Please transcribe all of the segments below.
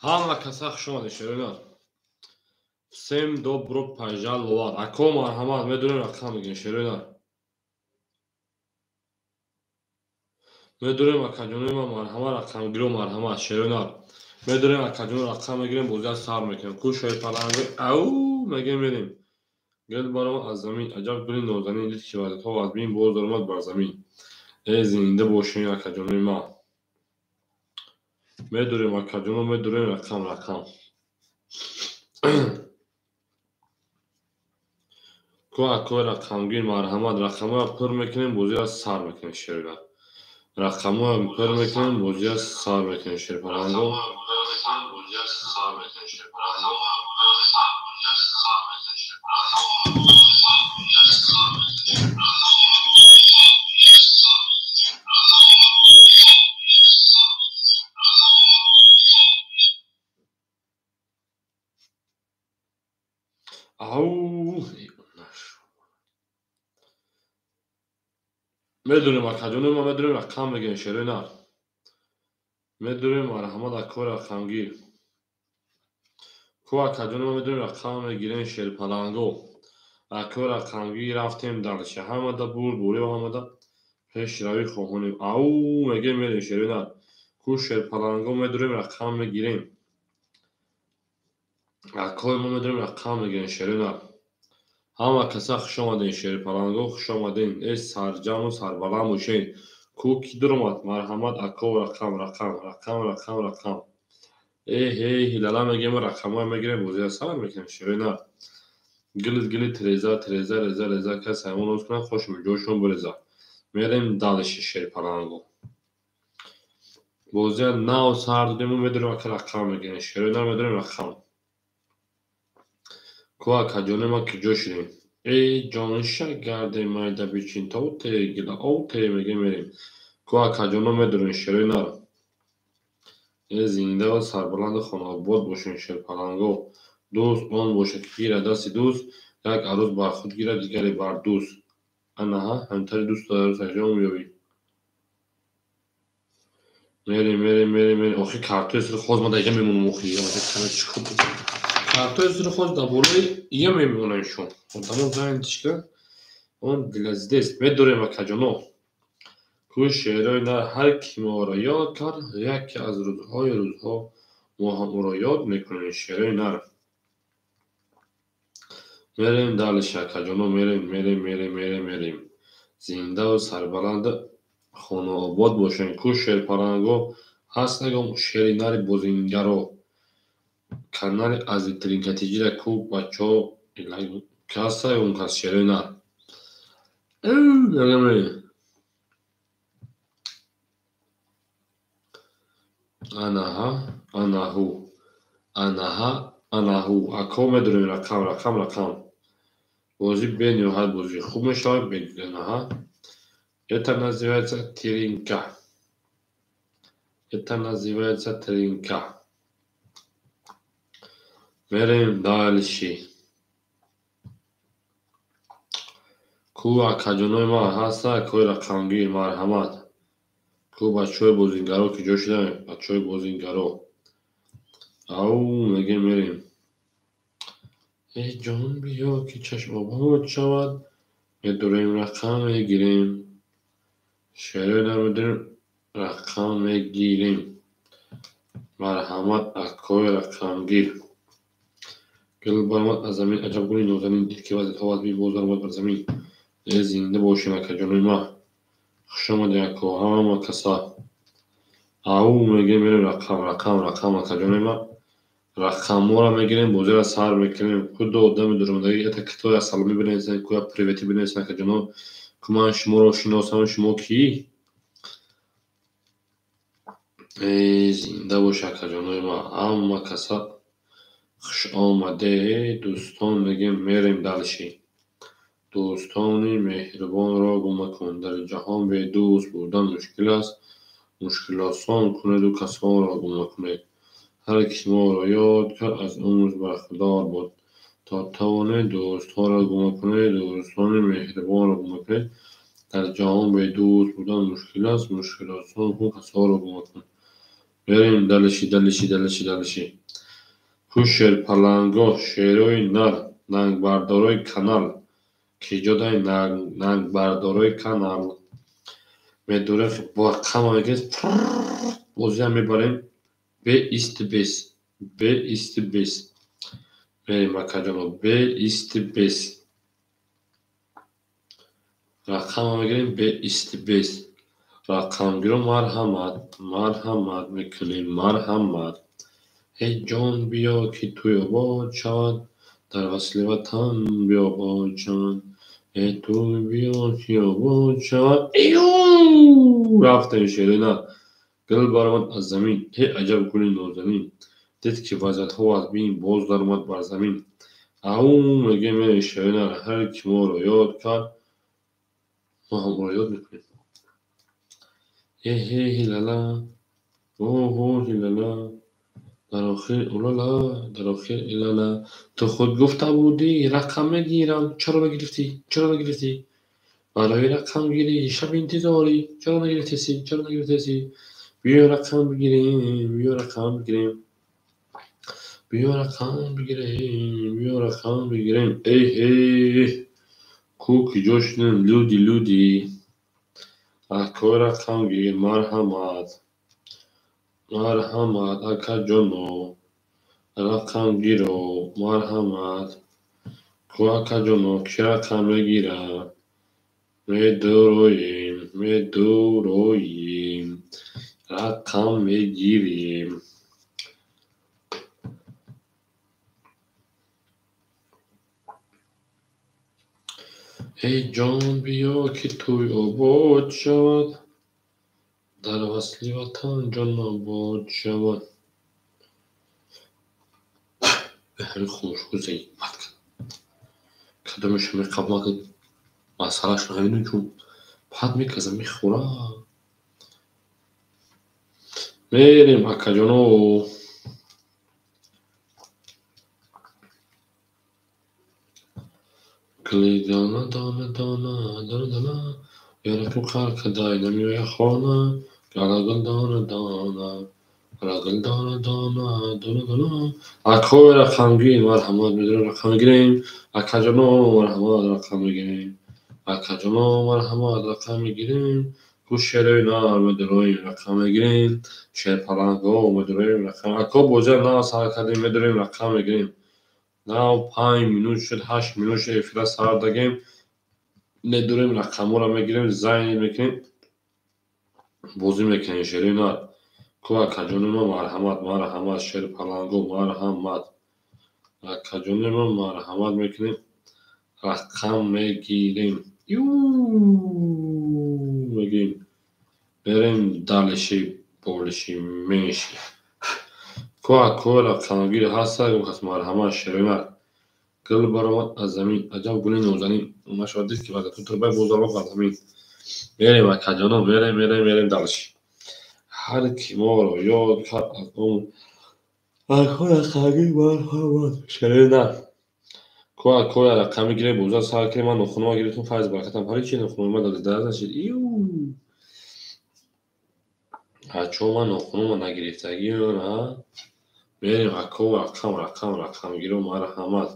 Ҳама каса хуш омадед, шерои. Всем добро пожаловать. Ако, марҳамат, медонем, рақам мегирем, шерои. Медонем, акаҷонои ман, марҳамат, рақамгиро, марҳамат, шерои. Медонем, акаҷоно, рақам мегирем, бозиа сар мекунем. Ку шерпаланги, ау, мегем, мерем. Гул баромад аз замин, аҷаб гули нозанин, дид ки вазифа вазбин, боз даромад бар замин. Э, зинда бошед, акаҷонои ман. Медорем, акаҷоно, медорем, рақам, рақам. Ку акои рақамгир, марҳамат, рақамҳоро пур мекунем, бозиро сар мекунем, шерои. Рақамҳоро пур мекунем, бозиро сар мекунем, шерпаланго. Ау, медонем, акаҷоно, ма медонем, рақам мегирем, шерои нар. Медонем, марҳамат, акои рақамгир. Ку акаҷоно, ма медонем, рақам мегирем, шерпаланго. Акои рақамгир, рафтем дальше. Ҳамада бурдбориё, ҳамада пешравӣ хоҳонем. Ау, мегем, мерем, шерои нар. Ку шерпаланго, медонем, рақам мегирем. Акои мо медонем, рақам мегирем, шерои нар. Ҳама каса хуш омадем, шерпаланго, хуш омадем. Э, сарҷаму сарбаланд бошед. Ку ки дуромад? Марҳамат, ако, рақам, рақам, рақам, рақам, рақам. Э, ҳей, ҳилала мегем, рақамҳоро мегирем, бозиро сар мекунем, шерои нар. Гили гили тиреза, тиреза, реза, реза, кас ҳайвон оз кунад, хош ҷошон биреза. Мерем дальше, шерпаланго. Бозия нав сар додему, медонем, ака, рақам мегирем, шерои нар, медонем, рақам. Ку акаҷони ма куҷо шудем? Эй ҷонша, гарде майда бичин, то те гила ов те, мегем, мерем. Ку акаҷоно, медонем, шерои нар. Э, зиндаву сарбаланду хонаобод бошем, шерпаланго. Дӯст он бошад, ки гирад дасти дӯст, як арӯс бар худ гирад, дигаре бар дӯст. Анаҳа, ҳамтари дӯсту арӯс аҷо меёбӣ. Мерем, мерем, мерем, мерем. Охи, картои сурх хоз ма дар иҷа мемонам, охи. Картои сурх хоз дар болои ия мемонам шо. Одамо занитишка он для здесь. Медорем, акаҷоно. Ку шерои нар, ҳар ки моро ёд кард, яке аз рӯзҳои рӯзҳо мо ҳам ӯро ёд мекунем, шерои нар. Мерем дальше, акаҷоно, мерем, мерем, мерем, мерем, мерем. Зиндаву сарбаланду хонаобод бошем. Ку шерпаланго, ҳаст ягон шери нари бозингаро? Канали Азитринкатиҷира ку бачаҳо каста ягон кас, шерои нар. Мегам, анаҳа, анаҳу, анаҳа, анаҳу. Ако, медонем, рақам, рақам, рақам. Бозӣ бениҳоят бозии хуб мешавад. Анаҳа. Это называется тринка. Это называется тринка. Мерем дальше. Ку акаҷонои ман ҳаста, акои рақамгир, марҳамат. Ку бачаҳои бозингаро куҷо шуданд? Бачаҳои бозингаро. Ау, мегем, мерем. Э, ҷон, биё, ки чашм обод шавад. Медорем, рақам мегирем. Шерои нар, медорем, рақам мегирем. Марҳамат, акои рақамгир. Гул баромад аз замин, аҷаб гули нозанин, дид ки вазифа вазбин, боз даромад бар замин. Э, зинда бошем, акаҷонои ман. Хуш омадед, ако, ҳама каса. Ау, мегем, мерем, рақам, рақам, рақам, акаҷонои ман. Рақамҳоро мегирем, бозиро сар мекунем. Худо одами дуромадагӣ, это кто, я саломи бинависед, ку я привети бинависед, акаҷоно. Ку ман шуморо шиносам, шумо кӣ? Э, зинда бош, акаҷонои ман. Ҳама каса хуш омадед, дӯстон, мегем, мерем дальше. Дӯстони меҳрубонро гум макун. Дар ҷаҳон бедӯст будан мушкил аст. Мушкилосон кунеду касонро гум накунед. Ҳар ки моро ёд кард, аз он рӯз бархӯрдор буд. То тавонед, дӯстҳоро гум накунед, дӯстони меҳрубонро гум накунед. Дар ҷаҳон бедӯст будан мушкил аст. Мушкилосон кун, касонро гум накун. Мерем дальше, дальше, дальше, дальше. Ку шерпаланго, шерои нар, нангбардорои канал, ки ҷодаи нангбардорои канал. Медорем бо рақама мегирем, бозиам мебарем. Бе исти бес, бе исти бес. Мерем, акаҷоно, бе исти бес. Рақама мегирем, бе исти бес. Рақамгиро марҳамат, марҳамат мекунем, марҳамат. Эй ҷон, биё, ки тӯй обод шавад, дар васли ватан биобод шавад. Эй тӯй биё, ки обод шавад. Рафтем, шерои нар. Гул баромад аз замин, э аҷаб гули нозанин. Дид, ки вазъиятҳо вазмин, боз даромад бар замин. Ау мегӯем, мерем, шерои нар, ҳар ки моро ёд кард, мо ҳам ӯро ёд мекунем. Эҳе ҳилала, оҳо ҳилала, дар охир улала, дар охир илала. Ту худ гуфта будӣ, рақам мегирам, чаро нагирифтӣ? Чаро нагирифтӣ? Барои рақамгирӣ шаб интизорӣ, чаро нагирифтеси? Чаро нагирифтеси? Биё рақам бигирем, биё рақам бигирем. Биё рақам бигирем, биё рақам бигирем. Эҳе, ку куҷо шудем, люди, люди? Акои рақамгир, марҳамат. Марҳамат, акаҷоно. Рақамгиро, марҳамат. Ку акаҷоно, кӣ рақам мегирад? Медуроем, медуроем. Рақам мегирем. Эй ҷон, биё, ки тӯй обод шавад, дар васли ватан ҷон обод шавад. Ҳамин хомӯшҳо заимат кард. Кадомеша меқабул накард, масъалаашро намедонем, чун пад меказа, мехӯра. Мерем, акаҷоно. Гули дона дона дона дона дона, ёракум қар кадай, намеояд хона. Гала гул дона дона, гала гул дона дона дона дона. Акои рақамгир, марҳамат, медорем, рақам мегирем. Акаҷоно, марҳамат, рақам мегирем. Акаҷоно, марҳамат, рақам мегирем. Ку шерои нар, медороем, рақам мегирем. Шерпаланго, медороем, рақам. Ако, бозиам нав сар кардем, медорем, рақам мегирем. Нав 5 минут шуд, 8 минут шуд, эфира сар дагем. Медорем, рақамҳоро мегирем, зайн мекунем, бозӣ мекунем, шерои нар. Ку акаҷони ма, марҳамат, марҳамат, шерпаланго, марҳамат. Акаҷони ма, марҳамат мекунем, рақам мегирем. Мегирем. Мерем дальше, больше, меньше. Ку акои рақамгир ҳаста, гуфт, марҳамат, шерои нар. Гул баромад аз замин, аҷаб гули нозанин. Нашавад, дид, ки вазъиятҳо турбай, боз даромад бар замин. Мерем, акаҷоно, мерем, мерем, мерем дальше. Ҳар ки моро ёд кард аз он. Акои рақамгир, марҳамат, шерои нар. Ку акои рақам мегирем, бозиро сар кунем. Ман нохунума гирифтам, файз баракатам парид, чи нохунума дар нашид. Ию. Ачо, ман нохунума нагирифтагиам, а? Мерем, ако, рақам, рақам, рақамгиро, марҳамат.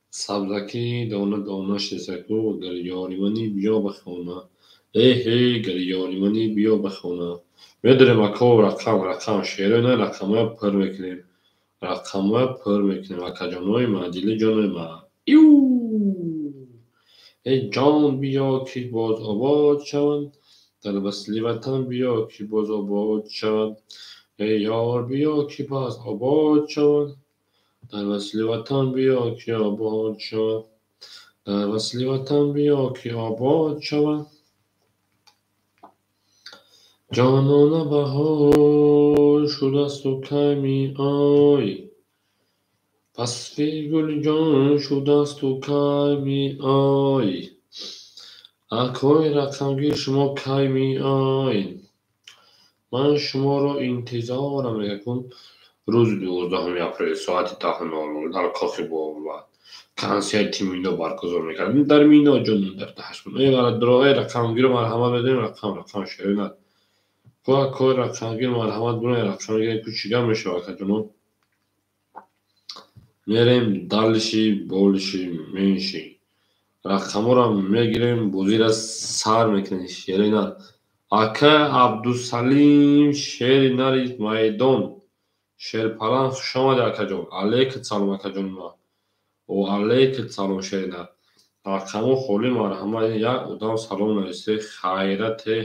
Сабзаки дона дона шесаку, гар ёри мани, биё ба хона. Эҳе, гар ёри мани, биё ба хона. Медорем, ако, рақам, рақам, шерои нар, рақамҳоя пур мекунем. Рақамҳоя пур мекунем, акаҷонои ма, дили ҷонои ма. Иу! Эй ҷон, биё, ки боз обод шавад, дар васли ватан биё, ки боз обод шавад. Эй ёр, биё, ки боз обод шавад, дар васли ватан биё, ки обод шавад. Дар васли ватан биё, ки обод шавад. Ҷонона, баҳор шудасту, кай меоӣ? Фасли гулҷон шудасту, кай меоӣ? Акои рақамгир, шумо кай меоед? Ман шуморо интизорам, мегӯям. Рӯзи 12-уми апрел соати 10:00 дар Кохи Боват консерти Мино баргузор мекардем. Дар Мино ҷон дар даҳашмон. Э рақамгиро, марҳамат, медонем, рақам, рақам, шерои нар. Ку Ку акои рақамгир марҳамат бунай рақам мегирем, ку чӣ гап мешава, акаҷоно? Мерем дальше, больше, меньше. Рақамҳоро мегирем, бозиро сар мекунем. Шери нар. Ака Абдусалим, шери нари майдон. Шерпалан, хуш омадӣ, акаҷон. Алейкум салом, акаҷони ман. О алейкум салом, шери нар. Рақамҳо холӣ, марҳамат. Як одам салом нависте. Хайрате,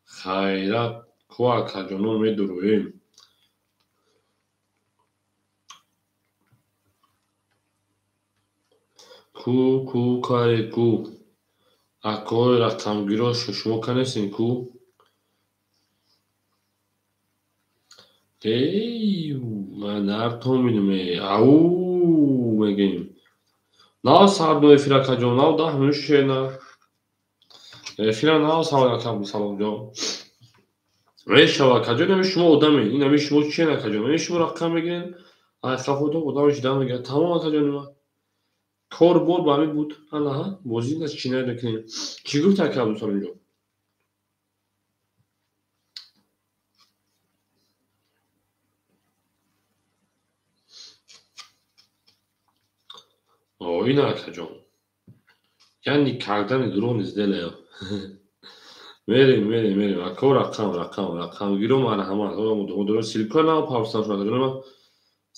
хайрат. Ку акаҷоно, медуроем. Ку, ку, каре, ку. Акои рақамгиро шумо канестем, ку? Эй, ман нартон бинам, ау мегӯем. Нав сардо эфир, акаҷон, нав 10 минут шена. Эфира нав сар, ака Абдусаломҷон. Мешава, акаҷон, ами шумо одаме, ин ами шумо чиен, акаҷон? Ами шумо рақам мегирен, ай хафотон одам шида мегирад. Тамом, акаҷони ман. Кор бор ба ҳамин буд. Анаҳа, бозӣ на чӣ намекунем. Чӣ гуфт ака Абдусаломҷон? О, ина, акаҷон. Я никогда не дурӯғ не сделаю. Мерем, мерем, мерем. Ако рақам, рақам, рақамгиро марҳамат. Ссылка нав партам шуд, акаҷон ман.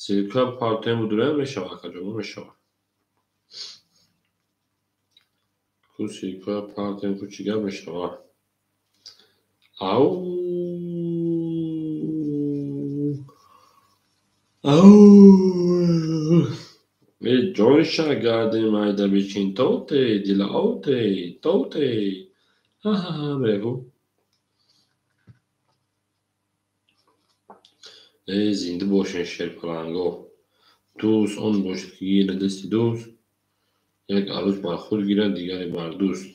Ссылка партем будураем, мешава, акаҷон, мешава. Ку ссылка партем, ку чӣ гап мешава? Ау! Ау! Эй, ҷонша гарди майда бичин, тоте, дила оте, тоте. Ха-ха-ха, мегӯ. Эй, зинда бошен, шерпаланго. Дӯст он бошад, ки гирад дасти дӯст, як арӯс бар худ гирад, дигаре бар дӯст.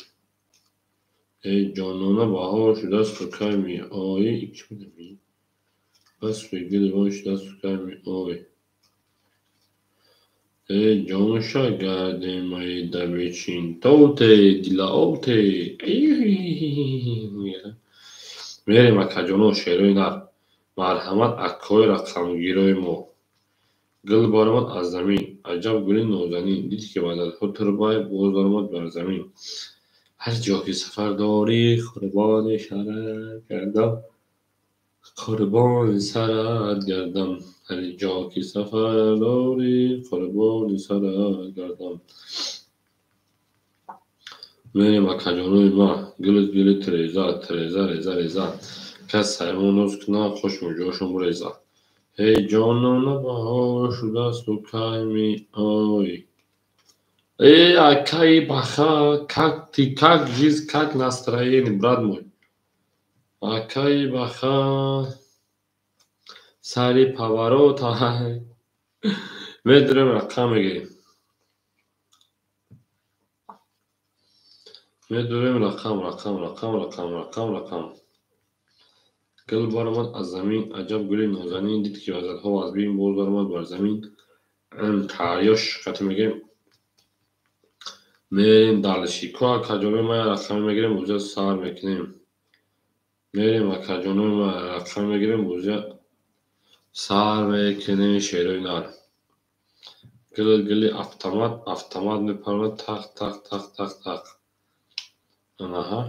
Эй, ҷонона, баҳор шудасту кай меоӣ? Чӣ будам? Бас сӯи гули вой шудасту кай меоӣ? Эй, ҷонша гарди майда бичин, тоте, дила оте. Мерем, акаҷоно, шерои нар. Марҳамат, акои рақамгирои мо. Гул баромад аз замин, аҷаб гули нозанин. Дид, ки ваъдатҳо турбай, боз баромад бар замин. Ҳар ҷо ки сафар дорӣ, қурбони сарат гардам. Қурбони сарат гардам. Ҳар ҷо ки сафар дорӣ, қурбони сарат гардам. Мерем, акаҷонои ман. Гули гули тиреза, тиреза, реза, реза. Кас саймон ноз кунад, хуш муҷошон буреза. Эй, ҷонона, баҳор шудасту кай меоӣ? Эй, акаи Баха, как ты, как жизнь, как настроение, брат мой? Акаи Баха, сари поворот. Медурем, рақам мегирем. Медурем, рақам, рақам, рақам, рақам, рақам, рақам. Гул баромад аз замин, аҷаб гули нозанин. Дид, ки вазатҳо аз бин, боз баромад бар замин. Таърёш қатӣ мегирем. Мерем дальше. Ку акаҷонои ман, рақаме мегирем, бозиро сар мекунем. Мерем, акаҷонои ман, рақам мегирем, бозиро сар мекунем, шерои нар. Гули гули автомат, автомат мепаронад, тақ, тақ, тақ, тақ, тақ. Анаҳа.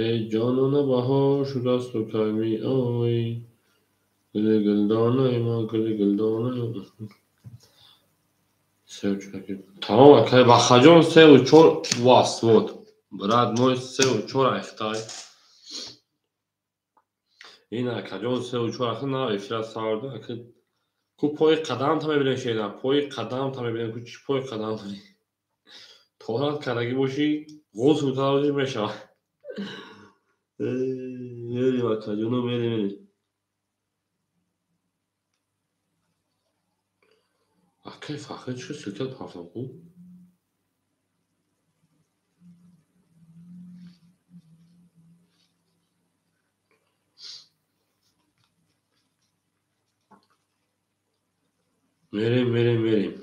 Эй, ҷонона, баҳор шудасту кай меоӣ? Гули гулдонаи ман, гули гулдонаи. Тамом, акай Бахаҷон, севу чор вас, вот. Брат мой, севу чор айхтай. Ин акаҷон севу чор айхтай, на эфира сарда, ака. Ку пои қадамта мебинем, шена, пои қадамта мебинем, ку чӣ пои қадамта. Тоҳрат кардагӣ бошӣ, ғусл карда бошӣ, мешавад. Мерем, акаҷоно, мерем, мерем. Акай Фахри, чӣ ссылка партам, ку? Мерем, мерем, мерем.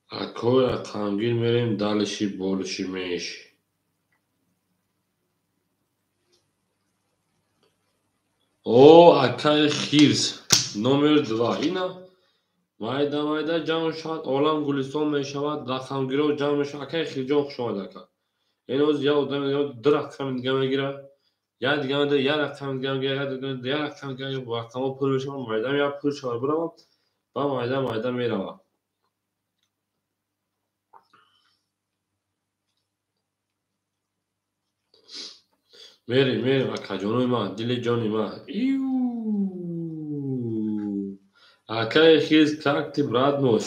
Акои рақамгир, мерем дальше, больше, меньше. О, акай Хирс, номер 2. Ина майда майда ҷамъ шавад, олам гулистон мешавад, рақамгиро ҷамъ мешавад. Акай Хирҷон, хуш омад, ака. Ин оз я одам ду рақами дига мегирад, я дига медиҳад, я рақами дига мегирад, я рақами дига, рақамҳо пур мешавад, майда я пур шавад, биравад ва майда майда меравад. Мерем, мерем, акаҷонои ман, дили ҷони ман. Иу! Акай Хирс, как ты, брат мой?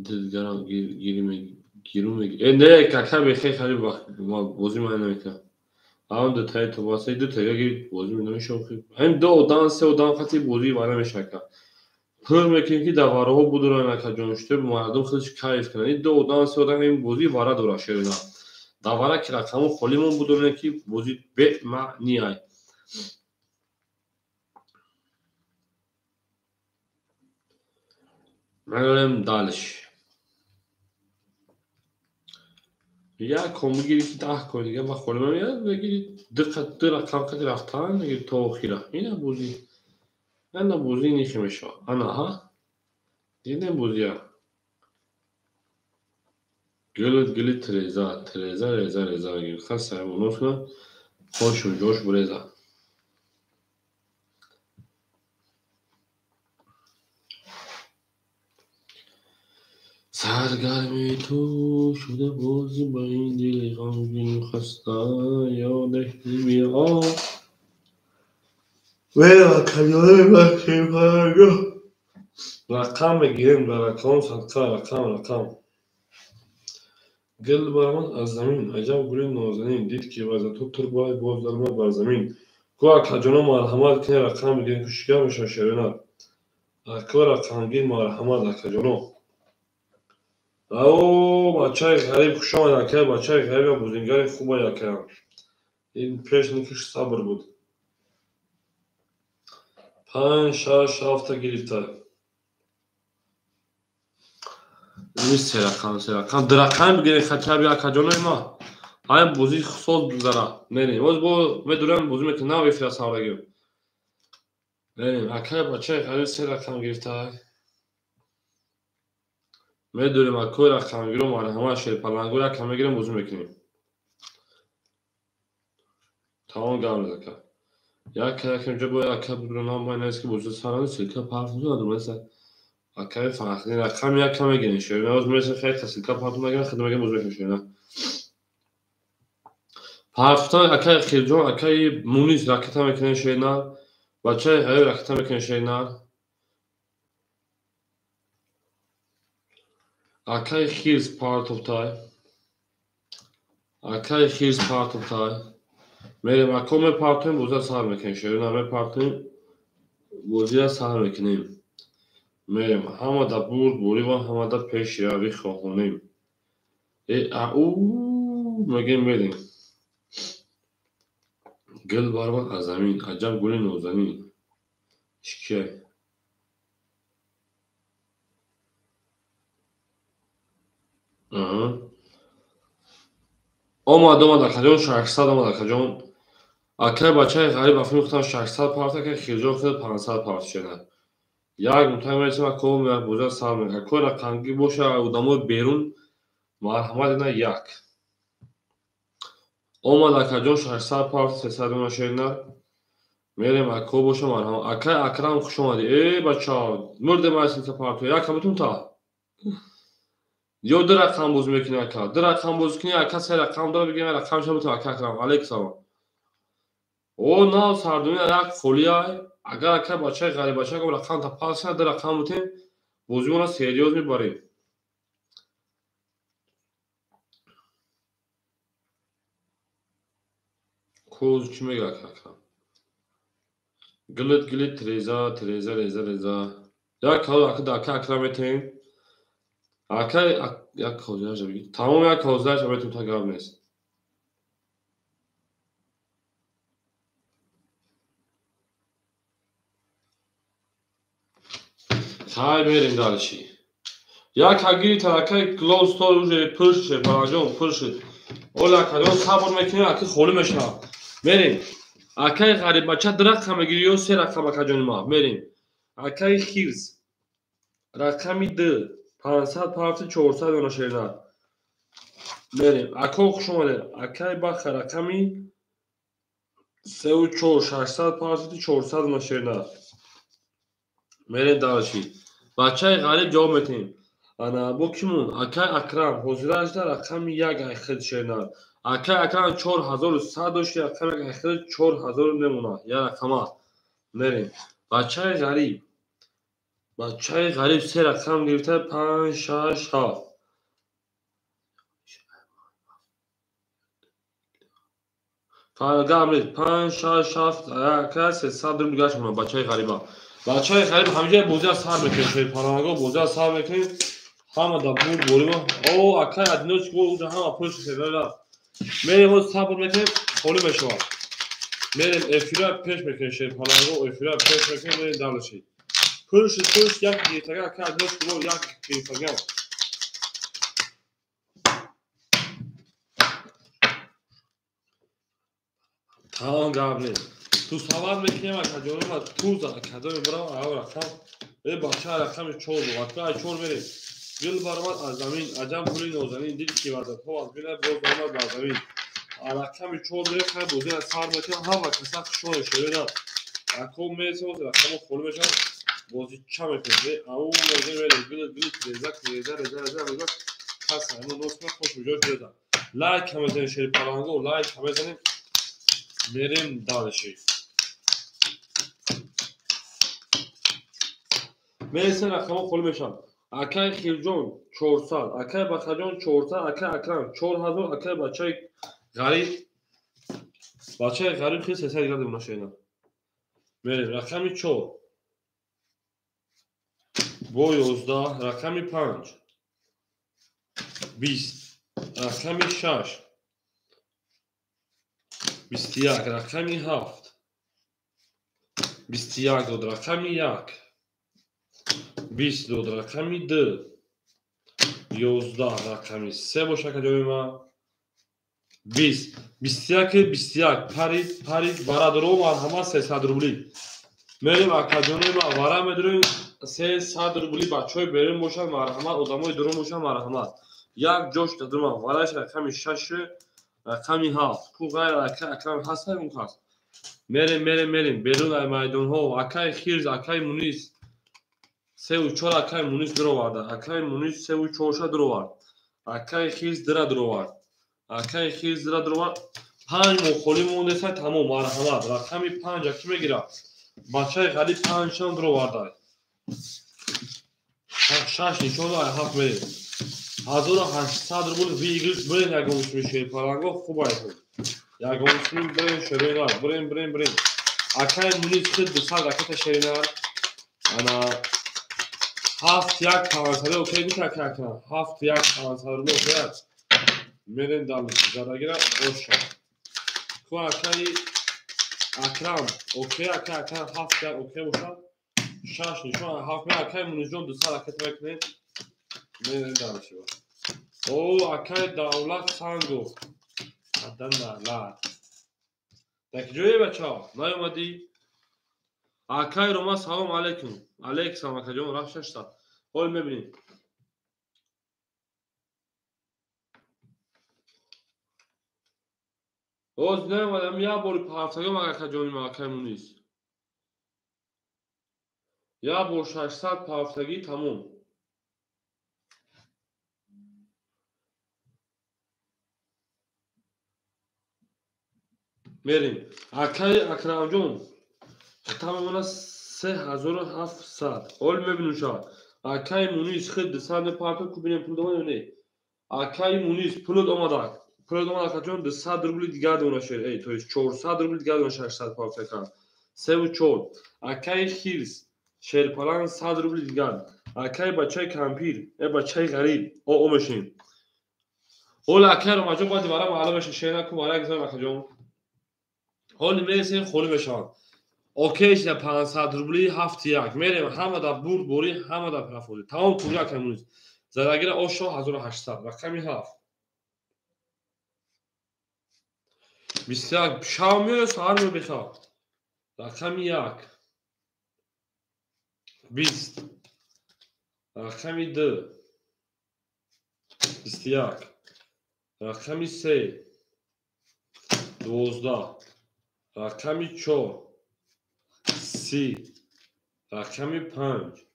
Дилгарам гиру меги. Э, не, кака бехе хари бозӣ ман намекунам. Ам ду таи то басаи ду тага гир бозӣ намешавад. Ҳам ду одам, се одам хати бозӣ вара мешавад. Пур мекунем ки дар вараҳо будуранд, акаҷон, шуто мардум худаш кайф кунанд. Ин ду одам, се одам ин бозӣ вара дорад, шерина. Дар вара ки рақамҳо холимон будуранд, ки бозӣ бемаъни ай. Меравем дальше. Як кон бигирӣ ки 10 кон дига ба холӣ меояд, бигирӣ ду рақам қади рафтан, бигирӣ то охира. Ина бозӣ. Ана бозӣ нихе мешавад. Ана ҳа? Дидем бозия. Гулит гули Тереза, Тереза реза реза мегирӣ. Хас саймонос кунад, хошу ҷош буреза. Саргарми ту шуда бозӣ ба ин дили ғамгину хаста, ёдахи биё. Рақам мегирем, дар рақам садқа, рақам, рақам. Гул баромад аз замин, аҷаб гули нозанин, дид ки вазату турбай боз даромад бар замин. Ку акаҷоно марҳамат кунед, рақам бигирем, ку шикар мешавад шерина. Ака рақамгир марҳамат, акаҷоно. Ао, бачаи ғариб, хуш омад, ака, бачаи ғариб, бозингари хубай, ака. Ин пешникиш сабр буд. 5, 6, 7 гирифта. Ин се рақам, се рақам. Ду рақам бигирем, хачаби акаҷонои ма. Ҳамин бозӣ соз гузара. Мерем. Боз бо медурам бозӣ мекунем, нав эфира саврагим. Мерем. Акай бачаи ғариб се рақам гирифта. Медурем акои рақамгиро марҳамат, шерпаланго якам мегирем, бозӣ мекунем. Тамом гап нест, ака. Як якам ҷо бояд ака бидурам, ман нест ки бозӣ сарам силка парт надорам, нест. Акаи Фахриддин рақам якам мегирем, шерина. Боз мерасем, хеле силка парт нагирем, худ мегирем, бозӣ мекунем, шерина. Партуфтан акаи Хирҷон, акаи Мунис ракета мекунем, шерина. Бачаи ғариб ракета мекунем, шерина. Акаи Хирс партуфтай. Акаи Хирс партуфтай. Мерем, ако мепартоем, бозиро сар мекунем, шерина, мепартоем, бозиро сар мекунем. Мерем, ҳама да бурд бурӣ ва ҳама да пешравӣ хоҳонем. Э, ау, мегем, мерем. Гул баромад аз замин, аҷаб гули нозанин. Иш кияй? Омад, омад, акаҷон, 600 омад, акаҷон. Акай бачаи ғариб афин гуфтам 600 парт, акай Хирҷон худ 500 парт шуда. Як мутаи мерасем, ако бозиро сар мекунем. Ако рақамгир боша, одамои берун, марҳамат, ина як. Омад, акаҷон, 600 парт, 300 омад, шерина. Мерем, ако боша, марҳамат. Акай Акрам, хуш омадӣ. Э, бача, мурдем аз силка парту. Якам бутун та. Ё ду рақам бозӣ мекунӣ, ака. Ду рақам бозӣ кунӣ, ака се рақам дора, бигем рақамша бутун, ака Акрам. Алейкум салом. О, нав сардуни як холиай. Агар ака бачаи ғарибача рақам та пас ду рақам бутем, бозимонро серьёз мебарем. Коз чӣ мегӯяд, ака? Гилит гилит Тереза, Тереза реза реза. Як ҳол ака да ака Акрам метем. Ака як ҳозираша бигир. Тамом як ҳозираша метем, та гап нест. Хай мерем дальше. Як ҳагири таракаи Glowstore уже пур шуд, Параҷон пур шуд. Ола акаҷон сабр мекунем, аки холӣ мешавад. Мерем. Акаи ғариббача ду рақам мегири ё се рақам акаҷони ма? Мерем. Акаи хирс рақами ду 500 пафти 400 дона шернар. Мерем. Ако хуш омадед. Акаи баха рақами 3 4 600 пафти 400 дона шернар. Мерем дальше. Бачаи ғариб ҷавоб метиҳем. Ана бо кимон? Акаи Акрам ҳозирашда рақами 1 айхид шернар. Акаи Акрам 4100 дошт, рақами 1 айхид 4000 мемонад. Я рақама. Мерем. Бачаи ғариб. Бачаи ғариб се рақам гирифта 5 6 7. Гап нест. 5 6 7 ака 300 рубл гашт мемонад бачаи ғариба. Бачаи ғариб ҳамҷоя бозиа сар мекунем, шерпаланго бозиа сар мекунем. Ҳама да бурд борима. О, акай одиночка бо уҷа ҳама пулш шерара. Мерем ҳоз сабр мекунем, холӣ мешавад. Мерем эфира пеш мекунем, шерпаланго эфира пеш мекунем, мерем дальше. Пулш пулш як гирифтага, акай одиночка бо як гирифтага. Тамом гап нест. Ту савар мекунем акаҷони ма туз акадоми бирам ав рақам. Э бача рақами 4 бу. Ака 4 мерем. Гул баромад аз замин, аҷаб гули нозанин, дил ки вазатҳо аз бина боз баромад бар замин. Рақами 4 мерем, хай бозиро сар мекунем, ҳама каса хушҳол шерена. Ако месоз рақамо холӣ мешавад, бози ча мекунем. Ау мезем мерем, гул гул реза реза реза реза реза. Кас ҳамон нос кунад, хош ҷош реза. Лайк мезанем шерпаланго, лайк мезанем. Мерем дальше. Мересем рақамо холӣ мешавад. Акаи Хирҷон 400, акаи Бахаҷон 400, акаи Акрам 4000, акаи бачаи ғариб, бачаи ғариб хел 300 дигар демона шена. Мерем рақами 4 бо 11, рақами 5 20, рақами 6 21, рақами 7 21 дод, рақами 1 20 дод, рақами 2 11, рақами 3 боша акаҷони ман 20 21 21 парид парид бародаро марҳамат 300 рубли. Мерем акаҷони ман вара медурем 300 рубли. Бачаҳои берун бошанд марҳамат, одамои дурун бошанд марҳамат. Як ҷош дадурман вараш рақами 6 рақами 7 ку ғайр ака Акрам ҳаст он кас. Мерем мерем мерем берун ай майдонҳо. Акаи Хирз, акаи Мунис 3 4, акаи Мунис дуроварда. Акаи Мунис 3 4 ша дуровард. Акаи Хирз дира дуровард. Акаи Хирз дира дуровард. 5 моҳ холӣ мондеса тамом марҳамат. Рақами 5 аки мегирад. Бачаи ғариб 5 шам дуроварда. 6 нишон ай 7 мерем. 1800 рубл выигрыш брен ягон сумми шерпаланго хуб айхӯ. Ягон сумми брен шеринар. Брен брен брен. Акаи Мунис хид 200 ракета шеринар. Ана 7 1 500 окей гуфт ака Акрам. 7 1 500 рубл окей аст. Мерем дальше. Задагира оша. Ку акаи Акрам окей, акаи Акрам 7 1 окей бошад. 6 нишон 7 ме акаи Мунисҷон 200 ракета мекунем. Мерем дальше. О, акаи Давлат Сангов. Адана ла. Так ҷое бачаҳо, наёмадӣ? Акаи Рома салом алейкум. Алейкум салом акаҷон, рафт 600. Ҳол мебинем. Ҳоз наёмадам як бори ҳафтагӣ мага акаҷони ма акаи Мунис. Як бор 600 ҳафтагӣ тамом. Мерем. Акаи Акрамҷон тамомона 3700. Ҳол мебинем ша. Акаи Мунис хид 200 мепартод, ку бинем пул омад ё не. Акаи Мунис пулот омада. Пулот омада акаҷон 200 рубли дигар дона шер. Эй, то есть 400 рубли дигар дона 600 партофта кард. 3 4. Акаи Хирс шерпалан 100 рубли дигар. Акаи бачаи кампир, э бачаи ғариб, о мешинем. Ҳол акаи Ромаҷон бояд вара маълум мешавад, шер наку вара гизорем акаҷон. Ҳоли мересем холӣ мешаванд. Окей шуда 500 рубли 7 1. Мерем ҳама дар бурд борӣ, ҳама дар парафозӣ. Тамом тугри акаи Мунис. Задагира ошо 1800, рақами 7. 21. Шав меоё саҳар мео беха. Рақами 1. 20. Рақами 2. 21. Рақами 3. 12. Рақами 4. 30. Рақами 5.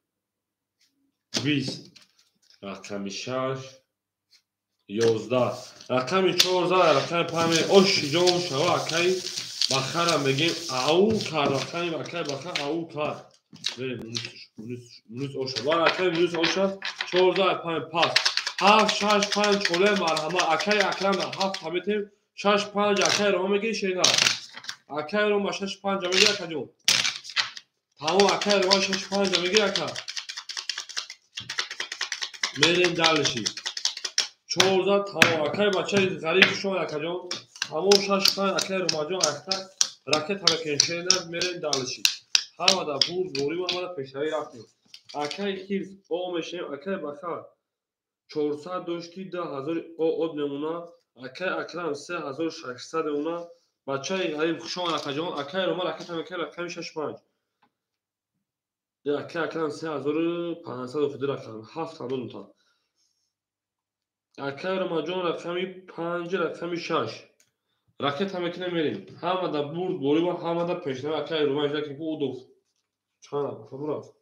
20. Рақами 6. 11. Рақами 4 рақами 5 ош ҷон шава акай бахара мегем ау кар рақами акай баха ау кар. Мунус оша. Ва акай мунус оша 4 5 пас. 7 6 5 чоле марҳама акай акрам 7 таметем 6 5 акай рома мегири шена. Акай рома 6 5 мегири акаҷон. Тамом акай рома 6 5 мегири ака. Мерем далши. 14 тамом акай бачаи ғариб шумо акаҷон. Тамом 6 5 акай ромаҷон акта ракета мекунем шена мерем далши. Ҳамада бурд борим ҳамада пешравӣ рафтем. Акай хирс о мешавем акай баха 400 дошти 2000 од мемона. Акай акрам 3600 мемона. Бачаи ғариб хуш омад акаҷон. Акай рома ракета мекунем рақами 6 5. Акай акрам 3500 худи рақам 7 та та. Акай ромаҷон рақами 5 рақами 6. Ракета мекунем мерем. Ҳамада бурд борим ҳамада пешравӣ акай рома иҷра ки удов. Чанд бурафт.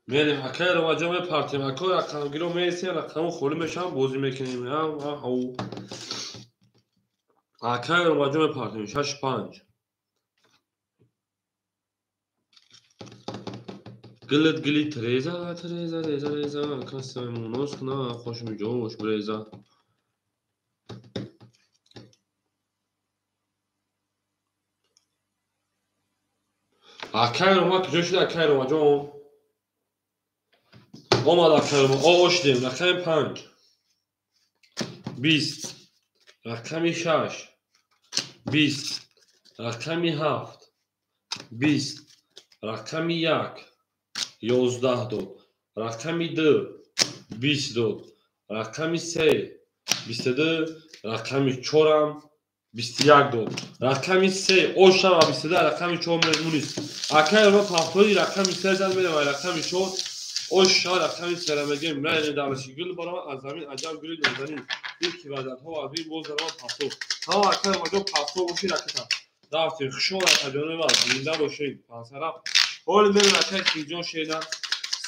Мерем акай ромаҷон мепартем. Акай рақамгиро мересем рақаму холӣ мешавам бозӣ мекунем. Акай ромаҷон мепартем 6 5. Гилит гилит реза треза реза реза касай мунос кна хошми ҷош бреза. Акай рома куҷо шуд акай ромаҷон? Омад акай рома. О шудем. Рақами 5. 20. Рақами 6. 20. Рақами 7. 20. Рақами 1. 11 дод. Рақами 2. 20 дод. Рақами 3. 22. Рақами 4 21 дод. Рақами 3 ошава 22 рақами 4 мунис. Акай рома пафтори рақами 3 зад мерем рақами 4 оша рақами 3 мегем мерем далши гул барам аз замин аҷаб гули нозанин. Ки вазатҳо аз ин боз дарам пафтор. Ҳама акай ромаҷон пафтор боши ракета. Рафтем хуш омад акаҷони ман зинда бошед. Пансара. Ҳоли мерем акай хиҷон шена.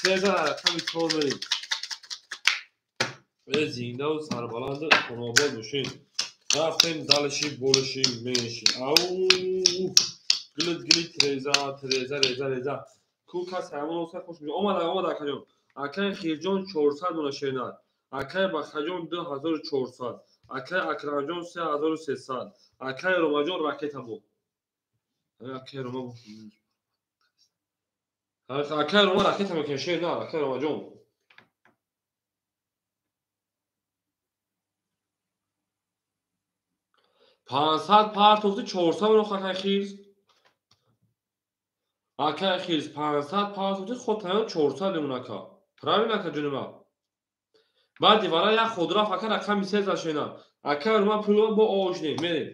3 рақами 4 мерем. Зиндаву сарбаланду хонаобод бошед. Рафтем далши болши менши. Ау гилит гилит реза треза реза реза. Ку кас ҳамон оса хуш мешавад. Омад омад акаҷон. Акай хирҷон 400 дона шена. Акай бахаҷон 2400. Акай акрамҷон 3300. Акай ромаҷон ракета буд. Акай рома буд. Акай рома ракета мекунем шена акай ромаҷон. 500 партофти 400 мон акай хирс. Акай хирс 500 партофти худ таён 400 мон ака. Правильно ака ҷони ман? Баъди вара як худраф ака рақами 3 зашена. Акай рома пуло бо ошнем мерем.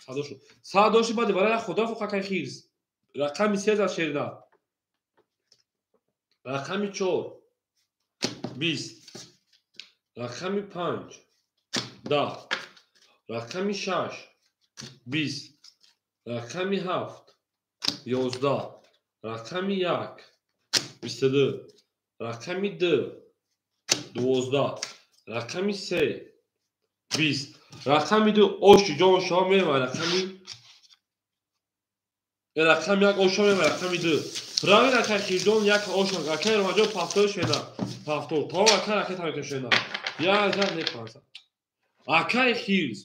Садо шуд. Садо шуд баъди вара як худраф акай хирс. Рақами 3 зашена. Рақами 4. 20. Рақами 5. 10. Рақами 6. 20. Рақами 7. 11. Рақами 1. 22. Рақами 2. 12. Рақами 3. 20. Рақами 2 оши ҷон шава мерем рақами 1 оша мерем рақами 2. Правильно акай хирҷон 1 оша акай ромаҷон пафтор шена. Пафтор. Тамом акай ракета мекунем шена. Як зад не 500. Акай хирс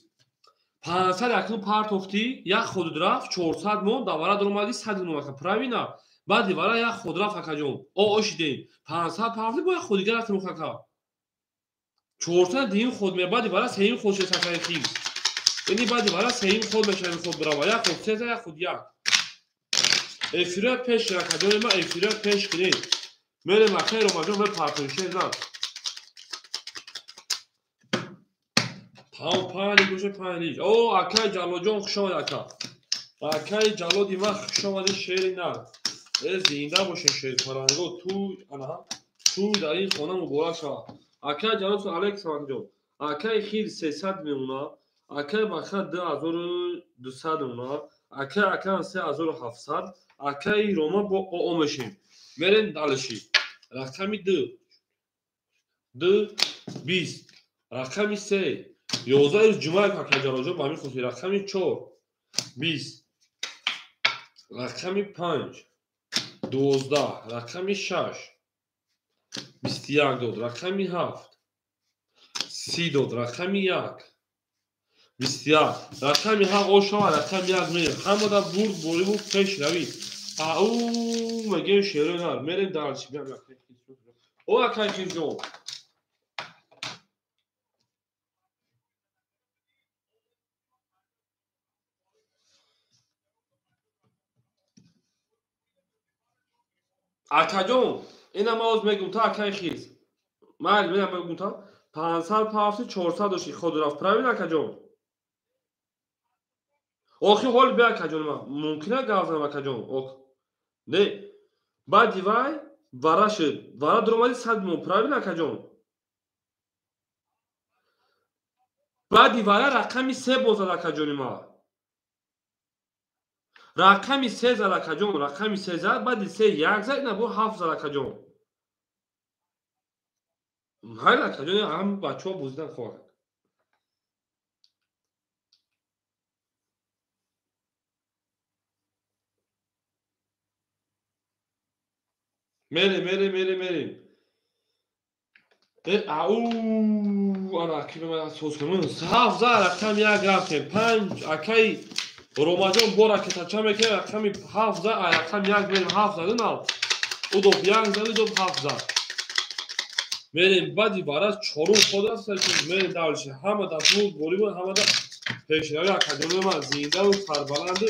500 акнун партофтӣ як худ рафт 400 мон давара даромадӣ 100 мон ака. Правильно? Баъди вара як худ рафт акаҷон. О ошидем. 500 партофтӣ бо як худ дигар рафтем ака. 400 дим худ ме баъди вара сеюм худ шуд акай хирс. Яъне баъди вара сеюм худ мешавем худ барава. Як худ 3 як худ 1. Эфира пеш акаҷони ма, эфира пеш кунед. Мерем акаи Ромаҷон, мепартоем шер на. Тамом 5 лиш боша, 5 лиш. О, акаи Ҷаллоҷон хуш омадӣ ака. Акаи Ҷаллоди ман хуш омадӣ, шери нар. Зинда бошед шерпаранго, ту ана ту дар ин хона муборак шавад. Акаи Ҷаллод алейкум акаҷон. Акаи Хир 300 мемона, акаи Баха 2200 мемона, акаи Акрам 3700, акаи Рома бо ОО мешем. Мерем далши. Рақами 2 2 20, рақами 3 11 рӯз ҷумъа акаи Ҷаллоҷон, ба ҳамин хотир рақами 4 20, рақами 5 12, рақами 6 21 дод, рақами 7 30 дод, рақами 1 21, рақами 7 ошава, рақами 1 мерем. Ҳамада бурд бориву пешравӣ. Ау мегем шерои нар. Мерем дарчи. О акаи Хирҷон. Акаҷон, ина ман оз мегум та акаи Хирс. Майли, мена мегум та 500 пафти 400 дошти худ рафт. Правильно акаҷон? Охи ҳоли бе акаҷон ман. Мумкина гап занам акаҷон? Ох. Не. Баъди вай вара шуд. Вара дуромади 100 мон. Правильно акаҷон? Баъди вара рақами 3 боз зад акаҷони ман. Рақами 3 зад акаҷон, рақами 3 зад, баъди 3 1 зад, ина бо 7 зад акаҷон. Майли акаҷон, ҳам бачаҳо бозидан хоҳанд. Мерем, мерем, мерем, мерем. Ау, ана ки ба ман соз кунам. 7 зад, рақами 1 рафтем. 5 акаи Ромаҷон бо ракетача мекунем, рақами 7 зад, рақами 1 мерем, 7 зад, на. Удоб 1 зад, удоб 7 зад. Мерем баъди вараз чорум ход аст, мерем давлши. Ҳама дар бурд борибон, ҳама дар пешравӣ акаҷони ман зиндаву сарбаланду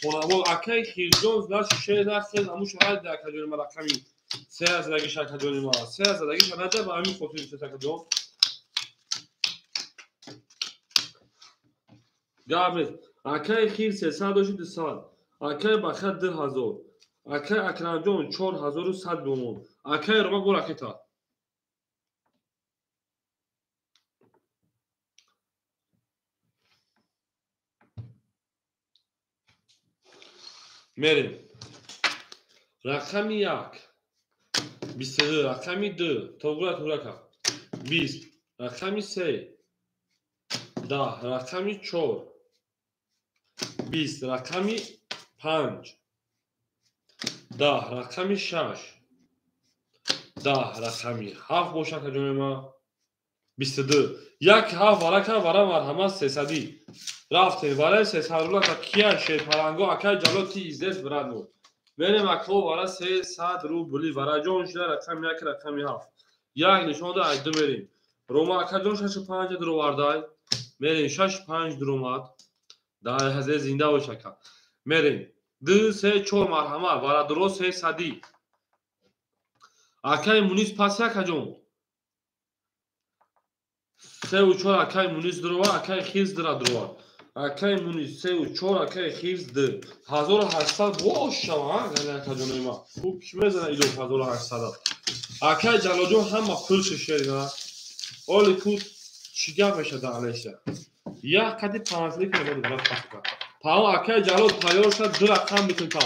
хонавод. Акаи Хирҷон наши шер нахел, ҳамун шаҳр акаҷони ман рақами 3 задагиш акаҷони ман. 3 задагиш наҷа ба ҳамин хотир шуд акаҷон. Гап нест. Акаи Хир 300 дошти 200, акаи Баха 2000, акаи Акрамҷон 4100 бомон, акаи Рома бо ракета. Мерем. Рақами 1 22, рақами 2 тогура турака 20, рақами 3 10, рақами 4 20, рақами 5 10, рақами 6 10, рақами 7 бошад акаҷони ман 22. Як 7 варака вара марҳамат 300. Рафтем вараи 300 рубл ака кия шерпаланго акаи Ҷалол ти издес брат мо. Мерем ако вара 300 рубли вараҷон шуда рақами 1 рақами 7. Як нишон да ду мерем. Рома акаҷон 6 5 дуровардай. Мерем 6 5 дуромад. Дар ҳазер зинда бош ака. Мерем 2 3 4 марҳамат вара дуро 300. Акаи Мунис пас акаҷон. 3 4 акаи Мунис дурова, акаи Хирс дира дурова. Акаи Мунис 3 4, акаи Хирс 2. 1800 бошава, акаҷони ман. Хуб ки мезана идо 1800. Акаи Ҷалолҷон ҳама пул шишерина. Оли ку чӣ гап мешад алеша? Як қади 5 литр мебарад брат паска. Таом акаи Ҷалол тайёр шуд, 2 рақам метунта.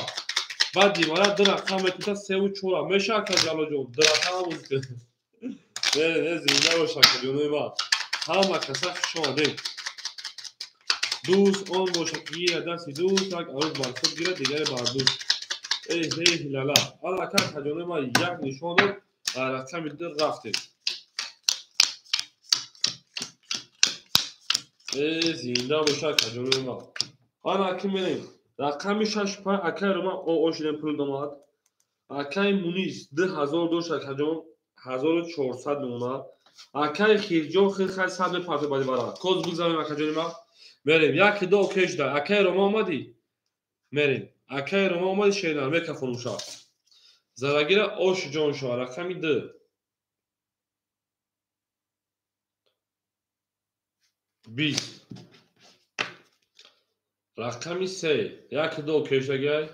Баъд дивара 2 рақам метунта 3 4. Меша акаи Ҷалолҷон, 2 рақам буд. Не, не, зинда бош акаҷони ман. Ҳама каса хуш омадед. Дӯст он бошад ки гирад дасти дӯст, як арӯз бар худ гирад, дигаре бар дӯст. Эй, эй, лала. Ала ака акаҷони ман як нишон дод, рақами 2 рафтем. Эй, зинда бошад акаҷони ман. Ана аки мерем. Рақами 6 5 акаи Рома ОО шудем пул домад. Акаи Мунис 2000 дошт акаҷон, 1400 мемонад. Акаи Хирҷон хел хай 100 мепартояд баъди вара. Коз бигзарем акаҷони ман. Мерем. 1 2 окей шуда. Акаи Рома омадӣ? Мерем. Акай Рома омади шеринар мекафонум шав. Задагира ош ҷон шава. Рақами 2. 20. Рақами 3. 1 2 окей шагай.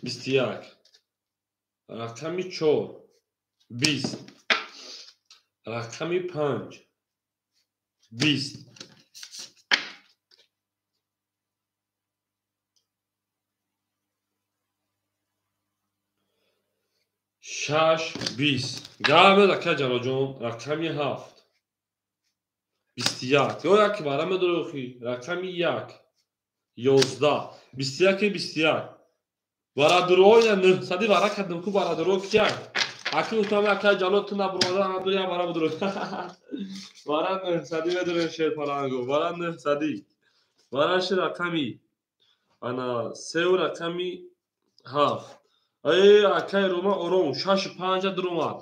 21. Рақами 4. 20. Рақами 5. 20. 6 20. Гап ака Ҷалолҷон. Рақами 7. 21. Ё як вара медорохи. Рақами 1. 11. 21 21. Варадуроя 900 вара кардам ку варадуро кияк. Аки гуфтам ака Ҷалол ту набурода ана я вара будуро. Вара 900 медорем шерпаланго. Вара 900. Вара ши рақами ана 3 рақами 7. Эй акай Рома ором 6 5 дуромад.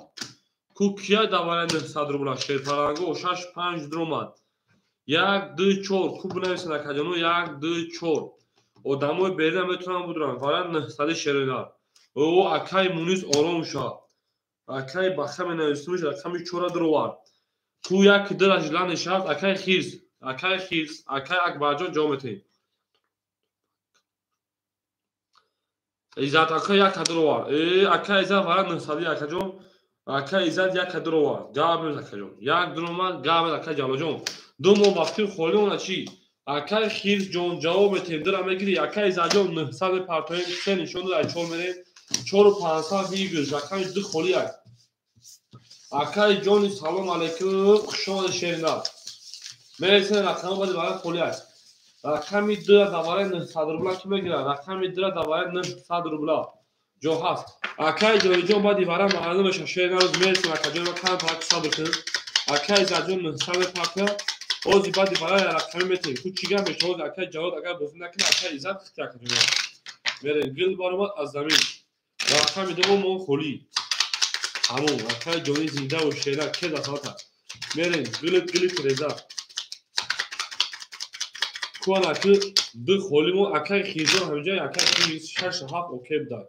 Ку кия давара 900 рубла шерпаланго 6 5 дуромад. 1 2 4 ку бинависен акаҷоно 1 2 4. Одамои берина метавонанд будуранд. Вара 900 шерина. О акай Мунис ором ша. Акай Баха менависумш рақами 4 дуровард. Ку 1 2 ражила нишаст. Акай Хирс, акай Хирс, акай Акбарҷон ҷавоб метаҳем. Иззат ака 1 дуровард. Ака Иззат вара 900 акаҷон. Ака Иззат 1 дуровард. Гап нест акаҷон. 1 дуромад, гап нест ака Ҷалолҷон. Ду моҳ вақти холӣ она чӣ? Акай Хирс ҷон ҷавоб метаҳем. Дира мегирӣ. Акай Иззатҷон 900 мепартоем. 3 нишон дод, 4 мерем. 4 500 выигрыш. Рақами 2 холӣ ак. Акай ҷони салом алейкум. Хуш омадед шерина. Мересем рақами баъди вара холӣ ак. Рақами 2 давараи 900 рубла ки мегирад? Рақами 2 давараи 900 рубла. Ҷо ҳаст. Акай ҷониҷон баъди вара маълум мешавад. Шерина рӯз мересем акаҷон кам пак сабр кун. Акай Иззатҷон 900 мепартояд. Ози баъди вара рақами метаҳем. Ку чӣ гап мешавад? Акай Ҷалол агар бозӣ накунад, акай Иззат хити акаҷон. Мерем гил баромад аз замин. Рақами 2 мо холӣ. Ҳамон акай ҷони зинда ва шерина ке дасалата. Мерем гилит гилит реза. Куана ки 2 холӣ мо акай Хирзон ҳаминҷа акай Хирз 6 7 окей будай.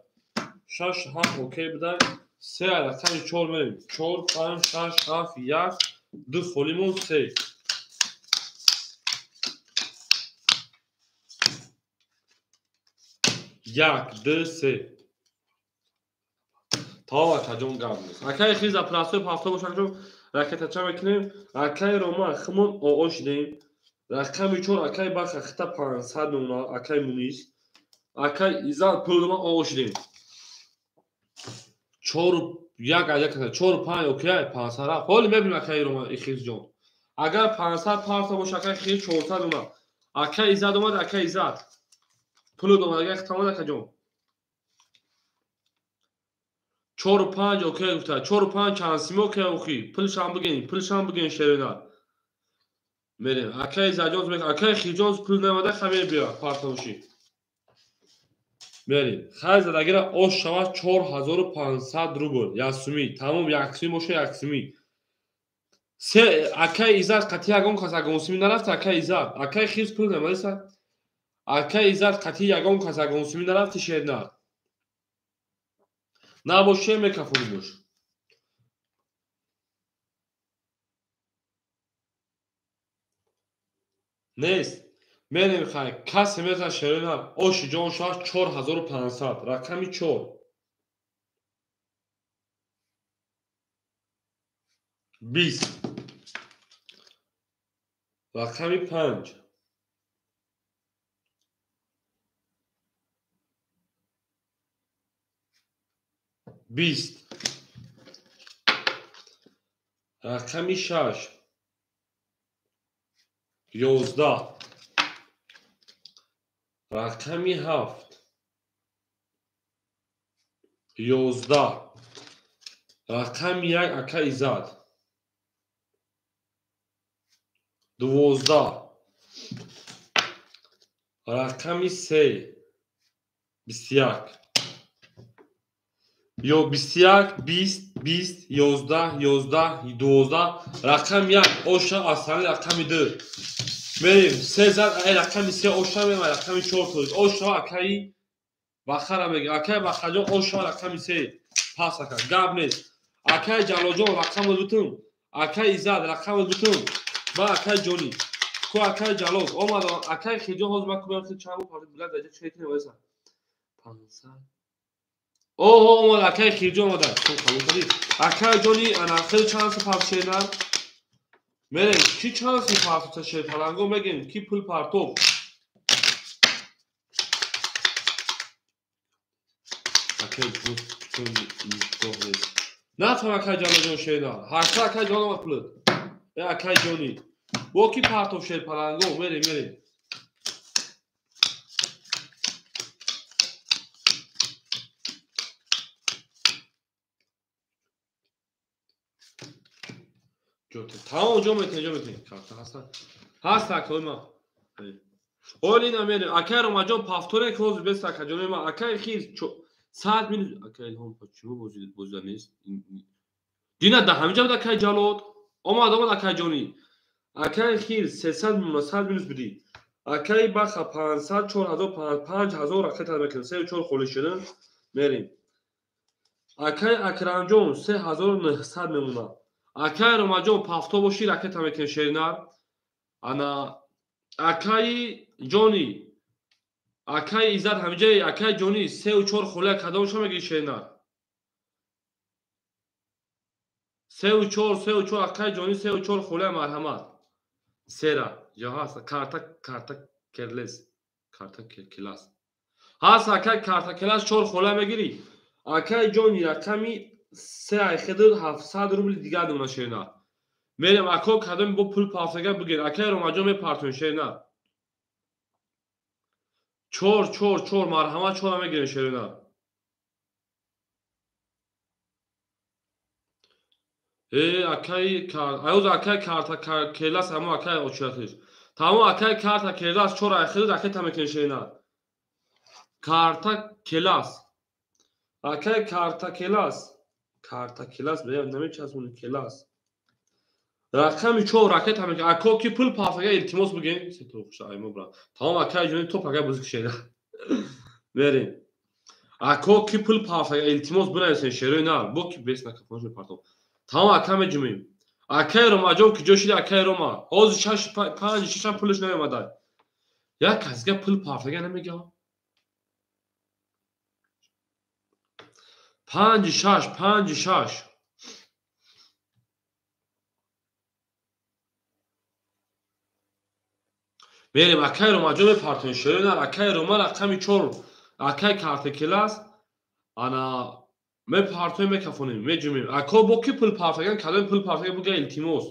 6 7 окей будай. 3 рақами 4 мерем. 4 5 6 7 1 2 холӣ мо 3. 1 2 3. Тамом акаҷон гап нест. Акай Хирз апрасои пафто боша акаҷон ракетача мекунем. Акай Рома химон оо шидем. Рақами 4 акай Баха хита 500 мемонад. Акай Мунис. Акай Иззат пулма оо шидем. 4 1 1 4 5 окей 500 рафт. Ҳоли мебинем акай Рома Хирзҷон. Агар 500 парта боша акай Хирз 400 мемонад. Акай Иззат омад, акай Иззат. Пул омад, агар хита омад акаҷон. 4 5 окей гуфта. 4 5 чанд сими окей охи. Пулшам бигин, пулшам бигин шерина. Мерем. Акай Иззатҷон, акай Хирҷон пул намада хамер биё партовши. Мерем. Хай задагира ош шавад 4500 рубл. Як суми. Тамом як суми боша як суми. Се акай Иззат қатъи ягон кас ягон суми нарафта акай Иззат. Акай Хирс пул намадиса. Акай Иззат қатъи ягон кас ягон суми нарафти шерина. Набоше мекафонӣ бош. Нест. Мерем хай. Касе мезан шерина оши ҷон шавад 4500. Рақами 4. 20. Рақами 5. 20. Рақами 6. 11. Рақами 7. 11. Рақами 1 ака Иззат. 12. Рақами 3. 21. Ё 21, 20, 20, 11, 11, 12. Рақами 1 оша асани рақами 2. Мерем 3 зад, рақами 3 оша мерем, рақами 4 тоз. Оша акаи Бахара меги. Акай Бахаҷон ошва рақами 3. Пас ака. Гап нест. Акай Ҷалолҷон рақами бутун. Акай Иззат рақами бутун. Ба акай Ҷони. Ку акай Ҷалол омад. Акай Хиҷон ҳозир ман кумам чанд бор билад даҷа чӣ кунем вайса. 500. Оҳо омад акай Хиҷон омад. Қабул кардӣ. Акай Ҷони ана хел чанд сафар шена. Мерем ки чанд сафар та шер паланго мегем ки пул партов. Акай Ҷон нест. Нафам акай Ҷалолҷон шена. Ҳашта акай Ҷон омад пулат. Э акай Ҷони. Бо ки партов шер паланго мерем мерем. Тамом ҷо метен ҷо метен. Карта ҳаста. Ҳаста акай ма. Оли на мерем. Акай Ромаҷон пафторе ки ҳозир бест акай ҷони ма. Акай хиз 100 минут акай Илҳом почему бозида нест? Дина да ҳаминҷа буд акай Ҷалод. Омад омад акай Ҷони. Акай хиз 300 минут 100 минут будӣ. Акай Баха 500 4000 5000 ракета мекунем. 3 4 холӣ шудан мерем. Акай Акрамҷон 3900 мемонад. Акай Ромаҷон пафто бошӣ ракета мекунем шеринар. Ана акай Ҷони, акай Иззат ҳамиҷаи акай Ҷони 3 4 холия кадомша мегирӣ шеринар? 3 4 3 4 акай Ҷони 3 4 холия марҳамат. Сера ҷо ҳаст карта карта керлес карта келас. Ҳаст акай карта келас 4 холия мегирӣ. Акай Ҷони рақами 3 айхедр 700 рубли дигар мемонад шеринар. Мерем ако кадоми бо пул партага бигир. Акай Ромаҷон мепартоем шеринар. 4 4 4 марҳамат 4 мегирем шеринар. Э акай аюз акай карта келас ҳамо акай очиятиш. Тамом акай карта келас 4 айхедр ракета мекунем шеринар. Карта келас. Акай карта келас. Карта келас беям намечаспонӣ келас. Рақами 4 ракета мекунем. Ако ки пул партага илтимос бигем. Се то хуша аймо бра. Тамом акай ҷони топ акай бозӣ шеринар. Мерем. Ако ки пул партага илтимос бинависен шерои нар. Бо ки бес накафонаш мепартом. Тамом ака меҷумем. Акай Ромаҷон ки ҷо шиди акай Рома. Ҳозир 6 5 6 пулаш наомада. Як касга пул партага намегам. 5 6 5 6 мерем акай Ромаҷон мепартоем шерои нар. Акай Рома рақами 4 акай карта келас ана мепартоем мекафонем меҷумем. Ако бо ки пул партаган кадоми пул партага буга илтимос.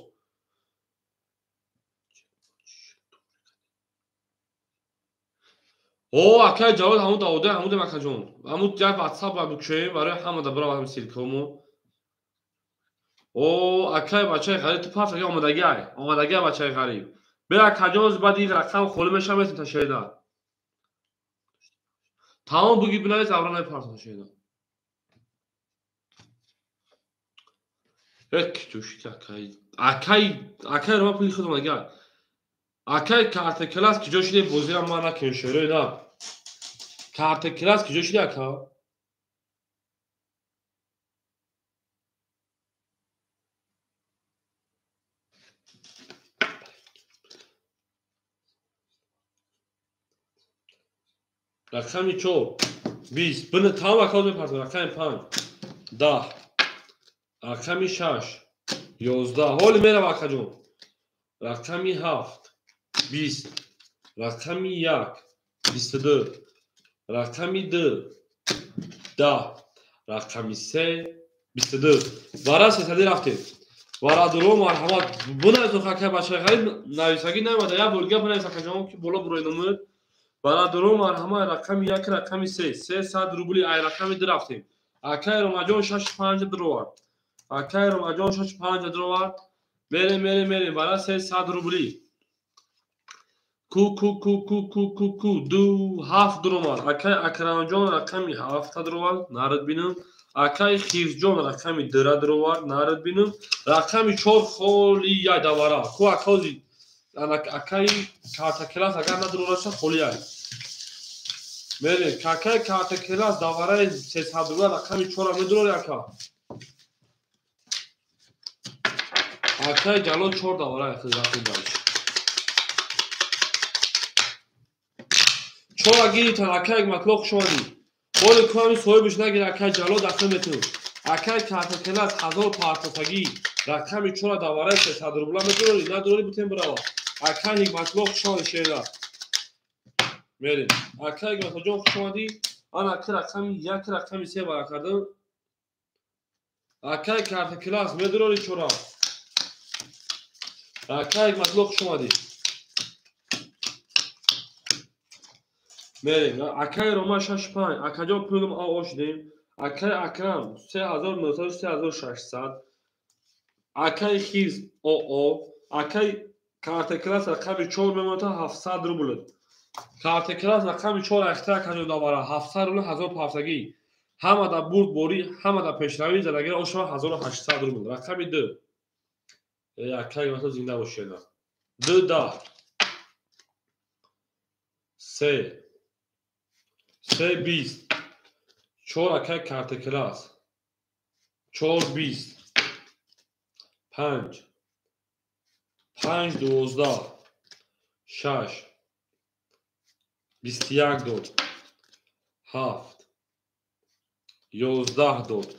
О акай Ҷалол ҳамун давода ҳамун акаҷон. Ҳамун як WhatsApp ба бикушоем барои ҳамада баравам силкамо. О акай бачаи ғариб ту партага омадагиай. Омадагиай бачаи ғариб. Бе акаҷон баъд ин рақам холӣ мешавад метем та шеринар. Тамом буги бинавис авра намепартота шеринар. Эк ҷӯшид акай. Акай акай Рома пули худ омадагиай. Акай карта келас ки ҷо шиде бозира ман накунем шерои нар. Карта келас ки ҷо шиде ака? Рақами 4 20 бина тамом ака мепартам. Рақами 5 10 рақами 6 11 ҳоли мерав акаҷон. Рақами 7 20 рақами 1 22 рақами 2 10 рақами 3 22 вара сесади рафтем. Варадуро марҳамат бинависо акай бачаи ғариб нависагӣ наомада. Як бор дига бинавис акаҷон ки боло бурои номер. Варадуро марҳамат рақами 1 рақами 3 300 рубли ай рақами 2 рафтем. Акай Ромаҷон 6 5 дровард. Акай Ромаҷон 6 5 дровард. Мерем мерем мерем вара 300 рубли. Ку ку ку ку ку ку ку 2 7 дровард. Акай Акрамҷон рақами 7 дровард. Нарад бинам. Акай Хирҷон рақами 2 дровард. Нарад бинам. Рақами 4 холи яй давара. Ку акози акай карта келас агар надроваша холи яй. Мерем, какай карта класс давараи 300 рубла рақами 4 медурори ака. Акай Ҷалол 4 давараи хизмати дальше. 4 гиритан акай Ҳикматулло хуш омадӣ. Боли куами соҳибаш нагир акай Ҷалол дахл метун. Акай карта класс 1000 партофагӣ рақами 4 давараи 300 рубла медурори, надурори бутен бирава. Акай Ҳикматулло хуш омадӣ шерла. Мерем. Акай Ҳикматуллоҷон хуш омадӣ. Ана ки рақами 1 рақами 3 вара кардам. Акай карта класс медурори 4. Акай Ҳикматулло хуш омадӣ. Мерем. Акай Рома 65. Акаҷон пулам ошдем. Акай Акрам 3900 3600. Акай Хиз ОО. Акай карта класс рақами 4 мемонад 700 рубл. Карта класс рақами 4 ахта акаҷон давара 700 рубл 1000 пафтагӣ. Ҳама да бурд борӣ, ҳама да пешравӣ задагира ошава 1800 рубл. Рақами 2. Акай Ҳикматулло зинда бошед. 2 10. 3 3 20. 4 акай карта класс. 4 20. 5 5 12. 6 21 дод. 7 11 дод.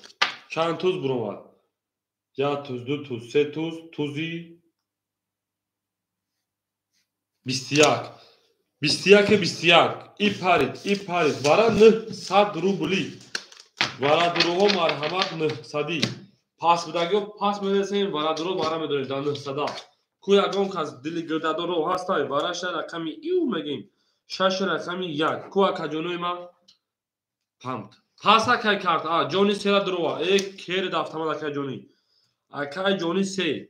Чанд туз буромад? 1 туз, 2 туз, 3 туз, тузи 21. 21 21. И парид, и парид. Вара 900 рубли. Вара дуруҳо марҳамат 900. Пас будагиҳо пас мерасем, вара дуруҳо вара медорем дар 900. Ку ягон кас дили гирдадоро ҳастай, вараша рақами ив мегим. 6 рақами 1. Ку акаҷонои ман памт. Пас акай карт. А, ҷони сера дурова. Э, кери дафтамад акай ҷони. Акай ҷони 3.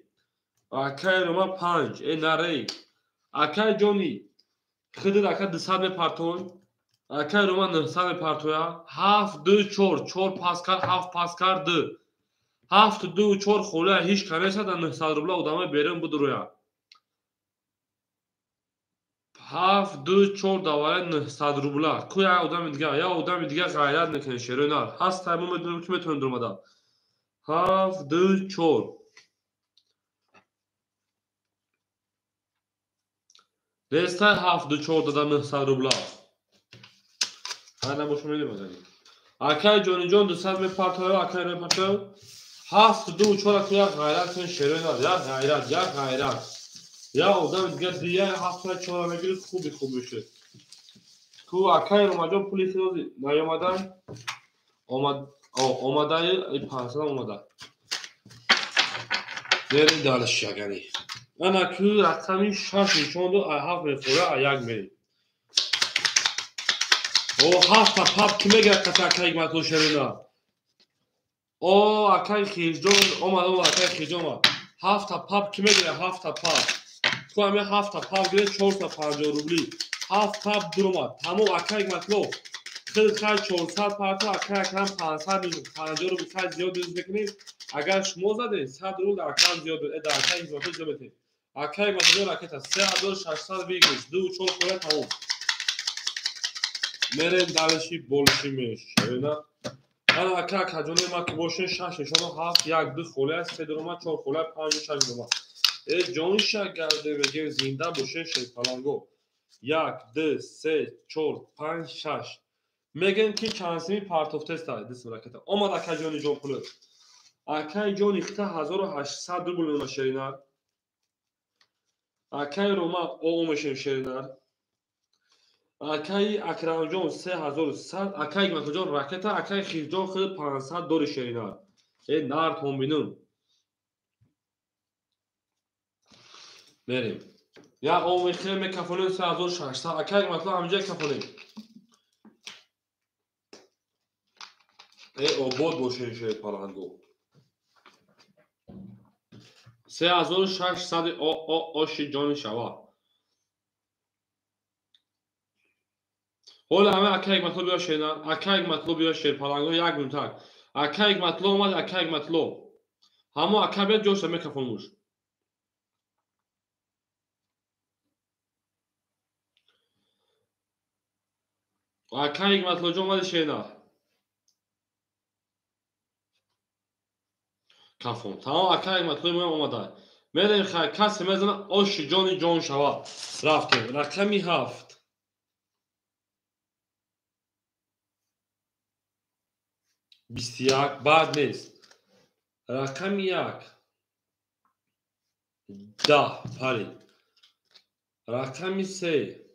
Акай Рома 5. Э, нарей. Акай ҷони хидр ака 200 мепартой. Акай Рома 900 мепартоя. 7 2 4. 4 пас кард, 7 пас кард 2. 7 2 4 холия ҳеч канеса дар 900 рубла одамои берун будуроя. 7 2 4 давараи 900 рубла. Ку як одами дига, як одами дига ғайрат мекунед шерои нар. Ҳаст мо медонем ки метавонем дуромада. 7 2 4. Нестай 7 2 4 дада 900 рубла. Ҳай набошо медонем. Акай Ҷониҷон 200 мепартоё, акай мепартоё. 7 2 4 ку як ғайрат кунед шерои нар. Як ғайрат, як ғайрат. Я одам дига дия 7 4 мегирид, хуби хуб мешуд. Ку акай Ромаҷон пули хирози наёмадан. Омад, омадаи 500 омада. Мерем дальше агани. Ана ку рақами 6 нишон дод, ай 7 мехӯра, ай 1 мерем. О, 7 пап ки мегирад қати акай Ҳикматулло шерина. О, акай Хирҷон омад, омад, акай Хирҷон омад. 7 пап ки мегирад, 7 пап. Ку ҳаме 7 пап гиред 450 рубли. 7 пап дуромад. Тамом акай Ҳикматулло. Хел хай 400 парта, акай Акрам 550 рубл хай зиёд дӯст мекунем. Агар шумо задед 100 рубл дар Акрам зиёд, дар акай Ҳикматулло зиёд метед. Акай Ҳикматулло ракета 3600 выигрыш, 2 4 хола тамом. Мерем дальше больше мешавена. Ана ака акаҷони ма ки бошен 6 нишона 7 1 2 хола 3 дурома 4 хола 5 6 дурома. Э ҷонша гарде мегем зинда бошен шерпаланго. 1 2 3 4 5 6. Мегем ки чанд сими партофтеста дисм ракета. Омад акаҷони ҷон пулы. Акай ҷони хита 1800 рубл мема шеринар. Акай Рома о мешем шеринар. Акай Акрамҷон 3100, акай Ҳикматуллоҷон ракета, акай Хирҷон хид 500 дори шеринар. Э нар томбинун. Мерем. Я о мехирем мекафонем 3600, акай Ҳикматулло ҳамҷа кафонем. Э обод бошен шер паланго. 3600 о о оши ҷони шава. Ҳола ҳама акай Ҳикматулло биё шерна, акай Ҳикматулло биё шер паланго як минутак. Акай Ҳикматулло омад, акай Ҳикматулло. Ҳамо ака биёд ҷоша мекафонмуш. Ака Ҳикматуллоҷон омади шеринар. Кафон. Тамом ака Ҳикматуллои моям омада. Мерем хай касе мезана оши ҷони ҷон шава. Рафтем. Рақами 7. 21 баъд нест. Рақами 1. 10 парид. Рақами 3.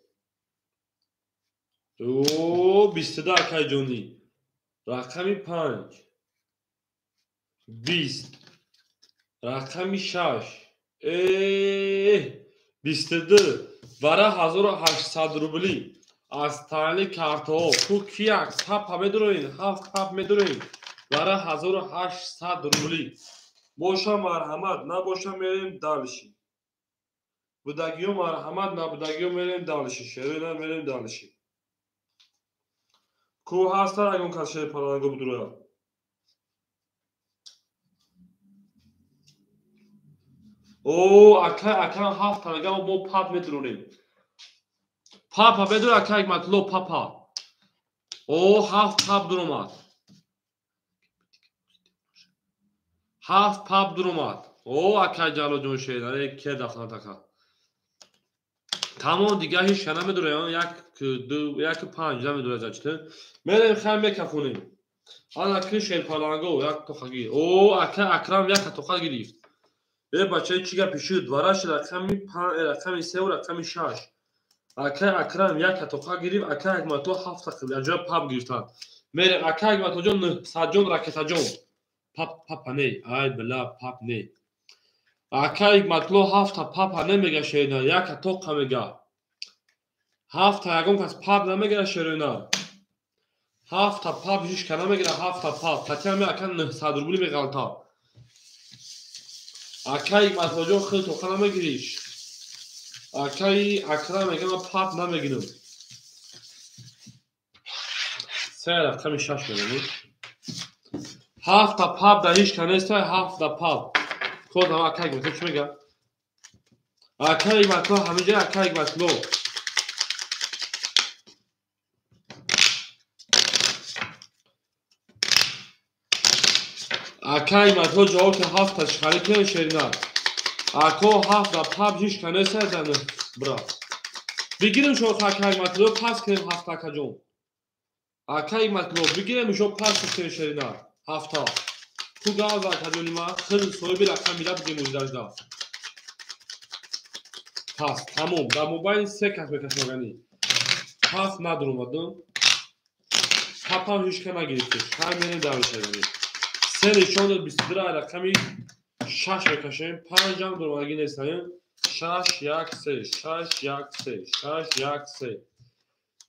О, 22 акай ҷонӣ. Рақами 5. 20. Рақами 6. 22. Бара 1800 рубли. Аз таъли картаҳо. Ку кияк папа медуроин, ҳафт пап медуроин. Бара 1800 рубли. Боша марҳамат, набоша мерем дальше. Будагиё марҳамат, набудагиё мерем дальше. Шероина мерем дальше. Ку ҳастан ягон кас шери паланго будурояд? О, акай Акрам ҳафт танага мо пап медуронем. Папа медура акай Ҳикматулло папа. О, ҳафт пап дуромад. Ҳафт пап дуромад. О, акай Ҷалолҷон шеринар, ке дафнат ака. Тамом дигар ҳеч ка намедуроям, 1 2 1 5 намедурояд зачита. Мерем хай мекафонем. Ана ки шерпаланго як тоқа гир. О, акай Акрам як тоқа гирифт. Э бачаи чӣ гапи шуд? Вараш рақами 5, рақами 3 ва рақами 6. Акай Акрам як тоқа гирифт, акай Ҳикматулло ҳафт тоқа аҷоиб пап гирифтанд. Мерем акай Ҳикматуллоҷон 900ҷон ракетаҷон. Пап папа не, ай била пап не. Акай Ҳикматулло ҳафта папа намега шерина, як тоқа мега. Ҳафта ягон кас пап намегира шерина. Ҳафта пап ҳеч ка намегира, ҳафта пап. Қатъиян ме ака 900 рубли меғалта. Акай Ҳикматуллоҷон хел тоқа намегириш. Акай Акрам мега ман пап намегирам. Се рақами 6 мегӯям. Ҳафта пап дар ҳеч ка нестай, ҳафта пап. Кодам акай Ҳикматулло чӣ мега? Акай Ҳикматулло ҳаминҷа акай Ҳикматулло. Акай Ҳикматулло ҷавоб ки ҳафта чӣ кунем шерина. Ако ҳафта пап ҳеч ка нестай дар бра. Бигирем шо акай Ҳикматулло пас кунем ҳафта акаҷон. Акай Ҳикматулло бигирем шо пас кунем шерина. Ҳафта. Ку гав акаҷони ма хел соҳиби рақами ра бигем муждажда. Пас тамом. Дар мобайни се кас мекашмагани. Пас надуромадам. Папам ҳеч ка нагирифтеш. Хай мерем даршагани. Се нишон дод 22 рақами 6 мекашем. 5 дуромадагӣ нестаем. 6 1 3 6 1 3 6 1 3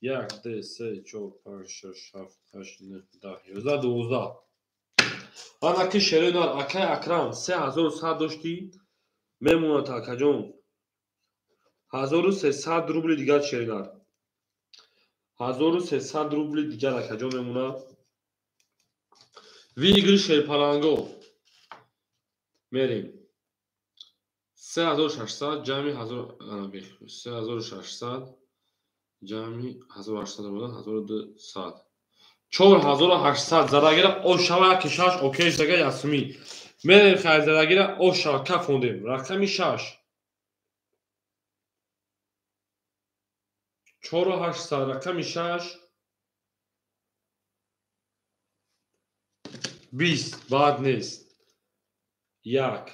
1 2 3 4 5 6 7 8 9 10 11 12. Ана ки шеринар акай Акрам 3100 доштӣ мемонад акаҷон. 1300 рубли дигар шеринар. 1300 рубли дигар акаҷон мемонад. Вигр шерпаланго. Мерем. 3600 ҷамъи 3600 ҷамъи 1800 буда 1200. 4800 зарагира ошава 16 окей шага ясми. Мерем хай зарагира ошава кафондем. Рақами 6. 4800 рақами 6. 20 баъд нест. 1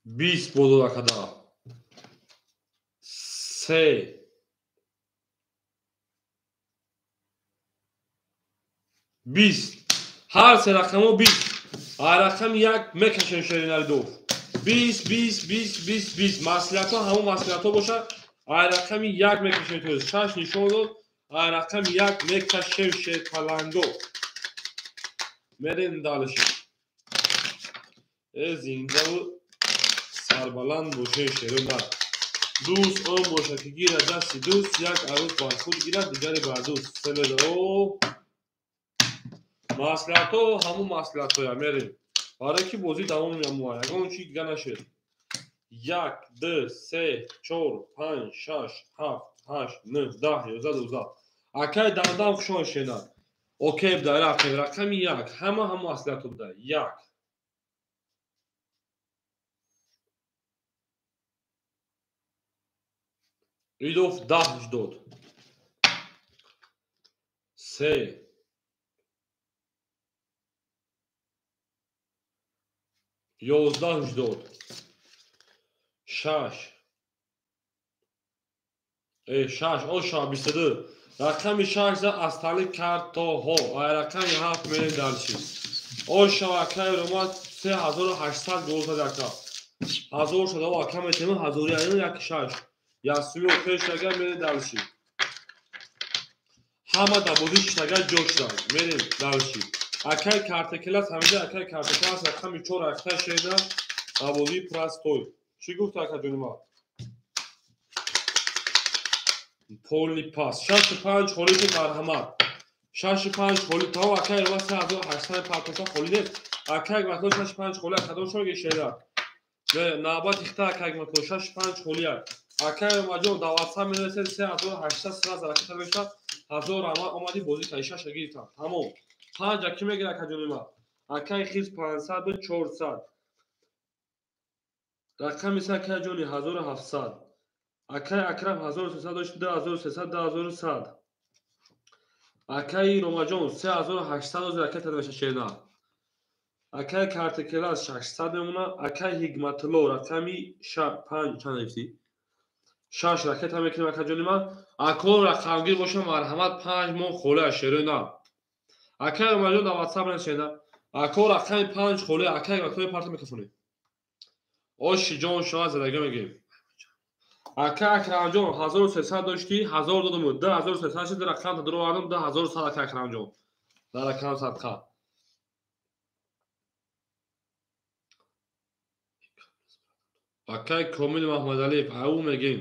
20 бодо акада. 3 20. Ҳар се рақамо 20. Ҳар рақами 1 мекашем шеринари дов. 20 20 20 20 20. Маслиҳатҳо ҳамон маслиҳатҳо бошад. Ҳар рақами 1 мекашем. То 6 нишон дод. Ҳар рақами 1 мекашем шерпаланго. Мерем дальше. Э зиндаву сарбаланд бошем шеринар. Дӯст он бошад ки гирад дасти дӯст, як арӯс бар худ гирад, дигаре бар дӯст. Семеда. Маслиҳатҳо ҳамон маслиҳатҳоя мерем. Барои ки бозӣ давом меамояд. Ягон чи дига нашед. 1, 2, 3, 4, 5, 6, 7, 8, 9, 10, 11, 12. Акай дандам хушон шена. Окей буда, рафтем. Рақами 1. Ҳама ҳамо аслияту буда. 1. Идов 10 дод. 3. 11 дод. 6. 6, оша 22. Рақами 6 за астали картоҳо. Ай рақами 7 мерем дальше. Оша акай ромад 3800 гол зад ака. 1000 шуда ака метем 1000 16. Ясуми окей шага мерем дальше. Ҳама дар бозӣ шага ҷо шуданд. Мерем дальше. Акай картакелас ҳамида акай картакелас рақами 4 акта шеда дар бозии простой. Чӣ гуфт ака ҷонима? Полный пас. 65 холӣ ту марҳамат. 65 холӣ то акай ва 3800 партоша холӣ нест. Акай матло 65 холӣ кадом шоги шеда. Навбат ихта акай матло 65 холӣ. Акай маҷон дар WhatsApp менависед 3800 сразу ракета мешавад. 1000 рамад омадӣ бозӣ кардӣ 6 гирифтам. Тамом. 5 аки мегирад ака ҷонима. Акай хиз 500 буд 400. Рақами се акай ҷони 1700. Акай Акрам 1300 дошт 2300 2100. Акай Ромаҷон 3800 дошт ракета меша шена. Акай Картакелас 600 мемона. Акай Ҳикматулло рақами 5 чанд гирифтӣ? 6 ракета мекунем ака ҷони ман. Ако рақамгир боша марҳамат 5 моҳ холӣ аз шерои нав. Акай Ромаҷон дар WhatsApp нависед. Ако рақами 5 холӣ акай Ҳикматулло парта микрофоне. Оши ҷон шава задагӣ мегирем. Ака Акрамҷон 1300 доштӣ 1000 додам 2300 шуд рақам даровардам 2100 ака Акрамҷон. Дар рақам садқа. Акай Комил Маҳмадалиев ау мегем.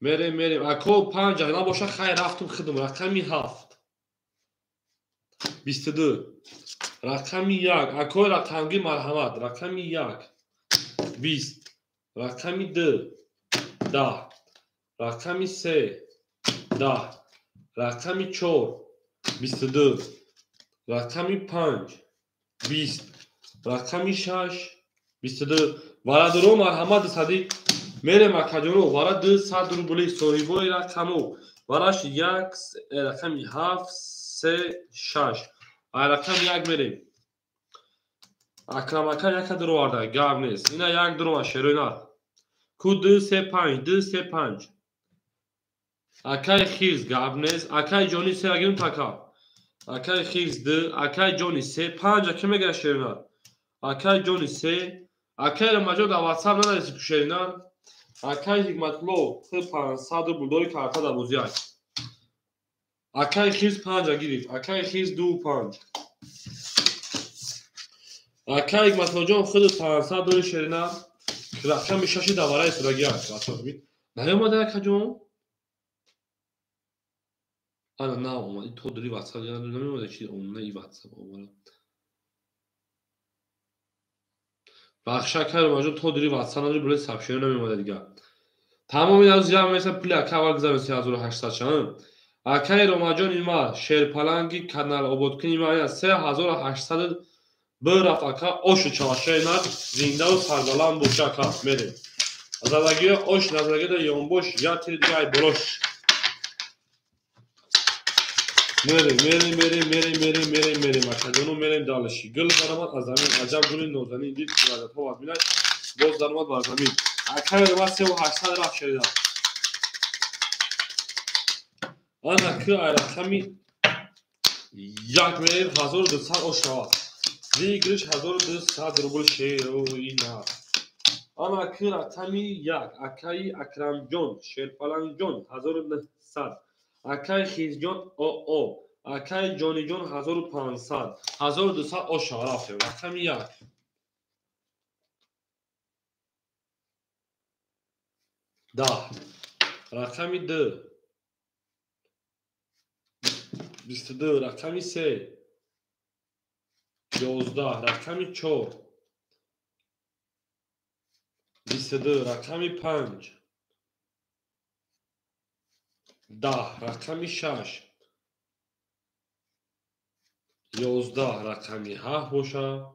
Мерем мерем. Ако 5 набоша хайр рафтум хидм рақами 7. 22. Рақами 1. Акой рақамги марҳамат. Рақами 1. 20. Рақами 2. 10. Рақами 3. 10. Рақами 4. 22. Рақами 5. 20. Рақами 6. 22. Варадуро марҳамат сади мерем акаҷоно вара 200 рубли соҳибои рақаму вараш 1 рақами 7 3 6. Ай рақами 1 мерем. Акрам ака яка дуроварда гап нест. Ина як дурома шерои нар. Ку 2 3 5 2 3 5. Акай хирз гап нест. Акай ҷони 3 агирм така. Акай хирз 2, акай ҷони 3 5 аки мегирад шерои нар. Акай ҷони 3. Акай Ромаҷон дар WhatsApp нанависед ку шерои нар. Акай Ҳикматулло 500 рубл дори карта дар бозӣ аст. Акай хирз 5 гирифт. Акай хирз 2 5. Акай Ҳикматуллоҷон худ 500 дори шерои нар. Рақами 6 давараи судагӣ аст. Наёмада акаҷон? Ана наомад. То дори WhatsApp намеомада чи омада и WhatsApp омада. Бахша акай Ромаҷон то дори WhatsApp надори буле сабшиё намеомада дигар. Тамоми аз ҷамъ меса пули ака аввал гузарем 3800 чанд. Акай Ромаҷон има шерпаланги канал ободкуни има 3800 бирафт ака ошу чавашаи нар зиндаву сарбаланд боша ака мерем. Задагиё ош назарагида ёнбош я тири дига ай болош. Мерем мерем мерем мерем мерем мерем мерем акаҷоно мерем далаши. Гул баромад аз замин аҷаб гули нозанин дид лаззатҳо аз бинад боз даромад бар замин. Акай Рома 3800 рафт шерида. Ана ки ай рақами 1 мерем 1200 ош шавад. Выигрыш 1200 рубл шерои нар. Ана ки рақами 1 акаи Акрамҷон Шерпалангҷон 1900. Акай Хизҷон ОО. Акай Ҷониҷон 1500. 1200 ош шавад рафтем. Рақами 1. 10. Рақами 2. 22. Рақами 3. 11. Рақами 4. 22 рақами 5 10 рақами 6 11 рақами 7 боша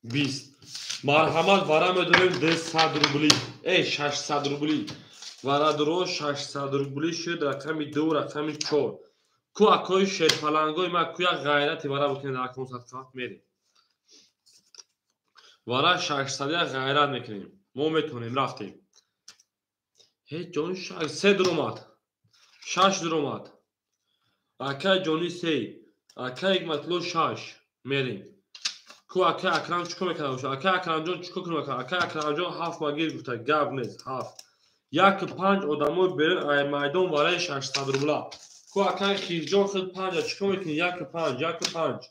20. Марҳамат, вара медорем 200 рубли, 600 рубли. Варадро 600 рубли шуд рақами 2 рақами 4. Ку акои шерпалангои ма ку як ғайрати вара бикунед акон садқа мерем. Вара 600 як ғайрат мекунем. Мо метавонем, рафтем. Ҳеҷ ҷони 3 дуромад. 6 дуромад. Акай ҷони 3, акай Ҳикматулло 6 мерем. Ку акай Акрам чӣ кор мекарда бошад? Акай Акрамҷон чӣ кор мекарда? Акай Акрамҷон 7 магир гуфта, гап нест, 7. 1-5 одамои берун ай майдон вараи 600 рубла. Ку акай Хирҷон худ 5 чӣ кор мекунӣ? 1-5, 1-5.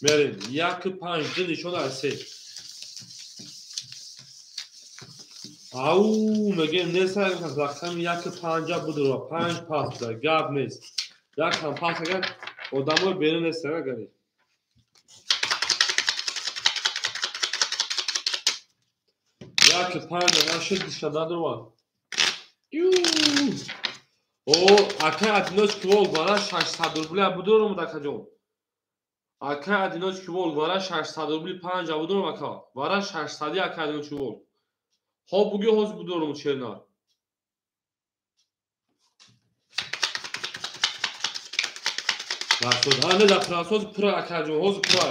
Мерем. 1-5 ду нишон аз 3. Ау, мегем нест, рақами 1-5 будро, 5 пас буда, гап нест. 1 пас агар одамои берун нест, агари. 1-5 нашуд, дишададрова. О, акай Одиночки Волк вара 600 рубля будорум дакаҷон. Акай Одиночки Волк вара 600 рубли 5 будорум ака. Вара 600 акай Одиночки Волк. Хоб буги ҳоз будорум чернар. Расоз, а не да прасоз пура акаҷон, ҳоз пура.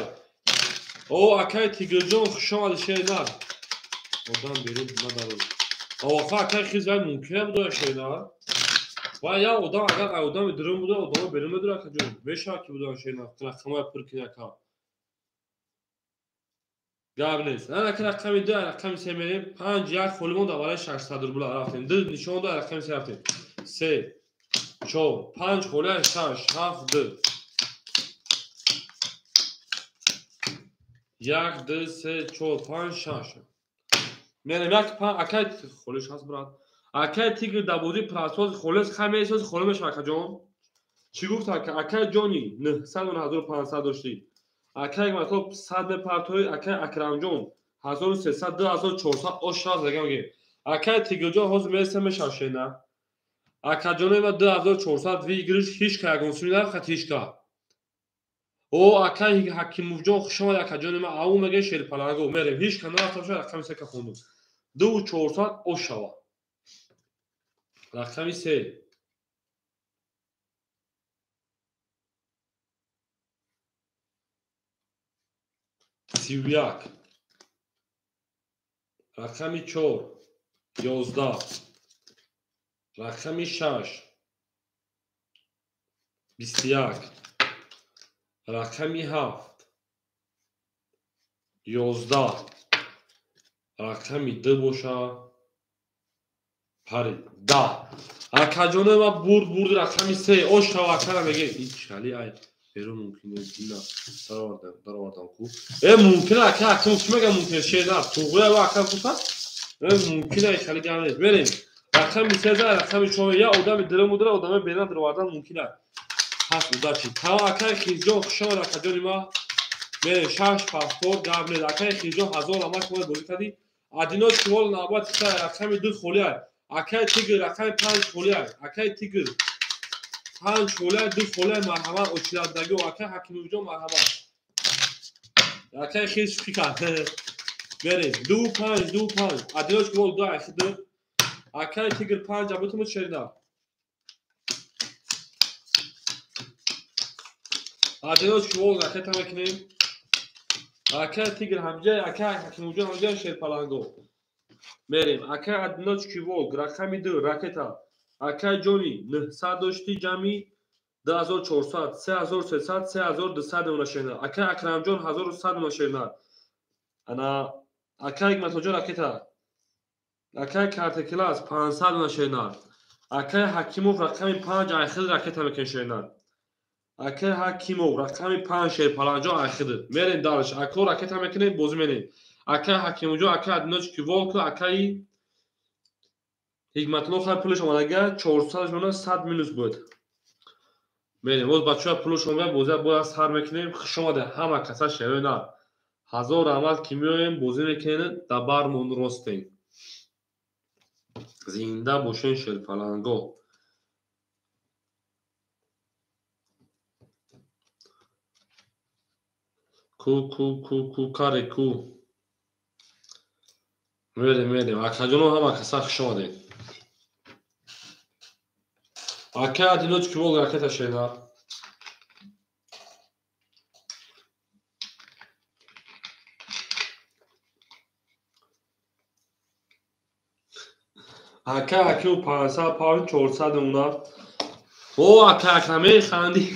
О, акай Тигрҷон хуш омади шернар. Одам берун надарод. Оха акай хиз вай мумкин будора шернар. Ва я одам агар ай одами дурун буда, одамо берун медора акаҷон. Мешавад ки будора шернар. Рақамҳоя пур кунӣ ака. Гап нест. Ана ака рақами 2, рақами 3 мерем. 5 1 холӣ монда барои 600 рубла рафтем. 2 нишон дод, рақами 3 рафтем. 3 4 5 холӣ 6 7 2. 1 2 3 4 5 6. Мерем 1 5 акай холиш ҳаст брат. Акай Тигр дар бозии прасоз холес хай месоз холӣ мешавад акаҷон. Чӣ гуфт ака? Акай ҷони 900 1500 доштӣ. Акай Ҳикматулло 100 мепартои, акай Акрамҷон 1300 2400 ош шаст дагам ге. Акай Тигрҷон ҳозир мераса мешавад шена. Акаҷони ма 2400 выигрыш ҳеч ка ягон суми нарафт ҳеч ка. О, акай Ҳакимовҷон хуш омад акаҷони ма, ау мега шерпаланго мерем. Ҳеч ка нарафта бошад рақами 3 ка хондум. 2400 ош шавад. Рақами 3. 31. Рақами 4. 11. Рақами 6. 21. Рақами 7. 11. Рақами 2 боша. Пари 10. Акаҷони ма бурд рақами 3. Ош шава акара меге. Ич хали ай берун мумкин нест. На, даровардам ку. Мумкин ака, ака чӣ мега мумкин шернар. Туғрия ва ака гуфта. Мумкин ай хали гап нест. Мерем. Рақами 3 за рақами 4. Я одами дилам удра, одами берун даровардан мумкин аст. Пас удачи. Та акай Хирҷон хуш омад акаҷони ма. Мерем 6 паспорт гап нест. Акай Хирҷон 1000 рамак мо бозӣ кардӣ. Одиночки Волк навбат рақами 2 холӣ аст. Акай Тигр рақами 5 холӣ аст. Акай Тигр 5 холӣ, 2 холӣ, марҳамат очиладагӣ. Акай Ҳакимовҷон марҳамат. Акай хел шӯхӣ кард. Мерем 2 5 2 5. Одиночки Волк 2 ахи 2. Акай Тигр 5 абутумуд шерина. Одиночки Волк ракета мекунем. Акай Тигр ҳамҷа, акай Ҳакимовҷон ҳамҷа шерпаланго. Мерем. Акай Одиночки Волк рақами 2 ракета. Акай ҷони 900 доштӣ ҷамъи 2400, 3300, 3200 мона шерна. Акай Акрамҷон 1100 мона шерна. Ана акай Ҳикматуллоҷон ракета. Акай Картекилас 500 мона шерна. Акай Ҳакимов рақами 5 айхид ракета мекунем шерна. Акай Ҳакимов рақами 5 шерпаланҷон айхид. Мерем дарш. Ако ракета мекунем, бозӣ мерем. Акай Ҳакимовҷон, акай Одиночки Волк, акай Ҳикматулло хай пулаш омадага 400 мона 100 минус буд. Мерем. Боз бачаҳо пулаш омада, бозӣ бояд сар мекунем. Хуш омада ҳама каса шерои нар. Ҳазор раҳмат ки меоем, бозӣ мекунед, дар бармон ростем. Зинда бошен шерпаланго. Ку ку ку ку каре ку. Мерем мерем. Акаҷоно ҳама каса хуш омадед. Ака одиночки волк ракета шена. Ака акю 500 паун 400 уна. О ака ака механди.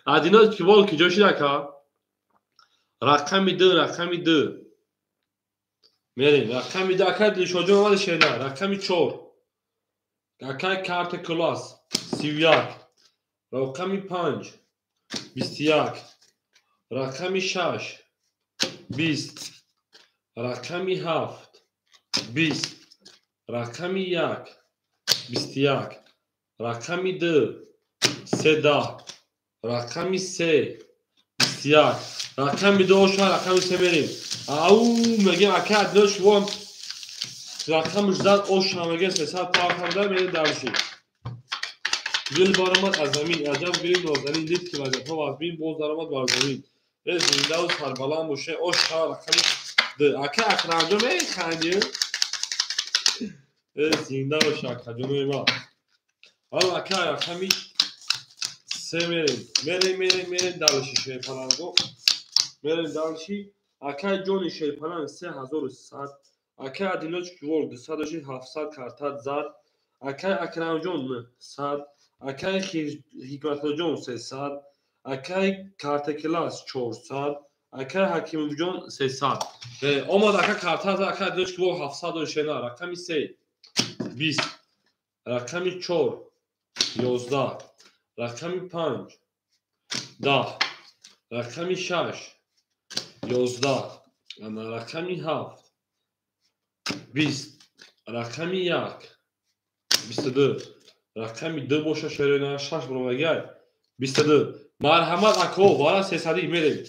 Одиночки волк ҷо шид ака? Рақами 2, рақами 2. Мерем, рақами 2 ака Дилшодҷон омада шена, рақами 4. Акай карта класс 31, рақами 5 21, рақами 6 20, рақами 7 20, рақами 1 21, рақами 2 13, рақами 3 21, рақами 2 оша, рақами 3 мерем. Ау мегем ака адиноч вам рақамш зад оша мегем 300 паҳамда мерем дарши. Гул баромад аз замин, аҷаб гули нозанин дид ки вазиятҳо вазбин боз даромад бар замин. Э зиндаву сарбаланд боше оша рақами 2. Ака Акрамҷон механдӣ? Э зинда боше акаҷонои ма. Ҳало ака рақами 3 мерем. Мерем мерем мерем дарши шерпаланго. Мерем дарши. Акай ҷони шерпаланг 3100. Акай одиночки волк 206 700 карта зад. Акай Акрамҷон 900. Акай Ҳикматуллоҷон 300. Акай картакласс 400. Акай Ҳакимовҷон 300. Омад ака карта зад, акай одиночки волк 700 шена. Рақами 3 20, рақами 4 11, рақами 5 10, рақами 6 11, рақами 7 20, рақами 1 22, рақами 2 боша шерена 6 баромадагай 22. Марҳамат ако, вара 300 мерем.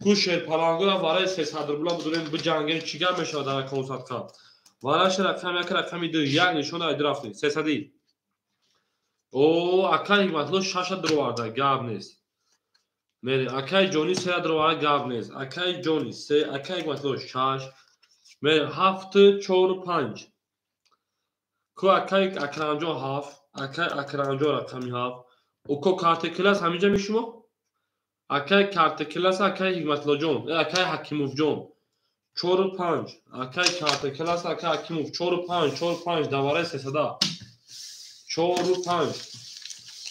Ку шерпалангора вараи 300 рубла будурем биҷангем, чӣ гап мешавад дар консатка. Вараши рақами 1, рақами 2, 1 нишон айд рафтем 300. О, ака Ҳикматулло 6 дароварда, гап нест. Мерем, акай ҷони 3 дароварда, гап нест. Акай ҷони 3, акай Ҳикматулло 6. Мерем 7 4 5. Ку акай Акрамҷон 7, акай Акрамҷон рақами 7. Око карта класс ҳаминҷа мешумо? Акай карта класс, акай Ҳикматуллоҷон, акай Ҳакимовҷон 4 5, акай карта класс, акай Ҳакимов 4 5, 4 5 давараи 300. 4 5.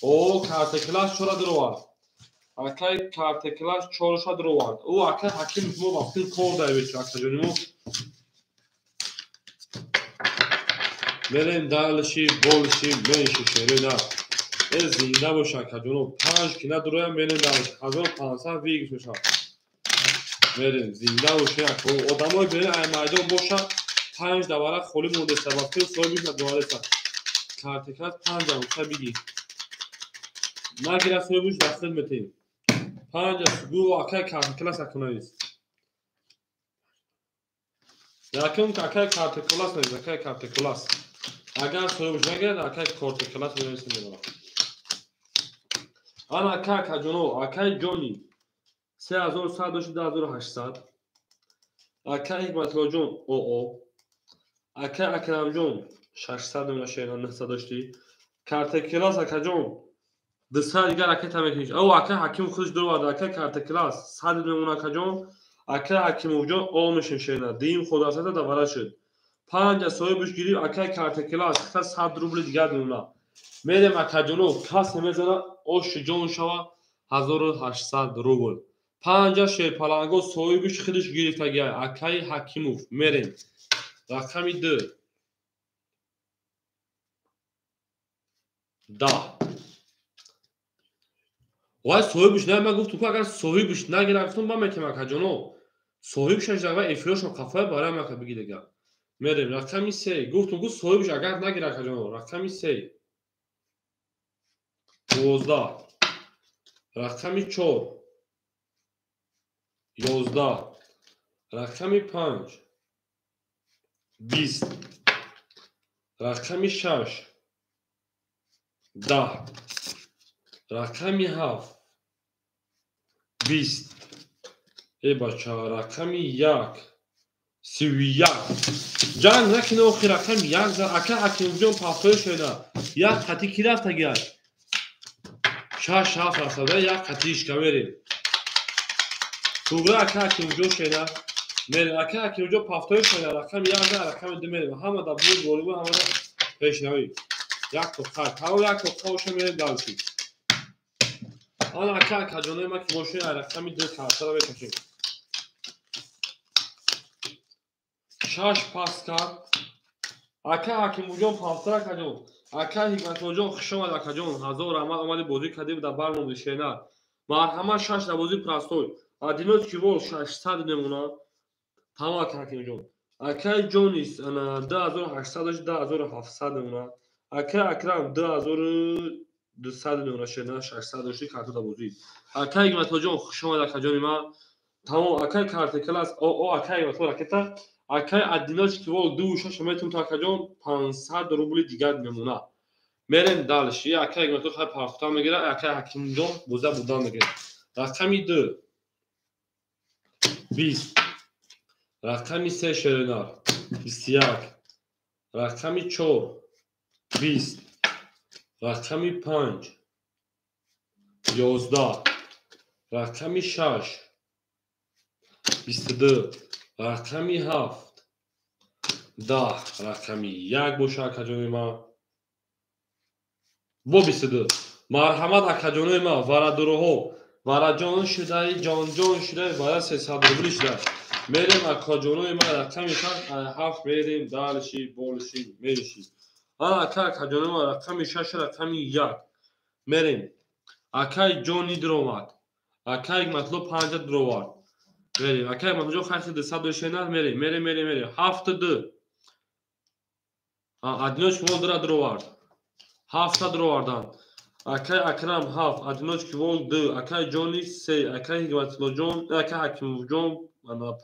О, карта класс 4 даровард. Акай карта класс 4 даровард. О, акай Ҳакимов мо вақти кор давечи акаҷони мо. Мерем далши, болши, менши шерена. Э зинда боша акаҷоно. 5 ки надуроям мерем далши. 1500 вигс мешавад. Мерем зинда боша ако. Одамои берин ай майдон боша 5 давара холӣ мондаста вақти соҳибиш надовареста. Карта класс 5 амса биги. Нагира соҳибиш дастил метем. 5 гу акай карта класс акунавис. Якум акай карта класс навис, акай карта класс. Агар соҳибиш нагирад, акай карта класс менависем мерава. Ана ака акаҷоно, акай ҷони 3100 дошт 2800. Акай Ҳикматуллоҷон ОО. Акай Акрамҷон 600 мешавад 900 дошти. Карта класс акаҷон 200 дигар ракета мекуниш. О, акай Ҳакимов худаш даровард, акай карта класс 100 мемона акаҷон. Акай Ҳакимовҷон О мешавад. Дим худасата давара шуд. 5 соҳибаш гирифт, акай карта класс 100 рубли дигар мемона. Мерем акаҷоно, кас намезана, оши ҷон шава 1800 рубл. 5 шерпаланго соҳибиш худаш гирифтагиай, акай Ҳакимов. Мерем. Рақами 2 10. Вай соҳибиш не, ман гуфтум ку агар соҳибиш нагирад, гуфтум ман метем акаҷоно. Соҳибшаш ва эфирошон қафоя барои ман ака биги дигар. Мерем рақами 3. Гуфтум ку соҳибиш агар нагирад акаҷоно, рақами 3 12, рақами 4 11, Рақами 5 20. Рақами 6 10. Рақами 7 20. Э бача, рақами 1 31. Ҷанг накина охи рақами 1 зад. Ака Ҳакимҷон пафтои шояда. Як қати ки рафтагиаш? 6 7 рафтада, як қати ишка мерем. Тугра ака Ҳакимҷон шояда. Мерем. Ака Ҳакимҷон пафтои шояда. Рақами 1 зад, рақами 2 мерем. Ҳама да буд болибу, ҳама да пешравӣ. Як тоқа. Тамом як тоқа боша мерем дальше. Ана ака акаҷонои ма ки бошед, рақами 2 картара мекашем. 6 пас кард. Ака Ҳакимҷон пафтар акаҷон. Ака Ҳикматуллоҷон хуш омад акаҷон. Ҳазор раҳмат омади бозӣ кардӣ дар барномаи шена. Марҳамат 6 дар бозии простой. Одиночки вол 600 мемонад. Тамом ака Ҳакимҷон. Акаи Ҷонис ана 2800 дошт, 2700 мемонад. Акаи Акрам 2200 мемонад шена, 600 дошти карта дар бозӣ. Акаи Ҳикматуллоҷон хуш омад акаҷони ман. Тамом акаи Картекалас, о акаи Ҳикматулло ракета. Акаи одиночки вол 26 метун то акаҷон 500 рубли дигар мемонад. Мерем дальше. Акаи Ҳикматулло хай пафта мегирад, акаи Ҳакимҷон боза будан мегирад. Рақами 2 20. Рақами 3 шеренар 21. Рақами 4 20. Рақами 5 11. Рақами 6 22. Рақами 7 10. Рақами 1 боша акаҷони ман. Бо 22. Марҳамат акаҷонои ман, варадуроҳо. Вараҷон шудаи, ҷонҷон шудаи, вара 300 рубли шудаи. Мерем акаҷонои ман, рақами 6 7 мерем дальше, больше, меньше. Ана ака акаҷонои ман, рақами 6 рақами 1. Мерем. Акаи Ҷони дуромад. Акаи Ҳикматулло 5 дуровард. Мерем. Акаи Ҳикматуллоҷон хайси 200 дошена, мерем, мерем, мерем, мерем. 7 2. Одиночки вол дура дуровард. 7 дуровардан. Акаи Акрам 7, одиночки вол 2, акаи Ҷони 3, акаи Ҳикматуллоҷон, акаи Ҳакимовҷон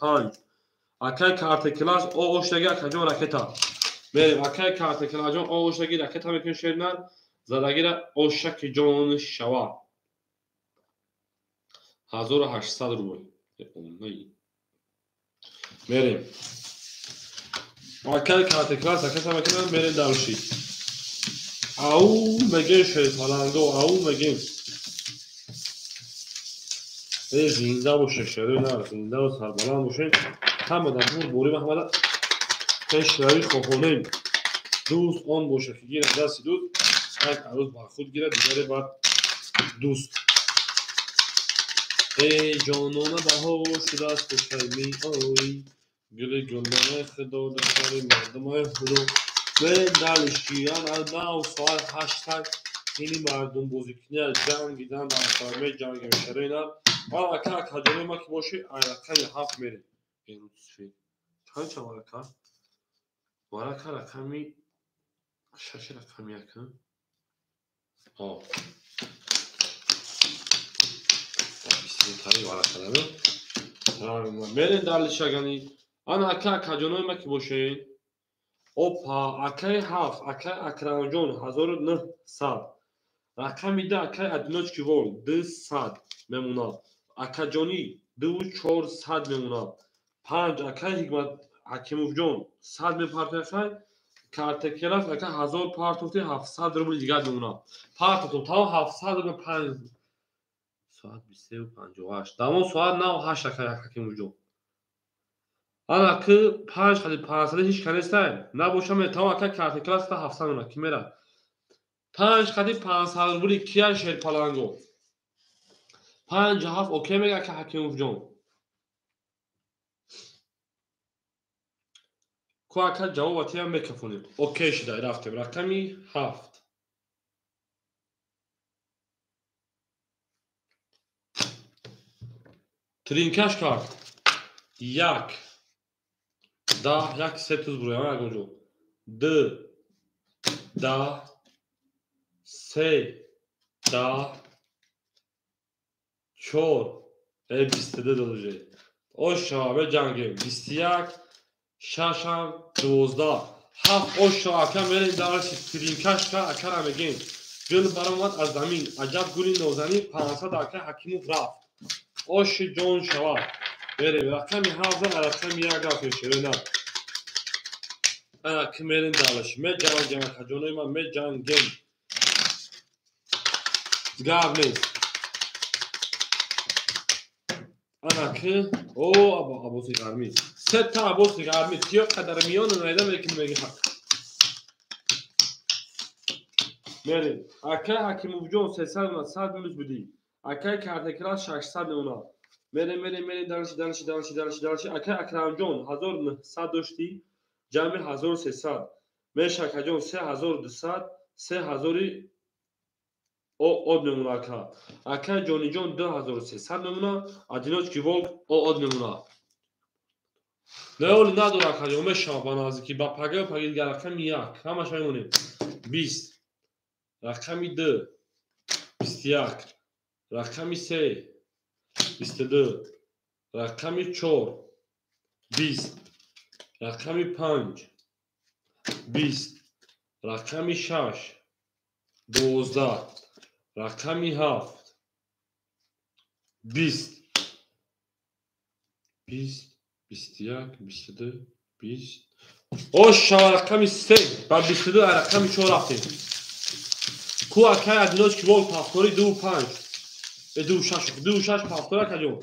5. Акаи Картекилас о оштаги акаҷон ракета. Мерем. Акаи Картекиласҷон о оштаги ракета мекунем шернар. Задагира ошаки ҷон шава. 1800 рубл. Мерем. Акаи Картекилас ракета мекунем, мерем дальше. Ау мегем шерпаланго, ау мегем. Э зинда боше шернар, зинда ва сарбаланд боше. Ҳама дар бур борим, ҳама дар пешравӣ хоҳонем. Дӯст он боше ки гирад дасти дӯст, як арӯз бар худ гирад, дигаре бар дӯст. Эй ҷонона баҳор шудааст хушай меоӣ, гули гулдонаи худо духтари мардумои худо. Мерем дальше. Ана нав соат 8 ини мардум бозикуния ҷангидан дар соат меҷангем шерена. Ана ака акаҷонои ма ки боши, ай рақами 7 мерем. Чанд ча варака? Варака рақами 6 рақами 1. О. Бисмиллаҳи варакалами. Мерем дальше агани. Ана ака акаҷонои ма ки бошед. Опа, акаи 7, акаи Акрамҷон 1900. Рақами 2 акаи одиночки вол 200 мемонад. Акаҷони 2400 мемонад. 5 акаи Ҳикмат Ҳакимовҷон 100 мепартояд. Картекелас ака 1000 партофти 700 рубл дигар мемонад. Партофтум тамом 700 рубл 5 соат 23:58. Тамом соат 9:08 акаи Ҳакимовҷон. Ана ки 5 қади 500 ҳеч ка нестай. Набошам тамом ака Картекелас 700 мемонад. Ки мерад? 5 қади 500 рубли кия шерпаланго. 5 7 окей мега ака Ҳакимовҷон. Ку ака ҷавоб атиям мекафонем. Окей шуда рафтем. Рақами 7. Тринкаш кард. 1 10 1 3 туз буроям ягонҷо. 2 10 3 10 4 22 додуже. Ош шава меҷангем. 21 6 12 7 ош шава ака мерем дарси сиринкашка акара мегем. Гул баромад аз замин. Аҷаб гули нозанин 500 ака Ҳакимов рафт. Оши ҷон шава. Мерем рақами 7 рақами 1 рафтем шерина. Ана ки мерем далаш. Меҷангем ака ҷонои ман меҷангем. Гап нест. Ана ки о абоси гармӣ. Сета абоси гармӣ. Тиё қадар миёна найда мекунем меги ҳақ. Мерем. Акай Ҳакимовҷон 300 мемонад, 100 минус будӣ. Акай Картекрас 600 мемонад. Мерем, мерем, мерем, дальше, дальше, дальше, дальше, дальше. Акай Акрамҷон 1900 доштӣ, ҷамъи 1300. Меша акаҷон 3200, 3000 од мемона ака. Акай Ҷониҷон 2300 мемона, Одиночки волк од мемона. Неоли надора акаҷон, мешава ба наздикӣ, ба пага паги дигар рақами 1, ҳамаш мемонем. 20 рақами 2 21 рақами 3 22 рақами 4 20 рақами 5 20 рақами 6 12 рақами 7 20 20 21 22 20 ош шава рақами 3 ба 22 рақами 4 рафтем. Ку акай Одиночки волк пафтори 2 5 2 6 2 6 пафтори акаҷон.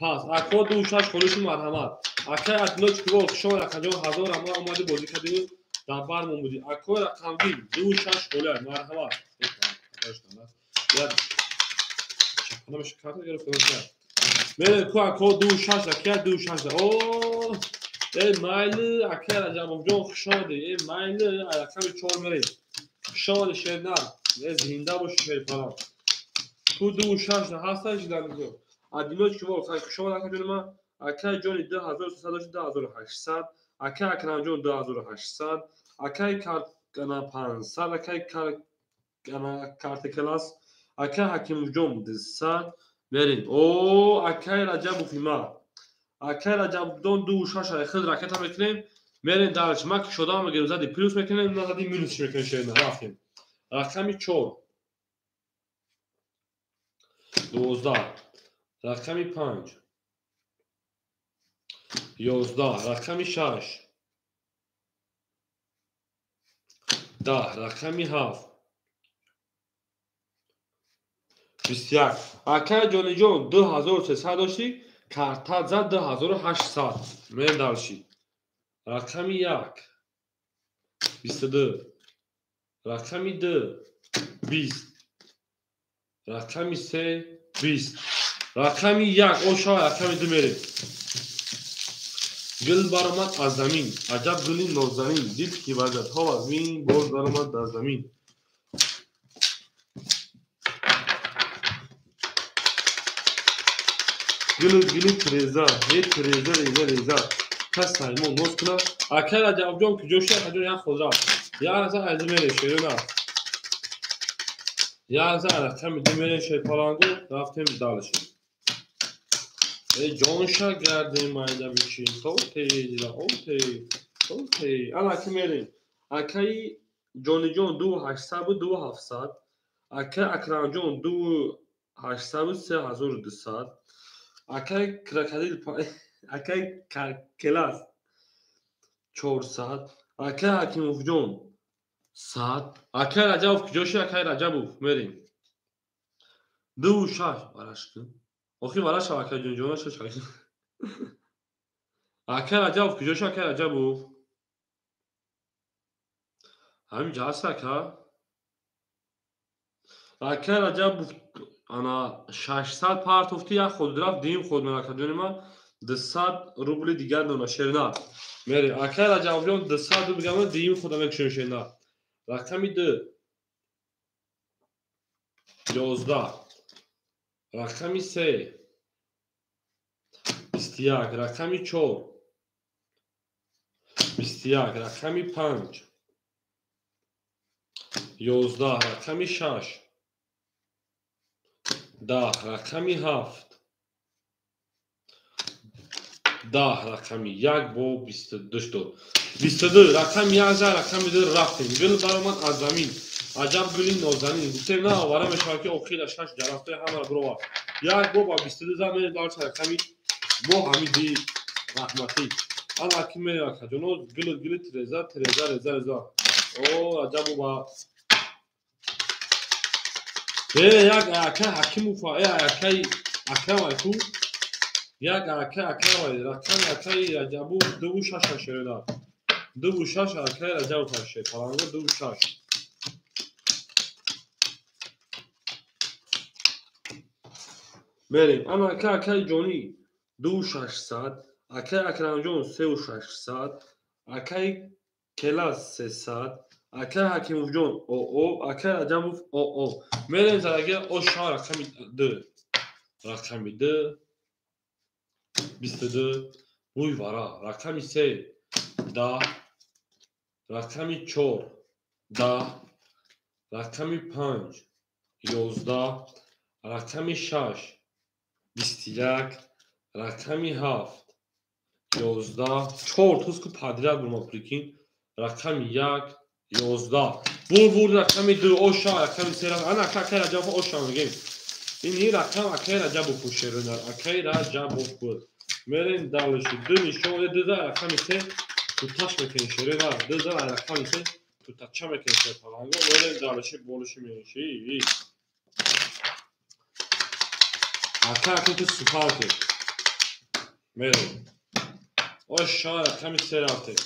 Пас ако 2 6 холишу марҳамат. Акай Одиночки волк шумо акаҷон 1000 ама омади бозӣ кардем дар бармон будӣ. Ако рақамги 2 6 холи марҳамат. Мерем ку ако 2 6 акай 2 6. О э майли акай Раҷабовҷон хуш омадӣ. Э майли рақами 4 мерем. Хуш омадӣ шернар. Э зинда бошӣ шерпарам. Ку 2 6 ҳасташ дар инҷо. Одиночки волк хуш омад акаҷони ман. Акай ҷони 2300 дошт 2800. Акай Акрамҷон 2800. Акай Каркана 500. Акай Картеклас. Акай Ҳакимовҷон 200. Мерем. О акай Раҷабов има. Акай Раҷабовҷон 2 6 худ ракета мекунем. Мерем дарш. Ма кушода мегирем, зади плюс мекунем, на зади минус мекунем шерина. Рафтем. Рақами 4 12 рақами 5 11 рақами 6 10 рақами 7 21. Акай Ҷониҷон 2300 доштӣ, картат зад 2800. Мерем дарши. Рақами 1 22 рақами 2 20 рақами 3 20 рақами 1 ошава рақами 2 мерем. Гул баромад аз замин, аҷаб гули нозанин, дид ки вазатҳо вазмин, боз баромад дар замин. Гулу гули тиреза, е тиреза реза реза, кас саймон ноз кунад. Акай Раҷабҷон куҷо шуд? Акаҷон як ход рафт. Як за аз мерем шерона. Як за рақами 2 мерем шерпалангу рафтем дальше. Э ҷонша гардем майда бишин. То тезра, о те, то те. Ана ки мерем. Акаи Ҷониҷон 2800 буд 2700. Акаи Акрамҷон 2800 буд 3200. Акаи крокодил, акаи Келас 400. Акаи Ҳакимовҷон 100. Акаи Раҷабов куҷо шуд? Акаи Раҷабов мерем. 2 6 вараш кун. Охи вараш шав акаи ҷон, ҷонаш шав. Акаи Раҷабов куҷо шуд? Акаи Раҷабов ҳамин ҷо ҳаст ака. Акаи Раҷабов ана 600 партофти, як ход рафт, дуюм ход мера акаҷони ман 200 рубли дигар дона шерина. Мерем. Акаи Раҷабовҷон 200 рубли дигар дона, дуюм хода мекушем шерина. Рақами 2 11 рақами 3 21 рақами 4 21 рақами 5 11 рақами 6 10 рақами 7 10 рақами 1 бо 22 шуд. 22 рақами 1 за рақами 2 рафтем. Гул баромад аз замин. Аҷаб гули нозанин. Гуфтем на овара мешавад ки охира 6 ҷарафтои ҳамаро бировард. 1 бо ба 22 за мерем дар рақами бо Ҳамиди раҳматӣ. Ана ки мерем акаҷоно гул гул тиреза тиреза реза реза. О аҷаб ба як акай Ҳакимов акай Акрамай ку як акай Акрамай рақами акай Раҷабов 2 6 шерода 2 6 акай Раҷабов аше паланго 2 6 мерем. Ана акай акай Ҷонӣ 2 600, акай Акрамҷон 3 600, акай Келас 300, акай Ҳакимовҷон оо, акай Раҷабов оо. Мерем зараги оша рақами 2, рақами 2 22 бӯй вара, рақами 3 10, рақами 4 10, рақами 5 11, рақами 6 21, рақами 7 11, чор тузку подряд бурма, прикинь, рақами 1 11 бур бур, рақами 2 оша, рақами 3. Ана акай Раҷабов оша мегем. Ин рақам акай Раҷабов шерунар, акай Раҷабов буд. Мерем дальше. Ду нишон ду за рақами 3 туташ мекунем, шерунар ду за рақами 3 тутача мекунем, шер паланго. Мерем дальше, болиши менши. Акай акай ту супарке мерем. Оша рақами 3 рафтем.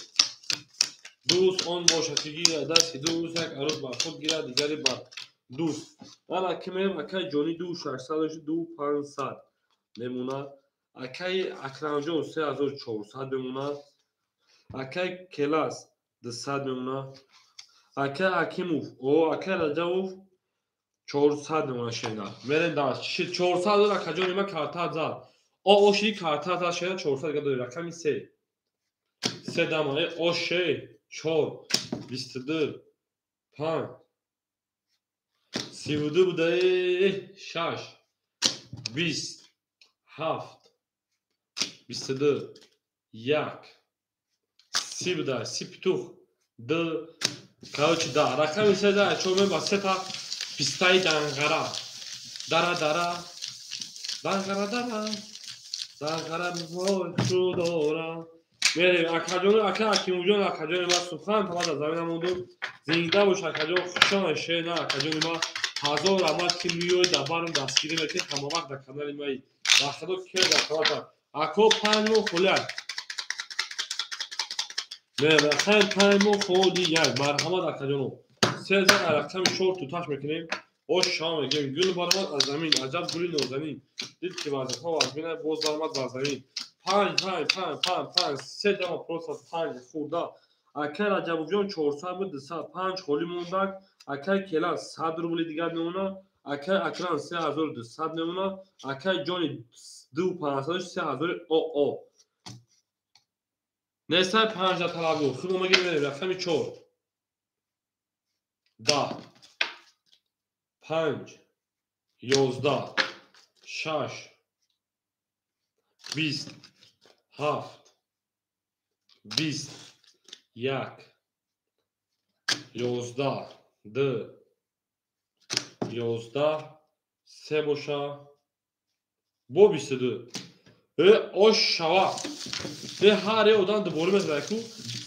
Дӯст он бошад, ки гирад дасти дӯст, як арӯс бар худ гирад, дигаре бар дӯст. Ана ки мерем, акай Ҷонӣ 2 600, 2 500 мемонад, акай Акрамҷон 3400 мемонад, акай Келас 200 мемонад, акай Ҳакимов о, акай Раҷабов 400 мемонад. Шена мерем даст 400. Акаҷони ма картат зад, о оши картат зад, шена 400 дига дорем. Рақами 3 се дама оше 4 22 5 32 буда, 6 20 7 22 1 30 буда, 30 петух д. Короче, да, рақами 3 да чор мен ба сета пистаи данғара дара дара данғара дара данғара дора. Мерем, акаҷону ака Ҳакимуҷон, акаҷони ма, сухан тамад аз замина монду. Зинда бош, акаҷон, хушона шена, акаҷони ма, ҳазор раҳмат, ки миёи дар барм дастгирӣ мекунед ҳамавақт дар канали маи. Вақтадо кер дар каналта ако 5 моҳ холияк мерем, рақами 5 моҳ холияк. Марҳамат, акаҷоно, се зан рақами 4 туташ мекунем. Ош шава мегӯем. Гул баромад аз замин, аҷаб гули нозанин, дид ки вазифа вазмина, боз баромад бар замин. Панҷ панҷ панҷ панҷ панҷ се дама просто панҷ хурда. Акай Раҷабовҷон 400 буд, 200, панҷ холӣ мондак. Акай Кела 100 рубли дигар мемонад, акай Акрам 3200 мемонад, акай Ҷони 2 500, 3000 оо несай панҷда талабгӯ худо мегирем. Мерем рақами 4 10 5 11 6 20 7 20 1 11 2 11 се боша бо 22. Ош шава е, ҳар е одам дубора мезанад ку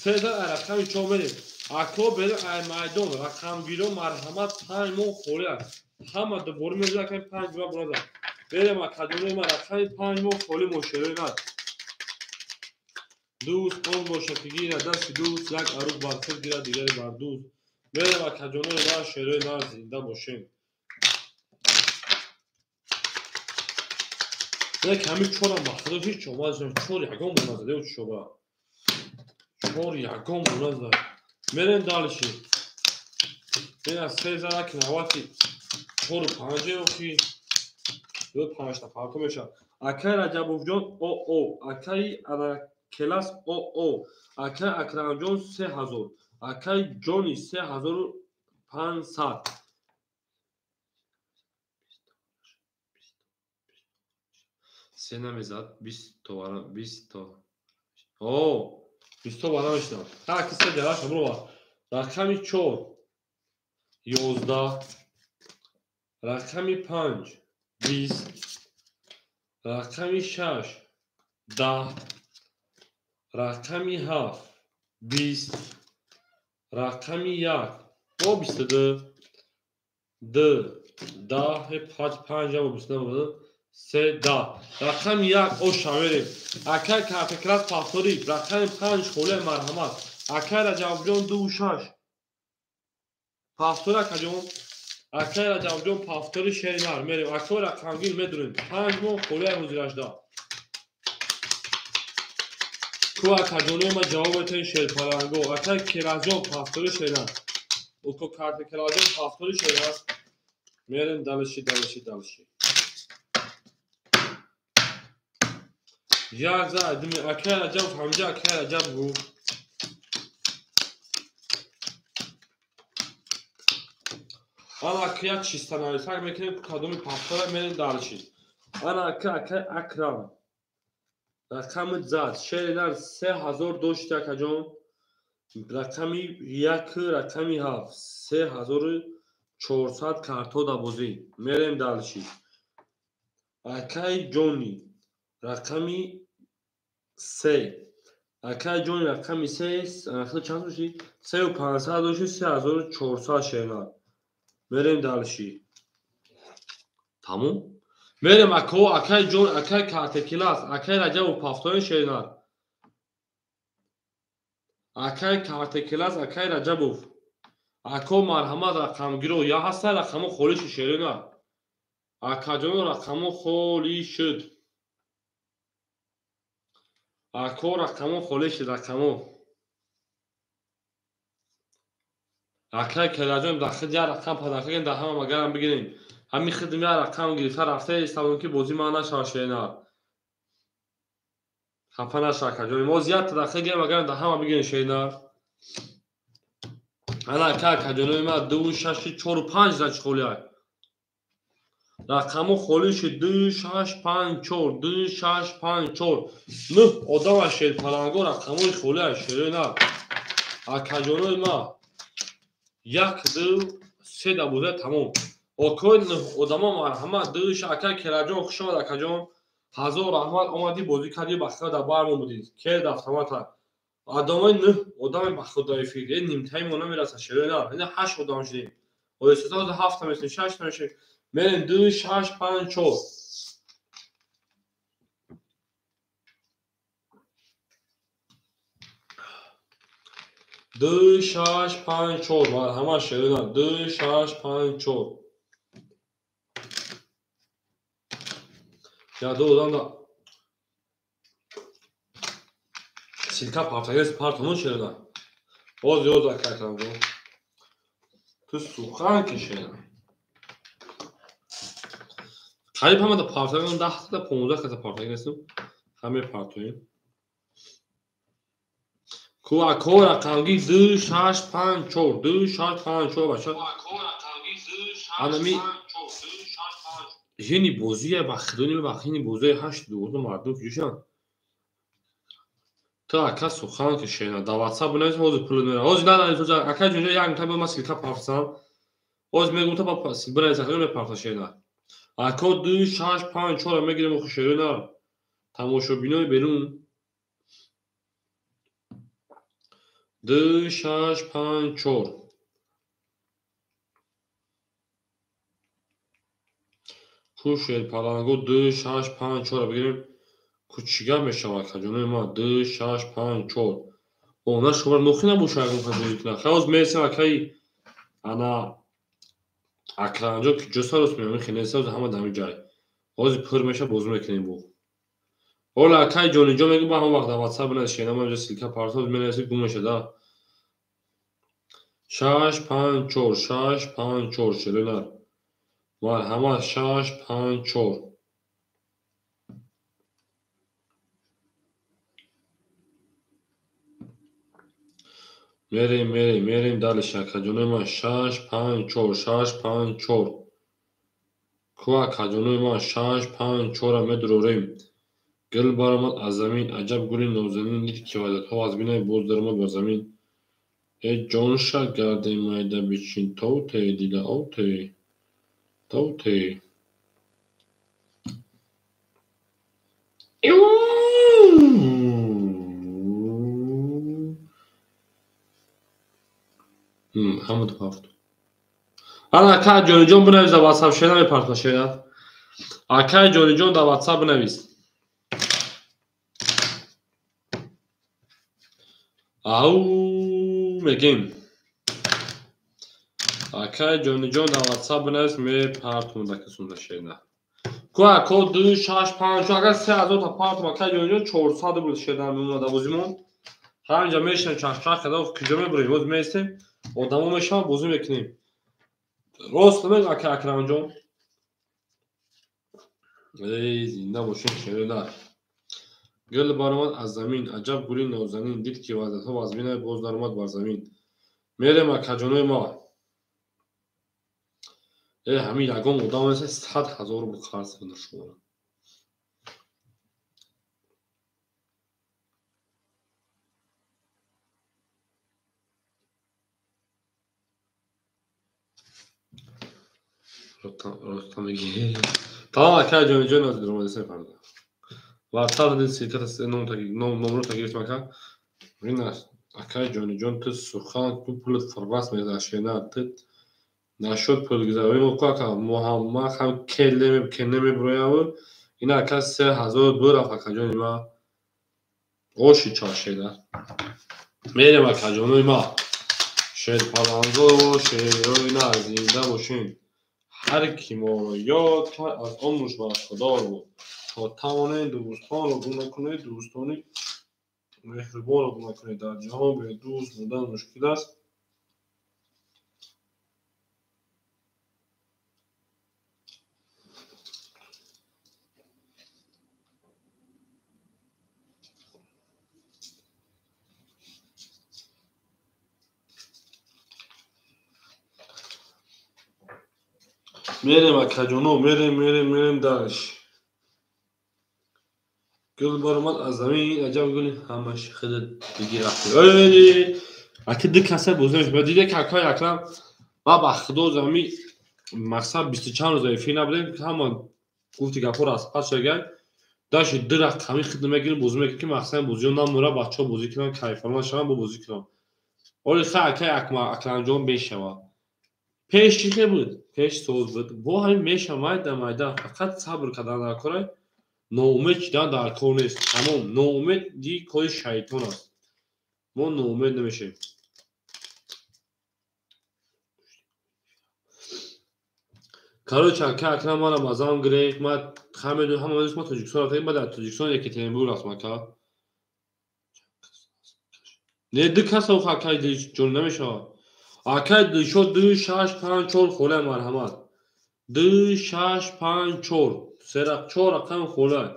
се зан рақами 4 мерем. Ако берем ай майдон рақамгиро, марҳамат, 5 моҳ холӣ аст, ҳама дубора мезанад, рақами 5 бура буразад. Берем, акаҷонои ман, рақами 5 моҳ холӣ мошерои ман. Дӯст он бошад, ки гирад дасти дӯст, як арӯс бар худ гирад, дигаре бар дӯст. Мерем, акаҷонои ман, шерои ман, зинда бошем. Як ҳами чорам ба худо ҳеҷ омад, чор ягон бор назад, ё чоба чор ягон бор назад. Мерем дальше. Ина се зана ки навати чору панҷе охи ё панҷта фарқо мешавад. Акай Раҷабовҷон оо, акай Келас оо, акай Акрамҷон 3000, акай Ҷони 3500. Се намезад, 20 то. О, 20 ба намешинам. Ҳар ки се ҷараша бировад. Рақами 4 11, рақами 5 20, рақами 6 10, рақами 7 20, рақами 1 о 22, 2 10, 5 5 22 3 10. Рақами 1 оша мерем. Акай картекрат повтори. Рақами 5 холе марҳамат. Акай Раҷабҷон 2 6. Повтори акаҷон. Акай Раҷабҷон повтори шери нар мерем. Акай рақамгир медурем. 5 моҳ холе ҳозирашда. Ку акаҷонои ма ҷавоб метавонед шерпаланго. Акай Кераҷон повтори шери нар. Уко картекраҷон повтори шери нар. Мерем далиши далиши далиши. Як зад акай Раҷаб ҳамҷа акай Раҷаб гуфт. Ана ака як чиста нависак мекунем кадоми повтора мерем далиши. Ана ака акай Акрам рақами зад шери нар 3000 дошт акаҷон. Рақами 1 рақами 7 3400 карто да бозӣ. Мерем далиши. Акай Ҷони рақами 3. Акай Ҷони рақами 3 чанд дошти? 3500 дошти, 3400 шернар. Мерем далиши. Тамом? Мерем ако акай Ҷон, акай Картекилас, акай Раҷабов повторен шернар. Акай Картекилас, акай Раҷабов. Ако марҳамат рақамгиро я ҳаста рақамо холӣ шуд шернар. Акаҷоно рақамо холӣ шуд. Ако рақамо холӣ шуд рақамо. Акай Келаҷон дар худ як рақам падар кардем, дар ҳама магарам бигирем. Ҳамин худм як рақам гирифта рафта истодем ки бозӣ ман нашавад шернар. Хафа нашавад акаҷон. Мо зиёд дар худ гирем, магарам дар ҳама бигирем шернар. Ана ака акаҷонои ман 2 6 4 5 зач холӣ ай. Рақамо холӣ шуд 2 6 5 4 2 6 5 4. 9 одам аз шерпаланго рақамои холӣ ай шернар. Акаҷонои ман 1 2 3 да бозӣ тамом. Окой одамо марҳамат 2 6 акай Келаҷон хуш омад акаҷон. Ҳазор раҳмат омадӣ бозӣ кардӣ ба худо дар бармо будӣ. Кел дафтамата. Одамои 9 одаме ба худо эфир. Е нимтаи мо намерасад шернар. Ина 8 одам шудем. Оё 7 та мешем, 6 та мешем. Мерем 2 6 5 4. 2 6 5 4 марҳамат шернар. 2 6 5 4. Я ду одам да силка партагес партону шернар. Боз ёз акакам ду. Ту сухан ки шернар. Қариб ҳама да партаган 10 та 15 та партагесим. Ҳаме партоем. Ку ако рақамги 2 6 5 4 2 6 5 4 бача. Анами жени бозия ба хидони ба хини бозии 8 2 мардум киҷушан. Ту ака сухан ки шена да WhatsApp бинавис ҳозир пул мера. Ҳозир на на ака ҷонҷо як та ма силка партсам. Ҳозир мегум та ба бинавис ака мепарта шена. Ако 2 6 5 4 мегирем охи шена. Тамошобинои берун 2 6 5 4. Ку шерпаланго 2 6 5 4 бигирем. Ку чӣ гап мешавад акаҷонои ман 2 6 5 4. О, на шумар нохи набошад ягон кас бозӣ кунад. Хай ҳоз мересем акаи ана Акрамҷон ки ҷо сарос меоям, хеле сарос ҳама дар ҳамин ҷай. Ҳозир пур мешавад бозӣ мекунем бо. Ҳола акаи Ҷониҷон мегӯ ба ҳамон вақт дар WhatsApp бинавис шена ман ҷо силка партоз менависӣ гум мешавад. 6 5 4 6 5 4 шернар. Марҳамат 6 5 4. Мерем мерем мерем дальше акаҷонои ман 6 5 4 6 5 4. Ку акаҷонои ман 6 5 4 медурорем. Гул баромад аз замин, аҷаб гули нозанин, дид ки ваҳдатҳо аз бинай боз даромад бар замин. Э ҷонша гарде майда бичин, товте дила овте, товте. Ҳамаду ҳафт. Ана акай Ҷониҷон бинавис дар WhatsApp, шеър намепартма шеъра. Акай Ҷониҷон дар WhatsApp бинавис. Ау мегем. Акай Ҷониҷон дар WhatsApp бинавис, мепартум дар кисумда шеъра. Ку ако 2 6 5 агар 3000 та партум акай Ҷониҷон 400 рубл шеъра мемонад дар бозимон. Ҳаминҷа мешинем чахчах карда, куҷо мебурем? Боз меистем, одамо мешаванд, бозӣ мекунем. Рост намегӯ акай Акрамҷон? Эй зинда бошем шеъра. Гул баромад аз замин, аҷаб гули нозанин, дид ки ваҳдатҳо аз бинай боз даромад бар замин. Мерем акаҷонои ма. Э ҳамин ягон одам нест 100 000 рубл қарз кунад шуморо. Ростам мегӣ. Тамом акай Ҷониҷон аз даромадиса парда. WhatsApp дид силката номро та гирифтам ака. Ин акай Ҷониҷон ту сухан ку пулат фаррас мезанад шена ту нашуд пул гузарӣ мо ку ака Муҳаммад ҳам келе меброяв ин ака 3000 бурафт акаҷони ма. Оши чашеда. Мерем акаҷонои ма. Шерпаланзо шерои на зинда бошем. Ҳар ки моро ёд кард аз он муш бархудор буд. То тавонед дӯстонро гум накунед, дӯстони меҳрубонро гум накунед. Дар ҷаҳон бе дӯст будан мушкил аст. Мерем акаҷоно, мерем, мерем, мерем дарш. Гул баромад аз замин, аҷаб гули ҳамаш худат бигир рафти. Аки ду каса бозӣ мешавад. Диде ки акай Акрам ма ба худо замин мақсад бисту чанд рӯза эфир набудем, ҳама гуфти гапҳоро аз пас шагай. Даши ду рақами худ мегирем, бозӣ мекунем ки мақсад бозиҳо намура, бачаҳо бозӣ кунанд, кайфарон шаванд, бо бозӣ кунанд. Оли хай акай Акрамҷон мешавад. Пеш чӣ хел буд? Пеш соз буд. Бо ҳамин мешавад майда майда, фақат сабр кардан дар кор, ноумед шудан дар кор нест. Тамом, ноумедӣ кори шайтон аст. Мо ноумед намешавем. Короче, ака Акрам манам азам гирифт, ма ҳама медонем ма Тоҷикистон рафтем, ма дар Тоҷикистон Екатеринбург рафтам ака. Не ду каса охо акай ҷон намешавад. Акай Дилшод 2 6 5 4 холай марҳамат. 2 6 5 4 се 4 рақам холай.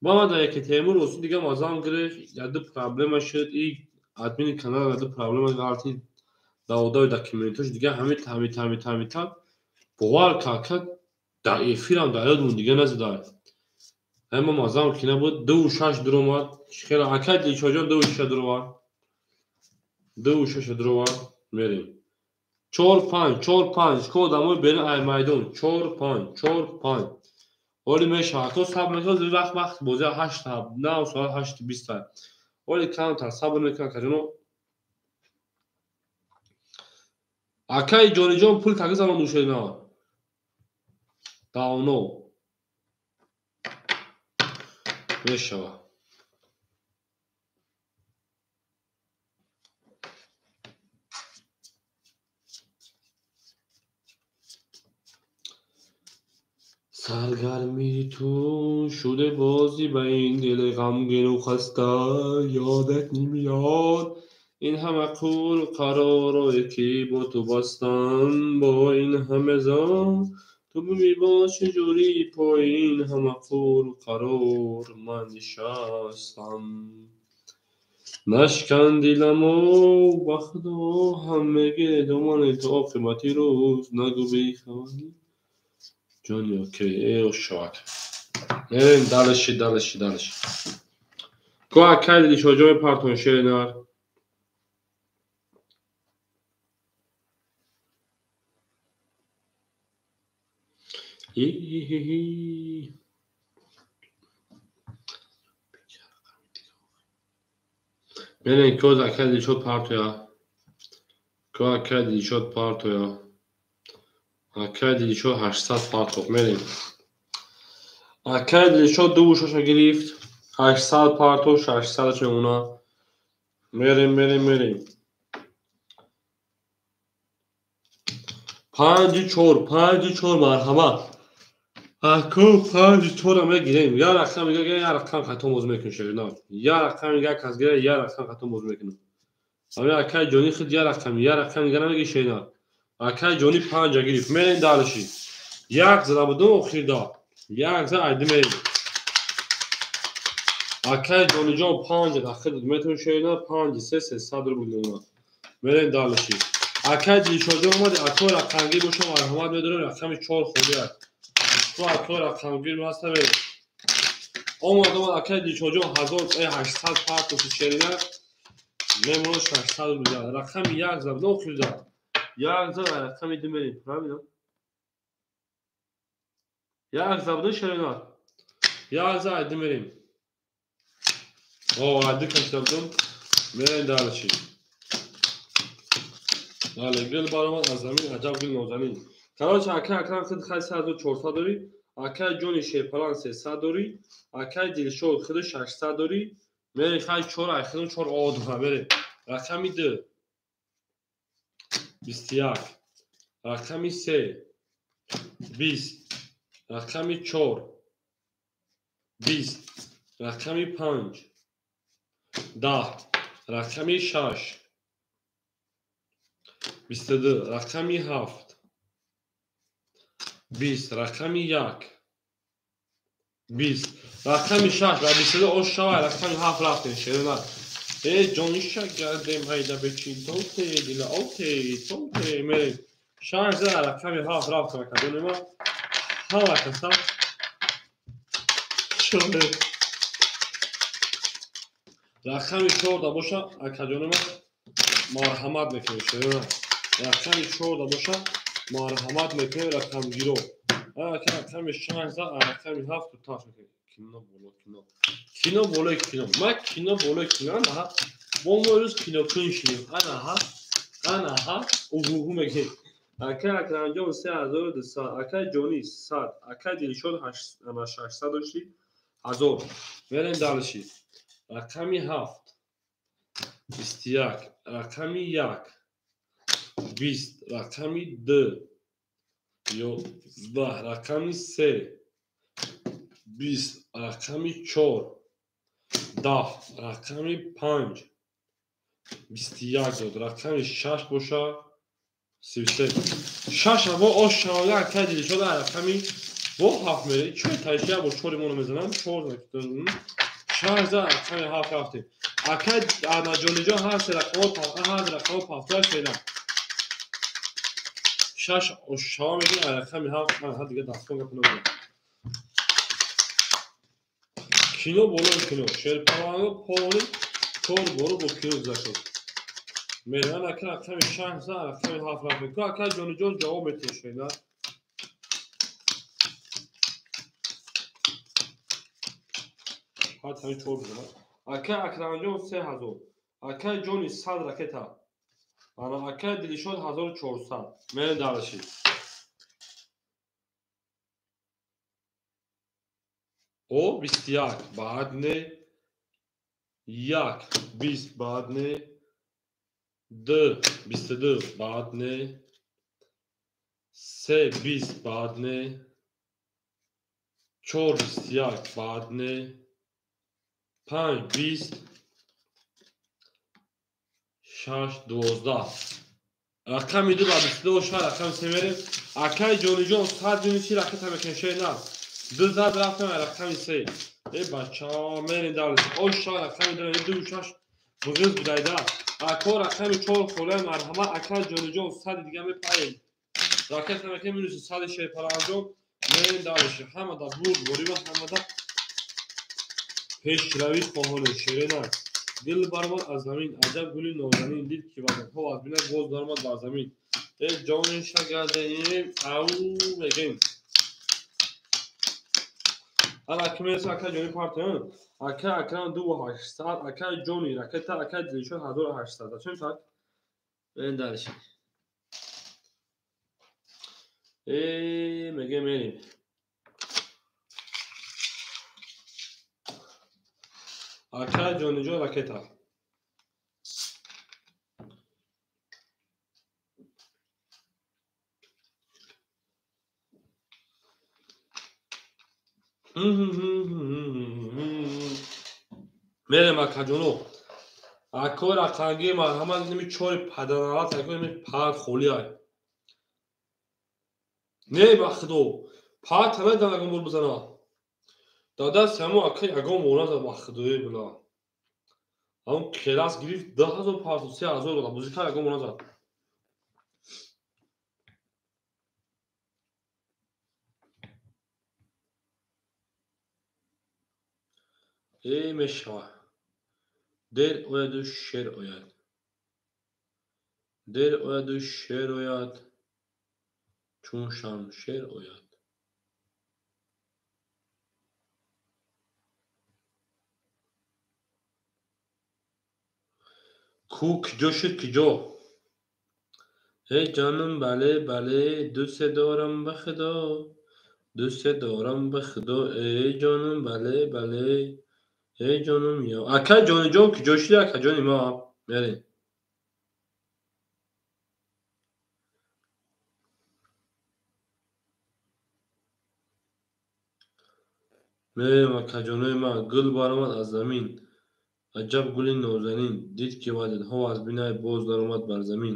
Ма дар Екатеринбург рости дига мазам гирифт, яду проблема шуд, и админи канал яду проблема ғалти даводави документош дига ҳами ҳами ҳами ҳами та бовар кард дар эфирам дар ёдмон дига назидай. Ҳама мазам ки набуд 2 6 дуромад. Хеле акай Дилшодҷон 2 6 дуровард. 2 6 дуровард. Мерем. 4 5 4 5 ко одамои берун ай майдон 4 5 4 5. Оли мешавад. Ако сабр мекунад, вақт вақт бозӣ 8 9 соат 8:20. Оли камтар сабр мекунад акаҷоно. Акай Ҷониҷон пул тагизамон нӯшед на. Давно. Мешавад. Саргарми ту шуде бозӣ ба ин дили ғамгину хаста, ёдат намеёд ин ҳама қулу қаророе ки бо ту бастам, бо ин ҳама зон ту бимебош чӣ ҷурӣ пои ин ҳама қулу қарор ман нишастам. Нашкан диламо ба худо ҳам мегиред домани то оқибати рӯз, нагӯ бехабарӣ ҷони окей. Э шавак. Мерем дальше, дальше, дальше. Ко акай Дилшодҷон мепартон шеринар. Мерем ко акай Дилшод партоя. Ко акай Дилшод партоя. Акай Дилшод 800 партоқ. Мерем. Акай Дилшод ду шоша гирифт. 800 партоқ, 600 мемона. Мерем, мерем, мерем. 5 4, 5 4 марҳамат. Ако 5 4 мегирем. Я рақам мега, я рақам хато боз мекунем шерина. Я рақам мега кас гира, я рақам хато боз мекунем. Ами акай ҷони худ я рақам мега намеги шерина. Акай ҷони 5 гирифт. Мерем дальше. Як зада будум охирда. Як зада айди мерем. Акай ҷониҷон 5 дахил метон шерина 5 3 300 рубл мемона. Мерем дальше. Акай Дилшодҷон омади, акой рақамгир боша марҳамат медорем, рақами 4 холӣ аст. Ту акой рақамгир ҳаста мерем. Омад, омад акай Дилшодҷон 1800 партофи шерина мемона 600 рубл. Рақами 1 зада будум охирда. Як зада рақами 2 мерем, правильно? Як зада будум шерина. Як зада 2 мерем. О, 2 кашида будум. Мерем дальше. Бале, гул баромад аз замин, аҷаб гул нозанин. Короче, акай Акрам худ хай 3400 дорӣ, акай ҷони Шерпалан 300 дорӣ, акай Дилшод худ 600 дорӣ. Мерем хай 4 ай худум 4 о дора мерем. Рақами 2 21, рақами 3 20, рақами 4 20, рақами 5 10, рақами 6 22, рақами 7 20, рақами 1 20, рақами 6 ва 22 ош шава, рақами 7 рафтем шерина. Э ҷониша гардем ҳайда бечин тоте дила оте тоте мерем. 6 за рақами 7 рафтем акадонема. Ҳама каса шоре. Рақами 4 да боша акаҷонема марҳамат мекунем шерина. Рақами 4 да боша марҳамат мекунем рақамгиро. Рақами 6 за рақами 7 таш мекунем. Кино боло кино. Кино болои кино. Ма кино болои кино. Ана бо мо рӯз кино кун шинем. Ана ҳа. Ана ҳа. Угугу мекунем. Акай Акрамҷон 3200, акай Ҷони 100, акай Дилшод 600 дошти 1000. Мерем дальше. Рақами 7 21, рақами 1 20, рақами 2 11, рақами 3 20, рақами 4 10, рақами 5 21 дод, рақами 6 боша 33. 6 бо ош шавага акай Дилшод рақами бо 7 мере. Чой тайшия бо 4 моно мезанам, 4 6 за рақами 7 рафтем. Акай Анаҷониҷон ҳар се рақамҳо ҳар рақамҳо пафтояш феълан. 6 ошшава мегирем, рақами 7 ман ҳа дига дастон гап намедонам. Кино болои кино. Шерпаланго поли чор боро бо кино гузашт. Меран ака рақами 6 за рақами 7 рафтем. Ку акай Ҷониҷон ҷавоб метиҳед шена. Ҳад ҳамин 4 бизанад. Акай Акрамҷон 3000, акай Ҷони 100 ракета. Ана акай Дилшод 1400. Мерем дальше. О 21 баъд не 1 20 баъд не 2 22 баъд не 3 20 баъд не 4 21 баъд не 5 20 6 12. Рақами 2 ба 22 шаҳр рақами 3 мерем. Акай Ҷониҷон 100 минути ракета мекунем шерина. 2 зад рафтем рақами 3. Э бача мерем дальше. Ош шаҳр рақами 2 2 6 буғиз будайда. Ако рақами 4 холе марҳамат акай Ҷониҷон 100 дига мепаем. Ракета мекунем минус 100 шерпаланҷон. Мерем дальше. Ҳамада бурд борима ҳамада Пешравӣ хоҳонем, шерена. Гул баромад аз замин, аҷаб гули нозанин, дид ки вазатҳо аз бинак боз даромад бар замин. Э ҷони шагардем, ау мегем. Ана ки мераса ака ҷони партиён, ака Акрам 2800, ака ҷони ракета, ака Дилшод 1800. Зачем так? Берем дальше. Э мегем мерем. Ака ҷониҷон ракета. Мерем акаҷоно. Ако рақанги марҳамат ними чори паданалат ако ними пар холӣ ай. Не ба худо. Пар тамедан ягон бор бизана. Дада само ака ягон бор назад ба худои била. Ҳамон келас гирифт 2000 парту 3000 дод. Музика ягон бор назад. Э мешава. Дер ояду шер ояд. Дер ояду шер ояд. Чун шамшер ояд. Ку киҷо шуд киҷо? Э ҷонум бале бале дӯсте дорам ба худо. Дӯсте дорам ба худо. Э ҷонум бале бале. Э ҷонум ё. Ака ҷониҷон киҷо шуди ака ҷони ма? Мерем. Мерем акаҷонои ма. Гул баромад аз замин. Аҷаб гули нозанин. Дид ки вазатҳо аз бинай боз даромад бар замин.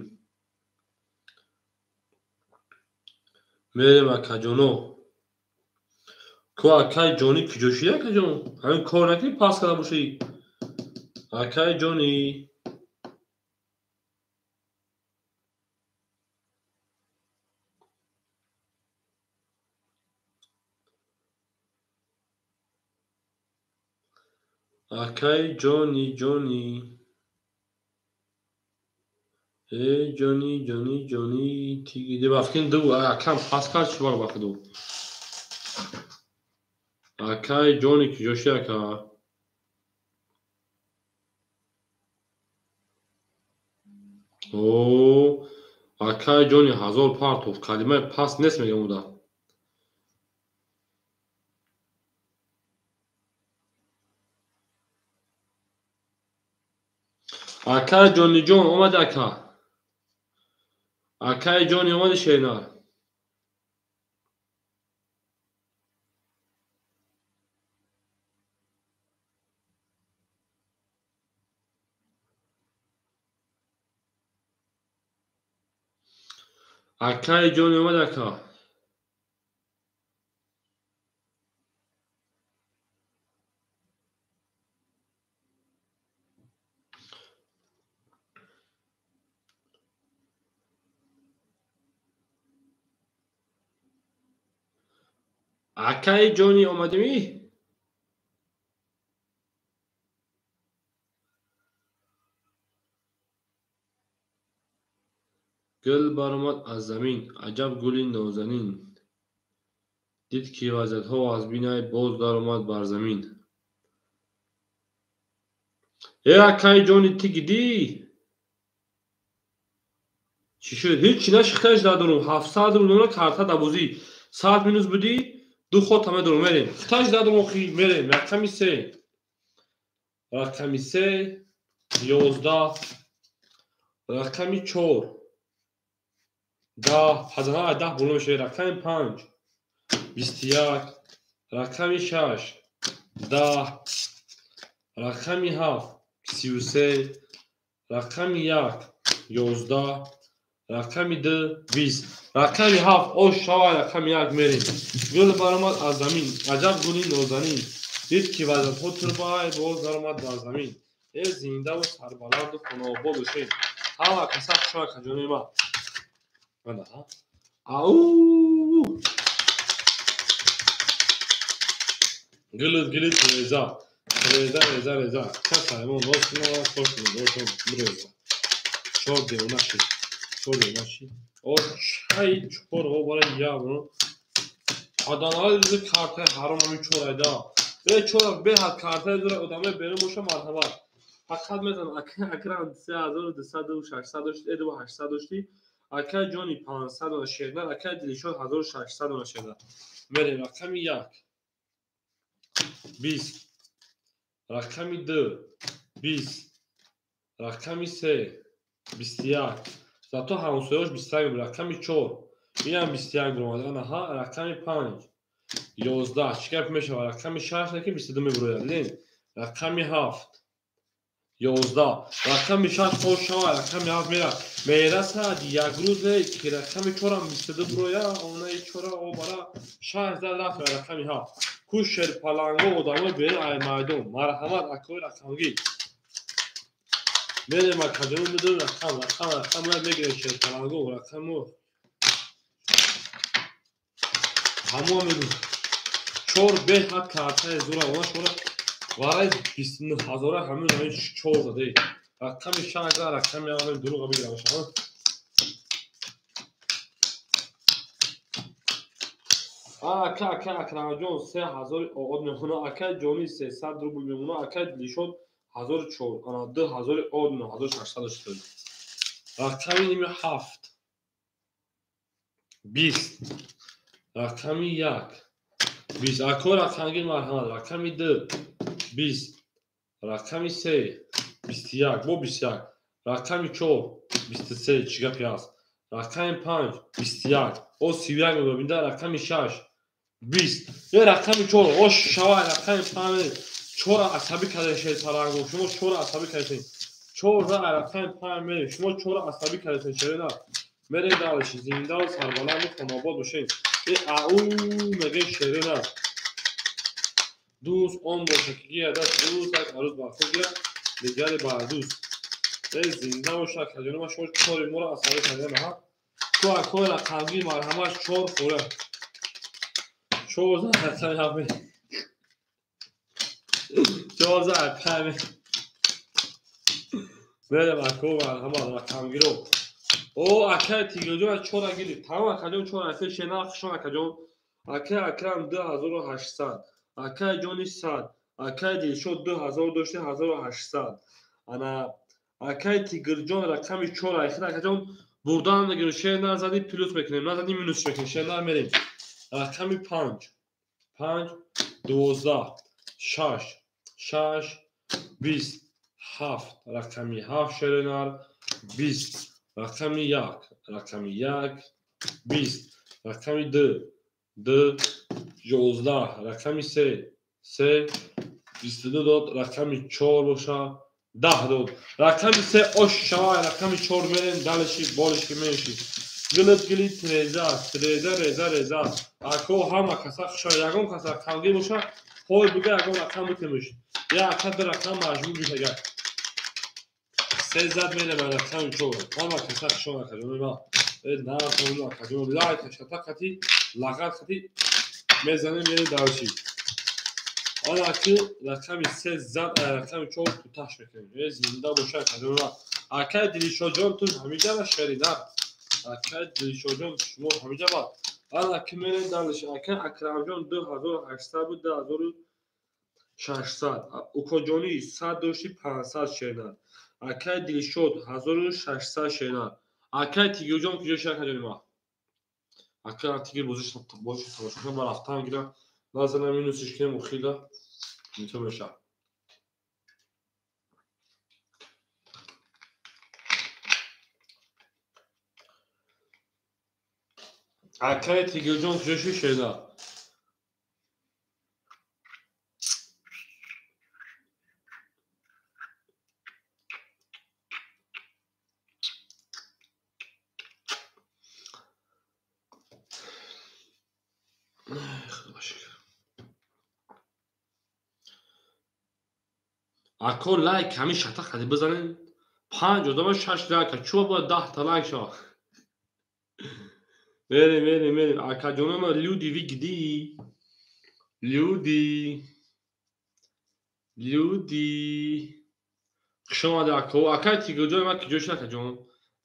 Мерем акаҷоно. Ку акаи ҷонӣ киҷо шуди акаҷон? Ҳамин кор накунӣ пас карда бошӣ. Акаи ҷонӣ. Акаи ҷони ҷони. Э ҷони ҷони ҷони тиги дебафкин ду акам пас кард чӣ бар бахду. Акаи ҷони киҷо шуди ака? О, акаи ҷони 1000 партов. Калимаи пас нест мегам уда. Акаи ҷониҷон омади ака. Акаи ҷони омади шернар. Акаи ҷони омади ака. Акаи ҷони омадимӣ? Гул баромад аз замин, аҷаб гули нозанин. Дид ки вазатҳо аз бинай боз даромад бар замин. Э акаи ҷони ту гидӣ? Чӣ шуд? Ҳеҷ нашихташ надорум. 700 рубл дона карта дабозӣ. 100 минус будӣ? Ду хота медорум, мерем. Хиташ надорум охи, мерем. Рақами 3. Рақами 3 11. Рақами 4 10. Ҳазана 10 боло мешавад. Рақами 5 21. Рақами 6 10. Рақами 7 33. Рақами 1 11. Рақами 2 20. Рақами 7 ош шава, рақами 1 мерем. Гул баромад аз замин, аҷаб гули нозанин. Дид ки вазатҳо турбай боз даромад бар замин. Э зиндаву сарбаланду хонаобод бошед. Ҳама каса хушо акаҷони ма. Ау! Гилит гилит реза. Реза, реза, реза. Касаемо носина, кошно, дошо, бреза. Чор девона шид. Чор девона шид. О, чай чор обара явно. Аданалар рӯзи картаи ҳаром ҳамин чор айда. Э чор беҳад картаи зура одамои берун боша марҳамат. Фақат мезан акай Акрам 3200 600 дошти, 800 дошти. Акай Ҷони 500 дона шернар, акай Дилшод 1600 дона шернар. Мерем рақами 1. 20. Рақами 2. 20. Рақами 3. 21. Зато ҳамсояш 21, рақами 4. Инам 21 буромад. Анаҳа, рақами 5. 11. Чӣ гап мешавад? Рақами 6 лекин 22 мебурояд. Дидем? Рақами 7. 11. Рақами 6 хош шавад, рақами 7 мерад. Мерасад як рӯзе ки рақами 4 ам 22 буроя, онаи 4 обара 6 зад рафт рақами 7. Ку шерпаланго одамои берун ай майдон. Марҳамат акои рақамгир. Мерем акаҷону медонем рақам, рақам, рақам мегирем шерпаланго, рақамо. Ҳамоа мегӯ. Чор беҳад картаи зура, она шура варай 29 ҳазора ҳамин ҳамин чор заде. Рақами 6 за рақами 7 дурӯға бигирам шумо. Ака, ака Акрамҷон 3000 од мемона, ака Ҷони 300 рубл мемона, ака Дилшод 1004, ана 2000 од 1660. Рақами ними 7. 20. Рақами 1. 20. Ако рақамги марҳамат. Рақами 2. 20. Рақами 3. 21. Бо 21. Рақами 4. 23. Чӣ гапи аст? Рақами 5. 21. О 31 мебинда. Рақами 6. 20. Е рақами 4. О шавай рақами 5. 4 асабӣ карда шерпаланго. Шумо 4 асабӣ кардед. 4 за рақами 5 мерем. Шумо 4 асабӣ кардед шерена. Мерем далши зинда ва сарбаланд хонобод бошед. Э ау меге шерена. Дӯст он боша ки гирад дӯст як арӯз бар худ гирад, дигаре бар дӯст. Э зинда боша акаҷони шумо чори моро асабӣ кардед ҳа. Ту акои рақамгир марҳамат 4 хӯра. 4 за рақами 7. 4 за рақами. Мерем ако марҳамат рақамгиро. О акай Тигирҷон 4 гирифт. Тамом акаҷон 4 асе шена хушон акаҷон. Акай Акрам 2800. Акай Ҷони 100. Акай Дилшод 2000 дошти 1800. Ана акай Тигирҷон рақами 4 айхир акаҷон бурдан мегирем. Шер назади плюс мекунем, назади минус мекунем. Шер намерем. Рақами 5. 5 12 6 6 20 7. Рақами 7 шеренар 20. Рақами 1, рақами 1, 20, рақами 2, 2, 11, рақами 3, 3, 22 дод, рақами 4 боша, 10 дод. Рақами 3 ош шава, рақами 4 мерем, далеши, болиши, менши. Гилит, гилит, реза, реза, реза, реза. Ако ҳама каса хушо, ягон каса рақамгир боша, ҳой бига ягон рақам битемиш. Я ака ду рақам маҷбур бишага. Се зад мерем рақами 4. Ҳама каса хушо акаҷони ма. Э на хонум акаҷон лайк шата қати лағат қати мезанем мерем дарши. Ана ки рақами 3 зад рақами 4 куташ мекунем. Э зинда боша акаҷони ма. Акай Дилшодҷон ту ҳамиҷа ва шеринар. Акай Дилшодҷон шумо ҳамиҷа ва. Ана ки мерем дарши. Акай Акрамҷон 2800 буд 2600. Укоҷони 100 дошти 500 шеринар. Акай Дилшод 1600 шеринар. Акай Тигирҷон куҷо ши акаҷони ма? Акай Тигир бозиш тамошо кунам, ба рафтан гира. Назана минусиш кунем охила. Нито меша. Акай Тигирҷон куҷо ши шеринар? Ако лайк ҳамин шата қади бизанед, 5 одама 6 лайк, чӯ бояд 10 та лайк шава. Мерем, мерем, мерем. Акаҷонома люди вы где? Люди. Люди. Хуш омадед ако. Акай Тигрҷон ман киҷо шуд акаҷон?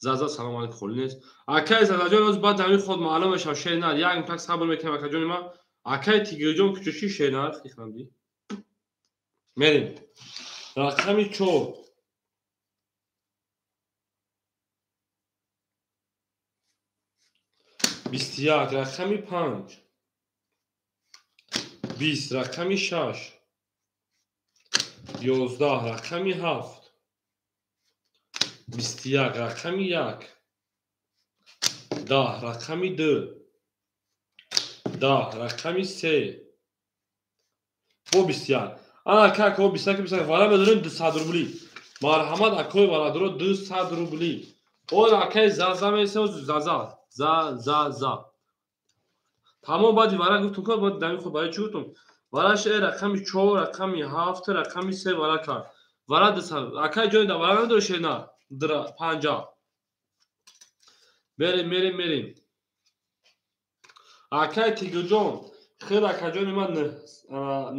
Заза салом алейкум холӣ нест. Акай Зазаҷон оз баъд ҳамин худ маълум мешавад шернар. Як мутак сабр мекунем акаҷони ман. Акай Тигрҷон киҷо ши шернар? Хиханди. Мерем. Рақами 4. 21 рақами 5. 20 рақами 6. 11 рақами 7. 21 рақами 1. 10 рақами 2. 10 рақами 3. Бо 21. Ана ака ако 21 21 вара медорем 200 рубли. Марҳамат акои варадоро 200 рубли. Ол акаи заза месо заза. За за за. Тамом баъди вара гуфтум ка баъд дами худ барои чӣ гуфтум? Вараш рақами 4, рақами 7, рақами 3 вара кард. Вара 200. Акаи ҷони да вара надори шена. 50. Мерем, мерем, мерем. Акаи Тигрҷон, хел акаҷони ман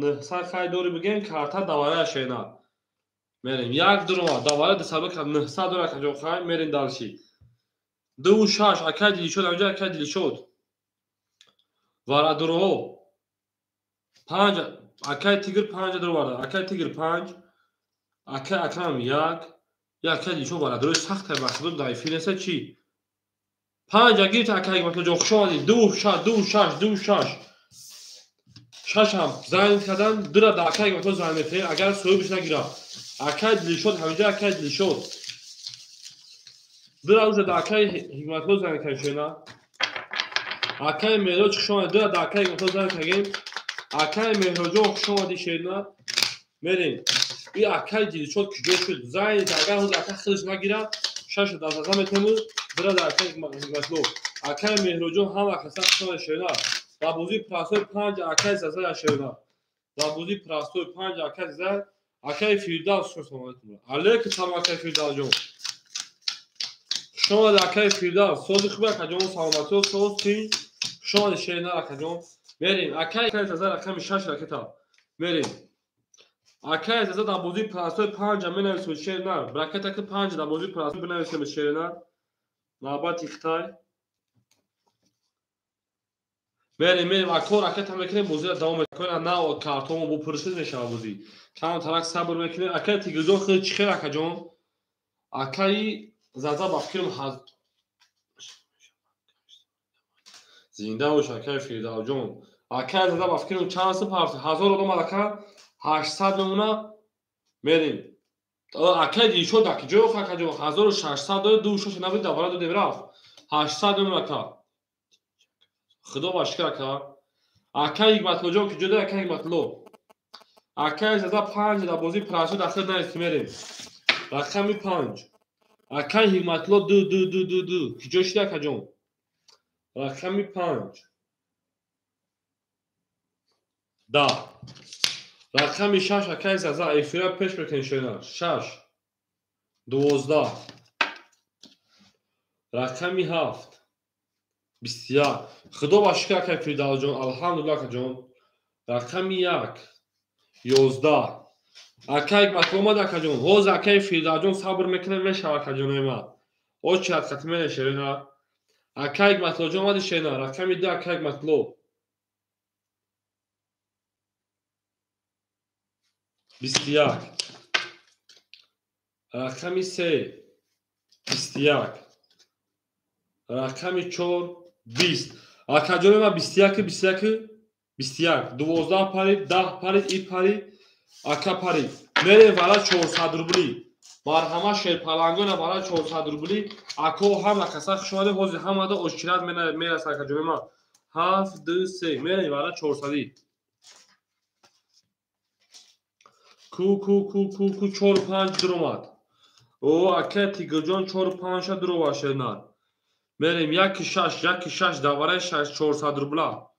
900 хай дори бигем, карта давара шена. Мерем. Як дурома давара 200 кард, 900 дора акаҷон хай, мерем далши. 2 6 акаи Дилшод, амҷа акаи Дилшод. Варадуроҳо 5 акаи Тигр 5 дуроварда. Акаи Тигр 5, акаи Акрам 1, я акаи Дилшод варадурои сахт бахшидо дар эфир неста чӣ? 5 агирт акаи Ҳикматуллоҷон, хуш омадед. 2 6 2 6 2 6. 6 ҳам зайн кардан, 2 ра дар акаи Ҳикматулло зайн мекунем, агар соҳибаш нагирад. Акаи Дилшод ҳаминҷа акаи Дилшод. 2 ра уже дар акаи Ҳикматулло зайн кардем шена. Акаи Меҳроҷ хуш омадед. 2 ра дар акаи Ҳикматулло зайн кардем. Акаи Меҳроҷон хуш омадед шена. Мерем. И акаи Дилшод куҷо шуд? Зайн агар ҳозир ака худаш нагирад, 6 дар заза метему, 2 ра дар акаи Ҳикматулло. Акаи Меҳроҷон ҳама каса хуш омадед шена. Дар бозии простой 5 акаи Заза шена. Дар бозии простой 5 акаи Заза, акаи Фирдавс хуш омадед. Алейкум салом акаи Фирдавсҷон. Хуш омадед акаи Фирдавс. Сози хуб акаҷон, саломатиё, соз тинҷ. Хуш омадед шена акаҷон. Мерем. Акаи Заза рақами 6 ракета. Мерем. Акаи Заза дар бозии простой 5 менависем шена. Ракета ки 5 дар бозии простой бинависем шена. Навбати Хитай. Мерем, мерем. Ако ракета мекунем, бозиро давом мекунем. На картонмо бо пурсид мешавад бозӣ. Кам тарак сабр мекунем. Акаи Тигрҷон худ чӣ хел акаҷон? Акаи Заза ба фикрам зинда бош акаи Фирдавсҷон. Акаи Заза ба фикрам чанд сум парт? 1000 одам ака 800 мемона. Мерем. Акаи Дилшод аки ҷой ох акаҷон 1600 дорад, 2 6 набуд давара додем рафт. 800 мемона ака. Худо ба шукр ака. Акаи Ҳикматуллоҷон ки ҷо дорад акаи Ҳикматулло? Акаи Заза 5 дар бозии простой дахил наист мерем. Рақами 5. Акаи Ҳикматулло 2 2 2 2 2. Ки ҷо шуд акаҷон? Рақами 5. 10. Рақами 6 акаи Заза эфира пеш мекунем шена. 6. 12. Рақами 7. 21. Худо ба шукр акаи Фирдавсҷон, алҳамдулиллоҳ акаҷон. Рақами 1. 11. Акаи Ҳикматулло омад акаҷон. Ҳозир акаи Фирдавсҷон сабр мекунем мешавад акаҷонои ман. Очи хати мене шерена. Акаи Ҳикматуллоҷон омади шерена. Рақами 2 акаи Ҳикматулло. 21. Рақами 3. 21. Рақами 4. 20. Акаҷони ман 21 21 21. 12 парид, 10 парид, и парид, ака парид. Мерем вара 400 рубли. Марҳамат шерпалангона вара 400 рубли. Ако ҳама каса хуш омадед. Ҳозир ҳамада ошкират мерасад акаҷони ман. 7 2 3. Мерем вара 400. Ку ку ку ку ку 4 5 дуромад. О ака Тигрҷон 4 5 ша дурова шернар. Мерем 1 6 1 6 давараи 6 400 рубла.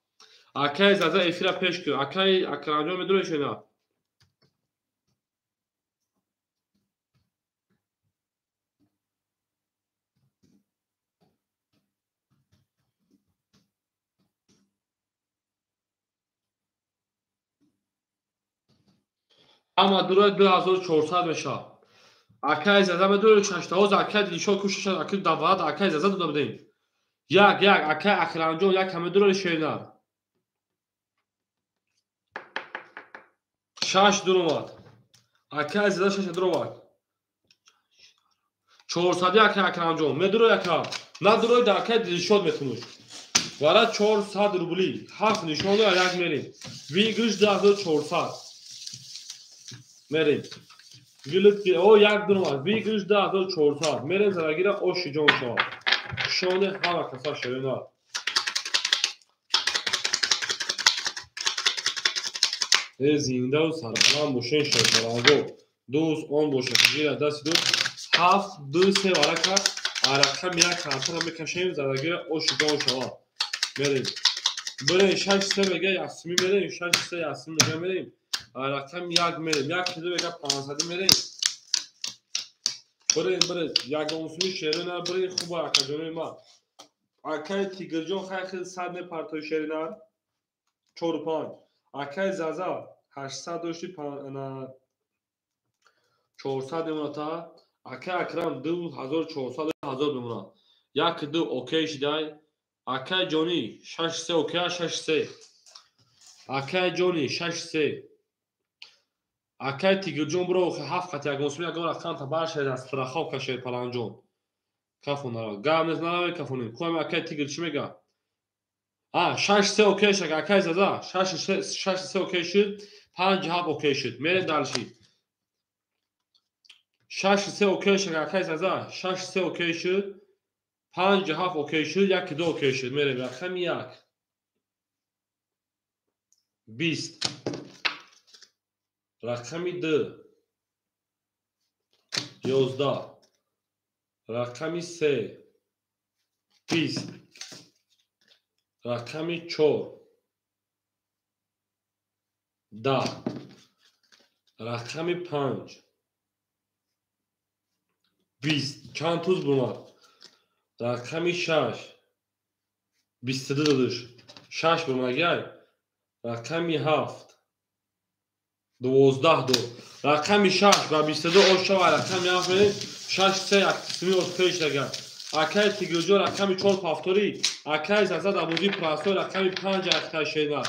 Акаи Заза эфира пеш кун. Акаи Акрамҷон медонед шена? Ҳама дурои 2400 мешавад. Акай Заза медурои шашта. Ҳозир акай Дилшод кӯшишад, акай давлат акай Заза дода будем. Як як акай Акрамҷон як ҳама дурои шернар. Шаш дуромад. Акай Заза шаш дуромад. 400 акай Акрамҷон медурои ака. Надурои да акай Дилшод метунуш. Вара 400 рубли. Ҳафт нишону як мерем. Выигрыш 2400. Мерем. Гилит о як дуромад. Выигрыш 2400. Мерем зарагира оши ҷон шавад. Шоне ҳама каса шерина. Э зиндаву сарбаланд бошен шерпаланго. Дӯст он бошад. Гира дасти дӯст. 7 2 3 варака. Рақам як картара мекашем зарагира оши ҷон шавад. Мерем. Бирем 6 3 мега ясми мерем. 6 3 ясми мега мерем. Рақам як мерем. Як кило мега 500 мерем. Бирем бирем. Ягонсуми шерина бирем хуба акаҷонои ма. Акай Тигрҷон хай хел 100 мепартои шерина. 4 5. Акай Заза 800 дошти 400 мемонад. Акай Акрам 2400 1000 мемонад. 1 2 окей шидай. Акай Ҷони 6 3 окей 6 3. Акай Ҷони 6 3. Акай Тигрҷон биро ҳафт қат ягонсуми ягон рақам та баршед аз страховка шерпаланҷон. Кафон нара. Гап нест нараве кафонем. Кӯам акай Тигр чӣ мега? А 6 3 окей шак акай Заза 6 3 окей шуд, 5 7 окей шуд. Мерем дальше. 6 3 окей шак акай Заза 6 3 окей шуд, 5 7 окей шуд, 1 2 окей шуд. Мерем рақами 1. 20. Рақами 2. 11. Рақами 3. 20. Рақами 4. 10. Рақами 5. 20. Чанд туз бумад? Рақами 6. 22 додуш. 6 бумагай. Рақами 7. 12 дод. Рақами 6 ва 22 ош шава. Рақами 7 мерем. 6 3 як қисми ош пеш дагар. Акай Тигрҷон рақами 4 повтори. Акай Заза дар бозии простой рақами 5 ахта шена.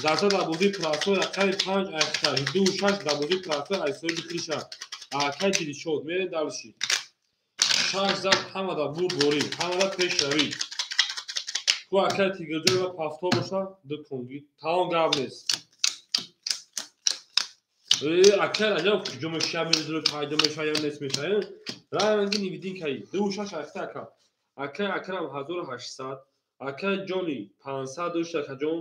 Заза дар бозии простой рақами 5 ахта. 2 6 дар бозии простой айсои бикриша. Акай Дилшод мерем дальше. 6 зад ҳама дар бурд борӣ, ҳама дар пешравӣ. Ку акай Тигрҷон ва повтор боша, ду конги. Тамом гап нест. Акай Раҷаб куҷо мешава, мезуро пайдо мешава ё нест мешава. Ранги невидимкаи. 2 6 ахта ака. Акай Акрам 1800, акай Ҷони 500 дошт акаҷон,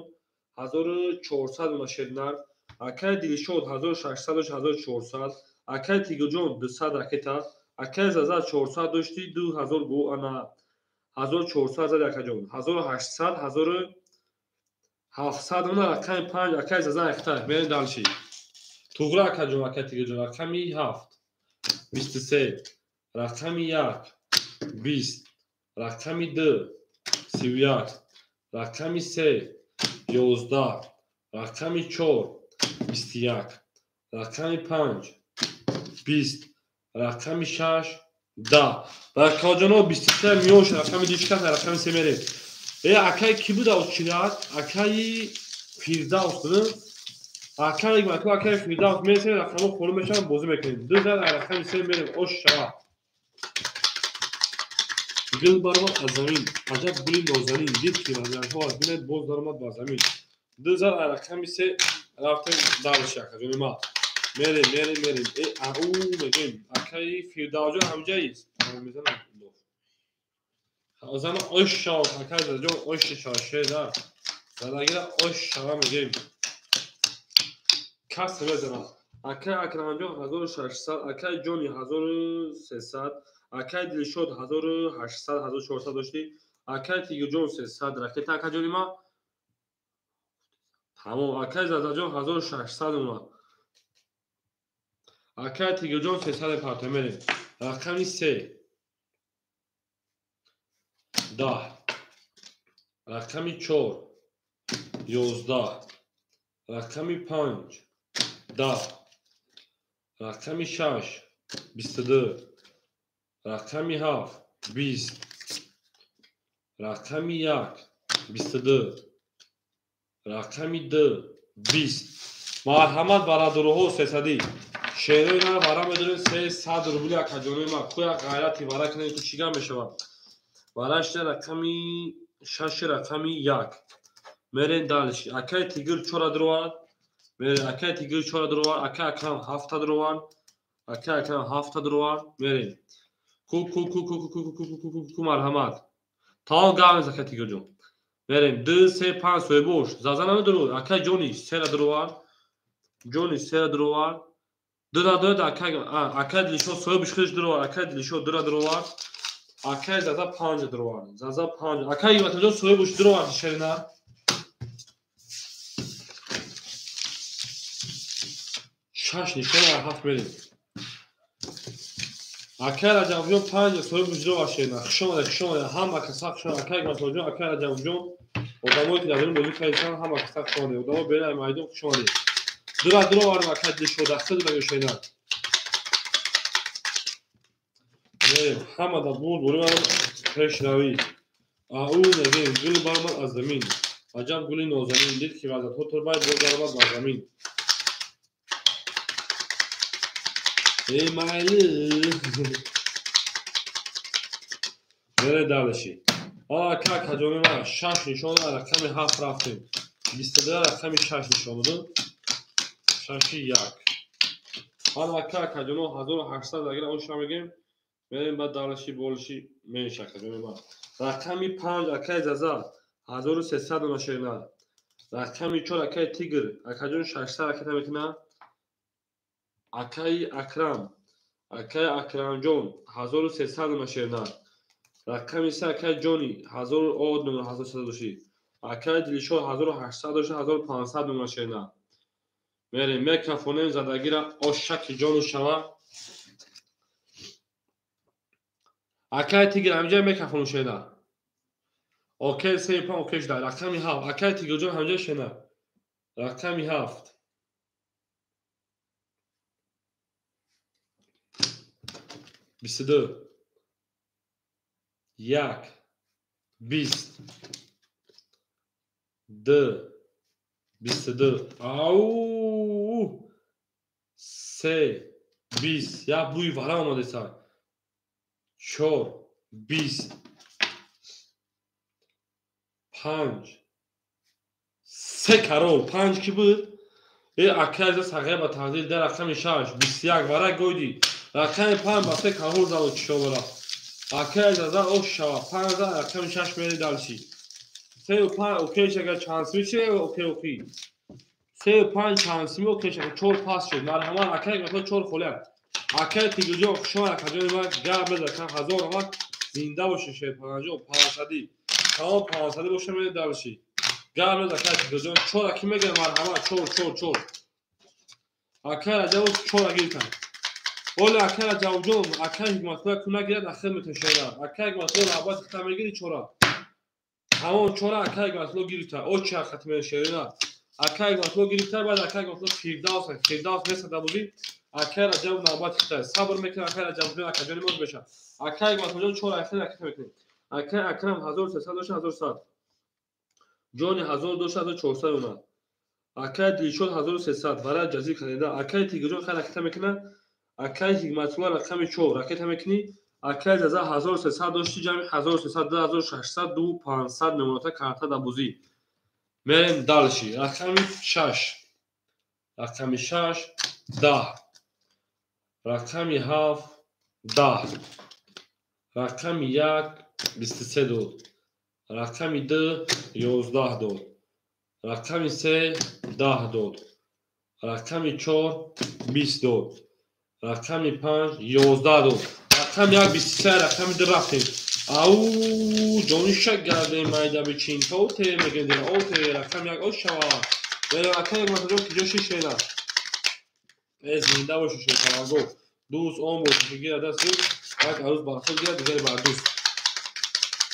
1400 мона шернар. Акай Дилшод 1600 дошт 1400, акай Тигрҷон 200 ракета, акай Заза 400 дошти 2000 гу ана 1400 зад акаҷон, 1800 1700 мона рақами 5 акай Заза ахта. Мерем дальше. Туғра акаҷон акай Тигрҷон рақами 7 23 рақами 1 20 рақами 2 31 рақами 3 11 рақами 4 21 рақами 5 20 рақами 6 10. Рақаҷоно 23 миёш рақами дишкат рақами 3 мерем. Э акай ки буда очират? Акаи Фирдавс буд. Акай маку акай Фирдавс мерем рақамҳо холӣ мешаванд бозӣ мекунем. 2 зад рақами 3 мерем ош шава. Гул баромад аз замин. Аҷаб гули нозанин. Дид ки вазиятҳо аз бинед боз даромад ба замин. 2 зад рақами 3 рафтем дальше акаҷони ма. Мерем мерем мерем. Э ау мегем. Акаи Фирдавсҷон ҳамҷаист. Мезанам. Озана ош шава акай Задаҷон ош шава шеда. Задагира ош шава мегем. Кас мезанад. Акай Акрамҷон 1600, акай Ҷони 1300, акай Дилшод 1800, 1400 дошти, акай Тигрҷон 300 ракета акаҷони ма. Тамом, акай Задаҷон 1600 омад. Акай Тигрҷон 300 парто мерем. Рақами 3 10 рақами 4 11 рақами 5 10 Рақами 6 22. Рақами 7 20. Рақами 1 22. Рақами 2 20. Марҳамат бародароҳо сесадӣ. Шерои на вара медорем 300 рубли акаҷонои ма. Кӯя ғайрати вара кунем ки чӣ гап мешавад. Варашта рақами 6 рақами 1. Мерем дальше. Акай Тигр 4 дуровард. Мерем акай Тигр 4 дуровард, акай Акрам 7 дуровард. Акай Акрам 7 дуровард. Мерем. Ку ку ку ку ку ку ку ку ку ку марҳамат. Тамом гап нест акай Тигрҷон. Мерем 2 3 5 соҳибош. Заза намедурод. Акай Ҷони 3 дуровард. Ҷони 3 дуровард. 2 надорад акай акай Дилшод соҳибиш худаш дуровард. Акай Дилшод 2 дуровард. Акай Заза 5 дуровард. Заза 5. Акай Иватаҷон соҳибиш дуровард шерина. Шаш нишон 7 мерем. Акай Раҷабҷон 5 соҳибиш дуровард шерина. Хуш омадед, хуш омадед. Ҳама каса хуш омадед. Акай Иватаҷон, акай Раҷабҷон, одамое ки дар дурун бозӣ карданд, ҳама каса хуш омадед. Одамо берун аз майдон хуш омадед. Дура дуровардем акай Дилшод, даста дура шерина. Мерем ҳама да бур бурим пешравӣ. Ау мегем гул баромад аз замин. Аҷаб гули нозанин дид ки вазатҳо турбай боз баромад бар замин. Эй майли. Мере дальше. Ака акаҷони ман 6 нишон рақами 7 рафтем. 22 рақами 6 нишон буд. 6 1. Ана ака акаҷоно 1800 агар оша мегем. Мерем ба дальше болши менш акаҷони ман. Рақами 5 акай Заза 1300 дона шерина. Рақами 4 акай Тигр акаҷон 600 ракета мекунад. Акай Акрам, акай Акрамҷон 1300 дона шерина. Рақами 3 акай Ҷони 1300 доши. Акай Дилшод 1800 доши, 1500 дона шерина. Мерем мекафонем задагира ошаки ҷону шава. Акай Тигр ҳамҷа мекафону шерина. Окей 3 5 окей шуда. Рақами 7 акай Тигрҷон ҳамҷа шерина. Рақами 7. 22 1 20 2 22 ау 3 20 як бӯи вара омадеса 4 20 5 3 карол 5 ки буд э акай за сағир ба тақдир дар рақами 6 21 вара гойди рақами 5 ба 3 карол зало чишовара. Акай Заза ош шава 5 за рақами 6 мери дальше. 3 5 окей шага чансми чи окей окей. 3 5 чансми окей шага 4 пас шуд. Марҳамат акай гапо 4 холия. Акай Тигрҷон хуш омад акаҷони ман гап мезад 1000 омад зинда бошед шерпанаҷон 500. Тамом 500 боша мери дальше. Гап мезад акай Тигрҷон 4 аки мегирам марҳамат 4 4 4. Акай Раҷабов 4 гирифтан. Оля акай Раҷабҷон акай Ҳикматулло ку нагирад ахир метошера. Акай Ҳикматулло навбати хита мегири чора. Ҳамон чора акай Ҳикматулло гирифта. Очи ҳаққати мешерина. Акай Ҳикматулло гирифта баъд акай Ҳикматулло Фирдавс Фирдавс месада бозӣ. Акай Раҷаб навбати хита. Сабр мекунад акай Раҷабҷон акаҷони моз меша. Акай Ҳикматуллоҷон чора ахир ракета мекунем. Акай Акрам 1300 дошта 1100. Ҷони 1000 дошта 1400 омад. Акай Дилшод 1300 вара ҷазир кардида. Акай Тигрҷон хай ракета мекунад. Акай Ҳикматулло рақами 4 ракета мекунӣ. Акай Заза 1300 дошти ҷамъи 1300 2600 2500 мемоната карта дар бозӣ. Мерем дальше. Рақами 6. Рақами 6 10. Рақами 7 10. Рақами 1 23 дод. Рақами 2 11 дод. Рақами 3 10 дод. Рақами 4 20 дод. Рақами 5 11 дод. Рақами 1 23 рақами 2 рафтем. Ау ҷониша гардем майда бичин. То те мегем о те рақами 1 ош шава. Берем акай Ҳикматулло ки ҷо шишена. Э зинда боши шерпанаго. Дӯст он боши гира даст як арӯз бар худ гирад дигаре бар дӯст.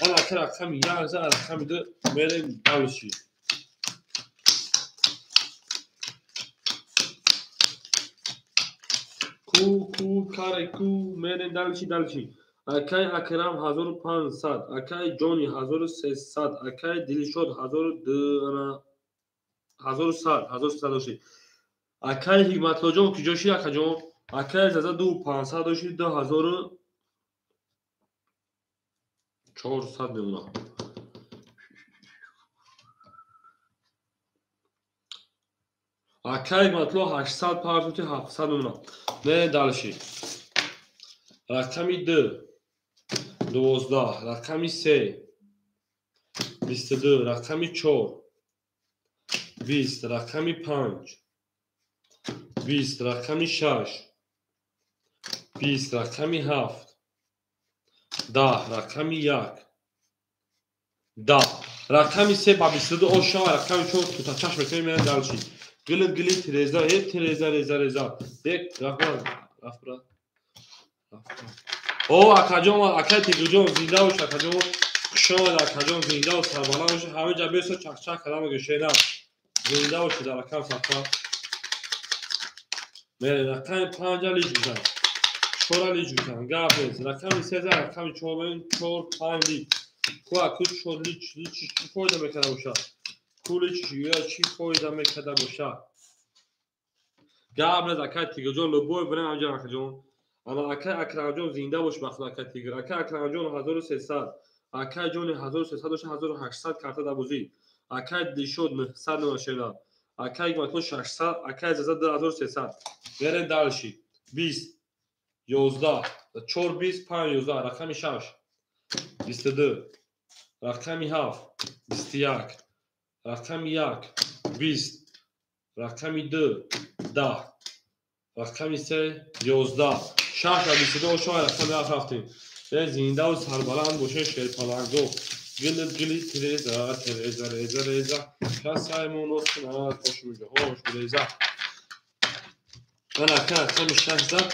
Ана акай рақами 1 за рақами 2 мерем дальше. Ку каре ку мерем дальше дальше. Акай Акрам 1500, акай Ҷони 1300, акай Дилшод 1100, 1300 дошти. Акай Ҳикматлоҷон куҷо шид, акаҷон? Акай Заза 2500 дошти, 2400 мемонад. Акай Ҳикматло 800 партоти 700 мемонад. Мерем дальше. Рақами 2 12, рақами 3 22, рақами 4 20, рақами 5 20, рақами 6 20, рақами 7 10, рақами 1 10, рақами 3 ба 22 ошава, рақами 4 тутачаш мекунем, мерем дальше. Гилит гилит реза, ҳеп реза реза реза. Бек рафт рафт рафт. О, акаҷон, акай Тигрҷон зинда бош, акаҷон. Хуш омад, акаҷон, зинда ва сарбаланд бош. Ҳама ҷа бесо чақчақ карда мегӯшенам. Зинда бошед дар рақам сафа. Мере рақами 5 лич бизан. 4 лич бизан. Гап нест. Рақами 3 за рақами 4 мебинем, 4 5 лич. Ку аку 4 лич, лич чӣ фоида мекарда бошад? Ку лич ё чӣ фоида мекарда бошад? Гап нест, акай Тигрҷон, любой бирем ҳамҷа, акаҷон. Ана акай Акрамҷон зинда бош, бахт акай Тигр. Акай Акрамҷон 1300, акай Ҷони 1300 дошта, 1800 карта дар бозӣ. Акай Дилшод 900 ношена. Акай Ҳикматло 600, акай Заза 2300. Мерем дальше. 20 11 4 20 5 11, рақами 6 22, рақами 7 21, рақами 1 20, рақами 2 10, рақами 3 11, 6 ва 22 ошава, рақами 7 рафтем. Зиндаву сарбаланд боше шерпаланго. Гилит гилит реза реза реза реза. Касай монос кунад хошмуҷаҳош реза. Ман ака рақами 6 зад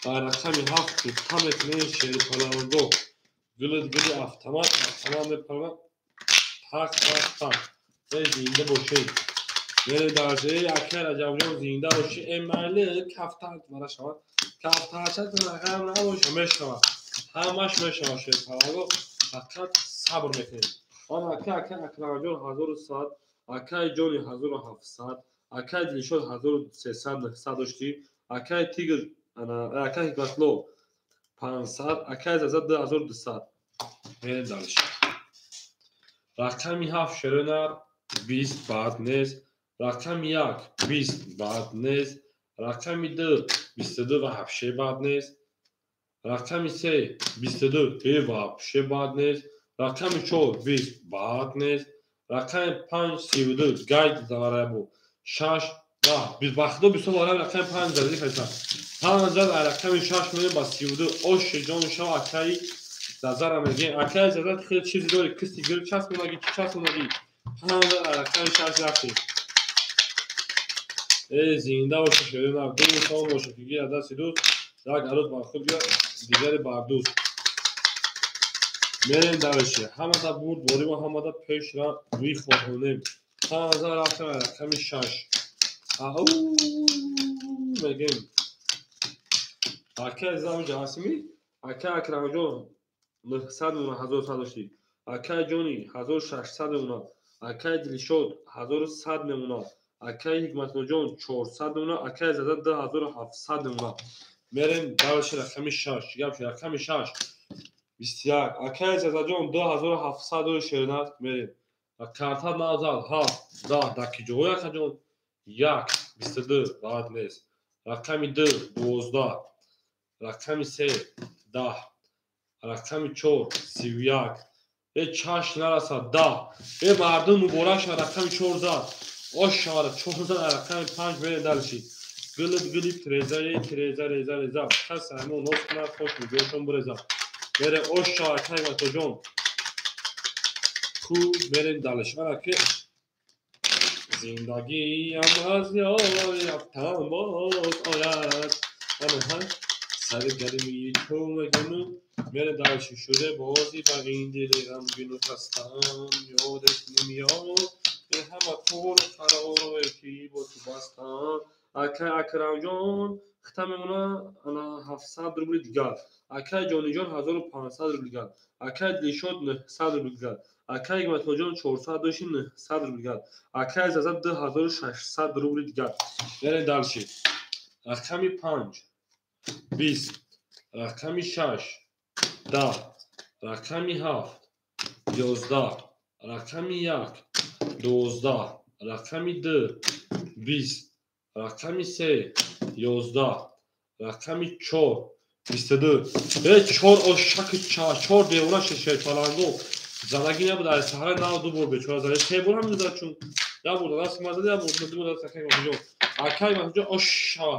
ва рақами 7 туфта мекунем шерпаланго. Гилит гили автомат автомат мепарад. Так так так. Зинда бошед. Мерем дар ака Раҷабҷон зинда боши. Эмайли кафтар вара шавад. Кафтарча рақам набоша мешавад. Ҳамаш мешавад шерпаланго. Фақат сабр мекунем. Ана ака ака Акрамҷон 1100, акай Ҷони 1700, акай Дилшод 1300 900 дошти, акай Тигр, ана акай Ҳикматло 500, акай Заза 2200. Мерем дальше. Рақами 7 шеронар 20 бад нест, рақами 1 20 бад нест, рақами 2 22 ва ҳабше бад нест, рақами 3 22 вообще бад нест, рақами 4 20 бад нест, рақами 5 32 гайд заварабу 6 10 бахдо 20 варам рақами 5 зади хайса 5 зад рақами 6 мерем ба 32 ош ҷон шав акай зазара мегем акай заза хеле чизи дори киси гир часпонаги чи часпонаги 5 зад рақами 6 рафтем. Э зинда боша шерина ду инсон боша ки гир дасти дӯст як арӯз бар худ гирад дигаре бар дӯст. Мерем дальше. Ҳамада бурд боримо, ҳамада пешра мехоҳонем. 5000 рафтем рақами 6. Ау мегем. Акай замҷа ҳастими? Акай Акрамҷон 900 мемонад 1100 дошти. Акай Ҷони 1600 мемонад. Акай Дилшод 1100 мемонад. Акай Ҳикматлоҷон 400 мемонад. Акай Заза 2700 мемонад. Мерем дальше рақами 6. Гап шуд рақами 6. 21. Акай Зазаҷон 2700 дори шернат мерем. Карта назад 7 10 дар киҷоҳои акаҷон 1 22 бад нест. Рақами 2 12, рақами 3 10, рақами 4 31. Э чашм нарасад 10. Э мардум муборак шавад рақами 4 зад. Ош шавад 4 зад рақами 5 мерем дальше. Гилит гилит реза реза реза реза. Кас ҳамон нос кунад хош муҷошон буреза. Мере ош шавад кайматоҷон. Ку мерем дальше. Ана ки зиндагиам аз ёди рафтан боз ояд. Ана ҳа сари гармии ту мегуну мере дальше шуде бозӣ ба ин дили ғамгину хастам ёдат намеояд. Ин ҳама кору қароре ки бо ту бастам. Акай Акрамҷон Хита мемона ана 700 рубли дигар. Акай Ҷониҷон 1500 рубли дигар. Акай Дилшод 900 рубли дигар. Акай Ҳикматуллоҷон 400 дошти 900 рубли дигар. Акай Заза 2600 рубли дигар. Мерем дальше. Рақами 5 20, рақами 6 10, рақами 7 11, рақами 1 12, рақами 2 20, рақами 3 11, рақами 4 22. 4 ошаки 4 девона шерпаланго задаги набуд, аз саҳра нав ду бор бечора зада, се бор ҳам зада, чун як бор даст ма зада, як бор ду бор даст. Акай Маҳмудҷон, акай Маҳмудҷон, ошава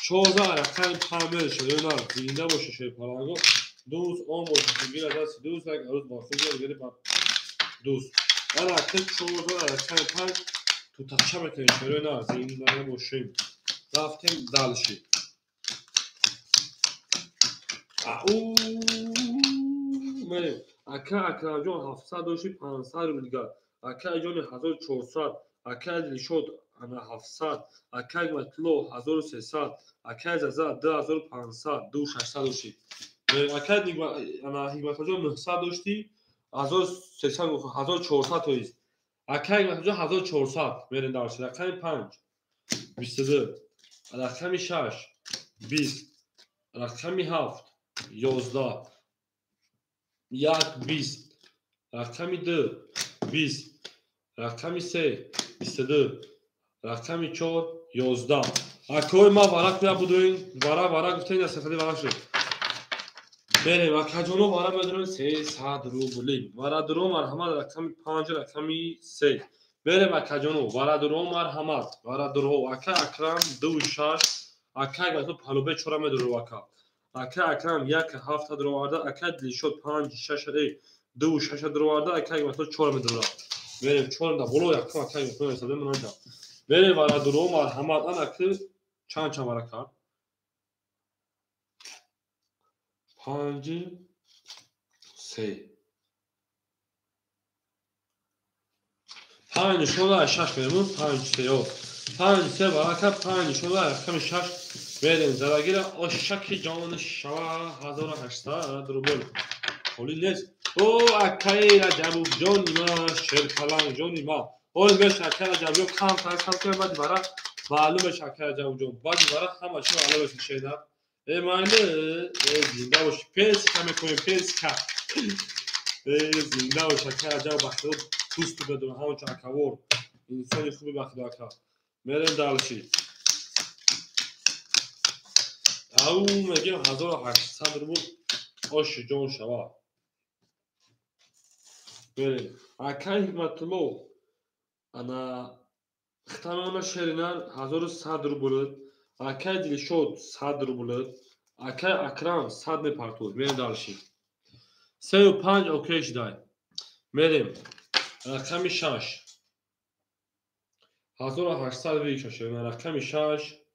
14 рақами 5 шерои нар. Зинда боша шерпаланго, дӯст он боша, гира дасти дӯст, як арӯз ба худ гири ба дӯст. Ана ака 14 рақами 5 тутақча мекунем, шерои нар, зинда бошем. Рафтем дальше. Ау мерем. Ака Акрамҷон 700 дошти 500 рубл дигар. Ака Ҷони 1400, ака Дилшод ана 700, ака Ҳикматулло 1300, ака Заза 2500, 2600 дошти. Ака ана Ҳикматуллоҷон 900 дошти, 1300, 1400 то есть. Ака Ҳикматуллоҷон 1400. Мерем дальше. Рақами 5 22, рақами 6 20, рақами 7 11, 1 20, рақами 2 20, рақами 3 22, рақами 4 11. Акои ма варақ набудоин, вара вара гуфтаин, аз сафари варақ шуд. Мерем, акаҷоно, вара медонем 300 рубли. Варадуро марҳамат, рақами 5, рақами 3. Мерем, акаҷоно, варадуро марҳамат, варадуро. Ака Акрам 2 6, ака Ҳикматулло палубе 4 медуро ака. Ака Акрам 1 7 дуроварда, ака Дилшод 5 6 2 6 дуроварда, ака Ҳикматулло 4 медура. Мерем 4 да боло якум ака Ҳикматулло ҳисобем ман. Мерем, варадуро марҳамат. Ана ки чанд чанд вара кард? 5 3 5 нишона 6 мерем, 5 3 5 3 вара кард, 5 нишона рақами 6 мерем. Задагира ошаки ҷони шава 1800 рубл. Холи нест. О акаи Раҷабовҷони ма, шерпалангҷони ма. Ҳол меша акаи Раҷабҷон, камтар камтар баъди вара маълум меша акаи Раҷабҷон. Баъди вара ҳама чиз маълум меша шеда. Э майли, э зинда боши. Песика мекунем, песика. Э зинда бош акаи Раҷаб, ба худо дӯсту бедорам, ҳамончо акавор. Инсони хуби ба худо ака. Мерем дальше. Ау мегем 1800 рубл оши ҷон шава. Мерем. Акаи Ҳикматулло ана хитамона шеринар 1100 рубл, акаи Дилшод 100 рубл, акаи Акрам 100 мепартояд. Мерем дальше. 3 5 окей шудай. Мерем. Рақами 6 1800 виша шеринар. Рақами 6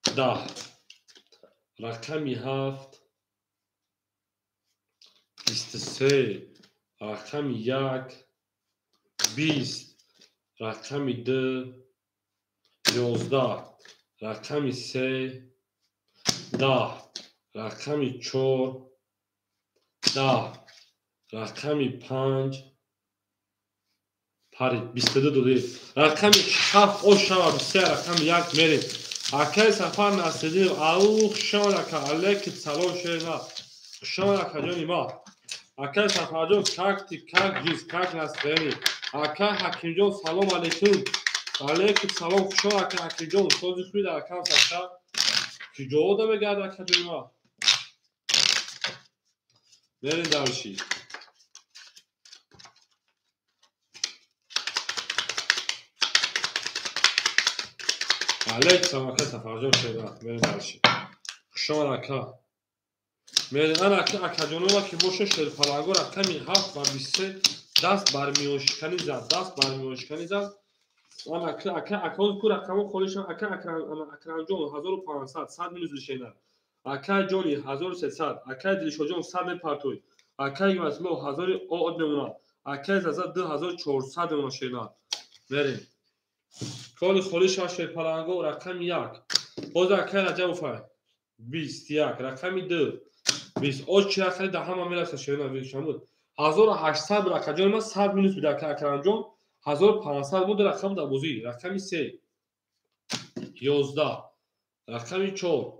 10, рақами 7 23, рақами 1 20, рақами 2 11, рақами 3 10, рақами 4 10, рақами 5 парид 22 додӣ, рақами 7 ошава 23, рақами 1 мерем. Акаи Сафар Насриддинов, ау хушомад ака, алейкум салом шерина. Хушомад акаҷони ма. Акаи Сафарҷон, как ты, как жизнь, как настроение? Ака Ҳакимҷон, салом алейкум. Алейкум салом, хушомад ака Ҳакимҷон. Сози хуби дар акам саша. Куҷо да мегард акаҷони ма? Мерем дальше. Алейкум салом ака Сафарҷон шерина. Мерем дальше. Хушомад ака. Мерем ана акаҷонова ки боша шерпаланго рақами 7 ва 23 даст бар миёншиканӣ зад, даст бар миёншиканӣ зад. Ана ака акаон ку рақамо холишан. Ака Акрамҷон 1500, 100 минус лишена. Ака Ҷони 1300, ака Дилшодҷон 100 мепартояд. Ака Ҳикматулло 1000 од мемонад. Ака Заза 2400 мемонад шерина. Мерем. Коли холи шаш шерпаланго рақами 1. Боз акай Раҷабов 21 рақами 2. 20. Оч чи рақами да ҳама мераса шерина вишамуд. 1800 рақаҷон ма 100 минус буда акай Акрамҷон. 1500 буд рақам да бозӣ. Рақами 3. 11. Рақами 4.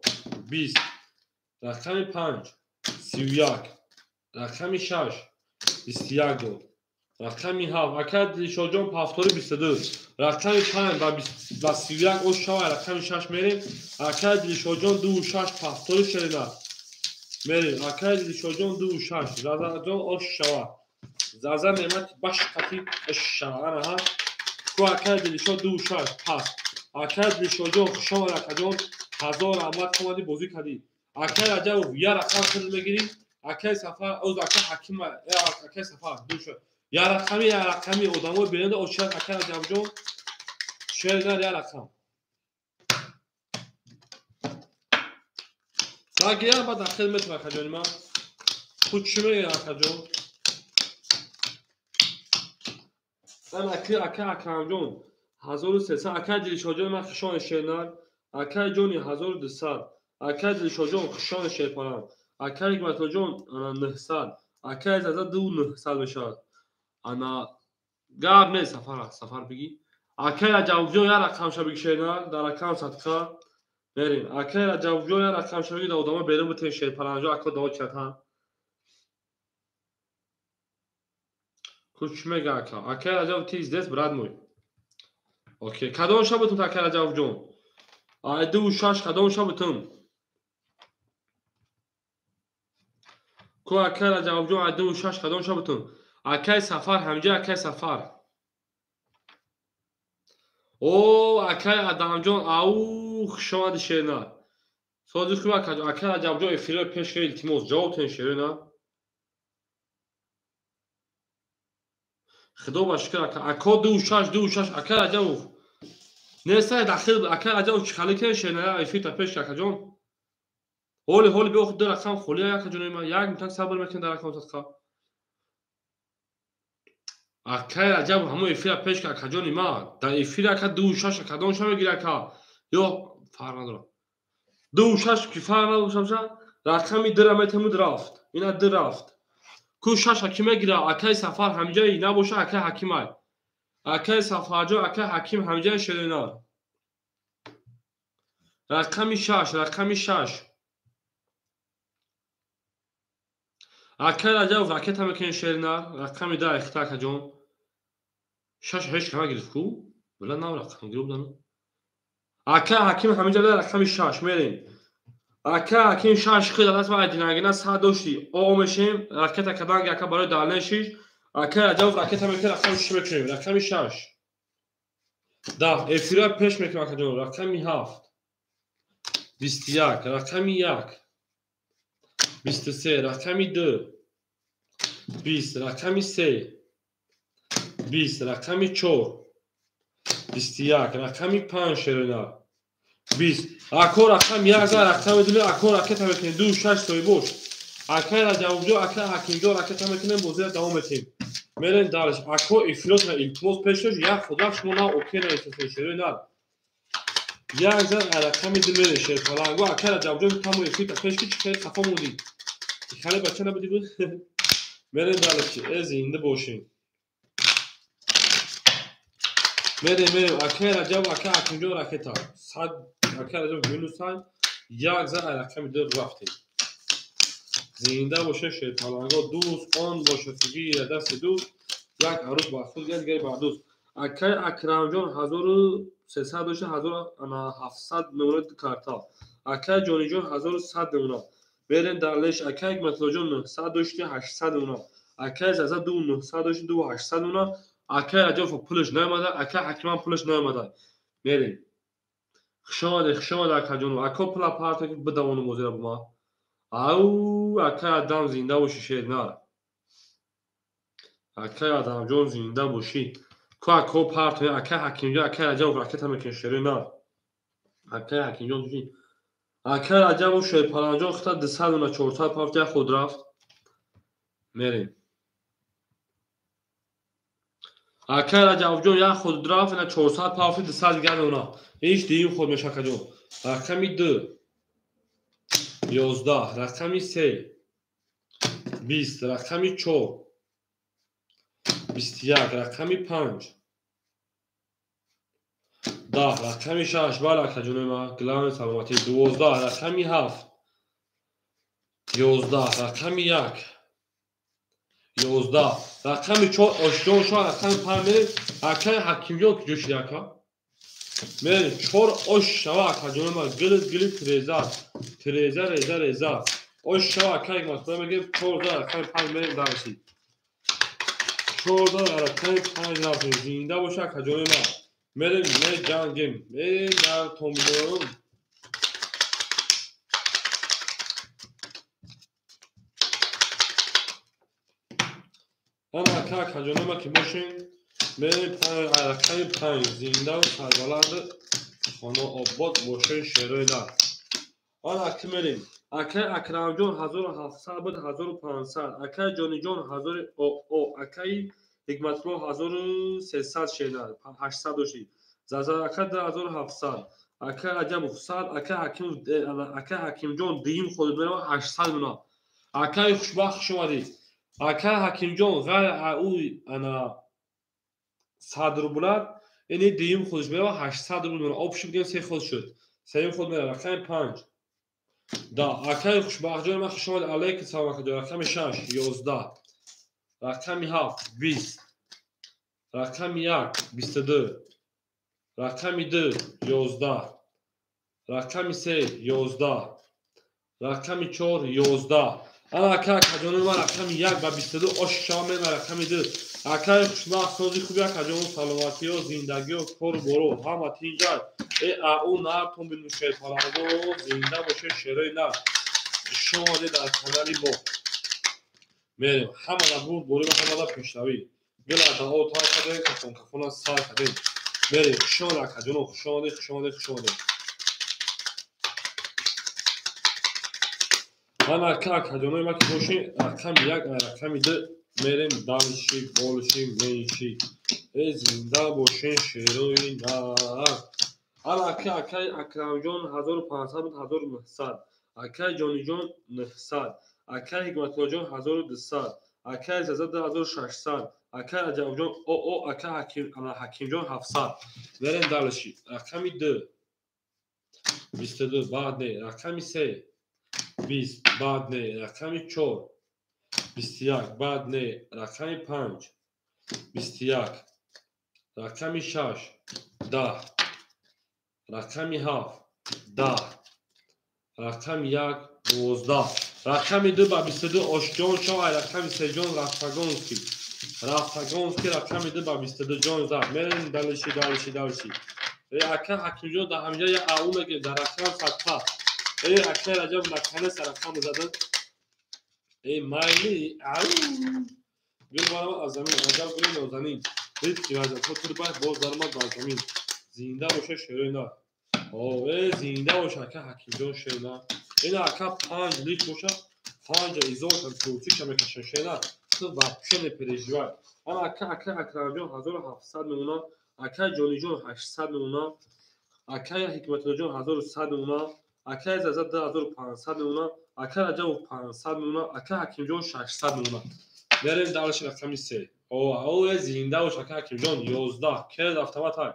20. Рақами 5. 31. Рақами 6. 21 дод. Рақами 7. Акай Дилшодҷон повтори 22. Рақами 5 ба 31 ош шава. Рақами 6 мерем. Акай Дилшодҷон 26 повтори шерина. Мерем. Акай Дилшодҷон 26. Зазаҷон ош шава. Заза неъмати башқати ош шава. Анаҳа. Ку акай Дилшод 26 пас. Акай Дилшодҷон хушомад акаҷон. 1000 раҳмат омадӣ бозӣ кардӣ. Акай Раҷабов я рақам хел мегирӣ. Акай Сафар, оз акай Ҳаким, акай Сафар 26. Я рақами одамои берунда очирад акай Раҷабҷон. Шеринар я рақам. Нагирам баъд ахир метавон акаҷони ман. Худ чӣ мегӯяд акаҷон? Ан акай Акрамҷон 1300. Акай Дилшодҷон ман хушони шеринар. Акай ҷони 1200. Акай Дилшодҷон хушони шерпаранд. Акай Ҳикматуллоҷон 900. Акай Заза 2900 мешавад. Ана гап нест Сафар, Сафар бигӣ. Акай Раҷабҷон я рақамша бигӣ шеринар, дар рақам садқа мерем. Акай Раҷабҷон я рақамша бигӣ, дар одамо берун битен шерпаранҷо ако даво чиратан. Ку чӣ мега ака? Акай Раҷаб ти здесь брат мой. Окей, кадом ша бутун акай Раҷабҷон? Ай 26 кадом ша бутун? Ку акай Раҷабҷон ай 26 кадом ша бутун? Акай Сафар ҳамҷа акай Сафар. О, акай Адамҷон, ау, хушомади шерина. Сози хуб акаҷон. Акай Раҷабҷон эфирро пеш кар, илтимос, ҷавоб тен шерина. Худо ба шукр ака. Ако 26 26 акай Раҷабов. Нестай дахил акай Раҷабов чӣ хали кен шерина эфирта пеш кар акаҷон. Ҳоли ҳоли биё ду рақам холӣ акаҷони ман. Як минутак сабр мекунем дар рақам садқа. Акай Раҷабов ҳамон эфира пеш кар акаҷони ман. Дар эфир ака 26 кадом ша мегири ака? Ё фарқ надорад. 26 ки фарқ надошта, рақами 2-ра метемуд рафт. Ина 2 рафт. Ку 6 ки мегира акай Сафар ҳамҷаи набоша акай Ҳакимай. Акай Сафарҷон акай Ҳаким ҳамҷаи шеринар. Рақами 6, рақами 6. Акай Раҷабов ракета мекунем шеринар. Рақами 10 ихта акаҷон. 6 ҳеҷ кама гирифт ку? Била нав рақам гирифт. Акай Ҳаким ҳаминҷа рақами 6 мерем. Акай Ҳаким 6 хел даст ма динагина 100 дошти. О мешем ракета каданг ака барои дален 6. Акай Раҷабов ракета мекунем рақами 6 мекунем. Рақами 6. 10 эфира пеш мекунем акаҷон. Рақами 7. 21 рақами 1. 23 рақами 2. 20 рақами 3. 20 рақами 4. 21 рақами 5 шерина. 20 ако рақам 1 рақами 2 ако ракета мекунем 2 6 соҳибош. Акай Раҷабҷон акай Ҳакимҷон ракета мекунем бозиро давом метем. Мерем дарш. Ако эфиротро илтимос пеш дошт як худо шумо на окей наистосед шерина. Як зан рақами 2 мере шерпаланго акай Раҷабҷон тамо эфирта пеш ки чӣ хел хафо мондӣ. Хеле бача набудӣ буд. Мерем дарш. Э зинда бошем. Мерем мерем акай Раҷаб акай Ҳакимҷон ракета. 100 акай Раҷаб минус як зан рақами 2 рафтем. Зинда боше шерпаланго дӯст он боше фигира дасти дӯст як арӯс ба худ як дигари бар дӯст. Акай Акрамҷон 1300 дошта 1700 намуна карта. Акай Ҷониҷон 1100 намуна. Мерем дар леш акай Ҳикматуллоҷон 900 дошти 800 намуна. Акай Заза 2900 дошти 2800 намуна. Акай Раҷабов пулаш наомада, акай Ҳакимам пулаш наомада. Мерем. Хушомадед, хушомадед акаҷон. Ако пула парто ки бидавонам бозиро ба ман. Ау, акай Адам зинда бошӣ шернар. Акай Адамҷон зинда бошӣ. Ку ако парто, акай Ҳакимҷон, акай Раҷабов ракета мекунем шернар. Акай Ҳакимҷон чӣ? Акай Раҷабов шерпаланҷон хита 200 на 400 пафт як худ рафт. Мерем. Акай Раҷабҷон як ход рафт, ина 400 пафти 200 дигар мемонад. Иш дуюм ход меша акаҷон. Рақами 2 11, рақами 3 20, рақами 4 21, рақами 5 10, рақами 6. Бале акаҷонои ман, главное саломатӣ. 12, рақами 7 11, рақами 1 11, рақами 4 ошҷон шо, рақами 5 мерем. Акаи Ҳакимҷон куҷо шида ака? Мерем 4 ош шава акаҷонои ман, гили гили тиреза, тиреза реза реза. Ош шава акаи Ҳикматулло мегем 14, рақами 5 мерем дарси. 14 рақами 5 рафтем. Зинда боша акаҷонои ман. Мерем меҷангем. Дар томбон. Ана ака акаҷонои ман ки бошем, мерем рақами 5. Зиндаву сарбаланд хона обод бошед шерои нар. Ана аки мерем. Акаи Акрамҷон 1700 буд, 1500. Акаи Ҷониҷон 1000 оо. Акаи Ҳикматулло 1300 шена, 800 дошти. Зазар ака 2700. Акаи Раҷабов 100, акаи Ҳаким, акаи Ҳакимҷон дуюм ход мерава 800 мемонад. Акаи Хушбахт хуш омадед. Акаи Ҳакимҷон ғайр ӯ ана 100 рублат, ини дуюм ходш мерава 800 рубл мемонад. Общий бигем се ход шуд. Сеюм ход мерава рақами 5. Да, акаи Хушбахтҷон ман хуш омадед. Алейкум салом акаҷон. Рақами 6 11, рақами 7 20, рақами 1 22, рақами 2 11, рақами 3 11, рақами 4 11. Ана ака акаҷонои ман рақами 1 ба 22 ош шава мена рақами 2. Акаи Хушбахт сози хуби акаҷон, саломатиё, зиндагиё, кору боро ҳама тинҷай. Э ау нартон бину шерпаланго, зинда бошед шерои нар. Хуш омадед дар канали мо. Мерем ҳамада бурд борем, ҳамада пешравӣ. Гила дао тар кардем, кафон кафона сар кардем. Мерем, хуш омадед акаҷоно, хуш омадед, хуш омадед, хуш омадед. Ман ака акаҷонои ман ки бошем, рақами 1, рақами 2 мерем дальше, больше, меньше. Э зинда бошен шерои нар. Ана ака акаи Акрамҷон 1500 буд, 1900. Акаи Ҷониҷон 900. Акаи Ҳикматуллоҷон 1200. Акаи Заза 2600. Акаи Раҷабҷон оо, акаи Ҳакимҷон 700. Мерем дальше. Рақами 2 22, баъд не, рақами 3 20, баъд не, рақами 4 21, баъд не, рақами 5 21, рақами 6 10, рақами 7 10, рақами 1 12, рақами 2 ба 22 ошҷон шо, ай рақами 3 ҷон Рафтагонский. Рафтагонский рақами 2 ба 22 ҷон зад. Мерем дальше, дальше, дальше. Э ака Ҳакимҷон дар ҳаминҷа як ау мегирем дар рақам садқа. Э акаи Раҷаб наконец рақам задан. Э майли ау. Гул барам аз замин, Раҷаб гули нозанин. Дид ки Раҷаб хотир бай боз даромад бар замин. Зинда боша шерои нар. О, э зинда боша ака Ҳакимҷон шерои нар. Ина ака 5 лит боша, 5 изор кам турсиша мекашан шерои нар. Ту вообще не переживай. Ана ака ака Акрамҷон 1700 мемонад, акаи Ҷониҷон 800 мемонад, акаи Ҳикматуллоҷон 1100 мемонад, акаи Заза 2500 мемонад, акаи Раҷабов 500 мемонад, акаи Ҳакимҷон 600 мемонад. Мерем дальше рақами 3. О, о, зинда бош ака Ҳакимҷон 11, кел автомат ҳай.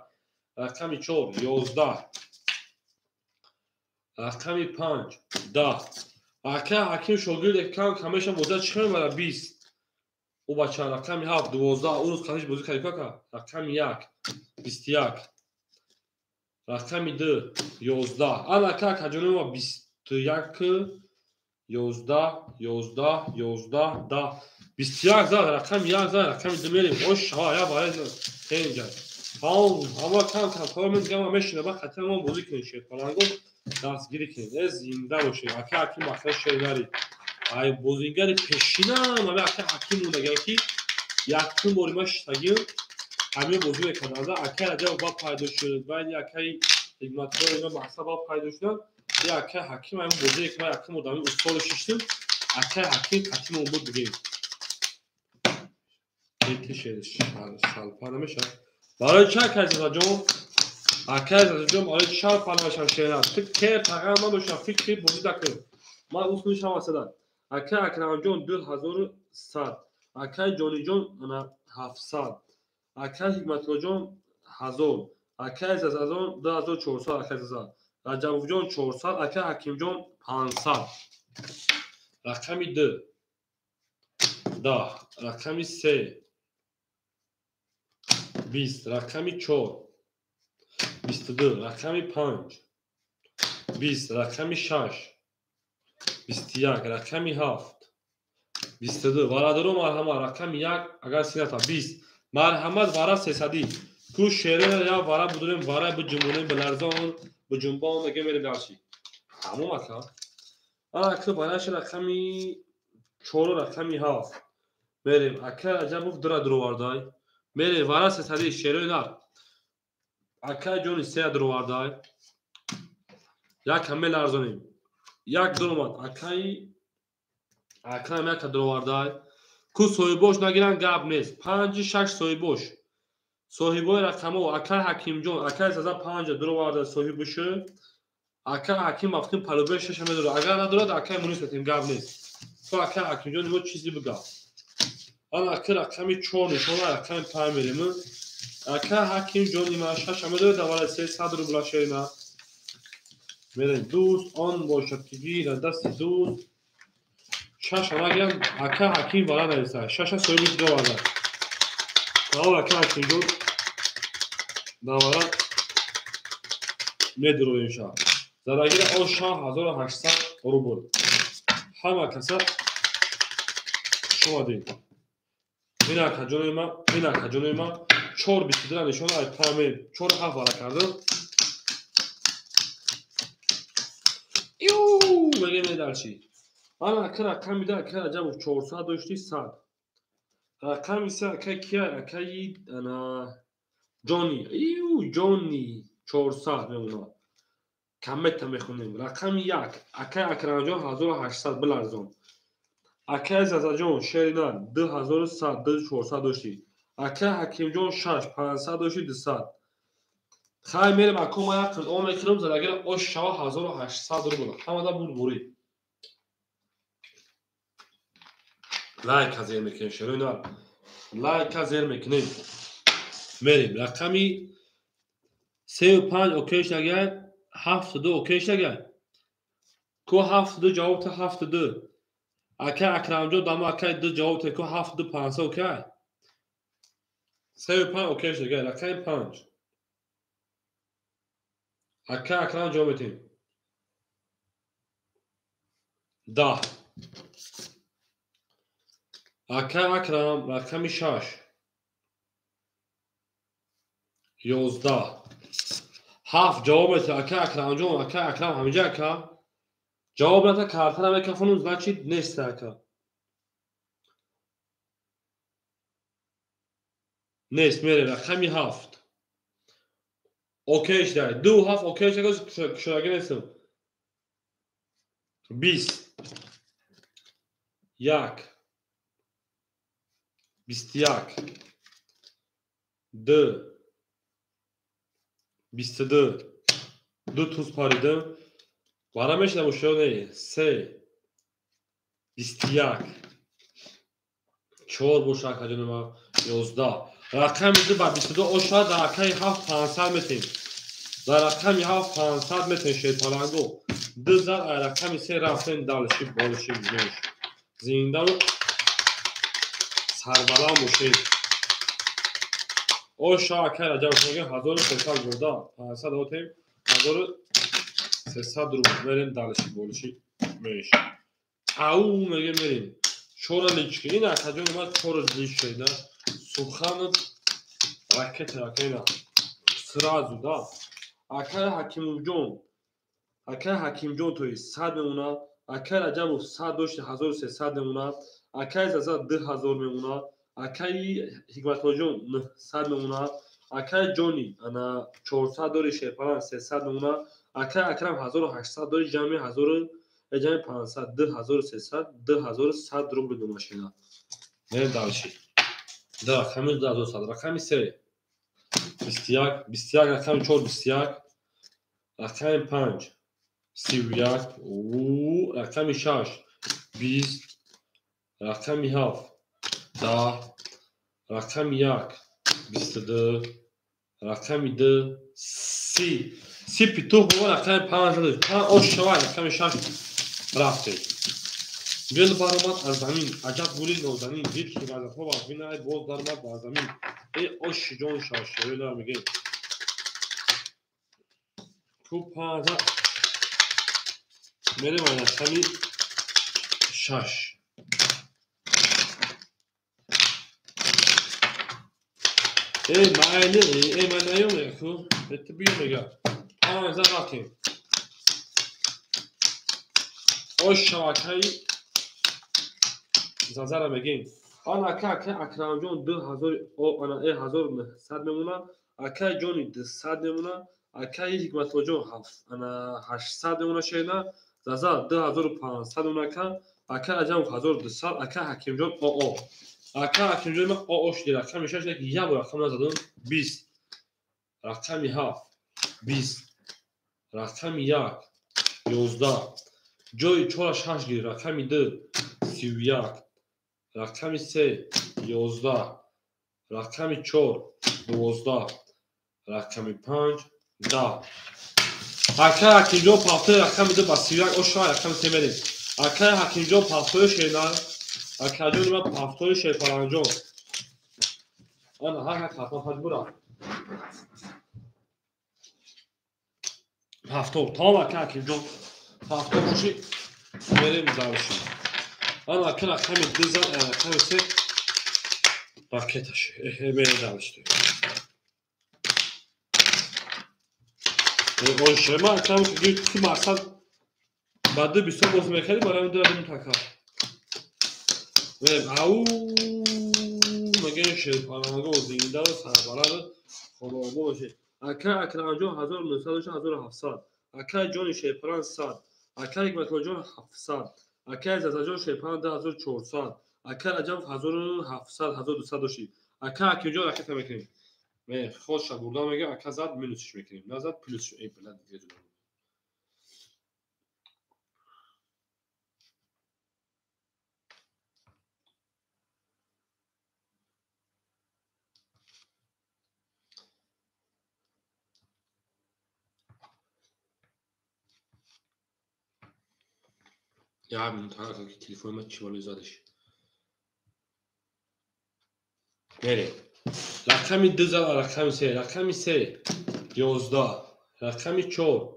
Рақами 4 11, рақами 5 10. Ака Ҳаким шогирд кам камеша бозӣ чӣ мебарад 20. Ӯ бача рақами 7 12, ӯ рӯз қаниш бозӣ кард кака. Рақами 1 21, рақами 2 11. Ана ака акаҷонои ма 21 11 11 11 10 21 зад, рақами 1 зад, рақами 2 мерем. Ош шава я баре тенҷа. Ҳама кам кам кор мегам мешина ба хатир мо бозӣ кунем шерпаланго дастгирӣ кунем. Э зинда бошед. Ака Ҳаким махра шеринари. Ай бозингари пешинам ами ака Ҳаким мондагиам ки якум бори ман шиштагиам ҳамин бозӣ мекардам. Акаи Раҷаб ба пайдо шуд, байни акаи Ҳикматулло ино мақсад ба пайдо шуданд. Я акаи Ҳаким ҳамин бозие ки ман якум одами устодо шиштам, акаи Ҳаким қатимон буд бигем. Шалпа намешавад. Барои чӣ акай Зазаҷон? Акай Зазаҷон барои чӣ шалпа намешавад шерат? Ту кер тағам надошта, фикри бозӣ дакун. Ман усмишам асада. Акай Акрамҷон 2100, акай Ҷониҷон 700, акай Ҳикматуллоҷон 1000, акай Зазаҷон 2400, акай Заза Раҷабовҷон 400, акай Ҳакимҷон 500. Рақами 2 10, рақами 3 20, рақами 4 22, рақами 5 20, рақами 6 21, рақами 7 22. Варадоро марҳамат, рақами 1 агар сината 20. Марҳамат вара 300. Ку шерера я вара будурем, вара биҷунбонем, биларзон, биҷунбон, аге мерем дарши. Тамом ака. Ана ака бараши рақами 4 рақами 7. Мерем. Ака Раҷабов 2 дуровардай. Мерем вара 300 шерои нар. Ака ҷони 3 дуровардай. Як ҳам меларзонем. Як дуромад. Акаи Акрам як дуровардай. Ку соҳибош нагиран гап нест. 5 6 соҳибош. Соҳибои рақамҳо акай Ҳакимҷон, акай Заза 5 дуроварда соҳибушу. Акай Ҳаким вақтин палубаи 6 медорад. Агар надорад акай Мунис метем гап нест. То акай Ҳакимҷон имо чизи бига. Ана ака рақами 4 нишона рақами 5 мерем. Акай Ҳакимҷон има 6 медорад, давара 300 рубла шерина. Мерем дӯст он бошад ки гирад дасти дӯст. 6 нагирам ака Ҳаким вара нависа. 6 соҳиби дуроварда. Таол ака Ҳакимҷон давара медуроем ша. Задагира о 6800 рубл. Ҳама каса шумадем. Ин ака ҷони ма, ин ака ҷони ма 4.22 нишона ай паме 4.7 вара кардам. Ю мегем медарчи. Ана ака рақами да ака Раҷабов 400 дошти 100. Рақами се ака кия акаи ана Ҷони, ю Ҷони 400 мемонад. Камета мехонем. Рақами 1 акай Акрамҷон 1800 биларзон. Акай Зазаҷон шерина 2100 2400 дошти. Акай Ҳакимҷон 6 500 дошти 200. Хай мерем ако ма як қирд о мекунам задагира ош шава 1800 рубл. Ҳамада буд бурид. Лайка зер мекунем шерина. Лайка зер мекунем. Мерем рақами 3 5 окей шагай 7 2 окей шагай. Ку 7 2 ҷавоб та 7 2. Акай Акрамҷон дама акай 2 ҷавоб та ку 7 2 5 окей. 3 5 окей шагай рақами 5. Акай Акрам ҷавоб метем. 10. Акай Акрам рақами 6. 11. 7 ҷавоб метем. Акай Акрамҷон, акай Акрам ҳаминҷа ака. Ҷавоб ната картара мекафонум, значит нест ака. Нест, мерем рақами 7. Окей шдай. 2 7 окей шдай, кушодаги нестам. 20. 1. 21. 2. 22. 2 туз паридам. Вара мешавам ушо не. 3. 21. 4 боша акаҷони ма 11. Рақами 2 ба 22 оша дар рақами 7 500 метем. Дар рақами 7 500 метем шерпаланго. 2 зад ай рақами 3 рафтем далши болши меш. Зиндаву сарбаланд бошед. Оша акай Раҷаб мега 1300 бурда 500 отем 1300 рубл мерем далши болши меш. Ау мега мерем. 4 лички. Ин акаҷони ма 4 лички да. Суханов ракета ракета сразу да. Акай Ҳакимҷон, акай Ҳакимҷон то 100 мемонад, акай Раҷабов 100 дошти 1300 мемонад, акай Заза 2000 мемонад, акай Ҳикматуллоҷон 900 мемонад, акай Ҷони ана 400 дори Шерпалан 300 мемонад, акай Акрам 1800 дори ҷамъи 1000 ҷамъи 500 2300 2100 рубл до машина. Мерем дальше. 2 рақами 2100 рақами 3 21 21 рақами 4 21 рақами 5 31 рақами 6 20 рақами 7 10 рақами 1 22 рақами 2 30 30 питух бо рақами 5 5 ош шавад рақами 6 рафтед. Гул баромад аз замин, аҷаб гули нозанин, дид ки вазифа вазминай, боз даромад ба замин. Эй оши ҷон шавшавела мегӯем. Ку панҷа мерем аз рақами 6. Эй майли, эй ман наём ку, эти биё мега. Панҷа рафтем. Ош шавакаи зазара мегем. Ан ака ака Акрамҷон 2000 ана 1900 мемона, акаи ҷони 200 мемона, акаи Ҳикматуллоҷон ана 800 мемона шена, заза 2500 мемона ака, ака Раҷабов 1200, ака Ҳакимҷон ОО. Ака Ҳакимҷон ма ОО шуди рақами 6 як бор рақам назадам 20. Рақами 7 20. Рақами 1 11. Ҷои 4 6 гир рақами 2 31. Рақами 3 11. Рақами 4 12. Рақами 5 10. Ака Ҳакимҷон пафтои рақами 2 ба 31 ошва рақами 3 мерем. Ака Ҳакимҷон пафтои шена, акаҷони ман пафтои шерпаланҷон. Ана ҳар як ҳафта панҷ бура. Пафто, тамом ака Ҳакимҷон. Пафто боши мерем дарши. Ана ака рақами 2 зад, рақами 3 ракеташ. Мерем дарши. Ошема акам ки мақсад ба ду бисёр боз мекардӣ, барои ду радим така. Мерем ау мегӯем шерпаланго зиндаву сарбаланду хонобо бошед. Ака Акрамҷон 1900 1700, акаи ҷони шерпаланг 100, акаи Ҳикматуллоҷон 700, акаи Зазаҷон шерпаланг 2400, акаи Раҷабов 1700 1200 дошти. Ака Ҳакимҷон ракета мекунем. Хоша бурда мега, ака зад минусш мекунем, назад плюсш. Эй блядь, дига ҷудо. Як минут ки телефони ман чӣ болои задаш. Мерем. Рақами 2 зад, рақами 3, рақами 3 11, рақами 4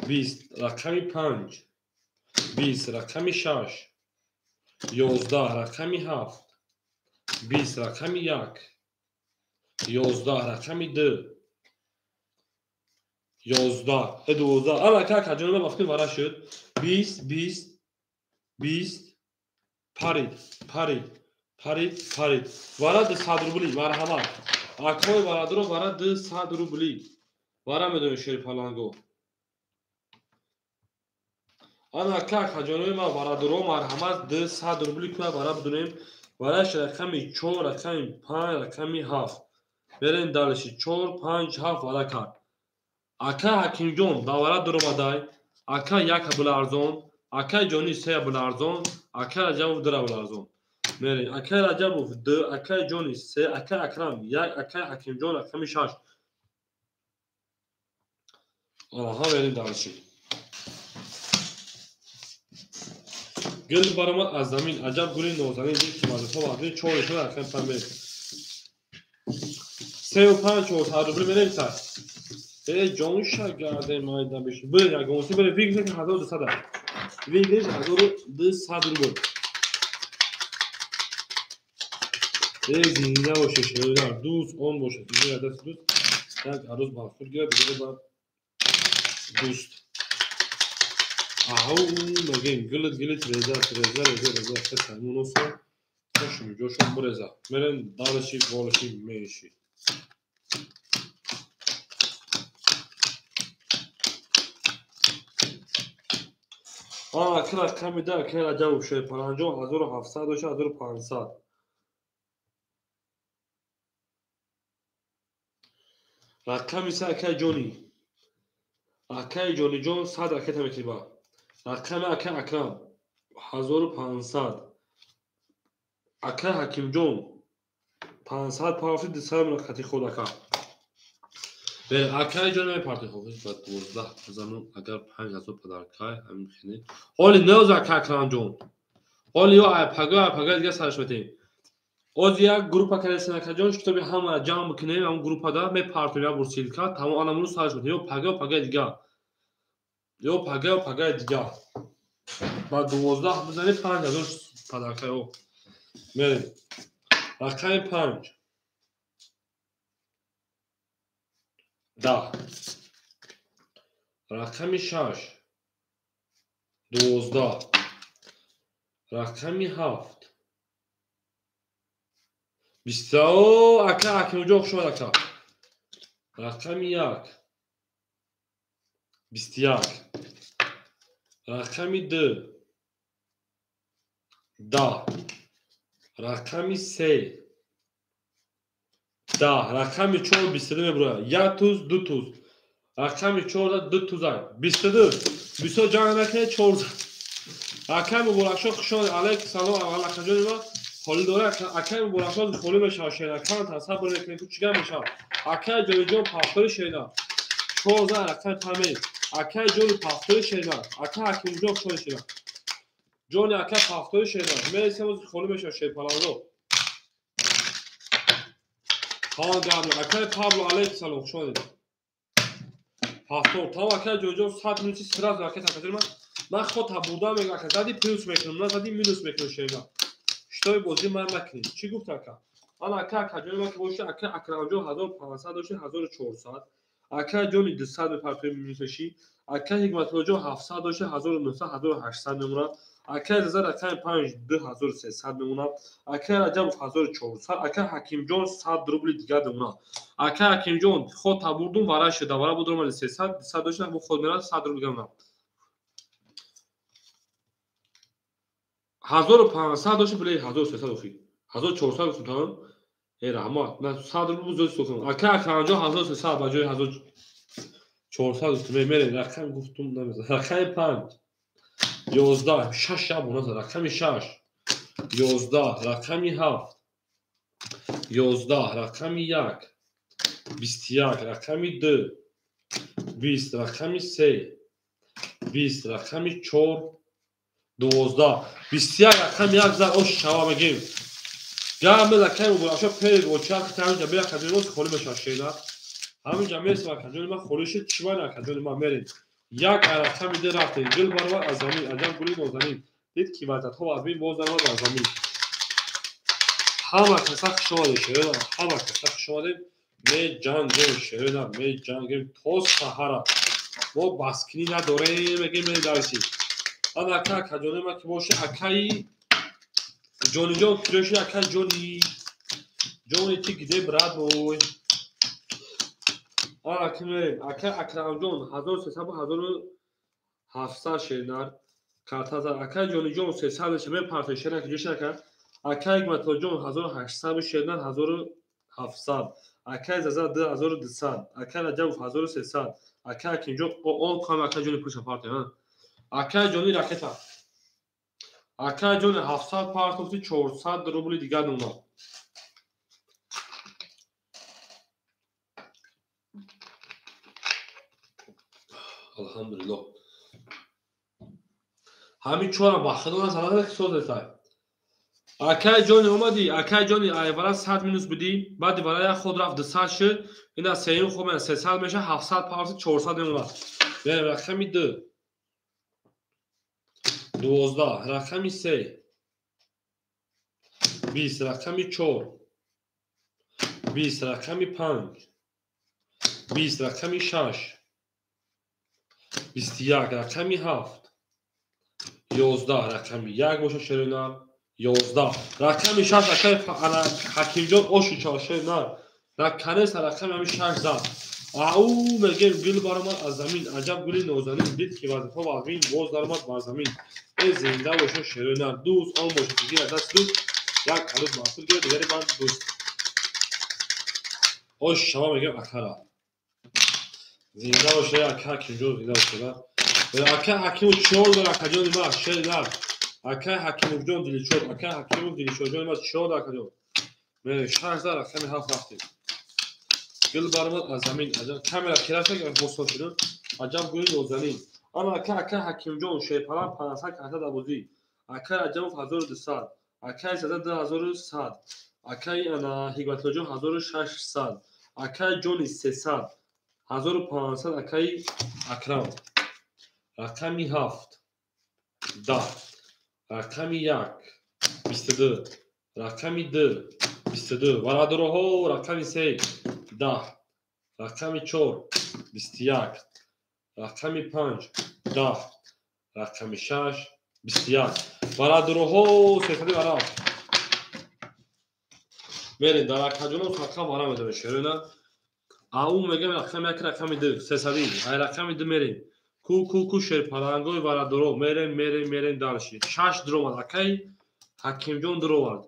20, рақами 5 20, рақами 6 11, рақами 7 20, рақами 1 11, рақами 2 11, 12. Ана ака акаҷон ма вақти вара шуд. 20 20 20 парид парид парид парид. Вара 200 рубли, марҳамат. Акои варадро вара 200 рубли. Вара медонем шерпаланго. Ана ака акаҷонои ма варадро марҳамат 200 рубли куя вара бидонем. Вараш рақами 4, рақами 5, рақами 7. Берем далиши 4, 5, 7 вара кард. Ака Ҳакимҷон ба вара дуромадай. Ака 1 рубл арзон, акаи ҷони 3 рубл арзон, акаи Раҷабов 2 рубл арзон. Мерем. Акаи Раҷабов 2, акаи ҷони 3, акаи Акрам 1, акаи Ҳакимҷон рақами 6. Аҳа мерем дарши. Гул баромад аз замин, аҷаб гули нозанин, дид ки вазифа вазни 4 шуд рақами 5 мерем. 3 ва 5 400 рубл мерем сар. Эй ҷонша гарде майда беш. Бир ягонси бир вигза 1200. Вигза 1200 рубл. Эй зинда боше шеродар дӯст он бошад. Дигар даст дӯст як арӯз бар худ гирад, дигаре бар дӯст. Ау мегем гилит гилит реза реза реза реза хесамуноса хошми ҷошон буреза. Мерем дарши болши менши. Ака рақами 2 акаи Раҷабов шерпаланҷон 1700 дошт 1500. Рақами се акай Ҷони. Акай Ҷониҷон 100 ракета мекиба. Рақами акай Акрам 1500. Акай Ҳакимҷон 500 партофти, 200 мунақати худ ака. Берем, акай Ҷони мепартои хофиз ба 12 бизанум, агар 5000 подаркай ҳамин хеле. Ҳоли неоз акай Акрамҷон. Ҳоли ё айпага, айпага дига сараш метем. Оз як группа кардесен акаҷон, китоби ҳамаро ҷамъ бикунем, ҳамон группада мепартоем як бор ссылка, тамом анамуну сараш метем. Ё пага, ё пага дига. Ё пага, ё пага дига. Ба 12 бизанем 5000 подарка ё. Мерем. Рақами 5. 10. Рақами 6. 12. Рақами 7. 20. Ака Акимҷон хуш омад ака. Рақами 1. 21. Рақами 2. 10. Рақами 3. 10. Рақами 4 22 мебурояд. 1 туз, 2 туз. Рақами 4 2 туз 22. Бисёр ҷанг накунед, 4. Акай Муборакшоҳ хуш омадед. Алайкум салом аввал акаҷони ман. Холӣ дора акай Муборакшоҳ холӣ мешавад шена. Кан тасаввур мекунед ку чӣ гап мешавад. Акай Ҷониҷон пафтори шена. 14 рақами памед. Акай Ҷони пафтори шена. Акай Ҳакимҷон хуш шена. Ҷони акай пафтори шена. Мересем оз холӣ мешавад шерпаланро. Тамом гап. Акай Пабло алайкум салом хуш омадед. Пафтор. Тамом акай Ҷониҷон 100 минути сразу акай такаҷони ман. Ман худ табурда мегӯям ака зади плюс мекунам, на зади минус мекунам шена. Шитоби бозӣ ман накунед. Чӣ гуфт ака? Ман ака акаҷони ман ки боша ака Акрамҷон 1500 дошта 1400. Ака Ҷони 200 мепартои минусаши. Ака Ҳикматуллоҷон 700 дошта 1900 1800 мемонад. Ака Реза рақами 5 2300 мемонад. Ака Раҷабов 1400. Ака Ҳакимҷон 100 рубли дигар мемонад. Ака Ҳакимҷон худ табурдум вара шуда вара будум 300 200 дошта бу худ мерад 100 рубли дигар мемонад. 1500 дошта биле 1300 охи. 1400 гуфтам. Э раҳмат. На 100 рубл зиёд сохтам. Ака Акрамҷон 1300 ба ҷои 1400 гуфтам. Мерем рақам гуфтум намезанам. Рақами 5. 11 6 шаб оназ рақами 6. 11 рақами 7. 11 рақами 1. 21 рақами 2. 20 рақами 3. 20 рақами 4. 12 21 рақами 1 зар ош шава мегем. Гап мез акай Муборакшоҳ перед очар ки ҳаминҷа бира акаҷони мо холӣ мешавад шена. Ҳаминҷа мересем акаҷони ман холӣ шуд, чӣ вай акаҷони ман мерем. Як рақами 2 рафтем. Гул баромад аз замин, аҷаб гули нозанин. Дид ки вазъиятҳо вазмин боз даромад аз замин. Ҳама каса хуш омадед шерона, ҳама каса хуш омадед. Меҷангем шерона, меҷангем то саҳара. Мо баскинӣ надорем, мегем мерем. Ана ака акаҷони ман ки боша акаи Ҷониҷон куҷо шуд акай Ҷони? Ҷони ти где брат мой? Ана ки мерем. Акай Акрамҷон 1300 1700 шернар. Карта зад. Акай Ҷониҷон 300 меша мепартои шернар куҷо шуд ака? Акай Ҳикматуллоҷон 1800 шернар 1700. Акай Заза 2200. Акай Раҷабов 1300. Акай Ҳакимҷон он кам акай Ҷони пулша партои. Акай Ҷони ракета. Акай Ҷони 700 партофти 400 рубли дигар мемонад. Алҳамдулиллоҳ. Ҳамин чорам ба худо назар ки созесай. Акай Ҷони омадӣ, акай Ҷони айвара 100 минус будӣ, баъди вара як ход рафт 200 шуд, ина сеюм ход 300 меша 700 партофти 400 мемонад. Берем рақами 2. 12 рақами 3. 20 рақами 4. 20 рақами 5. 20 рақами 6. 21 рақами 7. 11 рақами 1 боша шеринар. 11 рақами 6 акай Ҳакимҷон оши чор шеринар. Рақанеса рақами ҳами 6 зад. Ау мегем гул баромад аз замин, аҷаб гули нозанин, дид ки вазифа вазмин боз даромад бар замин. Э зинда боша шеринар, дӯст он боша ки гирад даст дӯст, як ҳанӯз маҳсул гирад, дигари банд дӯст. Ош шава мегем акара. Зинда боша, ака Ҳакимҷон, зинда боша. Ака Ҳакимов чор дор, акаҷони ма, шери нар. Ака Ҳакимовҷон Дилшод, ака Ҳакимов Дилшодҷони ма чор дор, акаҷон. Мерем 6 дар рақами 7 рафтем. Гул баромад аз замин. Аҷаб камера хира шуд, босо шуд. Аҷаб гули нозанин. Ана ака Ҳакимҷон шерпалан 500 карта дар бозӣ. Ака Раҷабов 1200, акаи Зада 2100, акаи ана Ҳикматуллоҷон 1600, акаи Ҷони 300, 1500, акаи Акрам. Рақами 7 10, рақами 1 22, рақами 2 22, варадороҳо рақами 3 10, рақами 4 21, рақами 5 10, рақами 6 21. Варадороҳо сесади вара. Мерем дар акаҷонон садқа вара медорем шерона. Ау мегем рақами 1, рақами 2 сесади. Ай рақами 2 мерем. Ку ку ку шерпалангои варадоро мерем, мерем, мерем дальше. 6 дуромад акаи Ҳакимҷон дуровард.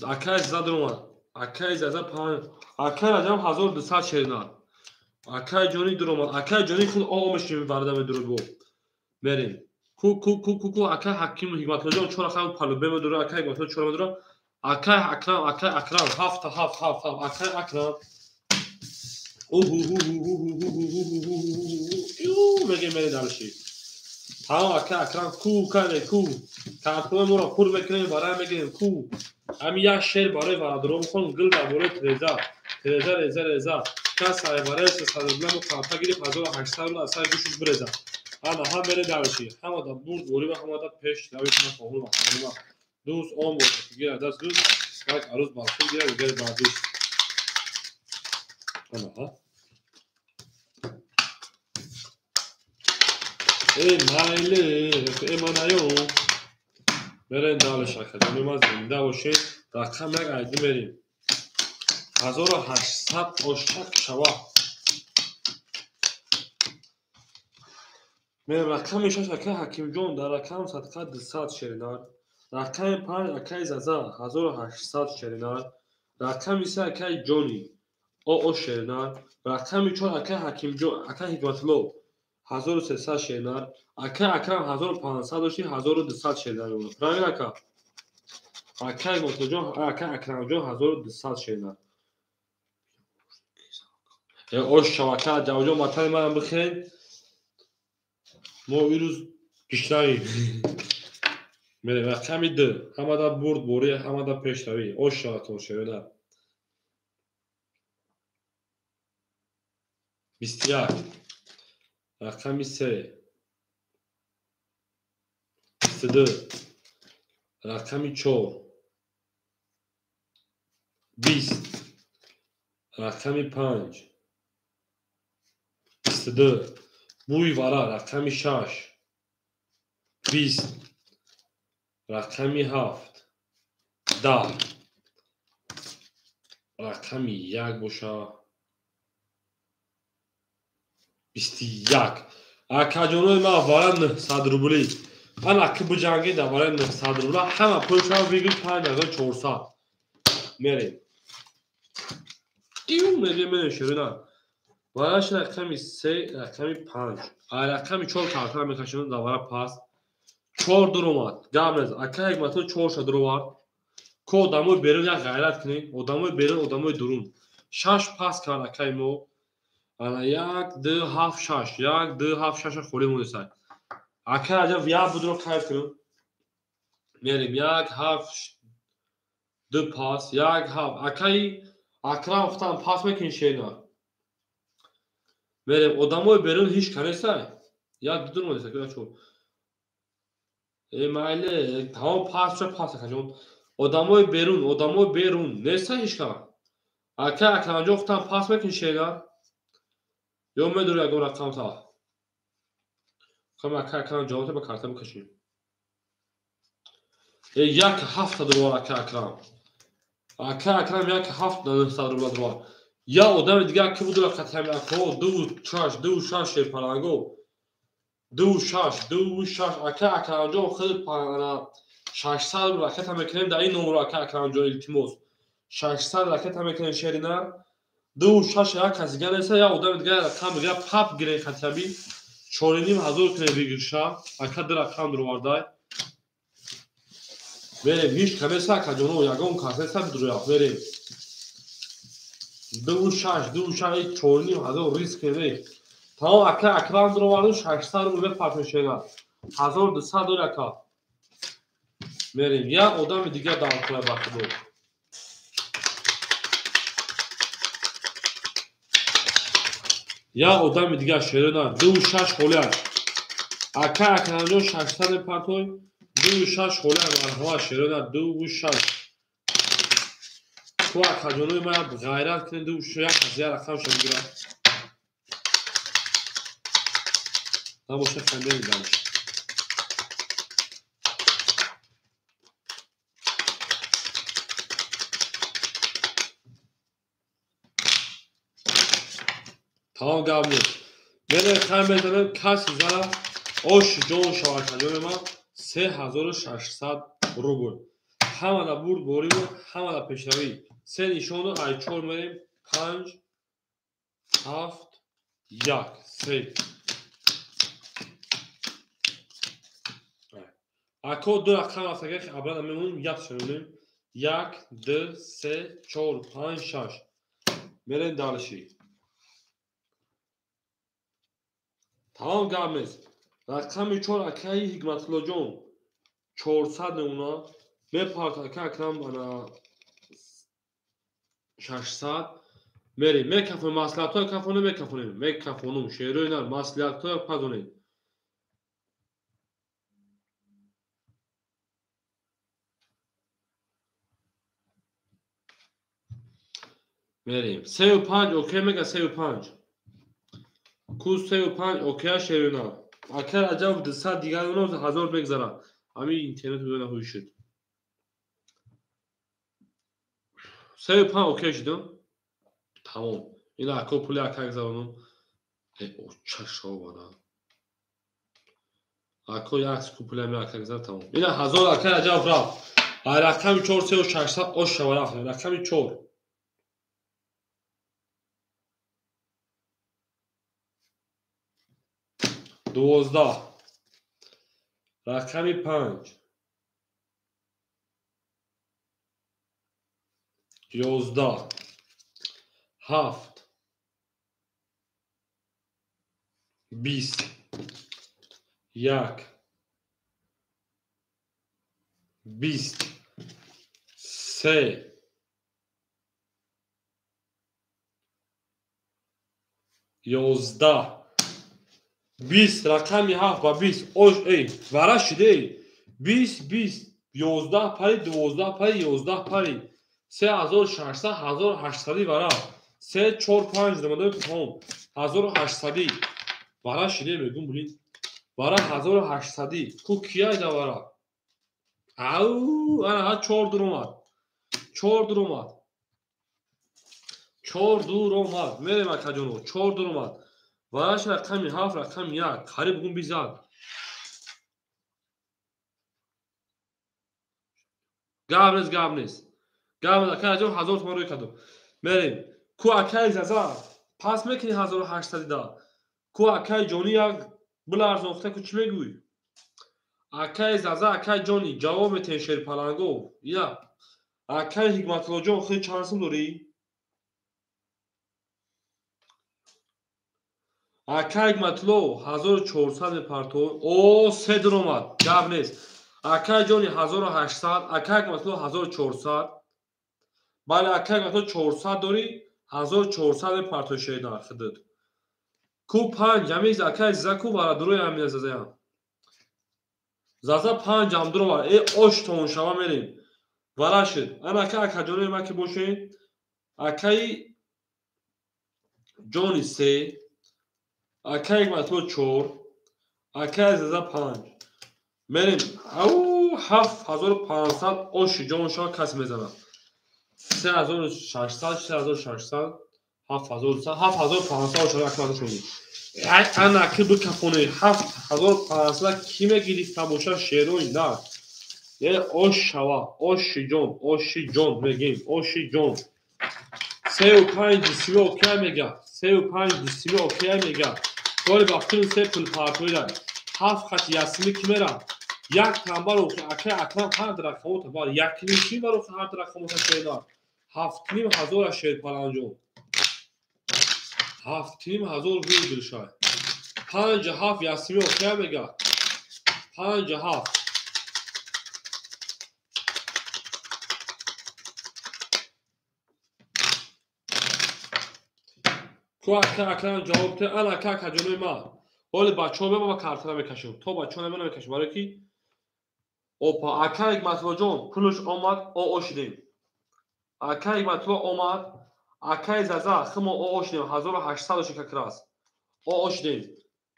Акаи Зада дуромад. Акаи Зада 5, акаи Раҷаб 1200 шерина. Акаи Ҷони дуромад. Акаи Ҷони худ омешим варда медурад бо. Мерем. Ку ку ку ку ку акаи Ҳакиму Ҳикматуллоҷон 4 рақами палубе медурад, акаи Ҳикматулло 4 медурад. Акаи Акрам, акаи Акрам 7 7 7 7, акаи Акрам. Оҳ мегем мерем дальше. Тамом ака Акрам ку кане ку. Картои моро пур мекунем, вара мегирем ку. Ҳамин як шеър барои варадоро мехонам, гул дар бораи Тереза. Тереза, реза, реза. Кас ай барои 300 рубла мо карта гирифт 1800 рубла аз сари гӯшаш биреза. Ана ҳам мерем дальше. Ҳама да бурд ворива, ҳама да пеш равид ма хоҳум ва дӯст он бошад ки гирад даст дӯст, як арӯз бар худ гирад, дигаре бар дӯст. Ана ҳа. Эй майли, эй манаё. Мерем дальше, акаҷони ма зинда бошед. Рақам 1 айди мерем. 1800 ошак шава. Мерем рақами 6 акаи Ҳакимҷон дар рақам садқа 200 шеринар. Рақами 5 акаи Заза 1800 шеринар. Рақами 3 акаи Ҷони оо шеринар. Рақами 4 акаи Ҳакимҷон, акаи Ҳикматулло 1300 шеринар. Акаи Акрам 1500 дошти 1200 шеринар. Правильно ака? Акаи Ҳикматуллоҷон, акаи Акрамҷон 1200 шеринар. Ош шава ака Ҷавоҷон батани манам бихӯред. Мо ирӯз гишнавем. Мерем рақами 2. Ҳамада бурд борӣ, ҳамада пешравӣ. Ош шаватон шеринар. 21. Рақами 3 22. Рақами 4 20. Рақами 5 22. Бӯи вара рақами 6 20. Рақами 7 10. Рақами 1 боша 21. Акаҷонои ман вара 900 рублӣ. Ана ки биҷангед дар барои 900 рубла ҳама пулшава бигир 5400. Мерем. Иу мегем мерем ширина. Вараш рақами 3, рақами 5. А рақами 4 картара мекашем дар вара пас. 4 дуромад. Гап нез. Ака Ҳикматулло 4 ша дуровард. Ко одамои берун як ғайрат кунед. Одамои берун, одамои дурун. 6 пас кард акаи мо. Ана 1 2 7 6. 1 2 7 6 холӣ мондесай. Ака Раҷаб як будро кайф кунем. Мерем 1 7 2 пас, 1 7. Акаи Акрам худам пас мекунӣ шерина. Мерем одамои берун ҳеҷ канесай. 1 2 мондесай ки чор. Э майли, тамом пас ша пас акаҷон. Одамои берун, одамои берун несай ҳеҷ кан. Ака Акрамҷон худам пас мекунӣ шерина. Ё медори ягон рақам та. Хам ака Акрам ҷавоб ба карта бикашем. Э 1 7 доллар ака Акрам. Ака Акрам 1 7 900 рубла доллар. Я одами дигар ки буд рақами ако 2 6 2 6 шерпаланго. 2 6 2 6 ака Акрамҷон худ 600 ракета мекунем дар ин номро ака Акрамҷон илтимос. 600 ракета мекунем шерина. 2 6 як кас дига неста, як одами дига рақам дига пап гирен хатаби 4,5 ҳазор кунем бигирша. Ака ду рақам дуровардай. Мерем, ҳеҷ ка неста, акаҷоно, ягон кас неста бидурояд. Мерем. 2 6, 2 6, 4,5 ҳазор риск кунем. Тамом, ака Акрам дуроварду, 600 рубл мепартошена. 1200 дори ака. Мерем, як одами дига даъват кунад ба худо. Як одами дига шерона 2 6 холиак. Ака Акрамҷон 600 мепартой, 2 6 холиак, марҳамат шерона 2 6. Ку акаҷонои ма ғайрат кунед, 2 6 як кас як рақамша бигирад. Набоша хандени дальше. Тамом, гап нест. Мерем, хай мезанем, каси зара оши ҷон шавад акаҷони ман 3600 рубл. Ҳамада бурд бориву ҳамада пешравӣ. Се нишону ай чор мерем панҷ, ҳафт, як, се. Ако ду рақам аст, агар обратно мемонем, якша мемонем. Як, ду, се, чор, панҷ, шаш. Мерем дальше. Тамом, гап нест. Рақами чор акаи Ҳикматуллоҷон 400 мемонад. Мепарт ака Акрам ана 600. Мерем, мекафонем, маслиҳатҳоя кафонем, мекафонем, мекафонум, шеърҳои нар, маслиҳатҳоя пазонед. Мерем. 3 5 окей мега 3 5. Ку 3 5 окея шеърҳои нар. Ака Раҷаб 200 дигар оно ҳазор мегзарад. Ҳамин интернет ҳуй шуд. 3 5 окей шудам. Тамом. Ина ако пули ака гзаронум. Э, очашовара. Ако як пули ами ака гзар тамом. Ина ҳазор ака Раҷаб рафт. Ай рақами чор 3600 ош шава рафт. Рақами чор. 12, рақами панҷ, 11, ҳафт, 20, як, 20, се, 11, 20, рақами ҳафт ба 20 ош эй вара шидей 20, 20, 11 пари, 12 пари, 11 пари, 3600, 1800 вара, се, чор, панҷ рамадои тамом, 1800 вара шидей мегум, блин, вара 1800 ку кияйда вара ау ана чор дуромад, чор дуромад, чор дуромад. Мерем, акаҷоно, чор дуромад. Вараш рақами ҳафт, рақами як, қариб гум бизад. Гап нест, гап нест, гап нест. Ака Раҷаб 1000 томан рӯй кардум. Мерем. Ку акаи Заза пас мекунӣ 1800 да? Ку акаи Ҷонӣ як биларзон, ку чӣ мегӯӣ? Акаи Заза, акаи Ҷонӣ ҷавоб метиҳен шерпаланго. Я акаи Ҳикматуллоҷон, худи чанд сум дорӣ? Акаи Ҳикматулло 1400 мепартод. О, се дуромад, гап нест. Акаи Ҷони 1800, акаи Ҳикматулло 1400. Бале, акаи Ҳикматулло 400 дорӣ, 1400 мепартои шеър худат. Ку панҷ ҳамиз акаи Заза ку вара дурои ҳамина Зазаям. Заза панҷ ҳам дуровар. Э, ош тон шава мерем. Вара шуд. Ана ака акаҷонои ма ки бошед, акаи Ҷони се, акаи Ҳикматулло чор, акаи Заза панҷ. Мерем. Ау, 7500 оши ҷон шава кас мезанад. 3600, 3600, 7200, 7500 ошава акмада шуд. Ана ки бикафоне 7500 ки мегирифта боша шерои на. Е ош шава, оши ҷон, оши ҷон мегем, оши ҷон. 3 5 дусими окей мега. 3 5 дусими окей мега. Коли бафтин се пул партоида. Ҳафт хати ясими ки мера? Як тамбар охи акай Акрам ҳар рақамота бар якним чи бар охи ҳар рақамота шернар. 7,5 ҳазора Шерпаланҷон. 7,5 ҳазор рубл шай. 5 7 ясими окей мега. 5 7. Ку ака Акрам ҷавоб те, ана ака акаҷонои ман. Ҳоли бачаҳо мема картара мекашем. То бачаҳо нема намекашем. Барои ки опа ака Ҳикматуллоҷон пулш омад, оо шидем. Ака Ҳикматулло омад, акаи Заза химо оо шидем, 1800 ши как раз. Оо шидем.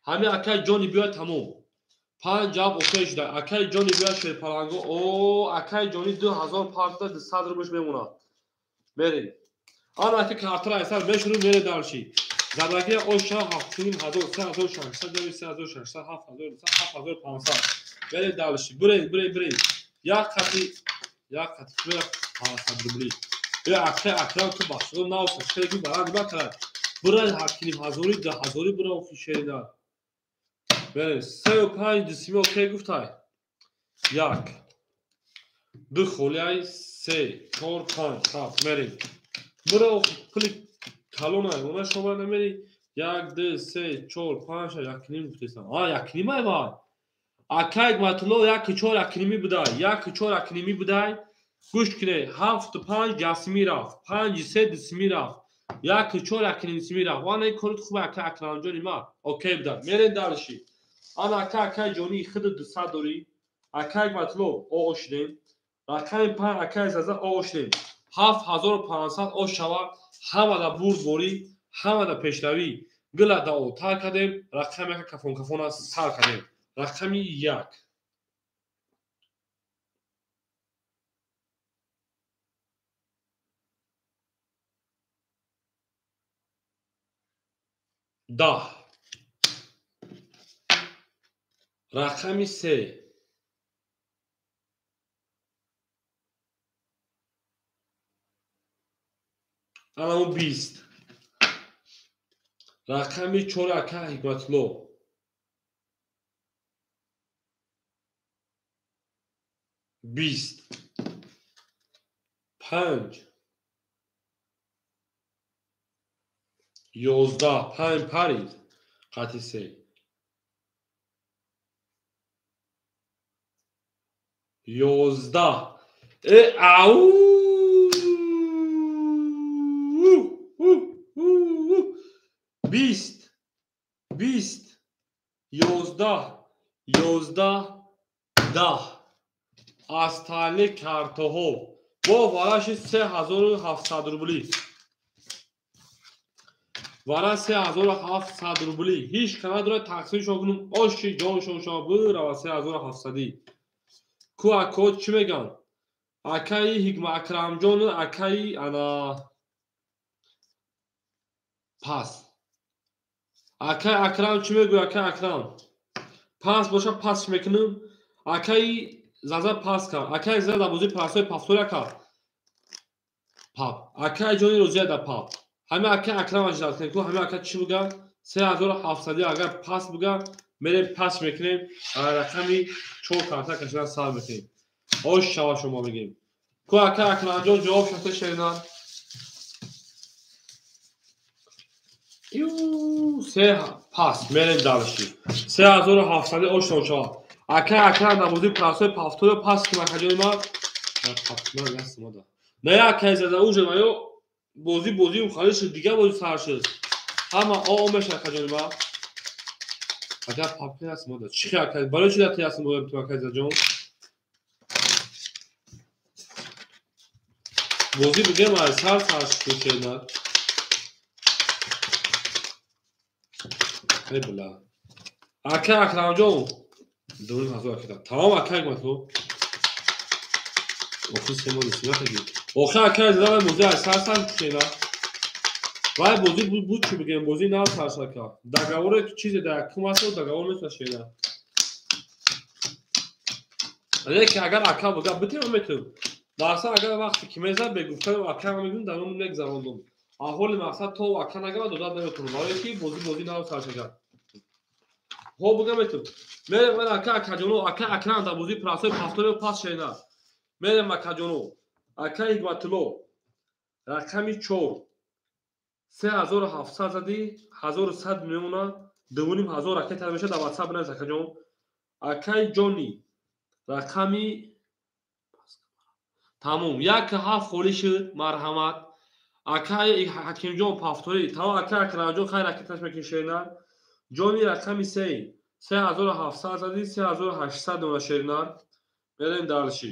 Ҳамин акаи ҷони биёяд тамом. 5 7 окей шуда. Акаи ҷони биёяд Шерпаланго. О, акаи ҷони 2000 парта 200 рублш мемонад. Мерем. Ана ака картара айсар мешурум мере дальше. Задагия оша 7,5 ҳазор, 3600, 3600, 7000, 7500. Мерем дальше. Бурем, бурем, бурем. Як қати мера 500 рубли. Э акай Акрам ту бахшидо навса, шеки баланд накард. Бура 7,5 ҳазори, 2 ҳазори бура офи шерина. Мерем. 3 5 дусими окей гуфтай. Як. Ду холиай, се, чор, панҷ, ҳафт. Мерем. Бура охи пули калонай, она шумо намери. Як, ду, се, чор, панҷ, якним гуфтесам. А, якнимай вай. Акай Ҳикматулло 1 4 якними будай. 1 4 якними будай. Гӯш кунед, 7 5 ясми рафт, 5 3 дусми рафт, 1 4 якнимсими рафт. Вана ин кори хуба ака Акрамҷони ма. Окей будай. Мерем дальше. Ана ака акай ҷони худ 200 дорӣ. Акай Ҳикматулло оо шидем. Рақами 5 акай Заза оо шидем. 7500 ош шава, ҳамада бурдборӣ, ҳамада пешравӣ. Гила дао тар кардем, рақами яка кафон кафона сар кардем. Рақами 1. 10. Рақами 3. Анамо 20. Рақами 4 ака Ҳикматулло. 20. 5. 11. 5 парид. Қати 3. 11. Э, ау! 20. 20. 11. 11. 10. Остальные картаҳо. Бо вараши 3700 рубли. Вара 3700 рубли. Ҳеҷ ка надорад тақсимшон кунум. Оши ҷоншон шава бирава 3700. Ку ако чӣ меган? Акаи Ҳикма Акрамҷон, акаи ана пас. Акаи Акрам чӣ мегӯяд? Акаи Акрам. Пас боша пас мекунам. Акаи Заза пас кард. Акаи Заза дар бозии пасҳои пафтора кард. Пап. Акаи ҷони розия дар пап. Ҳамин акаи Акрам аждад кунем. Ку ҳамин ака чӣ буга? 3700 агар пас буга, мерем пас мекунем. Рақами 4 карта кашидан сар мекунем. Ош шава шумо мегӯем. Ку ака Акрамҷон ҷавоб шахта шеринан. Ю се пас мерем дальше. 3700 ош шава. Ака Акрам дар бозии пасҳои пафтора пас кун акаҷони ман. Не акаи Заза уже ва ё бозӣ бозӣ ухалӣ шуд, дигар бозӣ сар шуд. Ҳама оо мешавад акаҷони ман. Агар папки ҳаст мода. Чӣ акай? Барои чӣ дати ҳастм бояд ту акаи Заҷон? Бозӣ бигем аз сар сар шуд шена. Эй била. Ака Акрамҷон 2,5 ҳазор акида. Тамом акай гуматло. Охи се моҳ дусима таги. Охи акай Заза бозӣ аз сар сар шена. Вай бозӣ буд чӣ бигем, бозӣ нав сар шуд ака. Договоре чизе дар якум аст, договор нест шена. Лекин агар ака буга битем метавонем. Дарса агар вақте ки мезад бегуфтан ака мегӯм дар он мегзарондум. Аҳоли мақсад то ака нагава дода наметавонам. Барои ки бозӣ нав сар шагад. Ҳо буга метавон. Мерем ман ака акаҷоно, ака Акрам дар бозии прасои пафторио пас шена. Мерем акаҷоно. Ака Ҳикматулло. Рақами 4. 3700 задӣ, 1100 мемона, 2500 ракета мешавад дар WhatsApp бинавис акаҷон. Акаи Ҷони. Рақами тамом 1-7 холӣ шуд, марҳамат. Акаи Ҳакимҷон пафторӣ, тамом ака Акрамҷон хай ракеташ мекунӣ шеринар. Ҷони рақами 3. 3700 задӣ, 3800 дона шеринар. Мерем дальше.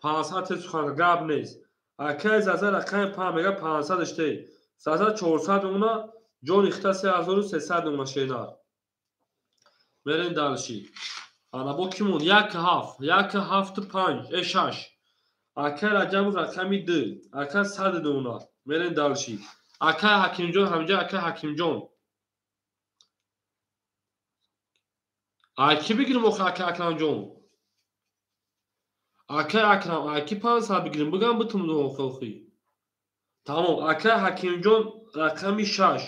500 те сухан гап нест. Акаи Заза рақами 5 мега 500 ште. Заза 400 мемона, Ҷони хита 3300 мемона шеринар. Мерем дальше. Ана бо ки монд? 1-7, 1-7 5, 6. Акаи Раҷабов рақами 2, ака 100 дона. Мерем дальше. Акаи Ҳакимҷон ҳамҷа акаи Ҳакимҷон. Ай ки бигирим охи акаи Акрамҷон? Акаи Акрам, ай ки 500 бигирим? Бигам битум охи охи. Тамом, акаи Ҳакимҷон рақами 6.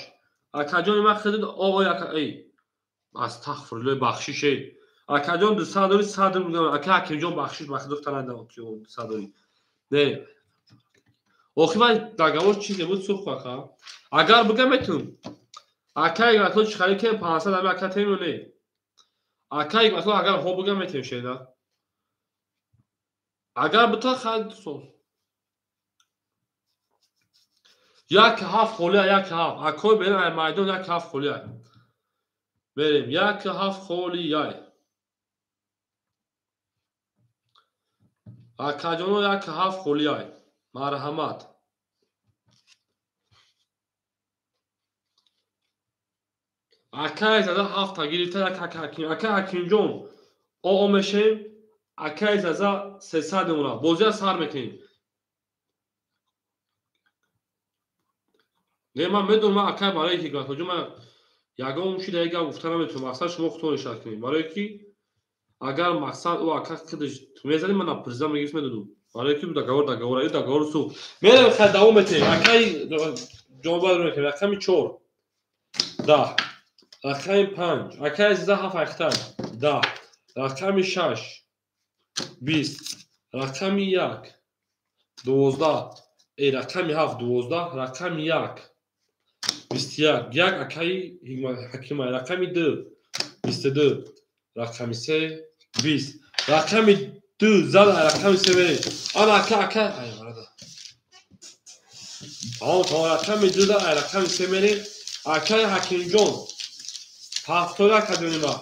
Акаҷони ман хидид оғои ака эй. Астағфируллоҳ, бахшиш эй. Акаҷон 200 дори 100 мегам. Ака Ҳакимҷон бахшиш, бахшиш духтар надам 200 дори. Не. Охи вай договор чизе буд сухт ака. Агар бигам метунам. Акаи Ҳикматулло чӣ хари ки 500 ами ака тем ё не? Акаи Ҳикматулло агар ҳо бигам метем шена. Агар бита хай соз. 1-7 холия, 1-7. Акой берем ай майдон 1-7 холия. Берем 1-7 холия. Акаҷоно 1-7 холия. Марҳамат. Акаи Заза 7 гирифта як ака Ҳаким. Ака Ҳакимҷон оо мешем. Акаи Заза 300 мемона. Бозия сар мекунем. Не, ман медонам, ман акай барои Ҳикматуллоҷон ман ягон чиз дар гап гуфта наметавонам. Мақсад шумо худтон ишорат кунед. Барое ки агар мақсад ӯ ака худаш мезанӣ, ман напурсида мегирифт медодум. Барое ки договор договор, ай договор су. Мерем хай давом метем. Акаи ҷонбар мекунем. Рақами 4. 10. Рақами 5. Акаи Заза 7 айхтан. 10. Рақами 6. 20. Рақами 1. 12. Рақами 7 12. Рақами 1. 21. 1 акаи Ҳакимай. Рақами 2. 22. Рақами 3. 20. Рақами 2 зад рақами 3 мерем. Ана ака ака ай марада. Тамом тамом рақами 2 зад рақами 3 мерем. Акаи Ҳакимҷон ҳафтода акаҷони ма.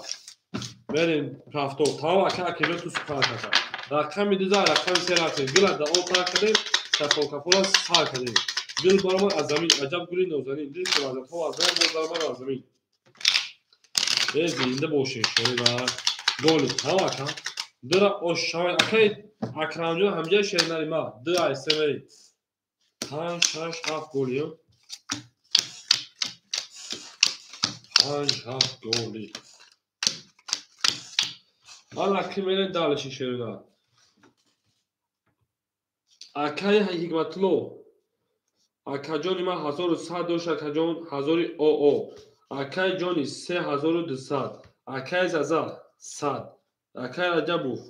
Мерем ҳафтод. Тамом ака Ҳакимҷон ту сухан ака. Рақами 2 зад рақами 3 рафтем. Гила дар об тар кардем, кафол сар кардем. Гул баромад аз замин, аҷаб гули нозанин. Дил ки вазатҳо аз замин, боз даромад аз замин. Э зинда бошед, шерина. Голи, тамом ака. Дура ош шавай акаи Акрамҷон ҳамҷа шеринари ма. 2 ай 3 мерем. 5 6 7 голи. 5 7 голи. Ана ки мерем дальше шерина. Акаи Ҳикматулло. Акаҷони ман 1100 дошт, акаҷон 1000 оо. Акаи Ҷони 3200. Акаи Заза 100. Акаи Раҷабов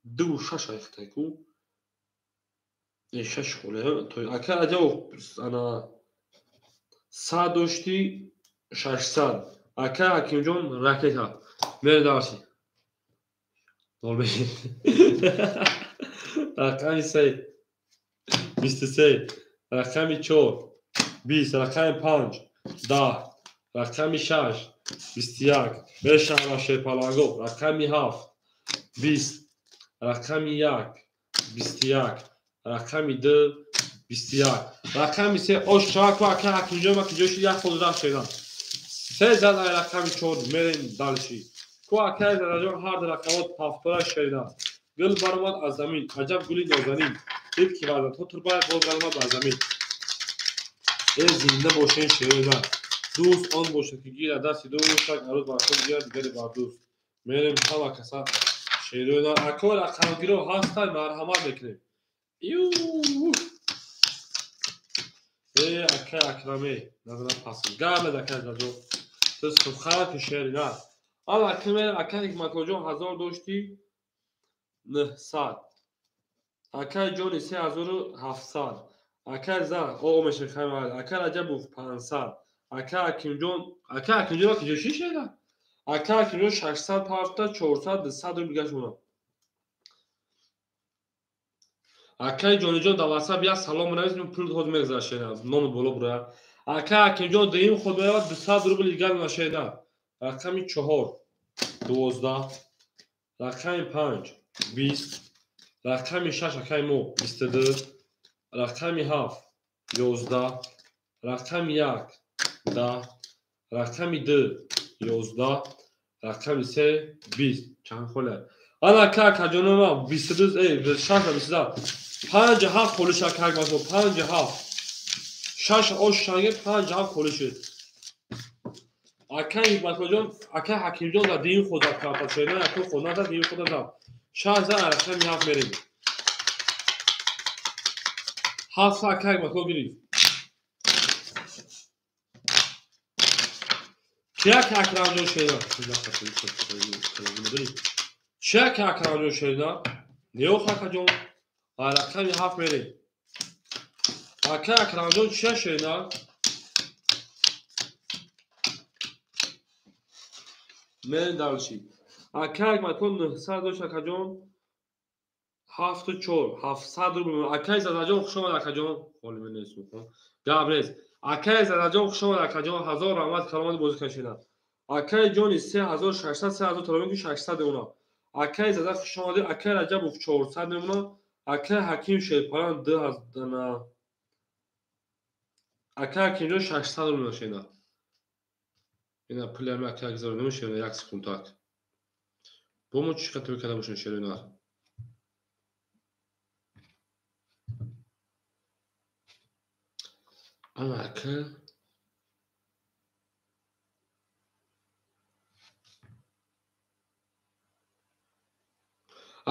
2 6 айхтай ку. 6 холе. Акаи Раҷабов ана 100 дошти 600. Акаи Ҳакимҷон ракета. Мерем дальше. Рақами 3. 23. Рақами 4. 20. Рақами 5. 10. Рақами 6. 21. Бешаҳра шерпаланго. Рақами 7. 20. Рақами 1. 21. Рақами 2. 21. Рақами 3. Ош чавак ва ака Ҳакимҷон ма ки ҷоши як хол рафт шедан. 3 зад ай рақами 4 мерем дальше. Ку акаи Задаҷон ҳар ду рақамот ҳафтора шеридан. Гул баромад аз замин, аҷаб гули нозанин. Дид ки вазатҳо турбай боз баромад аз замин. Э зинда бошен шерина. Дӯст он бошад ки гирад дасти дӯст, як арӯз бар худ гирад дигаре бар дӯст. Мерем ҳама каса шерина. Ако рақамгиро ҳастанд, марҳамат мекунем. Ю. Акай Акраме, назара пасм. Гап наз акай Заҷон. Ту сухан ки шери на. Ана акай акай Ҳикматуллоҷон 1000 дошти 900. Акай Ҷони 3700. Акай Зан, о меша хай. Акай Раҷабов 500. Акай Акимҷон, акай Акимҷон ки ҷо шера? Акай Акимҷон 600 пафта 400 200 рубл гашт мона. Акай Ҷониҷон дар WhatsApp як салом навис, пул худ мегузарад шена, номи боло бура. Акай Акимҷон дуюм худ меравад 200 рубл дигар нашена. Рақами 4 12, рақами 5 20, рақами 6 акай мо 22, рақами 7 11, рақами 1 10, рақами 2 11, рақами 3 20. Чанд хола? Ана ака акаҷонама 22, 6 22. 5 7 холиш ака масо 5 7. 6 ош шанге 5 7 холиш. Ака Ҳикматуллоҷон, ака Ҳакимҷон дар дин худ карта шена, ака худ на дин худ зад. 6 за рақами 7 мерем. 7 ака Ҳикматулло гирифт. Чия ки Акрамҷон шена? Чия ки Акрамҷон шена? Неох акаҷон. Рақами 7 мерем. Ака Акрамҷон чия шена? Мерем дарши. Ака Ҳикматулло 900 дошт акаҷон. 7 4 700 рубл. Акай Задаҷон хуш омад акаҷон. Холи мен нест мекунам. Гап нест. Акай Задаҷон хуш омад акаҷон. 1000 раҳмат каломати бозӣ кашида. Акай Ҷони 3600 3000 талаб ки 600 мемона. Акай Зада хуш омадӣ. Акай Раҷабов 400 мемона. Акай Ҳаким Шерпаран 2000 на. Акай Ҳакимҷон 600 рубл нашида. Ина пули ами акай гузаро намешавад як секунд так. Бо мо чӣ қадр карда бошем шерина? Ана ака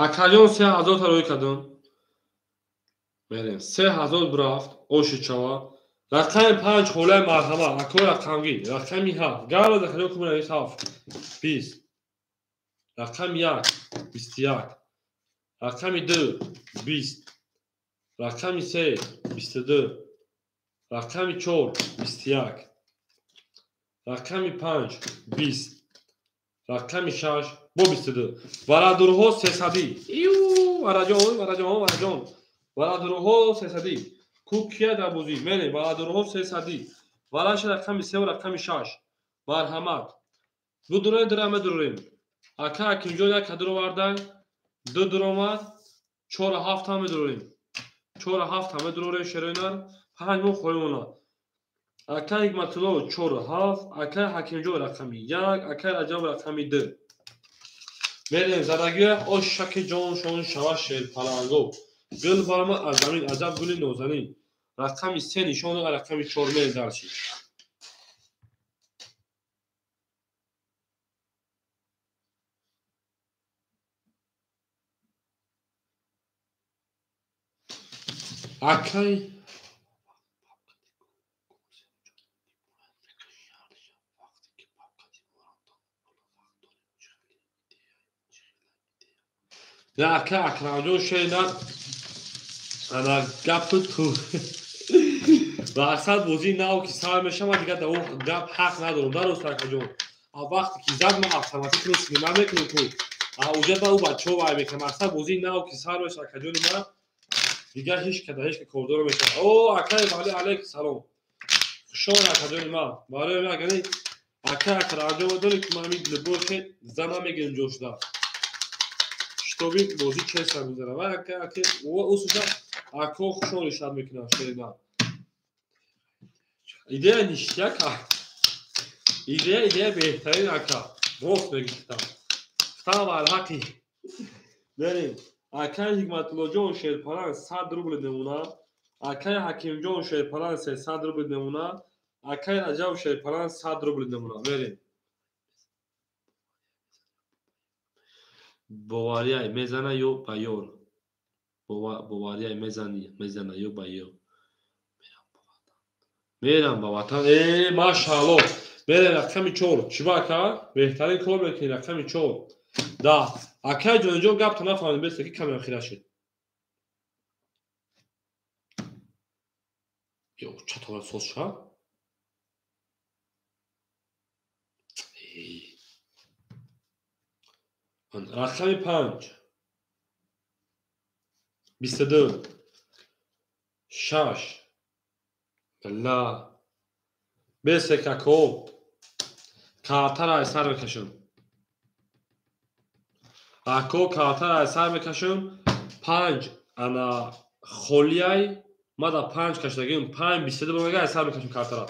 акаҷон 3000 та рӯй кардам. Мерем 3000 бурафт оши чава. Рақами 5 холаи марҳама, ако рақамгӣ, рақами 7. Гала дахаҷон кумра 7 20. Рақами 1 21. Рақами 2 20. Рақами 3 22. Рақами 4 21. Рақами 5 20. Рақами 6 бо 22. Варадурҳо 300. Иу, вараҷон, вараҷон, вараҷон. Варадурҳо 300. Кукия дар бозӣ. Мерем, варадурҳо 300. Вараша рақами 3 ва рақами 6. Марҳамат. Будурем, дира медурем. Ака Акимҷон як кадр оварда, 2 дуромад, 4 7 ҳам медурем. 4 7 ҳам медурем шероинар, 5 мо хоҳем монад. Ака Ҳикматулло 4 7, ака Ҳакимҷон рақами 1, ака Раҷаб рақами 2. Мерем задагиҳо ош шаки ҷоншон шава шерпаланго. Гул баромад аз замин, аҷаб гули нозанин. Рақами 3 нишон дод, рақами 4 мерем дарши. Акай ака Акрамҷон шена ана гапи ту мақсад бозии нав ки сар мешавад, дигар дар он гап ҳақ надорам. Дарост акаҷон. Вақте ки зад ман автоматик снима мекунам ку. Уҷа ба ӯ бачаҳо вай мекунам. Мақсад бозии нав ки сар мешавад акаҷони ман, дигар ҳеҷ када ҳеҷ ка кордор мешавад. О, акаи Вали алайкум салом. Хуш омад акаҷони ман. Барои ман агар ака Акрамҷон медонӣ ки ман ҳамин либоше зана мегирам ҷо шуда. Шитоби бозӣ чеса мезанам. Ва ака ака усуша ако хушон решат мекунам шерина. Идея ништяк. Идея беҳтарин ака. Рост мегӯфтам. Гуфтам барҳақи. Мерем. Акаи Ҳикматуллоҷон Шерпалан 100 рубл мемона. Акаи Ҳакимҷон Шерпалан 300 рубл мемона. Акаи Раҷаб Шерпалан 100 рубл мемона. Мерем. Боварияй мезана ё ба ёр. Боварияй мезана ё ба ёр. Мерам ба ватан. Э, машаалло. Мерем рақами 4. Чӣ ба ака? Беҳтарин кор мекунӣ, рақами 4. 10. Акай ҷониҷон, гапта нафаҳмидем, беста ки камера хира шуд. Ё, чатора соз ша? Рақами 5. 22. 6. Ла. Бесе како. Картара аз сар мекашам. Ако картара аз сар мекашам. 5 ана холияй. Ма да 5 кашидагим. 5 22 бомега аз сар мекашам картара.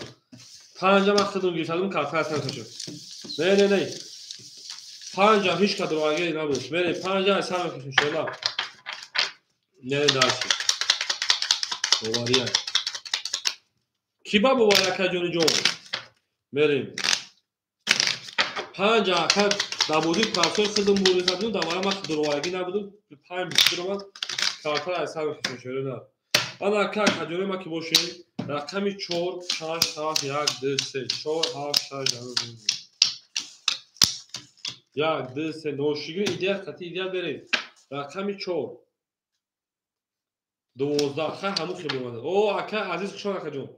5 ам худам гирифтадим, картара аз сар мекашам. Не, не, не. 5 ам ҳеч кадроагӣ набуд. Мере 5 аз сар мекашам шела. Не, дальше. Бовария. Ки ба бовария, ака ҷониҷон? Мерем. 5 ака дар бозии парсои худам буридабудем, дар вара ман дуроварагӣ набудам. 5 22 омад, картара аз сар мекашам шела на. Ана ака, акаҷони ма ки бошем, рақами 4, 6, 7, 1, 2, 3, 4, 7, 6, 1, 2, 3, ношигир идея, қатъи идея берем. Рақами 4. 12. Хай ҳамун хел меомад. О, ака Азиз, хушон акаҷон.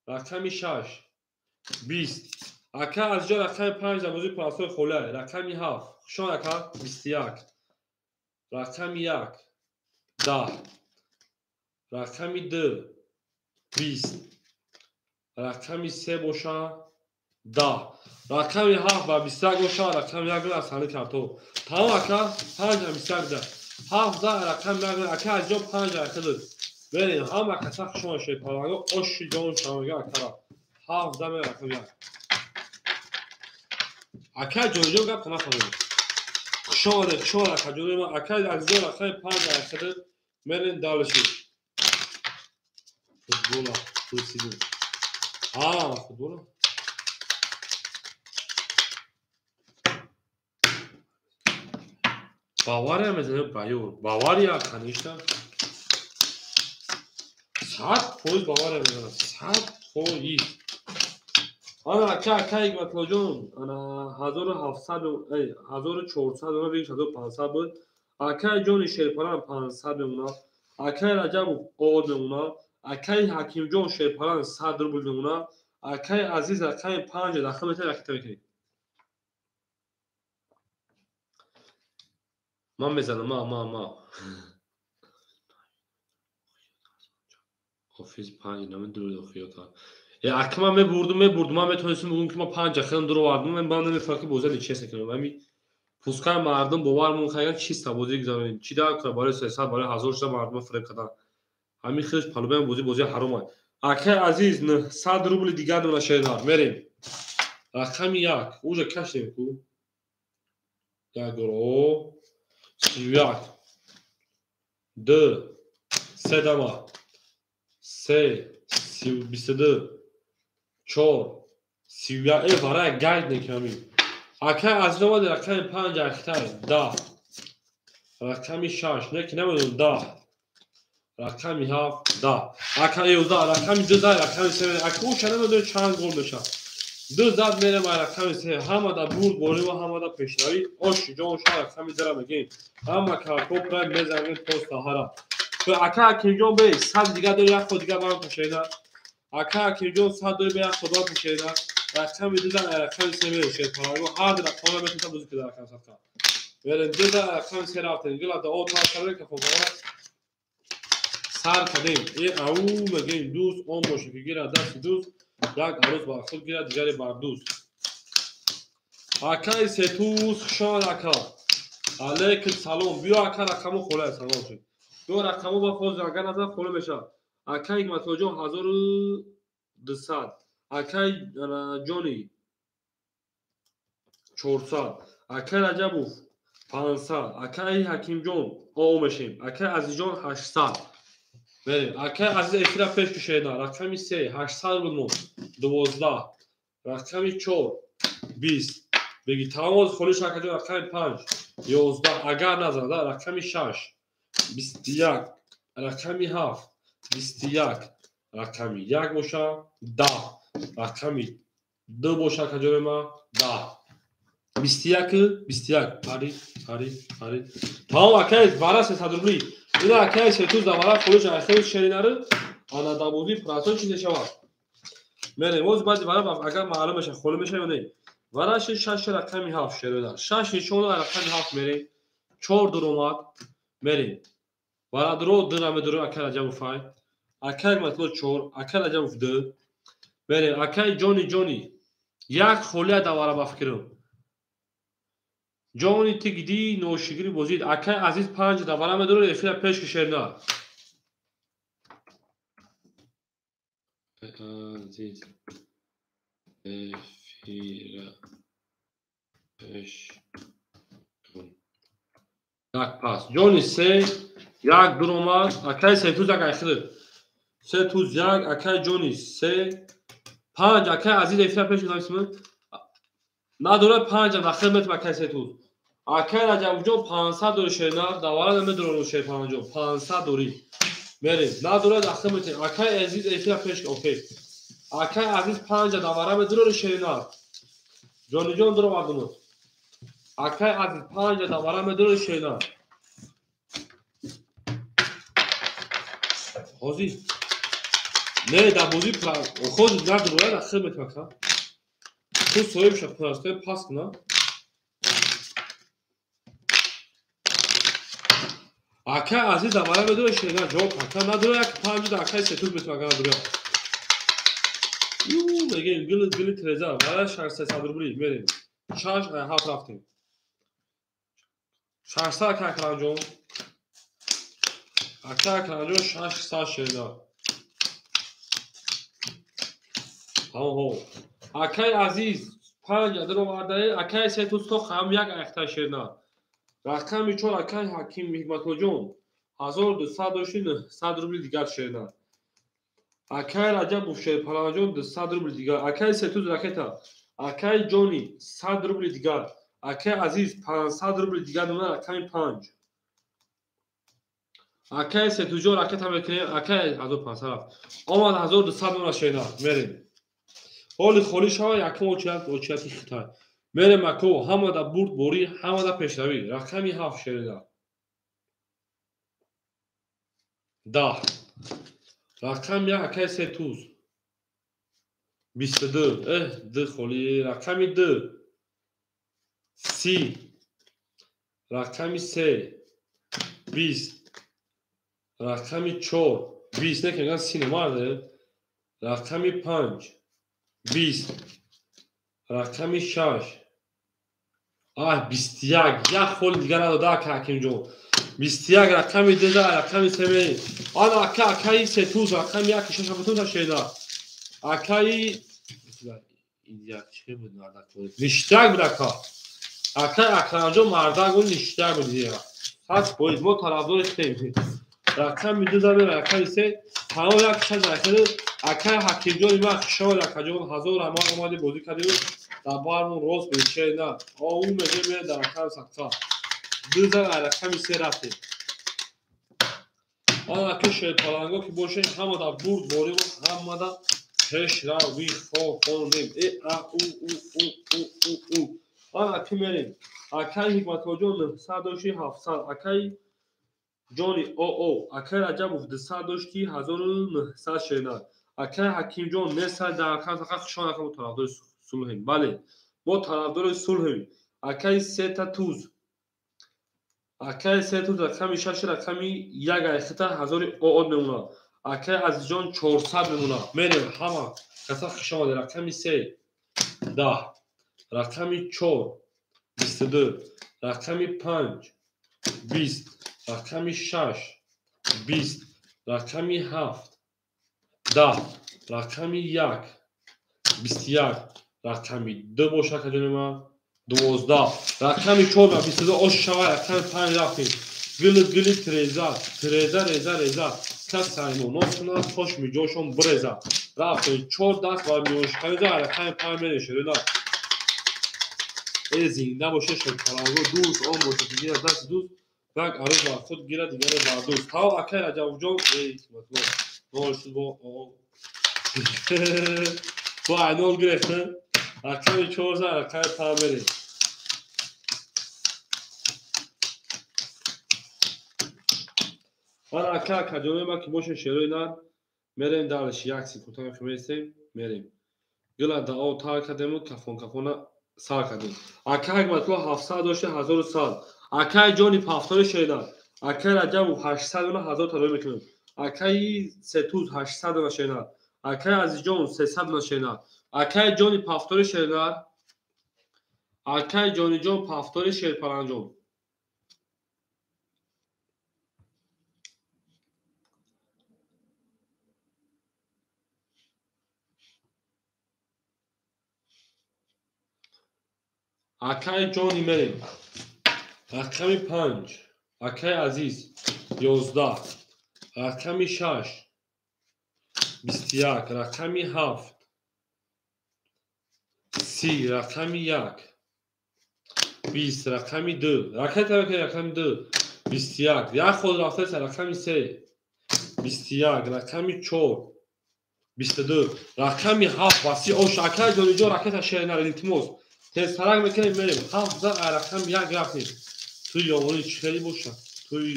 Рақами 6. 20. Ака Азизҷон, рақами 5 дар бозии парасои холия. Рақами 7. Хушон ака, 21. Рақами 1. 10. Рақами 2. 20. Рақами 3 боша 10. Рақами 7 ба 21 боша, рақами 1 аз ҳали карто. Тамом ака, 5 21 да. 7 за рақами 1, ака Азизҷон 5 ахидуд. Берем, ҳама каса хушон шед, парванго оши ҷон шамага акара. 7 за рақами 1. Ака ҷониҷон, гап нафаҳмид. Хушон, хушон ака ҷони ма, ака Азизҷон рақами 5 ахидуд. Мерем дальше. Футбола, пурсидем. А, футбола? Бавария мезанем, Байор. Бавария, конечно. 100% Бавария мезанад. 100%. Ана ака, ака Ҳикматуллоҷон, ана 1700, эй, 1400 она бигиш 1500 буд. Акаи ҷони Шерпаран 500 мемонад. Акаи Раҷабов од мемонад. Акаи Ҳакимҷон Шерпаран 100 рубл мемонад. Акаи Азиз рақами 5 дахл метавонед, ракета мекунед. Ман мезанам, ма. Офис 5 намедурид охиёта. Э, ака ман мебурдум, мебурдум, ман метавонистам бигӯям ки ман 5 ахирам дуровардум, ман баъд намефаҳмам ки бозиро чест кунам. Ҳами пускай мардум бовар мон хайган чиста бозӣ гузаронем. Чӣ дар кунам барои 300, барои 1000 шуда мардума фиреб кардан. Ҳамин хелш палубаям бозӣ, бозии ҳаром аст. Акаи Азиз 900 рубли дигар дона шернар. Мерем. Рақами 1. Уже кашидем ку. 1 ро 31. 2 3 дама. 3 22 4 31. Э, варай гайд неками. Акаи Азиз омад рақами 5 ахитай 10. Рақами 6 не ки намедонам 10. Рақами 7 10. Ака 11 рақами 2 зад рақами 3. Ака уша намедонам чанд гол мешавад. 2 зад мерем рақами 3. Ҳама да бурд борӣ ва ҳама да пешравӣ. Оши ҷон ша рақами 2 ра мегем. Ҳама картоп ра мезанем то саҳара. Ака Ҳакимҷон бе 100 дигар дори, як ход дигар барам пешена. Ака Ҳакимҷон 100 дори, бе як ход барам пешена. Рақами 2 зад рақами 3 мерем шерпаранго. Ҳар рақамро метавонед бозӣ кунед рақами 100. Мерем 2 зад рақами 3 рафтем. Гила да о тар кардем ка фоторо сар кардем. Э, ау мегем дӯст он боше ки гирад дасти дӯст, як арӯз бар худ гирад, дигаре бар дӯст. Акаи Сетуз, хушомад ака. Алейкум салом. Биё ака, рақамо холе салом шуд. Биё рақамо ба хоз агар назар холе мешавад. Акаи Ҳикматуллоҷон 1200. Акаи ҷони 400. Акаи Раҷабов 500. Акаи Ҳакимҷон о мешем. Акаи Азизҷон 800. Мерем. Акаи Азиз эфира пеш кушена. Рақами 3 800 рубл монд. 12. Рақами 4 20. Беги тамоз холиш акаҷон рақами 5 11 агар назанад рақами 6 21 рақами 7 21 Рақами 1 боша 10. Рақами 2 боша акаҷони ман 10. 21 21 пари пари пари. Тамом акай вара 300 рубли. Ина акай сетуз да вара холиш айхел шеринары ана дабози прасо чи мешавад. Мерем оз баъди вара агар маълум меша холӣ меша ё не. Вара 6 рақами 7 шерода. 6 нишона рақами 7 мерем. 4 дуромад мерем. Вара дуро 2 намедуро акай Раҷабов ай. Акай Матло 4, акай Раҷабов 2. Мерем акай Ҷони Ҷони. Як холия да вара ба фикрим. Ҷони тигди ношигри бозид. Акай Азиз 5 да вара медуро эфира пеш кишерна. Азиз эфира пеш кун. Як пас. Ҷони 3 1 дуромад. Акай сетуз як айхиди. 3 туз 1 акай Ҷони 3 5 акай Азиз эфира пеш кунам. Надора 5 нахир метм акай сетуз. Акай Раҷабҷон 500 дори шерна, давара намедорам шер 5 500 дори. Мерем. Надора нахир метм. Акай Азиз эфира пеш окей. Акай Азиз 5 давара медорам шерна. Ҷониҷон дуро мардумот. Акай Азиз 5 давара медорам шерна. Ҳозир. Не, дар бозӣ худ надора нахир метм ака. Ту соҳиб ша пурастой пас куна. Акай Азиз давара медора шерна ҷавоб ака надора як 5 да акай сетуз метм ака надора. Ю мегем гили гили треза вара 600 рубли мерем. 6 7 рафтем. 600 ака Акрамҷон. Ака Акрамҷон 600 шерна. Ҳо. Акай Азиз 5 адро вардаe, акай сетуз то хам як айхта шерна. Рақами 4 акай Ҳаким Ҳикматуллоҷон 1200 дошти 900 рубли дигар шерна. Акай Раҷабов Шерпаланҷон 200 рубли дигар. Акай сетуз ракета. Акай Ҷони 100 рубли дигар. Акай Азиз 500 рубли дигар мемонад рақами 5. Акай сетузҷон ракета мекунем. Акай 1500 рафт. Омад 1200 мемонад шерна. Мерем. Ҳоли холӣ шава якум очияти хитай. Мерем ако ҳамада бурд борӣ, ҳамада пешравӣ. Рақами 7 шерида. 10. Рақами 1 акай сетуз. 22. 2 холӣ. Рақами 2. 30. Рақами 3. 20. Рақами 4. 20 не ки мегӯянд 30 намарде. Рақами 5. 20. Рақами 6. 21. Як холи дигар надода ака Ҳакимҷон. 21 рақами 2 рақами 3 мерем. Ана ака акаи сетуз рақами 1 6 бутун шеда. Акаи як че буд мардак? Ништак буд ака. Акаи Акрамҷон мардак буд, ништак буд дигар. Ҳаст боиз мо тарафдори хитем. Рақами 2 замер рақами 3 тамом як 6 рақами акай Ҳакимҷони ман хушҳол акаҷон 1000 рамон омади бозӣ кардем дар бармон рост бечена. Ӯ мегӯяд мере дар рақами 7. 2 зан рақами 3 рафтем. Ана ака шерпаланго ки боше ҳамада бурд борим, ҳамада пешравӣ хоҳонем. Э а у у у у у у. Ана ака мерем. Акай Ҳикматуллоҷон 900 дошти 700. Акай Ҷони ОО. Акай Раҷабов 200 дошти 1900 шерна. Акай Ҳакимҷон несай дар рақам фақат хушҳол ака мо тарафдори сулҳем. Бале, мо тарафдори сулҳем. Акай сета туз. Акай се туз рақами 6 рақами 1 айхита 1000 ОО мемонад. Акай Азизҷон 400 мемонад. Мерем ҳама каса хуш омадед. Рақами 3 10. Рақами 4 22. Рақами 5 20. Рақами 6 20. Рақами 7 10. Рақами 1 21. Рақами 2 боша акаҷони ман 12. Рақами 4 ва 22 ош шава рақами 5 рафтем. Гили гили треза, треза реза реза. Кас саймонот кунад, тош миҷошон биреза. Рафтем 4 даст ва миёншикани за рақами 5 мерем шерина. Э зинда боше шерпаланго дӯст он боше ки гирад дасти дӯст як арӯз бар худ гирад дигаре бар дӯст. Тао акай Раҷабҷон эй нол шуд бо Бо айнол гирехт. Рақами 4 за рақами 5 мерем. Ман ака акаҷонои ма ки бошен шерои нар мерем далш як секунда химесем мерем. Гила дао тар кардему кафон кафона сар кардем. Ака Ҳикматулло 700 дошта 1100. Акаи ҷони пафтори шеринар. Акаи Раҷабов 800 дона 1000 тарои мекунем. Акаи Сетуз 800 дона шеринар. Акаи Азизҷон 300 дона шеринар. Акаи ҷони пафтори шеринар. Акаи ҷониҷон пафтори шерпаланҷон. Акаи ҷони мерем. Рақами 5. Акаи Азиз 11. Рақами 6 21. Рақами 7 30. Рақами 1 20. Рақами 2. Рақами 2 21. Як ход рафтаест. Рақами 3 21. Рақами 4 22. Рақами 7 васи ош. Акаи ҷониҷон ракета шеринар илтимос. Тезтарак мекунем мерем. 7 за рақами 1 рафтем. Туи ёвонӣ чӣ хеле бошад? Туи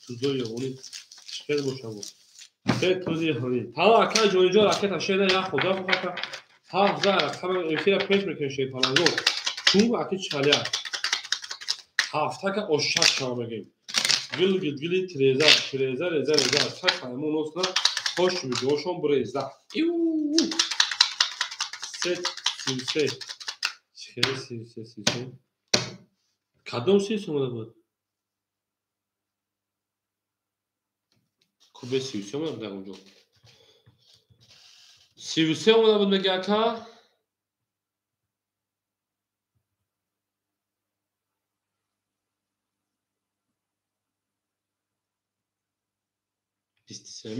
тузои ёвонӣ чӣ хеле бошад? Се тузи ёвонӣ. Тала акаи ҷониҷон ракета шеринар як ход рафт. 7 за рақами эфира пеш мекунем шерпалангон. Чун аки чалия. Ҳафтака ошак шава мегем. Гил гил гили тиреза, тиреза реза реза. Чак ҳамон осна хош видеошон буреза. Иу! 3 33. Хеле 33 33. Кадом 33 омада буд? Кубе 33 омада буд дар онҷо. 33 омада буд меги ака?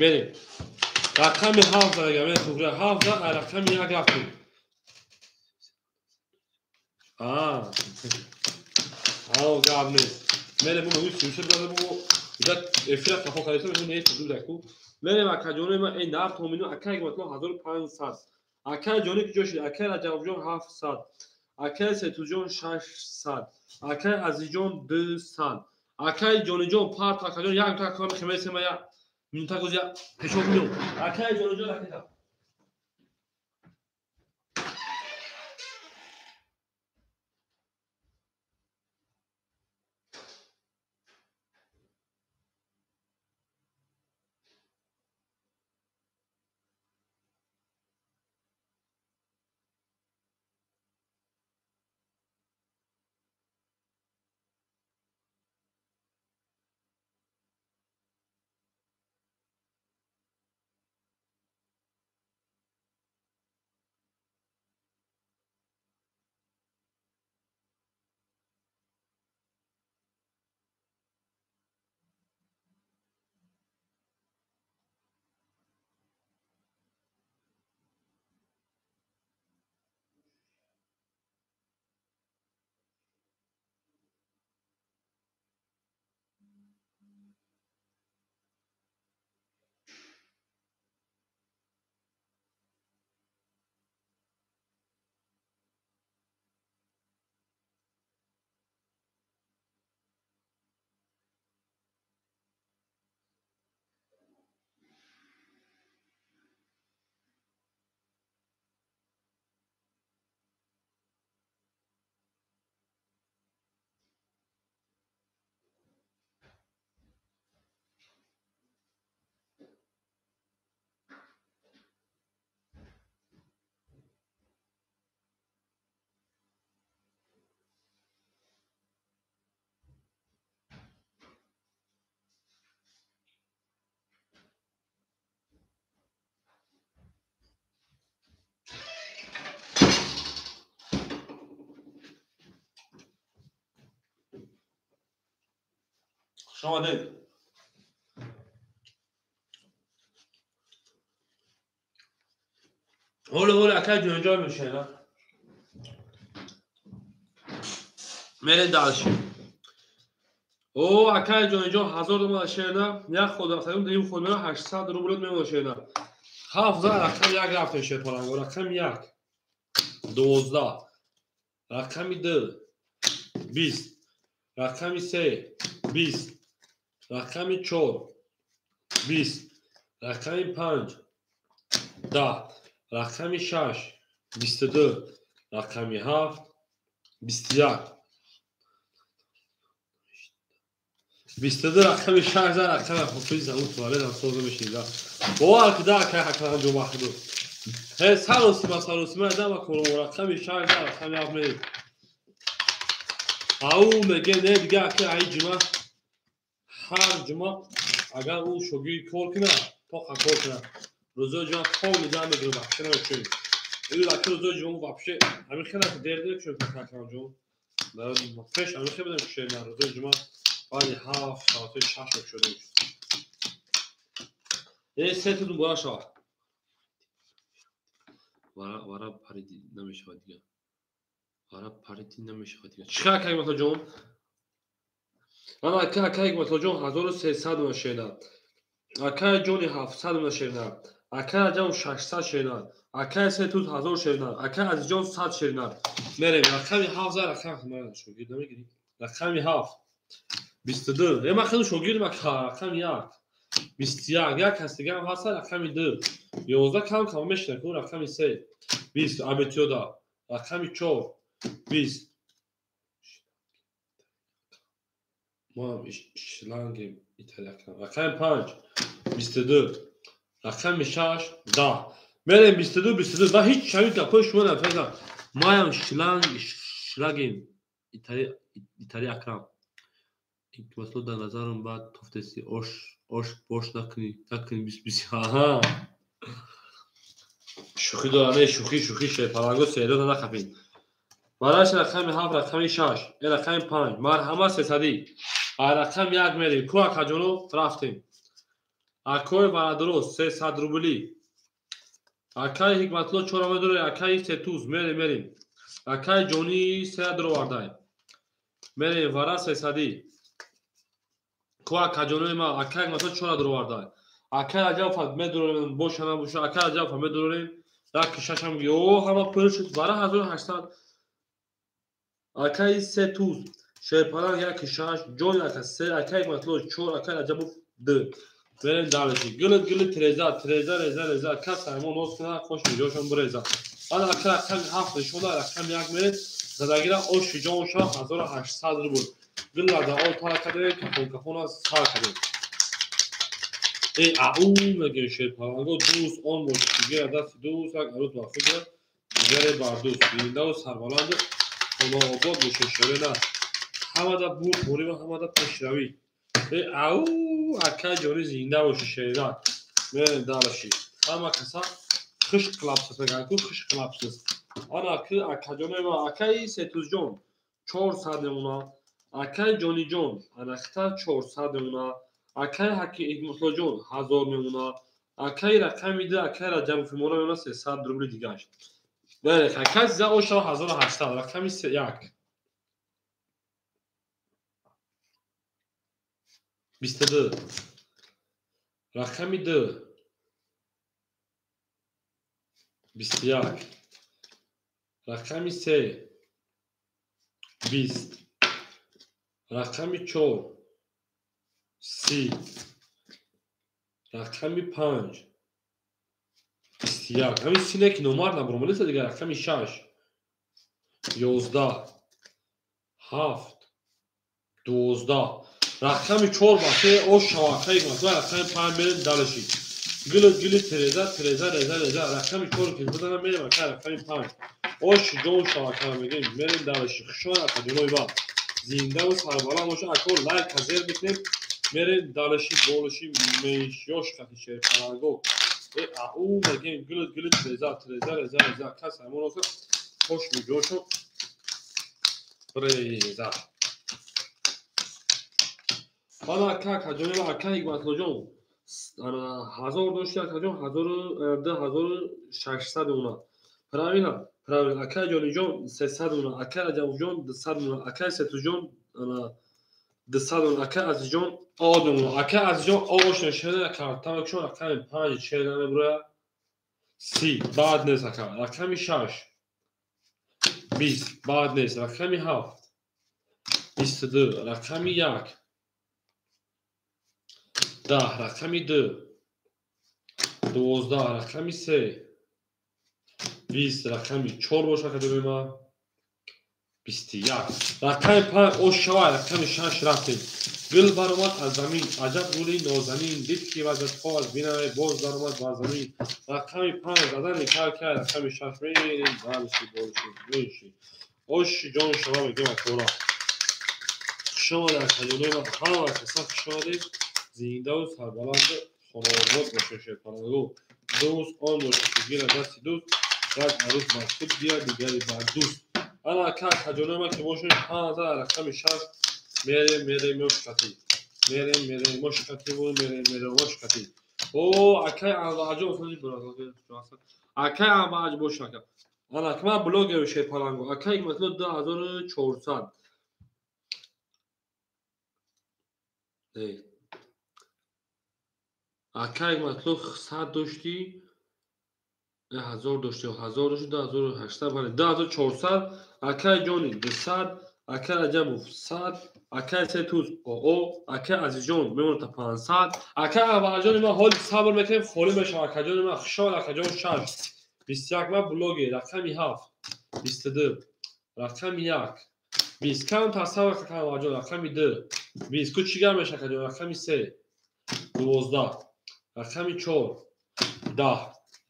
Мерем. Рақами 7 ага мерем туғри 7 рақами 1 рафтем. Ао гап нест. Мерем мо 33 додем мо эфира қафо кардем мо нест дудаку. Мерем акаҷонои ма эй нар томину акаи Ҳикматулло 1500. Акаи ҷони куҷо шуд? Акаи Раҷабҷон 700. Акаи Сетуҷон 600. Акаи Азизҷон 200. Акаи ҷониҷон парт акаҷон як та кор хемесем я минута гоз я пешоб миём. Акаи ҷониҷон ракета. Хуш омадед. Ҳоло ҳоло акаи ҷонҷон мешавад. Мерем дальше. О, акаи ҷонҷон 1000 рубл шерна, як ход рафтагим, дим ход мера 800 рубл мемона шерна. 7 за рақами 1 рафтем шерпаланго. Рақами 1 12, рақами 2 20, рақами 3 20, рақами 4 20, рақами 5 10, рақами 6 22, рақами 7 21. 22 рақами 6 за рақами ҳофиз замун туалет ҳам соза мешида. Бовар кида акай ҳакан ҷо вахду. Ҳе саросима саросима дама кором рақами 6 за рақами 7 мерем. Ау меге не дига акай ай ҷума ҳар ҷума агар ӯ шогирд кор кунад, тоқа кор кунад. Рӯзои ҷума пол нида мегирем вообще намечӯем. Ӯ аки рӯзои ҷума вообще ҳамин хела дер дер чӯем ҳакан ҷон. Пеш ҳамин хела будем кушем рӯзои ҷума баъди 7 соати 6 шудем. Се тут муборак шавад. Вара париди намешавад дига. Вара париди намешавад дига. Чӣ хел акай Ҳикматуллоҷон? Ана акай Ҳикматуллоҷон 1300 мона шерна. Акай ҷони 700 мона шерна. Акай Раҷабов 600 шерна. Акай се тут 1000 шерна. Акай Азизҷон 100 шерна. Мерем рақами 7 за рақами шогирд намегирӣ. Рақами 7 22. Ема хеле шогирд ма рақами 1 21. Як кас дига ҳам ҳаст рақами 2 11 кам кам мешина ку рақами 3 20 абетиёда рақами 4 20. Мо ҳам шлангем италия кам. Рақами 5 22, рақами 6 10. Мерем 22 22. Ма ҳеҷ ҳамин гапҳои шумо нафаҳмидам. Маям шлагем италия акрам. Ҳикматулло дар назарам баъд тофтеси ош ош бош накунӣ накунӣ бис. Аҳа. Шӯхӣ дора не шӯхӣ шӯхӣ шерпаланго серёза нахапед. Бараш рақами 7 рақами 6 э рақами 5 марҳамат 300. А рақами 1 мерем. Ку акаҷоно рафтем. Акои барадро 300 рубли. Акаи Ҳикматулло 4 медоре, акаи Сетуз мерем мерем. Акаи Ҷонӣ 3 дровардай. Мерем вара 300. Ку акаҷонои ма акаи Ҳикматулло 4 дровардай. Акаи Раҷабов медорем боша набоша, акаи Раҷабов медорем. Раки шашам ё ҳама пул шуд вара 1800. Акаи Сетуз шерпаланг 1 6, ҷон 1 3, акаи Ҳикматулло 4, акаи Раҷабов 2. Мерем далеши. Гилит гилит треза, треза реза реза. Кас ҳаймон ноз кунад, хош миҷошон биреза. Ана ака рақами 7 нишонда рақами 1 меред. Задагира оши ҷон шава 1800 рубл. Гилада ол тара кардем, кафон кафона сар кардем. Э ау мегӯем шерпаланго дӯст он бошад ки гира дасти дӯст як арӯз бар худ гирад, дигаре бар дӯст. Зиндаву сарбаланду хонаобод бошед шерена. Ҳамада бурдборӣ ва ҳамада пешравӣ. Э ау акай ҷонӣ зинда бошӣ шерина. Мерем далаши. Ҳама каса хиш қилабсиз мегӯянд ку хиш қилабсиз. Ана ки акаҷонои ма акаи Сетузҷон 400 мемона. Акаи Ҷониҷон анахта 400 мемона. Акаи Ҳикматуллоҷон 1000 мемона. Акаи рақами 2 акаи Раҷабов мемона мемона 300 рубли дигаш. Бале, акаи за ошава 1800 рақами 1 22, рақами 2 21, рақами 3 20, рақами 4 30, рақами 5 21. Ҳамин сине ки номар набуромалиса дигар рақами 6 11 7 12. Рақами 4 баше ош шавакаи масала рақами 5 мерем далаши. Гилит гилит тереза тереза реза реза рақами 4 ки бизанам мерем ака рақами 5. Ош ҷон шавака мегӯем мерем далаши. Хушон ака ҷонои ба. Зиндаву сарбаланд боша ако лайк зер мекунем мерем далаши болаши мешёш қати шерпаланго. Э ау мегӯем гилит гилит тереза тереза реза реза кас ҳамон оса хош миҷошо реза. Ана ака акаҷони ва ака Ҳикматуллоҷон ана 1000 дошти акаҷон 2600 мемона. Правильно? Правильно. Акаи Ҷониҷон 300 мемона. Акаи Раҷабовҷон 200 мемона. Акаи Сетуҷон ана 200 мемона. Акаи Азизҷон од мемона. Акаи Азизҷон ош нешена картамакшон рақами 5 шер намебурояд. 30 баъд нест ака. Рақами 6 20 баъд нест. Рақами 7 22 рақами 1 10 рақами 2 12 рақами 3 20 рақами 4 боша акаҷони ман. 21 рақами 5 ош шава рақами 6 рафтем. Гул баромад аз замин, аҷаб гули нозанин, дид ки вазатҳо аз бинаве боз даромад бар замин. Рақами 5 задани кар рақами 6 мерем дальше больше меньше. Оши ҷон шава мегем акора. Хуш омадед акаҷонои ман, ҳама каса хуш омадед. Зиндаву сарбаланд хонаобод бошед шерпалангу. Дӯст он бошад ки гирад дасти дӯст, як арӯс бар худ гирад, дигаре бар дӯст. Ана ака акаҷонои ман ки бошед 5 рақами 6 мерем мерем мошкати. Мерем мерем мошкативу мерем мерем мошкати. О акай Анварҷон осони бародар. Акай Анварҷ бош ака. Ана ка ман блогер шерпалангу. Акай масалан 2400. Акай матлуб 100 доштӣ, 1000 доштӣ, 1000 дошти, 2800, бале 2400. Акай ҷони 200, акай Раҷабов 100, акай Сетуз оо, акай Азизҷон мемонад та 500. Акай Анварҷони ман ҳоли сабр мекунем, холӣ мешавад. Акаҷони ман хушҳол, акаҷон 6 21 ман блогер рақами 7 22 рақами 1 20 кам тасаввур акай Анварҷон рақами 2 20 ку чӣ гап мешавад акаҷон рақами 3 12 рақами 4 10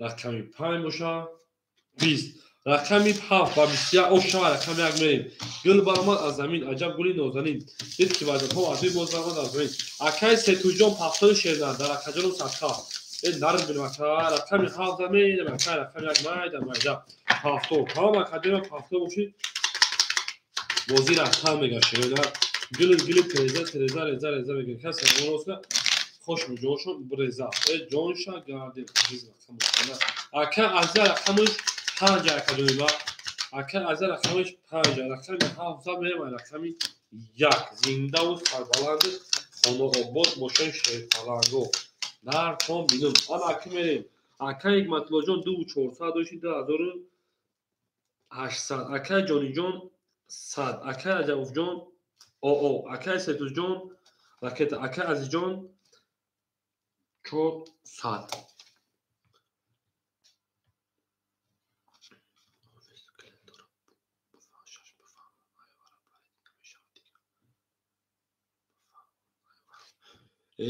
рақами 5 боша 20 рақами 7 ба 21 ош шава рақами 1 мерем. Гул баромад аз замин, аҷаб гули нозанин, дид ки вазатҳо аз рӯи боз баромад аз замин. Акай Сетуҷон пахтои шернар дар акаҷоном садқа. Э нарм бинем ака рақами 7 да мерем акай рақами 1 майда майда пахто. Тамом акаҷоном пахто бошид бозӣ рафтан мегашт. Гул гул тереза тереза реза реза мегӯяд. Касе роста хош ҷоншон бреза. Э ҷонша гардем азиз рақам бошад. Ака аза рақамиш 5 акаҷони ма. Ака аза рақамиш 5 рақами 7 мерем рақами 1. Зиндаву сарбаланд хонаобод бошен шерпаланго. Нартон бинум. Ана ака мерем. Ака Ҳикматуллоҷон 2400 дошти 2800. Акай Ҷониҷон 100. Акай Раҷабовҷон оо. Акай Сетузҷон ракета. Акай Азизҷон 400.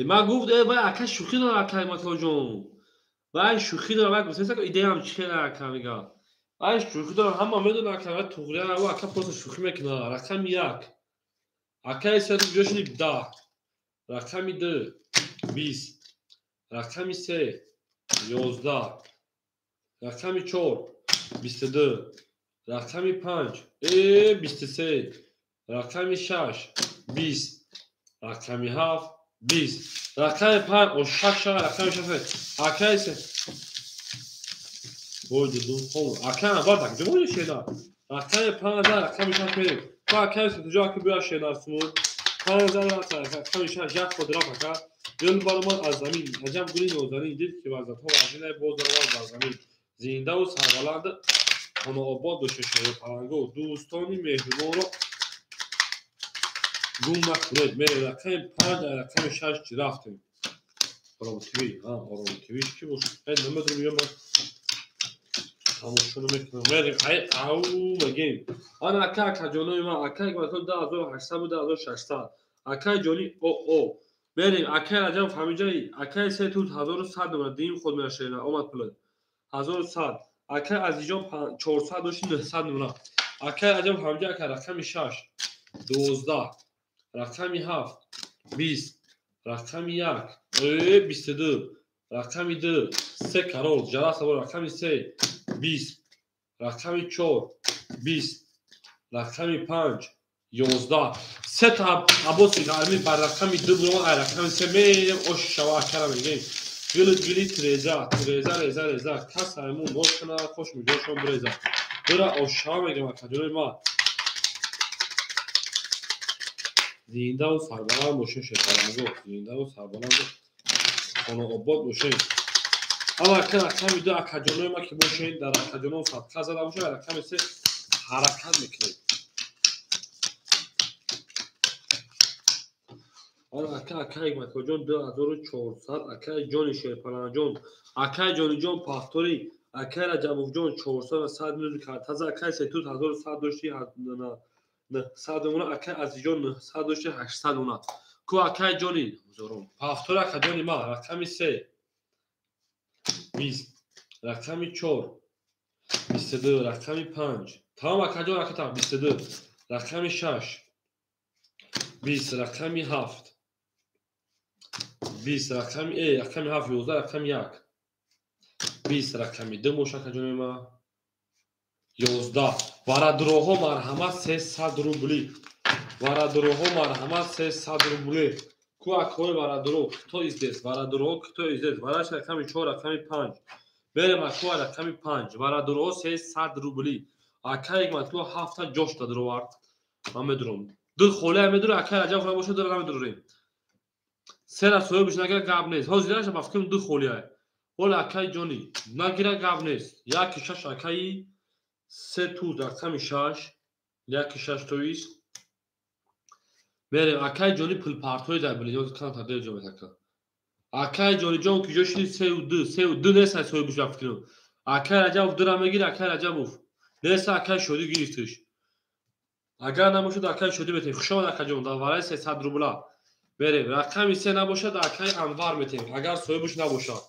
Ман гуфт вай ака шӯхӣ дорад ака Ҳикматуллоҷон. Вай шӯхӣ дорад, вай гуфт идеям чӣ хел ака мега. Вай шӯхӣ дорад, ҳама медонад ака вай туғрия, ӯ ака просто шӯхӣ мекунад. Рақами 1. Акаи Сетуз ҷо шуди 10. Рақами 2 20. Рақами 3 11. Рақами 4 22. Рақами 5 23. Рақами 6 20. Рақами 7 20. Рақами 5 ошак шава рақами 6. Акаи се вой дудум хом. Акаи Анвар дар куҷо моди шена? Рақами 5 рақами 6 мерем. Ту акаи Сетуҷо аки биё шена сумуд. 5 рақами 6 як квадрат ака. Гул баромад аз замин, аҷаб гули нозанин, дид ки вазатҳо вазинае боз даромад бар замин. Зиндаву сарбаланд хонаобод бошед шерпалангу. Дӯстони меҳрубонро гум накунед. Мерем рақами 5 рақами 6 рафтем. Ором ТВ, Ором ТВ чӣ бошад? Намедонам, ё ман тамошо намекунам. Мерем ай ау мегем. Ана ака акаҷонои ман, акай масалан 2800 2600. Акай ҷони оо. Мерем акай Раҷабов ҳамиҷаи, акай Сетуз 1100 номера дим худ меашена омад пулад. 1100. Акай Азизҷон 400 дошти 900 номера. Акай Раҷабов ҳамиҷа ака рақами 6 12 рақами 7 20 рақами 1 22 рақами 2 3 карол ҷара савор рақами 3 20 рақами 4 20 рақами 5 11. Се та абоси гармӣ бар рақами 2 буромад, ай рақами 3 мерем ош шава акара мегем. Гул гули тереза тереза реза реза кас аймун нош кунад хош миҷошон биреза. Бира ош шава мегем акаҷонои ман. Зиндаву сарбаланд бошед шерпаланго. Зиндаву сарбаланду хонаобод бошед. Ама ака рақами 2 акаҷонои ма ки бошед, дар акаҷоно садқа зада бошед, рақами 3 ҳаракат мекунед. Ака акай Ҳикматуллоҷон 2400, акай Ҷони Шерпаланҷон, акай Ҷониҷон Пахтори, акай Раҷабовҷон 400 100 минут картаза, акай Сетуз 1100 дошти 900 мона, акай Азизҷон 900 дошти 800 мона. Ку акай Ҷони Пахтори ака Ҷони ма рақами 3 20, рақами 4 22, рақами 5. Тамом акаҷон ака там 22, рақами 6 20, рақами 7 20, рақами рақами 7 11, рақами 1 20, рақами 2 боша акаҷони ма 11. Варадроҳо марҳамат 300 рубли. Варадроҳо марҳамат 300 рубли. Ку акои варадро кто издес? Варадро кто издес? Вараш рақами 4, рақами 5. Берем акои рақами 5. Варадро 300 рубли. Акай Ҳикматулло 7 ҷош дадровард. Ман медурам. Ду холия медура, акай Раҷаб холия бошад, дура намедурем. Сера соҳибаш нагира гап нест. Ҳозир раша ба фикрам ду холия. Ҳола акай Ҷони нагира гап нест. 1 6 акаи 3 туз рақами 6, 1 6 тоист. Мерем акай Ҷони пулпартои дар билин, кан та дел ҷо метака. Акай Ҷониҷон ки ҷо шиди 3 2, 3 2 нест соҳибаш ба фикрам. Акай Раҷабов дура мегира, акай Раҷабов. Нест акай Шодӣ гирифтиш. Агар набошад акай Шодӣ метем. Хуш омад акаҷон, дар вараи 300 рубла. Берем. Рақами 3 набошад акай Анвар метем. Агар соҳибаш набошад.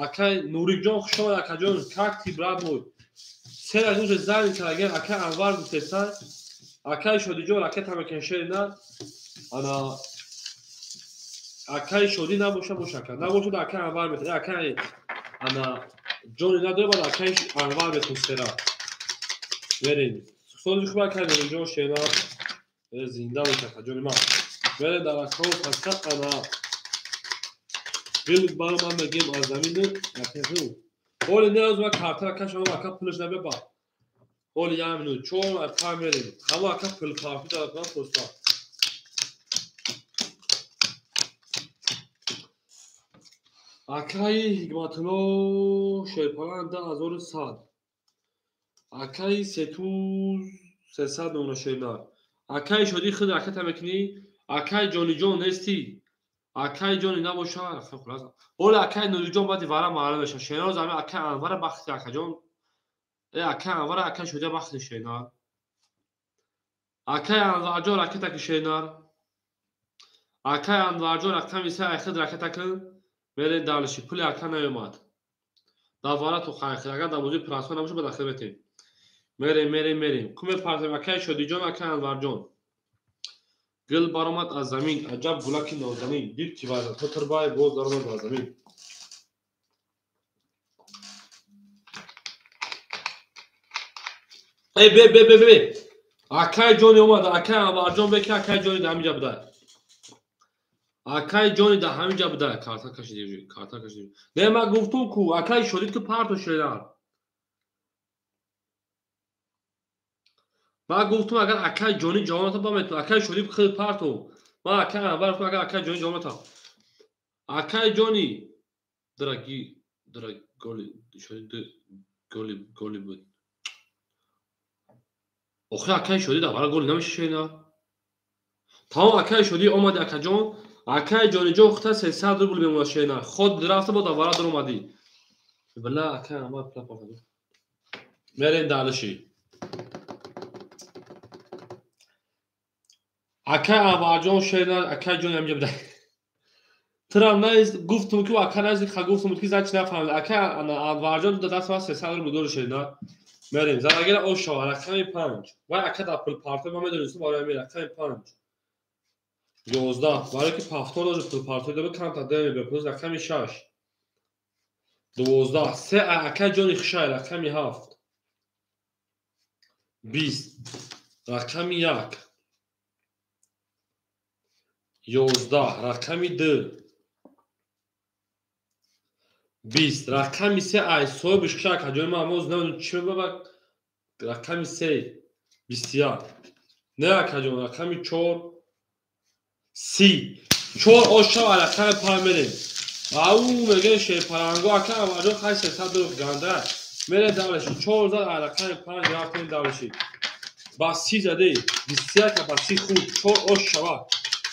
Акай Нурикҷон хуш омад акаҷон, как ты брат мой. Се раз уже занят агар акай Анвар гуфтеса. Акай Шодиҷон ракета мекунем шерина. Ана акай Шодӣ набоша боша ака. Набошад акай Анвар метем. Акай ана ҷони надора баъд акай Анвар метем сера. Берем. Сози хуб акай Нурикҷон шерина. Зинда бош акаҷони ман. Берем дар акао паска ана гил баро ман мегем аз замин ракету. Оли не аз ма картара кашам ака пулш набеба. Оли як минут 4 ака мерем. Ҳамо ака пул парту дар кунам поста. Акаи Ҳикматулло Шерпалан 2100. Акаи Сетуз 300 нона шернар. Акаи Шодӣ худ ракета мекунӣ? Акаи Ҷониҷон нестӣ? Акаи Ҷони набоша, хулас. Ола акаи Нуриҷон баъди вара маълум мешавад. Шернар зами акаи Анвара бахти акаҷон. Акаи Анвара акаи Шодия бахти шернар. Акаи Анварҷон ракета ки шернар. Акаи Анварҷон рақами 3 айхид ракета ки мерем далиши. Пули ака наёмад. Дар вара то хайхид. Агар дар бозии прасо набошад, ба дахил метем. Мерем, мерем, мерем. Ку мепартем акаи Шодиҷон, акаи Анварҷон. Гил баромад аз замин, аҷаб гулаки нозанин. Дид ки вазатҳо турбай, боз даромад аз замин. Эй, бе, бе, бе, бе. Акаи Ҷони омад, акаи Анварҷон бе ки акаи Ҷони дар ҳаминҷа буда. Акаи Ҷони дар ҳаминҷа буда. Карта кашиди, карта кашиди. Не, ман гуфтум ку, акаи Шодид ки парту шедан. Ман гуфтум агар акаи Ҷони ҷавоб натам, ба метавон. Акаи Шодӣ хеле парту. Ман акаи Анвар гуфтум агар акаи Ҷони ҷавоб натам. Акаи Ҷони драги, драги голи Шодӣ голи голи буд. Охир акаи Шодӣ дар вара голи намеша шена. Тамом акаи Шодӣ омади акаҷон. Акаи Ҷониҷон хута 300 рубл мемонад шена. Ход рафта бо дар вара даромадӣ. Била акаи Анвар пула парту. Мерем далиши. Акаи Анварҷон шернар, акаи Ҷони ҳаминҷа буда. Трам наист гуфтум ки ака наист ха гуфтум ки зан чи нафаҳмид. Акаи Анварҷон ду даст ман 300 рубл дори шернар. Мерем. Зарагира ошава рақами 5. Вай ака дар пул партои ман медонистам барои ҳамин рақами 5. 11. Барои ки пафтор дошт пул партои дора камтар дер мебиёд. Рақами 6. 12. 3 акаи Ҷони хушай рақами 7. 20. Рақами 1. 11. Рақами 2. 20. Рақами 3 ай соҳибаш хуша акаҷони ман ҳамоз намедонам чӣ мебабад. Рақами 3. 21. Не акаҷон, рақами 4. 30. 4 ошава рақами 5 мерем. Ау мегӯем шерпаланго ака Анварҷон хай 300 дорад ганда. Мерем далаши 4 зад рақами 5 рафтем далаши. Ба 30 заде 21 ба 30 хурд 4 ош шава.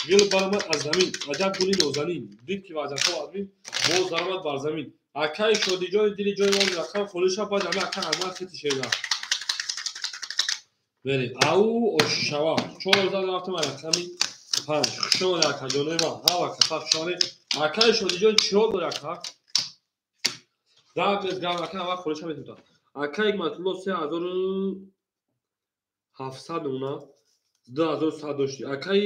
Гул баромад аз замин, аҷаб гули нозанин. Дид ки вазъиятҳо вазмин, боз даромад бар замин. Акаи Шодиҷони дили ҷои он рақам холӣ шава, баъд ҳама ака Анвар хити шерна. Мерем. Ау ош шава. 4 зад рафтем рақами 5. Хушон акаҷонои ман, ҳама каса хушоне. Акаи Шодиҷон чиҳо дорад ака? Гап нест, гап ака Анвар холӣ шава метавонад. Акаи Ҳикматулло 3700 мемона, 2100 дошти. Акаи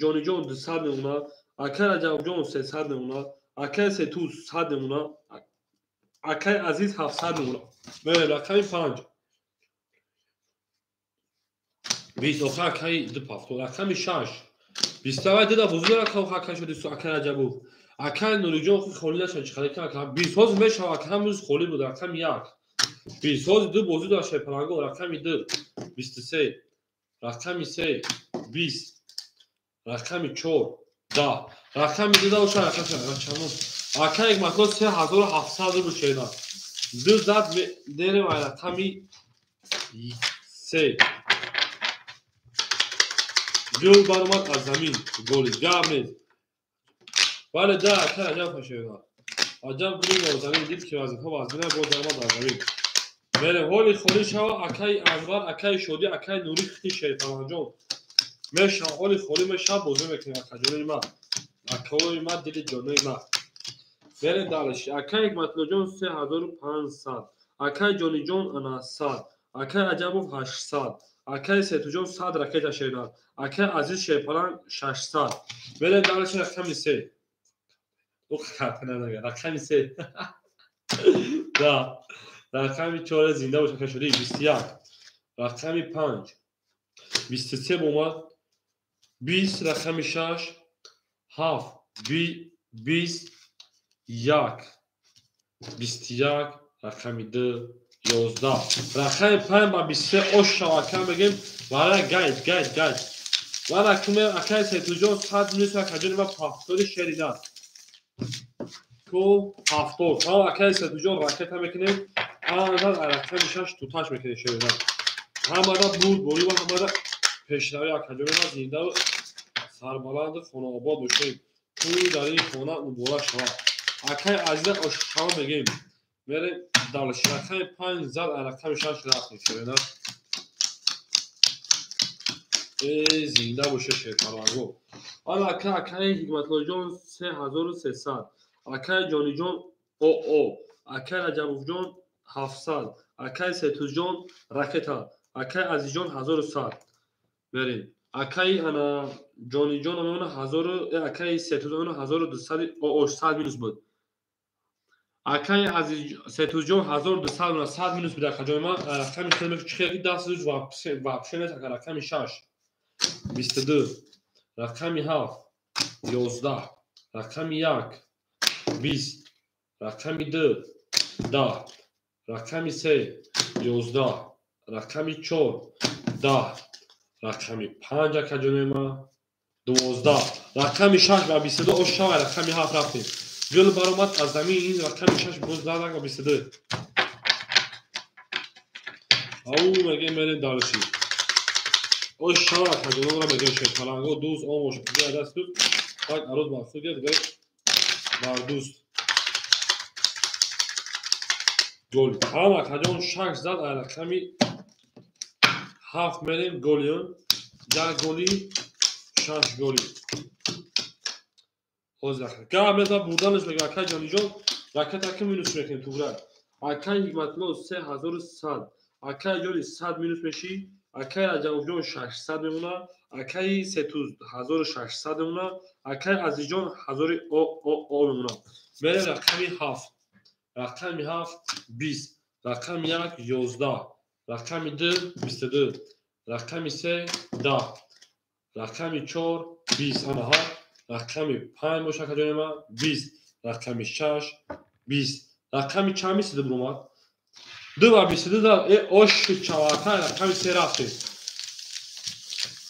Ҷониҷон 200 мемона, акаи Раҷабҷон 300 мемона, акаи Сетуз 100 мемона, акаи Азиз 700 мемона. Мерем рақами 5. 20 охир акаи 270, рақами 6. 20 дида бузург ака шуди акаи Раҷабов. Акаи Нуриҷон холӣ нашад чӣ харида ака. 20 ҳозир мешавад ака, ҳамрӯз холӣ буд рақами 1. 20 ҳозир ду бозӣ дошт шерпаланго рақами 2, 23, рақами 3, 20, рақами 4, 10. Рақами 2 дошт рақами ака Ҳикматулло 3700 рубл шеда. Ду зад дерем рақами 3. Гул баромад аз замин, голи гап нест. Бале да ака Раҷаб пашеда. Аҷаб гули нозанин дид ки вазифа вазмина боз даромад аз замин. Мерем ҳоли холӣ шава акаи Анвар, акаи Шодӣ, акаи Нурӣ хити шерпаланҷон. Мешава ҳоли холӣ мешава бозӣ мекунем акаҷонои ман. Акаои ман дили ҷонои ман. Мерем далаши. Акаи Ҳикматуллоҷон 3500, акаи Ҷониҷон ана 100, акаи Раҷабов 800, акаи Сетуҷон 100 ракета шернад, акаи Азиз шерпаланг 600. Мерем далаши рақами 3. Рақами 3. Да. Рақами 4 зинда бош ака Шодӣ 21. Рақами 5. 23 омад. 20 рақами 6. 7 20 1 21 рақами 2 11. Рақами 5 ба 23 ош шава ака мегем. Вара гайд гайд гайд. Вара куме акаи Сетуҷон 100 минус акаҷони ма 70 шерина. Ку 70. Ҳама акаи Сетуҷон ракета мекунем. Ҳамада рақами 6 туташ мекунем шерина. Ҳамада бурд борӣ ва ҳамада пешравӣ акаҷони ма зинда сарбаланд хонаобод бошем. Тӯй дар ин хона муборак шавад. Акаи Азиза ошшава мегем. Мерем далаши. Рақами 5 зад рақами 6 рафтем шерина. Э зинда боше шерпаланго. Ҳала ака акаи Ҳикматуллоҷон 3300, акаи Ҷониҷон ОО, акаи Раҷабовҷон 700, акаи Сетузҷон ракета, акаи Азизҷон 1100. Мерем. Акаи ана Ҷониҷон мемона 1000, акаи Сетуз мемона 1200 ОО 100 минус буд. Акаи Азиз Сетузҷон 1200 мемона 100 минус буд акаҷони ман. Рақами 3 чихел даст рӯз вообще нест ака рақами 6 22, рақами 7 11, рақами 1 20, рақами 2 10, рақами 3 11, рақами 4 10, рақами 5 акаҷони ман 12, рақами 6 ба 22 ош шава рақами 7 рафтем. Гул баромад аз замин, ин рақами 6 боз ба 22. Ау мегем мерем далаши. Ош шава акаҷононро мегем шерпаланго дӯст он бошад дига даст дӯст так арӯз бар худ гирд гирд бар дӯст. Гол. Ҳама акаҷон 6 зад рақами 7 мерем голиён. 1 голи 6 голи. Ҳозир ака. Гап меза бурданаш мега акаи Ҷониҷон ракета ки минус мекунем туғра. Акаи Ҳикматулло 3100, акаи Ҷони 100 минус мешӣ, акаи Раҷабовҷон 600 мемона, акаи Сетуз 1600 мемона, акаи Азизҷон 1000 ОО мемона. Мерем рақами 7. Рақами 7 20, рақами 1 11, рақами 2 22, рақами 3 10, рақами 4 20, анаҳа, рақами 5 боша акаҷони ман 20, рақами 6 20, рақами чанд 22 буромад? 2 ва 22 да ош чавака рақами 3 рафтем.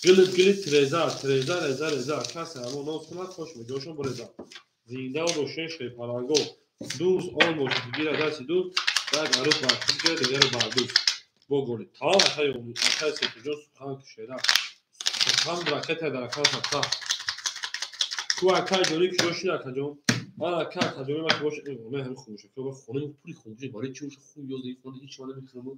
Гилит гилит треза треза реза реза касе ҳамо нос кунад хош меҷошон буреза. Зинда бошед шерпаланго. Дӯст он бошед гира дасти дӯст, як арӯс бар худ гирад, дигаре бар дӯст. Бо голи. Тамом акай Сетуҷон сухан кушеда. Сухан ракета дар рақам сабта. Ку акай ҷони киҷо шид акаҷон? Ман ака акаҷони ман ки бошад, ман ҳамин хомӯша. Ки ман хонам пули хомӯши барои чӣ боша хун ёзда ин хона ҳеч ман намехӯрам.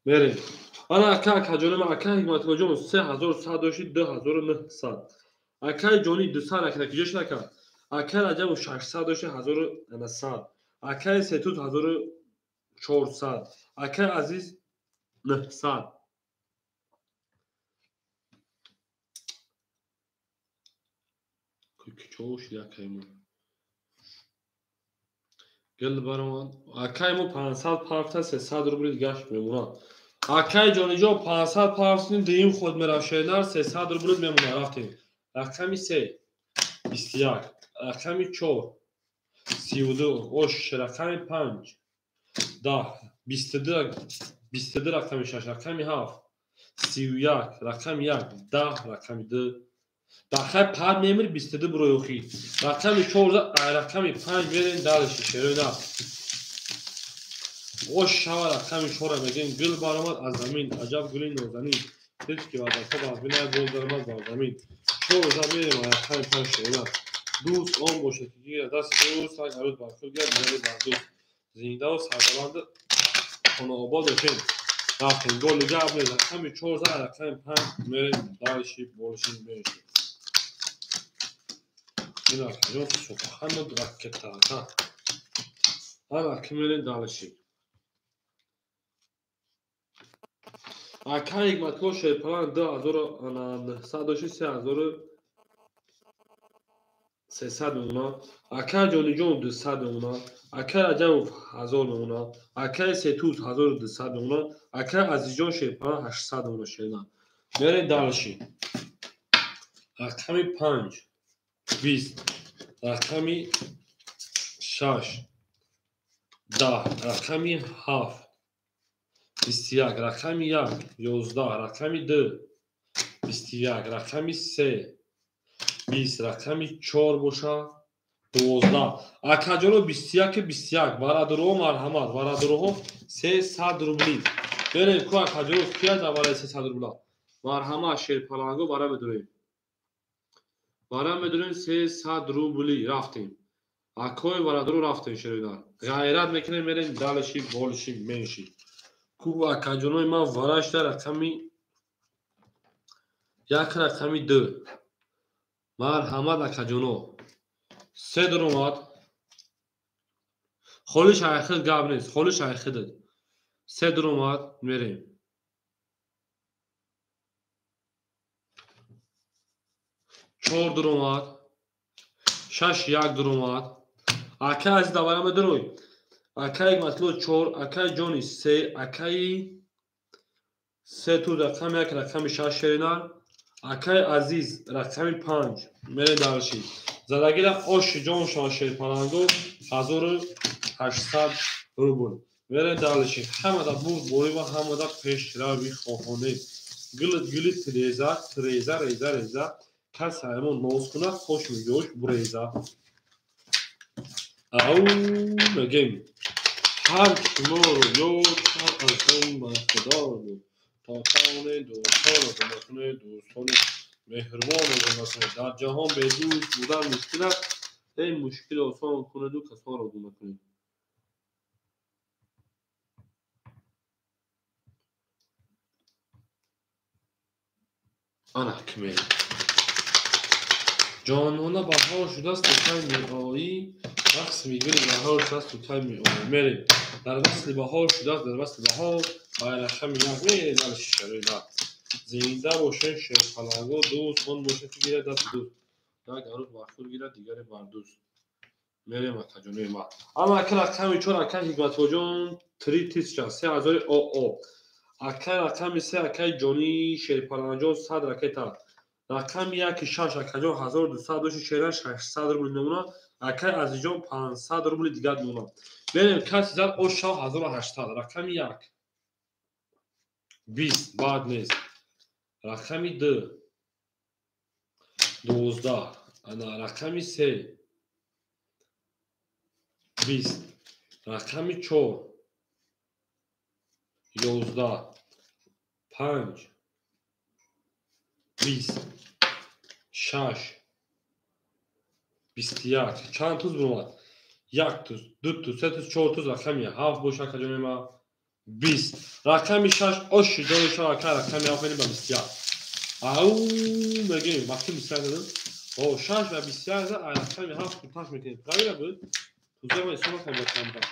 Мерем. Ана ака акаҷони ман ака Ҳикматуллоҷон 3100 дошти 2900. Акаи ҷони 200 ракета киҷо шид ака? Акаи Раҷабов 600 дошти 1100. Акаи Сетуз 1400. Акаи Азиз 900. Киҷо шид акаи мо? Гил баромад. Акаи мо 500 парфта 300 рубли дигаш мемонад. Акаи ҷониҷон 500 парфтин дуюм худ мерав шернар 300 рубли мемонад. Рафтем. Рақами 3 21, рақами 4 32, ош рақами 5 10, 22, 22 рақами 6, рақами 7 31, рақами 1 10, рақами 2. Дахай пар мемир 22 бурои охир. Рақами 14, рақами 5 мерем дальше шерои на. Ош шава рақами 4 мегем гул баромад аз замин, аҷаб гули нозанин. Ҳеҷ ки вазафа базбинай боз даромад бар замин. 14 мерем рақами 5 шерои на. Дӯст он бошад ки гирад дасти дӯст, як арӯс бар худ гирад, дигаре бар дӯст. Зиндаву сарбаланд хонаобод бошем. Рафтем. Голи гап нест. Рақами 14, рақами 5 мерем дальше больше меньше. Ин акаҷон сухану ракета. Ана ки мерем дальше. Акаи Ҳикматулло Шерпаланг 2900 дошти 3300 мемонад. Акаи Ҷониҷон 200 мемонад. Акаи Раҷабов 1000 мемонад. Акаи Сетуз 1200 мемонад. Акаи Азизҷон Шерпаланг 800 мемонад шерна. Мерем дальше. Рақами 5 20, рақами 6 10, рақами 7 21, рақами 1 11, рақами 2 21, рақами 3 20, рақами 4 боша 12. Акаҷоно 21 21 бародарҳо марҳамат, бародарҳо 300 рубли. Берем ку акаҷоно кия давараи 300 рубла. Марҳамат шерпаланго бара медурем. Бара медурем 300 рубли рафтем. Акои бародаро рафтем шероидар. Ғайрат мекунем мерем дальше больше меньше. Ку акаҷонои ман варашта рақами 1 рақами 2. Марҳамат акаҷоно. Се даромад. Холи шайхид гап нест, холи шайхидад. Се даромад мерем. 4 даромад. 6 1 даромад. Акаи Азиз давара медарой. Акаи Ҳикматулло 4, акаи Ҷони 3, акаи 3 ту рақами 1, рақами 6 шеринар. Акаи Азиз рақами 5 мерем дальше. Задагира ош ҷон шава шерпаланго 1800 рубл. Мерем дальше. Ҳамада бурдборӣ ва ҳамада пешрави хоҳонем. Гилит гилит реза, реза, реза, реза. Кас ҳаймон ноз кунад, хош миёш буреза. Ау мегем. Ҳар ки моро ёд кард аз он бархудор буд. То тавонед дӯстонро гум накунед, дӯстони меҳрубонро гум накунед. Дар ҷаҳон бедӯст будан мушкил аст, эй мушкил осон кунеду касонро гум накунед. Ана ки мерем. Ҷонона баҳор шудааст, ту кай меоӣ? Рақс мегирӣ баҳор шудааст, ту кай меоӣ? Мерем. Дар васли баҳор шудааст, дар васли баҳор байрақами як мерем дар шишарои нар. Зинда бошед шерпаланго, дӯст он бошад ки гирад дасти дӯст. Як арӯс бар худ гирад, дигаре бар дӯст. Мерем акаҷонои ман. Ама ака рақами 4 акаи Ҳикматуллоҷон 3000 3000 ОО. Акаи рақами 3 акаи Ҷони Шерпаланҷон 100 ракета. Рақами 1 6 акаҷон 1200 дошти шеран 600 рубли мемонад. Акаи Азизҷон 500 рубли дигар мемонад. Берем каси зад ош шав 1800 рақами 1. 20 бад нест. Рақами 2 12. Ана рақами 3 20. Рақами 4 11. 5 20. 6 21. Чанд туз буромад? 1 туз, 2 туз, 3 туз, 4 туз, рақами 7 боша акаҷони ма 20. Рақами 6 оши ҷони шава ака рақами 7 мерем ба 21. Ау мегем, вақти 21 дадам. О 6 ва 21 за рақами 7 куташ метем. Правильно буд? Туза ма ҳисоб накардам бачам.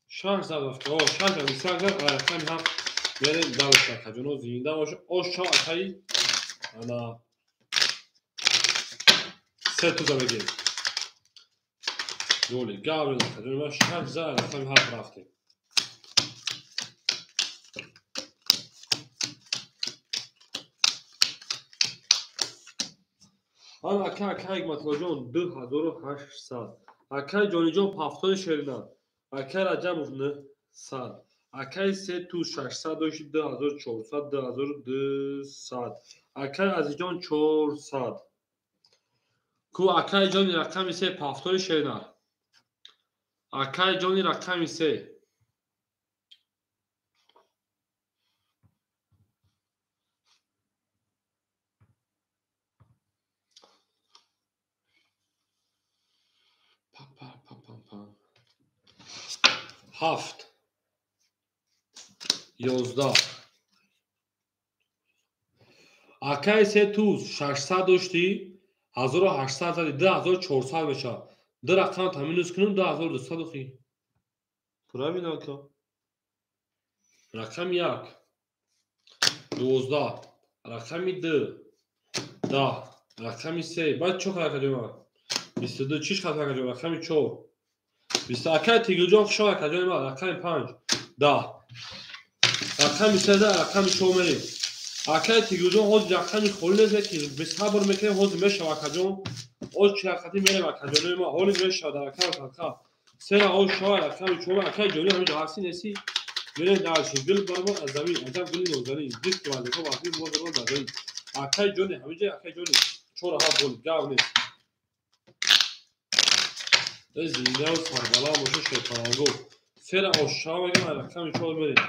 6 за рафта. О 6 ва 21 за рақами 7 мерем дальше акаҷоно зинда боша. Ош шава акаи ана 3 туза мегем. Голи, Габриэл акаҷони ма 6 за рақами 7 рафтем. Ана ака ака Ҳикматуллоҷон 2800. Акаи Ҷониҷон пафтони Шеринан. Акаи Раҷабов 900. Акаи се туз 600 дошти 2400, 2200. Акаи Азизҷон 400. Ку акаи ҷони рақами 3 пафтони Шеринан. Акаи ҷони рақами 3. 7 11. Акаи се туз 600 дошти 1800 зади 2400 мешавад. Ду рақам та минус кунем 2200 охи. Правильно ака. Рақами 1 12. Рақами 2 10. Рақами 3 баъд чо хата ҷома? 22 чиш хата ҷома? Рақами 4 20. Акаи Тигилҷон хушо акаҷони ма рақами 5 10. Рақами 3 рақами 4 мерем. Акаи Тигилҷон ҳозир рақами холӣ нест ки бесабр мекунем, ҳозир мешава акаҷон. Оз чирақати мерем акаҷонои ма, ҳоли мешава дар рақами хақа. 3 оз шава рақами 4. Акаи ҷони ҳаминҷо ҳастӣ нестӣ? Мерем дальше. Гул бармо аз замин, аҷаб гули нозанин. Дид ки вазифа вақти мо дарон дар замин. Акаи ҷони ҳаминҷо акаи ҷони 4 7 гол гав нест. Зиндаву сарбаланд боша шерпаланго. 3 оз шава мегем рақами 4 мерем.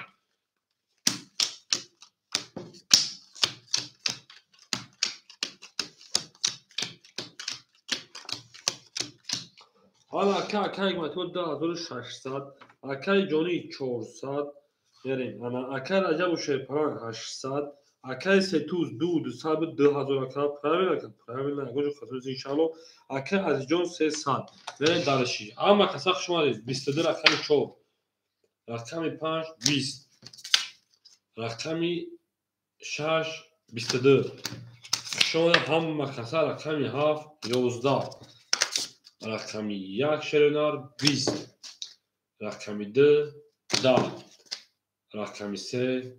Ҳала ака ака Ҳикматулло 2600, акаи Ҷонӣ 400 мерем. Ана акаи Раҷабу Шерпаланг 800, акаи Сетуз 2200 2000 ака. Правильно ака? Правильно. Ягон ҷо хато нест иншаалло. Акаи Азизҷон 300. Мерем дальше. Ҳама каса хуш омадед. 22 рақами 4, рақами 5 20, рақами 6 22. Хуш омадед ҳама каса. Рақами 7 11. Рақами 1 Шеринар 20, рақами 2 10, рақами 3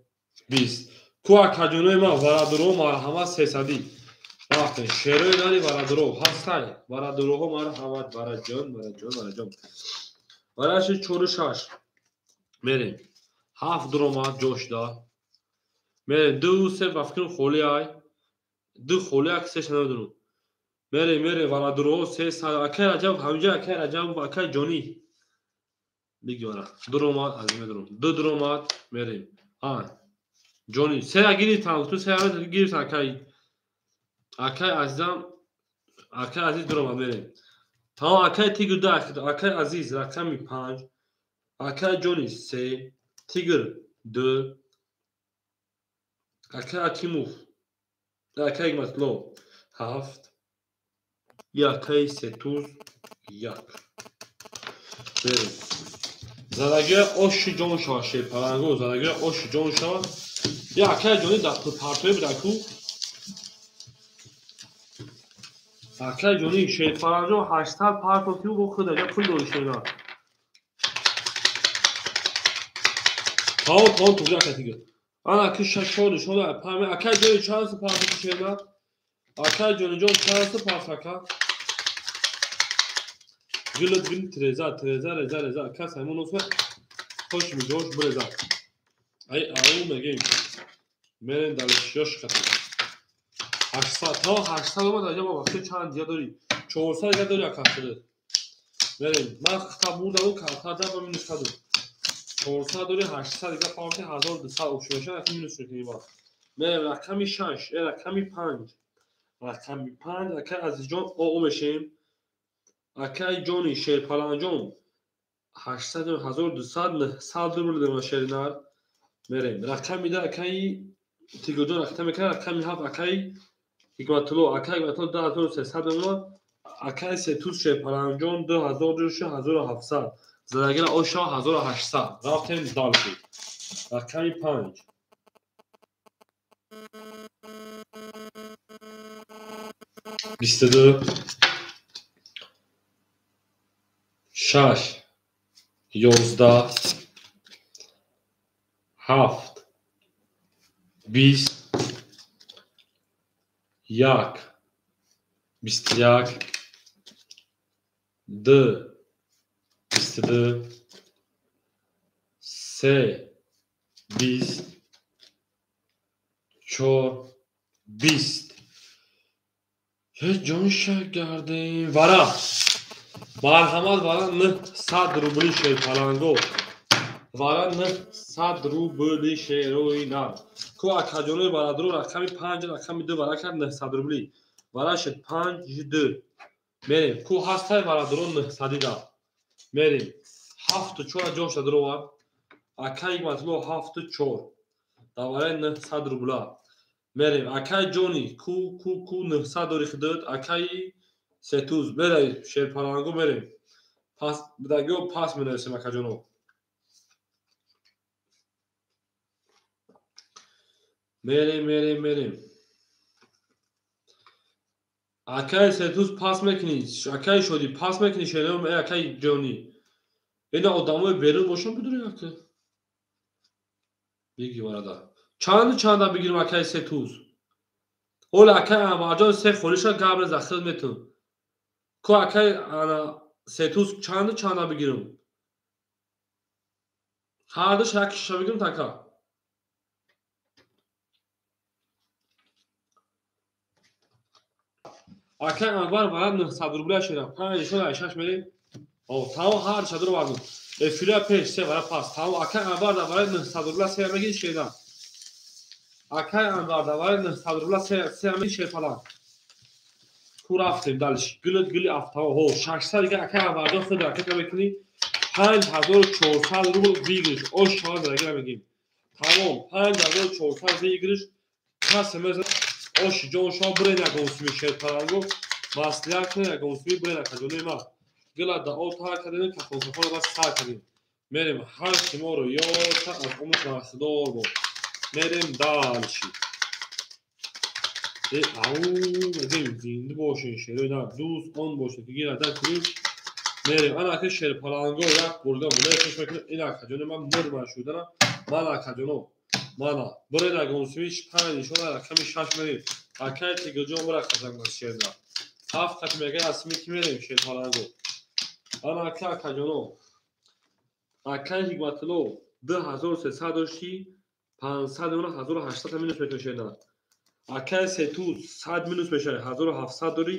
20. Ку акаҷонои ма варадуро марҳамат 300. Рафтем шерои нари варадуро ҳастай. Варадуроҳо марҳамат вараҷон, вараҷон, вараҷон. Вараши 4 6 мерем. 7 дуромад ҷошда. Мерем 2 3 ба фикрам холӣ ай. 2 холӣ ак 3 намедонам. Мерем мерем варадуроҳо 300. Акаи Раҷаб ҳаминҷо акаи Раҷаб акаи Ҷонӣ биги вара. Дуромад аз медонам. 2 дуромад мерем. А Ҷонӣ 3 гирифтам, ту 3 гирифтам акаи. Акаи Азизам, акаи Азиз дуромад мерем. Тамом акаи Тигр 2, акаи Азиз рақами 5, акаи Ҷонӣ 3, Тигр 2, акаи Акимов, акаи Ҳикматулло 7, акаи Сетуз 1. Мерем. Задагиҳои оши ҷон шава шерпаланго, задагиҳои оши ҷон шава. Я акаи Ҷонӣ дар партои буда ку. Акаи Ҷонӣ шерпаланго 800 партов ки бо худ аҷаб пул дори шерна. Тамом тамом туғри ака Тигр. Ана ки 6 4 нишон дод. Пами акаи Ҷонӣ чанд су партов шерна? Акаи Ҷониҷон чанд су партов ака? Гулат гул треза треза реза реза кас ҳамон носма хош миҷош биреза. Ай ау мегем. Мерем дальше ёш хати. 800 то 800 омад аҷаб вақти чанд дига дорӣ? 400 дига дорӣ ака худат. Мерем. Ман хата бурдам карта да ба минус кардам. 400 дорӣ 800 дига фарқи 1200 обши мешавад, ака минус мекунӣ ба. Мерем рақами 6, рақами 5. Рақами 5 ака Азизҷон о мешем. Акаи ҷони Шерпаланҷон 800 1200 900 рубл дема шеринар. Мерем. Рақами 2 акаи Тигоҷон рақам мекунад, рақами 7 акаи Ҳикматулло, акаи Ҳикматулло 2300 мемонад, акаи Сетуз Шерпаланҷон 2000 1700. Задагира оша 1800. Рафтем дальше. Рақами 5. 22 6 11 7 20 1 21 2 22 3 20 4 20. Ҷон шагардем. Вара. Марҳамат вара 900 рубли Шерпаланго. Вара 900 рубли шерои нар. Ку акаҷонои барадро рақами 5 рақами 2 вара кард 900 рубли. Вара шуд 5 2. Мерем. Ку ҳастай барадро 900 да. Мерем. 7 4 ҷош дадровар. Акаи Ҳикматулло 7 4. Да вараи 900 рубла. Мерем. Акаи ҷони ку ку ку 900 дори худат. Акаи Сетуз мерем Шерпаланго мерем. Пас бидагио пас менависем акаҷоно. Мерем мерем мерем. Акаи Сетуз пас мекунӣ, акаи Шодӣ пас мекунӣ шером, акаи ҷони. Ина одамои берун бошам бидури ака. Биги варада. Чанд чанда бигирим акаи Сетуз? Ола акаи Анварҷон се холиша габре захир метун. Ку акаи ана Сетуз чанд чанда бигирим? Ҳардуш як шиша бигирим така. Акаи Анвар вара 900 рубля шуда. 5 шуда 6 мерем. О, тао ҳар шадро вардум. Эфира пеш се вара пас. Тао акаи Анвар да вара 900 рубля се мегири шеда. Акаи Анвар да вара 900 рубля се мегири шерпалан. Ку рафтем дальше. Гилит гили афтао. Ҳо, 600 дига акаи Анварҷон худ ракета мекунӣ. 5400 рубл выигрыш. Ош шава дагира мегим. Тамом, 5400 выигрыш. Касе мезанад оши ҷон шо бирен ягонсуми Шерпаланго. Маслиҳат кунед ягонсуми бирен акаҷонои ма. Гила да об тар кардем, кафонсафоро бас сар кардем. Мерем ҳар шуморо ёта аз умр бархдор бод. Мерем дальше. Ау, мегем зинда бошен шерои нар, дӯст он бошед ки гира дар кунем. Мерем ана ака Шерпаланго як бурда булай пеш мекунем. Ин акаҷоно ман мурман шудана. Ман акаҷоно. Мана, бирен ягонсуми 5 нишона рақами 6 мерем. Акаи Тигирҷон бира хазанг аз шерда. 7 қат мега асми ки мерем Шерпаланго. Ана ака акаҷоно. Акаи Ҳикматулло 2300 дошти, 500 мемона 1800 минус мекунӣ шерда. Акаи Сетуз 100 минус мешавад, 1700 дорӣ,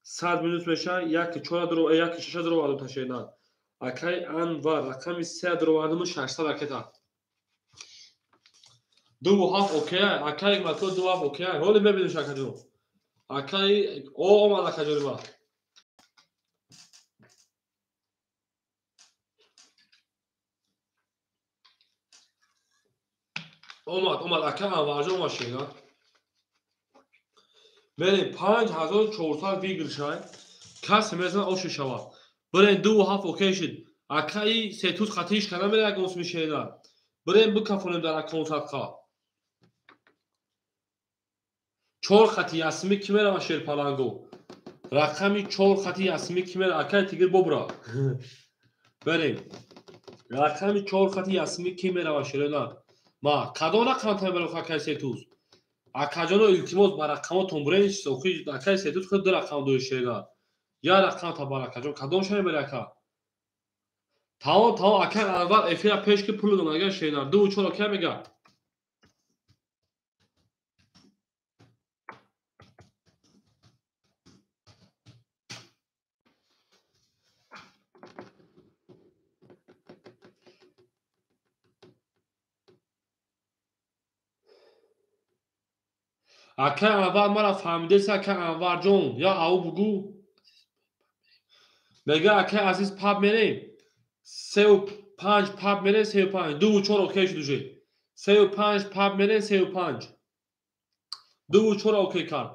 100 минус мешавад, 1 4 дро, 1 6 дро вардум та шерда. Акаи Анвар рақами 3 дро вардум 600 ракета. 2 7 окей, акаи Ҳикматулло 2 7 окей. Ҳоло мебинем акаҷоно. Акаи о омад акаҷони ма. Омад, омад, акаи Анварҷон омад шеда. Мерем 5400 выигрышай. Касе мезанад оши шавад. Бирен 2 7 окей шид. Акаи Сетуз хатиш кана мере ягонсуми шеда. Бирен бикафонем дар аконсадқа. 4 хати ясми ки мерава Шерпаланго? Рақами 4 хати ясми ки мерава? Акаи Тигир бобра. Берем. Рақами 4 хати ясми ки мерава шерона? Ма кадом рақам та мерава акаи Сетуз? Акаҷоно илтимос ба рақамотон бирен, охи акаи Сетуз худ ду рақам дори шерона. Я рақам та бар акаҷон, кадом шава мере ака? Тамом, тамом, акаи Анвар эфира пеш ки пул дон агар шерона. 2 4 окей мега. Акай Анвар мара фаҳмидеси, акай Анварҷон, я ау бугӯ. Мега акай Азиз паб мерем. 3 5 паб мерем, 3 5. 2 4 окей шуд уже. 3 5 паб мерем, 3 5. 2 4 окей кард.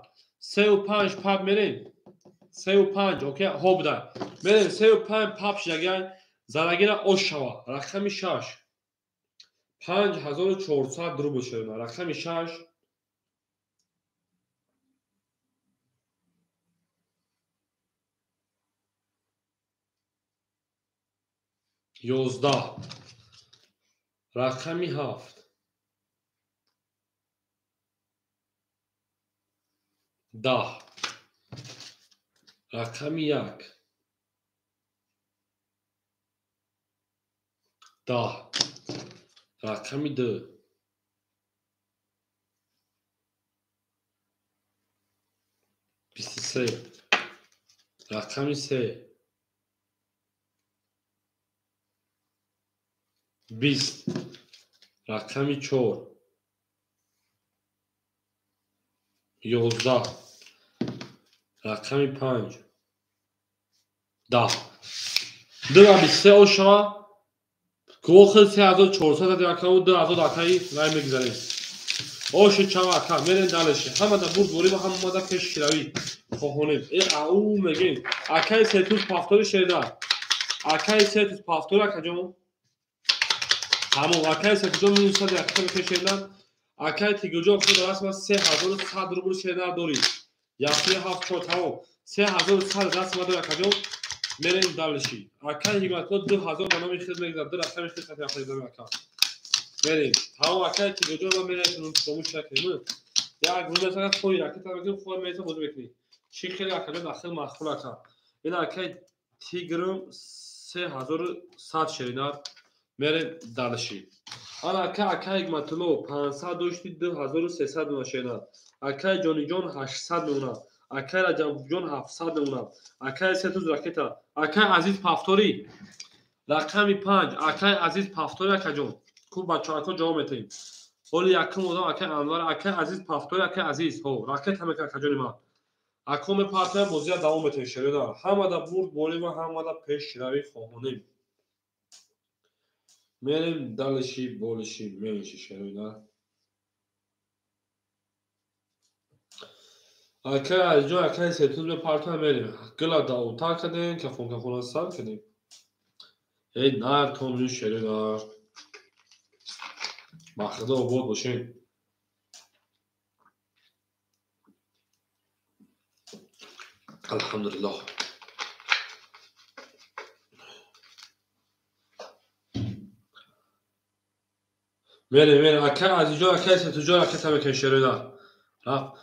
3 5 паб мерем. 3 5 окей, ҳо буда. Мерем 3 5 паб шидаган зарагира ош шава. Рақами 6. 5400 рубл шуда. Рақами 6. 11. Рақами 7. 10. Рақами 1. 10. Рақами 2. 23. Рақами 3. 20. Рақами 4. 11. Рақами 5. 10. 2 23 ошава. Кохи 3400 зади акаву 2000 акаи вай мегзарем. Оши чава ака, мерем дальше. Ҳамада бурд ворӣ ва ҳамада пешравӣ хоҳонем. Э ау мегем. Акаи сетуз пафтори шеда. Акаи сетуз пафтори акаҷон. Ҳамон акаи сетуҷон минус сад якта мекашеда. Акаи Тигирҷон худ расма 3100 рубл шеда дорӣ. 1 7 4 тамом. 3100 расма дорӣ акаҷон. Мерем дальше. Акаи Ҳикматулло 2000 ба номи хид мегзарад. Ду рақами хид хати рафта ака. Мерем. Тамом акаи Тигирҷон ма мерем фаромӯш накунем. Як рӯз хоҳи ракета мекунем, хоҳи меса бозӣ мекунӣ. Чӣ хеле акаҷон ахил махфул ака. Ин акаи Тигрм 3100 шеринар. Мерем дальше. Ана ака акаи Ҳикматулло 500 дошти 2300 мемона шеринар. Акаи Ҷониҷон 800 мемона. Акаи Раҷабҷон 700 мемона. Акаи Сетуз ракета. Акаи Азиз пафторӣ. Рақами 5. Акаи Азиз пафторӣ акаҷон. Ку бачаҳако ҷавоб метаҳем. Ҳоли якум одам акаи Анвар, акаи Азиз пафторӣ, акаи Азиз. Ҳо, ракета мекунад акаҷони ман. Ако мепартоям бозия давом метаҳем шерида. Ҳамада бурд борӣ ва ҳамада пешравӣ хоҳонем. Мерем дальше больше меньше шерида. Акаи Азизҷон, акаи Сетуз мепартоям мерем. Гила даутар кардем, кафон кафона сар кардем. Эй нар томин шерида. Ба худо обод бошем. Алҳамдулиллоҳ. Мерем, мерем. Акаи Азизҷон, акаи Сетуҷон ракета мекунем шерида. Рафт.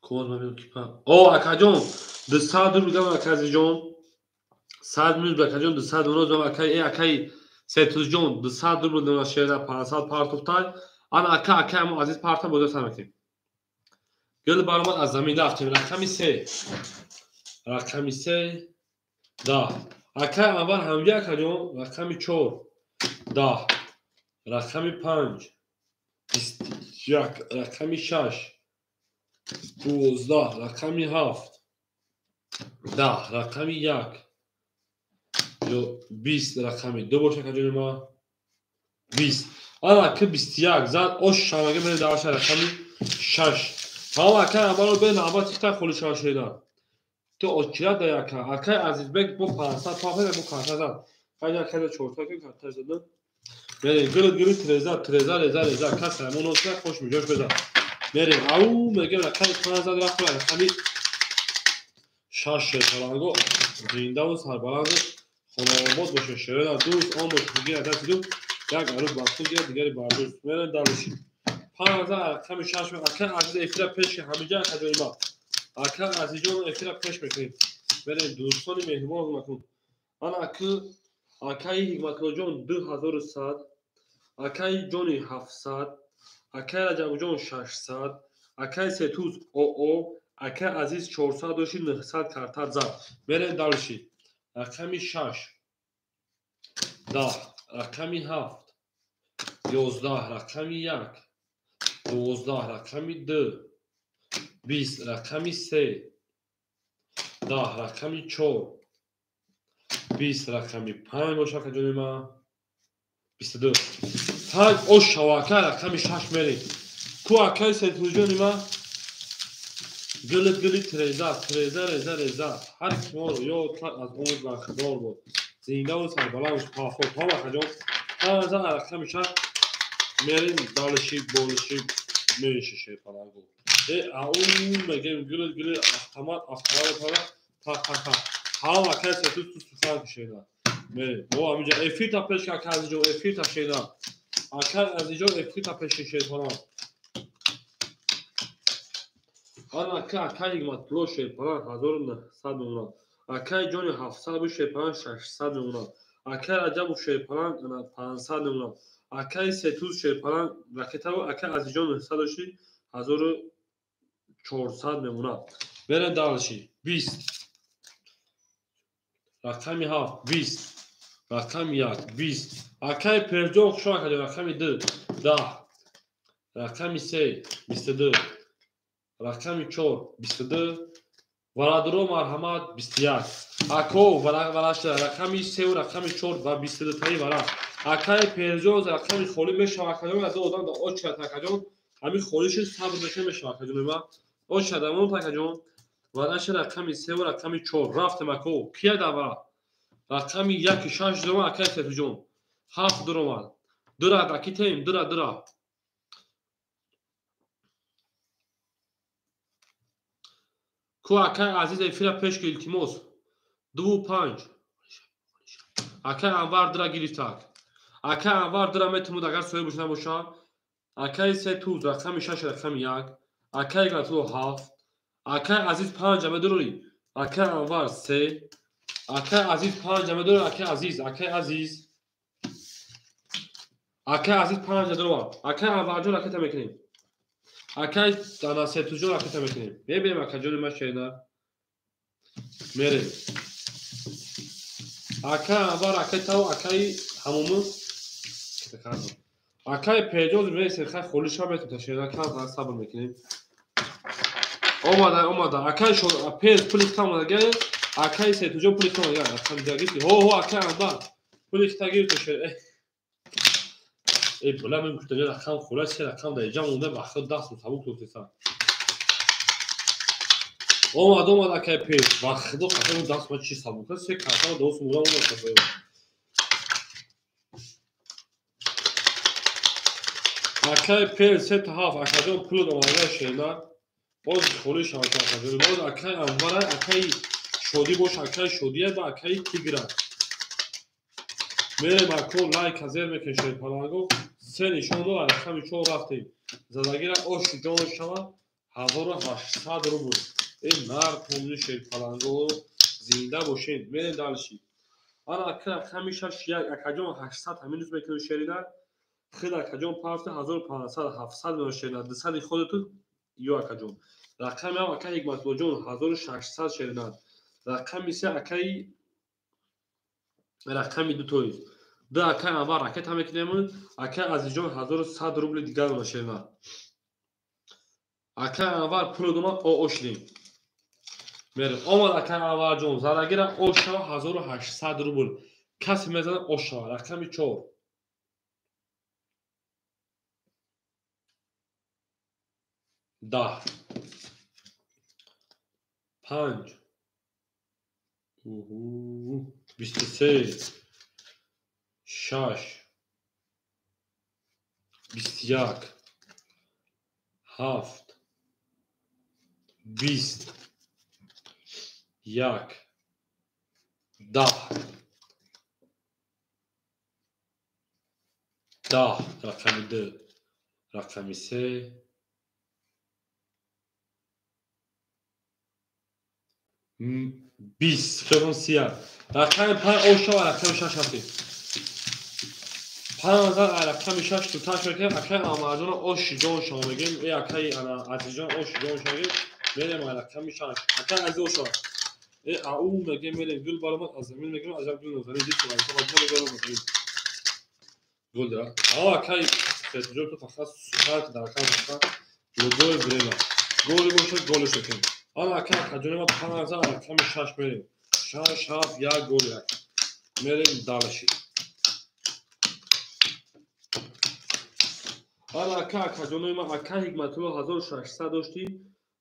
Коз мебинам ки О, акаҷон, 200 рубл дам акаи Азизҷон. 100 минут акаҷон 200 рубл дам акаи акаи Сетуҷон 200 рубл дам шерида 500 партофтай. Ана ака акаи мо Азиз парта бозӣ сар мекунем. Гул баромад аз замин рафтем. Рақами 3. Рақами 3 10. Акаи Анвар ҳамҷа акаҷон рақами 4 10. Рақами 5 21. Рақами 6 12. Рақами 7 10. Рақами 1 ё 20. Рақами 2 боша акаҷони ман 20. Ана ки 21 зад ош шамага мерем даваша рақами 6. Тамом акаи Анварро бе навбат ихта холи шава шерида. Ту очират да яка. Акаи Азизбек бо 500 пафта бо карта зад. Хайда акаи чорта ки карта зад. Мерем гирд гирд треза треза реза реза кас ҳамон оса хош миҷош беза. Мерем ау мегем рақами 5 зад рафт рақами 6 шерпаланго зиндаву сарбаланд хонаобод боше шерида дӯст он боше гира дасти ду як арӯз бар худ гирад дигари бар дӯст. Мерем дальше. 5 рақами 6 акаи Азиз эфира пеш ҳамиҷа акаҷони ман. Акаи Азизҷон эфира пеш мекунем. Мерем дӯстони меҳрубон макун. Ана аки акаи Ҳикматуллоҷон 2100, акаи Ҷони 700, акаи Раҷабҷон 600, акаи Сетуз оо, акаи Азиз 400 дошти 900 карта зад. Мерем дальше. Рақами 6 10, рақами 7 11, рақами 1 12 рақами 2, 20 рақами 3, 10 рақами 4, 20 рақами 5 боша акаҷони ман, 22. 5 ош шава ака, рақами 6 мерем. Ку акаи Сетуҷони ман? Гилит гилит реза, реза реза реза. Ҳар ки моро ёд кард аз умр бархдор буд. Зиндаву сарбаланд паход. Ҳам акаҷон, 5 рақами 6 мерем далиши болиши мешише палангу. Ау мегем гилит гилит автомат автомат пала так так так. Ҳам акаи Сетуҷ ту сухан кишена. Мерем. О амиҷа эфир та пеш ака азиҷон, эфир та шена. Акаи азиҷон эфир та пеш шетонам. Ана ака акаи Ҳикматулло шерпалан 1900 мемонад. Акаи ҷони 700 бу шерпалан 600 мемонад. Акаи Раҷабу шерпалан 500 мемонад. Акаи Сетуз шерпалан ракетаву акаи Азиҷон 900 дошти 1400 мемонад. Мерем дальше. 20. Рақами 7 20. Рақами 1 20. Акаи Перҷон хуш омадед, рақами 2 10. Рақами 3 22. Рақами 4 22. Варадуро марҳамат 21. Ако варашта рақами 3 ва рақами 4 ва 22 таи вара. Акаи Перҷон рақами холӣ мешавад акаҷон, аз одам да очад акаҷон. Ҳамин холиши сабр мешавад акаҷон ма. Очад амон акаҷон. Вараша рақами 3 ва рақами 4 рафтем ако. Кия да вара? Рақами 1 6 дурома акаи Сетуҷон. 7 дуромад. Дура дакитем, дура дура. Ку акаи Азиз эфира пеш ки илтимос. 2 5. Акаи Анвар дура гирифтак. Акаи Анвар дура метавонад агар соҳиб боша набоша. Акаи Сетуз рақами 6 рақами 1. Акаи Гатулло 7. Акаи Азиз 5 медурӣ. Акаи Анвар 3. Акаи Азиз 5 медурӣ. Акаи Азиз, акаи Азиз. Акаи Азиз 5 дурова. Акаи Анварҷон ракета мекунем. Акаи ана Сетуҷон ракета мекунем. Мебинем акаҷони ма шена. Мерем. Акаи Анвар ракетаву акаи ҳамуму акаи Перҷон мересем, хай холиша метем та шена, кам сабр мекунем. Омада, омада. Акаи Пер пули хта омада, акаи Сетуҷон пули хта омада. Рақами гирифти. Ҳо, ҳо, акаи Анвар пули хта гирифта шена. Бла мен гуфтам рақам хула се рақам дар ҷам монда ба худ даст сабук туфтеса. Омад, омад акаи Пер. Ба худо қасам даст ма чи сабук се карта даст мура омад касай. Акаи Пер се та ҳафт акаҷон пул омада шена. Боз холӣ шавад акаҷон. Боз акаи Анвар акаи Шодӣ бош, акаи Шодия ва акаи Тигра. Мерем ако лайк зер мекунем шерпаланго. Се нишон дод, рақами 4 рафтем. Задагира ош ҷон шава 1800 рубл. Ин нар томни шерпаланго зинда бошед. Мерем дальше. Ана ака рақами 6 1 акаҷон 800 ҳамин рӯз мекунем шерина. Хид акаҷон пафта 1500 700 меон шерина. 200 ходату ё акаҷон. Рақами 7 акаи Ҳикматуллоҷон 1600 шерина. Рақами 3 акаи рақами 2 тоиз. 2 акаи Анвар ракета мекунем. Акаи Азизҷон 1100 рубли дигар меон шерина. Акаи Анвар пул дома ошдем. Мерем. Омад акаи Анварҷон зарагира ош шава 1800 рубл. Касе мезанад ош шава. Рақами 4. 10 5 23 6 21 7 20 1 10 10 рақами 2 рақами 3 20 хелон 31 рақами 5 ошава рақами 6 ҳастем. 5000 рақами 6 туташ мекунем. Акаи Амарҷон ош ҷон шава мегем. Акаи Азизҷон ош ҷон шава мегем. Мерем рақами 6. Акаи Азиз ошава. Ау мегем мерем гул баромад аз замин мегем аҷаб гул нозанин дид. Гол да. А акай сетуҷон ту фақат сухан дар кам фақат любое время. Голи бошад голиш мекунем. Ана акай акаҷони ма 5 рақами 6 мерем. 6 7 1 гол 1. Мерем дальше. Ана ака акаҷони ма ака Ҳикматулло 1600 дошти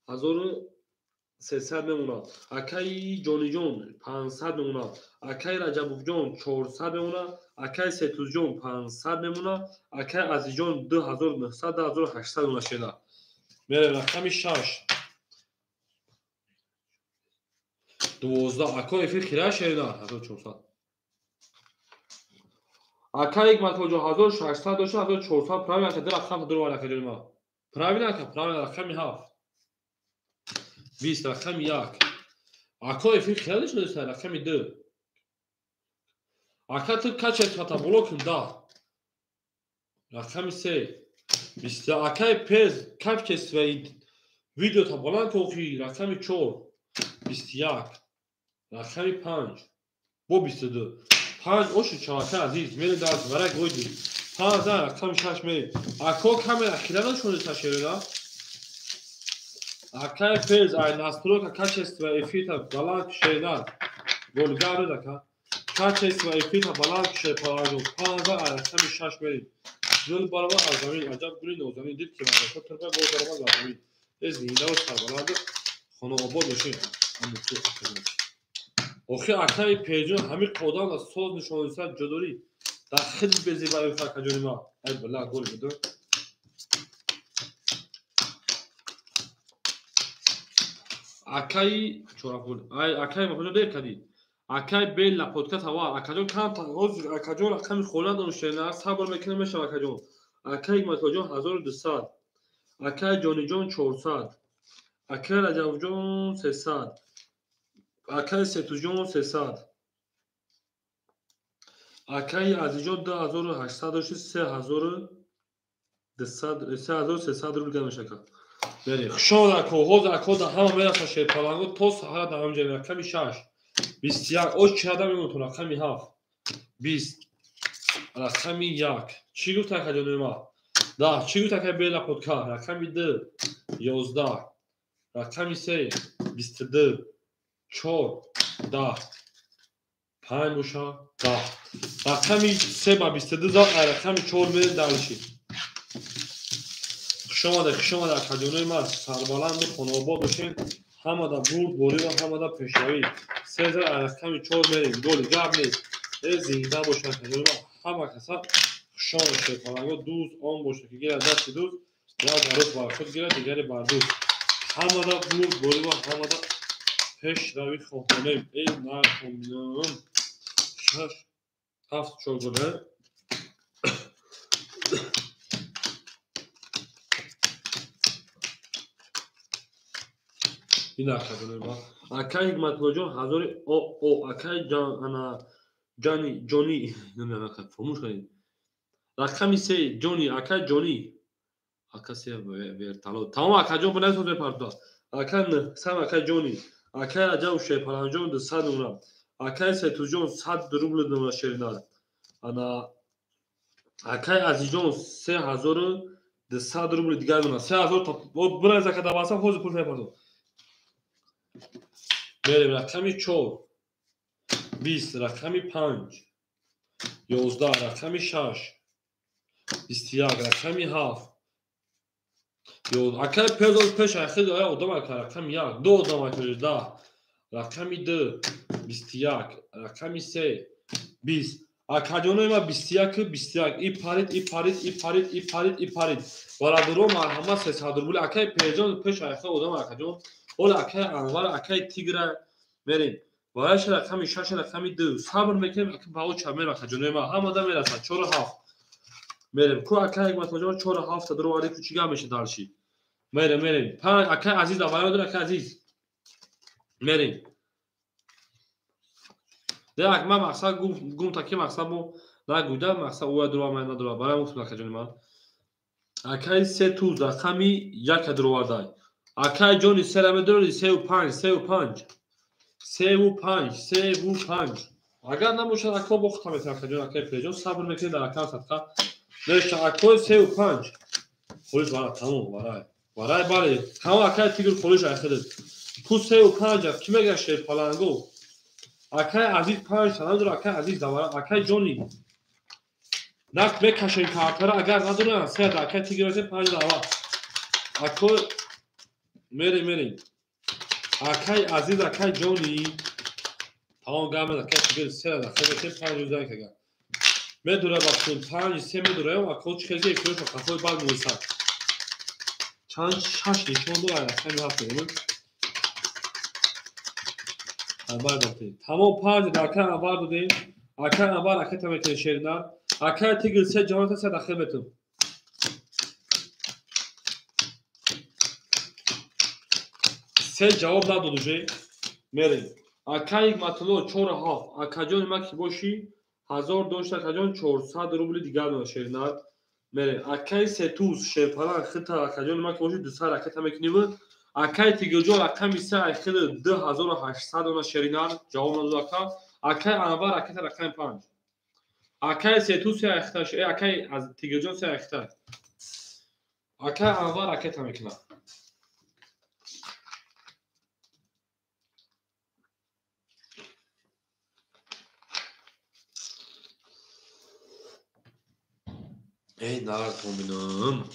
1300 мемонад. Акаи Ҷониҷон 500 мемонад. Акаи Раҷабовҷон 400 мемонад. Акаи Сетузҷон 500 мемонад. Акаи Азизҷон 2900 2800 мемонад шена. Мерем рақами 6. 12. Ако эфир хира шена 1400. Акаи Ҳикматуллоҷон 1600 дошта 1400 правильно ака рақам дурова акаҷони ма. Правильно ака, правильно рақами 7. 20 рақами 1. Ако эфир хира дошта рақами 2. Ака ту качествата боло кун 10. Рақами 3. 20. Акаи пез качестваи видеота баланд кун охи рақами 4. 21. Рақами 5. Бо 22. 5 оши чавака азиз мерем дар варак гойди. 5 рақами 6 мерем. Ако камера хира нашониста шерена. Акаи пез ай настройка качества эфирта баланд шерена. Голгару ака. Качество эфирта баланд шерпаражо. 5 рақами 6 мерем. Гул барова аз замин аҷаб гули нозанин дид ки мардакҳо турба гол барова аз замин. Э зинда ва сарбаланд хонаобод бошед. Охи акаи пеҷон ҳамин қодам аз соз нишониста ҷудорӣ дар хидм безебаи акаҷони ма. Ай била гол буду. Акаи чорапул. Ай акаи ма куҷо дер кардӣ? Акаи бел лапотка тава. Акаҷон кам ҳозир акаҷон рақами хола доништа сабр мекунем мешава акаҷон. Акаи Ҳикматуллоҷон 1200. Акаи Ҷониҷон 400. Акаи Раҷабҷон 300. Акаи Сетуҷон 300. Акаи Азизҷон 2800 дошти 3200 3300 рубл гам мешака. Бери хушон ако ҳозир ако да ҳама мераса шерпаланго то саҳара да ҳамҷа рақами 6. 21 оч чиҳада мемонтон рақами 7. 20 рақами 1. Чӣ гуфт акаҷони ма? 10. Чӣ гуфт акаи бела подка? Рақами 2. 11. Рақами 3. 22. 4. 10. 5 боша 10. Рақами 3 ба 22 зад, ай рақами 4 мерем дальше. Хуш омада, хуш омада акаҷонои ма, сарбаланду хонаобод бошед. Ҳамада бурд борӣ ва ҳамада пешравӣ. 3 зад ай рақами 4 мерем. Голи гап нест. Э зинда бошад акаҷонои ма. Ҳама каса хуш омада шерпаланго дӯст он бошад ки гирад дасти дӯст, як дароз бар худ гирад, дигаре бар дӯст. Ҳамада бурд борӣ ва ҳамада пешравӣ хоҳонем. Эй нархоминам. 6 7 4 гол. Ин акаҷонои ма. Акаи Ҳикматуллоҷон 1000 о акаи ана ҷани ҷони намедонам ака фаромӯш кардем. Рақами 3 ҷони акаи ҷони ака се вертолот. Тамом акаҷон бинавис ҳозир мепартоад. Акаи 900 акаи ҷони акаи Раҷаб Шерпаланҷон 200 мемонад. Акаи Сетуҷон 100 рубл мемонад шерина. Ана акаи Азизҷон 3200 рубл дигар мемонад. 3000 та бинавис ака дар ватсап ҳозир пул мепартоад. Мерем рақами 4. 20 рақами 5. 11 рақами 6. 21 рақами 7. Акаи пезоз пеш ахир оя одам ака рақами 1. 2 одам ака 10. Рақами 2. 21 рақами 3. 20. Акаҷонои ма 21 21. И парид, и парид, и парид, и парид, и парид. Бародаро марҳамат 300 рубл. Акаи пезон пеш ахир одам акаҷон. Ола акаи Анвар, акаи Тигра мерем. Бараш рақами 6 рақами 2. Сабр мекунем ака бао ча мера акаҷонои ма. Ҳамада мерасад 4 7. Мерем. Ку акаи Ҳикматуллоҷон 4 7 дароварди ку чӣ гап меша дарши. Мерем, мерем. 5 акаи Азиз аввал дор акаи Азиз. Мерем. Дак ма мақсад гум таки мақсад мо нагӯйда мақсад оя дурова ман надурова. Барои муфтум акаҷони ман. Акаи 3 туз рақами 1 даровардай. Акаи ҷони 3 ра медорӣ 3 5 3 5 3 5 3 5. Агар набошад ако бохта метавон акаҷон, акаи Пирҷон сабр мекунед дар рақам садқа. Нешта акои 3 5. Холиш вара тамом варай. Варай бале. Тамом акаи Тигр холиш айхидид. Ку 3 5 аст. Ки мега шер паланго? Акаи Азиз 5 та надора, акаи Азиз давара, акаи Ҷони. Нак мекашем картара, агар надорам се да акаи Тигр 5 дава. Ако мерем мерем. Акаи Азиз, акаи Ҷони. Тамом гап акаи Тигр се да хебете 5 рӯза кага. Медура бахшун 5 3 медураем, ако чӣ хези эфирш қафои бад муисад. Чанд шаш нишон дора рақами 7 мемон. Анвар додем. Тамом 5 да акаи Анвар додем. Акаи Анвар ракета метавонед шеринар. Акаи Тигр се ҷавоната се дахил метавон. Се ҷавоб надод уже. Мерем. Акаи Ҳикматулло 4 7. Акаҷони ма ки бошӣ 1000 дошт, акаҷон 400 рубли дигар дона шеринар. Мерем. Акаи Сетуз шерпалан хита акаҷони ма ки бошӣ 200 ракета мекунӣ. Акаи Тигрҷон рақами 3 айхили 2800 дона шеринар ҷавоб надод ака. Акаи Анвар ракета рақами 5. Акаи Сетуз се айхита, акаи Тигрҷон се айхита. Акаи Анвар ракета мекунад. Эй, наратон бинам.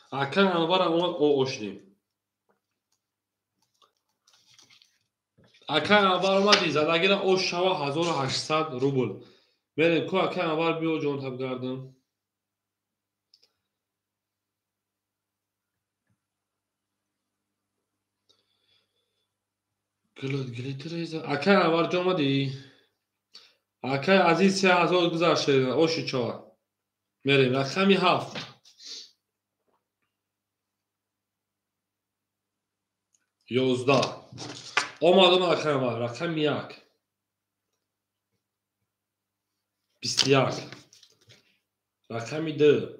Акаи Анварам омад, ошидем. Акаи Анвар омади, задагира ош шава 1800 рубл. Мерем, ку акаи Анвар биё ҷон табгардам. Гулот гилитреза. Акаи Анвар ҷон омадӣ? Акаи Азиз 3000 гузашт, оши чава. Мерем, рақами 7. 11. Омад омад акаи Анвар, рақами 1. 21. Рақами 2.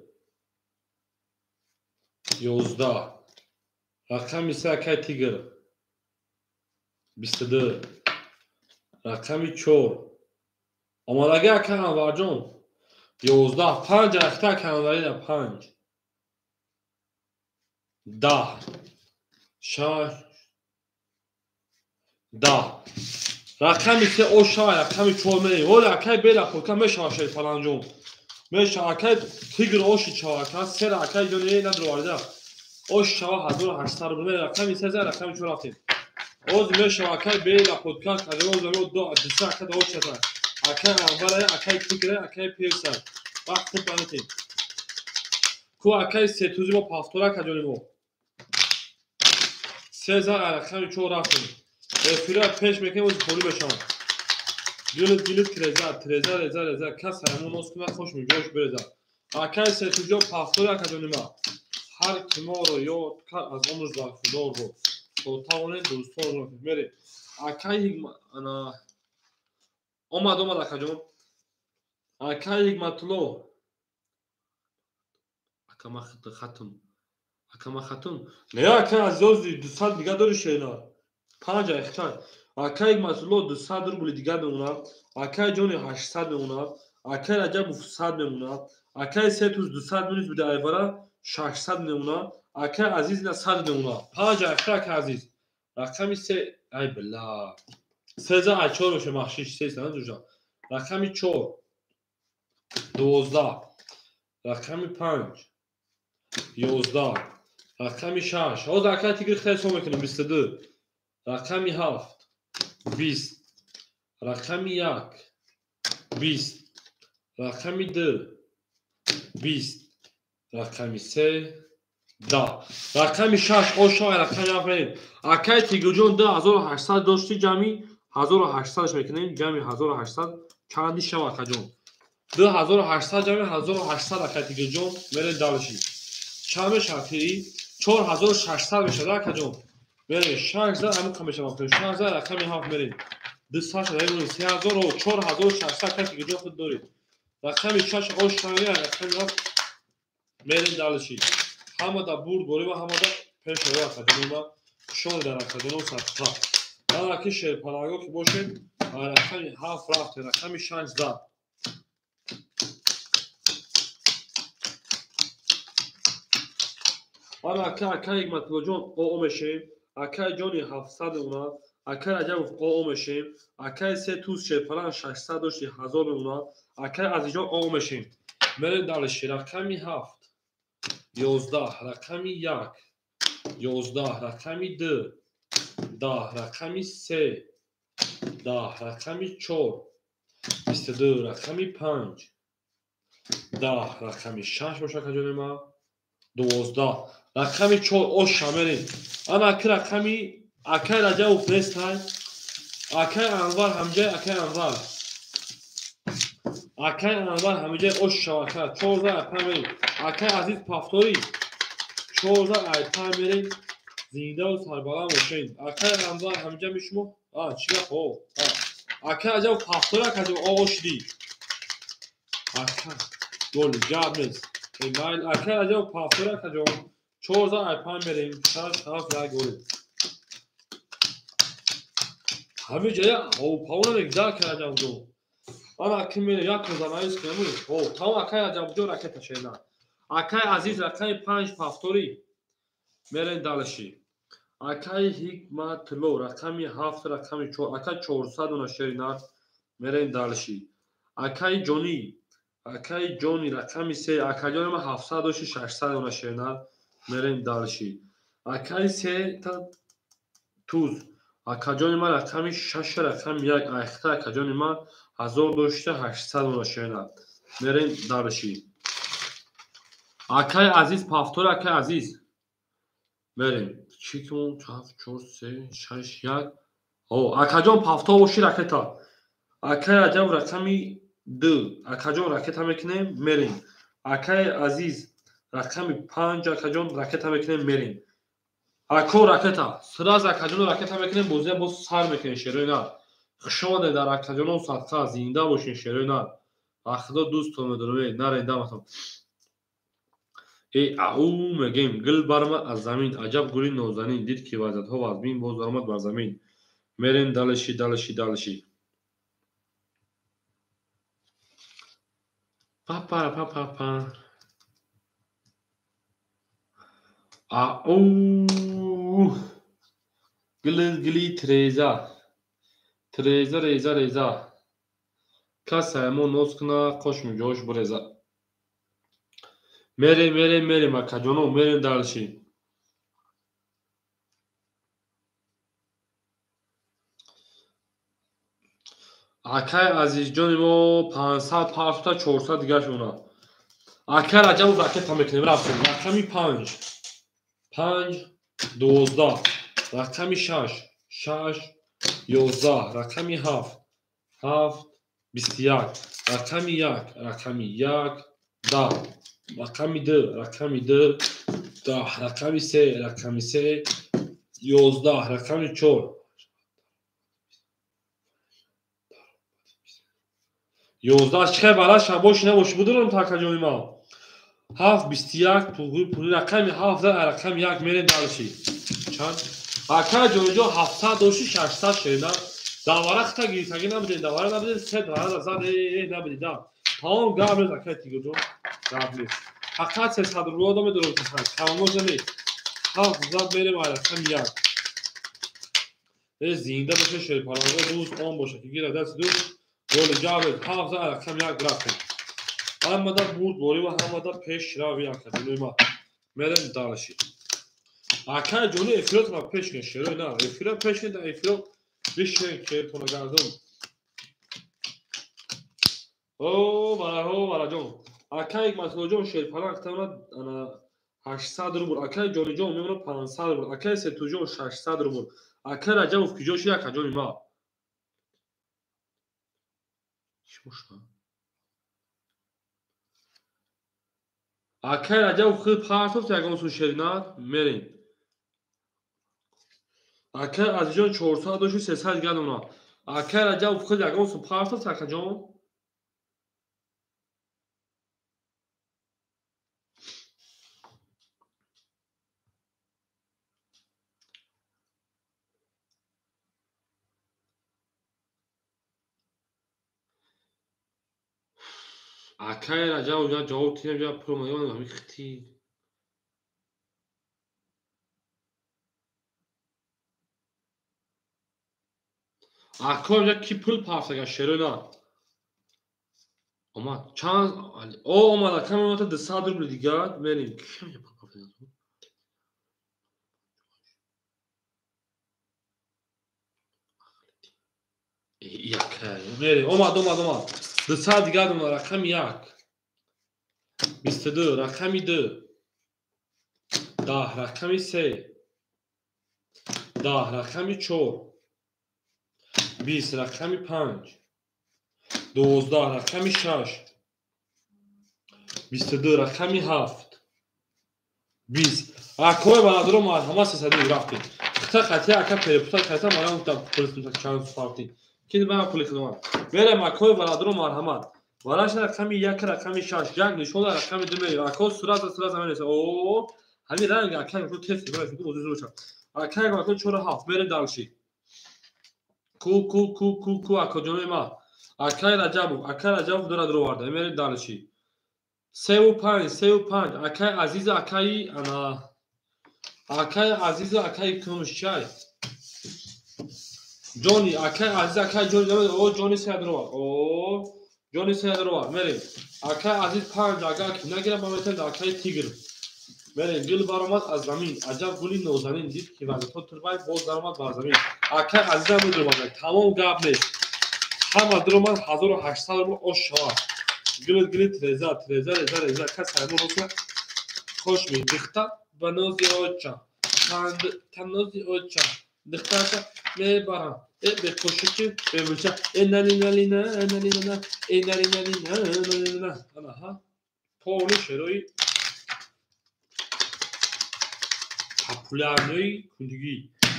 11. Рақами 3 акаи Тигр. 22. Рақами 4. Омадаги акаи Анварҷон. 11. 5 рахта акаи Анварина 5. 10. 6. 10. Рақами 3 ош шава, рақами 4 мерем. Оли акаи бела подка мешава шер паланҷон. Мешава акаи Тигр оши чава, ака сера акаи ҷони надроварда. Ош шава 1800 рубл. Рақами 3 за рақами 4 рафтем. Оз мешава акаи бела подка, кажа оз ами ду диса ака да ош шата. Акаи Анвара, акаи Тигра, акаи Перса. Вақт хуб банетем. Ку акаи Сетузи мо пафтора акаҷони мо. Се за рақами 4 рафтем. Эфира пеш мекунем, оз холӣ мешавад. Гилит гилит треза, треза реза реза, кас ҳамон ноз кунад, хош меҷош береза. Акаи Сетуҷо пафтори акаҷони ма. Ҳар ки моро ёд кард, аз он рӯз бархӯрдор буд. То тавонем дӯстонро мерем. Акаи ана омад омад акаҷон. Акаи Ҳикматулло. Акама хатм. Акама хатм. Не акаи Азиз, 200 дигар дори шена. 5 айхчай. Акаи Ҳикматулло 200 рубли дигар мемонад. Акаи Ҷони 800 мемонад. Акаи Раҷабов 100 мемонад. Акаи Сетуз 200 минус буда айвара 600 мемонад. Акаи Азиз ина 100 мемонад. 5 айхчай акаи Азиз. Рақами 3 ай била. 3 за ай 4 меша махшиш 3 за ҷужа. Рақами 4 12. Рақами 5 11. Рақами 6. Ҳозир акаи Тигр хеле ҳисоб мекунем 22. Рақами 7 20. Рақами 1 20. Рақами 2 20. Рақами 3 10. Рақами 6 ошава рақами 7 мерем. Акаи Тигрҷон 2800 дошти, ҷамъи 1800 мекунем, ҷамъи 1800 чанди шава акаҷон? 2800 ҷамъи 1800 акаи Тигрҷон мерем дальше. Чанд мешавад тири? 4600 мешавад акаҷон. Мерем 6 за ҳамин мешавад. 6 за рақами 7 мерем. 200 шада 3000 4600 акаи Тигрҷон худ доред. Рақами 6 ош шава рақами 7 мерем дальше. Ҳамада бурд борем, ҳамада пеш ояд акаҷони ма. Хушон дар акаҷонон садқа. Ана ки шерпаланго ки бошед, рақами 7 рафте, рақами 6 зад. Ана ака, акай Ҳикматуллоҷон оо мешем, акай ҷони 700 мемонад, акай Раҷабов оо мешем, акай се туз шерпаланг 600 дошти 1000 мемонад, акай Азизҷон оо мешем. Мерем дальше. Рақами 7 11, рақами 1 11, рақами 2 10, рақами 3 10, рақами 4 22, рақами 5 10, рақами 6 бошад акаҷони ман 12, рақами 4 оша мерем. Ана аки рақами акай Раҷабов нестай, акай Анвар ҳамҷай, акай Анвар, акай Анвар ҳамҷай ош шава ака 14 5 мерем. Акай Азиз Пафторӣ 14 5 мерем. Зиндаву сарбаланд бошед. Акай Анвар ҳамҷа мишмо? Чӣ гап? Акай Раҷабов Пафторӣ акаҷон оо шидӣ. Ака голи гап нест. Акай Раҷабов Пафторӣ акаҷон 14 5 мерем. 6 7 1 голи. Ҳамин ҷоя ҳовпавона мегза акай Раҷабовҷон. Ана аки мерем як занавис кунем. Тамом акай Раҷабовҷон ракета шена. Акай Азиз рақами 5 Пафторӣ мерем дальше. Акай Ҳикматло рақами 7 рақами 4 ака 400 дона шери нар мерем дальше. Акай Ҷонӣ, акай Ҷони рақами 3 акаҷони ма 700 дошти 600 дона шери нар мерем дальше. Акай се та туз акаҷони ма рақами 6 рақами 1 айхта акаҷони ма 1000 дошта 800 дона шери нар мерем дальше. Акай Азиз Пафтор, акай Азиз мерем. Чӣ кун? 7 4 3 6 1. Акаҷон Пафтор боши ракета. Акай Раҷаб рақами 2 акаҷон ракета мекунем мерем. Акай Азиз рақами 5 акаҷон ракета мекунем мерем. Ако ракета сразу акаҷон ракета мекунем, бозия боз сар мекунем шерои нар. Хуш омадед дар акаҷонон садқа, зинда бошин шерои нар. Худо дӯстон медорам, нарен даматон. Эй ау мегем гул баромад аз замин, аҷаб гули нозанин, дид ки вазиятҳо вазмин, боз баромад бар замин. Мерем дальше, дальше, дальше. Па па па па. Ау гул гули треза, треза реза реза. Кас мо ноз куна, қош миҷош буреза. Мерем, мерем, мерем, акаҷоно, мерем дальше. Акай Азизҷони мо 500 партута 400 дигар шуна. Акай Раҷабов ракета мекунем, рафтем. Рақами 5 5 12, рақами 6 6 11, рақами 7 7 21, рақами 1 рақами 1 10, рақами 2 рақами 2 10, рақами 3 рақами 3 11, рақами 4 11. Чӣ хел барашам боши набоши будурам та акаҷони ман. 7 21 пули пули рақами 7 рақами 1 мерем дальше. Чанд? Акай ҷониҷо 700 дошти 600 шеда. Давара хита гирифтагӣ набудем, давара набудем, се давара зад набудем, да. Тамом гап нест акай Тигрҷон, гап нест. Фақат 300 рубл одам медорам камош нест. 7 зад мерем рақами 1. Зинда боша шерпаланго дӯст он боша ки гира даст дӯст голи ҷавед 7 зад рақами 1 рафтем. Ҳамада бурд борӣ ва ҳамада пешрави акаҷони ма. Мерем дальше. Акай ҷони эфиротро пеш кун шерои на, эфиро пеш кун, эфиро бишин кертона гардон. О, мара, о, мараҷон. Акай Ҳикматуллоҷон шерпаланг тавонад ана 800 рубл, акай Ҷониҷон мемонад 500 рубл, акай Сетуҷон 600 рубл, акай Раҷабов куҷо шуд акаҷони ма? Чӣ бошад? Акай Раҷабов худ партофт ягон су шеринат мерем. Акай Азизҷон 400 дошти 300 дигар дона. Акай Раҷабов худ ягон су партофт акаҷон? Акай Раҷабов ҷавоб тинам ҷа пул омадагӣ ҳамин хити. Ако ҷа ки пул пафтага шерои на. Омад. Чанд о омад акам омад 200 рубли дигар мерем. Ки ҷа пул пафтага? Мерем. Омад, омад, омад. 200 дигар омад рақами 1. 22 рақами 2. 10 рақами 3. 10 рақами 4. 20 рақами 5. 12 рақами 6. 22 рақами 7. 20. Акои бародаро марҳамат 300 рафтем. Хита қатия ака перепута кайта марам гуфтам пулис чанд фарти. Ки ба пули хидмат. Мерем акои бародаро марҳамат. Вараш рақами 1 рақами 6 як нишон рақами 2 мерем. Ако сурат сурат мереса. О, ҳамин ранг ака ку тест мереса ку озу зуша. Ака ака 4 7 мерем дальше. Ку ку ку ку ку ако ҷонои ма. Акай Раҷабов, акай Раҷабов дора дроварда. Мерем дальше. 3 5 3 5 акай Азиз акай ана акай Азиз акай Кумшчай. Ҷони акай Азиз акай Ҷони о Ҷони Садрова. О Ҷони Садрова мерем. Акай Азиз 5 агар ки нагирам ма метавонам акай Тигр. Мерем гул баромад аз замин. Аҷаб гули нозанин дид ки вазифа турбай боз даромад бар замин. Акай Азизам медуромад. Тамом гап нест. Ҳама дуромад 1800 рубл ош шавад. Гул гул треза треза реза реза кас ҳамон рӯза хош медихта ба нози оча. Чанд танози оча. Дихташа мебарам. Э бекошики бебуча. Э нали нали на нали на э нали нали на нали на. Анаҳа. Полни шерои популярнои кундигӣ.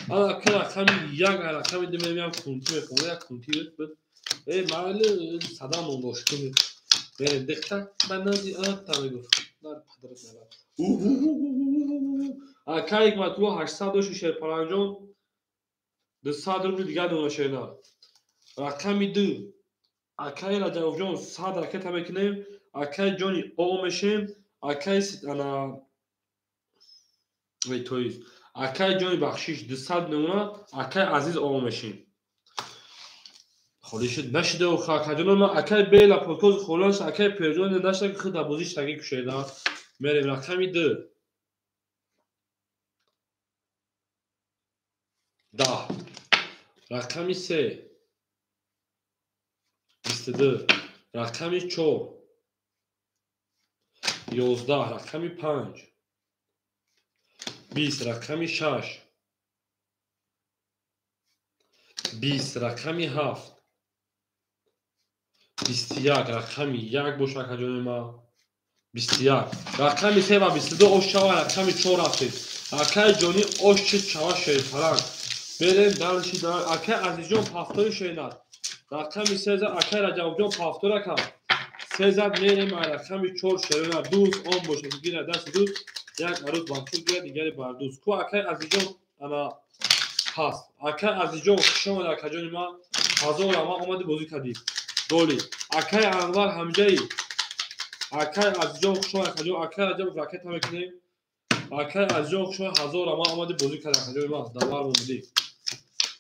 Ана ка рақами 1 рақами 2 мемиям кунти мехонда як кунти буд. Э майли садам он дошт. Мерем дихта ба нози ота мегуфт. Дар падарат набар. Акай Ҳикматулло 800 дошти Шерпаланҷон 200 рубли дигар дона шерна. Рақами 2 акай Раҷабовҷон 100 ракета мекунем. Акай Ҷони о мешем. Акай ана вей тоиз. Акай Ҷони бахшиш 200 намуна. Акай Азиз о мешем. Холӣ шуд нашида охир акаҷоно ма акай бела подкоз холаш акай Перҷон нашида ки худ бозиш таги кушеда. Мерем рақами 2. 10 рақами 3. 22 рақами 4. 11 рақами 5. 20 рақами 6. 20 рақами 7. 21 рақами 1 боша акаҷони ма. 21 рақами 3 ва 22 ош шава рақами 4 рафтем. Акай Ҷони ош чид шава шерпаланг. Берем дальше дар акай Азизҷон пафтори шернат. Рақами 3 акай Раҷабовҷон пафтор акам. 3 зад мерем рақами 4 шернат. Дӯст он боша гира дасти дӯст як арӯз бахшуд гира дигари бар дӯст. Ку акай Азизҷон ана ҳаст. Акай Азизҷон хуш омад акаҷони ма. 1000 ама омади бозӣ кардӣ. Голи. Акай Анвар ҳамҷаи. Акай Азизҷон хуш омад акаҷон. Акай Раҷабов ракета мекунем. Акай Азизҷон хуш омад 1000 ама омади бозӣ кард акаҷони ма. Давар момудӣ.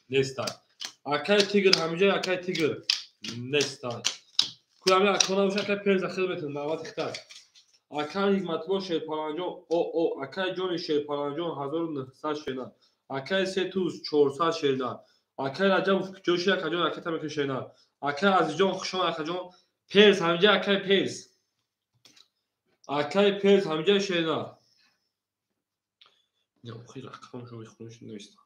Нестай. Акай Тигр ҳамҷаи акай Тигр. Нестай. Кӯ ҳами акона боша акай Перза хел метавон навбати хитай. Акай Ҳикматулло Шерпаланҷон о о акай Ҷони Шерпаланҷон 1900 шернат. Акай Сетуз 400 шернат. Акай Раҷабов ҷоши акаҷон ракета мекунем шернат. Акай Азизҷон хуш омад акаҷон. Перс ҳамҷа акай Перс. Акай Перс ҳамҷа шернат. Не охир рақамшо мехониш нависта.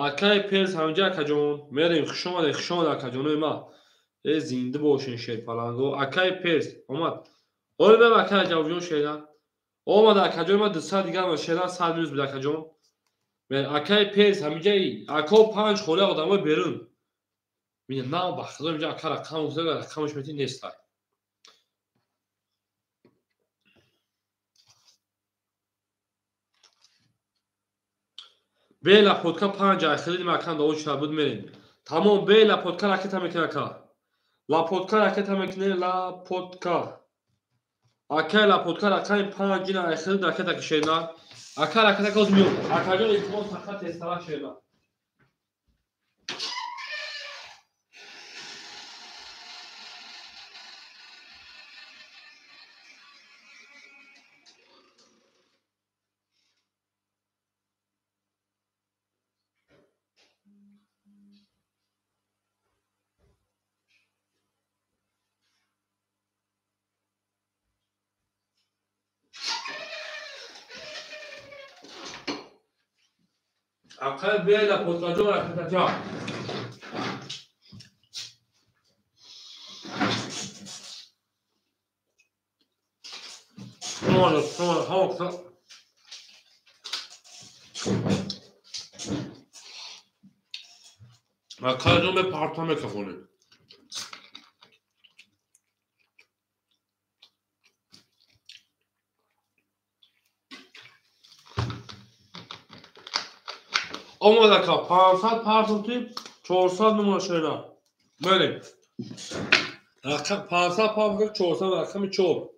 Акай Перс ҳамҷа акаҷон. Мерем хуш омадед, хуш омад акаҷонои ма. Э зинда бошен шерпаланго. Акай Перс омад. Оли бем акай Раҷабовҷон шернат. Омад акаҷони ма 200 дигар ма шернат 100 минус буд акаҷон. Акай Перс ҳамиҷаи ако 5 холи одамои берун. Мина на ба худо инҷа ака рақам гуфта рақамаш мети нестай. Бела подка 5 ай хеле макан да оча буд мерем. Тамом бела подка ракета мекунем ака. Лапотка ракета мекунем, лапотка. Акай лапотка рақами 5 ина айхил ракета кишена. Ака ракета коз миёд. Акаҷон илтимос фақат тезтарак шена. Акай бела поткаҷон ракетаҷон. Акайҷон мепарта мекафонем. Омада ка 500 партофтим, 400 мемона шена. Мерем. Рақам 500 партофтим, 400 рақами 4.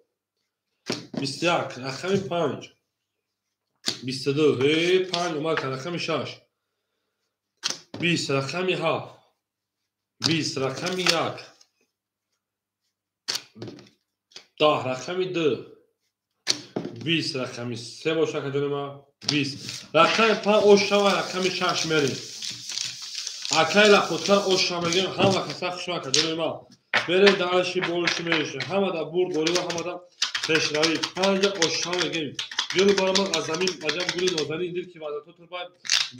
21 рақами 5. 22 5 омад ка рақами 6. 20 рақами 7. 20 рақами 1. 10 рақами 2. 20 рақами 3 боша ка ҷони ман. 20 рақами 5 ошава рақами 6 мерем. Акай лапотка оша мегем, ҳама каса хушма ка ҷони ман. Мерем дарши болиши мереши. Ҳама да бурд болива, ҳама да пешравӣ. 5 оша мегем. Гул баромад аз замин, аҷаб гули нозанин дид ки ваъдато турбай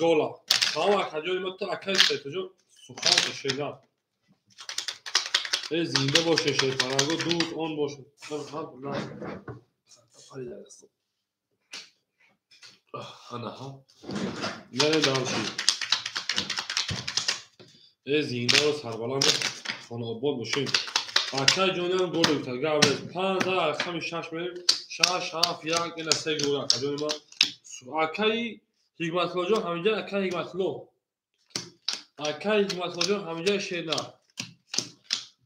гола. Ҳама ака ҷони ман, ту акай сетоҷон сухан шедан. Э зинда боше шерпаранго, дуз он боше. Анаҳа. Мерем дарши. Э зиндаро сарбаланд хонаобод бошем. Акай ҷониам гол гуфтад. Гап нест. 5 рақами 6 мерем. 6 7 1 ина 3 гол ака ҷони ман. Акаи Ҳикматуллоҷон ҳаминҷа, акаи Ҳикматулло. Акаи Ҳикматуллоҷон ҳаминҷа шена.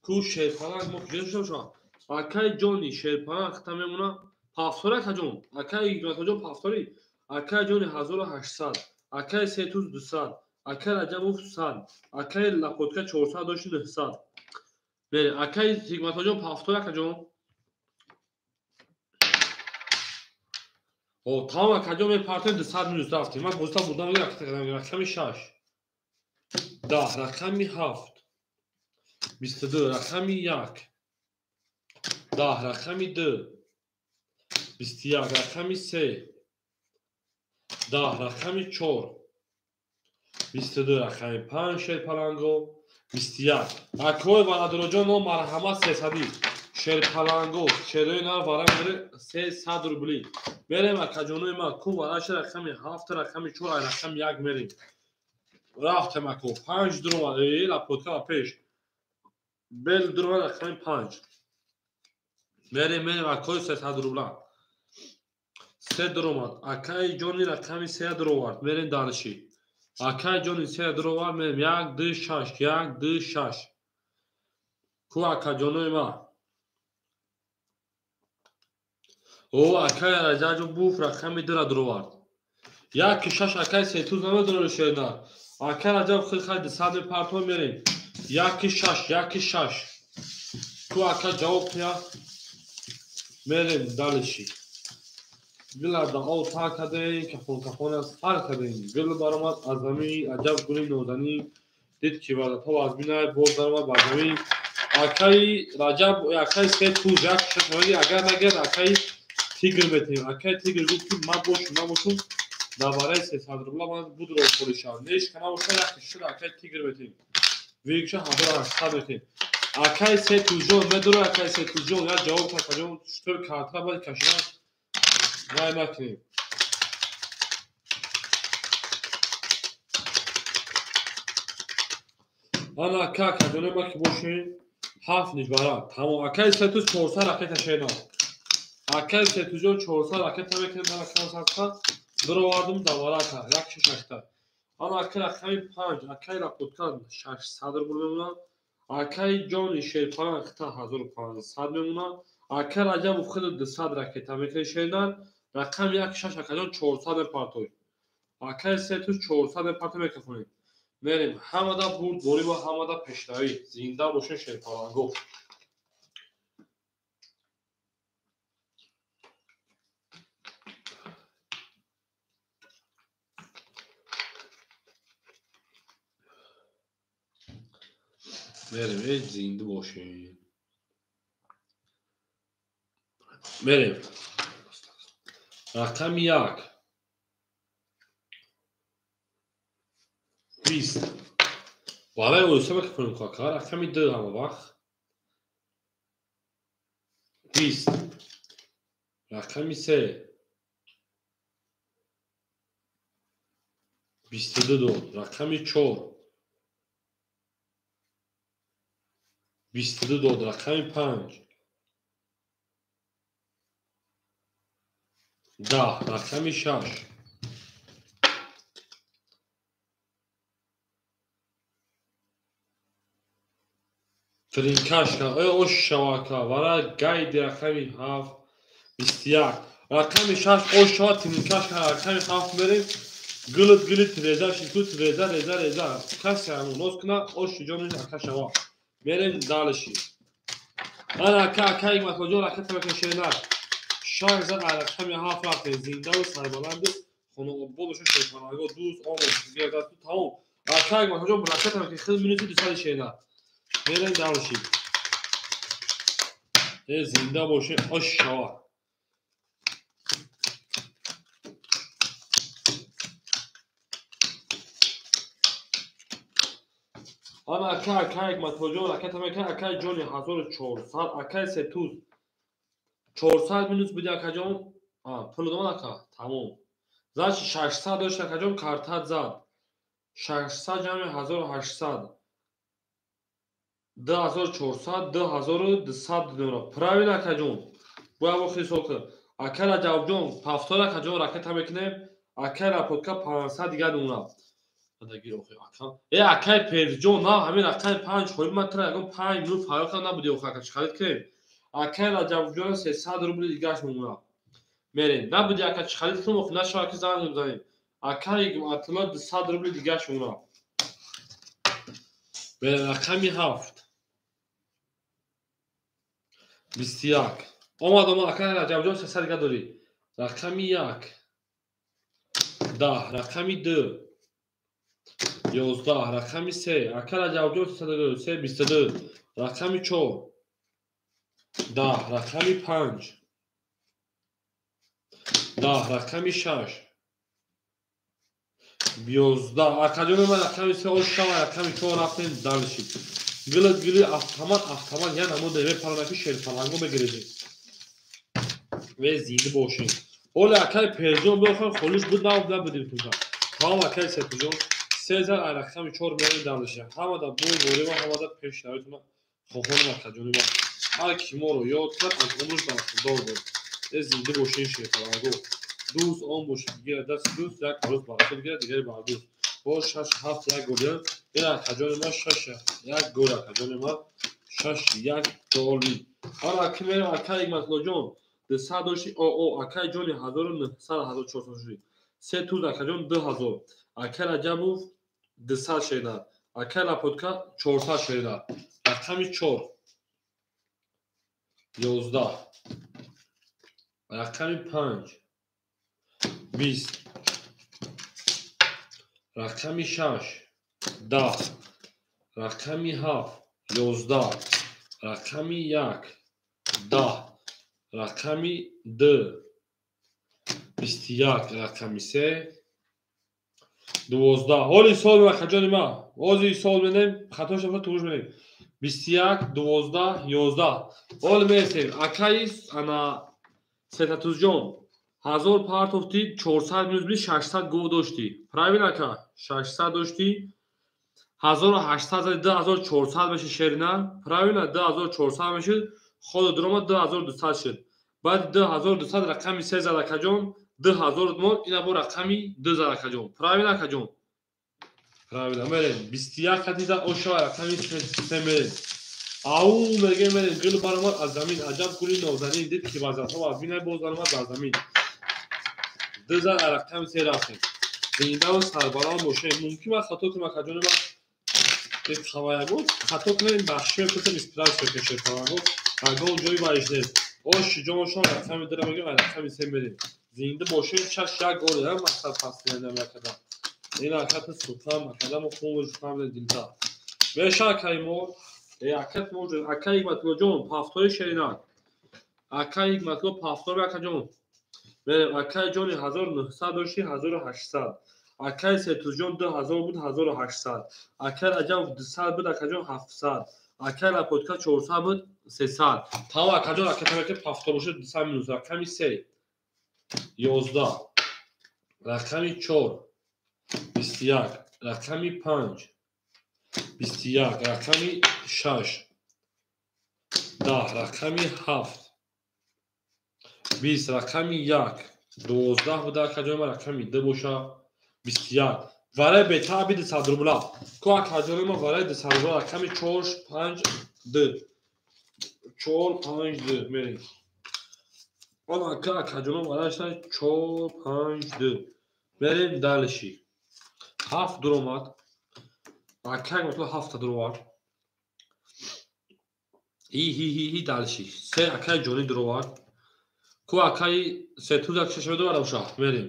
Ку шерпаланг мо куҷо шудам шума? Акаи ҷони шерпаланг хата мемона. Пафтори акаҷон. Акаи Ҳикматуллоҷон пафтори. Акаи ҷони 1800, акаи Сетуз 200, акаи Раҷабов 100, акаи Лапотка 400 дошти 900. Бере, акаи Ҳикматуллоҷон пафтори акаҷон. О, тамом акаҷон мепартем 200 минус рафтем. Ман бозита бурдам, рақами 6. 10 рақами 7. 22 рақами 1. 10 рақами 2. 21 рақами 3. 10 рақами 4. 22 рақами 5 шерпаланго. 21. Акои варадороҷон мо марҳамат 300. Шерпаланго, шерои нар вара мере 300 рубли. Мерем акаҷонои ман, ку вараша рақами 7, рақами 4, рақами 1 мерем. Рафтем ако 5 дуромад, лапотка ба пеш. Бел дуромад рақами 5. Мерем, мерем акои 300 рубла. 3 дуромад. Акаи ҷони рақами 3 дуровард. Мерем дарши. Акаи ҷони 3 дуровард, мерем 1 2 6, 1 2 6. Ку акаҷонои ман. О, акаи Раҷаҷо буф рақами 2 дуровард. 1 6 акаи Сетуз намедонад шена. Акаи Раҷаб хел хай 200 мепартон мерем. 1 6, 1 6. Ку ака ҷавоб кия? Мерем далиши. Гила да об тар кардем, кафон кафон аз сар кардем. Гул баромад аз замин, аҷаб гули нозанин. Дид ки ваъдато аз бинай, боз даромад бар замин. Акаи Раҷаб, акаи Сетуз 1 6 меги, агар нагирад акаи Тигр метем. Акаи Тигр гуфт ки ман бошум, набошум, дар барои 300 рубла ман будро фурӯшам. Неш ка набошам, 1 6 акаи Тигр метем. Вигша 1800 метем. Акаи Сетузҷон медора, акаи Сетузҷон як ҷавоб акаҷон, штор картра бояд кашидан вай накунем. Ана ака акаҷоне ма ки бошем 7 нишбара. Тамом акаи Сетуз 400 ракета шена. Акаи Сетузҷон 400 ракета мекунем, дар рақами 700 дуровардум давара ака 1 6 8. Ана ака рақами 5, акаи Лапотка 600 рубл мемонад. Акаи ҷони шерпаланг хита 1500 мемонад. Ака Раҷабов хида 200 ракета мекунад шернар. Рақами 1 6 акаҷон 400 мепартоед. Акаи сетуз 400 мепарто мекафонед. Мерем ҳамада бурдборӣ ва ҳамада пешравӣ. Зинда бошед шерпаланго. Мерем, эй зинда бошед. Мерем. Рақами 1 20. Барои оҳиста мекунем кака. Рақами 2 ҳама вақт 20. Рақами 3 22 дод. Рақами 4 22 дод. Рақами 5 10. Рақами 6 Тринкашка, ош шавака, вара гайди рақами 7 21. Рақами 6 ош шава тринкашка, рақами 7 мерем. Гилит гилит реза шитут реза реза реза. Касе ҳамон ноз куна ош ҷони ака шава. Мерем дальше. Ана ака ака Ҳикматуллоҷон ракета мекашена. 6 зад рақами 7 рафтем. Зинда ва сарбаланди хонаобод бошед шерпаланго дӯст омад гирдат тамом. Ака Ҳикматуллоҷон ракета мекашена хел минути 200 шена. Мерем дальше. Зинда боше ош шава. Ана ака ака Ҳикматуллоҷон ракета мекунад акаи ҷони 1400 акаи сетуз 400 минус буди акаҷон. Пул додам ака тамом. Зад 600 дошт акаҷон картат зад. 600 ҷамъи 1800 2400 2200 динора. Правильно акаҷон. Бояд бо ҳисоб кунем. Ака Раҷабҷон 70 акаҷон ракета мекунем. Акаи Рапотка 500 дигар мемонад. Адагир охи ака. Акаи Перҷон на ҳамин рақами 5 холи ман тра ягон 5 минут фаъол кардам набуди охи ака чӣ харид кунем. Акаи Раҷабҷон 300 рубли дигараш мемонад. Мерем. Набуди ака чӣ харид кунем охи нашава ки занг мезанем. Акаи Атилла 200 рубли дигараш мемонад. Мерем рақами 7 21. Омад омад акаи Раҷабҷон 300 дигар дорӣ. Рақами 1 10. Рақами 2 11. Рақами 3 ака Раҷабҷон 300 дигар дорӣ. 3 22. Рақами 4 10. Рақами 5 10. Рақами 6 11. Акаҷони ман рақами 3 ош шава рақами 4 рафтем дальше. Гилит гилит автомат автомат я намуд мепаронад ки шерпаланго мегирезем. Ве зинда бошем. Оли акаи Перҷон бихоҳем холиш буд набудем туша. Тамом акаи Сетуҷон 3 зар рақами 4 мерем дальше. Ҳамада бой ва ҳамада пешравитона хоҳонам акаҷони ман. Ҳар ки моро ёд кард аз умрш бархӯрдор буд. Зинда бошем шерпаланго. Дӯст он бошед гирад дасти дӯст як арӯз бар худ гирад дигари бар дӯст. Бо 6 7 1 гол ин акаҷони ман 6 1 гол акаҷони ман 6 1 доли. Ана ки мерем акаи Ҳикматуллоҷон 200 дошти акаи ҷони 1900 1400 шуд. 3 туз акаҷон 2000. Акаи Раҷабов 200 шена. Акаи Лапотка 400 шена. Рақами 4 11. Рақами 5 20. Рақами 6 10. Рақами 7 11. Рақами 1 10. Рақами 2 21. Рақами 3 12. Ҳоли сол акаҷони ман. Ҳозир сол менем, хато шуда туғуш менем. 21 12 11. Ҳол мерасем. Акаи ана Сетатузҷон 1000 партофти 400 минус би 600 гов доштӣ. Правильно ака? 600 доштӣ. 1800 зади 2400 мешид шерина. Правильно 2400 мешид. Ходу дуромад 2200 шуд. Баъд 2200 рақами 3 зад акаҷон. 2000 мо ина бо рақами 2 зад акаҷон. Правильно акаҷон? Правильно, мерем. 21 хатида ошава рақами 3 мерем. Ау мегем мерем. Гул баромад аз замин. Аҷаб гули нозанин. Дид ки вазатҳо аз бинай боз баромад бар замин. Ду зан рақами 3 рафтем. Зиндаву сарбаланд бошем. Мумкин аст хато кунам, акаҷони ман. Хаваягон хато кунем, бахши мепурсем, исправить мекунем шерпаланго. Ягон ҷои вайш нест. Оши ҷоншон рақами 2 мегем, рақами 3 мерем. Зинда бошем, 6-1 гол ям мақсад пас накардам. Ин акати султан акадам хун фамил дилда. Меша акай мо, акат мо, акай Ҳикматуллоҷон, пафтори шеринак. Акай Ҳикматулло пафтори акаҷон. Мерем, акай ҷони 1900 дошти 1800. Акай Сетузҷон 2000 буд 1800. Акай Раҷаб 200 буд акаҷон 700. Акай Лапотка 400 буд 300. Тамом акаҷон, акатамаки пафтор бошад 200 минус. Рақами 3 11, рақами 4 21, рақами 5 21, рақами 6 10, рақами 7 20, рақами 1 12 буда акаҷони ма, рақами 2 боша 21. Вараи бетаъби 200 рубла. Ку акаҷони ма вараи 200 рубла, рақами 4 5 2 4 5 2 мерем. Он ака акаҷоно вараашна 4 5 2 мерем дальше. 7 дуромад. Акай матла 7 дуровард. И хи хи хи дальше. 3 акай ҷони дуровард. Ку акай 3 тузак 6 дуровард боша. Мерем.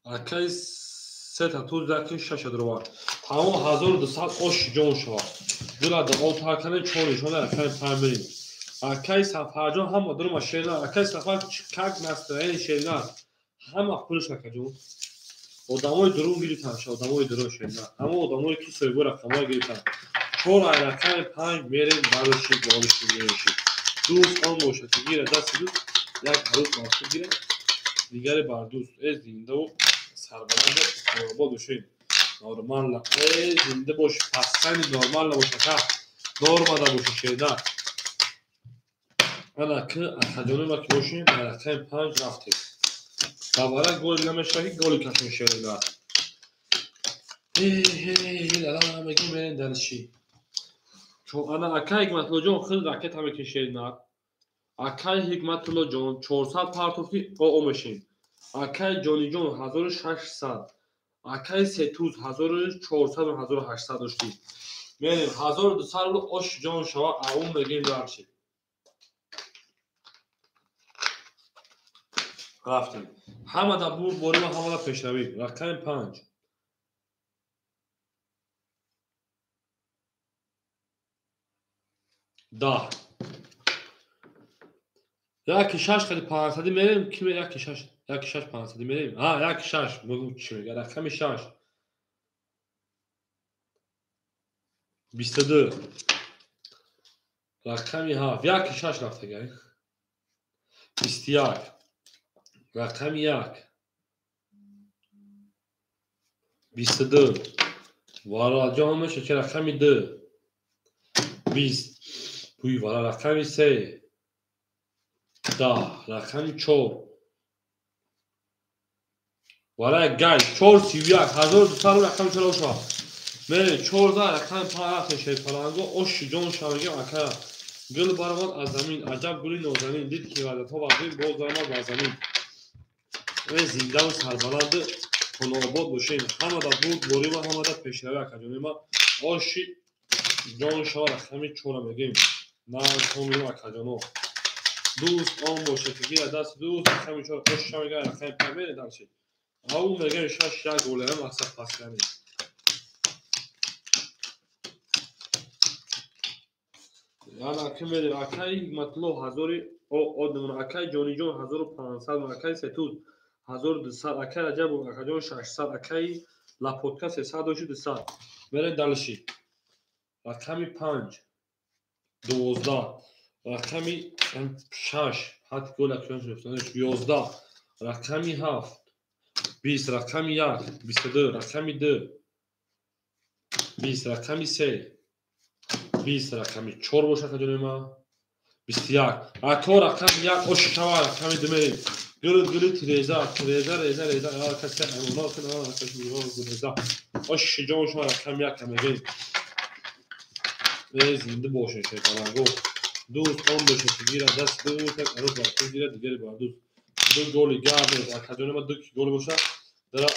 Акай 3 тузак 6 дуровард. Тамом 1200 ош ҷон шавад. Дула дуо такане 4 нишона акай 5 мерем. Акай Сафарҷон ҳама дурума шерина. Акай Сафар как настроение шерина. Ҳама пулш акаҷон. Одамои дурун гирифтан, одамои дурун шерина. Ҳама одамое ки соҳиби рақамҳо гирифтан. 4 рақами 5 мерем бароши болиши мереши. Дӯст он бошад ки гира дасти дӯст, як арӯс бар худ гирад, дигаре бар дӯст. Э зиндаву сарбаланд обод бошед. Нормально. Э зинда бош, пасани нормально боша, ха. Нормада боша шерина. Ана ки акаҷони ма ки бошем, рақами 5 рафтем. Давара гол намешава ки голи кашон шерина. Ла мегем мерем дальше. Ана акай Ҳикматуллоҷон худ ракета мекунӣ шерина. Акай Ҳикматуллоҷон 400 партофти оо мешем. Акай Ҷониҷон 1600. Акай Сетуз 1400 1800 дошти. Мерем 1200 рубл ош ҷон шава, аум мегем дальше. Рафтем. Ҳамада бурд борим, ҳамада пешравӣ. Рақами 5. 10. Яки 6 қади 500 мерем, ки яки 6, яки 6 500 мерем. А, яки 6, мегӯм чӣ мега? Рақами 6. 22. Рақами 7, яки 6 рафтагай. 21. Рақами 1. 22. Вараҷон меша ки рақами 2. 20. Пуй вара рақами 3. 10. Рақами 4. Вара гай 4 31 1200 рақами 4 оша. Мере 14 рақами 5 рафтем шерпаланго оши ҷон шавегем ака. Гул баромад аз замин, аҷаб гули нозанин, дид ки ваъдатҳо вазин, боз баромад бар замин. Э зиндаву сарбаланду хонаобод бошем. Ҳамада бурд борима, ҳамада пешравӣ акаҷони ма. Оши ҷон шава рақами 4 мегем. Нархомиё акаҷоно. Дӯст он бошад ки гира дасти дӯст, рақами 4 ош шава мега рақами 5 мере дальше. Ау мегем 6 1 голера мақсад пасгани. Ана ки мерем акай Ҳикматулло 1000 одам, акай Ҷониҷон 1500, акай Сетуз 1200, акай Раҷабов акаҷон 600, акай Лапотка 300 дошти 200. Мерем дальше. Рақами 5 12, рақами 6 ҳат гол акаҷон 11, рақами 7 20, рақами 1 22, рақами 2 20, рақами 3 20, рақами 4 бошад акаҷони ма. 21. Ако рақами 1 ош шава, рақами 2 мерем. Гили гили тиреза, тиреза, реза, реза, касе аймона кина, реза. Ош шиҷон шума рақам як мегем. Э зинда бошед шайтонанго. Дӯст он бошед ки гирад даст дӯст, як арӯс бар худ гирад, дигаре бар дӯст. Ду голи гап акаҷони ма ду ки голи боша, дара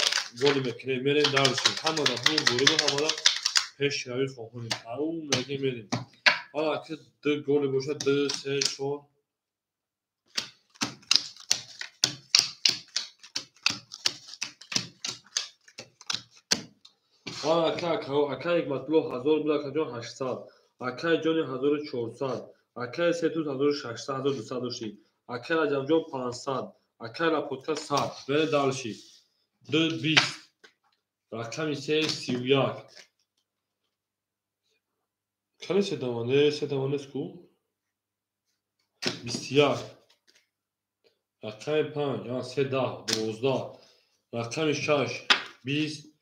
голи мекунем, мерем дарши. Ҳамада ҳур бурибу ҳамада пешравӣ хоҳонем. Ау мегем мерем. Ҳала ки ду голи боша, ду, се, чор. Ака акаи Ҳикматулло 1000 буд, акаҷон 800, акаи ҷони 1400, акаи Сетуз 1600, 1200 дошти, акаи Раҷабҷон 500, акаи Лапотка 100. Бере далши. 2 20, рақами 3 31. Кани се даване, се даване ску? 21. Рақами 5, 3 10, 12. Рақами 6, 20,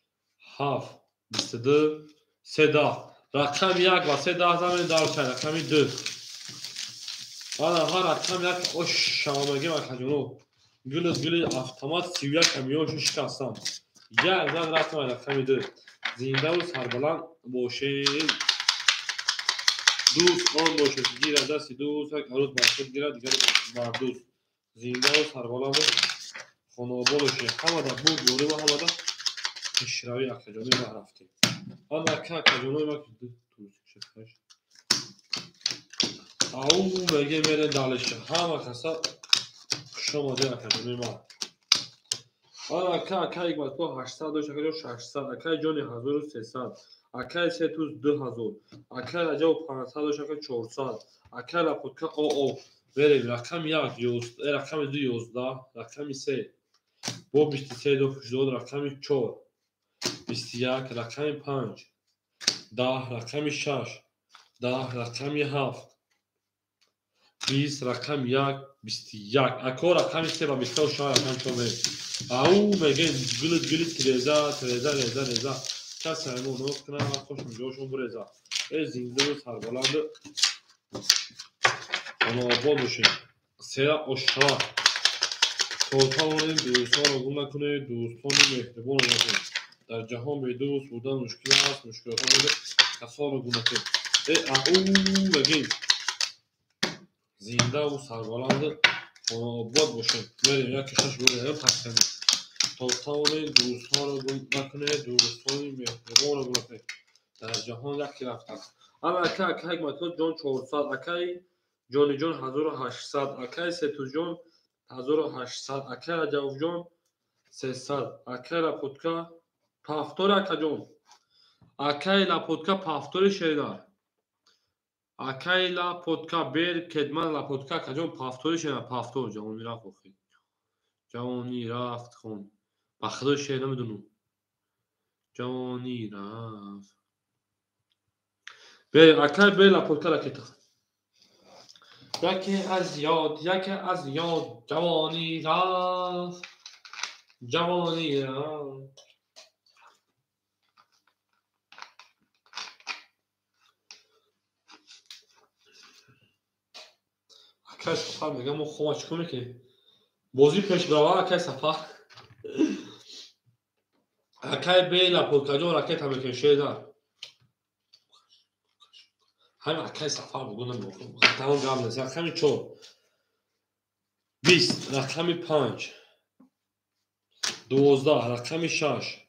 7, 22, 3 10. Рақами 1 ва 3 10 замин дарчай, рақами 2. Ана ҳар рақам як ош шавамагим акаҷоно. Гили гили автомат 31 камёншу шикастам. Як зан рафтам рақами 2. Зиндаву сарбаланд бошед. Дӯст он бошед ки гирад дасти дӯст, як арӯс бар худ гирад, дигаре бар дӯст. Зиндаву сарбаланду хонаобод бошед. Ҳамада бурд ёрӣ ва ҳамада пешравӣ акаҷони ма рафтем. Ана ака акаҷонои ма ки ду шаш ҳашт. Ау меге мере далиша. Ҳама каса хушомадед акаҷони ма. Ана ака ака Ҳикматулло 800 дошт, акаҷон 600, акаи ҷони 1300, акаи Сетуз 2000, акаи Раҷаб 500 дошт, ака 400, акаи Лапотка ОО. Берем рақами 1 11, рақами 2 11, рақами 3 бо 23 ду дод, рақами 4 21, рақами 5 10, рақами 6 10, рақами 7 20, рақами 1 21. Ако рақами 3 ва 26 рақами 4 мерем. Ау мегем гили гили тиреза, тиреза, реза, реза. Касе аймон нос кунад, хошум ҷошон буреза. Э зиндаву сарбаланду хонаобод бошед. Сера ошшава. То тавонем дӯстонро гум накунед, дӯстони меҳрибонро накунед. Дар ҷаҳон бедӯст будан мушкил аст, мушкилотҳо касонро гум накунед. Э ау мегем зиндаву сарбаланду хонаобод бошед. Мерем як шаш бурем пас кунем. То тавонед дӯстонро гум накунед, дӯстони меҳрибонро гум накунед. Дар ҷаҳон яке рафтааст. Ана ака ака Ҳикматулло ҷон 400, акаи Ҷониҷон 1800, акаи Сетузҷон 1800, акаи Раҷабҷон 300, акаи Лапотка пафтори акаҷон, акаи Лапотка пафтори шеринар, акаи Лапотка бер кедман Лапотка акаҷон пафтори шеринар, пафтор ҷавонӣ рафт охир. Ҷавонӣ рафт хон. Ба худо шеър намедонам. Ҷавонӣ рафт. Бер акаи бер Лапотка ракета. Яке аз ёд, яке аз ёд, ҷавонӣ рафт, ҷавонӣ рафт. Акаи Сафар мегӯяд мо хома чӣ кор мекунем? Бозӣ пеш бирава акаи Сафар. Акаи бе Лапоткаҷон ракета мекунем шердар. Ҳамин акаи Сафар бугу намехоҳам. Тамом гап нест. Рақами 4 20, рақами 5 12, рақами 6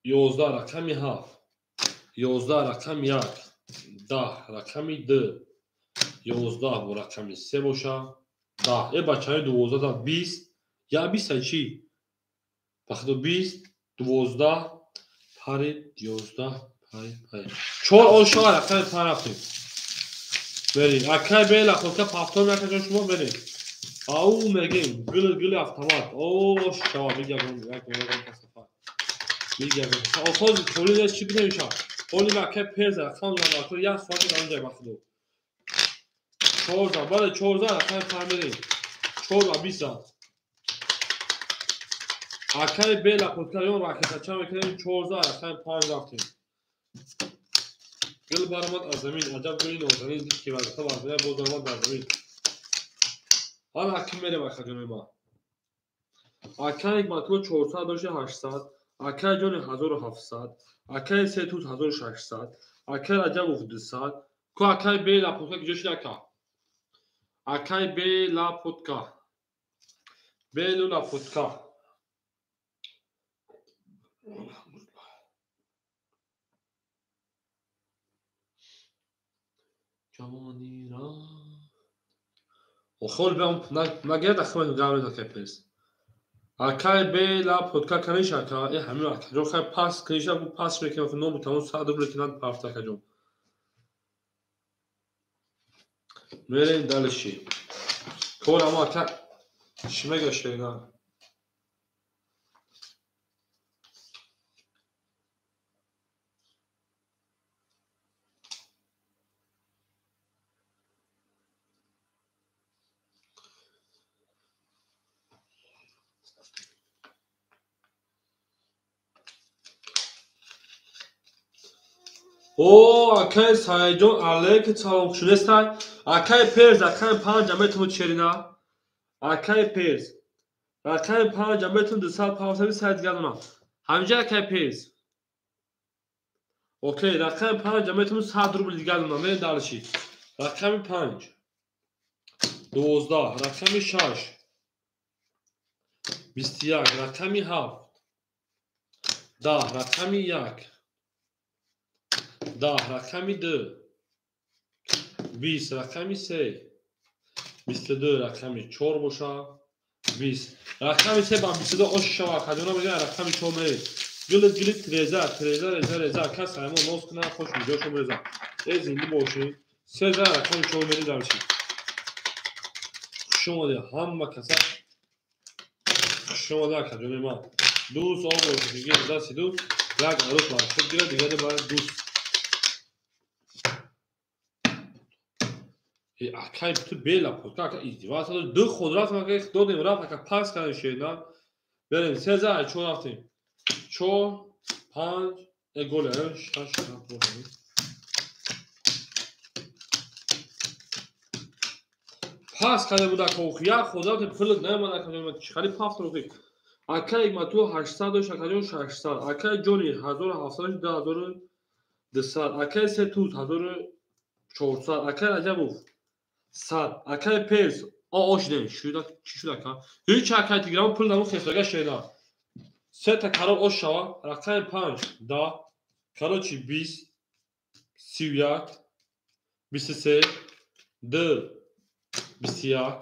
11, рақами 7 11, рақами 1 10, рақами 2 11 бо рақами 3 боша 10. Э бачаҳои 12 зад 20, я 20 ай чӣ? Ба худо 20 12 парид 11 парид парид. 4 ошоға рақами 5 рафтем. Берем. Акаи бе Лапотка пафтор накаҷон шумо берем. Ау мегем гили гили автомат. О шава бигягон як ягон сафар. Бигягон. Охоз холи нест чӣ бинем ша? Холи акаи перза рақам зад як соат дар онҷа ба худо. 4 зад. Бале 4 зад рақами 5 мерем. 4 ва 20 зад. Акаи бе Лапотка ён ракетача мекунем 4 зад рақами 5 рафтем. Гул баромад аз замин, аҷаб гули нозанин дид ки вазифа бар боз омад бар замин. Ана аки мерем акаҷони ма. Акаи Ҳикматулло 400 дошти 800, акаи ҷони 1700, акаи Сетуз 1600, акаи Раҷабов 200. Ко акаи Белапотка куҷо шид ака? Акаи Белапотка. Белулапотка. Ҷавонира. Охол беам нагирад ахмад гавред акаи Перс. Акаи Белапотка каниш ака, э ҳамин акаҷон хай пас книша бу пас мекунам нобу тамом 100 рубл кинад пафт акаҷон. Мерем дальше. Кор ама ака чӣ мега шерина? О, акаи Саидҷон, алейкум салом, хушнестай? Акаи Перс, акаи панҷа метавонад шерина? Акаи Перс, акаи панҷа метавонад 200 павсави сайд гардона. Ҳамҷа акаи Перс. Окей, рақами панҷа метавонад 100 рубл гардона. Мерем дальше. Рақами панҷ. 12, рақами шаш. 21, рақами ҳафт. 10, рақами як. 10, рақами ду. 20, рақами се. 22, рақами чор боша. 20. Рақами се ба 22 ош шава. Акаҷона мегӯяд рақами чор меред. Гилит гилит реза, реза, реза, реза. Ака Саймон ноз кунад, хош миҷошо мереза. Э зинда бошед. Се за рақами чор меред дальше. Хуш омадед ҳама каса. Хуш омадед акаҷони ман. Дӯст он бошед, дигар дасти дӯст, як арӯс бар худ гирад, дигаре бар дӯст. Акай ту Белапотка, ака издеваться, ду худ рафтем, ака додем рафт, ака пас кардем шерина. Берем се за чор рафтем. Чор, панҷ, э голе, шаш, ҳафт, пас карда буд ака охи, як худ рафтем, пулат наомад ака, чӣ хали пафт охи. Акаи Ҳикматулло 800 дошт, акаҷон 600, акаи Ҷони 1700 дошт, 2200, акаи Сетуз 1400, акаи Раҷабов 100, акаи Перс о шидем, чӣ шуд ака? Ҳеҷ акаи Тигран пул намуд хестага шена. Сета карор ош шава, рақами панҷ, 10, короче 20, 31, 23, 2, 21,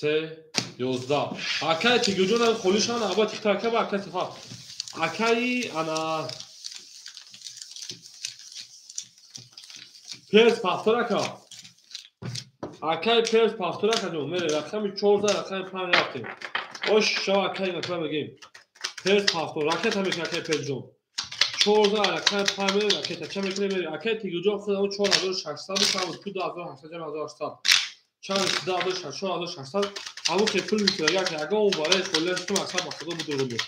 3, 11. Акаи Тигрҷон холишан, аба тихта ака ба акаи Сафар. Акаи ана Перс пафтор ака. Акаи Перс пафтор ака ҷон, мере рақами 14, рақами 5 рафтем. Ош шава акаи накла мегем. Перс пафтор, ракета мекунад акаи Перс ҷон. 14 рақами 5 мере ракета ча мекунем мере. Акаи Тигрҷон худам 4600 2800 2800. 4600 ҳамон хел пул мекунад, як ягон барои холияш ту мақсад ба худо будургум.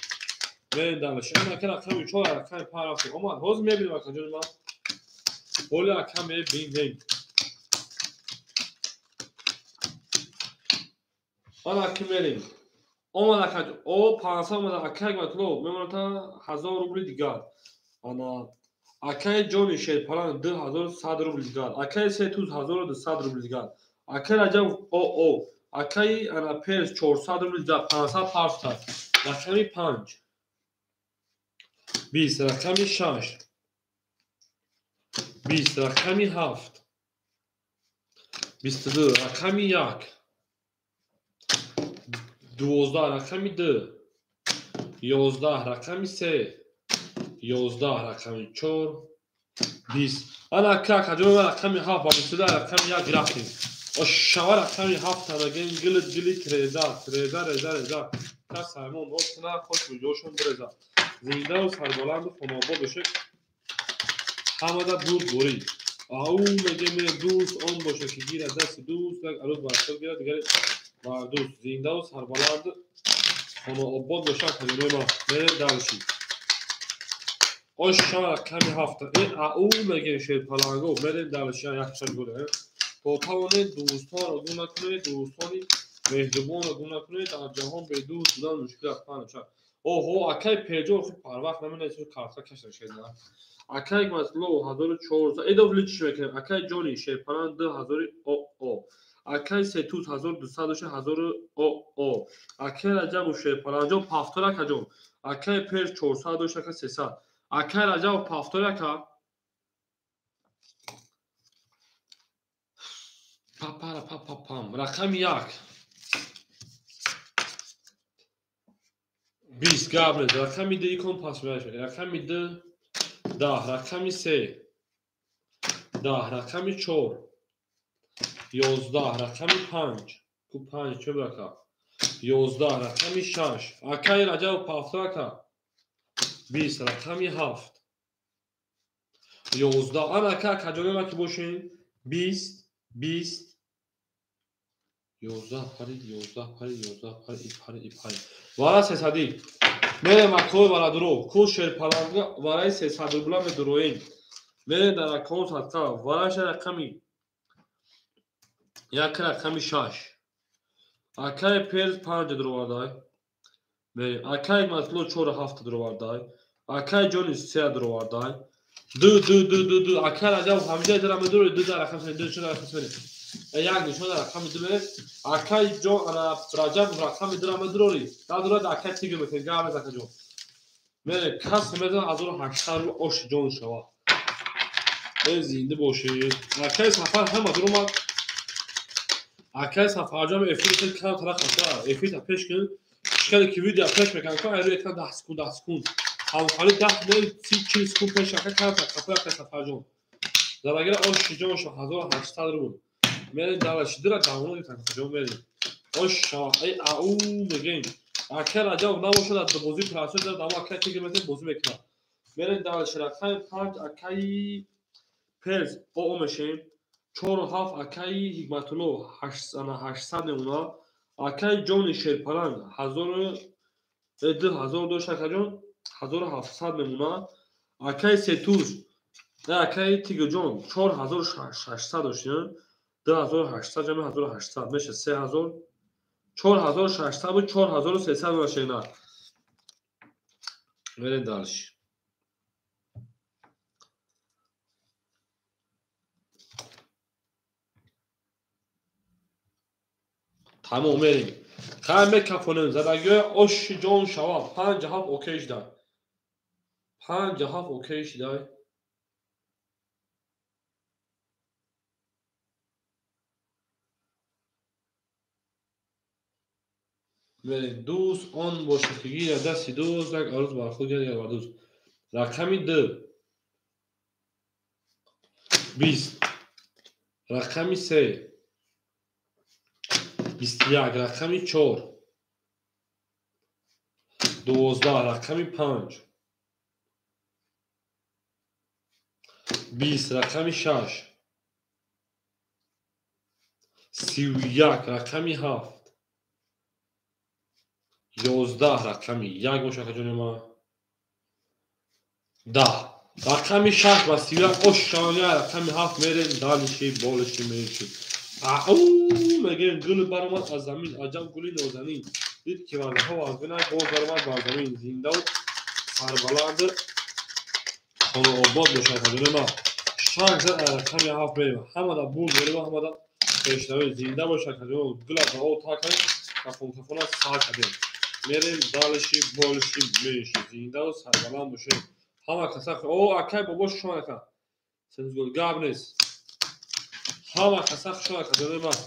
Мерем дальше. Ин ака рақами 4, рақами 5 рафтем. Омад, ҳозир мебинем акаҷони ман. Ҳоли ака мебинем. Ана аки мерем. Омад ака, о 500 омад ака Ҳикматулло, мемонад 1000 рубли дигар. Ана акаи Ҷони Шерпалан 2100 рубли дигар. Акаи Сетуз 1200 рубли дигар. Акаи Раҷабов о акаи ана Перс 400 рубли дигар, 500 пафта. Рақами 5. 20, рақами 6. 20, рақами 7. 22, рақами 1. 12, рақами 2. 11, рақами 3. 11, рақами 4. 20. Ана ака акаҷон рақами 7 ба 22, рақами 1 рафтем. Ошава рақами 7 мегем гилит гилит реза, реза, реза, реза. Кас Саймон ноз кунад, хош миҷошон биреза. Зиндаву сарбаланду хонобод бошед. Ҳамада бурдборӣ. Ау мегем дӯст он бошад ки гирад дасти дӯст, як арӯз бар худ гирад, дигаре бар дӯст. Зиндаву сарбаланду хонаобод бошад акаҷонои ман. Мерем дальше. Ошава рақами 7. Э ау мегем шерпаланго. Мерем дальше, як шаш гула. То тавонед дӯстонро гум накунед, дӯстони Меҳрубонро гум накунед, дар ҷаҳон бедӯст будан мушкил аст. 5 6. Оҳо, акай Перҷон охи парвақт наминависад, карта кашида шуда. Акай Масло 1400. Эдов личиш мекунем. Акай Ҷони Шерпалан 2000 ОО. Акай Сетуз 1200 дошта 1000 ОО. Акай Раҷабов Шерпаланҷон пафтор акаҷон. Акай Пер 400 дошта ака 300. Акай Раҷабов пафтор ака. Папара папапам. Рақами 1. 20 гап нест. Рақами 2 икон пас мешавад. Рақами 2 10, рақами 3 10, рақами 4 11, рақами 5 ку 5 чӣ бурака? 11, рақами 6. Акай Раҷабов пафтор ака. 20, рақами 7 11. Ана ака акаҷонема ки бошем 20 20 11 парид 11 парид 11 парид и парид и парид. Вара 300. Мерем акои варадуро. Ку шерпаланга вараи 300 рубла медуроем. Мерем дар акаон садқа. Вараша рақами 1 рақами 6. Акай Перз 5 дуровардай. Мерем. Акай Масло 4 7 дуровардай. Акай Ҷони 3 дуровардай. 2 2 2 2 2. Акай Раҷабов ҳамҷа дара медурои 2 дар рақам 3 2 4 рақам 3. Як нишон дар рақами 2 мерем. Акай Ҷон ана Раҷабов рақами 2 ра медурори. Дадурад акай Тигр мекунем. Гап нест акаҷон. Мерем кас мезанад 1800 рубл оши ҷон шавад. Э зинда бошед. Акай Сафар ҳама дуромад. Акай Сафарҷон эфир хеле кам тарақ аст. Эфир та пеш кун. Хеле ки видео пеш мекунам, ку айрӯи экран 10 секунд 10 секунд. Ҳамхали 10 не 30 40 секунд пеш ака кам тарақ акай Сафарҷон. Залагира оши ҷон шавад 1800 рубл. Мерем далаши дира давоно гирифтан куҷо мерем. Ош шава ай ау мегем. Акай Раҷабов набошад аз бозӣ прасо дар дамо акай Тигр метем бозӣ мекунад. Мерем далаши рақами 5 акай Перз ОО мешем. 4 7 акай Ҳикматулло 800 мемонад. Акай Ҷони Шерпаланг 1000 2000 дошт акаҷон 1700 мемонад. Акай Сетуз акай Тигрҷон 4600 доштем. 2800 ҷамъи 1800 меша 3000 4600 буд 4300 мешена. Мерем дальше. Тамом мерем. Хай мекафонем задагиҳои оши ҷон шавад 5 7 окей шудай. 5 7 окей шудай. Мерем дӯст он бошад ки гирад дасти дӯст як арӯз бар худ гирад бар дӯст. Рақами 2 20, рақами 3 21, рақами 4 12, рақами 5 20, рақами 6 31, рақами 7 11, рақами 1 бошад акаҷони ман 10, рақами 6 ва 31 ош шавад рақами 7 мерем далиши болиши мериши. Ау мегӯем гул баромад аз замин аҷаб гули нозанин дид ки вардаҳо аз бинай боз баромад бар замин зиндаву сарбаланд хонаобод бошад акаҷони ман. 6 зад рақами 7 мерем ҳамада бурд мерем ҳамада пешравӣ зинда бошад акаҷон гула ба об тар кардем кафон кафона сар кардем. Мерем далиши болиши мериши зиндаву сарбаланд бошем. Ҳама каса о акай бобо шумо ака сензгол гап нест. Ҳама каса шумо акаҷони ман.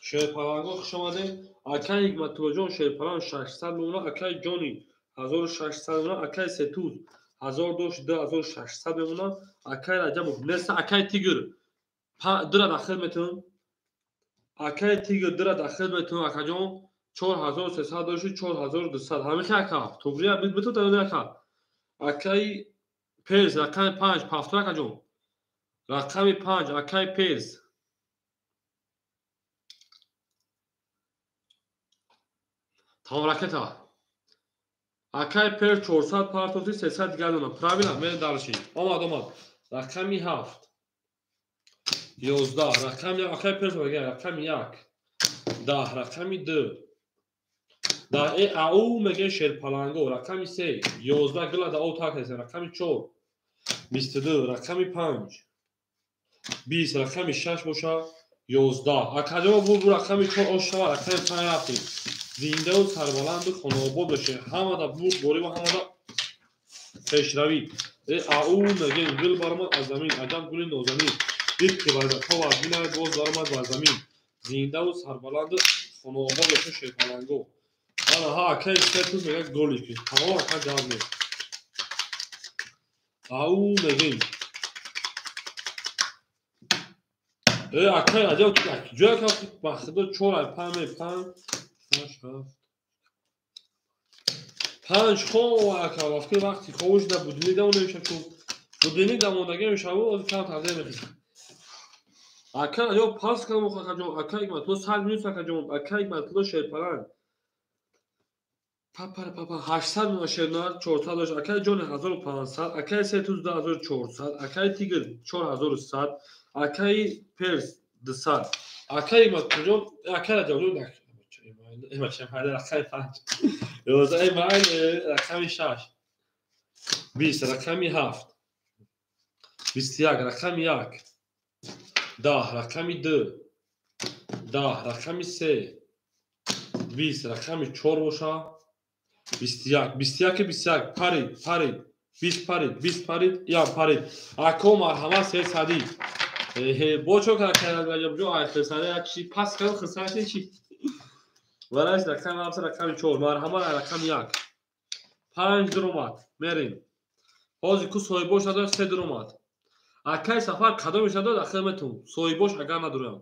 Шерпаланго хуш омадед. Акай Ҳикматуллоҷон Шерпаланг 600 мемонад. Акай Ҷони 1600 мемонад. Акай Сетуз 1000 дошт 2600 мемонад. Акай Раҷабов нест. Акай Тигр 2 дахил метавон. Акай Тигр 2 дахил метавон акаҷон 4300 дошт 4200. Ҳамихи ака туғрия биту дадони ака. Акай Перз рақами 5 пафтор акаҷон. Рақами 5 акай Перз. Тамом ракета. Акай Перз 400 партофти 300 дигар донам. Правильно, мерем дальше. Омад, омад. Рақами 7 11 рақами акай перс мегӯяд рақами 1 10 рақами 2 10 ау мегӯяд шерпаланго рақами 3 11 гила да о так ҳастем рақами 4 22 рақами 5 20 рақами 6 боша 11 акаҷо бу рақами 4 ош шава рақами 5 рафтем зиндаву сарбаланду хонаобод бошед ҳамада бурдборӣ ва ҳамада пешравӣ ау мегӯем гул баромад аз замин аҷаб гули нозанин дид ки варзаҳо вазминавад боз баромад бар замин зиндаву сарбаланду хонаобод бошед шерпаланго ана ҳа акаи се туз мегӯяд голиш ки тамом ака гап нест ау мегӯем акаи аҷаб ҷоя ка ба худо 4 ай 5 5 6 7 5 хо ака вақти вақти ховуш да будильник дамон намешавад чун будильник дамондагӣ мешавад оз кам тағйир мехезад ака ё пас кардам акаҷон ака ҳикматулло 100 минус акаҷон ака ҳикматулло шерпаланг папара папа 800 мина шернар 400 дошт акаи ҷони 1500 акаи се туз 2400 акаи тигр 4100 акаи перс 200 акаи ҳикматуллоҷон акаи раҷабҷон рақами 5 11 май рақами 6 20 рақами 7 21 рақами 1 10 рақами 2 10 рақами 3 20 рақами 4 боша 21 21 21 парид парид 20 парид 20 парид ям парид ако марҳамат 300 бо чо кард ай 300 як чи пас кард 300 чи вараш рақами 7 рақами 4 марҳамат рақами 1 5 дуромад мерем ҳозир ку соҳибош надорад 3 дуромад акаи сафар кадомеш надорад ахир метун соҳибош агар надорам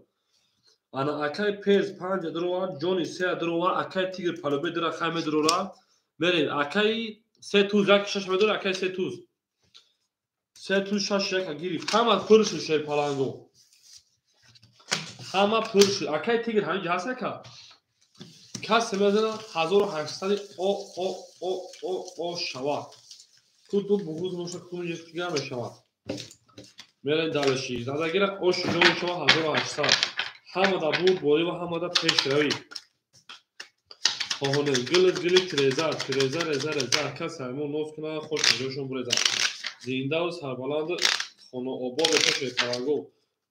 ана акаи перс 5 дуровард ҷони 3 дуровард акаи тигр палубе дура хай медурорад мерем акаи се туз як шаш медорад акаи се туз се туз шаш яка гирифт ҳама пур шуд шерпаланго ҳама пур шуд акаи тигр ҳамин ҷо ҳаст ака касе мезанад 1800 о о о о о шавад куду буғуз боша куҷа мешавад мерем далеши задагира ош ҷон шава 1800 ҳамада бурдборӣ ва ҳамада пешравӣ хоҳонем гили гили тиреза тиреза реза реза касе ҳамон ноз кунад хош ҷошон бурезад зиндаву сарбаланду хонаобод боша шерпаланго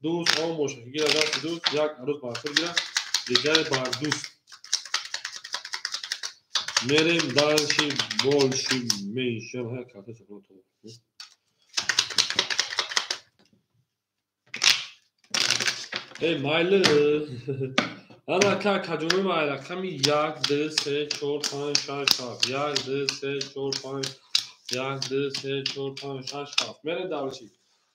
дӯст он боша ки гирад дасти дӯст як арӯз бар худ гирад дигаре бар дӯст мерем дальше больше меньше эй майли ана ка каҷони май рақами 1 2 3 4 5 6 7 1 2 3 4 5 1 2 3 4 5 6 7 мерем дальше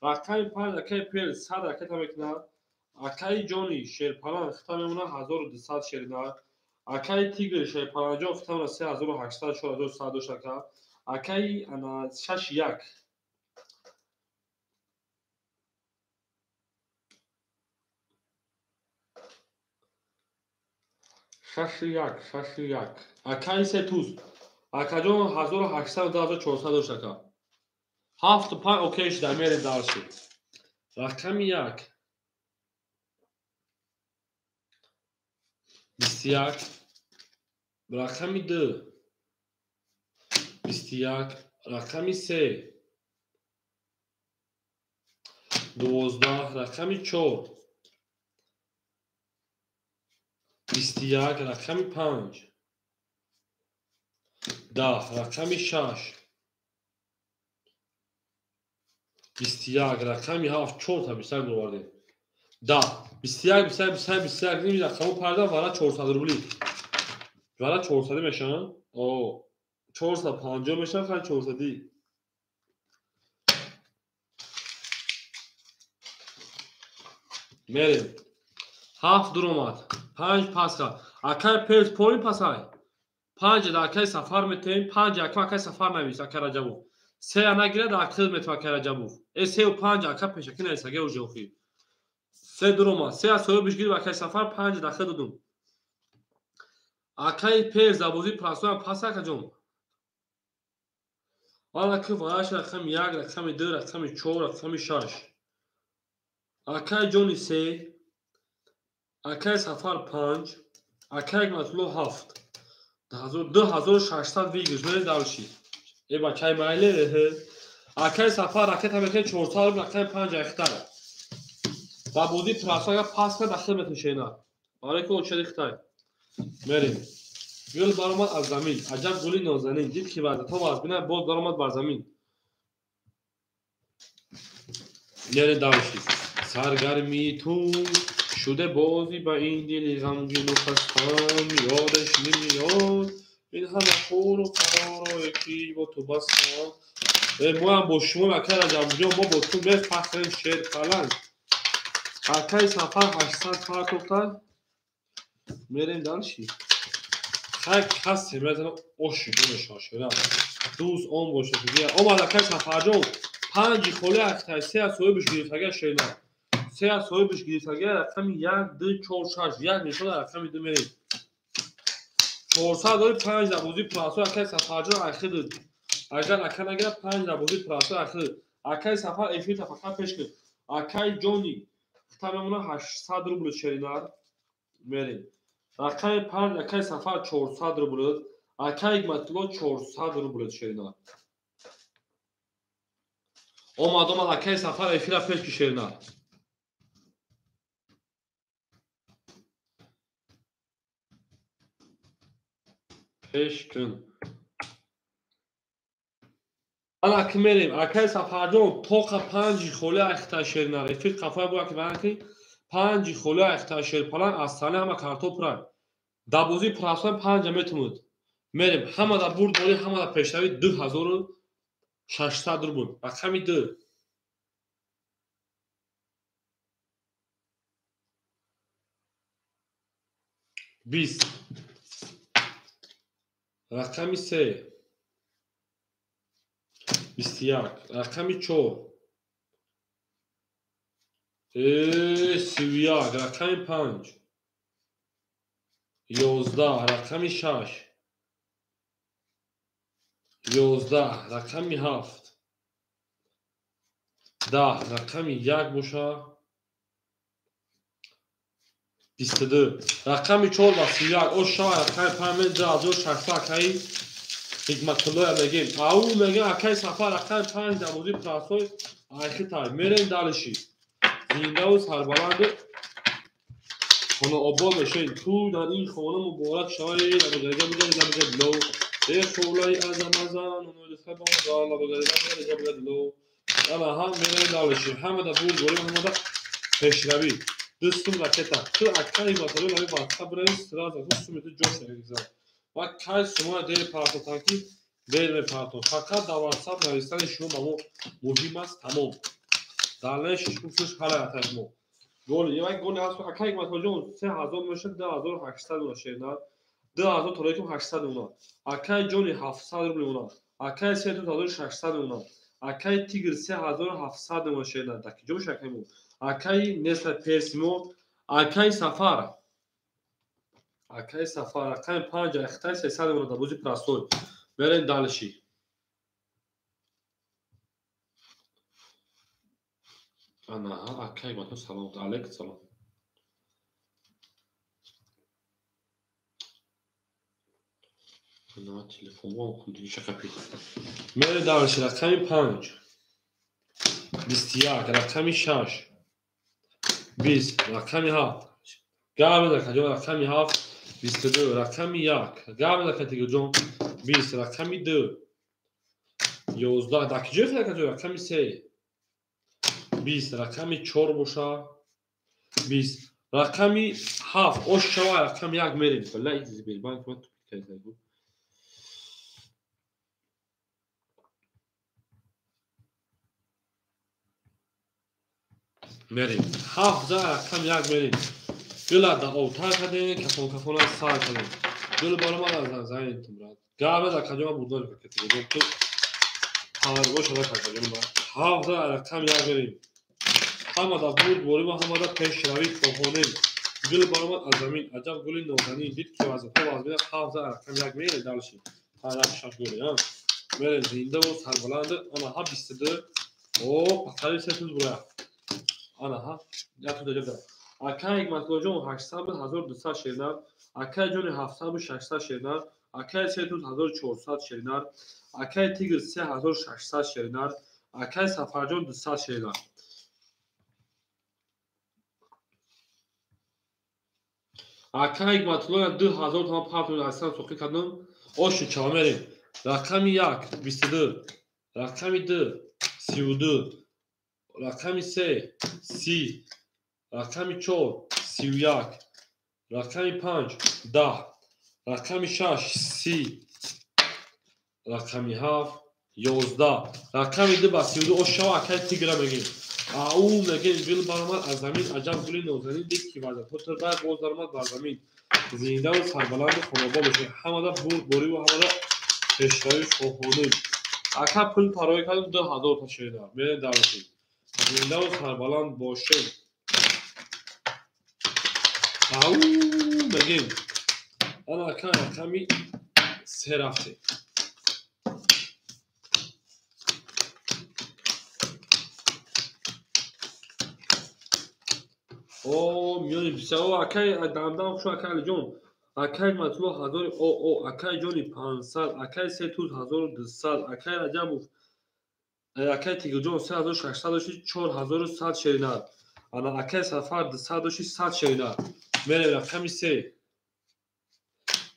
рақами 5 акаи пел 100 ракета мекунад акаи ҷони шерпаланг хита мемонад 1200 шернар акаи тигр шерпаланҷон хита мемонад 3800 4100 дошт ака акаи ана 6 1 6 1 6 1 акаи се туз акаҷон 1800 2400 дошт ака 7 5 окей шуда мерем дальше рақами 1 21 рақами 2 21 рақами 3 12 рақами 4 21 рақами 5 10 рақами 6 21 рақами 7 4 та 21 буровардем 10 21 21 21 21 ними рақамҳо парда вара 400 рубли вара 400 мешаванд о 450 мешаванд хай 400 мерем 7 дуромад 5 пасха акай перс поин пасай 5 да акай сафар метем 5 ака акай сафар навис акай раҷабов 3 нагирад акил метем акай раҷабов э 3 ва 5 ака пешакӣ навис аге уже охир 3 дуромад 3 аз соҳибиш гирифт акай сафар 5 дахил додум акай перс дар бозии прасоям пас акаҷон ана ки вараш рақами 1 рақами 2 рақами 4 рақами 6 Акай Ҷони 3, акай Сафар 5, акай Ҳикматулло 7. 2600 выигрыш. Мерем дальше. Э бачаи майле. Акай Сафар ракета мекунад 400 рубл, акай 5 айхтай. Ба бозии простой агар пас кунад дахил метавонад шена. Барои ки очади хитай. Мерем. Гул баромад аз замин. Аҷаб гули нозанин. Дид ки вазъиятҳо вазбина, боз баромад бар замин. Мерем дальше. Саргармии ту шуде бозӣ ба ин дили ғамгину хастам, ёдаш намеёд ин ҳама хуру қаророе ки бо ту бастам. Моам бо шумо акай Раҷабҷон, мо бо ту мефахрем шерпаланг. Акай Сафар 800 партофта. Мерем дальше. Хай касе мезанам оши мешошира. Дӯст он бошад. Омад акай Сафарҷон 5 холи актай 3 аз соҳибаш гирифтага шена. 3 аз соҳибаш гирифтага рақами 1 2 4 6 1 нишон рақами 2 мерем. 400 дори 5 дар бозии простой акай Сафарҷон ахир. Агар ака нагирад 5 дар бозии простой ахир. Акай Сафар эфирта фақат пеш кун. Акай Ҷони хита мемона 800 рубл шеринар. Мерем. Рақами 5 акай Сафар 400 рубл, акай Ҳикматулло 400 рубл шеринар. Омад, омад акай Сафар эфира пеш ки шеринар. Пеш кун. Ана ки мерем. Акай Сафарҷон тоқа 5 холи ахта шеринар. Эфир қафоя буя ки баъд ки 5 холи ахта шерпалан аз сани ҳама картопра. Дар бозии простой 5 метавонад. Мерем. Ҳама дар бурд бори, ҳама дар пешравӣ 2600 рубл. Рақами 2. 20. Рақами 3. 21. Рақами 4. 31. Рақами 5. 11. Рақами 6. 11. Рақами 7. 10. Рақами 1 боша. 22. Рақами 4 ва 31. Ош шава рақами 5 2600 акаи Ҳикматуллоя мегем. Ау мегем акаи Сафар рақами 5 дар бозии простой айхитай. Мерем дальше. Зиндаву сарбаланд хонаобод мешавем. Ту дар ин хона муборак шавӣ. Лабгарига ло. Э хулаи азамазан лабгарига ло. Ана ҳам мерем дальше. Ҳама дар бурд борем, ҳама дар пешравӣ. Дустум ракета. Ту акаи Ҳикматулло лаби ватса бирем, сразу ту суми ту ҷош мегизад. Ва кай шумо дер партотан ки дер мепартон. Фақат дар ватсап навистани шумо ба мо муҳим аст, тамом. Далеш шуш ҳалаяташ мо. Гол, як гол ҳаст акаи Ҳикматуллоҷон 3000 мешад, 2800 уна шерна. 2000 толикум 800 уна. Акаи Ҷони 700 рубл уна. Акаи 3600 уна. Акаи Тигр 3700 уна шерна. Даки ҷо шакаи мо. Акаи Несла Персимо, акаи Сафар. Акаи Сафар, рақами 5 ахтай 300 уна дар бозии простой. Мерем дальше. Ана, акаи Ҳикматулло салом. Алейкум салом. Ана телефон вон кунди шақапи. Мерем дальше, рақами 5. 21, рақами 6. 20, рақами 7. Гап акаҷон, рақами 7, 22, рақами 1. Гап ака Тигрҷон, 20, рақами 2. 11, дар киҷо акаҷон, рақами 3. 20, рақами 4 боша. 20, рақами 7. Ош шава рақами 1 мерем. Балла Сбербанк ма тупик кайзагу. Мерем. 7 за рақами 1 мерем. Гула да овтар кардем, кафон кафона сар кардем. Гул баромад аз зайни тумрад. Гап акаҷон бурдан кардем. Ту парво шуда акаҷон ма. 7 за рақами 1 мерем. Ҳама дар бурд борем ва ҳама дар пешравӣ хоҳонем. Гул баромад аз замин. Аҷаб гули нозанин. Дид ки вазифа вазмина. 7 за рақами 1 мерем дальше. Ҳар як шаш гули, а. Мерем зинда ва сарбаланд. Ана ҳа 22. О, пахтари се туз бура. Ана ҳа, як ту даҷа. Акай Ҳикматуллоҷон 800 буд, 1200 шеринар. Акай ҷони 700 буд, 600 шеринар. Акай Сетуз 1400 шеринар. Акай Тигр 3600 шеринар. Акай Сафарҷон 200 шеринар. Акай Ҳикматулло 2000 томан партои 800 соқӣ кардам. Ошу чава мерем. Рақами 1 22, рақами 2 32, рақами 3 30, рақами 4 31, рақами 5 10, рақами 6 30, рақами 7 11, рақами 2 ба 32. Ош шава акай Тигра мегем. Ау мегем гул баромад аз замин, аҷаб гули нозанин дид ки вазатҳо тирбай боз даромад бар замин. Зиндаву сарбаланду хонобод бошед. Ҳамада бурдбориву ҳамада пешравӣ хоҳонем. Ака пул пароӣ кардем 2000 та шеринар. Мерем давлатӣ. Зиндаву сарбаланд бошем. Ау мегем. Ана ака рақами 3 рафтем. О, миёни бисао акай дамдам хуш акай Алиҷон. Акай Матулло 1000 о акай ҷони 500, акай Сетуз 1200, акай Раҷабов, акай Тигрҷон 3600 дошти 4100 шеринар. Ана акай Сафар 200 дошти 100 шеринар. Мерем рақами 3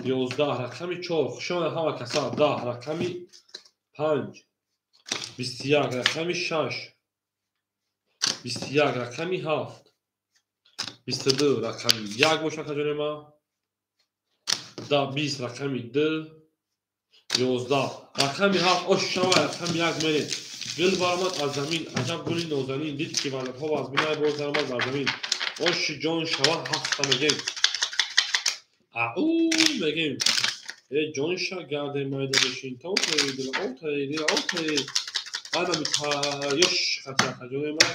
11, рақами 4 хушомад ҳама каса 10, рақами 5 21, рақами 6 21, рақами 7 22, рақами 1 боша акаҷони ман. 20, рақами 2 11, рақами 7 ош шава рақами 1 мерем. Гул баромад аз замин, аҷаб гули нозанин дид ки вазатҳо аз бинай боз даромад бар замин. Оши ҷон шава 7 мегем. Ау мегем. Э ҷон ша гарде майда бишин то дил о дил о анами ёш хати акаҷони ман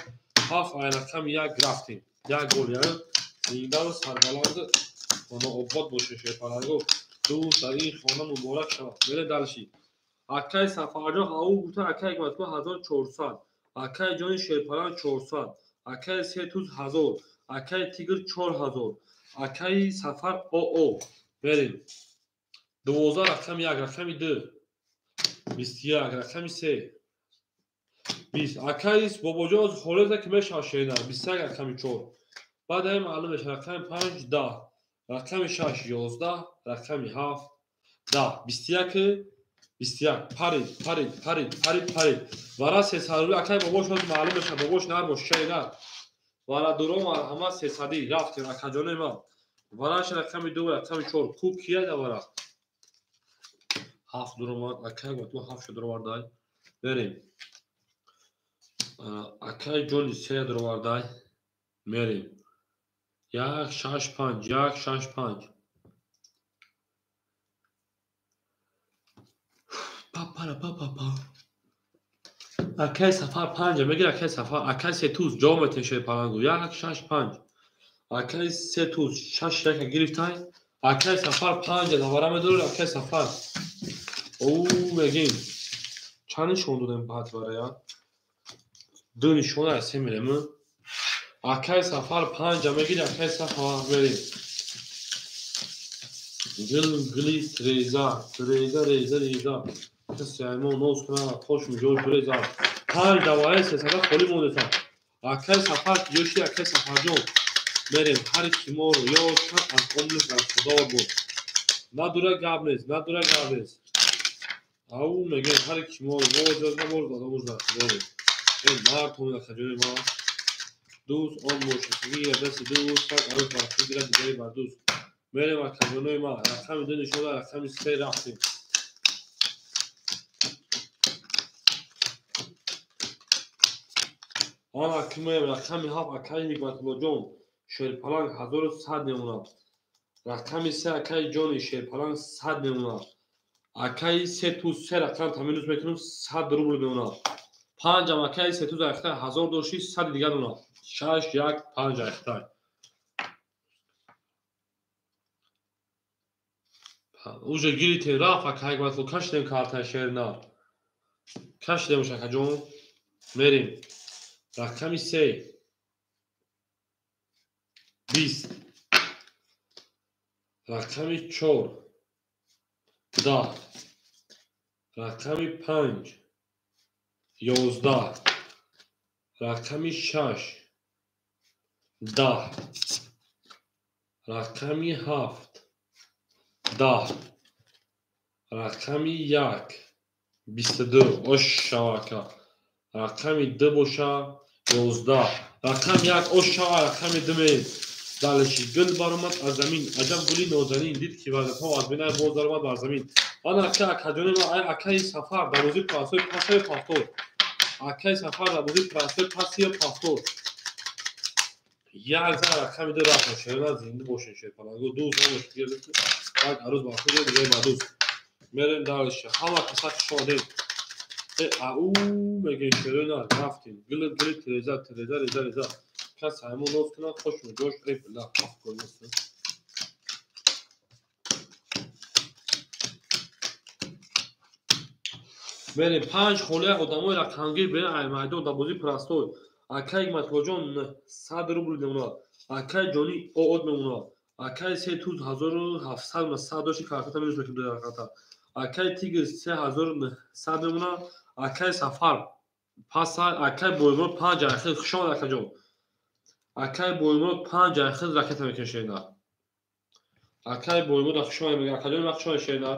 7 ай рақами 1 рафтем. Як гол яъне зиндаву сарбаланд хона обод боше шерпаланго. Дӯст дар ин хона муборак шавад. Мере далши. Акай Сафарҷон ау гуфта акай Ҳикматулло 1400, акай ҷони шерпаланг 400, акай Сетуз 1000, акай Тигр 4000, акай Сафар оо. Мерем. 12 рақами 1, рақами 2 21, рақами 3 20. Акай Бобоҷон холеза ки мешавад шеринар 21, рақами 4. Баъд ай маълум мешавад рақами 5 10, рақами 6 11, рақами 7 10, 21 21. Парид, парид, парид, парид, парид. Вара 300 рубл акай бобош ҳоз маълум мешавад. Бобош нар бош, шеринар. Вара дуро марҳамат 300 рафтем акаҷони ман. Вараш рақами 2 рақами 4 ку кия да вара 7 дуромад акай гуфт 7 шуд дуровардай. Мерем. Акай ҷони 3 дуровардай. Мерем. 1 6 5 1 6 5. Па па па па. Акай Сафар 5 мегир акай Сафар, акай Сетуз ҷо метен шерпалангу 1 6 5. Акай Сетуз 6 1 гирифтай. Акай Сафар 5 давара медорад акай Сафар. Оу мегим. Чанд нишон додем баъд варая? 2 нишона аз се мерем. Акай Сафар 5 мегир акай Сафар мерем. Гул глис реза, реза реза реза. Каси мо ноз кунад, тош миҷош реза. 5 давараи 300 холӣ мондеса. Акай Сафар ҷоши акай Сафарҷон. Мерем ҳар ки моро ёд кард аз умри бархудор буд. Надура гап нест, надура гап нест. Ау мегем ҳар ки моро ёд кард аз умри бархудор буд. Э мард ҳомин акаҷони ман. Дӯст он бошад ки гирад дасти дӯст, саг арӯс бар худ гирад дигаре бар дӯст. Мерем акаҷонои ман. Рақами 2 нишон рақами 3 рафтем. Ана кимем рақами 7 акай Ҳикматуллоҷон шерпаланг 1100 мемонад. Рақами 3 акай ҷони шерпаланг 100 мемонад. Акай Сетуз 3 рақам таминус мекунем 100 рубл мемонад. 5 ам акай Сетуз айхтай 1000 дошти 100 дигар мемонад. 6 1 5 айхтай. Уже гиритем рафт акай Ҳикматулло кашидем картаи шеринар. Кашидем акаҷон. Мерем. Рақами 3 20, рақами 4, 10, рақами 5, 11, рақами 6, 10, рақами 7, 10, рақами 1, 22. Ош шава ака. Рақами 2 боша 11. Рақами 1 ош шава, рақами 2 ме. Дальше гул баромад аз замин, аҷаб гули нозанин, дид ки вазатҳо аз бинай боз даромад бар замин. Ана ака акаҷони ма, ай акаи Сафар дар бозии простой пасаи пафтор. Акаи Сафар дар бозии простой пасия пафтор. Як зан рақами 2 рафт, шерина зинда бошен шерпаланго ду зан бошед, як арӯз ба худ, дигар ба дӯст. Мерем дальше. Ҳама каса шодем. Ау мегем шерина рафтем. Гул гул тереза тереза реза реза. Кас ҳамон ноз кунад, хош ҷош эй била аф кунед. Мерем 5 холия одамои рақамгир берем ай майдон дар бозии простой. Акай Матвоҷон 100 рубл мемонад. Акай Ҷони оод мемонад. Акай се туз 1700 100 доши карта минус мекунад дар хата. Акай Тигр 3100 мемонад. Акай Сафар паса, акай Боймурод 5 ахир хуш омад акаҷон. Акай Боймурод 5 ахир ракета мекунад шерина. Акай Боймурод хуш омад мегӯяд. Акаҷон хуш омад шерина.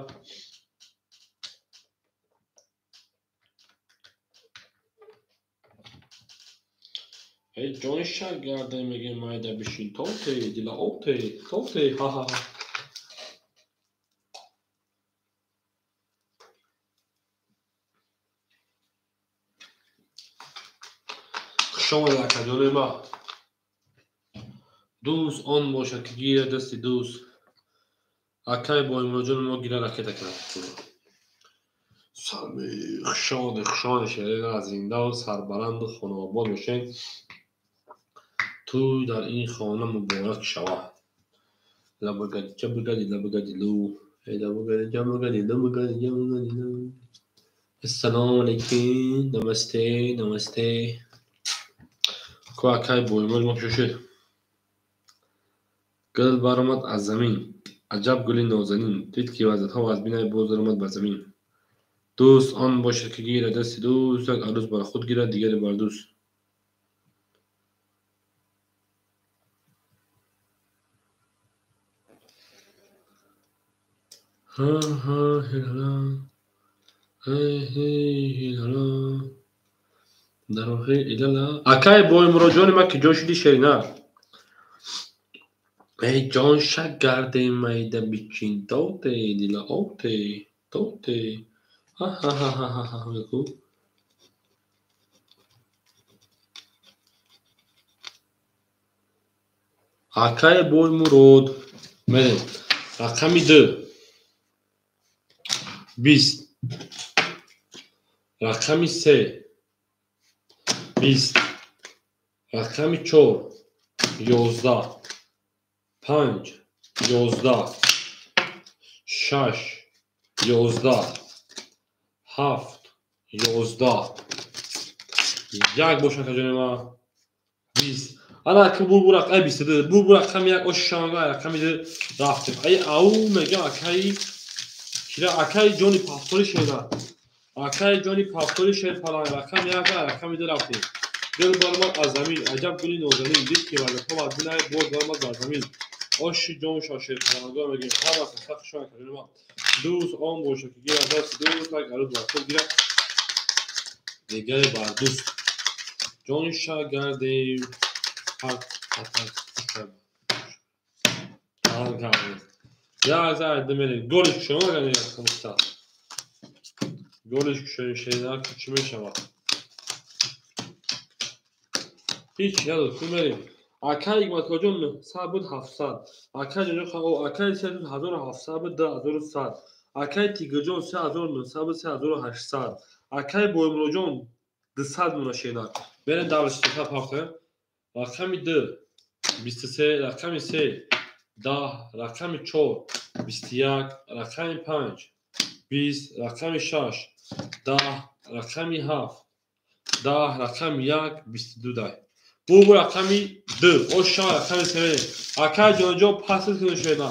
Эй ҷони шагарда мегӯем майда бишин тоте дила оте тоте ха-ха-ха. Хуш омадед акаҷони ма. Дӯст он бошад ки гирад дасти дӯст. Акай Боймуроҷони мо гира ракета кунад. Хуш омадед, хуш омадед шерина, зиндаву сарбаланду хонаобод бошед. Тӯй дар ин хона муборак шавад. Лабагади чабагади лабагади лу. Лабагади чабагади лабагади чабагади лу. Ассалому алайкум. Намасте, намасте. Ку акай Боймурод мо шуд. Гул баромад аз замин. Аҷаб гули нозанин. Дид ки вазатҳо аз бинай боз даромад бар замин. Дӯст он бошад ки гирад дасти дӯст, як арӯз бар худ гирад, дигаре бар дӯст. Ҳа-ҳа, ҳила, ҳе-ҳе, ҳила. Дар охир илала. Акай Боймуроҷони ма ки ҷо шуди шерина. Эй ҷон шагарде майда бичин тоте дила оте тоте. Ҳа-ҳа-ҳа-ҳа-ҳа мегӯ. Акай Боймурод. Мерем. Рақами 2. 20. Рақами 3. 20. Рақами 4. 11. 5. 11. 6. 11. 7. 11. Як бошад акаҷони ма. 20. Ана ки бу рақами 22. Бу рақами 1 ош шавга, рақами 2 рафтем. Ай ау мега акаи кира акаи ҷони пафтори шера. Акаи ҷони пафтори шер паланг рақами 1 рақами 2 рафтем. Гул баромад аз замин, аҷаб гули нозанин, дид ки вазатҳо аз бинай боз баромад бар замин. Оши ҷон ша шер паланго мегӯем. Ҳама каса хуш омад акаҷони ма. Дӯст он бошад ки гирад дасти дӯст, як арӯз бар худ гирад, дигаре бар дӯст. Ҷони шагардем як зан мерем. Голиш кушоем агар як голиш кушоем шерина ки чӣ мешавад? Ҳеч надод, ку мерем. Акай Ҳикматуллоҷон 900 буд 700. Акай ҷонҷон акай 3700 буд 2100. Акай Тигрҷон 3900 буд 3800. Акай Боймуроҷон 200 мона шерина. Мерем давлати пафтаем. Рақами 2 23, рақами 3 10, рақами 4 21, рақами 5 20, рақами 6 10, рақами 7 10, рақами 1 22 дай. Бу рақами ду. Ош шава рақами се мерем. Акай ҷонҷон пасл кунед шерина.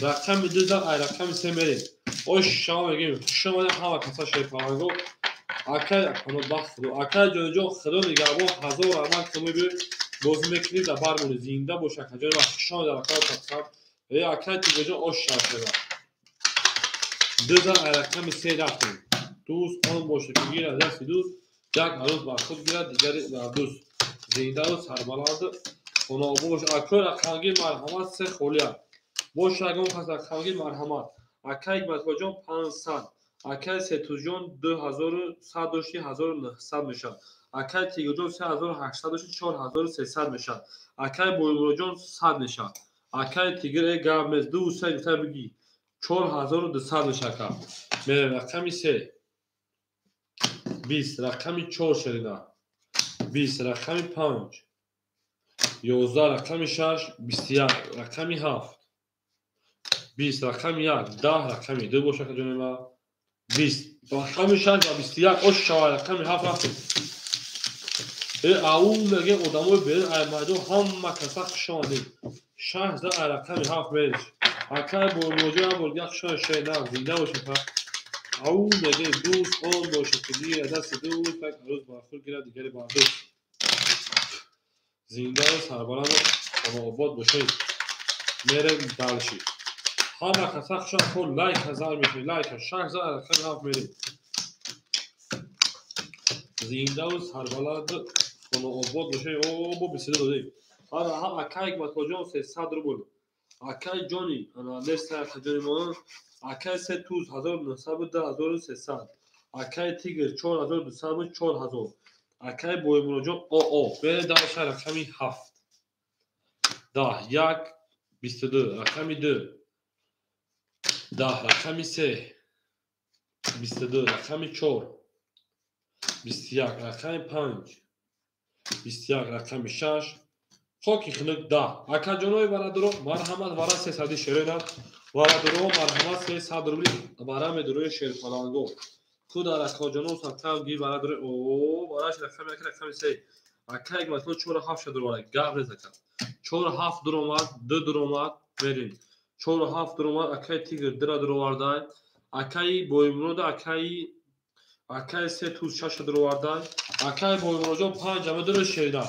Рақами ду зад ай рақами се мерем. Ош шава мегем. Хуш омадед ҳама каса шерпаланго. Акай акано бахт худо. Акай ҷонҷон худо нигаҳбон ҳазор раҳмат ки мебиёед бозӣ мекунед дар бармонед. Зинда бош акаҷон ва хуш омадед акай пасам. Э акай тигаҷон ош шава шерина. Ду зад ай рақами се рафтем. Дӯст он бошад ки гирад дасти дӯст, як арӯз бар худ гирад, дигари бар дӯст. Зиндаду сарбаланду хонаобод бошад. Акои рақамгир марҳамат се холия. Боша ягон кас рақамгир марҳамат. Акай Ҳикматуллоҷон 500. Акай Сетузҷон 2100 дошти 1900 мешавад. Акай Тигрҷон 3800 дошти 4300 мешавад. Акай Боимуроҷон 100 мешавад. Акай Тигр э гап нест 2 3 гуфта бигӣ 4200 мешавад. Мерем рақами се. 20 рақами 4 шерина. 20 рақами 5. 11 рақами 6, 21 рақами 7. 20 рақами 1, 10 рақами 2 бошад ҷони ма. 20 рақами 6 ва 21 ош шава рақами 7 рафтем. Э ау меге одамои берун ай майдон ҳама каса хуш омадед. 6 за ай рақами 7 мереш. Акай Боимуроҷон як бор дига хуш омадед шерина. Зинда бошед. Ау меге дӯст он бошад ки гирад дасти дӯст, як арӯз бар худ гирад, дигари бар дӯст. Зиндаду сарбаланду хонаобод бошед. Мерем дальше. Ҳама каса хуш омадед. Хо лайка зар мешавед. Лайка 6 за рақами 7 мерем. Зиндаду сарбаланду хонаобод бошед. О бо 22 додем. Ана ҳам акай Ҳикматуллоҷон 300 рубл. Акай ҷони ана нест акай ҷони мо. Акай се туз 1900 буд 2300. Акай Тигр 4200 буд 4000. Акай Боимуроҷон оо берем дальше рақами 7. 10 1 22 рақами 2. 10 рақами 3. 22 рақами 4. 21 рақами 5. 21 рақами 6. Хоки хунук 10. Акаҷонои бародаро марҳамат вара 300 шерина. Бародаро марҳамат 300 рубли вара медурои шерпаланго. Кудар акаҷоно сатав ги бародаро о вараш рақами 1 рақами 3. Акай Ҳикматулло 4 7 шуд вара гап нест ака. 4 7 дуромад, 2 дуромад мерем. 4 7 дуромад акай Тигр 2 дуровардай. Акай Боимурода акай се туз 6 дуровардай. Акай Боимуроҷон 5 ама дуро шерина.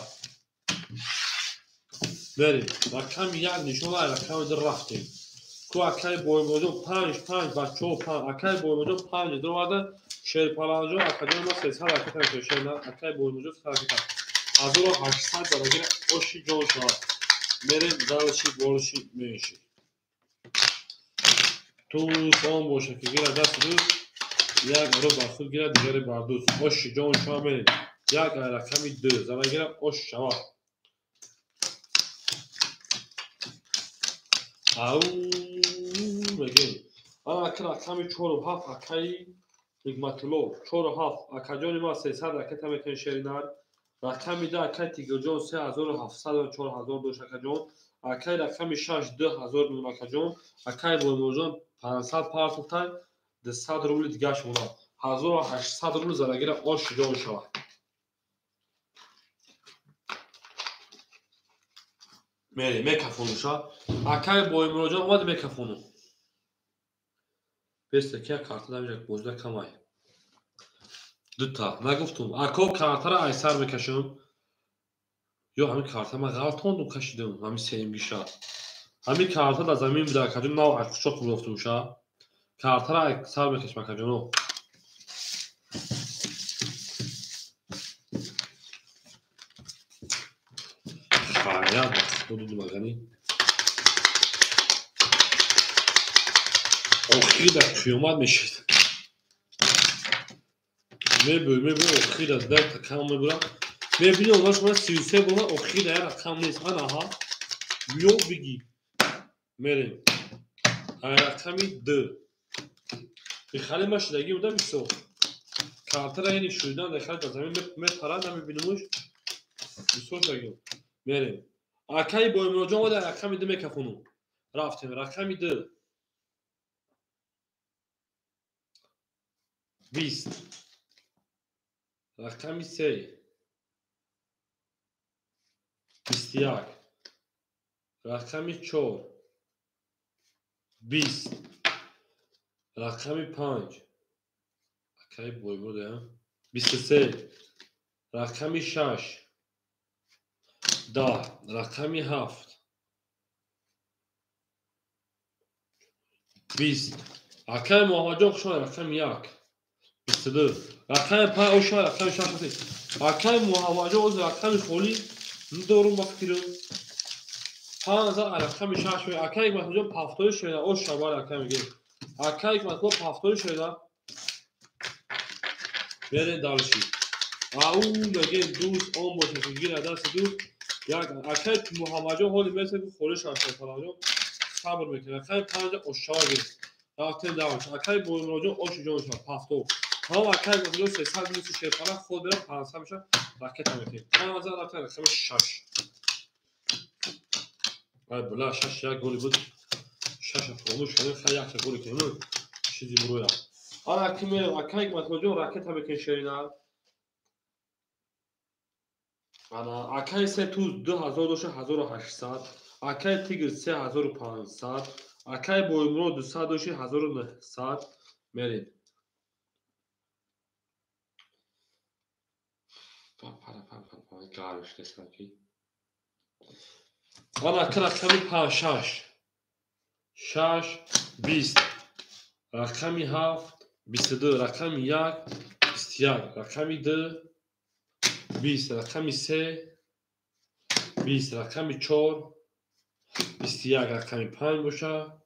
Мерем. Рақами 1 нишон ва рақами 2 рафтем. Ку акай Боимуроҷон 5 5 бачаҳо 5. Акай Боимуроҷон 5 дуроварда. Шерпаланҷон акаҷон ма 300 ракета мешавад. Шерина акай Боимуроҷон 300 ракета. 1800 дарагира оши ҷон шавад. Мерем дальше больше меньше. Туз он бошад ки гирад дасти дӯст, як арӯз бар худ гирад, дигари бар дӯст. Оши ҷон шава мерем. Як рақами 2 зарагира ош шавад. Ау мегем. Ана ака рақами 4 7 акаи Ҳикматулло 4 7 акаҷони ма 300 ракета мекунед шеринар. Рақами 2 акаи Тигрҷон 3700 4000 дошт акаҷон. Акаи рақами 6 2000 мон акаҷон. Акаи Боимуроҷон 500 партофтай 200 рубли дигаш монад. 1800 рубл зарагира ош ҷон шавад. Мерем мекафонуша. Акаи Боимуроҷон омад мекафону. Беста ки як карта дамиҷа бозида камай. Дута нагуфтум. Ако картара айсар мекашам. Ё ҳамин карта ман ғалтондум кашидам ҳамин сеюмгиша. Ҳамин карта дар замин буда акаҷон нав айқушоқ гузоштумша. Картара айсар мекашам акаҷоно. Хайрат ба худо дудум агани. Охир дар қиёмат мешид. Мебӯй мебӯй охир аз дар кам мебурам. Мебинӣ онаш ман 33 бола охир дар рақам нест. Ана ҳа. Биё бигӣ. Мерем. Ай рақами 2. Бихали ма шудагӣ буда бисёр. Картара ини шуридан дехали дар замин мепарад намебинумуш. Бисёр шудагӣ. Мерем. Акаи Боимуроҷон омада рақами 2 мекафону. Рафтем рақами 2. 20. Рақами 3. 21, рақами 4, 20, рақами 5, акай бойбода, 23, рақами 6, 10, рақами 7, 20. Акай Муҳаммадҷон хуш омадед, рақами 1, 22, рақами 5 хуш омадед, рақами 6. Акай Муҳаммадҷон оз рақами холӣ надорум ба фикрим. 5 рақами 6. Акай Ҳикматуллоҷон пафтори шуда, ош шабар акай мегӯем. Акай Ҳикматулло пафтори шуда. Берем дальше. Ау мегӯем дӯст он бошад ки гирад дасти дӯст. Як акай Муҳаммадҷон ҳоли мерасад ки холӣ шавад шоҳпаланҷон. Сабр мекунад. Акай 5 ошшава гирифт. Рафтем дальше. Акай Боимроҷон оши ҷон шавад пафто. Тамом акай Ҳикматулло 300 минуси шерпалан худ берам 500 мешавад. Ракета мекунем. 5 рафтем рақами 6. Ай бла 6 як голи буд. 6 фаромӯш кардем, хай якта голи кунем. Чизи буроя. Ана ки мерем акай Ҳикматуллоҷон ракета мекунем шерина. Ана акай се туз 2000 дошта 1800, акай Тигр 3500, акай Боимурод 200 дошта 1900 мерем. Пара гарм шудастам ки. Ана ки рақами 5 6 6 20, рақами 7 22, рақами 1 21, рақами 2 20, рақами 3 20, рақами 4 21, рақами 5 боша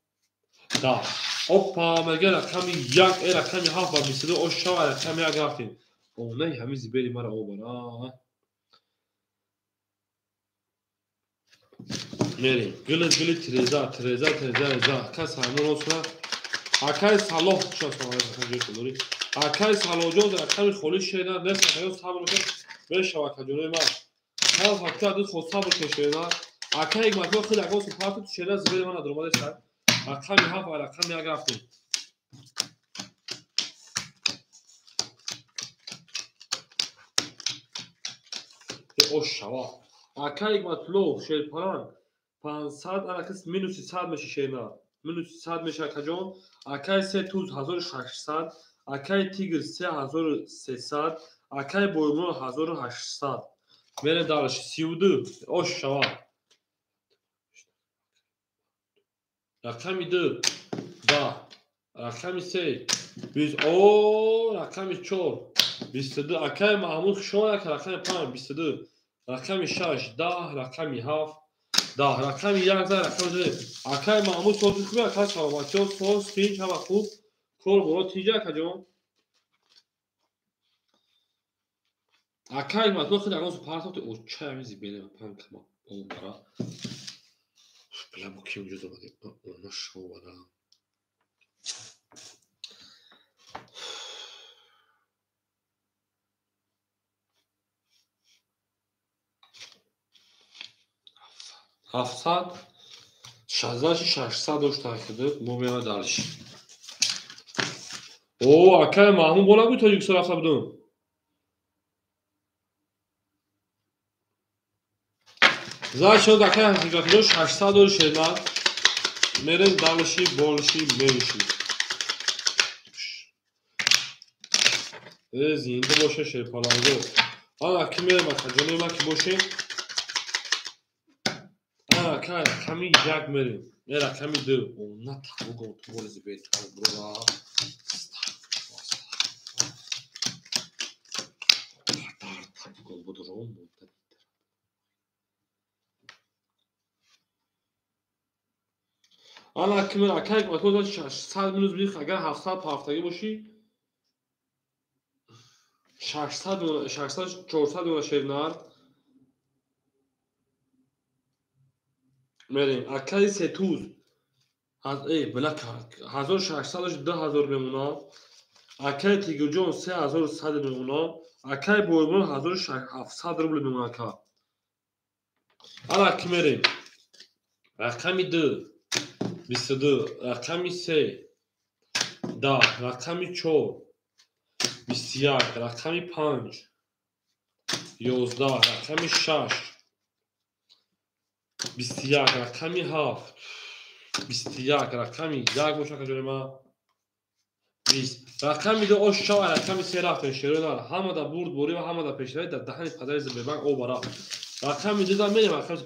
10. Опа, мега рақами 1, рақами 7 ва 22 ош шава, рақами 1 рафтем. Онаи ҳамин зибери мара обара. Мерем. Гили гили тиреза, тиреза, тиреза, реза. Акай Салмон осна. Акай Салоҳ шо. Акай Салоҳҷон рақами холӣ шена, нест акай сабр кун. Мешава акаҷонои ман. Ҳар факта ду ход сабр кун шена. Акай Ҳикматулло хеле акон супарту шена зибери мана даромада шад. Рақами 7 ва рақами 1 рафтем. Ош шава. Акай Ҳикматулло шерпалан 500 ана кис минуси 100 меши шена. Минуси 100 меши акаҷон. Акай се туз 1600, акай Тигр 3300, акай Боимурод 1800. Мерем дальше. 32 ош шава. Рақами 2 10, рақами 3 20, о рақами 4 22. Акай Маҳмуд хуш омадед, рақами 5 22, рақами 6 10, рақами 7 10, рақами 1 рақами 2. Акай Маҳмуд сози хуб, акай саломатиё соз, тинҷ, ҳама хуб, кор боро тинҷ акаҷон. Акай Ҳикматулло хеле ягон партофти оча ҳамин зибене панкама обара. Бла бо ки унҷо омадем? Она шовара. Ҳафтсад, шазаши 600 дошта хидиб, мо мева дальше. О, акай Маҳмуд бо набуд Тоҷикистон рафта будум. Зачем акай Ҳикматулло 600 дори шена. Мерем дальше, больше, меньше. Зинда боша шерпаланго. Ана ки мерем акаҷонои ман ки бошем. Акай рақами 1 мерем. Э рақами 2. Она табугон туболи зибери табугро. Дар табугон будром. Ана ки мерем акай Ҳикматулло 600 минус бих, агар 700 ҳафтагӣ бошӣ 600 600 400 дона шернар. Мерем. Акай Сетуз. Бла 1600 2000 мемонад. Акай Тигрҷон 3100 мемонад. Акай Боимурод 1700 рубл мемонад ака. Ана ки мерем. Рақами 2 22, рақами 3 10, рақами 4 21, рақами 5 11, рақами 6 21 рақами 7 21 рақами 1 боша акаҷони ман 20 рақами 2 ош шава рақами 3 рафтем шерои ҳамада бурд борӣ ва ҳамада пешравӣ дар даҳани падари Сбербанк об рафт. Рақами 2 да мерем рақами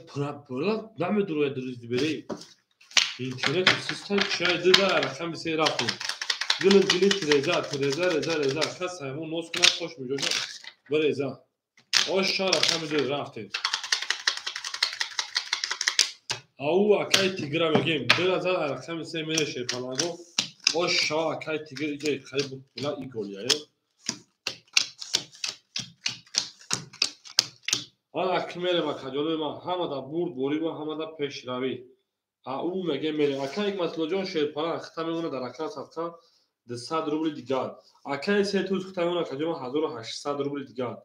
пура намедурояд дурӯзи берӣ. Интернет систем чай 2 да рақами 3 рафтем. Гили гили тиреза тиреза реза реза кас ҳамон нос кунад хош меҷоша бареза. Ош шава рақами 2 рафтем. Ау акай тигра мегем. 2 за рақами 3 мере шерпаланго. Ош шава акай тигр иҷа қариб була иголия. Ана ки мерем акаҷонои ман ҳамада бурд борӣ ва ҳамада пешравӣ. Ау мегем мерем. Акай Ҳикматуллоҷон шерпаланг хита мемонад дар рақами садқа 200 рубли дигар. Акай Сетуз хита мемонад акаҷони ман 1800 рубли дигар.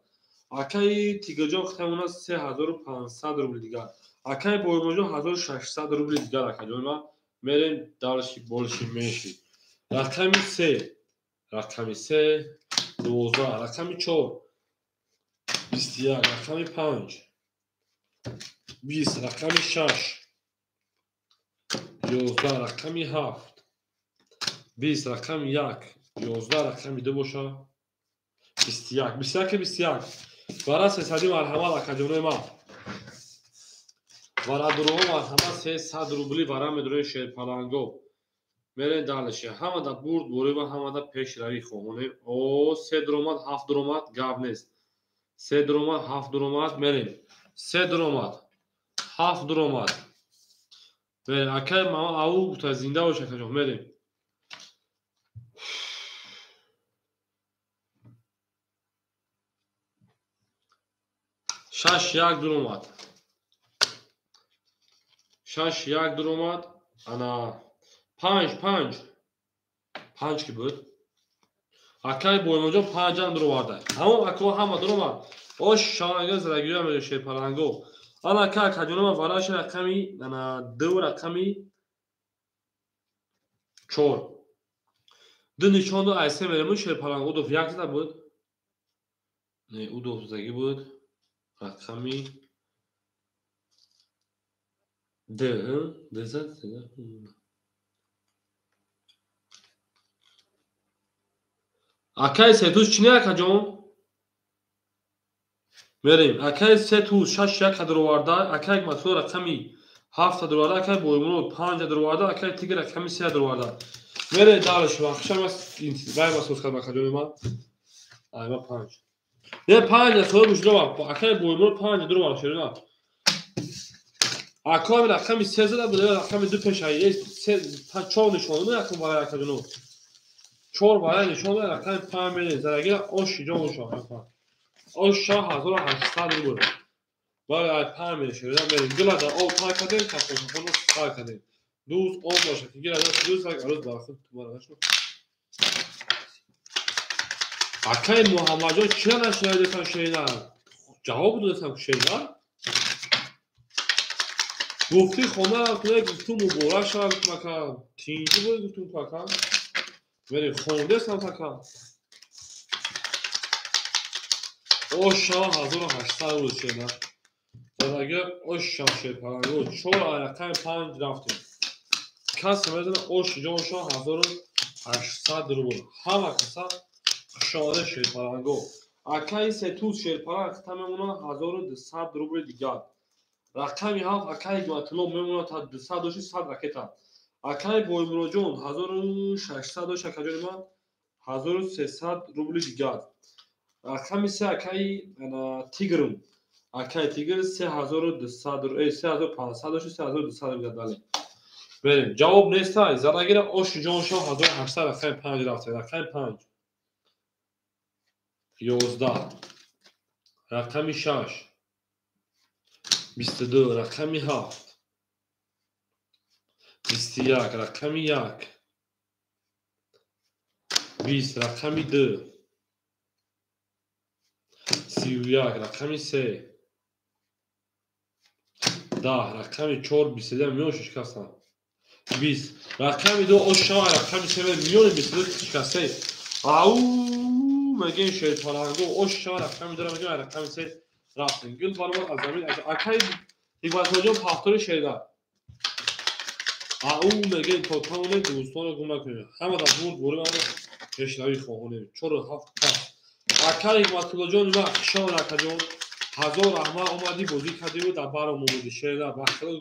Акай Тигрҷон хита мемонад 3500 рубли дигар. Акай Боймоҷон 1600 рубли дигар акаҷони ман. Мерем дальше больше меньше. Рақами 3 рақами 3 12 рақами 4 21 рақами 5 20 рақами 6 11 рақами 7 20 рақами 1 11 рақами 2 боша 21 21 21 вара 300 марҳамат акаҷонои ман. Вара дуруҳо марҳамат 300 рубли вара медурои шерпаланго. Мерем дальше. Ҳамада бурд борӣ ва ҳамада пешравӣ хоҳонем. О 3 дуромад 7 дуромад гап нест. 3 дуромад 7 дуромад мерем. 3 дуромад 7 дуромад. Мерем. Акай мама ау гуфта зинда бош акаҷон мерем. Шаш як дуромад. Шаш як дуромад. Ана 5 5 5 ки буд. Акай Боймоҷон 5 ам дуроварда. Ҳамон ако ҳама дуромад. Ош шаванга зарагиёя меҷо шерпаланго. Ана ака акаҷонома вараша рақами ана 2 рақами 4. 2 нишон до айсе мерему шерпаланго удов як зада буд. Не удов заги буд. Рақами 2 2 зад. Акай Сетуз чӣ не акаҷон? Мерем. Акай Сетуз 6 1 дуроварда, акай Ҳикматулло рақами 7 дуроварда, акай Боймурод 5 дуроварда, акай Тигр рақами 3 дуроварда. Мерем дальше. Вақшам вай масоз кардам акаҷони ман. Ай ма 5. Не 5 соҳиб шудам. Акай Боймурод 5 дуроварда шерина. Акай рақами 3 зада буд, рақами 2 пеш ай. 3 4 нишон дод акай барои акаҷоно. 4 барои нишон дод рақами 5 мерем. Зарагира ош ҷон шав. Ош шав 1800 рубл. Барои ай 5 мерем шерина мерем. Гила дар об тар кардем, капошафоно тар кардем. Дӯст об бошад ки гила дӯст як арӯз бар худ тумара нашуд. Акай Муҳаммадҷон чира нашунавидастам шерина? Ҷавоб додастам шерина? Гуфти хона рафтем, гуфтум муборак шавад гуфтум ака. Тинҷӣ буд гуфтум ака. Мерем хондестам ака. Ош шава 1800 рубл шерина. Зарагира ош шав шерпаланго 4 рақами 5 рафтем. Кас медона ош ҷон шава 1800 рубл. Ҳама каса хушомада шерпаланго. Акай Сетуз шерпаланг хита мемонад 1200 рубли дигар. Рақами 7 акай Ҳикматулло мемонад та 200 доши 100 ракета. Акай Боймуроҷон 1600 доши акаҷони ман 1300 рубли дигар. Рақами 3 акай Тигр. Акай Тигр 3200 3500 доши 3200 рубли дигар. Мерем. Ҷавоб нестай. Зарагира ош ҷон шав 1800 рақами 5 рафта. Рақами 5 11 рақами 6 22 рақами 7 21 рақами 1 20 рақами 2 31 рақами 3 10 рақами 4 22 миён шикастам. 20 рақами 2 ошава рақами 3 миёни 22 шикасте. Ау мегем шерпаланго ошава рақами 2 мегем рақами 3 рафтем. Гул баробар аз замин акай Ҳикматуллоҷон повтори шерида. Ау мегем то тавонем дӯстонро гум накунем. Ҳамада бурд бурем, ама пешравӣ хоҳонем. 4 7 кас. Акай Ҳикматуллоҷон ма хушон акаҷон. Ҳазор раҳмат омадӣ бозӣ кардиву дар баром омадӣ. Шерида ба хело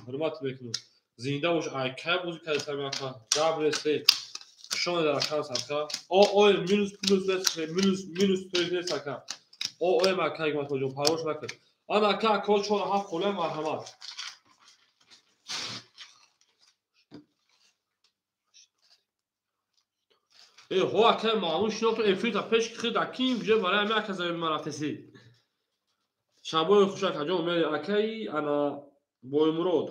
ҳурмат мекунем. Зинда бош айкай бозӣ кардӣ сами ака. Габре се. Хушон дар акам садқа. О ой минус плюс нест, минус минус тоиз нест ака. О ой ака Ҳикматуллоҷон парвош накун. Ана ака ако 4 7 қоля марҳамат. Э ҳо ака маълум шинохту эфирта пеш хид аким ҷо барои ами ака замин ман рафтеси. Шабои хуш акаҷон мери акаи ана Боймурод.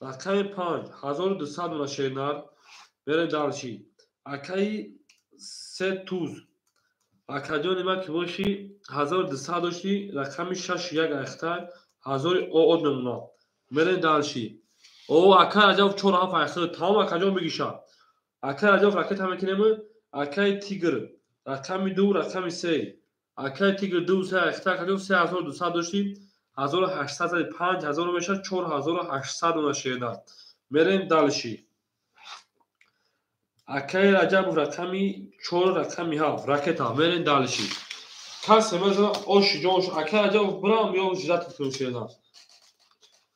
Рақами 5 1200 дона шернар. Мерем дальше. Акаи се туз. Акаҷони ман ки боши 1200 дошти рақами 6 1 айхтай 1000 оод мемонад. Мерем дальше. О акай Раҷабов 4 7 айхтай тамом акаҷон бигиша. Акай Раҷабов ракета мекунем. Акай Тигр рақами 2 рақами 3. Акай Тигр 2 3 айхтай акаҷон 3200 дошти 1800 5000 мешавад 4800 дона шернар. Мерем дальше. Акай Раҷабов рақами 4 рақами 7 ракета. Мерем дальше. Касе мезана оши ҷонш акай Раҷабов бирам ё ждать кунем шернар.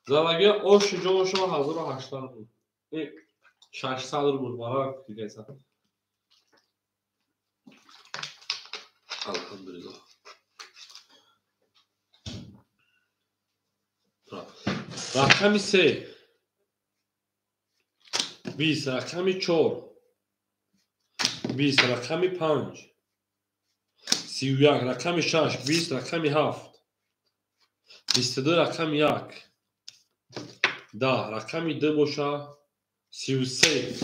Залагия оши ҷонш 1800 буд. 600 рубл барак дигайса. Алҳамдулиллоҳ. Рақами 3 20 рақами 4 20 рақами 5 31 рақами 6 20 рақами 7 22 рақами 1 10 рақами 2 боша 33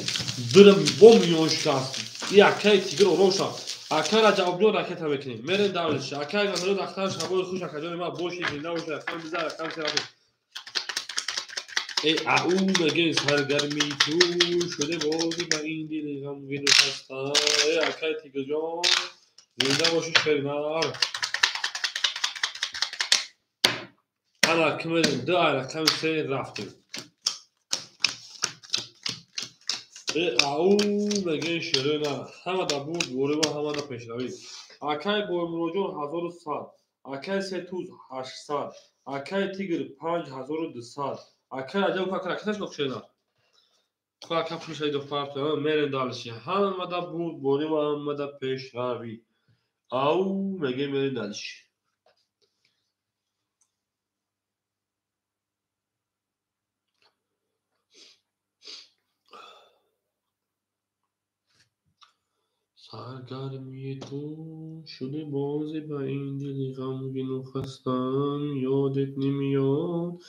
дирам бо миён шудаст. И акаи Тигр ором шуд. Акай Раҷабовҷон ракета мекунем. Мерем дальше. Акай Газарён Ахтар шабои хуш акаҷони ман боши зинда боши рақами 20 рақами 3 рақами. Эй ау мегем саргарми ту шуде бози ба ин дили ғамгину хаста. Эй акай Тигрҷон зинда боши шеринар. Ана кимерем 2 рақами 3 рафтем. Ау мегем шерина ҳамада бурд ворива ҳамада пешравӣ. Акай Боймуроҷон 1100, акай Сетуз 800, акай Тигр 5200, акай Раҷабов ака ракеташ нохшена. Ака пушай дофарт мерем дальше. Ҳамада бурд ворива ҳамада пешравӣ. Ау мегем мерем дальше. Саргармии ту шуде бози ба ин дили ғамгину хастам ёдет намеёд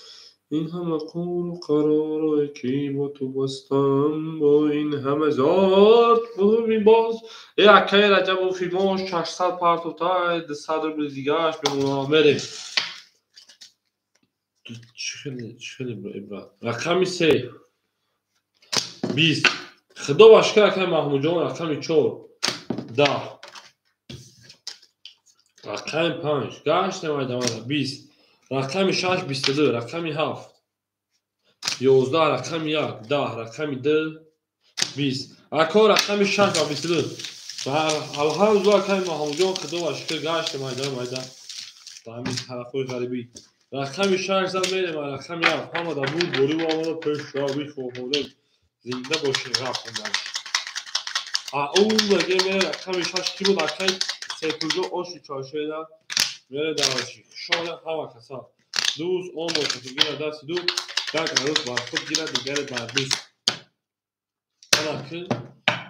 ин ҳама қуру қаророе ки бо ту бастам бо ин ҳама зор буми боз. Э акаи Раҷабов филмош 600 партотай 200 рубли дигааш бемонад. Мерем. Чӣ хеле ибрат. Рақами 3 20 Худо ба шукр акаи Маҳмудҷон рақами 4 10 рақами 5 гаштем айдамада 20 рақами 6 22 рақами 7 11 рақами 1 10 рақами 2 20 ако рақами 6 ва 22. Алҳамдулиллоҳ акаи Маҳмудҷон худо ба шукр гаштем айда дар ҳамин тарафҳои ғарибӣ. Рақами 6 зад мерем рақами 7 ҳамада буд борива омада пешравӣ хоҳонем. Зинда бошед рафтем дальше. Ау мегем мере рақами 6 ки буд акай Сетуҷо оши чойшеда мере дальше. Хушона ҳама каса. Дӯст он бошад ки гирад дасти ду, як арӯс бар худ гирад дигаре бар дӯст. Ана ки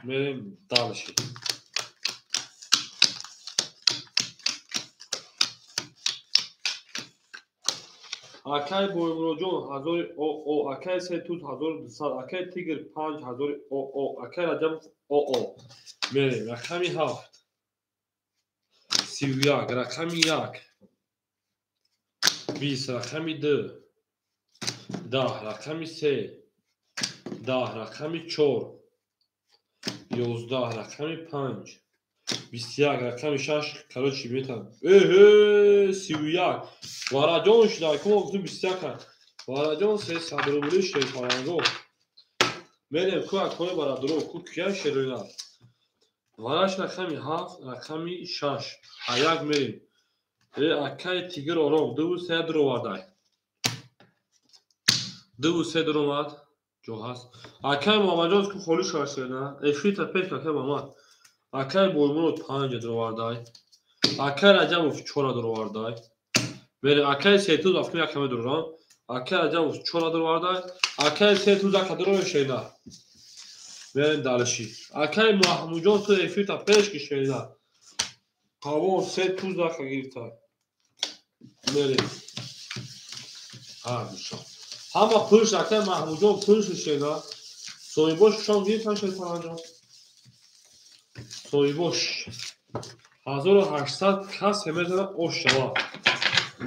мерем дальше. Акай Боймуроҷон 1000 ОО, акай Сетуз 1200, акай Тигр 5000 ОО, акай Раҷабов ОО. Мерем рақами 7 31 рақами 1 20 рақами 2 10 рақами 3 10 рақами 4 11 рақами 5 21 рақами 6 короче метавон. Эҳе 31 вараҷон шуда мо гуфтем 21. Вараҷон 300 рубли шерпаланго. Мерем ку акои барадуро ку кия шероина. Вараш рақами 7, рақами 6. А як мерем. Акаи тигр ором 2 3 дуровардай. 2 3 дуромад. Ҷо ҳаст. Акаи Муҳаммадҷон ку холӣ шуда шерина. Эфирта пеш акаи Муҳаммад. Акаи Боймурод 5 дуровардай. Акаи Раҷабов 4 дуровардай. Мерем акаи Сетуз афкун як каме дурорам. Акаи Раҷабов 4 дуровардай. Акаи Сетуз ака дурове шерина. Мерем дальше. Акаи Маҳмудҷон ту эфирта пеш ки шерина. Қавон се туз ака гирифта. Мерем. Ҳа, душо. Ҳама пулш акаи Маҳмудҷон пулш шерина. Соҳибош шом гирифтан шерпаланҷон. Соҳибош 1800 кас мезана ош шава.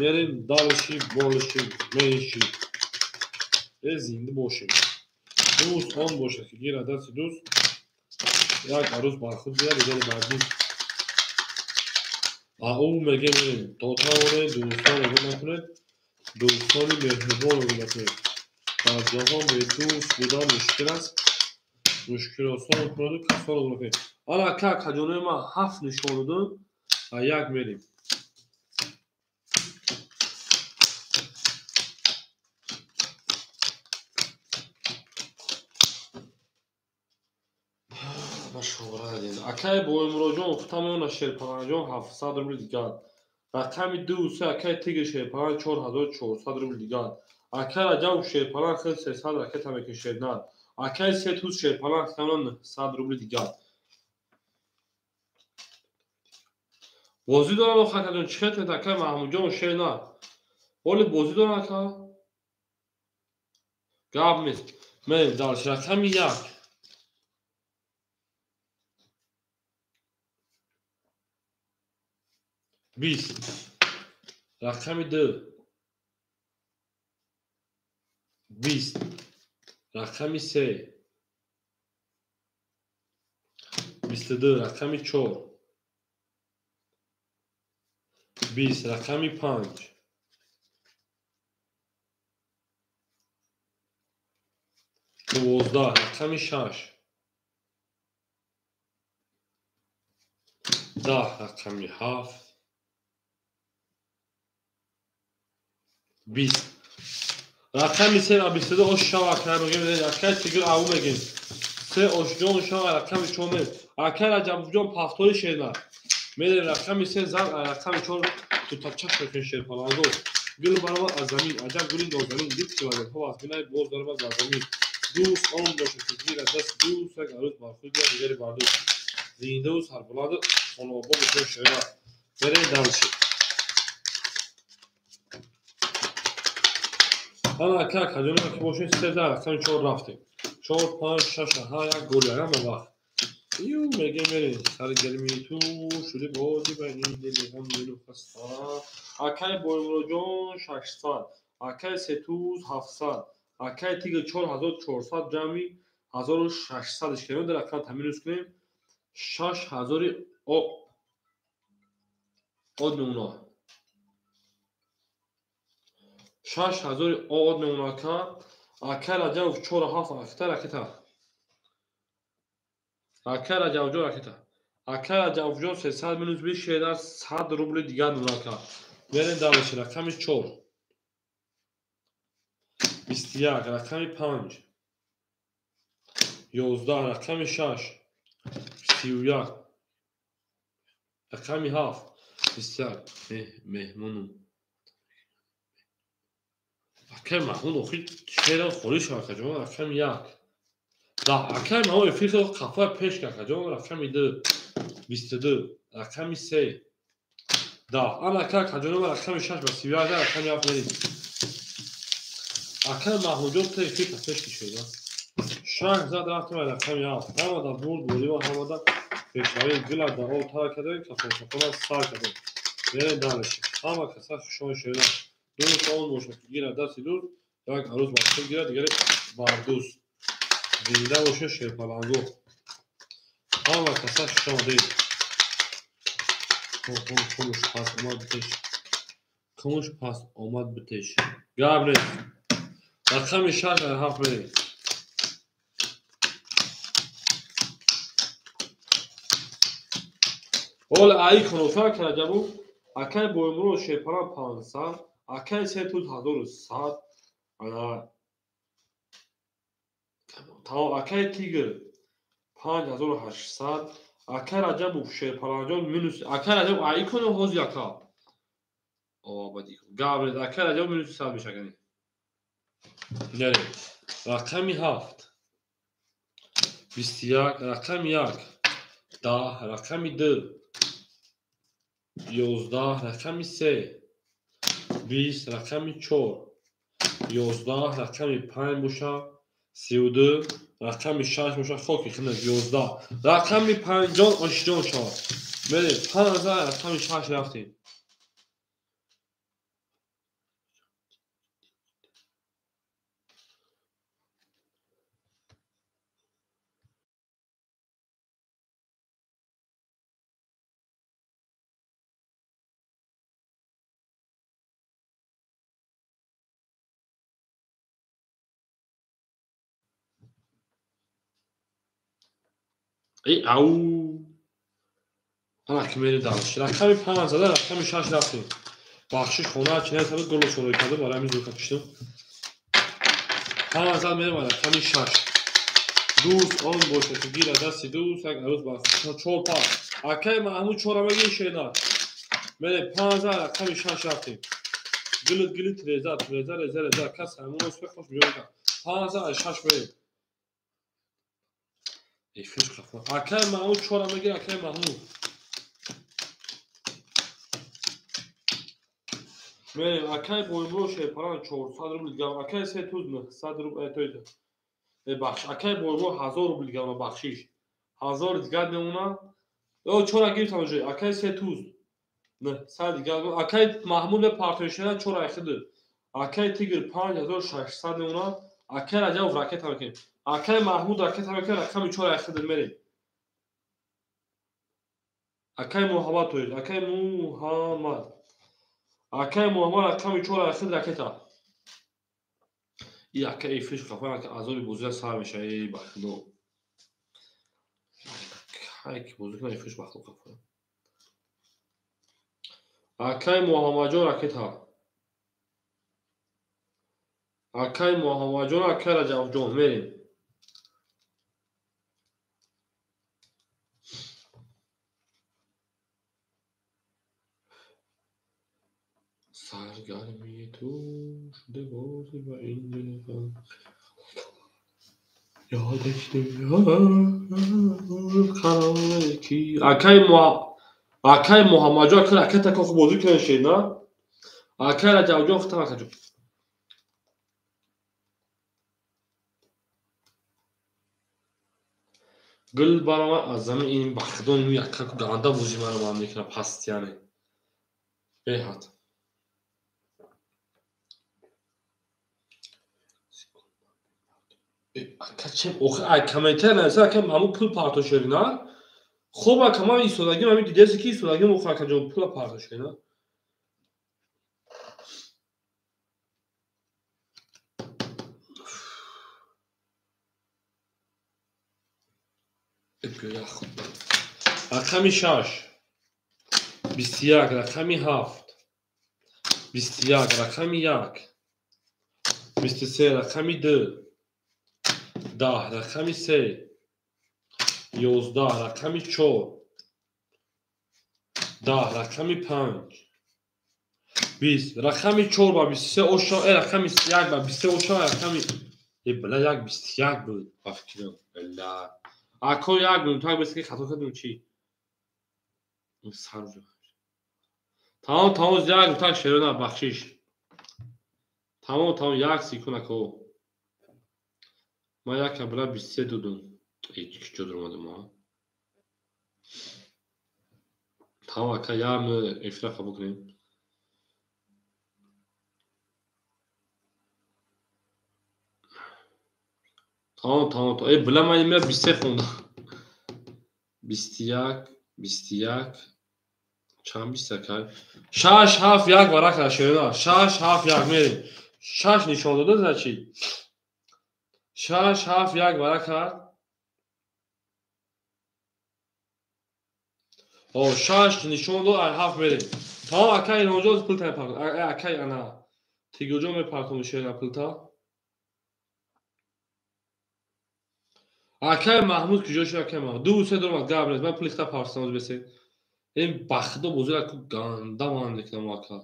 Мерем дальше, больше, меньше. Зинда бошем. Дӯст он бошад ки гирад дасти дӯст, як арӯз бар худ гирад, дигаре бар дӯст. А ӯ мегӯем мерем то тавонед дӯстон огоҳ накунед, дӯстони меҳрубон огоҳ накунед. Дар ҷаҳон бедӯст будан мушкил аст, мушкил осон кунаду касон огоҳ накунед. Ана ака акаҷонои ман 7 нишон додам, а як мерем. Акаи Боймуроҷон хутамона шерпаланҷон 700 рубли дигар. Рақами 2 3 акаи Тигр шерпалан 4400 рубли дигар. Акаи Раҷабов шерпалан хел 300 ракета мекашед на. Акаи Сетуз шерпалан хутамона 900 рубли дигар. Бозӣ дорам охакаҷон чӣ хел кунед акаи Маҳмудҷон шер на. Оли бозӣ дорам ака? Гап нест. Мерем дальше. Рақами 1. 20. Рақами 2. 20. Рақами 3. 22. Рақами 4. 20. Рақами 5. 12. Рақами 6. 10. Рақами 7. 20. Рақами 3 ва 22 ош шава акаи мегӯем, акаи Тигр ау мегӯем. 3 ошҷон шава рақами 4 мегӯем. Акаи Раҷабовҷон пафтори шерна. Мерем рақами 3 зан рақами 4 тутачак мекунем шерпаланго. Гул баромад аз замин, аҷаб гули нозанин, дид ки вазифа аз бинай боз даромад бар замин. Дӯст он бошад ки гирад даст дӯст, як арӯз бар худ гирад, дигаре бар дӯст. Зиндаву сарбуланду хонаобод бошем шерна. Мерем дальше. Ана ака акаҷоно ки бошед 3 рақами 4 рафтем. 4 5 6 ҳа як голи ҳама вақт. Ю мегем мерем сари гармии ту шуди бози ба ин дили ҳам дилу хаста. Акаи Боймуроҷон 600, акаи Сетуз 700, акаи Тигр 4400 ҷамъи 1600 иш кунем, дар рақам та минус кунем 6000 од мемонад. 6000 од мемонад ака. Акаи Раҷабов 4 7 ракета ракета. Акаи Раҷабовҷон ракета. Акаи Раҷабовҷон 300 минус 20 шедар 100 рубли дигар мемонад ака. Мерем дальше. Рақами 4. 21. Рақами 5. 11. Рақами 6. 31. Рақами 7. 21. Меҳмонум. Акаи Маҳмуд охир шерам холӣ шуд акаҷон. Рақами 1. 10. Акаи Маҳмуд эфир хел қафоя пеш кард акаҷон. Рақами 2. 22. Рақами 3. 10. Ана ака акаҷоно рақами 6 ба 31 рақами 7 мерем. Акаи Маҳмудҷон ту эфир пеш кишед. 6 зад рафтем рақами 7. Ҳамада бурд бурдима ҳамада пешравӣ гула дар об тар кардем, кафоншафона сар кардем. Мерем дальше. Ҳама каса хушон шуда. Дӯст он бошад ки гирад дасти дӯст, як арӯз бар худ гирад, дигаре бар дӯст. Зинда бошед шерпаланго. Ҳама каса хуш омадед. Кумуш пас омад битеш. Кумуш пас омад битеш. Гап нест. Рақами 6 ай 7 мерем. Ола ай конофа Раҷабов, акай Боймурод Шерпалан 500, акай Сетуз 1100, ана акай Тигр 5800, акай Раҷабов Шерпаланҷон минус, акай Раҷабов ай коно ҳози ака. Обади. Габред, акай Раҷабов минус 100 мешагани. Мерем. Рақами 7 21, рақами 1 10, рақами 2 11, рақами 3 20, рақами 4 11, рақами 5 боша 32, рақами 6 боша хоки хинак 11, рақами 5 ҷон ошҷон шавад. Мерем 5 рақами 6 рафтем. Ау. Ана ки мерем дальше. Рақами 5 зада, рақами 6 рафтем. Бахшиш хона чинай сабад голо шурӯъ кардам, барои ҳамин зуд кашидам. 5 зад мерем рақами 6. Дӯст он бошад ки гира дасти дӯст, як арӯз ба 4 па. Акай Маҳмуд 4 мегир шена. Мерем 5 зад рақами 6 рафтем. Гилит гилит реза, реза реза реза кас ҳамон успех хош меёбад. 5 зад 6 мерем. Эфир хафа. Акай Маҳмуд 4 мегир, акай Маҳмуд. Мерем, акай Боймурод Шерпалан 400 рубл дигар, акай Сетуз 900 рубл, то бахш, акай Боймурод 1000 рубл дигар, бахшиш. 1000 дигар мемона. О 4 гирифтам уже, акай Сетуз 900 дигар, акай Маҳмуд мепартоишена 4 айхид. Акай Тигр 5600 мемона, акай Раҷабов ракета мекунем. Акай Маҳмуд ракета мекунем, рақами 4 айхид мерем. Акай Муҳаммад тоид, акай Муҳаммад. Акай Муҳаммад рақами 4 айхид ракета. И акай эфиш хафан, ака азоби бозия сар меша, эй ба худо. Кай ки бозӣ кунад эфиш ба худо хафан. Акай Муҳаммадҷон ракета. Акай Муҳаммадҷон, акай Раҷабҷон мерем. Саргармии ту шуда бозӣ ба ин дил ёдаш намеояд қароре ки. Акай Муҳаммадҷон, акай ракета коху бозӣ кунед шед, на? Акай Раҷабҷон хитам акаҷон. Гул барама аз замин ин ба худо ин яка ганда бозӣ маро ман мекунад паст, яъне беҳад. Ака чем охир ай комментар нависа, ака ҳамун пул парто шуди, на? Хоб ака ман истодагим, ҳамин дидеси ки истодагим, охир ака ҷон пула парто шуди, на? Рақами 6 21, рақами 7 21, рақами 1 23, рақами 2 10, рақами 3 11, рақами 4 10, рақами 5 20, рақами 4 ба 23 ошо, рақами 1 ба 23 ошо, рақами бла 1 21 буд ба фикрам. Бла ако як минут бес ки хато кардем чӣ? Сар тамом тамом як минут шерона бахшиш. Тамом тамом як секунд ако. Ман як бла 23 додум. Эй чӣ омадам а? Тамом ака як эфира қабул кунем. Тамом тамом. Эй бла ман имра 23 хондам. 21 21 чанд 21 6 7 1 варақа шерона. 6 7 1 мерем. Шаш нишон дода, значит. Шаш, ҳафт, як вара кард. О, шаш нишон дод, ай ҳафт мерем. Тамом, акай Илҳомҷон пулта мепартом. Акай ана Тигрҷон мепартом шерина пулта. Акай Маҳмуд куҷо шуд, акай Маҳмуд? Ду се дурмад, гап нест. Ман пули хита партостам оз бесед. Ин бахто бозира ку ганда ман мекунам ака.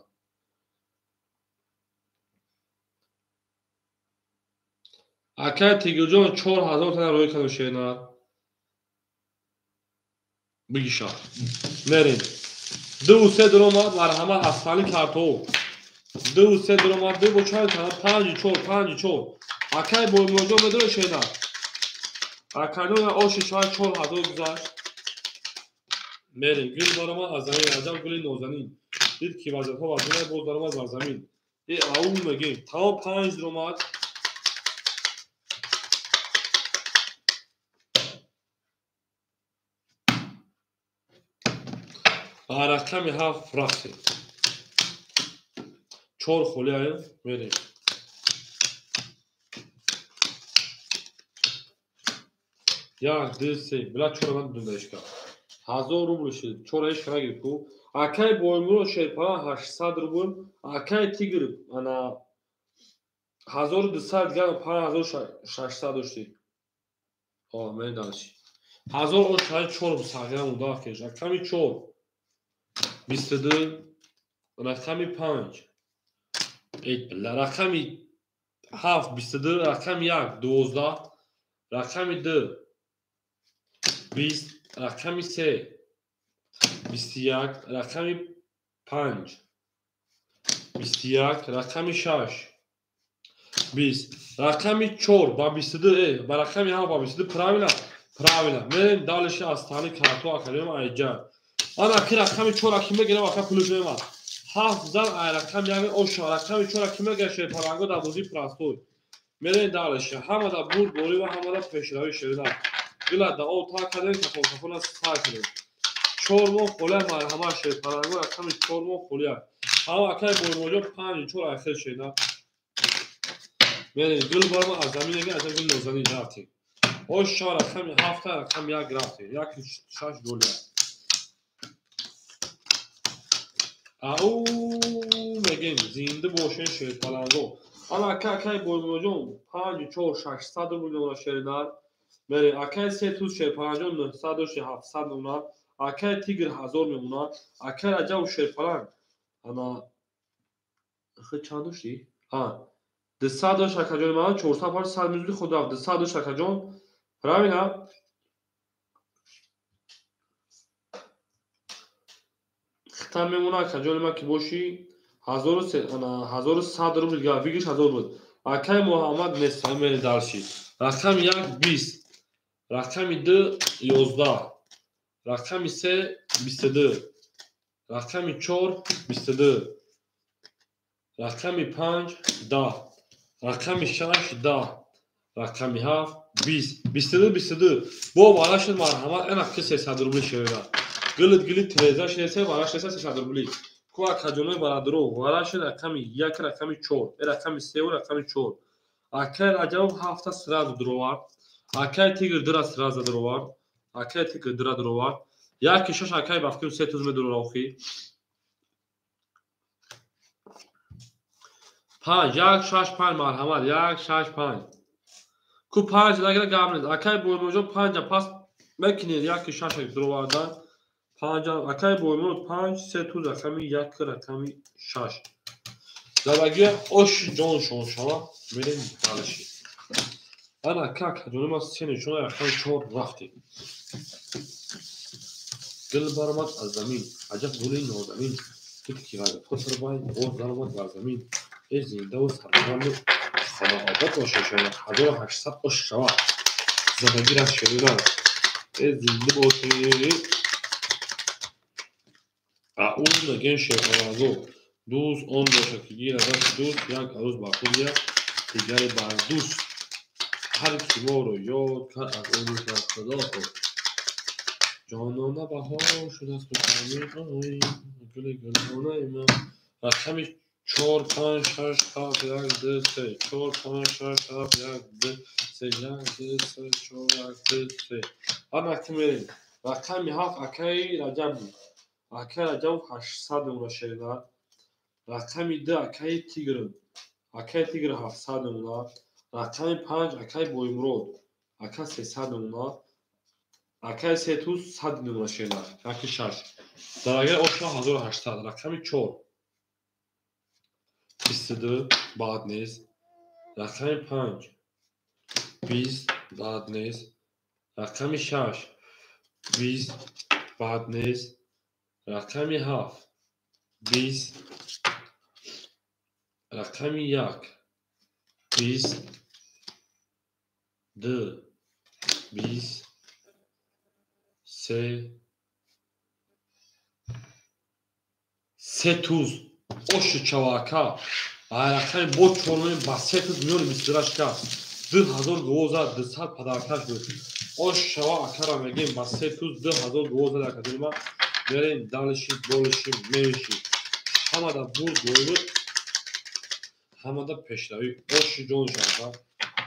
Акай Тигрҷон 4000 тана роӣ кардам шерина. Бигиша. Мерем. Ду се дуромад, марҳамат, асфали картҳо. Ду се дуромад, ду бо чанд тана? Панҷу чор, панҷу чор. Акай Боймуродҷон медонӣ шерина? Акаҷон оши шояд 4000 гузашт. Мерем. Гул баромад аз замин, аҷаб гули нозанин. Дид ки вазифа вазина боз баромад бар замин. Э ау мегем. Тамом панҷ дуромад. Ба рақами ҳафт рафтем. Чор холи аем, мерем. Як, ду, се. Била чора ман дундаишка. 1000 рубл шуд. Чора ишка нагирифт ку. Акай Боймурод шерпалан 800 рубл. Акай Тигр ана 1200 дигар 5600 доштӣ. О, мерем дальше. 1000 ош шаҳри чор сағира муда кеш. Рақами чор. 22, рақами панҷ. Эй, била, рақами ҳафт, 22, рақами як, 12, рақами ду, 20, рақами се, 21, рақами панҷ, 21, рақами шаш, 20, рақами чор ба 22, ба рақами ҳафт ба 22, правильно? Правильно. Мерем дальше аз тани картҳо академия айҷа. Ана ки рақами чор аки мегирам, ака пулиш мемад. Ҳафт зан ай рақами як оша, рақами чор аки мегирам, шерпаланго дар бозии простой. Мерем дальше. Ҳамада бурд борӣ ва ҳамада пешравӣ шерина. Гила да об та кардем, кафон кафона сар кардем. 4 моҳ холия марҳамат шерпаланго, рақами 4 моҳ холия. Ҳама акай Боймуродҷон панҷ чор айхел шерина. Мерем гул барма аз замин мегирам, аз гул нозанин рафтем. Ош чор рақами ҳафта, рақами як рафтем. Як шаш голия. Ау мегем зинда бошен шерпаланго. Ана ака акай Боймуродҷон панҷ чор 600 рубл мемонад шеринар. Мерем акай се туз шерпаланҷон 900 дошти 700 мемонад. Акай Тигр 1000 мемонад. Акай Раҷаб шерпаланг ана хи чанд дошти? Ҳа. 200 дошт акаҷони ман, 400 пар 100 мизуди худ рафт. 200 дошт акаҷон. Правильно? Хитам мемонад акаҷони ман ки бошӣ 1100 рубл дигар бигиш 1000 буд. Акай Муҳаммад нест, мерем дальше. Рақами як 20, рақами ду 11, рақами се 22, рақами чор 22, рақами панҷ 10, рақами шаш 10, рақами ҳафт 20, 22, 22. Бо вара шуд марҳамат, ана ки 300 рубли шерина. Гилит гилит треза шеса, вара шеса 300 рубли. Ку акаҷонои барадаро, вара шуд рақами як, рақами чор, рақами севу рақами чор. Акай Раҷабов ҳафта сразу дуровард. Акай Тигр дира сразу дуровард. Акай Тигр дира дуровард. Яки шаш акай бафким се туз медурора охи. Панҷ, як, шаш, панҷ марҳамат, як, шаш, панҷ. Ку панҷ нагира гап нест. Акай Боймуродҷон панҷа пас мекунед яки шаш дуровардан. Панҷ, акай Боймурод панҷ, се туз рақами як, рақами шаш. Залагия ош ҷон шон шава, мерем дальше. Ана как ҷони ма се нишона рақами чор рафтем. Гул баромад аз замин, аҷаб гули нозанин. Дид ки вазифа сарбай боз даромад бар замин. Э зиндаву сарбаланду хонаобод бошед шумо. 1800 ош шава. Задагӣ рафт шерина. Э зинда бошед. Ау мегем шерпаланго. Дӯст он бошад ки гирад дасти дӯст, як арӯз бар худ гирад, дигаре бар дӯст. Ҳар ки моро ёд кард аз ӯ мекард худо хост. Ҷонона баҳор шудааст гули гулонаи ман. Рақами 4 5 6 7 1 2 3 4 5 6 7 1 2 3 1 2 3 4 1 2 3. Ана ки мерем. Рақами 7 акаи Раҷабов. Акаи Раҷабов 800 номра шерина. Рақами 2 акаи Тигр. Акаи Тигр 700 номра. Рақами 5 акаи Боимурод. Ака 300 номра. Акаи Сетуз 100 номра шерина. Раки 6. Дарагар ошо 1800. Рақами 4 22 бад нест. Рақами 5 20 бад нест. Рақами 6 20 бад нест. Рақами 7 20. Рақами 1 20 2 20 3 3 туз оши чавака. Рақами бо чорумин ба се туз миёни бистурашка 2000 гувоза 200 падаркаш буд. Ош шава акара мегем ба се туз 2000 гувоза академа мерем далиши болиши меши. Ҳамада бурд буд. Ҳамада пешравӣ. Оши ҷон шава.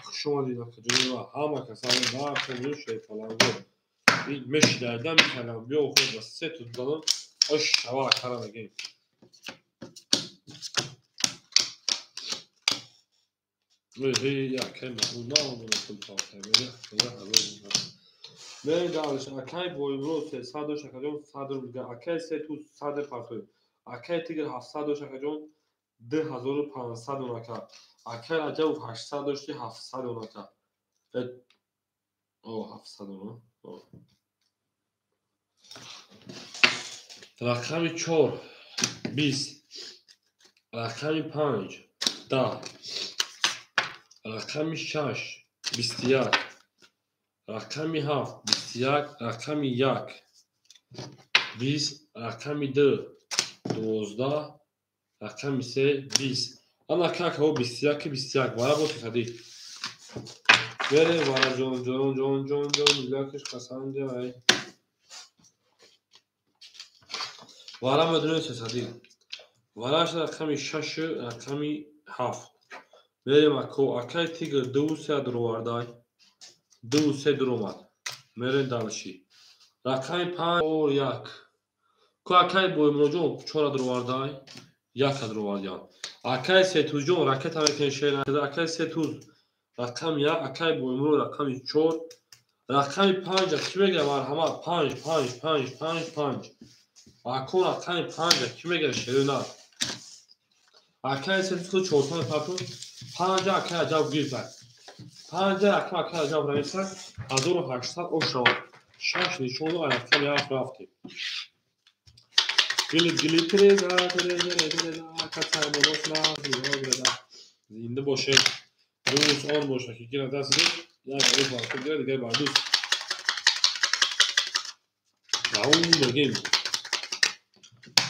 Хуш омадед акаҷонива. Ҳама касани нархо шайпаланго. Ин мешидайда мекардам. Биё охир ба се туз додам. Ош шава акара мегем. Акаи Боимурод 300 дош акаҷон 100 рубл. Акаи Сетуз 100 партои. Акаи Тигр 700 дош акаҷон 2500 онака. Акаи Раҷабов 800 дошти 700 онака. О 700 она. Рақами 4 20. Рақами 5 10. Рақами 6 21. Рақами 7 21. Рақами 1 20. Рақами 2 12. Рақами 3 20. Ана какао 21 21. Вара бо садӣ. Берем вара ҷон ҷон ҷон ҷон ҷон дилакиш қасанде ай. Вара медонем садӣ. Вараш рақами 6 рақами 7. Мерем ако акаи Тигр 2 3 дуровардай. 2 3 дуромад. Мерем далши. Рақами 5 4 1. Ку акаи Боимуродҷон 4 дуровардай. 1 дуровардян. Акаи Сетузҷон ракета мекунем шер. Акаи Сетуз рақами 1, акаи Боимурод рақами 4, рақами 5 ки мегирад марҳамат 5 5 5 5 5. Ако рақами 5 ки мегирад шерина. Акаи Сетуз худ 4 парту 5 акаи Раҷаб гирифт. 5 рақам акаи Раҷаб рависа 1800 ош шавад. 6 нишону рақами 7 рафтем. Гили гили треза треза треза кацамоносна зинда бошед. Рӯз он боша ки гира даст як рӯз парту гира дигар бардӯз. Раун мегем.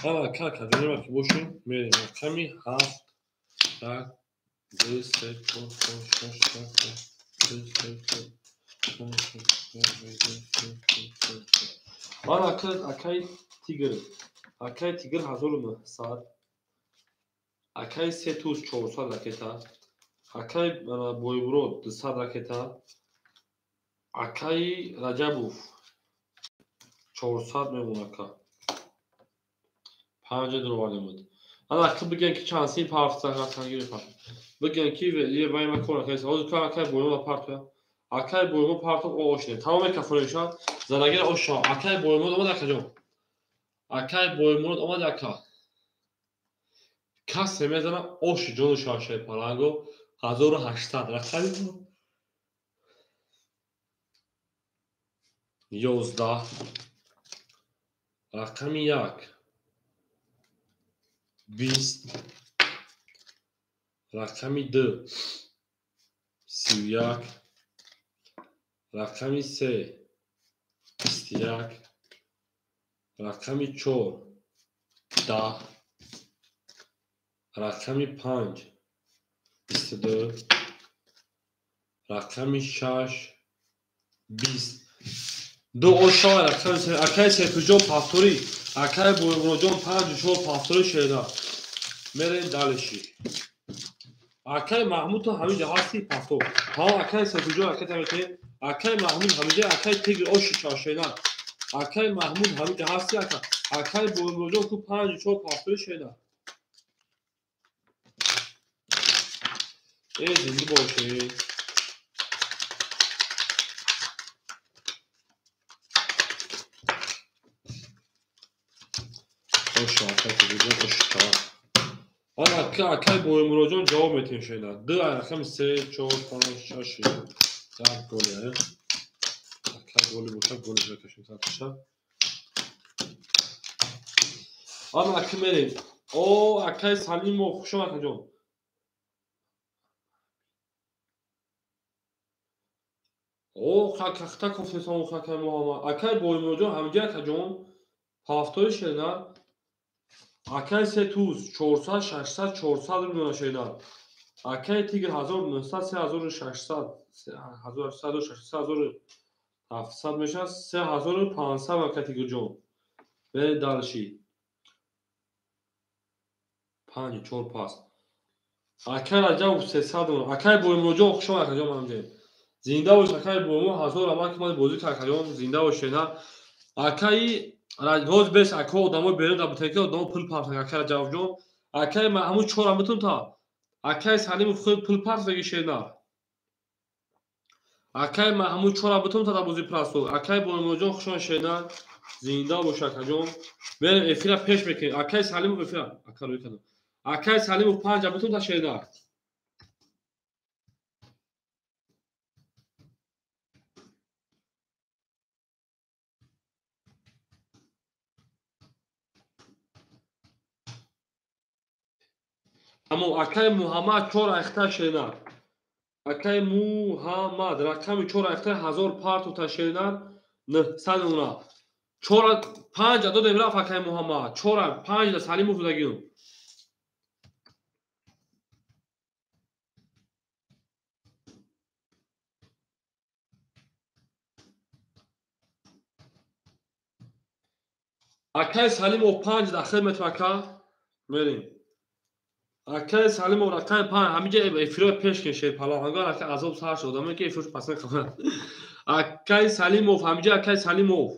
Ана ка каҷонема ки бошем мерем рақами 7 1 2 3 4 5 6 7 8 2 3 4 5 6 7 8 2 3 4. Ман акаи Тигр. Акаи Тигр 1900. Акаи Сетуз 400 ракета. Акаи Боимурод 200 ракета. Акаи Раҷабов 400 мемон ака. 5 дуровардем буд. Ана ки бигӯям ки чанд син парфта гирифт. Бигӯям ки вай ма кор накард. Ҳозир ку акаи Боимурод партоя. Акаи Боимурод партоф ошне. Тамоме кафонешан зарагир ош шава. Акаи Боимурод омад акаҷон. Акаи Боимурод омад ака. Касе мезана оши ҷону шавашаи паланго 1800 рақами 11 рақами 1 20 рақами 2 31 рақами 3 21 рақами 4 10 рақами 5 22 рақами 6 20. Ду ошава рақами акаи Сетуҷон пафторӣ, акаи Боимуродҷон 5 4 пафторӣ шеда. Мерем дальше. Акай Маҳмуд то ҳамиҷа ҳасти пафто. Ҳа, акай Сатуҷо, акай тамете. Акай Маҳмуд ҳамиҷа, акай Тигр оши чашена. Акай Маҳмуд ҳамиҷа ҳасти ака. Акай Боимуродҷон ку 5 4 пафтои шена. Э, зинда бошед. Оша, акай Тигрҷон, оша чава. Ана акай Боимуродҷон ҷавоб метиҳем шена. 2 рақами 3 4 5 6 7 голи, акай голи бошад, голи мекашем сатша. Ана ака мерем. О, акай Салимов, хуш омад акаҷон. О, хакахта кофтесом акай Муҳаммад. Акай Боимуродҷон ҳамиҷа акаҷон. Ҳафтои шена. Акай Сетуз 400 600 400 рубл шена. Акай Тигр 1900 3600 1800 3700 мешавад 3500 акай Тигрҷон. Берем дальше. 5 4 пас. Акай Раҷабов 300 рубл. Акай Боимуродҷон хуш омад акаҷон ҳамҷа. Зинда бош акай Боимурод, 1000 рамак ки ман бозӣ кард акаҷон, зинда бош шена. Акай Роз бес ака одамо берун дар бутаки одамо пул партофт акай Раҷабовҷон. Акай Маҳмуд 4 бутун та. Акай Салимов худ пул партофт шена. Акай Маҳмуд 4 бутун та дар бозӣ прасо. Акай Боимуродҷон хуш омад шена. Зинда бош акаҷон. Мерем эфира пеш мекунем. Акай Салимов эфира. Ака рӯй кардам. Акай Салимов 5 бутун та шена. Тамом, акай Муҳаммад 4 айхта шена. Акай Муҳаммад рақами 4 айхта 1000 партофта шена 900 уна. 4 5 додем рафт акай Муҳаммад. 4 5 да Салимов дагим. Акай Салимов 5 да хидмат ака. Мерем. Акай Салимов рақами 5 ҳамиҷа эфиро пеш кешед палангар ака азоб сар шуд одаме ки эфирш пасн хабар. Акай Салимов ҳамиҷа акай Салимов.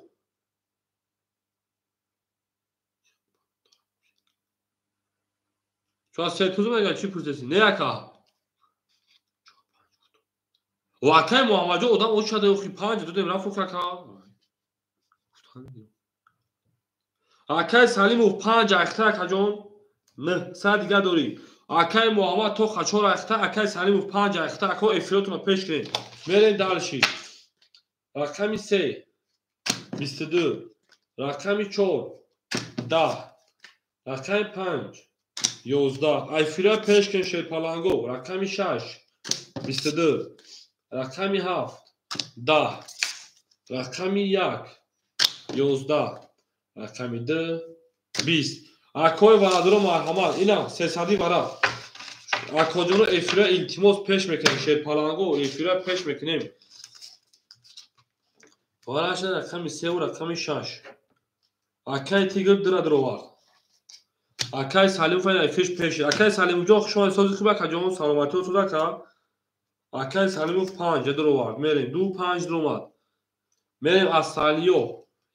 Чо се тузу мега чӣ пурсеси? Не ака. О акай Муҳаммадҷон одам о шуда охи 5 додем рафт ака. Акай Салимов 5 ахта акаҷон. 900 дига дорӣ. Акай Муҳаммад то 4 айхта, акай Салимов 5 айхта, ако эфиротонро пеш кунед. Мерем дальше. Рақами 3 22, рақами 4 10, рақами 5 11. Эфира пеш кунед шерпаланго. Рақами 6 22, рақами 7 10, рақами 1 11, рақами 2 20. Акои варадро марҳамат. Ина 300 варад. Акоҷоно эфира илтимос пеш мекунем. Шерпаланго эфира пеш мекунем. Вараша рақами 3 ва рақами 6. Акай Тигр дира дировард. Акай Салимов эфирш пеш. Акай Салимовҷон хуш омадед. Сози хуб акаҷон, саломатиро соз ака. Акай Салимов 5 дировард. Мерем 2 5 диромад. Мерем аз Салиё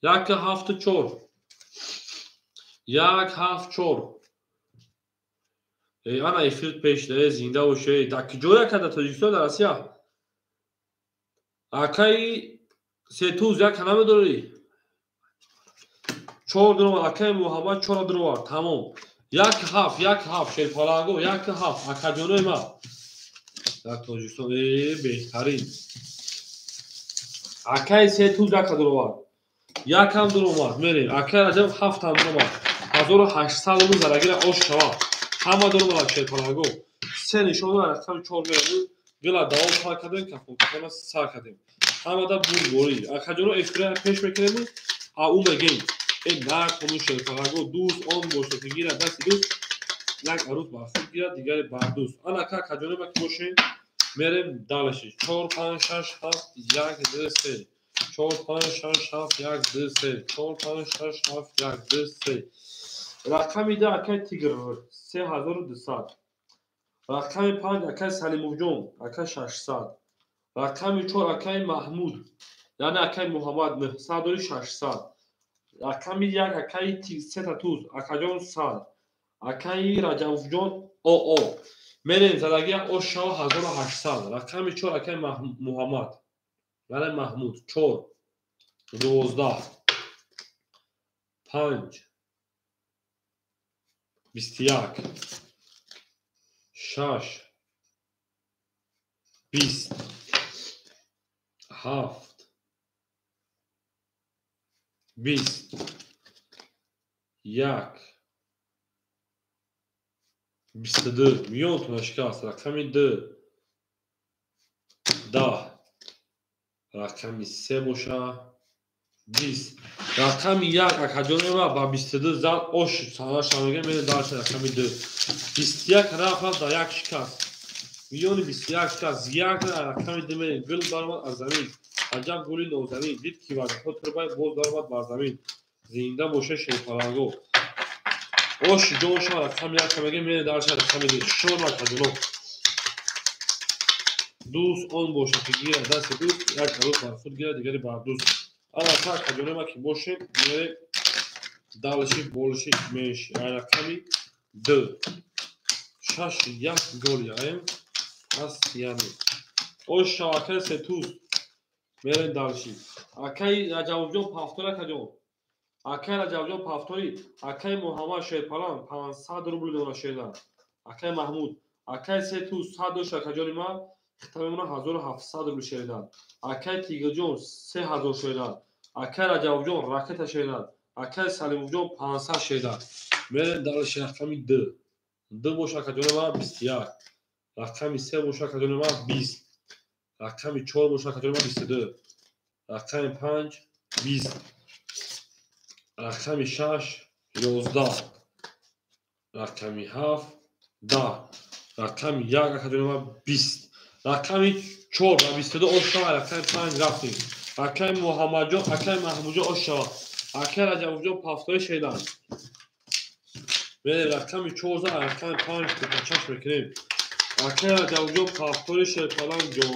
1 7 4. 1 7 4. Ана эфир пеш да, зинда боше. Дар куҷо яка? Дар Тоҷикистон, дар Россия? Акай Сетуз яка намедорӣ? 4 дуромад. Акай Муҳаммад 4 дуровард. Тамом. 1 7 1 7 шерпаланго 1 7 акаҷонои ма. Дар Тоҷикистон беҳтарин. Акай Сетуз яка дуровард. Якам дуромад. Мерем. Акай Раҷаб 7 ҳам дуромад. 1800 рубл зарагира ош шавад. Ҳама дуромад шерпаланго. Се нишон рақами 4 мерем. Гила давом сар кардем, кафон сар кардем. Ҳамада бурдборӣ. Акаҷоно эфира пеш мекунем, а ӯ мегем. Э накуну шерпаланго дӯст он бошад ки гирад дасти дӯст, як арӯз бар худ гирад, дигаре бар дӯст. Ана ака акаҷоно ма ки бошем, мерем дальше. 4 5 6 7 1 2 3. 4 5 6 7 1 2 3. 4 5 6 7 1 2 3. Рақами 2 акай Тигр 3200. Рақами 5 акай Салимовҷон акай 600. Рақами 4 акай Маҳмуд, яъне акай Муҳаммад 900 600. Рақами 1 акай Сетатуз акаҷон 100. Акай Раҷабовҷон ОО. Мерем задагия ошава 1800. Рақами 4 акай Муҳаммад, яъне Маҳмуд 4 12 5 21 6 20 7 20 1 22 миёнтона шикаст. Рақами 2 10 рақами 3 боша 20. Рақами 1 акаҷони ма ба 22 зад ош санаша мегӯям, мере дальше рақами 2. 21 рафт дар як шикаст. Миёни 21 шикаст. Як рақами 2 мерем. Гул баромад аз замин. Аҷаб гули нозанин. Дид ки вазифа турбай боз баромад бар замин. Зинда боша шерпаланго. Ош ҷон шава рақами 1 мегӯям, мере дальше рақами 2. Шор акаҷоно. Дӯст он бошад ки гирад дасти дӯст, як арӯс бар худ гирад, дигаре бар дӯст. Ана та акаҷоно ма ки бошем, мере дальше больше меньше. Рақами 2 6 1 гол яем пас яъне. Ош шава акай Сетуз. Мерем дальше. Акай Раҷабовҷон пафтори акаҷон. Акай Раҷабовҷон пафтори. Акай Муҳаммад Шерпалан 500 рубл дона шердан. Акай Маҳмуд. Акай Сетуз 100 дошт акаҷони ма. Хита мемонад 1700 рубл шеридан. Акай Тигрҷон 3000 шеридан. Акай Раҷабовҷон ракета шеридан. Акай Салимовҷон 500 шеридан. Мерем дальше рақами 2. 2 боша акаҷони ма 21. Рақами 3 боша акаҷони ма 20. Рақами 4 боша акаҷони ма 22. Рақами 5 20. Рақами 6 11. Рақами 7 10. Рақами 1 акаҷони ма 20. Рақами 4 ва 22 ош шава, рақами 5 рафтем. Акай Муҳаммадҷон, акай Маҳмудҷон ош шава. Акай Раҷабовҷон пафтори шедан. Мерем рақами 4 за рақами 5 тепачаш мекунем. Акай Раҷабовҷон пафтори шерпаланг ҷон.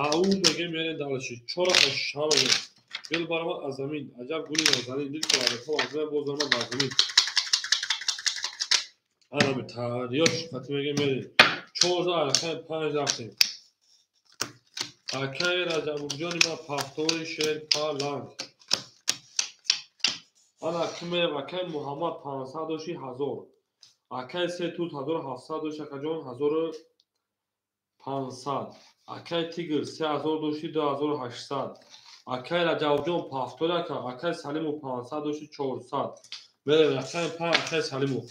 Ау мегем мерем дальше. 4 ош шава мегем. Гул баромад аз замин. Аҷаб гули нозанин. Дид ки вазифа вазифа боз баромад бар замин. Ана тариёш қати мегем мерем. 4 за рақами 5 рафтем. Акай Раҷабовҷони ма пафтори шерпаланг. Ана ки мерем акай Муҳаммад 500 дошти 1000. Акай Сетуз 1700 дошти акаҷон 1500. Акай Тигр 3000 дошти 2800. Акай Раҷабовҷон пафтори ака. Акай Салимов 500 дошти 400. Мерем рақами 5 акай Салимов.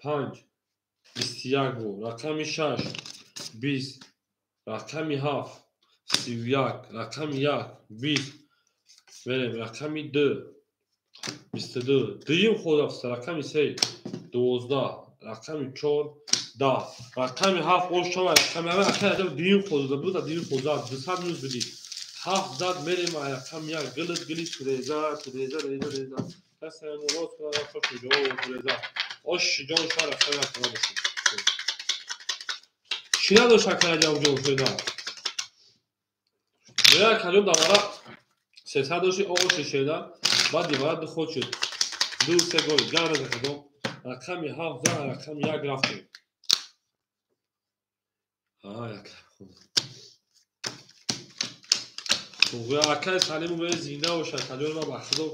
5 21 бу. Рақами 6 20. Рақами 7 31. Рақами 1 20. Мерем рақами 2 22. Дуюм ход рафта. Рақами 3 12. Рақами 4 10. Рақами 7 ош шава. Рақами 7 акай Раҷаб дуюм ход зад. Буда дуюм ход зад. 200 минус бидӣ. 7 зад мерем рақами 1 гилит гилит реза реза реза реза. Касе мурод кунад рафта куҷо реза. Ош ҷон шава рақами 1 кунад бошад. Чӣ надошт акай Раҷабовҷон шуда? Мея акаҷон давара 300 дошти оғоз шеда, баъд дивара ду ход шуд. 2 3 гол гараз акаҷон. Рақами 7 за рақами 1 рафтем. Як. Акай Салимов меояд зинда бошад акаҷон ма ба худо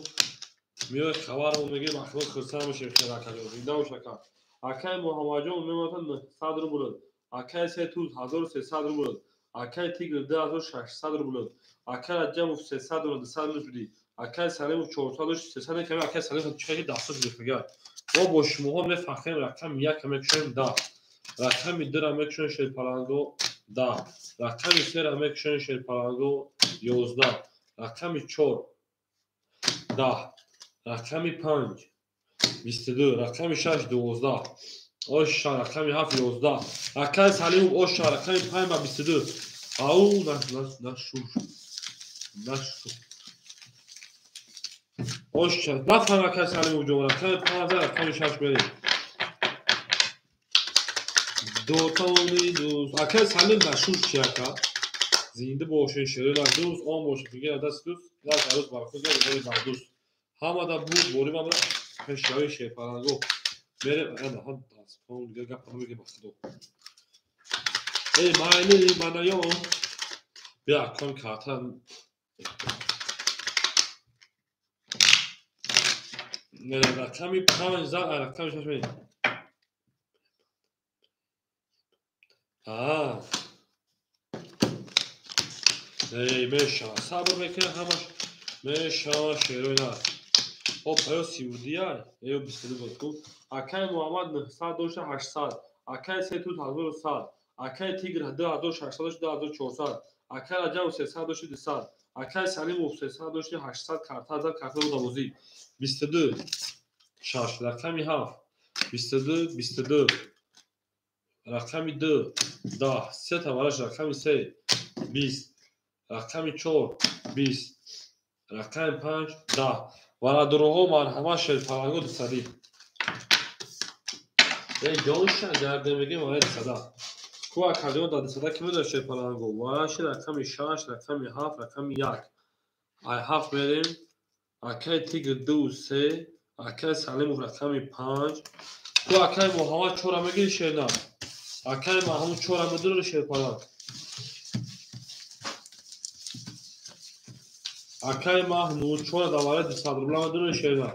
меояд хабармо мегирем, ба худо хурсанд мешавем хел акаҷон. Зинда бош ака. Акай Муҳаммадҷон мемонад 900 рубл. Акай Сетуз 1300 рубл. Акай Тигр 2600 рубл. Акай Раҷабов 300 рубл 200 минус бидӣ. Акай Салимов 400 дошт 300 ками. Акай Салимов чӣ 10 гирифт. Мо бо шумоҳо мефахрем. Рақами 1 мекушоем 10. Рақами 2 мекушоем шерпаланго 10. Рақами 3 мекушоем шерпаланго 11. Рақами 4 10. Рақами 5 22. Рақами 6 12. Ош рақами 7 11. Акай Салимов ош рақами 5 ба 22. Ау нашу. Нашу. Ош нафаҳм акай Салимов ҷон, рақами 5 рақами 6 мерем. Дотони дӯст. Акай Салим нашур чи ака? Зинда бошед, шерона дӯст, он бошед, дига даст дӯст, як арӯз бархӯз мерем бар дӯст. Ҳамада буд, борим ҳама пешравии шерпаланго. Мерем, ана ҳам дастпон дига гап намегем ба худо. Эй майли манаён. Бия акам карта рақами 5 зад, рақами 6 мерем. Эй, мешава, сабр мекунем ҳамаш мешава шерои нас. Опа, ё 32 ё 22 буд ку. Акай Муҳаммад 900 дошта 800, акай Сетут 1100, акай Тигр 2600 дошта 2400, акай Раҷабов 300 дошта 200, акай Салимов 300 дошта 800 карта зад, карта буд бозӣ. 22 6 рақами 7 22 22 рақами 2 10 се тавараш рақами 3 20 рақами 4 20 рақами 5 10 варадуроҳо марҳамат шерпаланго 200. Эй ҷонша гарде мегем вараи 200. Ку акаҷон дар 200 ки медонад шерпаланго? Вараши рақами 6 рақами 7 рақами 1. Ай 7 мерем. Акай Тигр 2 3, акай Салимов рақами 5. Ку акай Муҳаммад 4 мегири шерна. Акай Маҳмуд 4 медонад шерпаланг. Акай Маҳмуд 4 давара 200 рубла медонад шерна.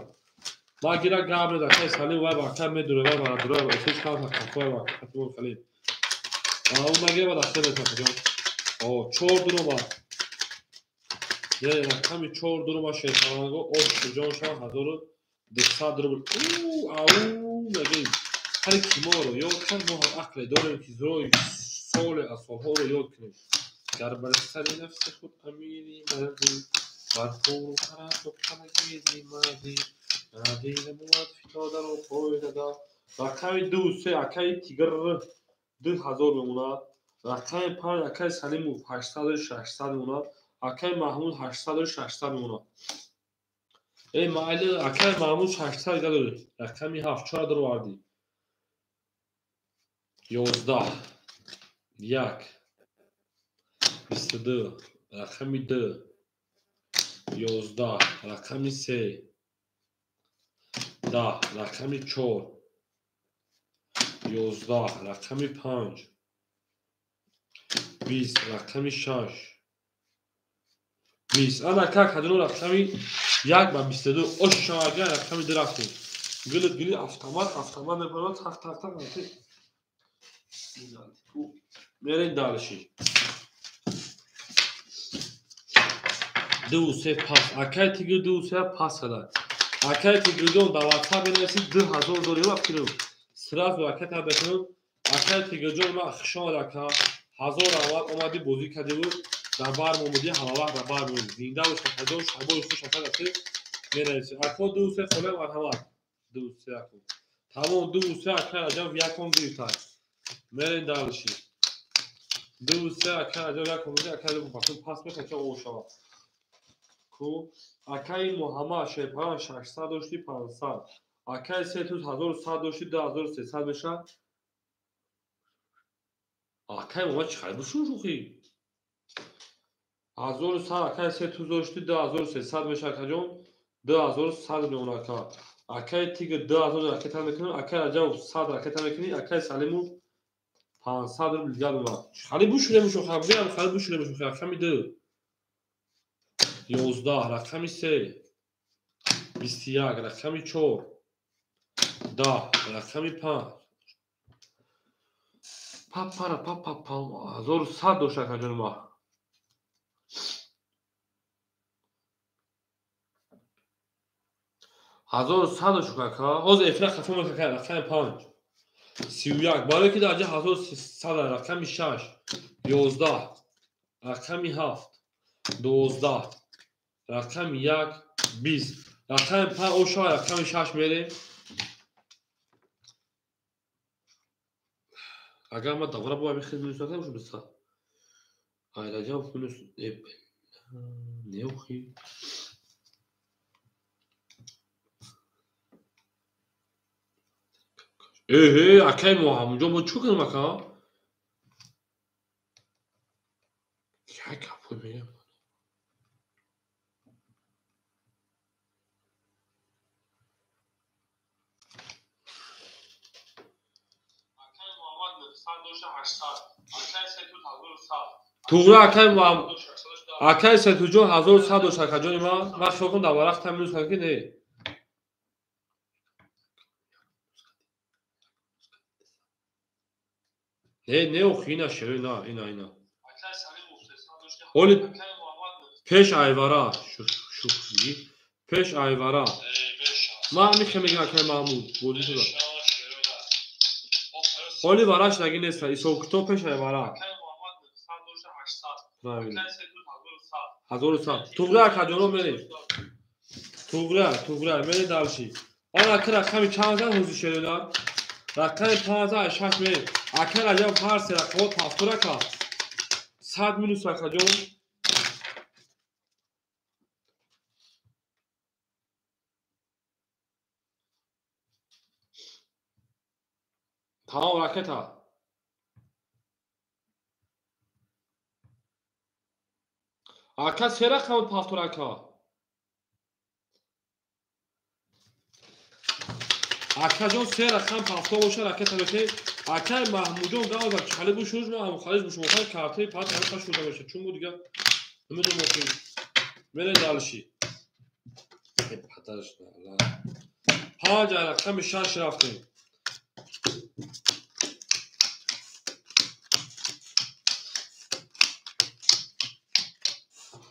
Ма гира гап нед акай Салим вай ба акай медура вай барадура вай ҳеч кам қафои ва қафои халим. Ау нагира ба дахте метафаҷон. О 4 дурома. Е рақами 4 дурома шерпаланго ош ҷон шава 1200 рубл. У ау мегим. Ҳар ки моро ёд кард, мо ҳам ақле дорем ки зирои соле аз солҳоро ёд кунем. Гар бар сари нафси худ амири марди, бар пуру хараб нуқтанагизи марди, марди набувад фитодаро пой зада. Рақами 2 3 акаи Тигр 2000 мемонад. Рақами 5 акаи Салимов 800 600 мемонад. Акаи Маҳмуд 800 600 мемонад. Эй майли акаи Маҳмуд 600 дорад. Рақами 7 4 даровардӣ. 11 1 22 рақами 2 11 рақами 3 10 рақами 4 11 рақами 5 20 рақами 6 20. Ана как ҳадино рақами 1 ба 22 ош шавага рақами 2 рафтем. Гилит гили автомат автомат мепарад тақ тақ тақ мерем дальше. 2 3 пас. Акай Тигр 2 3 пас када. Акай Тигрҷон дар WhatsApp менависид 2000 дорӣ вақт сразу акай та бекунам. Акай Тигрҷон ма хуш омад ака. 1000 аввал омадӣ бозӣ кардиву дар бар момудӣ ҳама вақт дар бар мемонӣ. Зинда бош акаҷон, шабои хуш ака даст менависӣ. Ако 2 3 холе марҳамат. 2 3 ако. Тамом 2 3 акай Раҷаб якон гирифтад. Мерем дальше. 2 3 акай Раҷаб якон гирифтад. Акай Раҷаб пас пас мекунад о шава. Ку акаи Муҳаммад Шерпалан 600 дошти 500. Акаи Сетут 1100 дошти 2300 мешавад. Акаи Муҳаммад чӣ хайр бушун шӯхӣ? 1100 акаи Сетут дошти 2300 мешавад акаҷон. 2100 мемонад ака. Акаи Тигр 2000 ракета мекунад, акаи Раҷабов 100 ракета мекунӣ, акаи Салимов 500 рубл дигар мемонад. Хали бушунем шӯхӣ, биям хали бушунем шӯхӣ, рақами 2 11 рақами 3 21 рақами 4 10 рақами 5 папара папа 1100 дошт акаҷон ма. 1100 дошт ака. Ҳозир эфира хафа мекунад рақами 5 31 барои ки дар ҷа 1300 рақами 6 11 рақами 7 12 рақами 1 20 рақами 5 ошава рақами 6 мерем. Агар ма давра бо ҳамин хел минус накардам шуд 200. Ай Раҷабов минус неохи. Эҳе, акай Муҳаммадҷон, мо чӣ кунем, ака? Як гапҳо мегӯям. Туғра акай Муҳаммад, акай Сетуҷон 1100 дошт, акаҷони ман. Ман хиёл кунам дар варақ та минус кардам ки не. Не, не, охи, ина шерои, на, ина, ина. Оли пеш айвара, шухи, пеш айвара. Ман мехоҳам мегӯям акай Маҳмуд, бозӣ шуда. Оли вараш наги нест, ҳисобкитоб пеш айвара. Правильно. 1100. Туғра акаҷоно мерем. Туғра, туғра, мерем дальше. Ана ака рақами чанд зад ҳозир шероина? Рақами 5 6 мерем. Ака Раҷаб ҳар се рақамот ҳафтор ака. 100 минус акаҷон. Тамом ракета. Ака се рақамот ҳафтор ака. Акаҷон се рақам ҳафтор боша ракета мекунем. Акай Маҳмудҷон гавза чали бушуш ма ҳамхалиш бушумохай картаи пат ҳамқа шуда меша. Чун бу дига намедонам охи. Мерем дальше. Падарш 5 рақами 6 рафтем.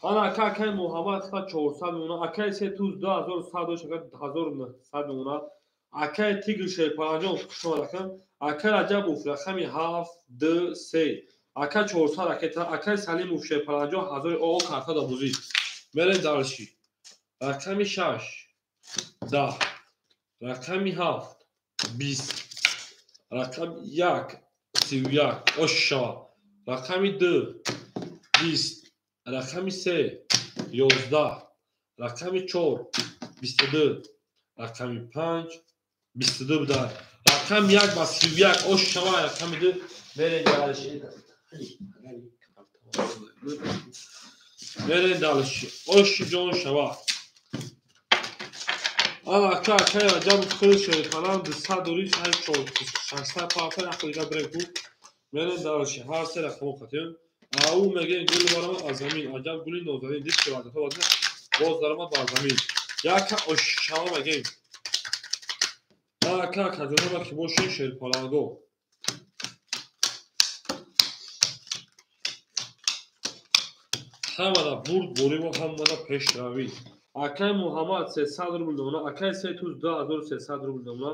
Ана ака акай Муҳаммад хата 400 мемонад, акай се туз 2100 дошт, ака 1900 мемонад. Акай Тигр Шерпаранҷон хушомад акам. Акай Раҷабов рақами 7 2 3. Ака 400 ракета, акай Салимов Шерпаранҷон 1000 о карта да бозӣ. Мерем дальше. Рақами 6 10, рақами 7 20, рақами 1 31 ош шава, рақами 2 20, рақами 3 11, рақами 4 22, рақами 5 22 буда. Рақами 1 ба 31 ош шава, рақами 2 мерем дальше. Мерем дальше. Оши ҷон шава. Ана ака акай Раҷаб худ шерханам 200 дори 600 пафа яхо дига брек буд. Мерем дальше. Ҳар се рақамо қатем. Ау мегӯем гул баромад аз замин, аҷаб гули нозанин, дид ки ваъдаҳо вазна боз даромад бар замин. Яка ошшава мегӯем. Ака акаҷонама ки бошед шерпаланго. Ҳамада бурд бориву ҳамада пешравӣ. Акай Муҳаммад 300 рубл домона, акай се туз 2300 рубл домона,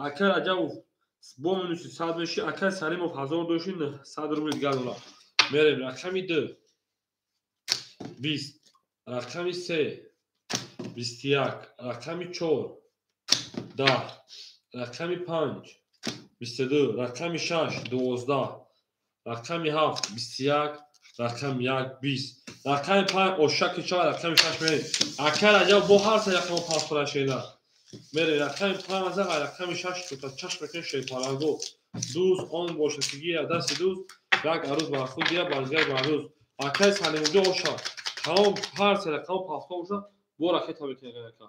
акай Раҷабов бо минуси 100 меши, акай Салимов 1000 доши 900 рубл дигар дора. Мерем рақами 2 20, рақами 3 21, рақами 4 10, рақами 5 22, рақами 6 12, рақами 7 21, рақами 1 20, рақами 5 ошаки чава, рақами 6 мерем. Акай Раҷаб бо ҳар се рақамо пасфора шена. Мерем рақами 5 ва рақами 6 тута чашм мекунем шерпаланго. Дӯст он бошад ки гирад дасти дӯст, як арӯз бар худ гирад, бар дигар бар дӯст. Акай Салимҷон оша. Тамом ҳар се рақамо пасфора боша, бо ракета мекунем ака.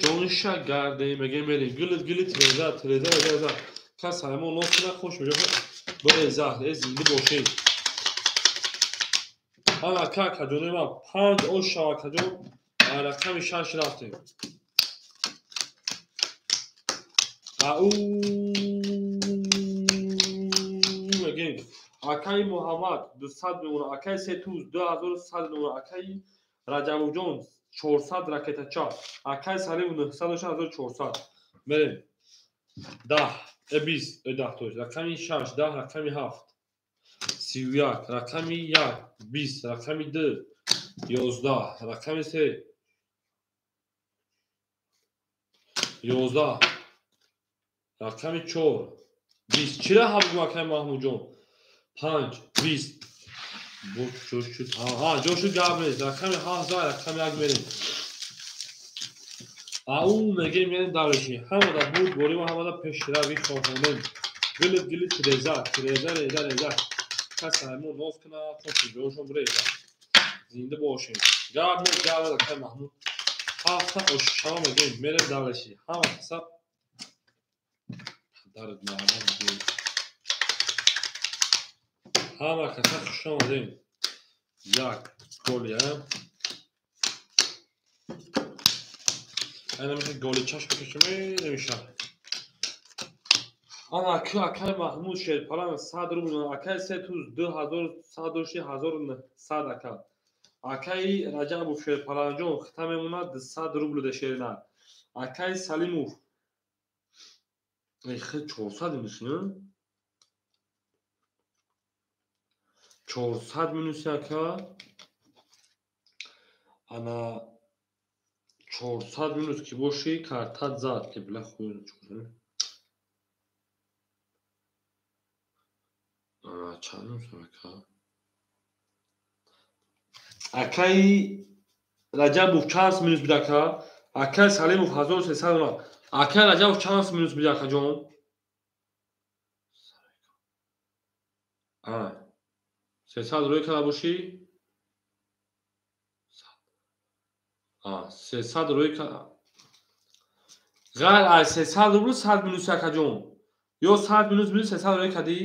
Ҷонша гарде мегем мерем. Гулит гулит реза, треза реза. Кас Салимон нос кунад хуш мешавад. Береза, э зинда бошед. Ана ака акаҷони ман 5 ош шава акаҷон, рақами 6 рафтем. Ау мегем. Акаи Муҳаммад 200 мемонад, акаи се туз 2100 мемонад, акаи Раҷабовҷон 400 ракетача, акаи Салимов 900 дошт 1400. Мерем. 10, 20, 10 тош. Рақами 6 10, рақами 7 31, рақами 1 20, рақами 2 11, рақами 3 11, рақами 4 20. Чира ҳабгу акаи Маҳмудҷон? 5 20. Бо ҷош шуд. Ҳа, ҷош шуд, гап нест. Рақами 7 за, рақами 1 мерем. Ау мегем, мерем дальше. Ҳамада буд, борим, ҳамада пешравӣ хоҳонем. Гили гили тиреза, тиреза, реза, реза. Кас ҳамон ноз кунад, хош ҷошон биреза. Зинда бошем. Гап нест, гап нест, акай Маҳмуд. Ҳафта ошшава мегем, мерем дальше. Ҳама каса дард маҳрам. Ҳама каса хуш омадем. Як голи, а? Ана мехоҳ голи чашм кашем, намеша. Ана акай Маҳмуд Шерпалан 100 рубл, акай се туз 2100 дошти 1900 ака. Акай Раҷабов Шерпаланҷон хита мемонад 200 рубл де шерина. Акай Салимов эй хел 400 минус, не? 400 минус ака. Ана 400 минус ки боши, картат зад, ки била хуй 400. Ана чанд минус ака? Акай Раҷабов чанд минус буд ака? Акай Салимов 1300. Акай Раҷабов чанд минус буд ака ҷон? А 300 рӯй карда бошӣ? А 300 рӯй карда. Ғайр аз 300 рубл 100 минус ака ҷон. Ё 100 минус минус 300 рӯй кардӣ?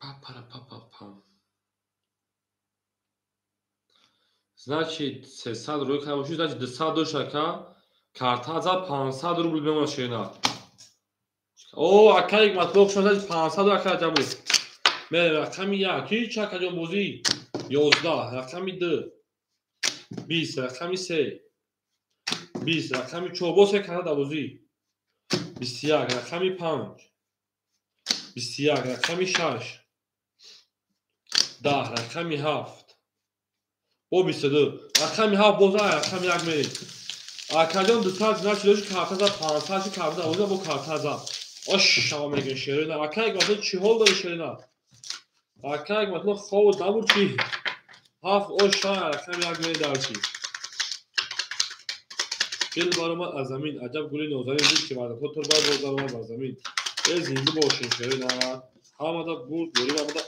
Па-пара-па-па-пам. Значит, 300 рӯй карда бошӣ, значит 200 дошт ака. Карта зад 500 рубл мемонад ширина. О, ака Ҳикматулло хуш омадед, 500 ака Раҷабов. Мерем рақами 1. Ҳеч ака ҷон бозӣ? 11, рақами 2. 20, рақами 3. 20, рақами 4. Боз се карта дар бозӣ. 21, рақами 5. 21, рақами 6. 10, рақами 7. Бо 22. Рақами 7 боз рақами 1 мерем. Акаҷон 200 значит дошт карта зад 500 ши карта бозӣ бо карта зад. Ош шава мегӯем шерина. Ака Ҳикматулло чӣ ҳол дори шерина? Ака Ҳикматулло хобу набуд чӣ? 7 ош шава рақами 1 мерем дарчи. Гил баромад аз замин, аҷаб гули нозанин буд ки вардакҳо турба боз даромад бар замин. Э зинда бошем шерина. Ҳамада бурд, борим, ҳамада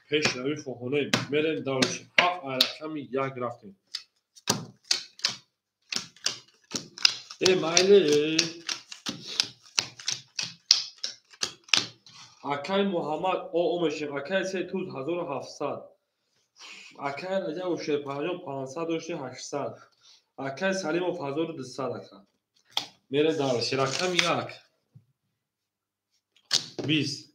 пешравӣ хоҳонем. Мерем дарчи. 7 рақами 1 рафтем. Э майли. Акай Муҳаммад о мешем. Акай се туз 1700. Акай Раҷабов Шерпаланҷон 500 дошти 800. Акай Салимов 1200 ака. Мерем дарчи. Рақами 1. 20.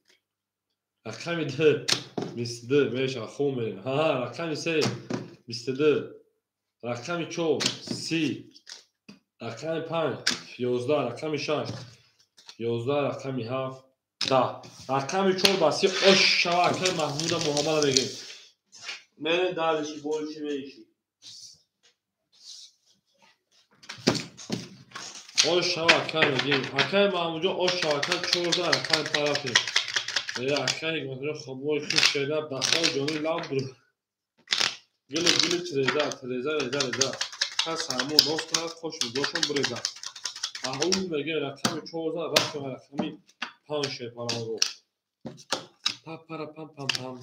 Рақами 2. 22 мешава, хуб мерем. Ҳа, рақами 3. 22. Рақами 4. 30. Рақами 5. 11. Рақами 6. 11. Рақами 7. 10. Рақами 4 ба 30 ош шава акай Маҳмуда Муҳаммада мегӯем. Мерем дальше, больше меньше. Ош шава акай мегӯем. Акай Маҳмудҷон ош шава акай 14 рақами тарафем. Э акай Ҳикматулло хобои хуш шеда дахол ҷони лаб бур. Гили гили тиреза, тиреза, реза, реза. Кас ҳамон рост кунад, хош нигоҳшон биреза. Аҳу мегӯем рақами 14 рафтем рақами 5 шерпаланро. Па-пара пам пам пам.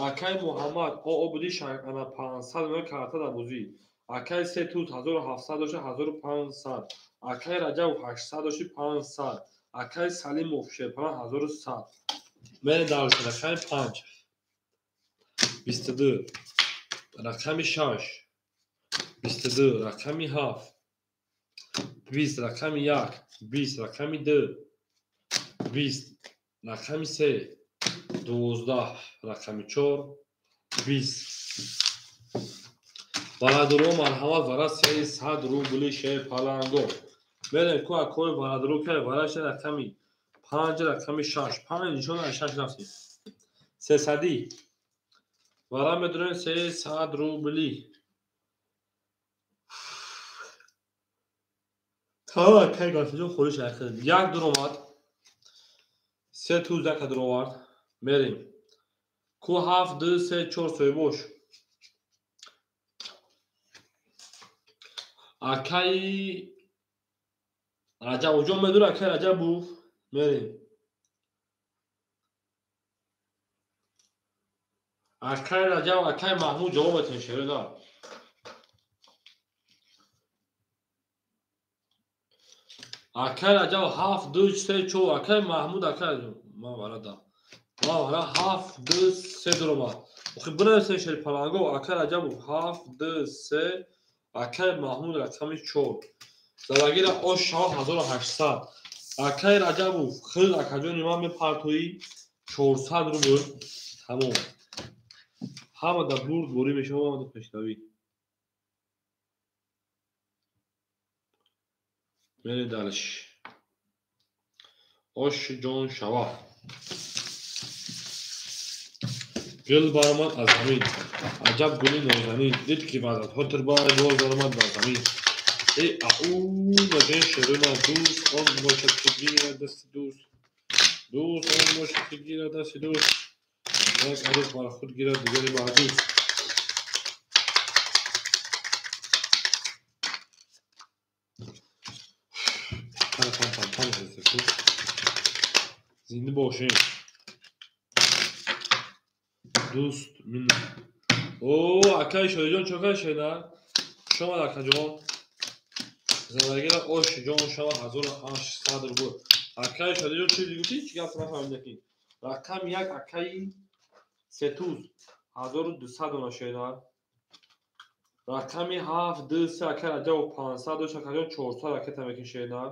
Акай Муҳаммад о буди ана 500 меояд карта дар бозӣ. Акай се туз 1700 дошти 1500. Акай Раҷабов 800 дошти 500. Акай Салимов Шерпалан 1100. Мерем дальше. Рақами 5. 22. Рақами 6. 22. Рақами 7. 20. Рақами 1. 20. Рақами 2. 20. Рақами 3. 12. Рақами 4. 20. Бародаро марҳамат вара 300 рубли Шерпаланго. Мерем ку акои бародаро ки вараша рақами 5 рақами 6. 5 нишон аз 6 рафтем. Сесадӣ. Вара медурем 300 рубли. Та акай Гафиҷон холиш айхел. Як дуромад. Се туз яка дуровард. Мерем. Ку 7 2 3 4 соҳибош. Акай Раҷабовҷон медура, акай Раҷабов. Мерем. Акай Раҷаб, акай Маҳмуд ҷавоб метавон шеро на. Акай Раҷаб 7 2 3 4, акай Маҳмуд, акай ман варада. Ман вара 7 2 3 дуромад. Охи бинависен шери паланго, акай Раҷабов 7 2 3, акай Маҳмуд рақами 4. Залагира ош шава 1800. Акай Раҷабов хел акаҷони ман мепартоӣ 400 рубл. Тамом. Ҳама дар бурд борӣ мешава, ҳама дар пешравӣ. Мерем далш. Ош ҷон шава. Гул баромад аз замин. Аҷаб гули нозанин. Дид ки вазатҳо тирбай боз баромад бар замин. Э ау мегӯян шерона дӯст он бошад ки гирад дасти дӯст. Дӯст он бошад ки гирад дасти дӯст. Як арӯс бар худ гирад, дигаре бар дӯст. Зинда бошем. Дӯст мин. О, акай Шоҳиҷон чо кар шена? Хуш омад акаҷон. Залагира ош ҷон шава 1800 рубл. Акай Шоҳиҷон чӣ гуфтӣ? Чӣ гап нафаҳмидам. Рақами 1 акаи Сетуз 1200 дона шена. Рақами 7 2 3 акай Раҷабов 500 дошт, акаҷон 400 ракета мекин шена.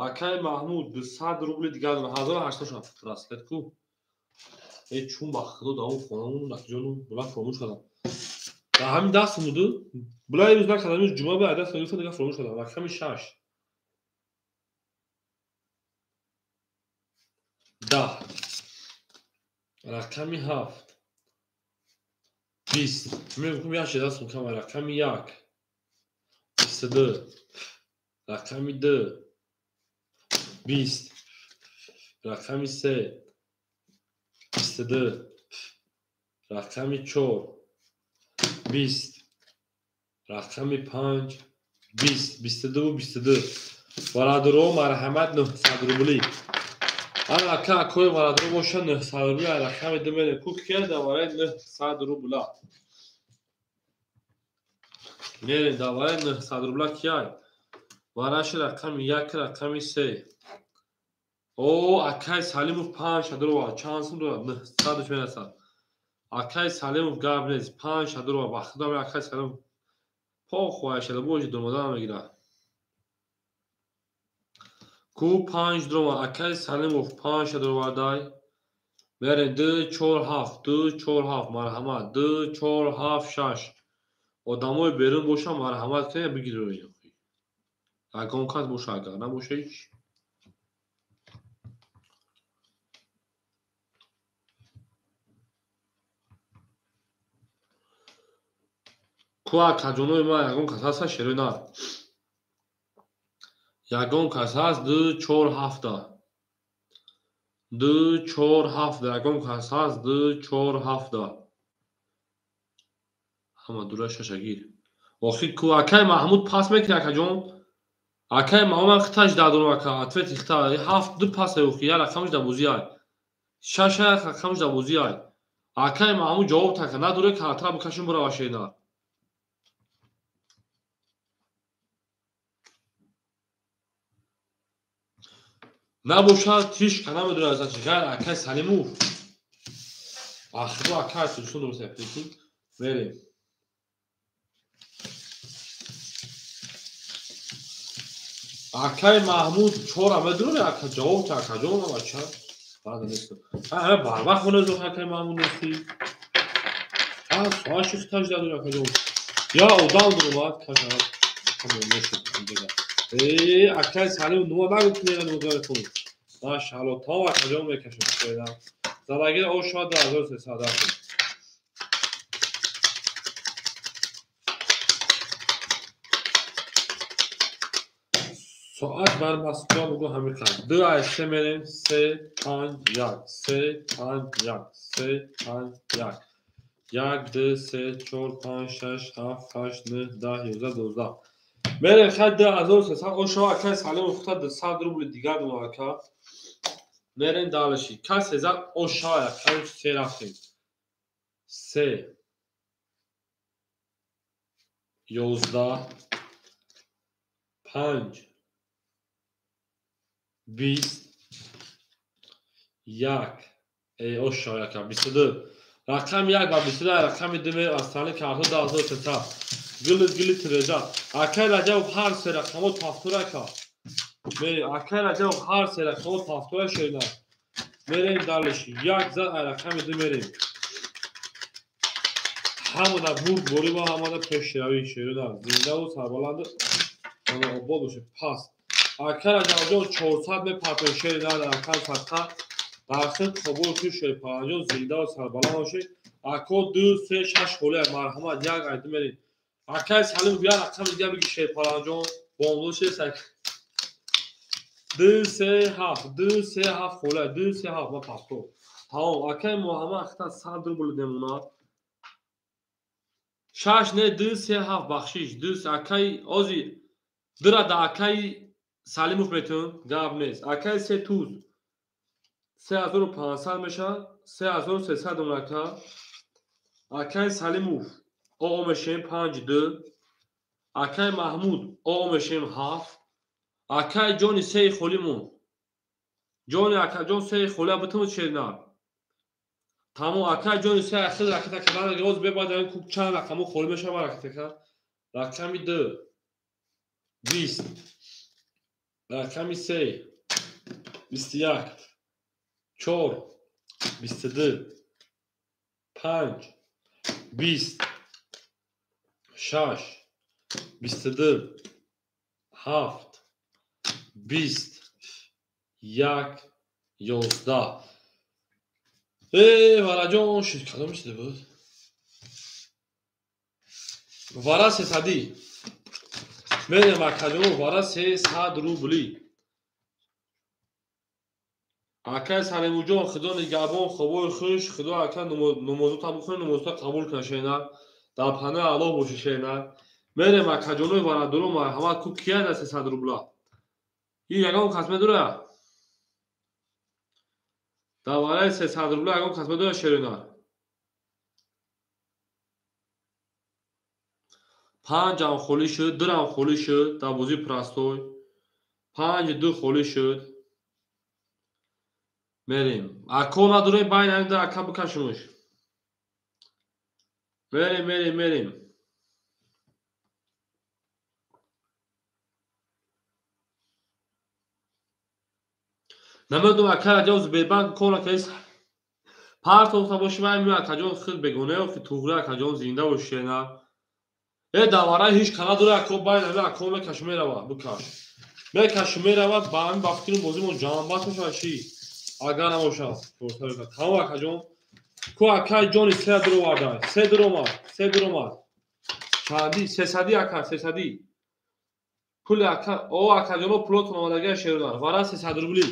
Акай Маҳмуд 200 рубли дигар дона 1800 шуд. Браслет ку. Э чун ба худо дар он хонамон акаҷону була фаромӯш кардам. Дар ҳамин даст буду була имрӯз накардам, имрӯз ҷумъа буд, даст гирифтам, дигар фаромӯш кардам. Рақами 6 10, рақами 7 20. Мегӯям як чиз дастам кам. Рақами 1 22, рақами 2 20, рақами 3 22, рақами 4 20, рақами 5 20, 22 22. Бародаро марҳамат 900 рубли. Ана ака акои бародаро боша 900 рубли, рақами 2 мерем. Ку кия давараи 900 рубла. Мерем давараи 900 рубла кияй? Вараши рақами 1, рақами 3. О, акай Салимов 5 дурова, чанд сум дорад? 900 мерасад. Акай Салимов гап нест, 5 дурова. Ба худо акай Салимов по хоҳишада боши думода мегирад. Ку 5 дурова, акай Салимов 5 дурова дай. Мерем 2 4 7, 2 4 7 марҳамат, 2 4 7 6. Одамои берун боша марҳамат кунед бигиред. Ягон кас боша, агар набоша ҳеч. Ку акаҷонои ман ягон кас ҳаста шерои на. Ягон кас ҳаст 2 4 7. 2 4 7 ягон кас ҳаст 2 4 7. Ҳама дура шашагир. Охир ку акай Маҳмуд пас мекунӣ акаҷон? Акай Маҳмуд ман хиташ дадорам ака, ответ хита 7 2 пас охи, як рақамаш дар бозӣ ай. 6 як рақамаш дар бозӣ ай. Акай Маҳмуд ҷавоб така надоре, картара бикашем бирава шена. Набошад ҳеч ка намедонад аз чи ғайр акай Салимов. Ахиро акай Султон дурусте, прикинь. Мерем. Акай Маҳмуд 4 медонӣ ака ҷавоб та акаҷон бача. Баъд нест. Ҳа барвақт хона зо акай Маҳмуд нести. А соат шифташ дадор акаҷон. Я одам дуромад каша. Тамом мешуд инҷа. Э акай Салим нума нагуфт мерад модаратон. Машаалло то акаҷон мекашам. Задагир ошва 2300 рафтем. Соат бар Москва бугун ҳамин қадр. 2 аз 3 мерем. 3 5 1 3 5 1 3 5 1 1 2 3 4 5 6 7 8 9 10 11 12. Мерем хай 2300 ошва акай Салимов хута 200 рубли дигар дум ака. Мерем дальше. Касе зад ошва акай 3 рафтем. 3 11 5 20 1 ошва ака 22 рақами 1 ва 22 рақами 2 мерем аз тани карто 2300. Гили гили тиреза. Акай Раҷабов ҳар се рақамо тафтура ака. Мерем акай Раҷабов ҳар се рақамо тафтура шена. Мерем дальше. 1 зад рақами 2 мерем. Ҳамада бурд борӣ ва ҳамада пешравӣ шерина. Зиндаву сарбаланд обод бошед. Пас акай Раҷабҷон 400 мепартои шерина дар рақами садқа. Дар хид қобул ки шерпаланҷон зиндаву сарбаланд бошед. Ако 2 3 6 холия марҳамат 1 ай 2 мерем. Акай Салим бия рақами дига биги шерпаланҷон бомдод шесак. 2 3 7 2 3 7 холия 2 3 7 ма пасто. Тамом акай Муҳаммад ахта 100 рубл демонад. 6 не 2 3 7 бахшиш 2 акай ози дира да акай Салимов метун гап нест. Акай 3 туз 3500 мешавад 3300 домака. Акай Салимов оо мешем 5 2. Акай Маҳмуд оо мешем 7. Акай ҷони 3 холимон. Ҷони акаҷон 3 холия битун шерна. Тамом акай ҷони 3 ахир ракета кардан оз бебад ин кук чанд рақамо холӣ мешавад ракета кард. Рақами 2 20 рақами 3 21 4 22 5 20 6 22 7 20 1 11. Вараҷон шуд кадом чизе буд? Вара 300. Мерем акаҷон вара 300 рубли. Акай Салимуҷон худо нигаҳбон хобои хуш худо ака намозота бихонед намозота қабул кунад шена. Дар паноҳи Аллоҳ бошед шена. Мерем акаҷонои варадоро марҳамат ку кия да 300 рубла? Ин ягон кас медора? Дар вараи 300 рубла ягон кас медора шерина? 5 ам холӣ шуд, 2 ам холӣ шуд дар бозии простой. 5 2 холӣ шуд. Мерем. Ако надорем байн ҳамин да ака бикашимуш. Мерем, мерем, мерем. Намедонам ака Раҷабов Сбербанк кор накардааст. Партофта боши ман меоям акаҷон хел бегонаё ки туғри акаҷон зинда боши шена. Давара ҳеҷ ка надора ако байн ҳамин ако мекаш мерава бикаш. Мекаш мерава ба ҳамин ба фикри бозимон ҷамъбаст мешавад чӣ? Агар набошад. Тамом акаҷон. Ку акай ҷони 3 дуроварда. 3 дуромад, 3 дуромад. Чанди? 300 ака, 300. Пули ака, о акаҷоно пулотон омадагия шерунар. Вара 300 рубли.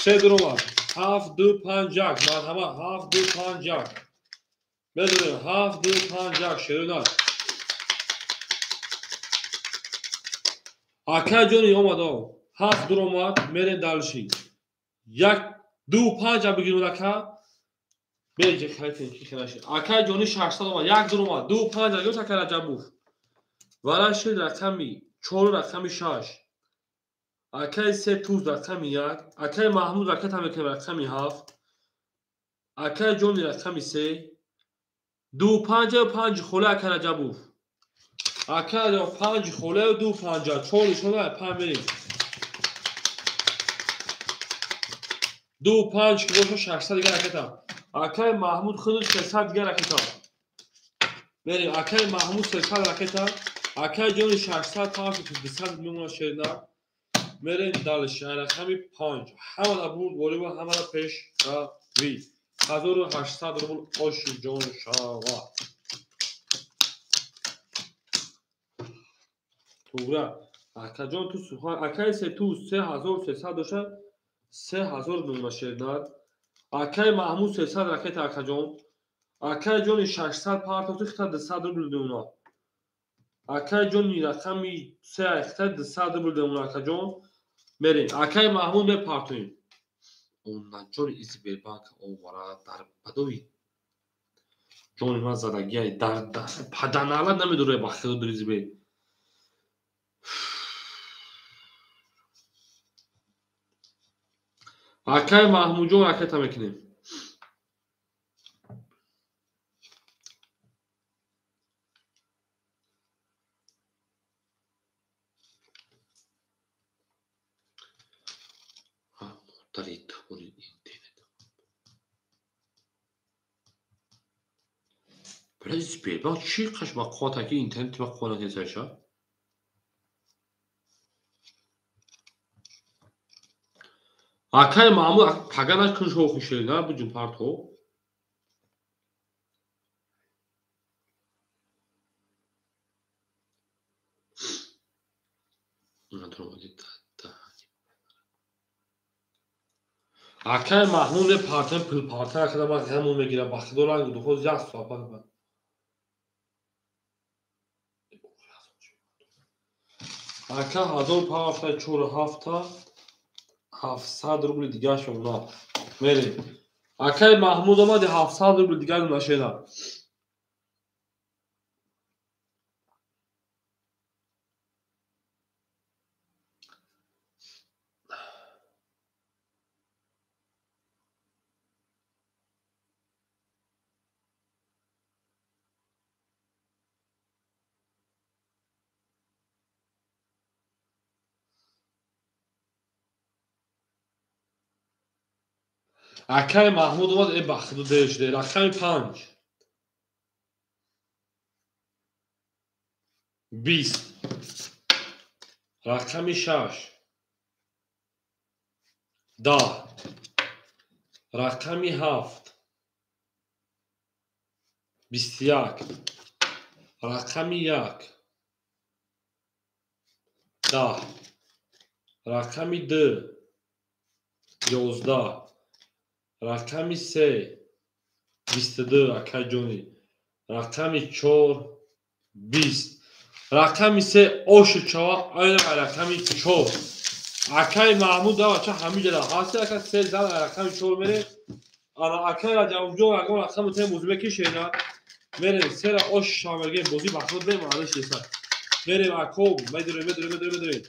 3 дуромад. 7 2 5 1. Марҳамат 7 2 5 1. Медонем 7 2 5 1 шерунар. Акай ҷони омад о. 7 дуромад, мерем дальше. 1 2 5 бигирем ака. Беҷе хайтен ки хелаши. Акай ҷони 600 омад, 1 дуромад, 2 5 гирифт акай Раҷабов. Вара шуд рақами 4 рақами 6. Акай 3 туз рақами 1. Акай Маҳмуд ракета мекунем рақами 7. Акай ҷони рақами 3. 2 5 5 холе акай Раҷабов. Акай 5 холе 2 5 4 нишона 5 мерем. 2 5 ки боша 600 дигар ракета. Акай Маҳмуд худаш 300 дигар ракета. Мерем акай Маҳмуд 300 ракета. Акай ҷони 600 5 200 мемонад шерина. Мерем дальше. Рақами 5. Ҳамада бурд борива, ҳамада пешравӣ. 1800 рубл оши ҷон шава. Тугра. Акаҷон ту сухан акай се ту 3300 доша 3000 мемона шернар. Акай Маҳмуд 300 ракета акаҷон. Акай ҷони 600 партофти хита 200 рубл мемона. Акай ҷони рақами 3 хита 200 рубл мемона акаҷон. Мерем. Акай Маҳмуд мепартоем. Онаҷони Сбербанк овара дар бадои ҷони ман задагиай дар паданала намедорад ба худо Сбер. Акай Маҳмудҷон ракета мекунем. Модари табори интернет. Бля, Сбербанк чӣ қаш ба қувват аки интернет ба қувват несаша? Акай Маҳмуд паганаш кун шохи шерина буҷун парто. Акай Маҳмуд мепартем пул парта акада ман ғамон мегирам ба худо ранг духоз як соат пас. Ака 1000 пафта 4 ҳафта 700 рубли дигар шуд. Мерем. Акай Маҳмуд омади 700 рубли дигар нашена. Акай Маҳмуд омад ба худо дер шуда. Рақами 5. 20. Рақами 6. 10. Рақами 7. 21. Рақами 1. 10. Рақами 2. 11. Рақами 3 22 акай ҷони. Рақами 4 20. Рақами 3 ошу чава айна рақами 4. Акай Маҳмуд давача ҳамиҷа ҳаст ака 3 зан рақами 4 мере. Ана акай Раҷабҷон ягон рақами те бозӣ мекишена. Мерем 3 ра ошу чава мегем бозӣ ба худ бемаъниш нест. Мерем ако медурем медурем медурем медурем.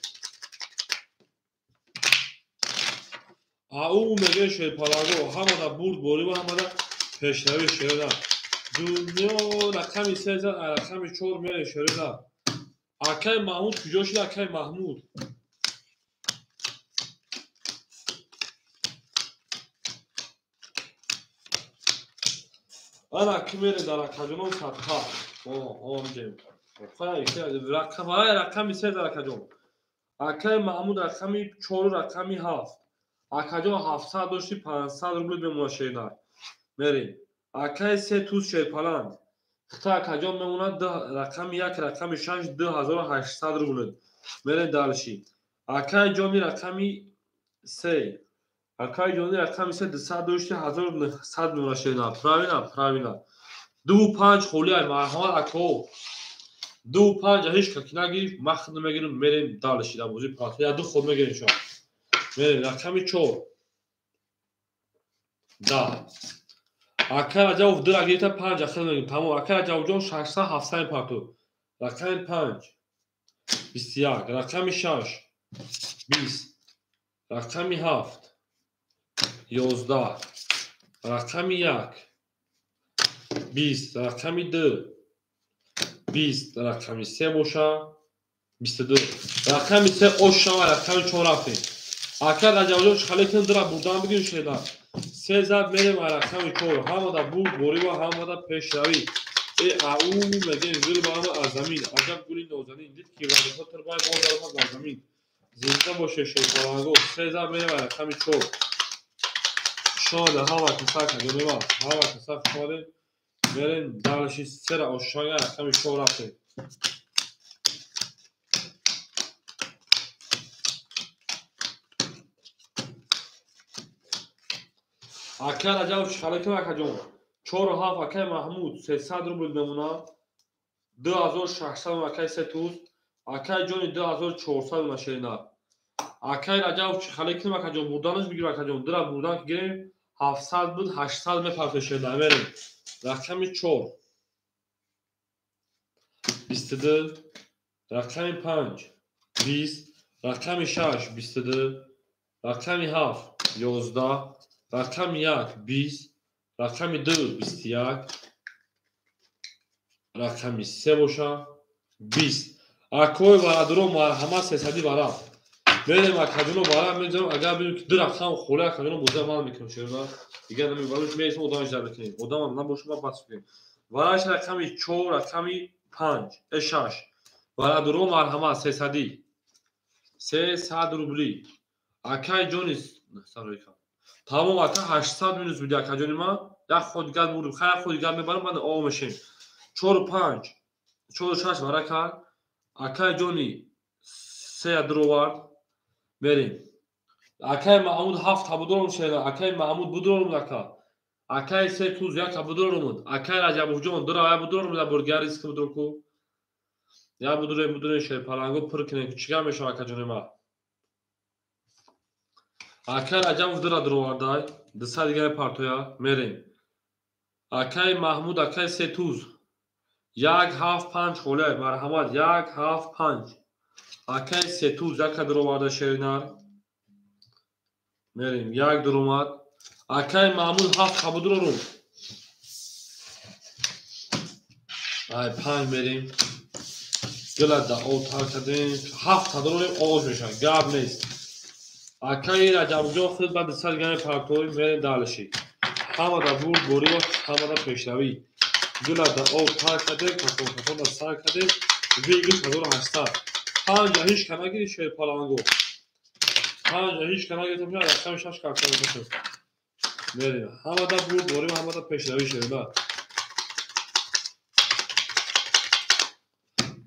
Ау мегӯяд шерпалаго ҳамада бурд борива ҳамада пешравӣ шерена. Дунё рақами 3 зад рақами 4 мере шерена. Акай Маҳмуд куҷо шуд акай Маҳмуд? Ана ки мере дар акаҷонон садқа. Омҷем. Рақами 3 зад акаҷон. Акай Маҳмуд рақами 4 рақами 7. Акаҷон 700 дошти 500 рубл мемона шерина. Мерем. Акай 3 туз шерпаланд. Хита акаҷон мемонад рақами 1 рақами 6 2800 рубл. Мерем дальше. Акай ҷони рақами 3. Акай ҷони рақами 3 200 дошти 1900 мемона шерина. Правильно, правильно. 2 5 холи ай марҳамат ако. 2 5 ҳеч ка ки нагирифт, ман худ мегирам, мерем дальше дар бозӣ партия. Я ду ход мегирем шумо. Мерем рақами 4. 10. Акай Раҷабов 2 ра гирифта 5 ахир мегирем. Тамом. Акай Раҷабовҷон 600 700 парту. Рақами 5. 21. Рақами 6. 20. Рақами 7. 11. Рақами 1. 20. Рақами 2. 20. Рақами 3 боша. 22. Рақами 3 ош шава рақами 4 рафтем. Акай Раҷабовҷон чӣ дра бурдан бигир шеда. 3 зад мерем рақами 4. Ҳамада бурд борива ҳамада пешравӣ. Ау мегем гул ба ҳама аз замин. Аҷаб гули нозанин. Дид ки вазифа турбай боз даромад бар замин. Зинда боше шерпаланго. Се зар мерем рақами 4. Шода ҳама каса акаҷони ма. Ҳама каса хуш омадед. Мерем дальше сера ошага рақами 4 рафтем. Акай Раҷабов чӣ кунам акаҷон? 4 7 акай Маҳмуд 300 рубл мемонад. 2600 акай Сетуз. Акай ҷони 2400 машина. Акай Раҷабов чӣ кунам акаҷон? Бурданаш бигир акаҷон. Дира бурдан ки гирем 700 буд 800 мепартои шерина. Мерем. Рақами 4 22, рақами 5 20, рақами 6 22, рақами 7 11, рақами 1 20, рақами 2 21, рақами 3 боша 20. Акои барадуро марҳамат 300 бара. Мерем акаҷоно бара мезанем. Агар бинем ки ду рақам холе акаҷоно бозӣ ман мекунем шерина. Дигар намебарем, мересем одамаш дар мекунем. Одамам набоша ма бас мекунем. Бараш рақами 4, рақами 5, 6. Барадуро марҳамат 300. 300 рубли. Акай ҷони саройка. Тамом ака 800 минус буди акаҷони ман. Як ход дигар бурдем. Хай як ход дигар мебарем, баъд о мешем. 4 5, 4 6 бара кард. Акай ҷони 3 дуровард. Мерем. Акай Маҳмуд 7 табудорум шена. Акай Маҳмуд будорум ака. Акай 3 туз 1 табудорум. Акай Раҷабовҷон 2 ра будорум да бургар риск будорку. Я будурем будурем шерпаланго пур кунем. Чига мешава акаҷони ман? Акай Раҷабов 2 ра дуровардай. 200 дигари партоя. Мерем. Акай Маҳмуд, акай 3 туз. 1 7 5 холе. Марҳамат 1 7 5. Акай 3 туз 1 дуроварда шеринар. Мерем. 1 дуромад. Акай Маҳмуд 7 қабудурорум. Ай 5 мерем. Гила да об тар кардем. 7 тадурорем оғоз мешавад. Гап нест. Акай Раҷабҷон худ баъд 200 грамм партои мерем дальше. Ҳамада бурд борӣ ва ҳамада пешравӣ. Гила да об тар кардем, кафон кафон да сар кардем. Выигрыш 1800. 5 ҳеч ка нагири шерпаланго. 5 ҳеч ка нагирифтам, рақами 6 карта мекашем. Мерем. Ҳамада бурд борӣ ва ҳамада пешравӣ шерина.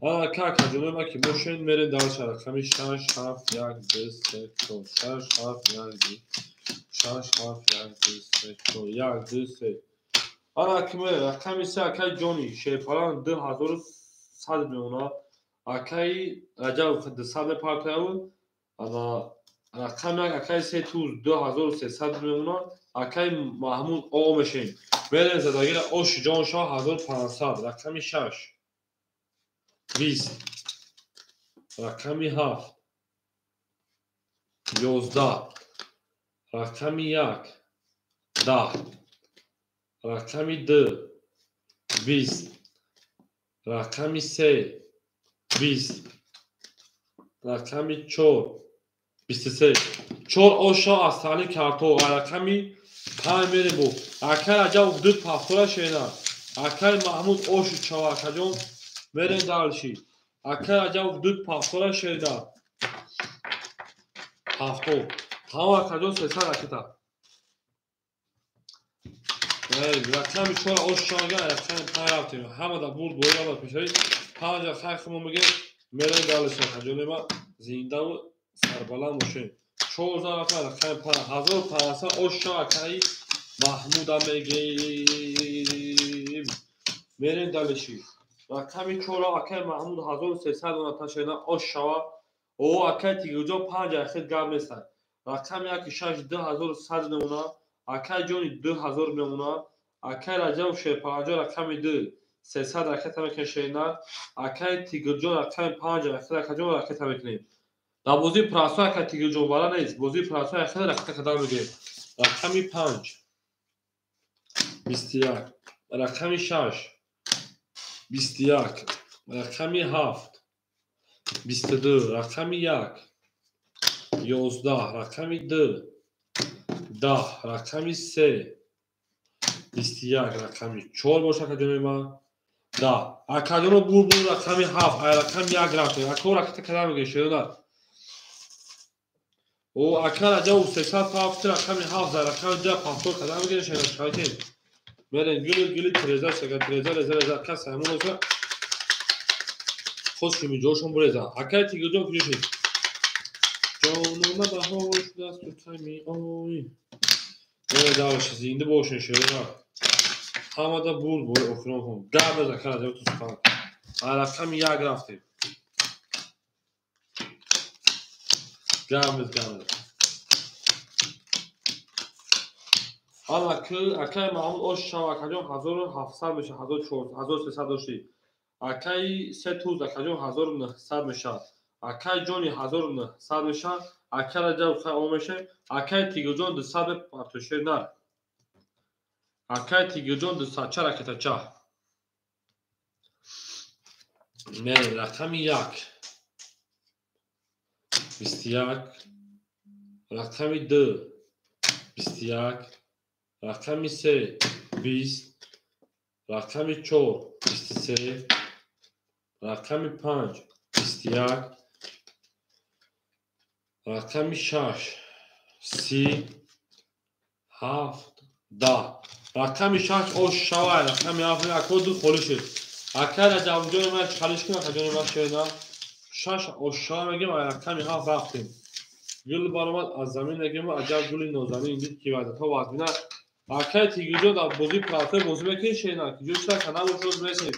Ака акаҷонои ма ки бошен, мерем дальше рақами 6 7 1 2 3 4 6 7 1 2 6 7 1 2 3 4 1 2 3. Ана ки мерем рақами 3 акаи ҷони шерпалан 2100 мемонад. Акаи Раҷабов 200 мепартояв. Ана рақами 1 акаи 3 туз 2300 мемонад. Акаи Маҳмуд о мешем. Мерем задагира оши ҷон шо 1500. Рақами 6 20, рақами 7 11, рақами 1 10, рақами 2 20, рақами 3 20, рақами 4 23. 4 оша аз таълим карто. Рақами 5 мерем бо. Акай Раҷабов 2 пафтора шена. Акай Маҳмуд ошу чава акаҷон. Мерем дальше. Акай Раҷабов 2 пафтора шена. Пафто. Тамом акаҷон 300 ракета. Рақами 4 ош чава, рақами 5 рафтем. Ҳамада бурд борӣ ва пешравӣ. 5 хай хумо мегем. Мерем дальше акаҷони ма. Зиндаву сарбаланд бошем. 4 рафта рақами 5 1500 ош чава акаи Маҳмуда мегем. Мерем дальше. Рақами 4 акаи Маҳмуд 1300 дона ташена ош шава. О акаи Тигирҷон 5 ахир гап нестад. Рақами 1 6 2100 мемона. Акаи ҷони 2000 мемона. Акаи Раҷабов шерпаланҷо рақами 2 300 ракета мекунем шерина. Акаи Тигирҷон рақами 5 ахир акаҷон ракета мекунем. Дар бозии прасо акаи Тигирҷон бара нест. Бозии прасо ахир ракета кадан мегирем. Рақами 5 21, рақами 6 21, рақами 7 22, рақами 1 11, рақами 2 10, рақами 3 21, рақами 4 боша акаҷони ман. 10. Акаҷоно бур бур рақами 7, ай рақами 1 рафтем. Ако ракета кадан мегирем шерина. О ака Раҷабов 300 ҳафт рақами 7 за рақами 2 пафтор кадам мегирем шена шайтен. Мерем гили гили треза шага треза реза реза кас ҳамон оса худ шуми ҷошон буреза. Акай Тигирҷон куҷо шид? Ҷонона баҳор шудааст ту тами ой. Мере давши зинда бошен шерина. Ҳамада бурд бори охирон кун. Гап без ака Раҷабов ту сухан. Рақами 1 рафтем. Гап без гап без. Ана акай Маҳмуд ош шав акаҷон 1700 мешавад, 1400, 1300 дошти. Акай се туз акаҷон 1900 мешавад. Акай ҷони 1900 мешавад. Акай Раҷаб хай о мешавад. Акай Тигирҷон 200 партошер нар. Акай Тигирҷон 200 ча ракетача. Мерем рақами 1. 21, рақами 2 21, рақами 3 20, рақами 4 23, рақами 5 21, рақами 6 30, 7 10. Рақами 6 ош шавай, рақами 7 ако ду холӣ шуд. Акай Раҷабҷони ман чалиш кун, акаҷони ман шена. 6 ош шава мегем, рақами 7 рафтем. Гул баромад аз замин мегем, аҷаб гули нозанин дид ки вазъиятҳо вазмина. Акай Тигирҷон дар бозии партои бозӣ мекунӣ шена, ки ҷои чира ка набошад мерасем.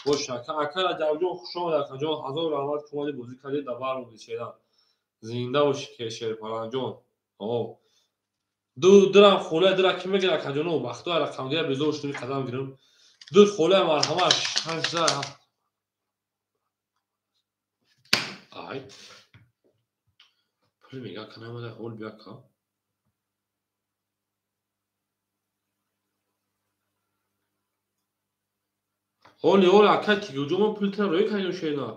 Боша, акай Раҷабҷон хуш омад, акаҷон ҳазор раҳмат ки омадӣ бозӣ кардӣ дар баромадӣ шена. Зинда бошӣ ки шерпаланҷон. Ду дирам холия дира ки мегирад акаҷоно, бахтоя рақамгира безор шудем қадам гирам. Ду холия марҳамат 6 7. Ай. Пул мега канамада ҳол бия ка. Ҳоли ҳол акай Тигирҷон мо пул тира рӯй кардем шерина.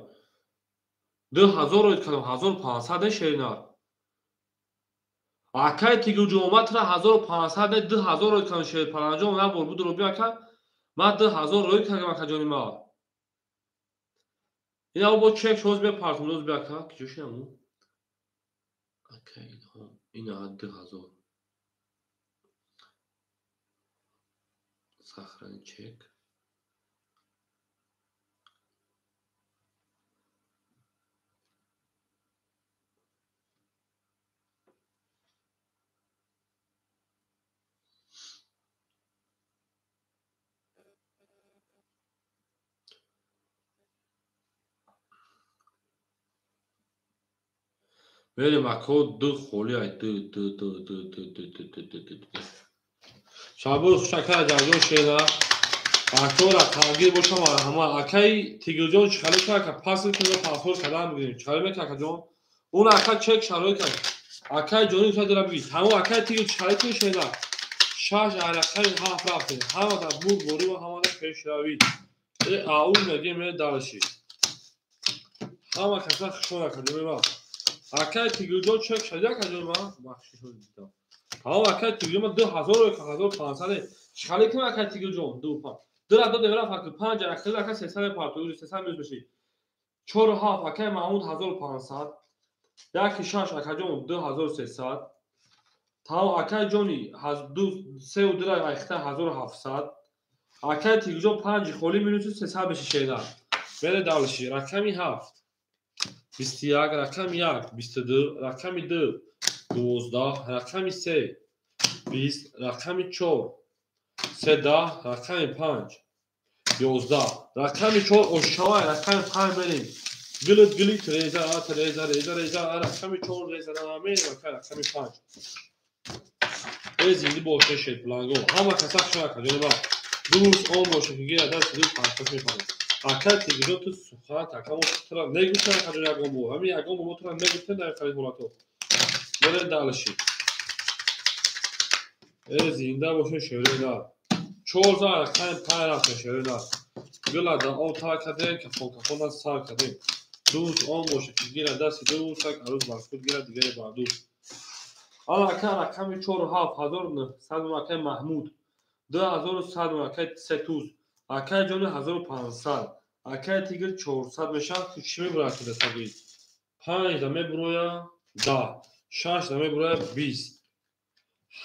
2000 рӯй кардем, 1500 шерина. Акай Тигирҷон ма тира 1500 2000 рӯй кардем шерпаланҷон набор буд рӯ бия ка. Ма 2000 рӯй кардем акаҷони ма. Ина бо чек шоз бия партум доз бия ка. Киҷо шинаму? Акай Илҳом ина 2000. Сохрани чек. Мерем ако ду холӣ ай ду ду ду ду ду ду ду ду ду ду ду. Шабоз хушака Раҷабҷон шена. Ако рақамгир бошам марҳамат. Акай Тигирҷон чӣ хеле ка пас кунем паспорт кадам бигирем. Чӣ хеле мека акаҷон? Он ака чек шароит кард. Акай ҷони хуша дора бигир. Ҳамон акай Тигир чӣ хеле кун шена. 6 рақами 7 рафтем. Ҳама дар бурд борӣ ва ҳама дар пешравӣ. Ау мегем дарши. Ҳама каса хушон акаҷони ма. Акай Тигирҷон чек шади акаҷони ма? Бахшиш дидам. Ҳамон акай Тигирҷон ма 2000 1500 чӣ хеле кун акай Тигирҷон? 2 5. Дира додем рафт ака 5 акай ака 300 партои 300 мюз меши. 4 7 акай Маҳмуд 1500. 1 6 акаҷон 2300. Тамом акай ҷони 2 3 дира айхта 1700. Акай Тигирҷон 5 холӣ минус 300 меши шена. Мере давлши рақами 7. 21, рақами 1 22, рақами 2 12, рақами 3 20, рақами 4 13, рақами 5 11, рақами 4 ошавай, рақами 5 мерем. Гилит гилит реза реза реза реза рақами 4 реза мерем рақами 5. Э зинди боше шерпланго. Ҳама каса хушон акаҷони ма. Дуруст он боше ки гира даст ду панҷ мефаҳмад. Акай Тигирҷон ту сухан ака мо тура негуфтем акаҷон ягон бор. Ҳамин ягон бор мо тура негуфтем дар ин ҳолатҳо. Мерем далши. Э зинда боше шерина. 4 за рақами 5 рафтем шерина. Гила да об тар кардем, кафон кафона сар кардем. Дуруст он боше ки гира дасти дуруст ак арӯз бар худ гира дигаре бар дуст. Ана ака рақами 4 7 1900 акай Маҳмуд. 2100 акай Сетуз. Акай ҷони 1500. Акай Тигр 400 мешавад. Чӣ мебурад ки дастагӣ? 5 да мебуроя 10. 6 намебурая 20,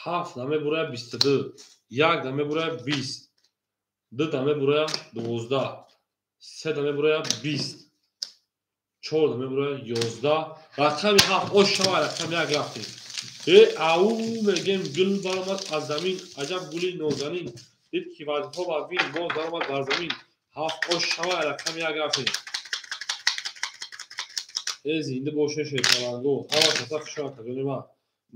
7 намебурая 22, 1 намебурая 20, 2 намебурая 12, 3 намебурая 20, 4 намебурая 11. Рақами 7 ош шава, рақами 1 рафтем. Ау мегем гул баромад аз замин, аҷаб гули нозанин, дид ки вазифа вазмин, боз баромад бар замин. 7 ош шава, рақами 1 рафтем. Зинда боше шерпаланго, ҳама каса хуш омад ҷони ман.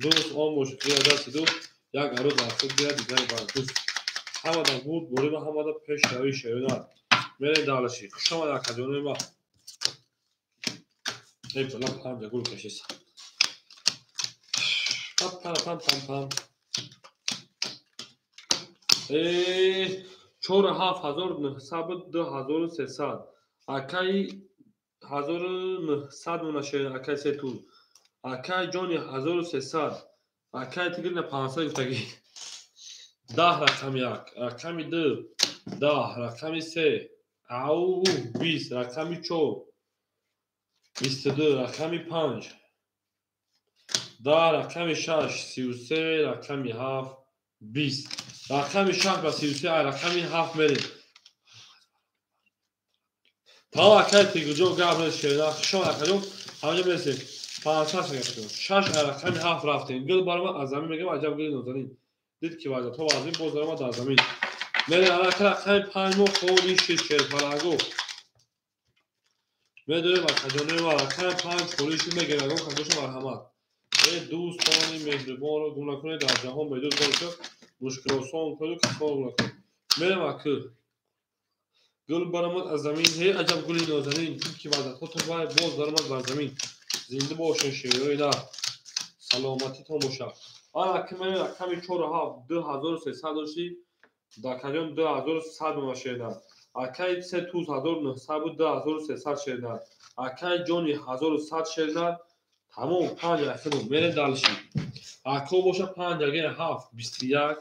Дӯст он бошед ки дасти дӯст, як арӯз бар худ гирад, дигаре бар дӯст. Ҳамада бурд борима, ҳамада пешравӣ шеринат. Мерем далаши. Хуш омад акаҷони ман. Эй бала панҷа гул кашиса. Пам пам пам пам. 4 7900 2300. Акаи 1900 мона шер, акаи сетул. Акаи ҷони 1300. Акаи тигрина 500 гуфтагӣ. 10 рақами 1, рақами 2, 10, рақами 3, ау 20, рақами 4, 22, рақами 5, 10, рақами 6, 33, рақами 7, 20. Рақами 6 ба 33, рақами 7 мерем. Тамом акаи тигрҷон гап нест шерина. Хуш омад акаҷон. Ҳамаҷо мерасем. 500 шакар. 6 рақами 7 рафтем. Гул баромад аз замин мегӯям, аҷаб гули нозанин. Дид ки вазъиятҳо вазмин, боз даромад дар замин. Мерем ака рақами 5 мо холи шид шерпаланго. Медорем акаҷонои ма рақами 5 холи шид мегирем. Ягон кас боша марҳамат. Дӯстони меҳрибонро гум накунед, дар ҷаҳон бедӯст бошед, мушкилосон кунед, касонро гум накунед. Мерем ака. Гул баромад аз замин, ҳей аҷаб гули нозанин, дид ки вазъиятҳо вай боз даромад бар замин. Зинда бошед шерои нар, саломатитон бошад. Ана ки мерем рақами 4 7 2300 дошти, дакаҷон 2100 мона шеринар. Акаи 3 туз 1900 буд, 2300 шеринар. Акаи ҷони 1100 шеринар. Тамом 5 рақам мерем далши. Ако боша 5 аген 7 21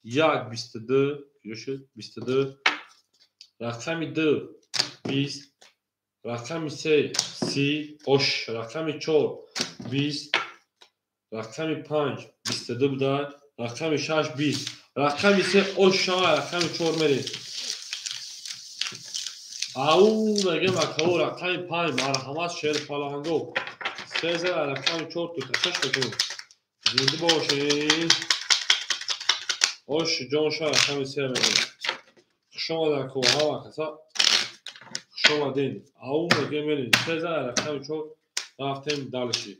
1 22 куҷо 22, рақами 2 20, рақами 3 30, ош, рақами 4 20, рақами 5 22 буда, рақами 6 20, рақами 3 ош шава, рақами 4 мерем. Ау мегем акао рақами 5 марҳамат шерпаланго. 3 рақами 4 туташаш мекунем. Зинда бошед. Ош ҷон ша рақами 3 мерем. Хуш омад ако ҳама каса. Хуш омадед. Ау мегем мерем. 3 рақами 4 рафтем далши.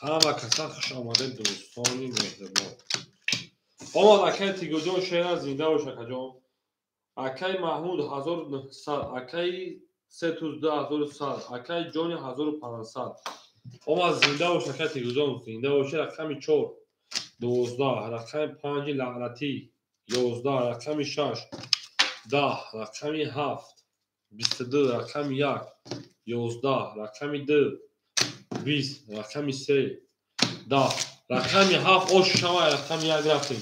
Ҳама каса хуш омадед дӯстони меҳрибон. Омад акаи Тигрҷон шера, зинда бош акаҷон. Акаи Маҳмуд 1900, акаи Сетуз 2100, акаи Ҷони 1500. Омад зинда бош акаи Тигрҷон, зинда бош. Рақами 4 12, рақами 5 лаънатӣ 11, рақами 6 10, рақами 7 22, рақами 1 11, рақами 2 20, рақами 3 10, рақами 7 ош шава, рақами 1 рафтем.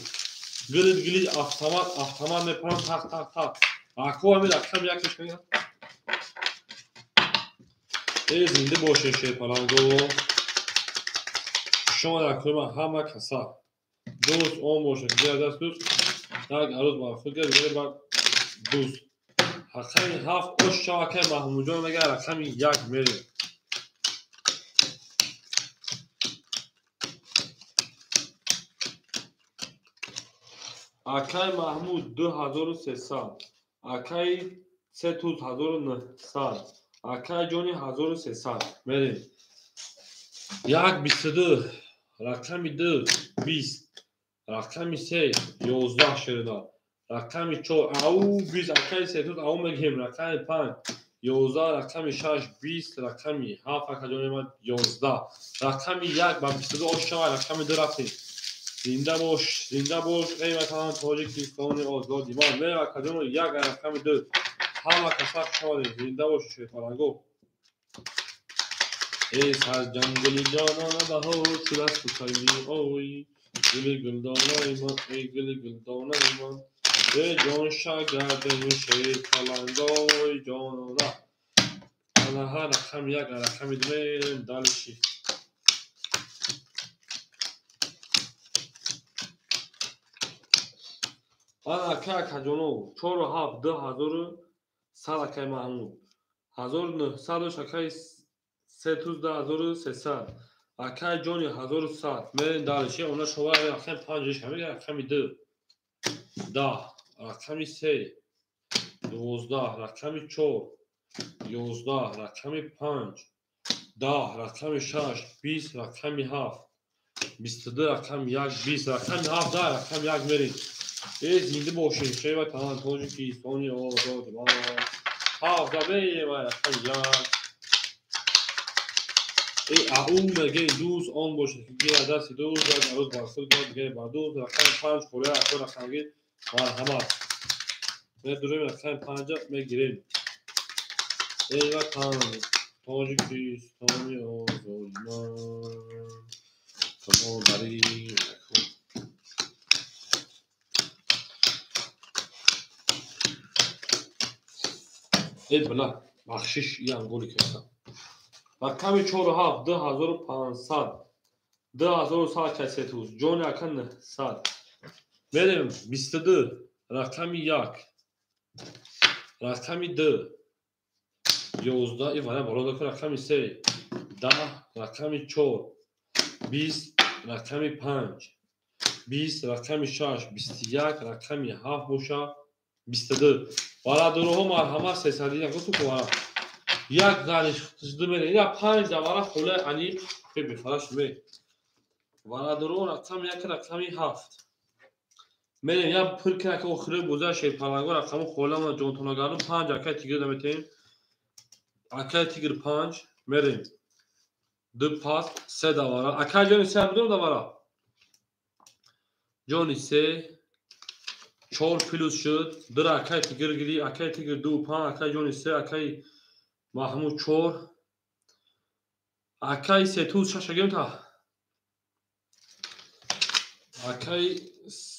Гилид гилид автомат автомат мепарам тақ тақ тақ. Ако ҳамин рақами 1 кашкан. Зинда бошед шерпаланго. Хуш омад акои ман ҳама каса. Дӯст он бошад ки даст дӯст, як арӯз бар худ гирад, дигаре бар дӯст. Рақами 7 ош шава, акаи Маҳмудҷон мегӯяд рақами 1 мерем. Акаи Маҳмуд 2300, акаи Сетуз 1900, акаи Ҷони 1300. Мерем. 1 22, рақами 2 20, рақами 3 11 шерина, рақами 4 ау 20, акаи Сетуз ау мегӯем, рақами 5 11, рақами 6 20, рақами 7 акаҷони ман 11, рақами 1 ба 22 ош шава, рақами 2 рафтем. Зинда бош, зинда бош, эй ватан Тоҷикистони озоди ман. Мерем акаҷоно 1 рақами 2. Ҳама каса хуш омадед, зинда бош шерпаланго. Эй сарҷангали ҷонона баҳор шудаст хусайни ой, гули гулдонаи ман, эй гули гулдонаи ман. Эй ҷон шагардани шерпалангои ҷонона. Анаҳа рақами 1, рақами 2 мерем дальше. Ана акай акаҷоно 4 7 2100 акай Маҳмуд. 1900 акай 3 2300. Акай ҷони 1100. Мерем дальше. Она шова рақами 5 шамега рақами 2. 10, рақами 3, 12, рақами 4, 11, рақами 5, 10, рақами 6, 20, рақами 7, 22, рақами 1, 20, рақами 7, 10, рақами 1 мерем. Э зинда бошед, шева талант Тоҷикистони озод ма. 7 мерем, рақами 1. Э ау мегем дӯст он бошед, ки гирад дасти дӯст, як арӯз бар худ гирад, дигаре бар дӯст. Рақами 5 хӯря, акои рақамги марҳамат. Медурем рақами 5 мегирем. Эй ватан Тоҷикистони озод ма. Модари Эй била, бахшиш иам голи кардам. Рақами 4 7 2500. 2100 касетуз. Ҷони ака 900. Мерем 22 рақами 1. Рақами 2 11 и вара бародар рақами 3 10 рақами 4 20 рақами 5 20 рақами 6 21 рақами 7 боша 22. Бародарҳо марҳамат 301 гуфту ку як заниш ду мере ина 5 давара холаи аниқ бефараш ме. Бародарҳо рақами 1 рақами 7. Мерем я пир кина ки охири боза шерпаланго рақами холама ҷонтонагарду 5 акай тигр наметем. Акай тигр 5 мерем. 2 пас 3 давара. Акай ҷони 3 бидум давара. Ҷони 3 4 плюс шуд. 2 акай тигр гири, акай тигр 2 5, акай ҷони 3, акай Маҳмуд 4. Акай 3 туз 6 гирем та. Акай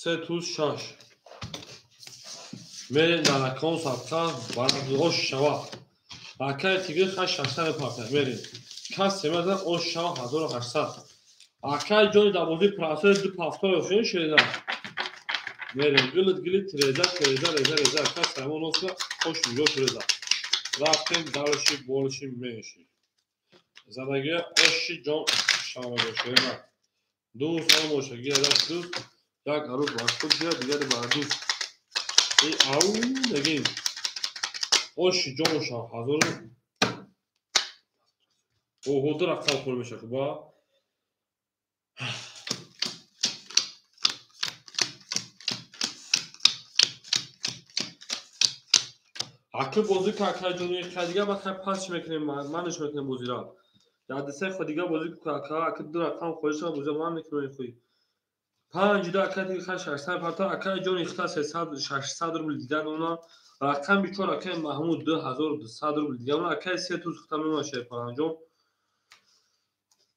3 туз 6. Мерем дар рақам садқа барош шава. Акай тигр 6 мепартад. Мерем. Кас семазан ош шава 1800. Акай ҷони дар бозии прасои 2 пафтор ёфтем шеда. Мерем гилит гилит реза реза реза реза. Акай саймон осла ош миҷош реза. Рафтем дальше больше меньше. Задагия оши ҷон шава бошена. Дӯст он боша гирад дӯст як арӯз бар худ гирад дигаре бар дӯст. Э ау мегем. Оши ҷон шава ҳазор оҳо ду рақам хӯр мешавад ба Аки бозӣ ка ҷони ка дига ба хай пас мекунем, манш мекунем бозиро. Дар десаи хо дига бозӣ ка аки ду рақам хоҳиш шава бозиро ман мекунем хуй. 5 да ака дига хай 600 парта ака ҷони хита 300 600 рубл дига мемона. Рақами 4 акаи Маҳмуд 2200 рубл дига мемона. Акаи 3 туз хита мемона шерпаланҷон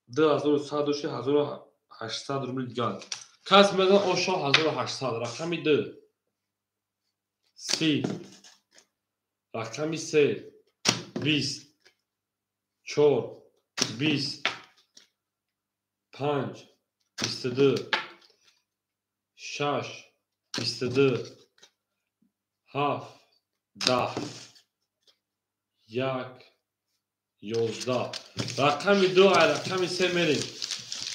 2100 доши 1800 рубл дига. Кас мезан ошо 1800 рақами 2 30 рақами 3 20 4 20 5 22 6 22 7 10 1 11 рақами 2 рақами 3 мерем.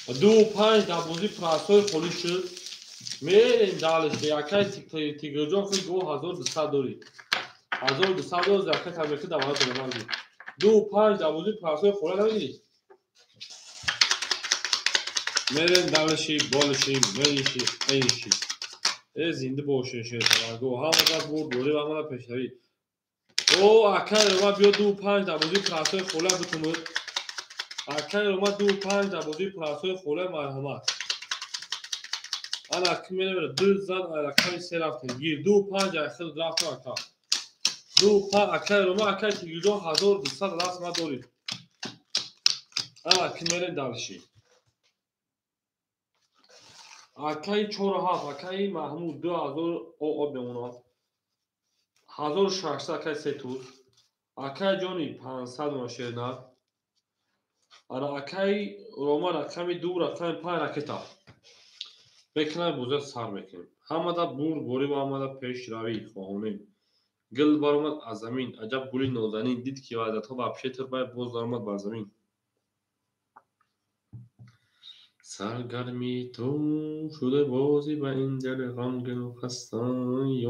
2 5 дар бозии прасои холӣ шуд. Мерем дальше. Акай тигрҷон худ 2200 дорӣ. 1200 доллар закат амрико давлат дорад. 2 5 дар бозии прасои холӣ намегирӣ. Мерем дальше, больше, меньше, меньше. Э зинда бошед шерпаланго. Ҳамада бурд дорӣ ва ҳамада пешравӣ. О акай Рома биё 2 5 дар бозии прасои холӣ битумуд. Акай Рома 2 5 дар бозии прасои холӣ марҳамат. Ана ки мерем 2 зад рақами 3 рафтем. Гир 2 5 ахир рафтем ака. 2 5 акай Рома акай Тигрҷон 1200 расма дорид. Ана ки мерем дальше. Акай 4 7 акай Маҳмуд 2000 об мемонад. 1600 акай 3 туз. Акай ҷони 500 мона шернар. Ана акай Рома рақами 2, рақами 5 ракета. Мекунам бозиро сар мекунем. Ҳамада бурд борӣ ва ҳамада пешравӣ хоҳонем. Гул баромад аз замин, аҷаб гули нозанин, дид ки ваъдатҳо вообще турбай боз даромад бар замин. Саргарми ту шуда бозӣ ба ин дили ғамгину хаста,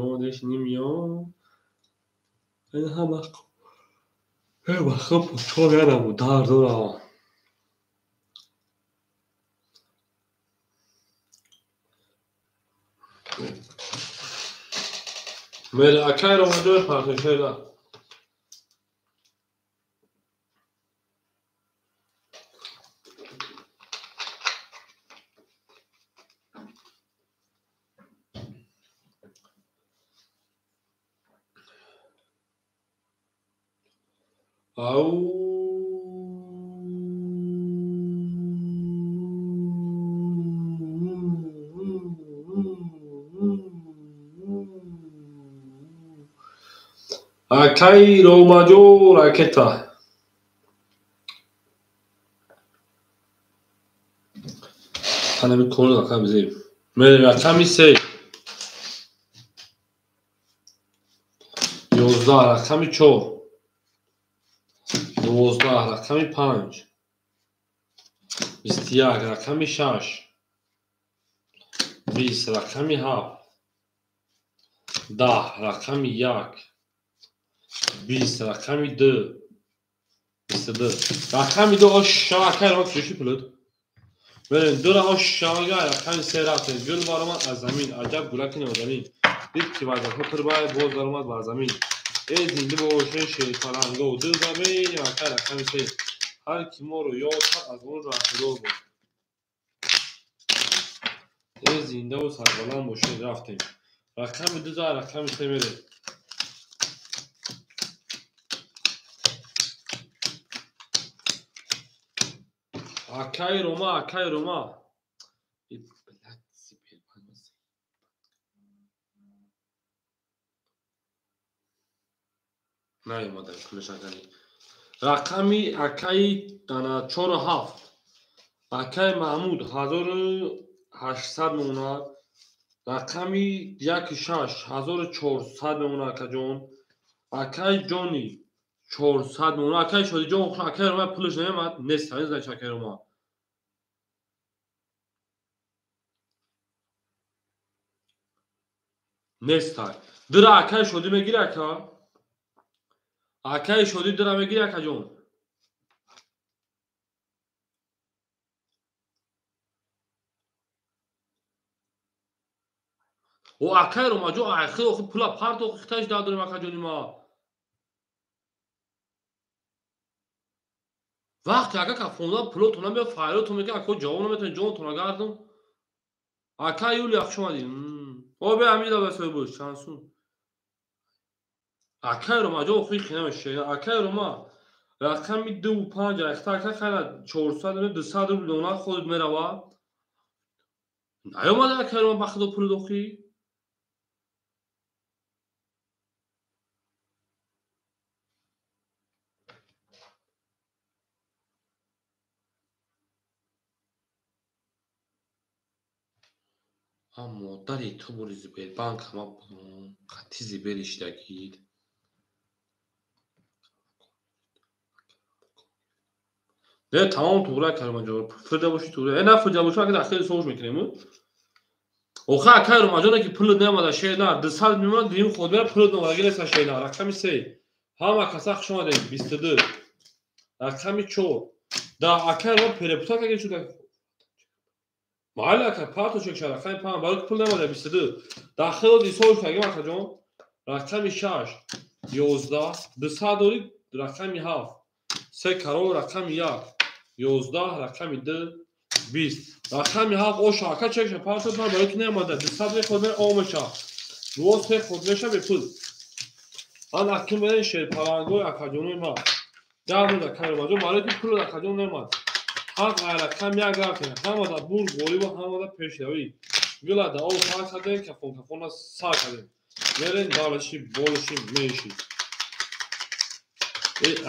ёдеш нимёд. Ин ҳама хуб чор янаму дард дорам. Мере акай Ромаҷои партошера. Ау акай Ромаҷо ракета. Ҳанами кор рақам бизем. Мерем рақами 3. 11 рақами 4. 12 рақами 5. 21 рақами 6. 20 рақами 7. 10 рақами 1. 20 рақами 2. 22 рақами 2 оша акай Рома кушиши пулуд. Мерем 2 оша рақами 3 рафтем. Гул баромад аз замин, аҷаб гулаки нозанин. Дид ки ваъдатҳо турбай боз даромад бар замин. Э зинда бошед шерпаланго, ду забин акай рақами 3. Ҳар ки моро ёд кард аз он раҳдор буд. Э зиндаву сарбаланд бошед рафтем. Рақами 2 за рақами 3 мерем. Акай Рома, акай Рома. Наёмада пулаш акани. Рақами акаи 4 7. Акаи Маҳмуд 1800 мемонад. Рақами 1 6 1400 мемонад акаҷон. Акаи ҷони 400 мемонад. Акаи Шодиҷон, акаи Рома пулаш намемад. Нест, ҳамин значит акаи Рома. Нестай. Дира акаи Шодӣ мегири ака? Акаи Шодӣ дира мегири акаҷон? О акаи Ромаҷон, айхи охи пула парт охи хиташ дадорем акаҷони ма. Вақте ака кафонда пулотон намеяд, файлотон мекунад, ака ҷавоб наметавонед, ҷонтон агардум. Ака Юлия хуш омадӣ. О бе ҳамин да соҳиб чанд сум. Акаи Ромаҷон охи хина мешавад. Акаи Рома рақами 2 5 айхта ака хайра 400 200 рубл дона худат мерава. Наёмада акаи Рома ба худо пул дохи. А модари ту бури Сбербанк ҳама қатъи зибери шидагид. Не, тамом туғра Каримаҷон. Фирда боши туғра. Э, на фирда боши, ака дахили соғуш мекунем. Охи акаи Ромаҷоне ки пулат наомада шер на, 200 мемонад, дим худ бера пулат наомада, гилеса шер на. Рақами 3. Ҳама каса хуш омадем. 22. Рақами 4. Да акаи Рома перепутак аги шуда. Майли ака, парту чек ша, рақами 5, барои ки пул наомада 22. Дахилот ҳисоб кардем акаҷон. Рақами 6, 11, 200 дорӣ, рақами 7. 3 карол, рақами 1, 11, рақами 2, 20. Рақами 7 оша, ака чек ша, парту пар барои ки наомада, 200 мехӯрд, мер ом меша. 2 3 хӯрд меша бепул. Ан акин берен шерпалангои акаҷонои ма. 10 рӯз акаи Ромаҷон, барои ки пул акаҷон наомад. Ҳақ рақам 1 рафтем. Ҳамада бурд ғолибу ҳамада пешравӣ. Гула да об сар кардем, кафон кафона сар кардем. Мерем далаши болиши меши.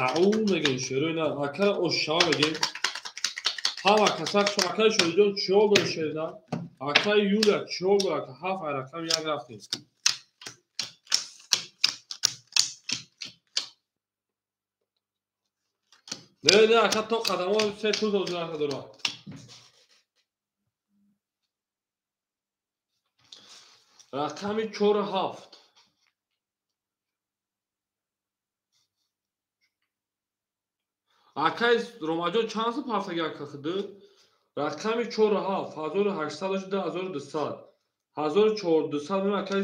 Ау мегем шерои нар. Акара ошшава мегем. Ҳама касак шо акаи Шодиҷон чиҳол дори шерина? Акаи Юлия чиҳол дора? Ака ҳафт ай рақами як рафтем. Не, не, ака то қадамо се туз озирака дора. Рақами чору ҳафт. Акай Ромаҷон чанд сум ҳафтаги ака худу? Рақами чору ҳафт, 1800 ду 1200. 1400 мем акай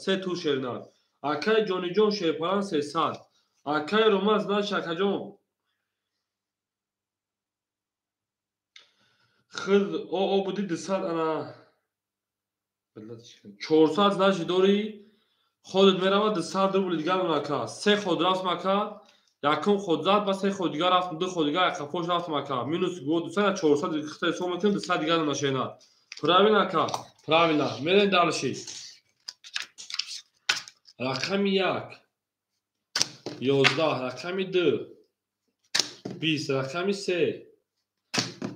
се туз шеринар. Акай Ҷониҷон шерпаран 300. Акай Рома значит акаҷон худ о буди 200 ана 400 значит дори ходат мерава 200 рубли дигар ака. Се ход рафтм ака. Якум ход зад ба се ход дигар рафтм, ду ход дигар қафош рафтм ака. Минус го 200 400 хита ҳисоб мекунем 200 дигар нашена. Правильно ака, правильно. Мерем дальше. Рақами 1 11, рақами 2 20, рақами 3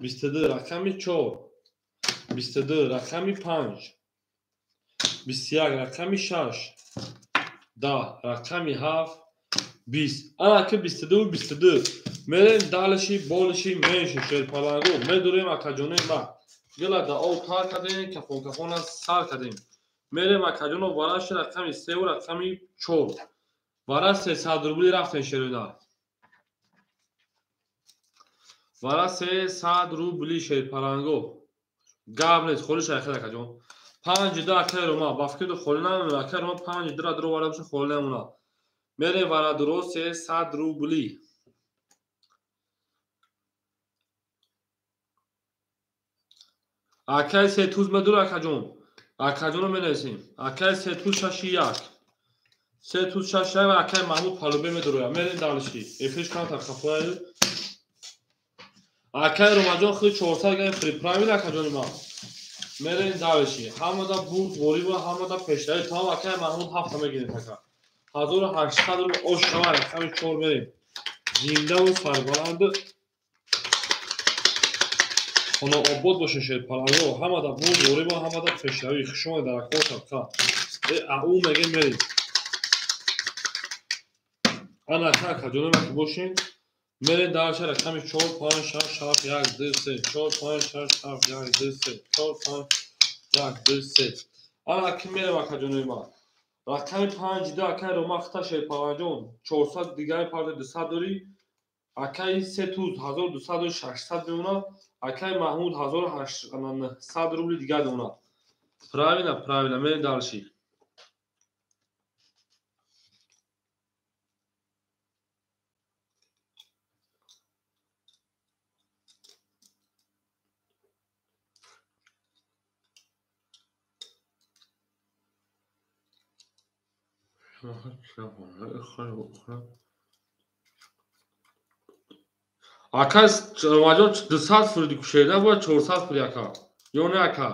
22, рақами 4 22, рақами 5 21, рақами 6 10, рақами 7 20. Ана ки 22 22. Мерем дальше, больше, меньше шерпаланго. Медурем акаҷонои ма. Гила да об тар кардем, кафон кафона сар кардем. Мерем акаҷоно вараши рақами 3 ва рақами 4. Вара 300 рубли рафтем шероина. Вара 300 рубли шерпаланго. Гап нест, холи шайхел акаҷон. 5 ду акаи Рома, ба фикри ду холи намемона. Акаи Рома 5 дура дуро вара боша холи намемона. Мерем вара дуро 300 рубли. Акаи се туз медура акаҷон. Акаҷонро менависем. Акаи се туз шаши як. Се туз шаши як ва акаи Маҳмуд Палубе медуроя. Мерем дальше. Эфирш камтар хафоя. Акаи Ромаҷон худ 400 грамм фри. Правильно акаҷони ман. Мерем дальше. Ҳамада бурд ғориба, ҳамада пешравӣ. Тамом акаи Маҳмуд ҳафта мегирем ака. 1800 рубл ош шава рақами 4 мерем. Зиндаву сарбаланд хонаобод боше шерпаланго. Ҳамада бурд ғориба, ҳамада пешравӣ. Хуш омадед дар акор сабқа. Ау мегем мерем. Ана акаҷони ман ки бошем. Мерем дальше рақами 4 5 6 7 1 2 3 4 5 6 7 1 2 3 4 5 1 2 3. Ана ки мерем акаҷони ман. Рақами 5 ду акаи Рома хита шерпаланҷон 400 дигари парда 200 дорӣ. Акаи се туз 1200 дорӣ 600 мемонад. Акаи Маҳмуд 1800 рубли дигар мемонад. Правильно, правильно, мерем дальше. Ака Ромаҷон 200 фуриди кушеда бояд 400 фури ака. Ё не ака?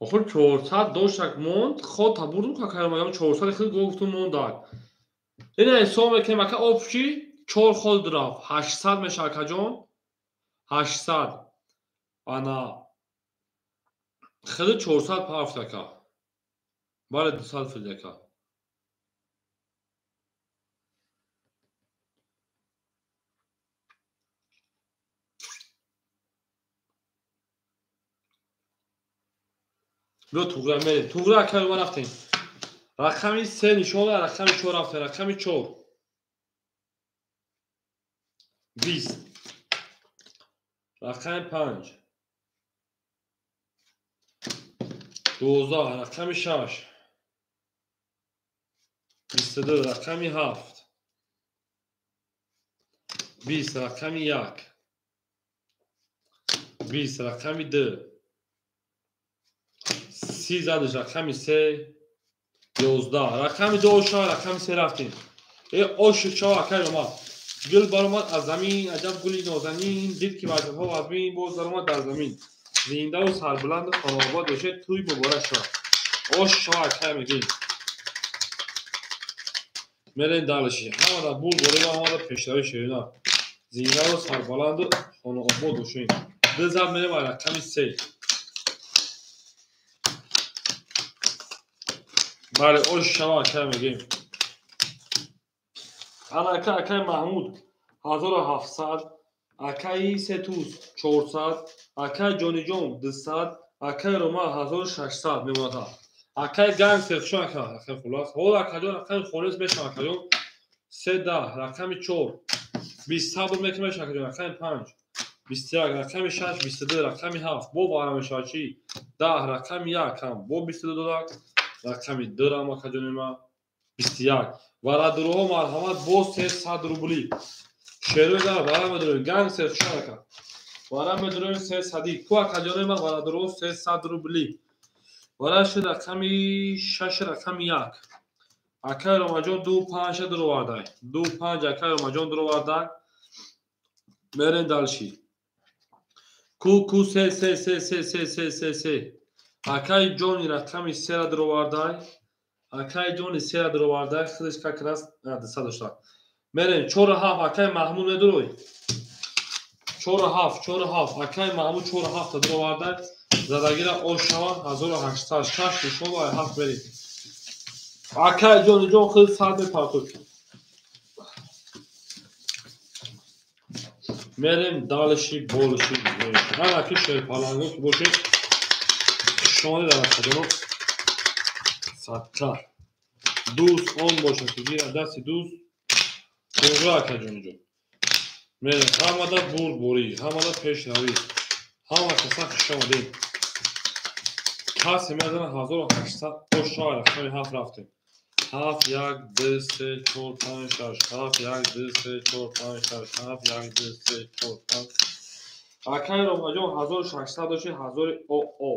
Охир 400 доштак монд, ход табурдум какай Ромаҷон 400 хел гуфтум мондак. Ина ҳисоб мекунем ака общий 4 ход рафт 800 мешавад акаҷон. 800. Ана хели 400 пафт ака. Бале 200 фил ака. Биё туғра мерем. Туғра ака ма рафтем. Рақами 3 нишон рақами 4 рафтем. Рақами 4 20, рақами 5 12, рақами 6 22, рақами 7 20, рақами 1 20, рақами 2 30 задаш рақами 3 11 рақами 2 шава рақами 3 рафтем. Э ош шава акай омад. Гул баромад аз замин, аҷаб гули нозанин, дид ки вазифаҳо вазмин, боз даромад дар замин. Зиндаву сарбуланду хонаобод бошед, тӯй муборак шавад. Ош шава акай мегӯем. Мерем дальше. Ҳамада бурд борем, ҳамада пешравӣ шерина. Зиндаву сарбаланду хонаобод бошед. Ду зад мерем ба рақами 3. Бале, ош шава акай мегӯем. Ана ака акай Маҳмуд 1700, акаи Сетуз 400, акаи Ҷониҷон 200, акаи Рома 1600 мемонад. Акаи Гангстер чун ака рақами хулос. Ҳоло акаҷон рақами холис мешавад акаҷон. 3 10 рақами 4 27 буд мекунад акаҷон рақами 5 21 рақами 6 22 рақами 7 бо вара мешавад чи 10 рақами 1 ҳам бо 22 додак рақами 2 рам акаҷони ма 21 варадуроҳо марҳамат бо 300 рубли. Шерои дар вара медуроем гангстер чун ака вара медуроем 300 ку акаҷони ма варадуроҳо 300 рубли. Вара шуд рақами 6 рақами 1. Акаи Ромаҷон 2 5 дуровардай. 2 5 акаи Ромаҷон дуровардай. Мерем дальше. Ку ку 3 3 3 3 3 3 3 3. Акаи Ҷони рақами 3 ра дуровардай. Акаи Ҷони 3 ра дуровардай. Худаш как раз 200 дошта. Мерем 4 7 акаи Маҳмуд медурой. 4 7 4 7 акаи Маҳмуд 4 7 дуровардай. Задагира ош шава 1800 6 душон ва 7 мерем. Акаи Ҷони ҷон худ 100 мепартод. Мерем дальше больше. Ана ки шерпаланго ки бошед шони дар акаҷоно садқа. Дӯст он бошад ки гирад дасти дӯст туғра акаҷони ҷон. Мерем ҳамада бурдборӣ, ҳамада пешравӣ. Ҳама каса хуш омадед. Касе мезанад 1800 ош шава рақами 7 рафтем. 7 1 2 3 4 5 6 7 1 2 3 4 5 6 7 1 2 3 4 5. Акаи Ромаҷон 1600 дошт 1000 о.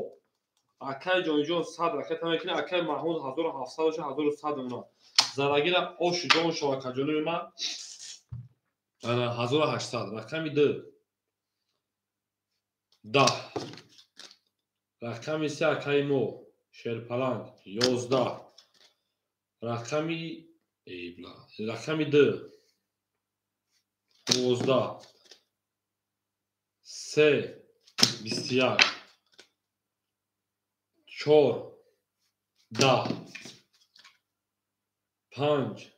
Акаи Ҷониҷон 100 ракета мекунад, акаи Маҳмуд 1700 дошт 1100 мемонад. Зарагира ош ҷон шава акаҷони ман. Ана 1800 рақами 2 10 рақами 3 акаи мо Шерпаланг 11 рақами рақами 2 12 3 21 4 10 5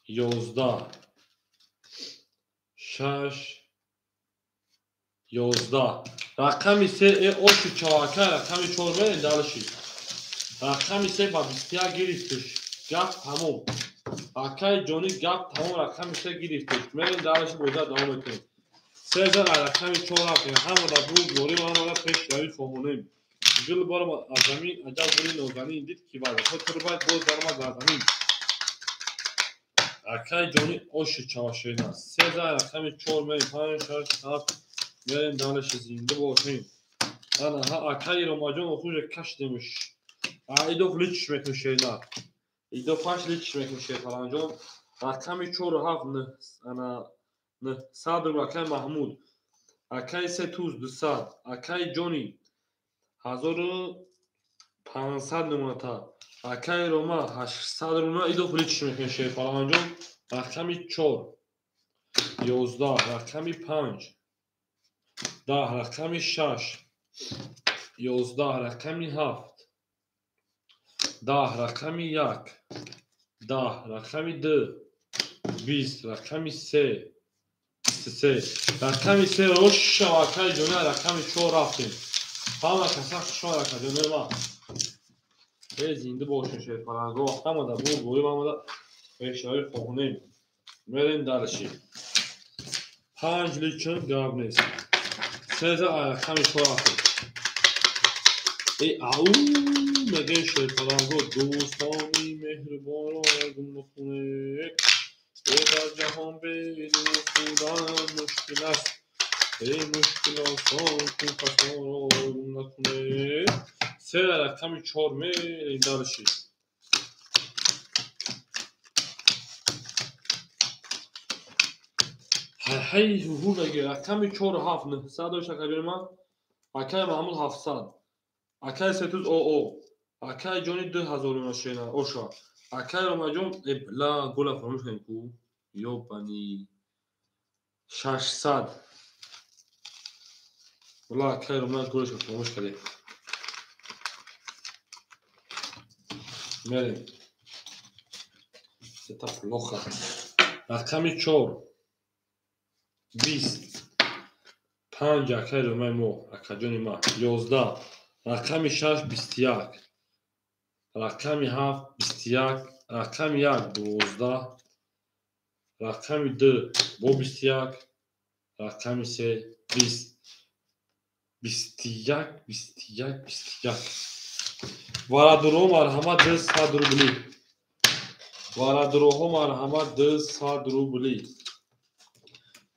11 6 11 рақами 3 оши чавака рақами 4 мерем дальше. Рақами 3 ба 21 гирифтиш. Гап тамом. Акаи Ҷони гап тамом рақами 3 гирифтиш. Мерем дальше боза давом мекунем. 3 зад рақами 4 рафтем. Ҳамада бурдборӣ ва ҳамада пешравӣ хоҳонем. Гул баромад аз замин, аҷаб гули нозанин, дид ки вазифа турбад боз даромад дар замин. Акаи Ҷони оши чавашина. 3 зад рақами 4 мерем 5 6 7 мерем дальше зинда бошем. Ана ҳа акаи Ромаҷон хуже кашидемш. Идоф личш мекунем шерина. Идоф ҳаш личш мекунем шерфаланҷон. Рақами 4 7 9 ана 900 рубл акаи Маҳмуд. Акаи Сетуз 200, акаи Ҷони 1500 мемонад. Акаи Рома 800 рубл. Идоф личш мекунем шерфаланҷон. Рақами 4 11 рақами 5 10 рақами 6 11 рақами 7 10 рақами 1 10 рақами 2 20 рақами 3 23 рақами 3 роша акаи ҷони рақами 4 рафтем. Ҳама каса хуш омад акаҷони ман. Э зинда бошед шерпаланго. Ҳамада бурдборӣ ҳамада пешравӣ хоҳонем. Мерем дальше. 5 личон гап нест. 3 рақами 4 рафтем. Э ау мегӯем шерпаланго дӯстони меҳрубонро гум накунед. Э дар ҷаҳон бе дӯст будан мушкил аст. Э мушкил осон кун касонро гум накунед. 3 рақами 4 мерем дальше. Ҳай ҳу меги. Рақами 4 7 900 дошт акаҷони ман. Акай Маҳмуд 700. Акай Сетуз ОО. Акай ҷони 2000 мешена оша. Акай Ромаҷон ла гола фаромӯш кардем ку. Ёбани 600. Ла акай Рома голашро фаромӯш кардем. Мерем. Это плохо. Рақами 4 20 5 акай Ромаи мо, акаҷони ман 11. Рақами 6 21. Рақами 7 21. Рақами 1 12. Рақами 2 бо 21. Рақами 3 20. 21 21 21. Варадуро марҳамат 200 рубли. Варадуроҳо марҳамат 200 рубли.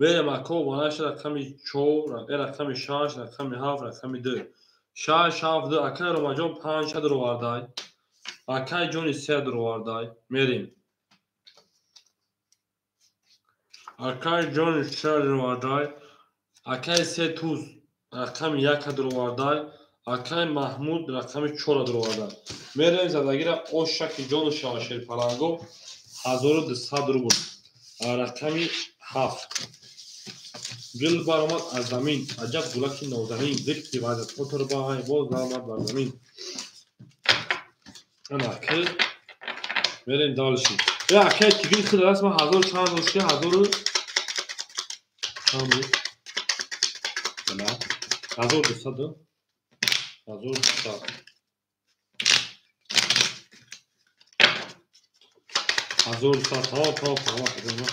Мерем ако вараш рақами 4, рақами 6, рақами 7, рақами 2. 6 7 2. Акай Ромаҷон 5 дуровардай. Акай ҷони 3 дуровардай. Мерем. Акай ҷони 3 дуровардай. Акай се туз рақами 1 дуровардай. Акай Маҳмуд рақами 4 дуровардай. Мерем задагира ошаки ҷону шава шерпаланго 1200 рубл. Рақами 7. Гул баромад аз замин, аҷаб гулаки нозанин, зикри вазиятҳо турбаҳай, боз баромад бар замин. Ана ки мерем дальше. Акай тигри худ аст ман 1000 чанд дошти 1000 чанд буд? 1200 1200 1200. Тамом тамом тамом.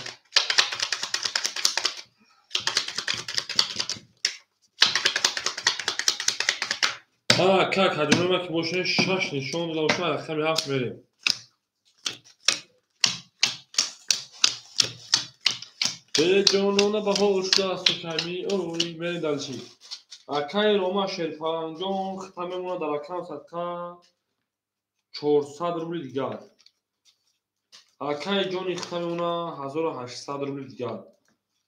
Ака каҷонома ки бошем 6 нишон дода бошем, рақами 7 мерем. Беҷонона баҳор шудааст ками ой. Мерем дальше. Акай Рома Шерпаланҷон хита мемонад дар рақам садқа 400 рубли дигар. Акай ҷони хита мемонад 1800 рубли дигар.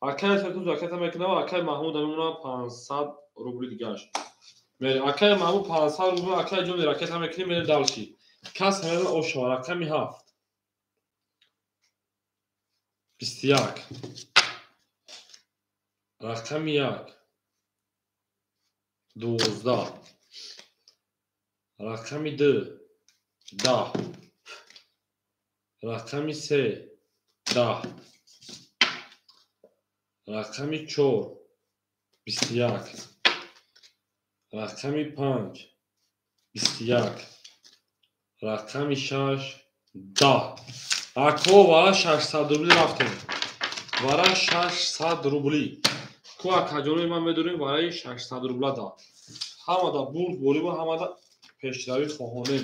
Акай Сетуз ракета мекунад, акай Маҳмуд мемонад 500 рубли дигарш. Мерем. Акай Маҳмуд 500 рубл, акай ҷони ракета мекунем, мерем дальше. Кас ҳамена ошава. Рақами 7 21. Рақами 1 12. Рақами 2 10. Рақами 3 10. Рақами 4 21. Рақами 5 21. Рақами 6 10. Ако вара 600 рубли рафтем. Вара 600 рубли. Ку акаҷонои ман медорем вараи 600 рубла да. Ҳамада бурд бориба, ҳамада пешравӣ хоҳонем.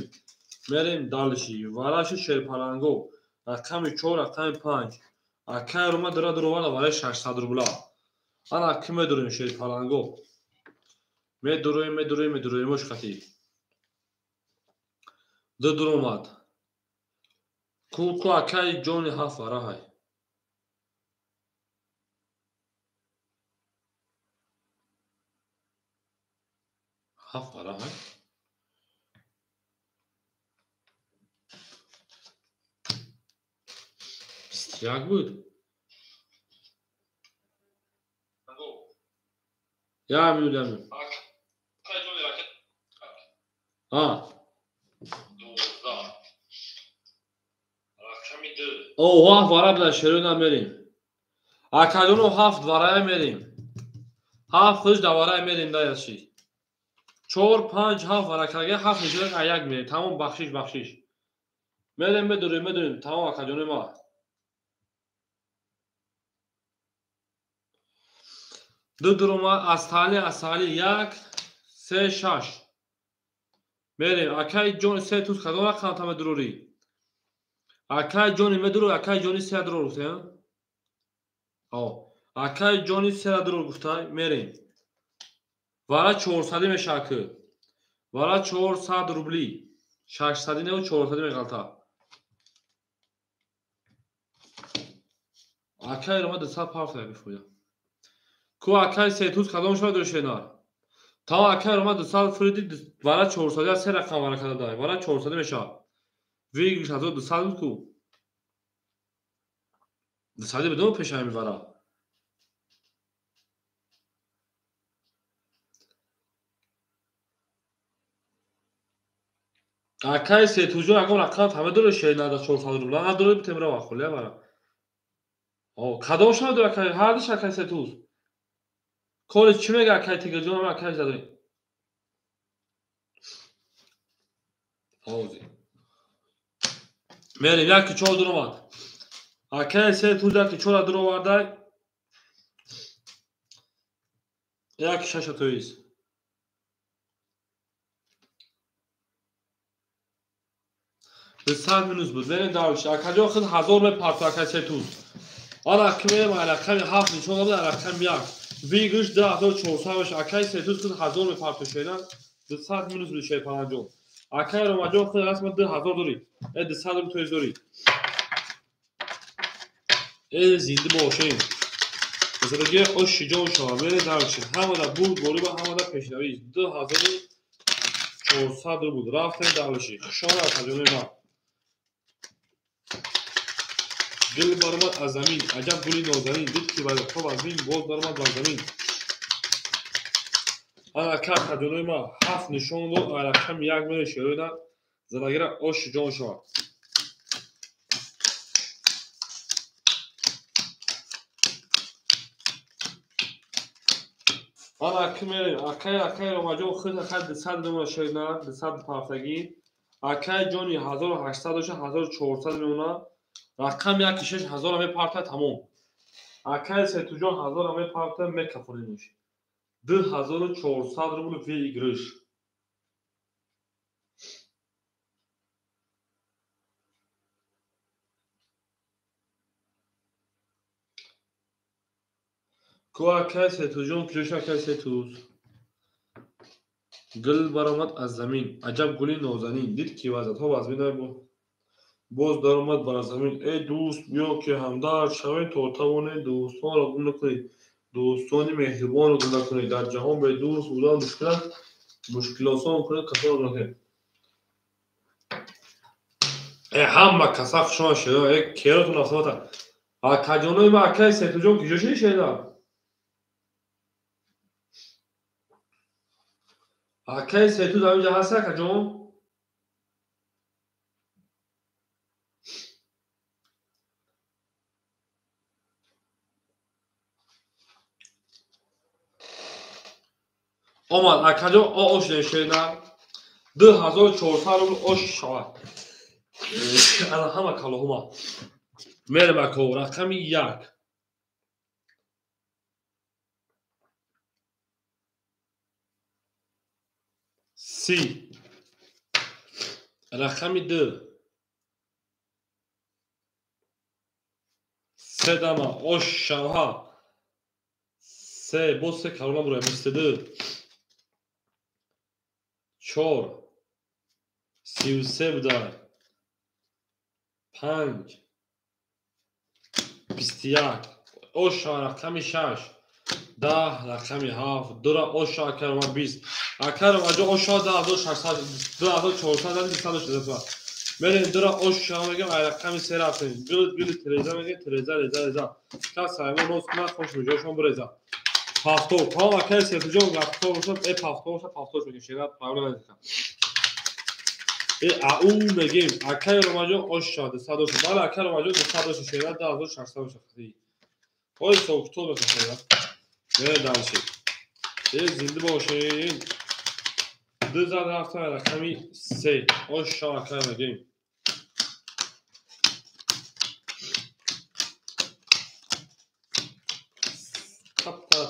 Мерем дальше. Вараши шерпаланго. Рақами 4, рақами 5. Акай Рома дора дуроварда вараи 600 рубла. Ана ки медорем шерпаланго. Медуроем, медуроем, медуроем ошқати. Ду дуромад. Ку ку акай ҷони 7 вараҳай. Ҳафт вараҳай. 21 буд. Я минут, я минут. О, ҳафт вара буда шеро намерем. Акаҷоно 7 варая мерем. 7 хуш да варая мерем да яши. 4 5 7 вара карга 7 нишон аяк мерем. Тамом бахшиш бахшиш. Мерем медорем медорем тамом акаҷоно ма. Ду дурума астали астали 1 3 6. Мерем акай ҷон се туз кадом рақам тама дурорӣ? Акай ҷони медуру, акай ҷони се дурур гуфта? О, акай ҷони се дурур гуфта, мерем. Вара 400 мешава ки. Вара 400 рубли. 600 не 400 меғалта. Акай рома 200 парта бифоя. Ку акай сетуз кадом шума дошена? Та акай рома 200 фуриди вара 400 се рақам вара када дай. Вара 400 мешавад. Выигрыш 1200 буд ку. 200 бидон пешами вара. Акай сетуҷон ягон рақам ҳама дора шенада 400 рубла. Надора битемра вахулия вара. О, кадом шума дора акай? Ҳардиш акай сетуз. Кори чӣ мега акай тигрҷон ама акай задори. Ҳозир. Мерем яки чор дуромад. Акай сетуз яки чора дуровардай. Яки шаша тоист. 200 минус буд. Мерем дальше. Акаҷон худ 1000 мепарту акай сетуз. Ана ки мерем рақами 7 нишон дод, рақами 1. Выигрыш 2400 меша. Акай сетуз худ 1000 мепарту шена. 200 минус буд шерпаланҷон. Акай ромаҷон худ расма 2000 дорӣ. 200 рубл тоист дорӣ. Зинда бошем. Масалаги оши ҷон шава. Мерем дальше. Ҳамада бурд бориба, ҳамада пешравӣ. 2400 рубл. Рафтем дальше. Хушона акаҷони ман. Гул баромад аз замин, аҷаб гули нозанин, дид ки вазифа вазмин, боз баромад бар замин. Ана акаҷонои ман 7 нишон дод, рақами 1 мере шероида, задагира оши ҷон шавад. Ана ки мерем, акай ромаҷон худ акай 200 мемона шерина, 200 партагӣ. Акай ҷони 1800 дошта, 1400 мемона. Рақам 1 6000 мепарта тамом. Акай сетуҷон 1000 мепарта мекафонемш. 2400 рубл выигрыш. Ку акай сетуҷон куҷош акай сетуз? Гул баромад аз замин, аҷаб гули нозанин, дид ки вазатҳо вазмин буд. Боз даромад бар замин. Эй дӯст, биё ки ҳамдард шавем, то тавонем дӯстонро гум накунем. Дӯстони меҳрибонро гум накунем. Дар ҷаҳон бе дӯст будан мушкил аст, мушкилосон кунед касонро гум накунем. Ҳама каса хушона шеда, керотон афсота. Акаҷонои ман акай сетуҷон куҷо шиди шеда? Акай сетуз ҳаминҷа ҳаст акаҷон? Омад акаҷон ош шена 2400 рубл ош шавад. Ана ҳама калоҳума. Мерем ако рақами 1. Си. Рақами 2. Се дама ош шава. Се боз се калона буроям 22. 4 33 будай 5 21 оша рақами 6 10 рақами 7 2 оша акарма 20 акарма ҷо оша 2600 2400 260 мерем 2 оша мегам рақами 3 рафтем гул гул тереза мегем тереза реза реза кас аймон ноз кунад хош меҷошон биреза Пафтор, тамом акай сетуҷон гафтор бошад, пафтор бошад, пафтор мегем, шерат правила надикам. Ау мегем, акай ромаҷон ош шавад, 200 бошад. Бале, акай ромаҷон 200 бошад, шерат 2600 бошад. Ой, соктор бошад шерат. Мерем дальше. Зинда бошем. 2 зад рафтам рақами 3. Ош шавад, акай мегем.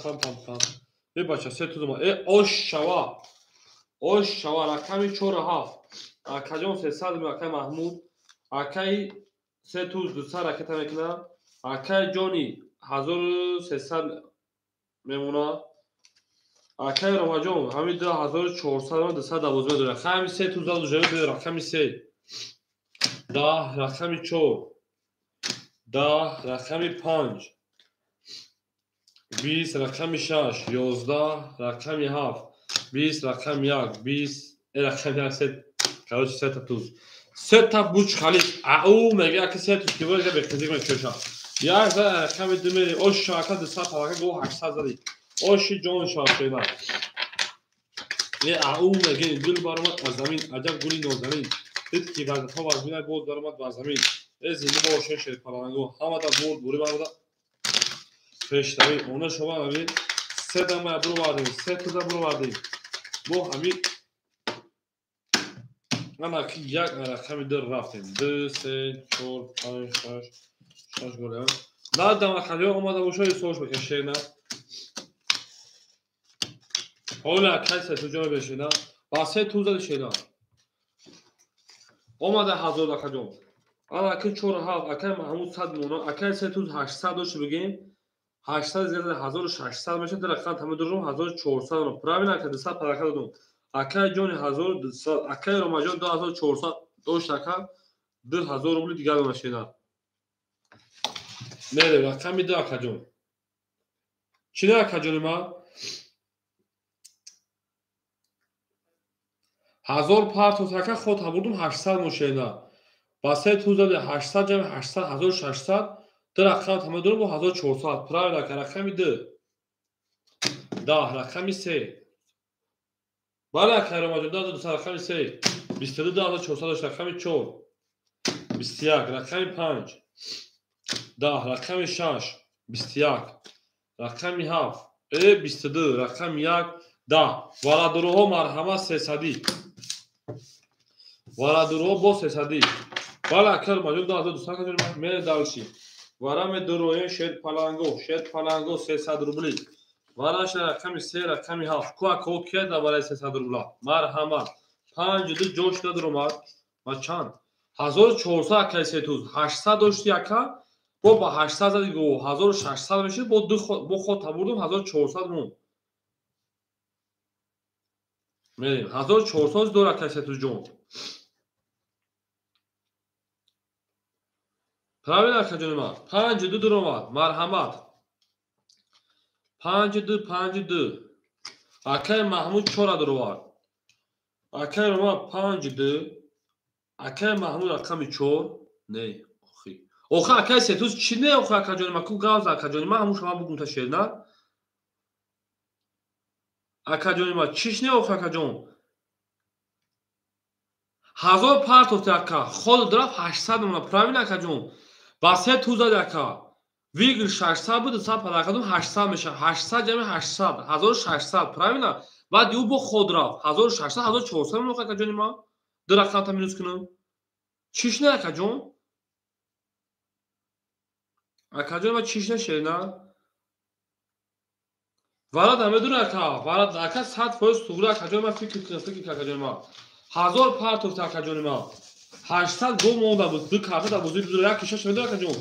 Пам пам пам. Бача се тузума. Ош шава. Ош шава рақами 4 7. Акаҷон 300 ми акай Маҳмуд. Акай се туз 200 ракета мекуна. Акай ҷони 1300 мемона. Акай Ромаҷон ҳами 2400 212 дора. Ҳами се туз 2 рақами 3. 10 рақами 4. 10 рақами 5. 20 рақами 6 11 рақами 7 20 рақами 1 20 рақами 1 се короче сета туз сета буч халис ау мега аки се туз ки бога бехтизик мекшоша як за рақами 2 мери ош шака 200 палака го 800 зади оши ҷон шашена е ау меги гул баромад аз замин аҷаб гули нозанин дид ки вазифа вазмина боз баромад бар замин э зинда боше шерпаланго ҳамада бурд бури баромада пештави она шова ҳами се дама бировардем се туза бировардем бо ҳами ана ки як рақами ду рафтем 2 3 4 5 6 6 голям на дама халиё омада боша ҳисобш бикун шерна ҳола акай се ту ҷой бешина ба се туза шена омада ҳазор акаҷон ана аки 4 7 акай маҳмуд 100 мона акай се туз 800 дошт бигем 800 зиёда 1600 мешад рақам тамом дурум 1400 правильно ака 200 парака додум акай ҷони 1200 акай ромаҷон 2400 дошт ака 2000 рубли дигар мешина мерем рақами 2 акаҷон чӣ не акаҷони ман 1000 партос ака ход ҳабурдум 800 мошина ба се туз зади 800 ҷамъ 800 1600 ду рақам тамом дурум бо 1400 правильно ака рақами 2 10 рақами 3 бале ака ромаҷон 2200 рақами 3 22 2400 рақами 4 21 рақами 5 10 рақами 6 21 рақами 7 22 рақами 1 10 варадуруҳо марҳамат 300 варадуруҳо бо 300 бале ака ромаҷон 2200 каҷон мере далши вараме дуроен шерпаланго 300 рубли вараша рақами 3 рақами 7 ку ака кия да барои 300 рубла марҳамат 5 2 ҷош надуромад ва чанд 1400 акай сетуз 800 дошти ака бо ба 800 зади го 1600 мешид бо ду бо ход табурдум 1400 мон мерем 1400 дор акай сетуз ҷон правильно акаҷони ман 5 2 дуромад марҳамат 5 2 5 2 акай маҳмуд 4 дуровард акай рома 5 2 акай маҳмуд рақами 4 не охи охи акай сетуз чӣ не охи акаҷони ман ку гавза акаҷони ман ҳамун шума бугум та шерна акаҷони ман чиш не охи акаҷон 1000 партофти ака ход рафт 800 мона правильно акаҷон ба се туз зади ака вигр 600 буд 200 паракадум 800 мешавад 800 ҷамъи 800 1600 правильно баъд ю бо ход рафт 1600 1400 мона акаҷони ман ду рақамта минус кунам чиш не акаҷон акаҷон ман чиш не шерна варад намедуна ака варад ака 100% суғри акаҷон ман фикр кунам фикр акаҷони ман 1000 партофт акаҷони ман 800 гол монда буд ду карта дар бозии бузург як кишаш медора акаҷон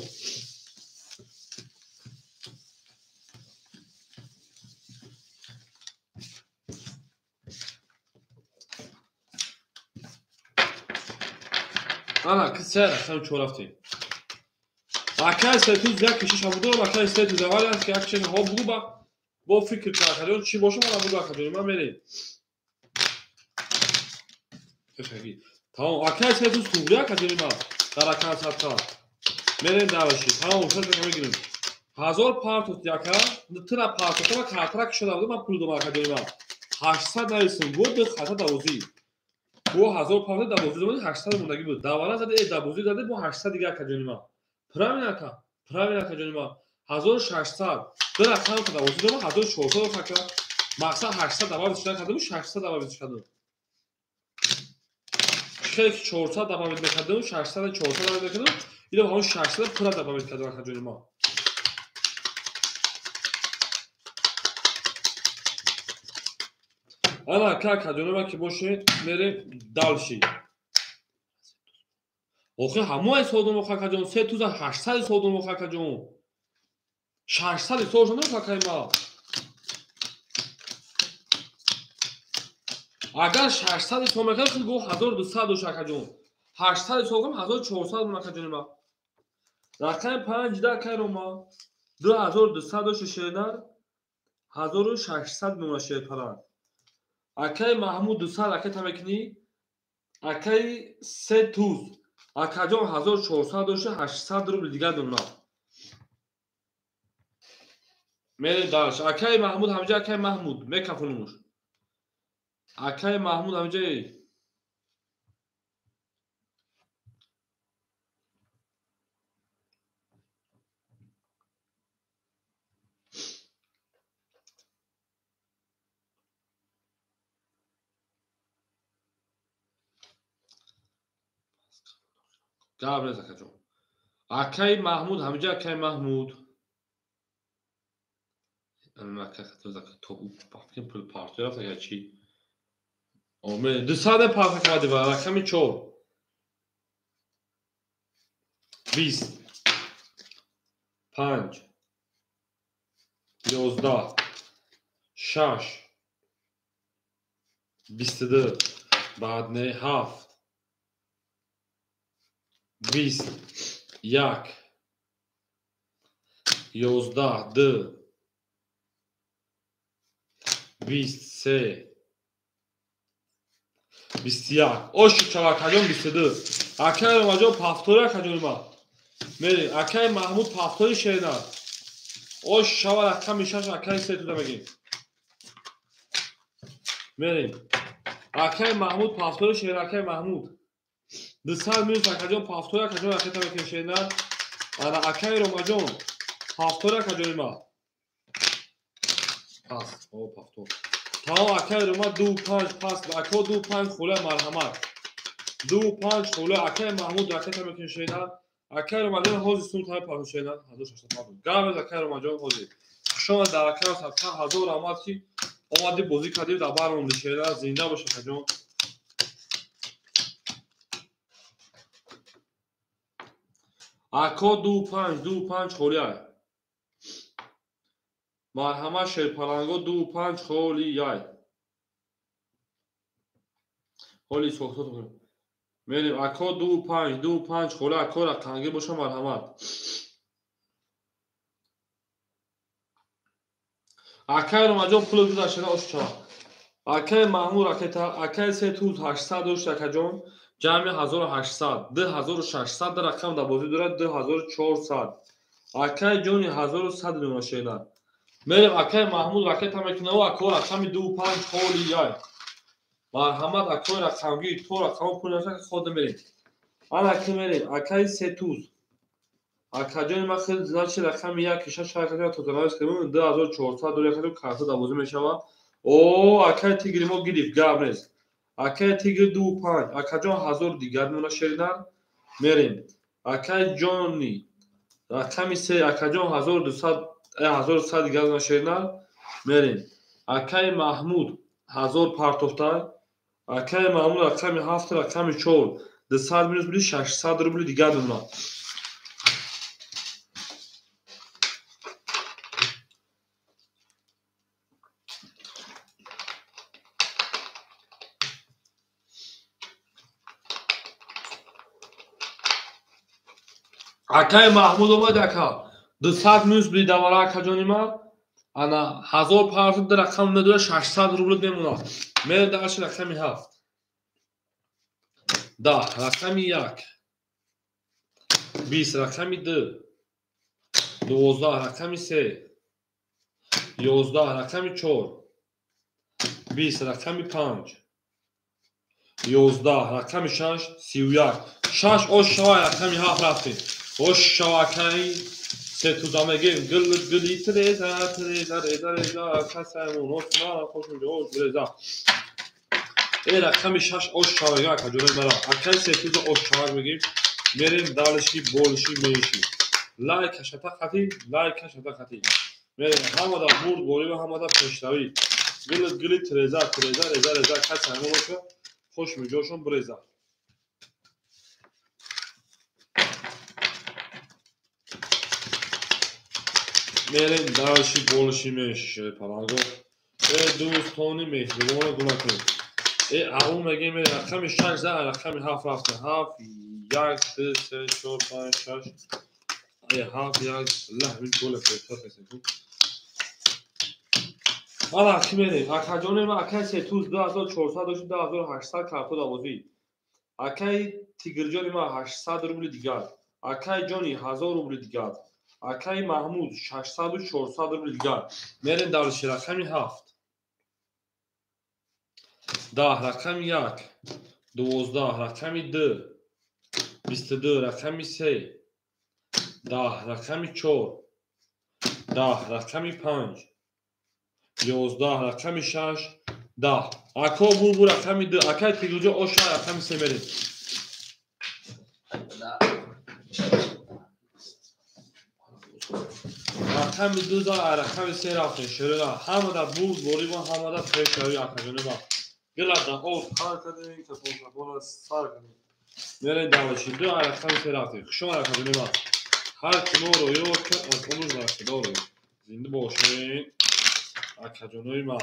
ана ки се рақам чор рафтем акай сетуз як кишаш ҳабудорам акай сетуз аввал як кишаш ҳо бугу ба бо фикр кун акаҷон чӣ боша мана бугу акаҷони ман мерем тамом акай сетуз туғри акаҷони ман дар рақам садқа мерем дараши тамом шаш рақам мегирем 1000 партофт яка тира партофта ва картара кишода буда ман пул додам акаҷони ман 800 нависем бо ду хата давозӣ бо 1000 партофт давозӣ додам 800 мондагӣ буд давара заде давозӣ заде бо 800 дига акаҷони ман правильно ака правильно акаҷони ман 1600 ду рақам давозӣ додам 1400 ака мақсад 800 давозӣ кардам 600 давозӣ кардам хеле 400 добавить мекардам 600 400 добавить мекардам ино ҳамон 600 пура добавить кардам акаҷони ман ана ака акаҷони ман ки бошед мерем далши охи ҳамои содум охи акаҷон се туза 800 содум охи акаҷон 600 содум охи акаи ман агар 600 ҳисоб мекардам хел гӯ 1200 дошт акаҷон 800 ҳисоб кардам 1400 мон акаҷони ман рақами 5 да акай рома 2200 дошт шернар 1600 мемона шерпаланг. Акаи Маҳмуд 200 ракета мекунӣ. Акаи се туз. Акаҷон 1400 дошта 800 рубл дигар мемонад. Мерем дальше. Акаи Маҳмуд ҳамҷа, акаи Маҳмуд мекафонумуш. Акаи Маҳмуд ҳамҷа. Гап нест акаҷон. Акаи Маҳмуд ҳамҷа, акаи Маҳмуд. Дусаде парта карди ва рақами 4. 20 5 11 6 22 баъд не 7 20 1 11 2 23 21. Ош чава акаҷон 22. Акаи Ромаҷон пафтори акаҷони ма. Мерем. Акаи Маҳмуд пафтори шерина. Ош шава рақами 6 акаи се туда мегем. Мерем. Акаи Маҳмуд пафтори шерина, акаи Маҳмуд. 200 минус акаҷон пафтори акаҷон ракета мекунем шерина. Ана акаи Ромаҷон пафтори акаҷони ма. Пас, о пафтор. Тамом акаи Рома 2 5 пас, ако 2 5 хола марҳамат. 2 5 хола акаи Маҳмуд ракета мекунем шерина. Акаи Ромаҷон ҳозир сум таи пафтор шерина 1605. Гап акаи Ромаҷон ҳозир. Хушомад дар акаи садқа 1000 раҳмат ки омадӣ бозӣ кардӣ дар баромадӣ шерина. Зинда бош акаҷон. Ако 2 5 2 5 холия. Марҳамат шерпаланго 2 5 холияй. Ҳоли сохтот мерем. Ако 2 5 2 5 холи ако рақамгир боша марҳамат. Акаи Ромаҷон пул гузаштана ошча. Акаи Маҳмуд ракета, акаи се туз 800 дошт акаҷон. Ҷамъи 1800, 2600 рақам дар бозӣ дорад 2400. Акаи ҷони 1100 мемона шерина. Мерем акаи Маҳмуд ракета мекунаву ако рақами 2 5 холияй. Марҳамат акои рақамгир то рақамо пул наша ход мерем. Ана ки мерем акаи се туз. Акаҷони ма хел значи рақами 1 6 акаҷон тоталавис кардем 2400 дорад акаҷон карта дар бозӣ мешава. О акаи тигри мо гирифт гап нест. Акаи тигр 2 5 акаҷон 1000 дигар мемона шерина. Мерем. Акаи ҷони рақами 3 акаҷон 1200 1100 дигар мемона шерина. Мерем. Акаи Маҳмуд 1000 партофта. Акаи Маҳмуд рақами 7 рақами 4 200 минус буди 600 рубли дигар мемонад. Акаи Маҳмуд омад ака 200 минус буди давара акаҷони ма. Ана 1000 партофта рақам медорад 600 рубл мемонад. Мерем дарши рақами 7. 10 рақами 1 20 рақами 2 12 рақами 3 11 рақами 4 20 рақами 5 11 рақами 6 31 6 ош шава рақами 7 рафтем. Ош шава акаи се туза мегем гил гили треза треза реза реза касаймон осма хошунҷо ош реза. Э рақами 6 ош шава акаҷони мара. Акаи се туза ош шава мегем. Мерем далши болши меши. Лайк шата хати, лайк шата хати. Мерем ҳамада бурд борӣ ва ҳамада пешравӣ. Гил гили треза треза реза реза касаймон оша хош миҷошон бреза. Мерем дарши болши меши шерпаланго. Э дӯстони меҳрибона гуна кунед. Э аун мегем рақами 6 за рақами 7 рафтем. 7 1 2 3 4 5 6 7 1 лаҳми гола фетар касем. Ана ки мерем? Акаҷони ма, акай Сетуз 2400 дошт, 2800 карто давозӣ. Акай Тигрҷони ма 800 рубли дигар. Акай Ҷони 1000 рубли дигар. Акай Маҳмуд 600 400 рубли дигар. Мерем дальше. Рақами 7. 10, рақами 1, 12, рақами 2, 22, рақами 3, 10, рақами 4, 10, рақами 5, 11, рақами 6, 10. Ако бурбу рақами 2, акай Тигрҷо оша рақами 3 мерем. Рақами 2 да рақами 3 рафтем. Шерина ҳамада бурд борибон, ҳамада пешрави акаҷони ба. Гила да ов кар кардем, капон капона сар кардем. Мерем дальше. 2 рақами 3 рафтем. Хуш омад акаҷони ба. Ҳар ки моро ёд кард, аз умр бархӯрдор. Зинда бошед акаҷонои ма.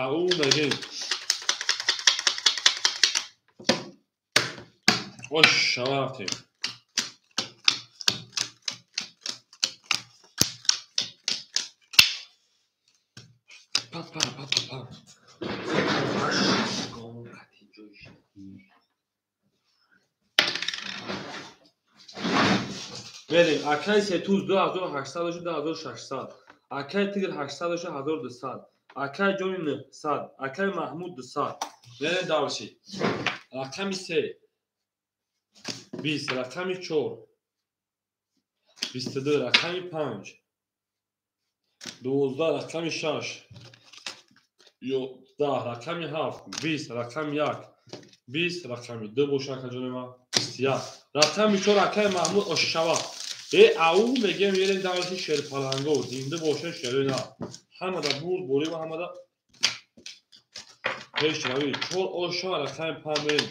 Ау мегем. Ош шава рафтем. Па па па па па. Мерем. Акай Сетуз 2800 дошт, 2600. Акай Тигр 800 дошт, 1200. Акай Ҷони 900. Акай Маҳмуд 200. Мерем дальше. Рақами 3, 20, рақами 4, 22, рақами 5, 12, рақами 6, 11, рақами 7, 20, рақами 1, 20, рақами 2 боша акаҷони ман, 21, рақами 4, акай Маҳмуд ошшава. Ау мегем, мерем дальше. Шерпаланго зинда боша шерина. Ҳамада бурд борӣ ва ҳамада пешравӣ. 4 оша рақами 5 мерем.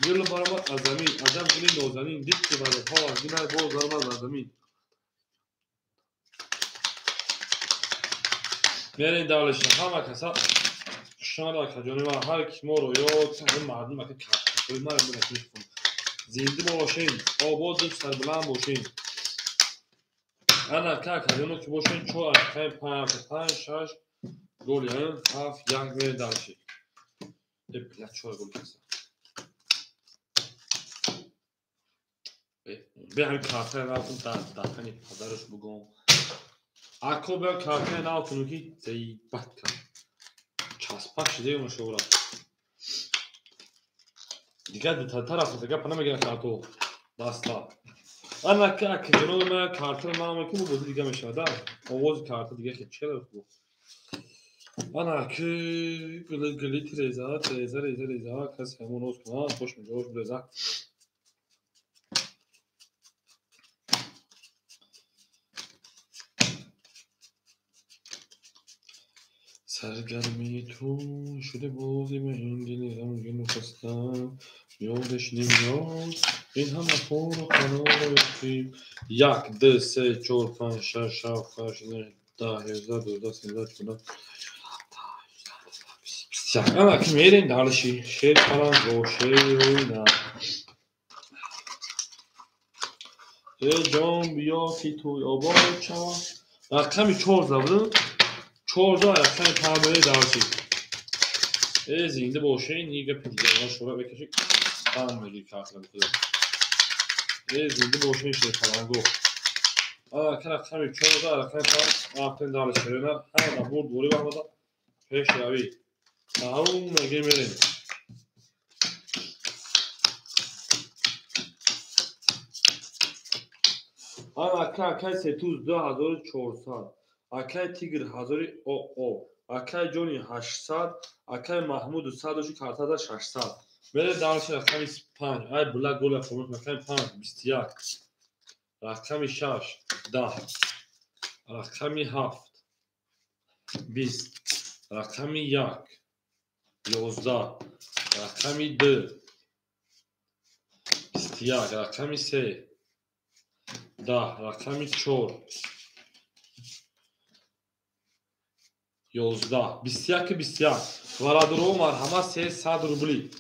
Гул баромад аз замин, аҷаб гули нозанин, дид ки вазифа аз гулай боз баромад аз замин. Мерем дальше. Ҳама каса хушомад акаҷони ман. Ҳар ки моро ёд, ҳамин мардум ака картои ман мекунад. Зинда бошен, ободу сарбаланд бошен. Ана ка акаҷоно ки бошен, 4 рақами 5, 5, 6 гол, 7, 1 мерем дальше. Бля, 4 гол каса. Бе ҳамин картаи рафтум дар даҳани падараш бугом. Ако бе картаи нафтум ки зайбат кард. Часпак шиде мушовра. Дигар ду тараф гапа намегирад карто даста. Ана ка акаҷоно ма картаро намекунам, бо бозӣ дига мешавад, да? Овози карта дига хел чӣ хел. Ана ки гули гули тиреза, тиреза, реза, реза, кас ҳамон оз кунад, хош меҷош реза. Саргарми ту шуда бозим, ин дили ғамгину хаста, ёдаш намеёд, ин ҳама хору канорро ёфтем. 1, 2, 3, 4, 5, 6, 7, 8, 9, 10, 11, 12, 13, 14, 15. Ана ки мерем дальше. Шер паланго, шерина. Э ҷон биё ки туй обод шавам. Рақами 14 буд. 14 рақами 5 мерем дальше. Зинда бошед, ни гапи дигарона шура бекашед. Бам мегир картра бихудо. Зинда бошед, шерпаланго. Ана ки рақами 14 рақами 5 рафтем дальше. Шерина ҳамада бурд борӣ ва ҳамада пешравӣ. Ау мегем мерем. Ана ака акай Сетуз 2400, акай Тигр 1000 ОО, акай Ҷони 800, акай Маҳмуд 200 дошти картада 600. Мерем дальше. Рақами 5, ай була гола фомӯш, рақами 5, 21, рақами 6, 10, рақами 7, 20, рақами 1, 11, рақами 2, 21, рақами 3, 10, рақами 4, 11, 21, 21. Варадуро марҳамат 300 рубли.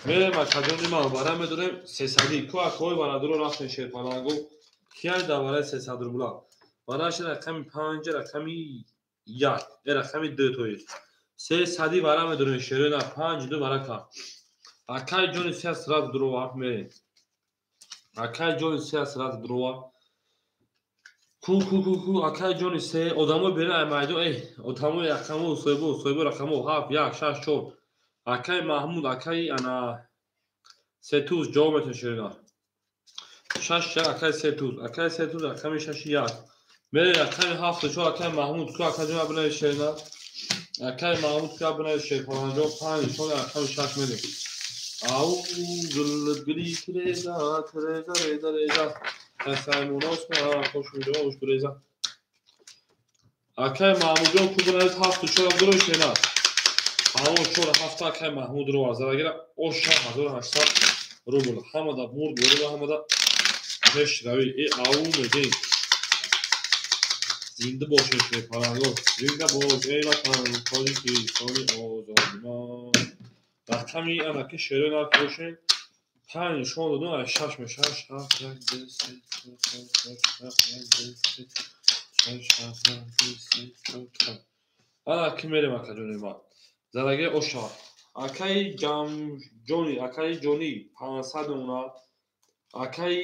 Мерем акаҷони ман, вара медорем 300. Ку акои варадуро рафтем шерпаланго. Кияй дар вараи 300 рубла? Вараш рақами 5, рақами 1 рақами 2 то есть се сади вара медорем шерена 5 2 варака. Акай ҷони се сразу дурова мерем. Акай ҷони се сразу дурова. Ку ку ку ку акай ҷони се одамои берин ай майдон эй одамои рақамо соҳибо соҳибо рақамо 7 1 6 4 акай Маҳмуд акай ана сетуз ҷавоб метавон шерена 6 1 акай сетуз акай сетуз рақами 6 1 мерем рақами 7 4 акай Маҳмуд ку акай ҷон абнавис шерена акай Маҳмуд ку абнавис шерпаланҷон 5 4 рақами 6 мерем. Ау гулгули треза треза реза реза акай Маҳмудҷон ку бинавис 7 4 дуро шена ҳаво 4 7 акай Маҳмуд ро задагира ош 1800 рубл ҳамада бурд бурда ҳамада пешравӣ э ау мегем зинда бошед шерпаланго зинда бош эй ватан Тоҷикистони озодимон. Рақами анаки шерои нарх бошед 5 нишон додум ай 6 мешавад 7 1 2 3 4 5 6 7 1 2 3 6 7 1 2 3 4 5. Ана ки мерем акаҷони ма задаги оша акаи ҷамҷони акаи ҷони 500 мемона акаи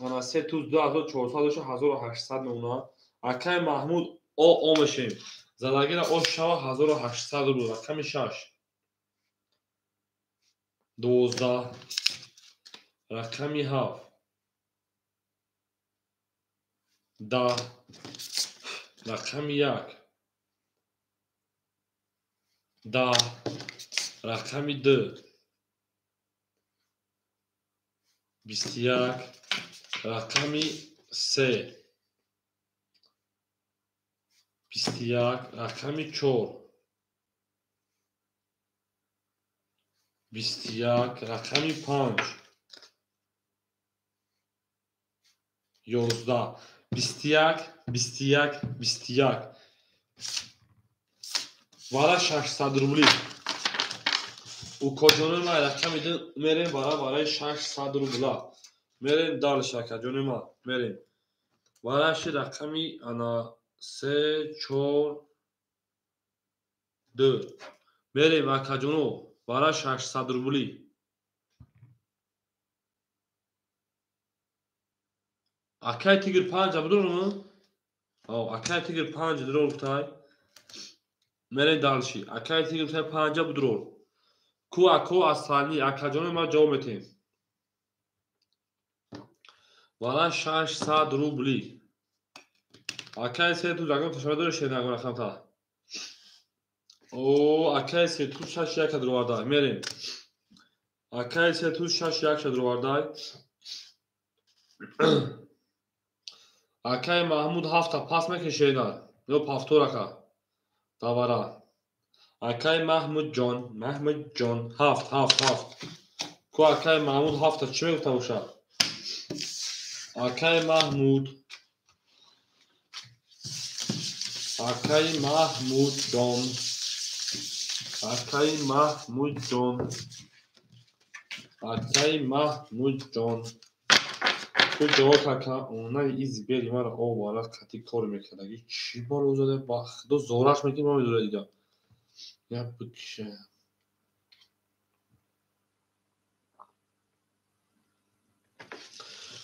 ана се туз 2400 доша 1800 мемона акаи Маҳмуд о о мешем задагира ош шава 1800 рубл рақами 6 12 рақами 7 10 рақами 1 10 рақами 2 21 рақами 3 21 рақами 4 21 рақами 5 11 21 21 21 вара 600 рубли. Укоҷони ма рақами 2 мерем вара барои 600 рубла мерем дальше акаҷони ма мерем вараши рақами ана 3 4 2 мерем акаҷоно вара 600 рубли. Акай тигр 5 будурм? Акай тигр 5 дурор гуфтай. Мерем дальше. Акай тигр 5 будурор. Ку ако асални акаҷони ма ҷавоб метем. Вара 600 рубли. Акай се туз агон ташабе дори шер нагон рақамта. О, акай се туз 6 1 дурвардай. Мерем. Акай се туз 6 1 дурвардай. Акай Маҳмуд 7 пас мекашена ё пафторака давара. Акай Маҳмудҷон, Маҳмудҷон 7 7 7. Ку акай Маҳмуд 7 чӣ мегуфта бошад? Акай Маҳмуд, акай Маҳмудҷон, акай Маҳмудҷон, акай Маҳмудҷон. Ку ҷавоб ака онаи из бери маро оварад кати кор мекардаги чӣ бор озода ба худо зораш мекунӣ ма медора дига як бикиша.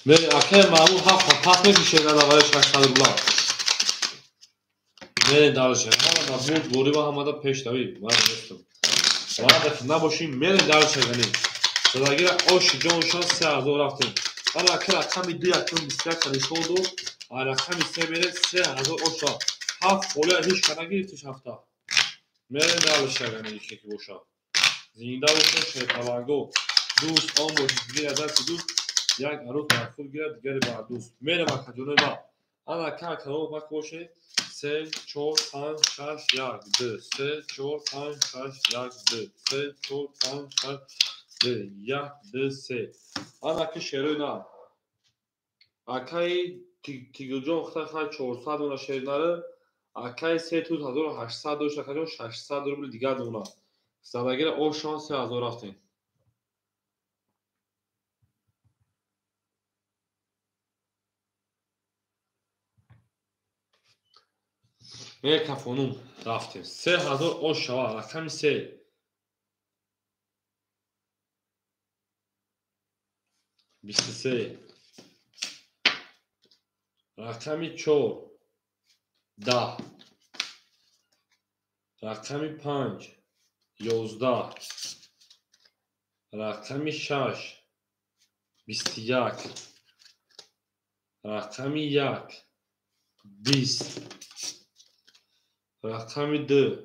Мери акай Маҳмуд 7 пас мекишед адавари 600 рубла. Мерем дальше. Ҳамада бурд борива ҳамада пешравӣ. Ман нестам. Ваъда ки набошем мерем дальше гани. Задагира оши ҷоншон 3000 рафтем. Ана ака рақами 2 якум 21 нишон дод. А рақами 3 мерем 3000 оша. 7 холия ҳеч ка нагирифтиш ҳафта. Мерем дальше гани ки боша. Зинда бошед шерпаланго. Дӯст он бошед гира дасти дӯст як арӯз бар худ гирад дигаре бар дӯст. Мерем акаҷони ма. Ана ака акаро бак бошед 3 4 5 6 1 2 3 4 5 6 1 2 3 4 5 6 2 1 2 3. Ана ки шерои на. Акаи Тигрҷон хай хай 400 дона шер нара. Акаи се туз 1800 дошт акаҷон 600 рубл дигар дона. Задагира ошон 3000 рафтем. Мекафонум рафтем. 3000 ош шава, рақами 3. 23. Рақами 4. 10. Рақами 5. 11. Рақами 6. 21. Рақами 1. 20. Рақами 2.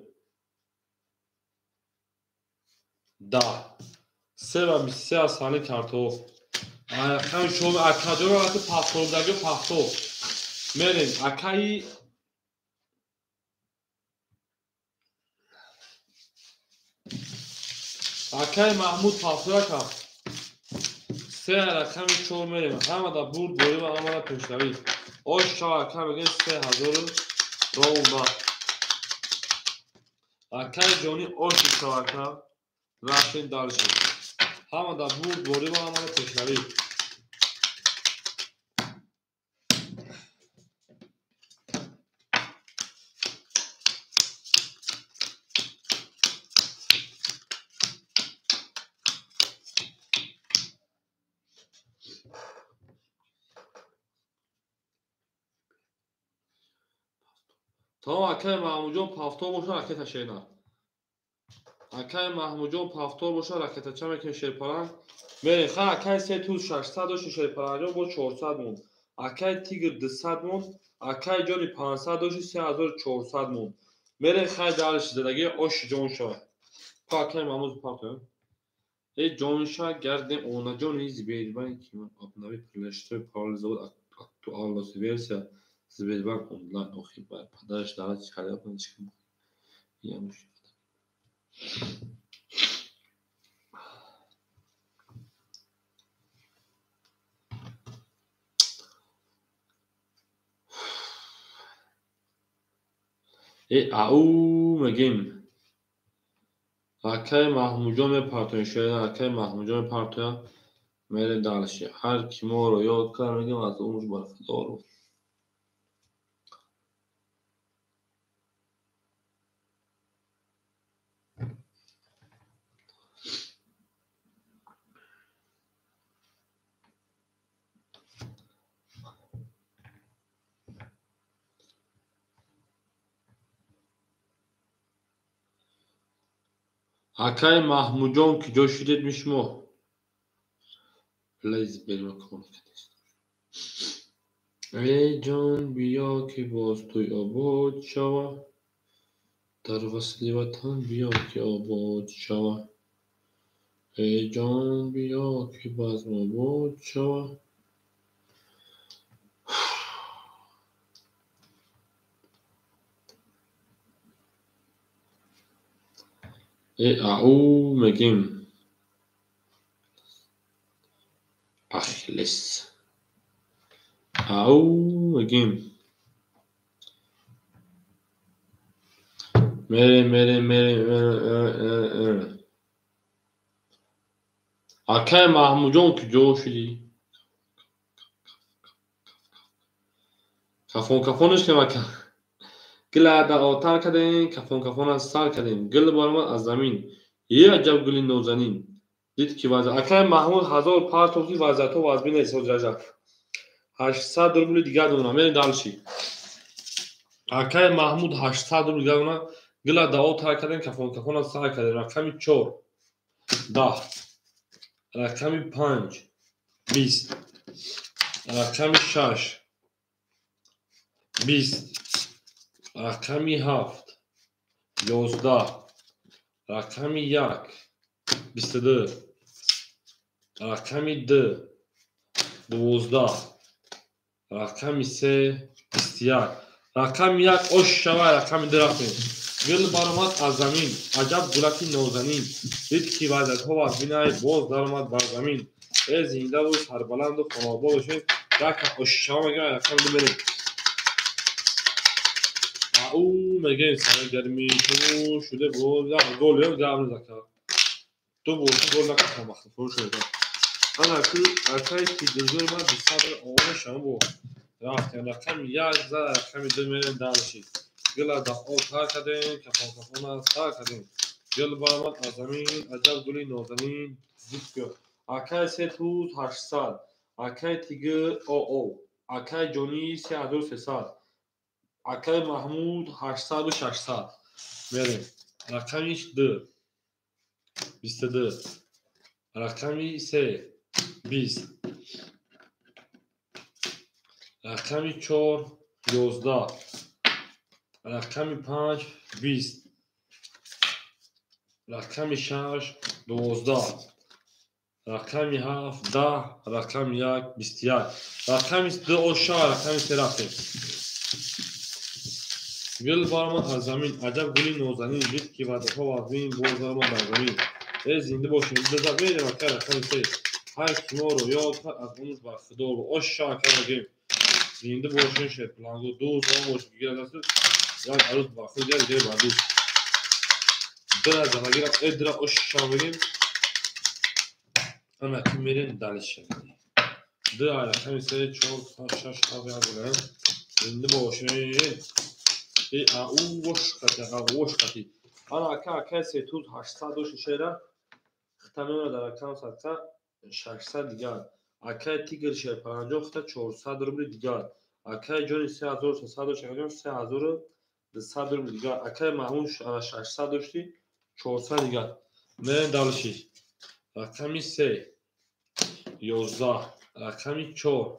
10. 3 ва 23 аз сани картоф. Рақами 4 акаҷоро вақти пахтордаги пахтор. Мерем акаи Маҳмуд пахторака. 3 рақами 4 мерем. Ҳамада бурд борӣ ва ҳамада пешравӣ. Ош шава ака мегӯем 3000 ровна. Акаи ҷонӣ оши шава ака. Рафтем дальше. Ҳамада бурд борӣ ва ҳамада пешравӣ. Тамом акаи Маҳмудҷон пафтор боша ракета шена. Акаи Маҳмудҷон пафтор боша ракетача мекунем шерпаланг. Мерем ха акаи се туз 600 дошти шерпалангҷон бо 400 монд. Акаи тигр 200 монд. Акаи ҷони 500 дошти 3400 монд. Мерем хай дальше задаги оши ҷон шава. Па акаи Маҳмуд партоем. Э ҷонша гардем онаҷони Сбербанк ки ман обнови приложение пароль завод актуальность версия Сбербанк онлайн охи бар падараш давлат чикар чикар ямуш. Э ау мегем. Акаи Маҳмудҷон мепартоем шояд акаи Маҳмудҷон мепартоям. Мерем дальше. Ҳар ки моро ёд кард мегем аз умр бархӯрдор. Акаи Маҳмудҷон ки ҷо шудед мишмо? Плейз берма кор кардест. Эй ҷон биё ки боз тӯй обод шава. Дар васли ватан биё ки обод шава. Эй ҷон биё ки базм обод шава. Э ау мегем. Ахиллес. Ау мегем. Мерем мерем мерем. Акаи Маҳмудҷон ки ҷо шудӣ? Кафон кафонаш кем ака. Гил дар отар кардем, кафон кафон аз сар кардем. Гил баромад аз замин. Е аҷаб гули нозанин. Дид ки вазъ акаи Маҳмуд 1000 партов ки вазъиятҳо вазбин нест ҳозираҷа. 800 рубли дигар донам. Мерем дальше. Акаи Маҳмуд 800 рубли дигар донам. Гила дар отар кардем, кафон кафон аз сар кардем. Рақами 4 10. Рақами 5 20. Рақами 6 20. Рақами 7 11. Рақами 1 22. Рақами 2 12. Рақами 3 21. Рақами 1 ош шава, рақами 2 рафтем. Гил баромад аз замин, аҷаб гулаки нозанин. Дид ки вазъиятҳо вазбинай, боз даромад бар замин. Э зиндаву сарбаланду хонобод бошед. Яка ош шава мегӯям, рақами 2 мерем. Ау мегӯем саргармӣ ту шуде боз як гол ё гап назака. Ту боши гол накардам вақти фурӯш шуда. Ана ку акаи тигрзор ман 200 оғоз шава бо. Рафтем рақами 1 за рақами 2 мерем дальше. Гула дар об тар кардем, кафон кафона сар кардем. Гул баромад аз замин, аҷаб гули нозанин. Акай се туз 800, акай тигр оо, акай ҷонӣ 3300, акай Маҳмуд 800 600. Мерем. Рақами 2 22, рақами 3 20, рақами 4 11, рақами 5 20, рақами 6 12, рақами 7 10, рақами 1 21, рақами 2 оша, рақами 3 рафтем. Гул баромад аз замин, аҷаб гули нозанин, дид ки ваъдаҳо вазнин, боз даромад бар замин. Э, зинда бошем, мерем акай рақами 3. Ҳар ки моро ёд кард, аз умр бархӯрдор. Оша ака мегӯем. Зинда бошем, шерпаланго, дӯст он бошед, гирад дасту як арӯз ба худ, як дигаре ба дӯст. Дира занагира, э дира оша мегӯем. Ана ки мерем дальше. Ду рақами 3 4 5 6 7 як гулем. Зинда бошем. Э ау вош қати, ау вош қати. Ана ака, акай се туз 800 дошти шера. Хита мемона дар рақам садқа 600 дигар. Акай тигр шерпаланҷон хита 400 рубли дигар. Акай ҷони 3300 дошти, акай ҷон 3200 рубли дигар. Акай Маҳмуд 600 дошти, 400 дигар. Мерем дальше. Рақами 3 11, рақами 4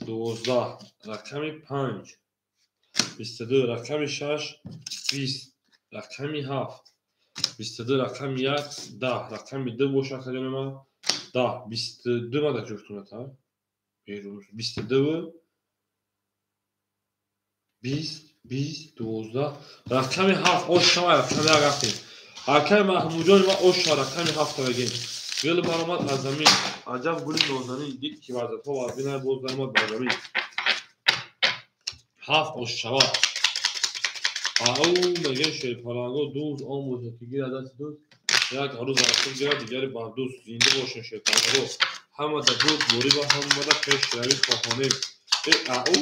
12, рақами 5 22, рақами 6 20, рақами 7 22, рақами 1 10, рақами 2 боша акаҷони ман 10 22 мада ҷуфтуната берун 22 20 20 12, рақами 7 оша, рақами 1 рафтем. Акай Маҳмудҷони ман оша, рақами 7 мегем. Гул баромад аз замин, аҷаб гули нозанин, дид ки ваъдаҳо вазнин, боз даромад бар замин. 7 ошшава. Ау мегем шерпаланго, дӯст он бошад ки гирад дасти дӯст, як арӯз аз худ гирад, дигаре бар дӯст. Зинда бошем, шерпаланго, ҳамада бурд борӣ ва ҳамада пешравӣ хоҳонем. Э ау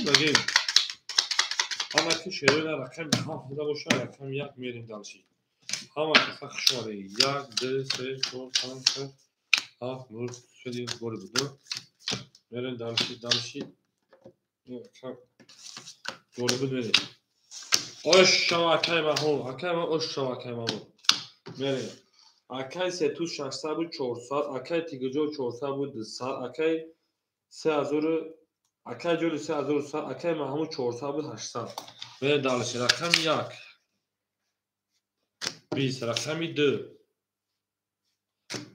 мегем. Ана ки шерои рақами 7 буда боша, рақами 1 мерем дальше. Ҳама каса хуш омадед. 1 2 3 4 5 6 7 9 шуди бори буд. Мерем дальше, дальше. Бори буд мерем. Оша акай Маҳмуд, акай ман оша, акай Маҳмуд. Мерем. Акай се туз 600 буд 400, акай Тигрҷон 400 буд 200, акай 3000, акай ҷони 3100, акай Маҳмуд 400 буд 800. Мерем дальше. Рақами 1 20, рақами 2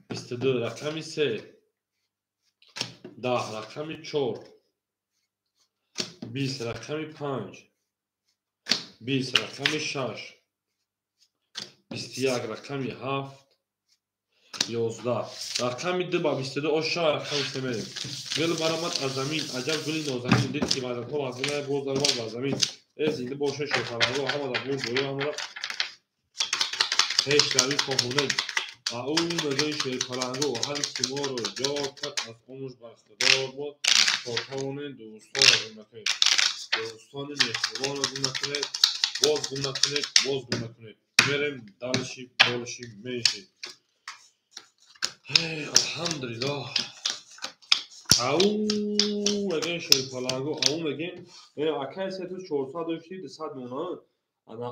22, рақами 3 10, рақами 4 20, рақами 5 20, рақами 6 21, рақами 7 11, рақами 2 ба 22 оша, рақами 3 мерем. Гул баромад аз замин, аҷаб гули нозанин, дид ки ваъдаҳо вазнин, боз даромад бар замин. Э зинда бошед, шерпаланго, ҳамада бурд борӣ, ҳамада пешравӣ хоҳонем. Ау мегӯи шерпаланго, ҳар ки моро ёд кард, аз умр бархӯрдор бод. То тавонем дӯстонро гум накунед, дӯстони меҳрубонро гум накунед, боз гум накунед, боз гум накунед. Мерем дальше, больше, меньше. Алҳамдулиллоҳ. Ау мегӯем шерпаланго, ау мегӯем. Акай се туз 400 дошти, 200 мемона. Ана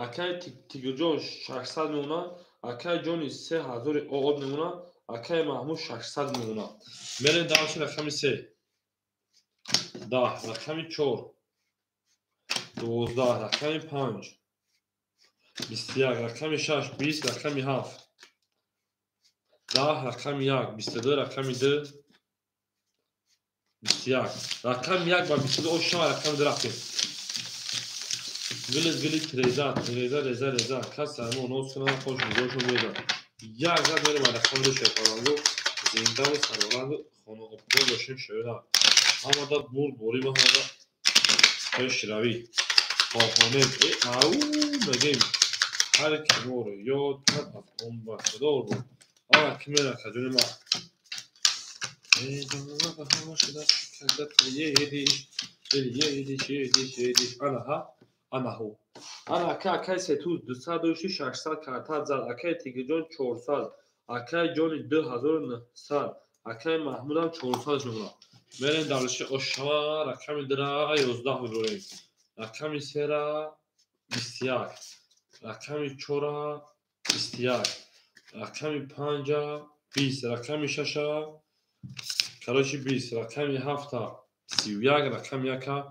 акай Тигрҷон 600 мемона, акай ҷони 3000 об мемона, акай Маҳмуд 600 мемона. Мерем дальше. Рақами 3 10, рақами 4 12, рақами 5 21, рақами 6 20, рақами 7 10, рақами 1 22, рақами 2 21, рақами 1 ба 22 оша, рақами 2 рафтем. Гули гули тиреза, тиреза, реза, реза, кас сармо ноз кунад, хош нигоҳшон мерезад. Як зад мерем ба рақами 2 шерпаланго, зиндаву сарбаланду хонаобод бошем шоира. Ҳамада бурд борӣ ва ҳамада пешравӣ хоҳонем. Э ау мегӯем. Ҳар ки моро ёд кард, аз он бархӯрдор буд. Ана ки мерем, акаҷони ман. шудааст, когда приедешь, едешь, едешь, едешь. Ана ҳа, ана ҳо. Ана ака, акай Сетуз 200 дошти, 600 карта зад, акай Тигирҷон 400, акай Ҷони 2900, акай Маҳмудам 400 шумора. Мерем дальше ошава, рақами 2 11 мебурем. Рақами 3 21, рақами 4 21, рақами 5 20, рақами 6 короче 20, рақами 7 31, рақами 1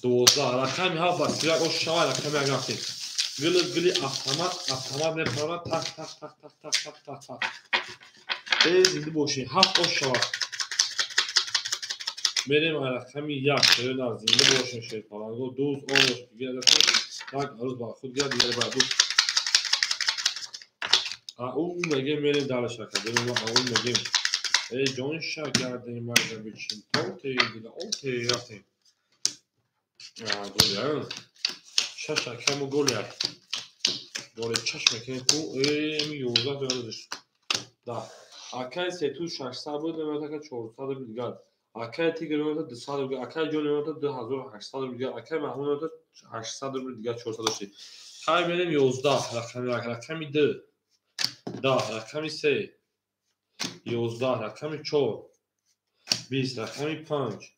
12, рақами 7 ба 31 ошава, рақами 1 рафтем. Гили гили автомат, автомат мепарад, так так так так так так так так. Э, зинда бошед, 7 ошава. Мерем рақами 1, на зинда бошед, шерпаланго, дӯст он бош, так рӯз ба худ гирад, дигар ба дуст. Ау мегем, мерем дальше, ака, ау мегем. Эй, ҷон шагардем, майда бичин, тоте, дила, оте, рафтем. Голи, шаш акаму голи ак. Голи чаш мекунем ку, э, ми 11 дорадиш. Да. Акай Сетуз 600 буд, мемонад 400 рубл дигар. Акай Тигр мемонад 200 рубл, акай Ҷон мемонад 2800 рубл дигар, акай Маҳмуд мемонад 800 рубл дигар, 400 дошти. Хай мерем 11, рақами 1, рақами 2, 10, рақами 3, 11, рақами 4, 20, рақами 5,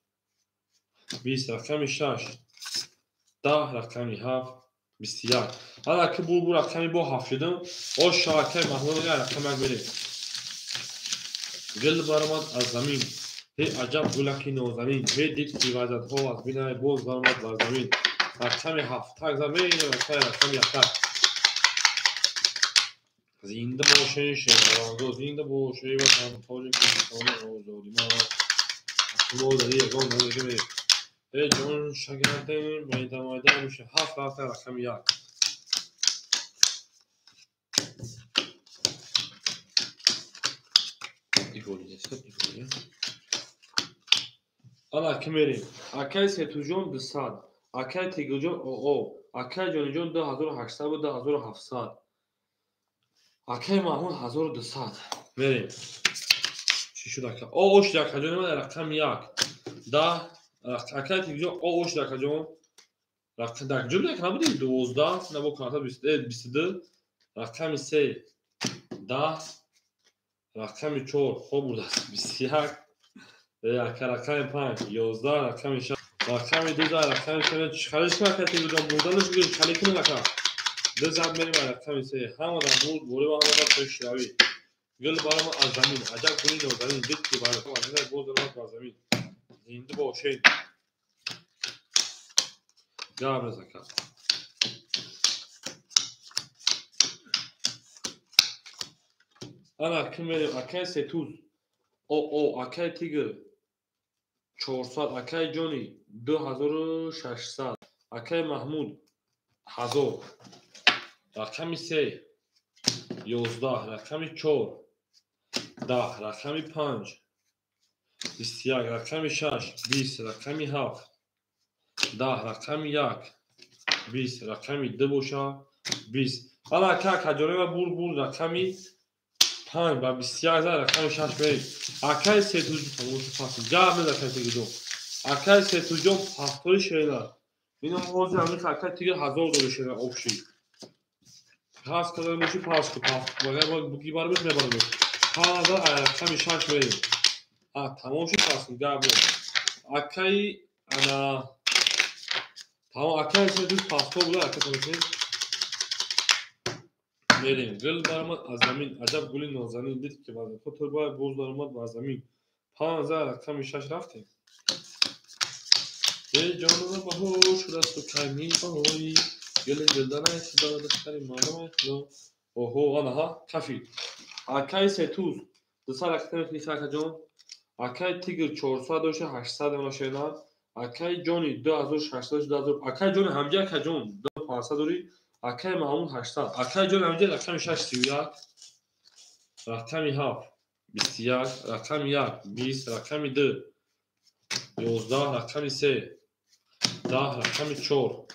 20, рақами 6, 10, рақами 7, 21. Ҳала ки бу рақами бо 7 шудам, оша акай Маҳмуд рақами 1 мерем. Гил баромад аз замин, ҳе аҷаб гулаки нозанин, ҳе дид ки вазятҳо аз бинай боз баромад бар замин. Рақами 7 так замин, рақами 1. Зинда бошед, шербаландо, зинда бошед, ватан Тоҷикистони озоди ман. Мо дар ягон намегем. Э, ҷон шагардем, майда майда меша. 7 рафта рақами 1. Ана ки мерем. Акай Сетуҷон 200, акай Тигирҷон оо, акай Ҷониҷон 2800 ва 2700. Акай Маҳмуд 1200. Мерем. Чӣ шуд ака? О, шуд акаҷон, ман рақами 1. 10, акай Тигирҷон, о, шуд акаҷон. Рақам дар куҷо буд ака набудӣ? 12, на бо карта 22, рақами 3, 10, рақами 4, хоб бурдааст 21, ака рақами 5, 11, рақами 6, рақами 2, рақами 3, чӣ кунад акай Тигирҷон? Бурданаш бигир, чале кунад ака? Ду зад мерем рақами 3. Ҳама дар бурд, борӣ ва ҳама дар пешравӣ. Гул баромад аз замин, аҷаб гули нозанин, дид ки баромад боз баромад бар замин. Зинда бошед. Гап нест ака. Ана ки мерем, акай Сетуз, о, акай Тигр 400, акай Ҷони 2600, акай Маҳмуд 1000, рақами 3, 11, рақами 4, 10, рақами 5, 21, рақами 6, 20, рақами 7, 10, рақами 1, 20, рақами 2 боша, 20. Ана ака акаҷонема бурд бурд рақами 5 ба 21 зад, рақами 6 мерем. Акай Сетуҷон тамошо пас. Ҷаб мез акай Тигирҷон. Акай Сетуҷон пафтори шерина. Ино ҳозир ҳамин акай Тигир 1000 дори шерина обши. Пас кардам меши пас ку пас. Магар буги бармеш мебарам. 5000 рақами 6 мерем. А тамом шуд пас гап. Акай ана тамом акай Сетуҷ пафтор буда ака тамошо. Мерем. Гул баромад аз замин, аҷаб гули нозанин, дид ки вазифа турбай боз баромад бар замин. 5000 рақами 6 рафтем. Эй ҷонона баҳор шудасту кай меоӣ, гули гулданай худо, духтари мардумай худо. Оҳо, ана ҳа, кафи. Акай Сетуз 200 рақам мекунӣ акаҷон. Акай Тигр 400 дошта, 800 мешавад. Акай Ҷони 2600, 2000. Акай Ҷони ҳамҷа акаҷон 2500 дорӣ. Акай Маҳмуд 800. Акай Ҷони ҳамҷа рақами 6 31, рақами 7 21, рақами 1 20, рақами 2 11, рақами 3 10, рақами 4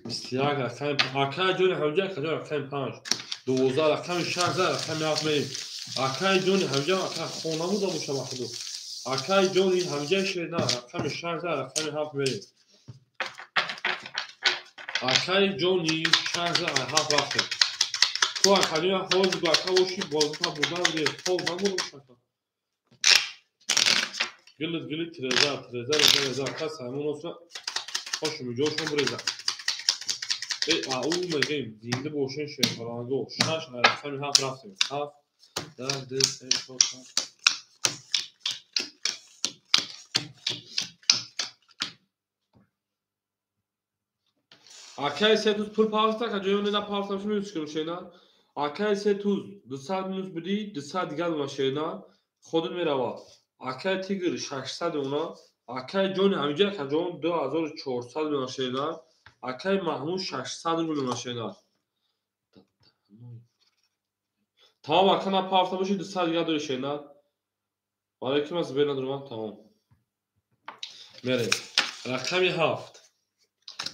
21, рақами акай Ҷони ҳамҷа акаҷон рақами 5 12, рақами 6 рақами 7 мерем. Акай Ҷони ҳамҷа ака хона буда боша ба худо. Акай ҷони ҳамҷа шена рақами 6 рақами 7 мерем. Акай ҷони 6 7 рафтем. Ту акаҷон ҳозир ака боши бозита бурдан хоб набурдам шака. Гилит гилит тиреза тиреза реза реза ака саймон осра хошум ҷошон биреза. Эй ау мегем зинда бошен шерпаланго 6 рақами 7 рафтем. 7 1 2 3 4 5. Акай се туз пул павста ка ҷоёне на павста минус кунем шена. Акай се туз 200 минус биди 200 дигар уна шена худат мерава. Акай тигр 600 уна. Акай ҷони ҳамиҷа ка ҷон 2400 уна шена. Акай Маҳмуд 600 рубл уна шена. Тамом ака на павста боши 200 дигар дори шена. Барои ки ман зибер надорам тамом. Мерем. Рақами 7.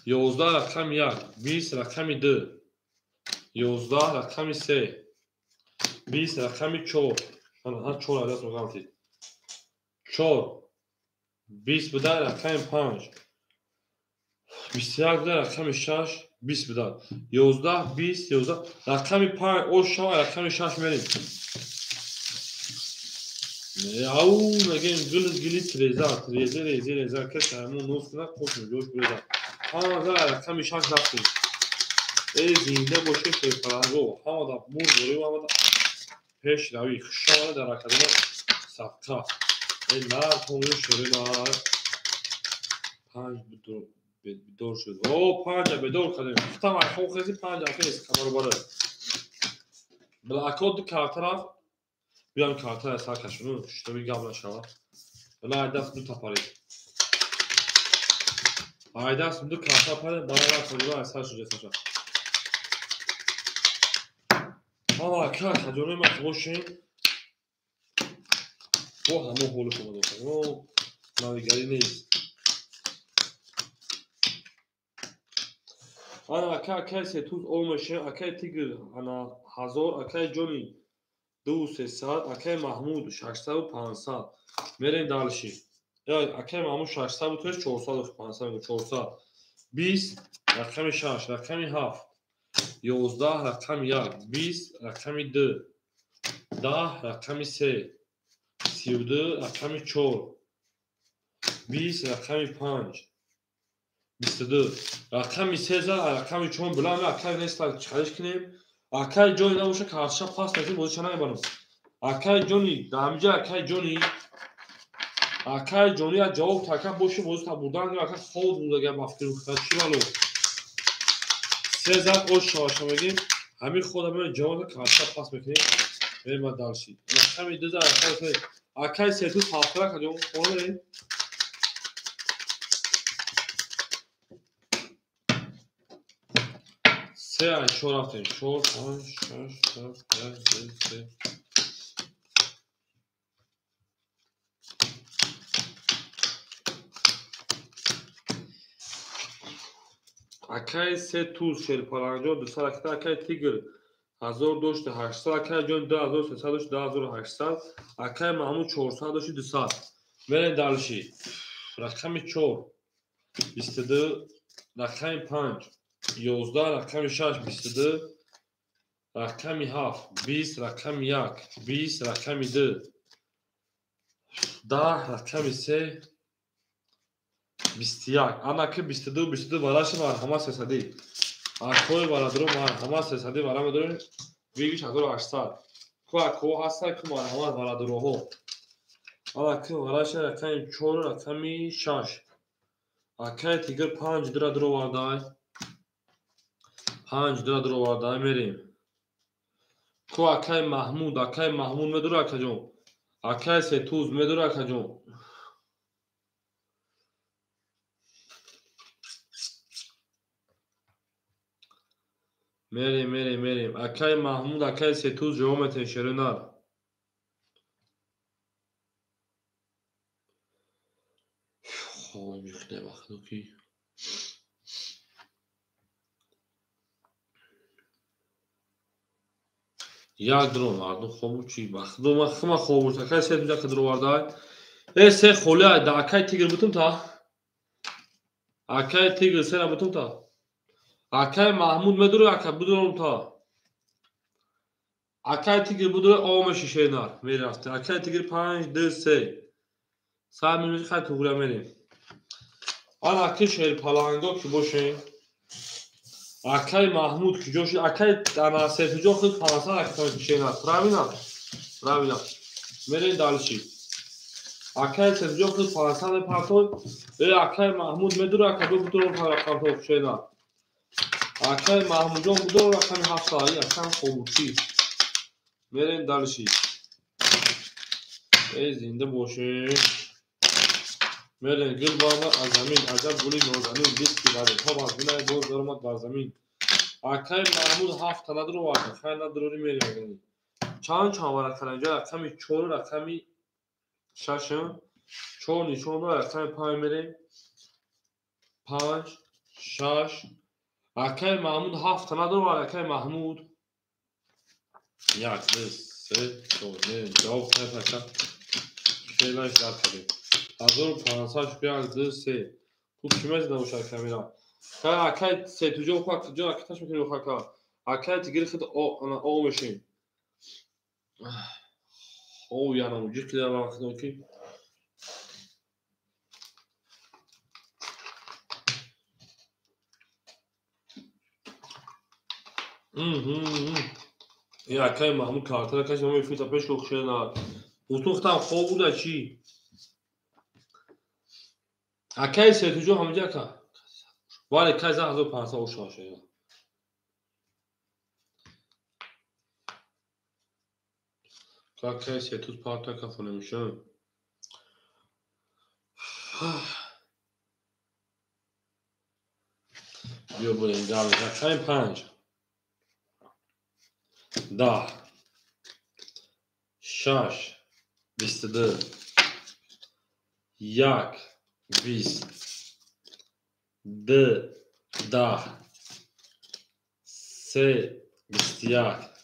11 рақами 1, 20 рақами 2, 11 рақами 3, 20 рақами 4. Ана 4 адад ғалтид. 4, 20 буда рақами 5, 21 буда рақами 6, 20 буда. 11, 20, 11 рақами 5 ош шава рақами 6 мерем. Ау мегем гил гили треза, треза реза реза кас ҳамон нос кунад қош ҷош буреза. Ҳама рақами 6 рафтем. Эй зинда боше шерпаланго. Ҳама да мур бурӣ ҳама да пешравӣ. Хушомада дар академа садқа. Эй нар ҳомӣ шери нар. 5 бедор шуд. О 5 бедор кардем. Гуфтам ай хоб хези 5 хез камаро бара. Била акод карта рафт. Биям карта сар кашуну шутоби гап нашава. Била ай даст ду тапарид. Ай даст ду карта парид, бара рафт, ай сар шуд саша. Ҳама ака хаҷонои ман бошем. Бо ҳамон ҳолу шумо дошта. Навигарӣ нест. Ана ака акай сетуз о мешем, акай тигр ана 1000, акай ҷони 2300, акай Маҳмуд 600 500. Мерем дальше. Акай Маҳмуд 600 то 400 500 мегӯ 400. 20 рақами 6, рақами 7. 11 рақами 1, 20 рақами 2, 10 рақами 3, 32 рақами 4, 20 рақами 5, 22 рақами 3 рақами 4 билам акай нест чиқариш кунем. Акай ҷони набоша картша пас накунем бозиша намебарам. Акай ҷони дамҷа акай ҷони акай ҷони як ҷавоб така боши бозита бурдан ака хоб бурдага ба фикр чӣ вало. Се зад ош шаваша мегем. Ҳамин худам ҷавоб картша пас мекунем. Мерем дальше. Рақами 2 рақами 3. Акай сету ҳафтра кадом хона. Се ай 4 рафтем. 4 5 6 7 8 9 3. Акай се туз шерпаланҷо 200 ракета, акай тигр 1000 дошти 800, акай ҷон 2300 дошти 2800, акай Маҳмуд 400 дошти 200. Мерем дальше. Рақами 4 22, рақами 5 11, рақами 6 22, рақами 7 20, рақами 1 20, рақами 2 10, рақами 3 21. Ана ки 22 22 бараши марҳамат 300. Акои барадро марҳамат 300 бара медорем. Вигиш 1800. Ку ако ҳаста ку марҳамат барадроҳо. Ана ки бараши рақами 4 рақами 6. Акай тигр 5 дира дуровардай. 5 дира дуровардай мерем. Ку акай Маҳмуд, акай Маҳмуд медура акаҷон. Акай Сетуз медура акаҷон. Мерем, мерем, мерем. Акай Маҳмуд, акай Сетуз ҷавоб метен шеринар. Хоб михне вақту ки. Як дро мардум хобу чи бахду ма хма хобу. Акай Сетуз ака дровардай. Э се холия да акай тигр бутум та. Акай тигр сера бутум та. Акай Маҳмуд медури ака будурум та. Акай тигр будури омеши шернар мерафте. Акай тигр 5 2 3. Сар мемеши хай туғра мерем. Ана аки шер паланго ки бошем. Акай Маҳмуд ки ҷо шуд, акай ана сетуҷон худ 500 акай шернар. Правильно? Правильно. Мерем дальше. Акай сетуҷон худ 500 партой. Э акай Маҳмуд медури ака будурум рақамҳо шернар. Акай Маҳмудҷон будурум рақами 700, акам хобучи. Мерем дальше. Эй зинда бошем. Мерем гул баромад аз замин, аҷаб гули нозанин, диски ваде тоб аз бинаи боз даромад бар замин. Акай Маҳмуд 7 надуровард, хай надурори мерем. Чанд чанд варақа инҷа рақами 4 рақами 6 4 нишон дорад, рақами 5 мерем. 5 6 Акай Маҳмуд 7 надуровард, акай Маҳмуд 1 2 3 4 мерем. Ҷавоб хайр ака. Хелаш дар кардем. 1500 1 2 3. Хуб чӣ мезида бошад камера? Хай акай сетуҷо хак ҷо акаташ мекунем хака. Акай тигри худ ана о мешем. О яна муҷи кида вақт ки. Я акай Маҳмуд картара каш намефита пеш кӯхшена. Утухтам хоб буда чӣ? Акай сетуҷо ҳамҷа ака. Вале кай 1500 ошо шуда. Акай сетуз парта кафонемша. Биё бурем гал акай 5 10 6 22 1 20 2 10 3 21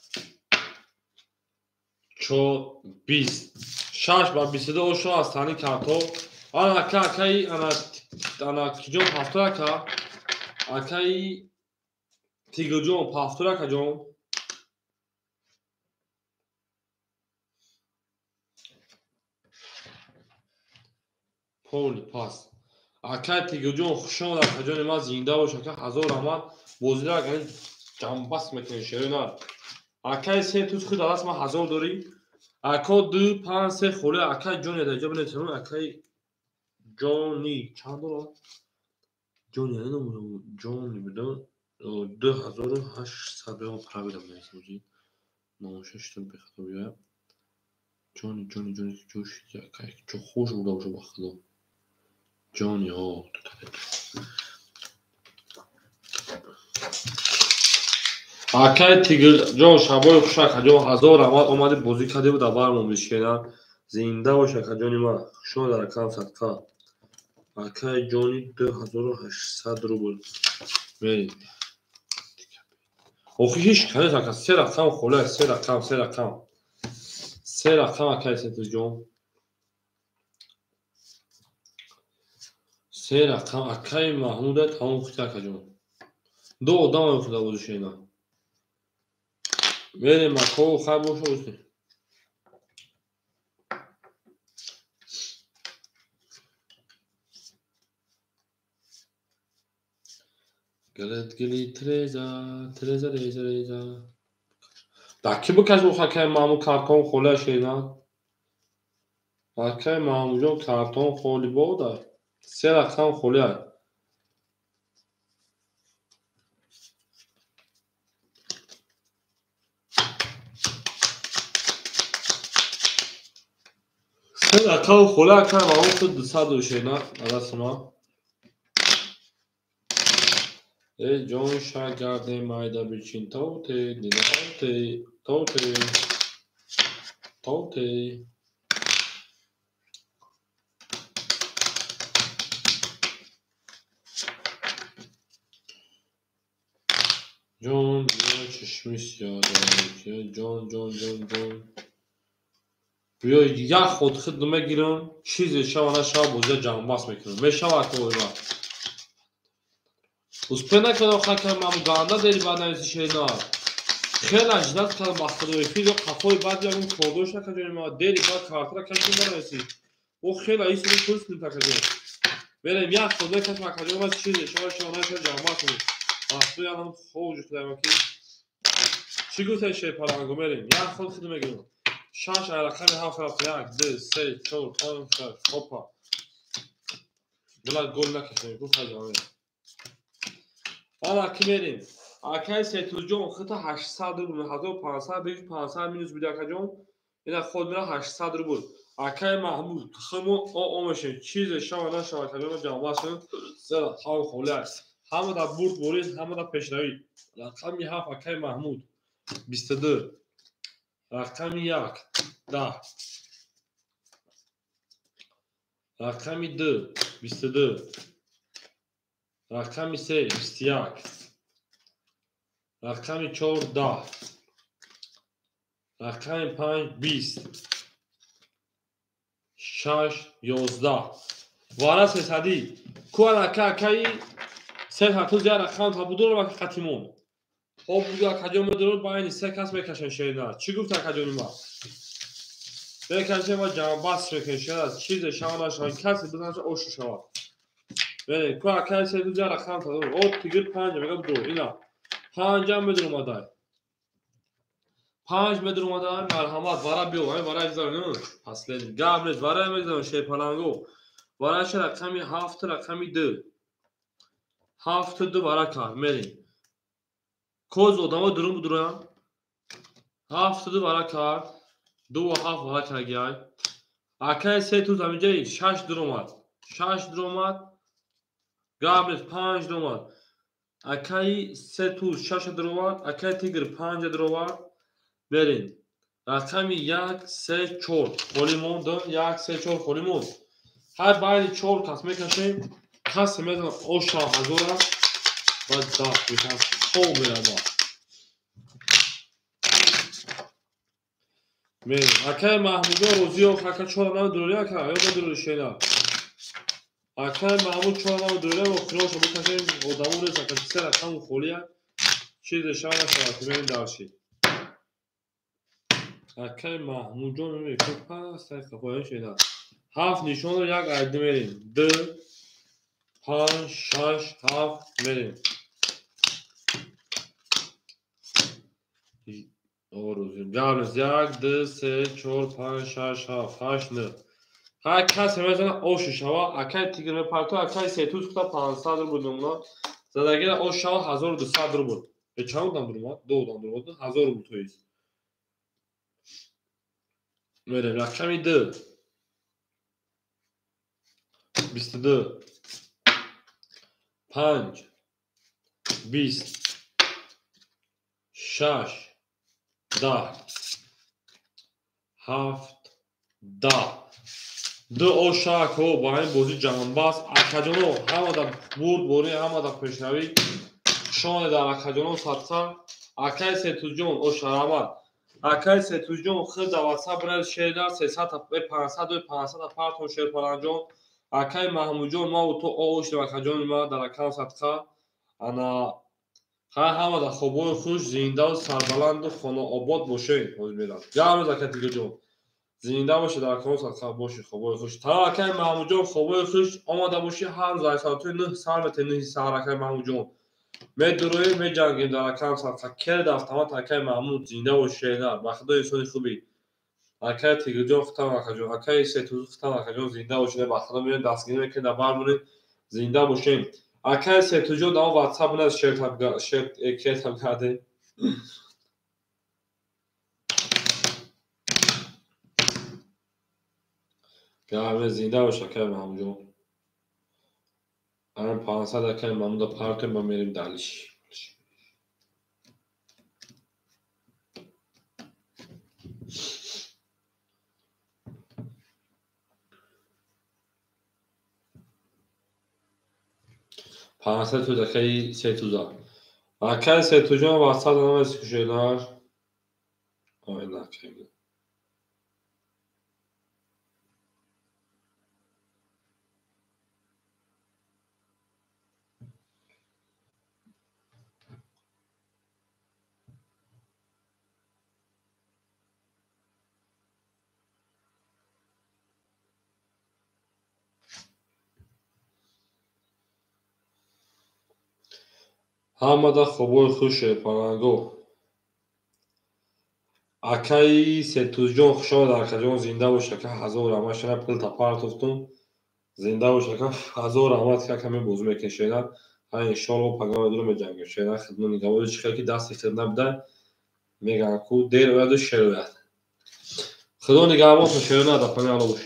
4 20 6 ба 22 ошо аз тани карто. Ана ака акаи ана ана киҷон ҳафтор ака. Акаи тигрҷон ҳафтор ака ҷон. Поли пас. Акай тигрҷон хушомад акаҷони ман зинда бош ака ҳазор раҳмат. Бозиро агани ҷамбаст мекунем шерина. Акай се туз худ аст ман ҳазор дорӣ. Ако 2 5 3 холе акай ҷони дар ҷо бинед акай ҷони чанд дорад? Ҷони намедонам ҷони бидон 2800 беон правила менависам. Номаша шитон бехато биёяд. Ҷони ҷони ҷони ҷо шид акай ҷо хуш буда боша ба худо. Ҷони ҳо акай тигрҷон шабои хуш акаҷон ҳазор раҳмат омадӣ бозӣ кардӣ дар бармон бишкена. Зинда бош акаҷони ман. Хушомад дар акам садқа. Акай ҷони 2800 рубл. Мерем. Охи ҳеч канес ака се рақам холе се рақам се рақам. Се рақам акай сетуҷон. Се рақам акай Маҳмуда тамом хит акаҷон. Ду одам худа бозишена. Мерем ако хай боша ӯсти. Гилит гили Тереза, Тереза Реза Реза. Да ки бикаш ӯ акай Маҳмуд картон холе шена. Акай Маҳмудҷон картон холи бода. Се рақам холе. Се рақам холе акай Маҳмуд худ 200 шена арасма. Эй ҷон шагарде майда бичин тоте дида тоте тоте. Ҷон чашми сиёҳ дорад. Ҷон ҷон ҷон ҷон. Биё як ход худ мегирам, чизе шава нашава бозия ҷамъбаст мекунам. Мешава акои ма. Успе накардам хакай Маҳмуд ганда дери баъд нависи шеринар. Хеле ждать кардам ба худо эфир ё қафои баъд ягон кордош накардем ма дери баъд картара кашим нанависи. О хеле исри пулс нитакадем. Мерем як ход мекашам акаҷон ма чизе шава шава нашава ҷамъбаст мекунам. Вақто янам ховҷ кудам ки чӣ гуфтаи шерпаланго мерем як ход худ мегирам. Шаш рақами ҳафт рафт як ду се чор панҷ шаш опа. Била гол накашем гуфт ҳаҷа. Ана ки мерем. Акай Сетуҷон хита 800 рубл 1500 беш 500 минус буд акаҷон. Ина ход мера 800 рубл. Акай Маҳмуд химо о мешем. Чизе шава нашава акаҷон ҷамъбаст кунем. Зера ҳав холӣ аст. Ҳама дар бурд борид, ҳама дар пешравӣ. Рақами 7 акай Маҳмуд 22. Рақами 1 10. Рақами 2 22. Рақами 3 21. Рақами 4 10. Рақами 5 20. 6 11. Вара сесадӣ. Ку анака акаи се ҳатуз як рақам табудор ва қатимон. Хоб буду акаҷон медород ба айни се кас мекашем шерина. Чӣ гуфт акаҷони ма? Мекашем ва ҷамъбаст мекунем шерина. Чизе шава нашава, касе бизанаша ошу шава. Берем, ку акаи се ҳатуз як рақам табудор. О тигир панҷ мега будор. Ина. Панҷам медуромадай. Панҷ медуромадай, марҳамат, вара биё, ай вара гузарем. Последний. Гап нест, вара мегузарем шерпаланго. Вараша рақами 7 рақами 2. 7 2 вара кард, мерем. Коз одамо дурум будурам. 7 2 вара кард. 2 ва 7 вара кардагиай. Акай се туз ҳаминҷаи 6 дуромад. 6 дуромад. Гап нест, 5 дуромад. Акай се туз 6 дуромад, акай тигр 5 дуромад. Мерем. Рақами 1 3 4 холӣ монд, 1 3 4 холӣ монд. Ҳар байни 4 кас мекашем, касе мезанад оша ҳазора ва дафт мекунад, хоб меравад. Мерем. Акай Маҳмудҷон розиёв, ака чора намедурӣ ака, ё медурӣ шена? Акай Маҳмуд чора намедурӣ, охироша бикашем, одамо нест, ака се рақаму холия, чизе шава нашавад, ки мерем дарши. Акай Маҳмудҷон мекунад, пас қафоя шена. 7 нишонро як айди мерем. 2 5 6 7 мерем. Орӯзим. Гап нест. 1 2 3 4 5 6 7 8 9. Ҳар касе мезанад ошу шава, акай тигр мепарто, акай сетуз кута 500 рубл мемонад. Задагира ош шава 1200 рубл. Чанд одам дуромад? 2 одам дуромад, 1000 рубл то есть. Мерем. Рақами 2 22 5 20 6 10 7 10. Ду ошако ба ин бозӣ ҷамъбаст. Акаҷоно ҳама дар бурд борӣ, ҳама дар пешравӣ. Шоне дар акаҷоно садқа. Акай Сетуҷон ошарамад. Акай Сетуҷон худ дар ватсап бинавис шерина 300 500 500 партон шерпаланҷон. Акай Маҳмудҷон ма то оошдем акаҷони ма дар акам садқа. Ана хай ҳама дар хобҳои хуш, зиндаву сарбаланду хонаобод бошед. Ҳозир мерам. Гап нест акай Тигирҷон. Зинда бошед дар акам садқа бошед, хобҳои хуш. Та акай Маҳмудҷон хобҳои хуш омада бошӣ ҳар рӯз аз соати 9 сар метавӣ 9 саҳар акай Маҳмудҷон. Медуроем, меҷангем дар акам садқа. Кел дар автомат акай Маҳмуд зинда бош шеринар. Ба худо инсони хубӣ. Акай Тигирҷон хутам акаҷон, акай Сетуз хутам акаҷон зинда бошед. Ба худо меоем дастгирӣ мекунем дар бармонем зинда бошем. Акай Сетуҷон дар ватсап бинавис шер кетаб карде. Гап зинда бош акай Маҳмудҷон. Ан 500 акай Маҳмуда партоем ма мерем далиш. 500 туз акаи Сетуза. Акаи Сетуҷон ватсап намеси кушелар. Ой, накай. Ҳамада хобҳои хуш, паланго. Акаи Сетузҷон, хушомад, акаҷон, зинда бош, ака, ҳазор раҳмат. Шена, пулта партофтум, зинда бош, ака, ҳазор раҳмат, ки ака мебозӣ мекунӣ, шена. Ҳа, иншоалло, пага медуру меҷангем, шена. Хидмат нигаҳбони чӣ хел ки дасти хид набуда, мегӯянд ку, дер ояду шер ояд. Худо нигаҳбонтон, шерона, дар паноҳи Алло бош.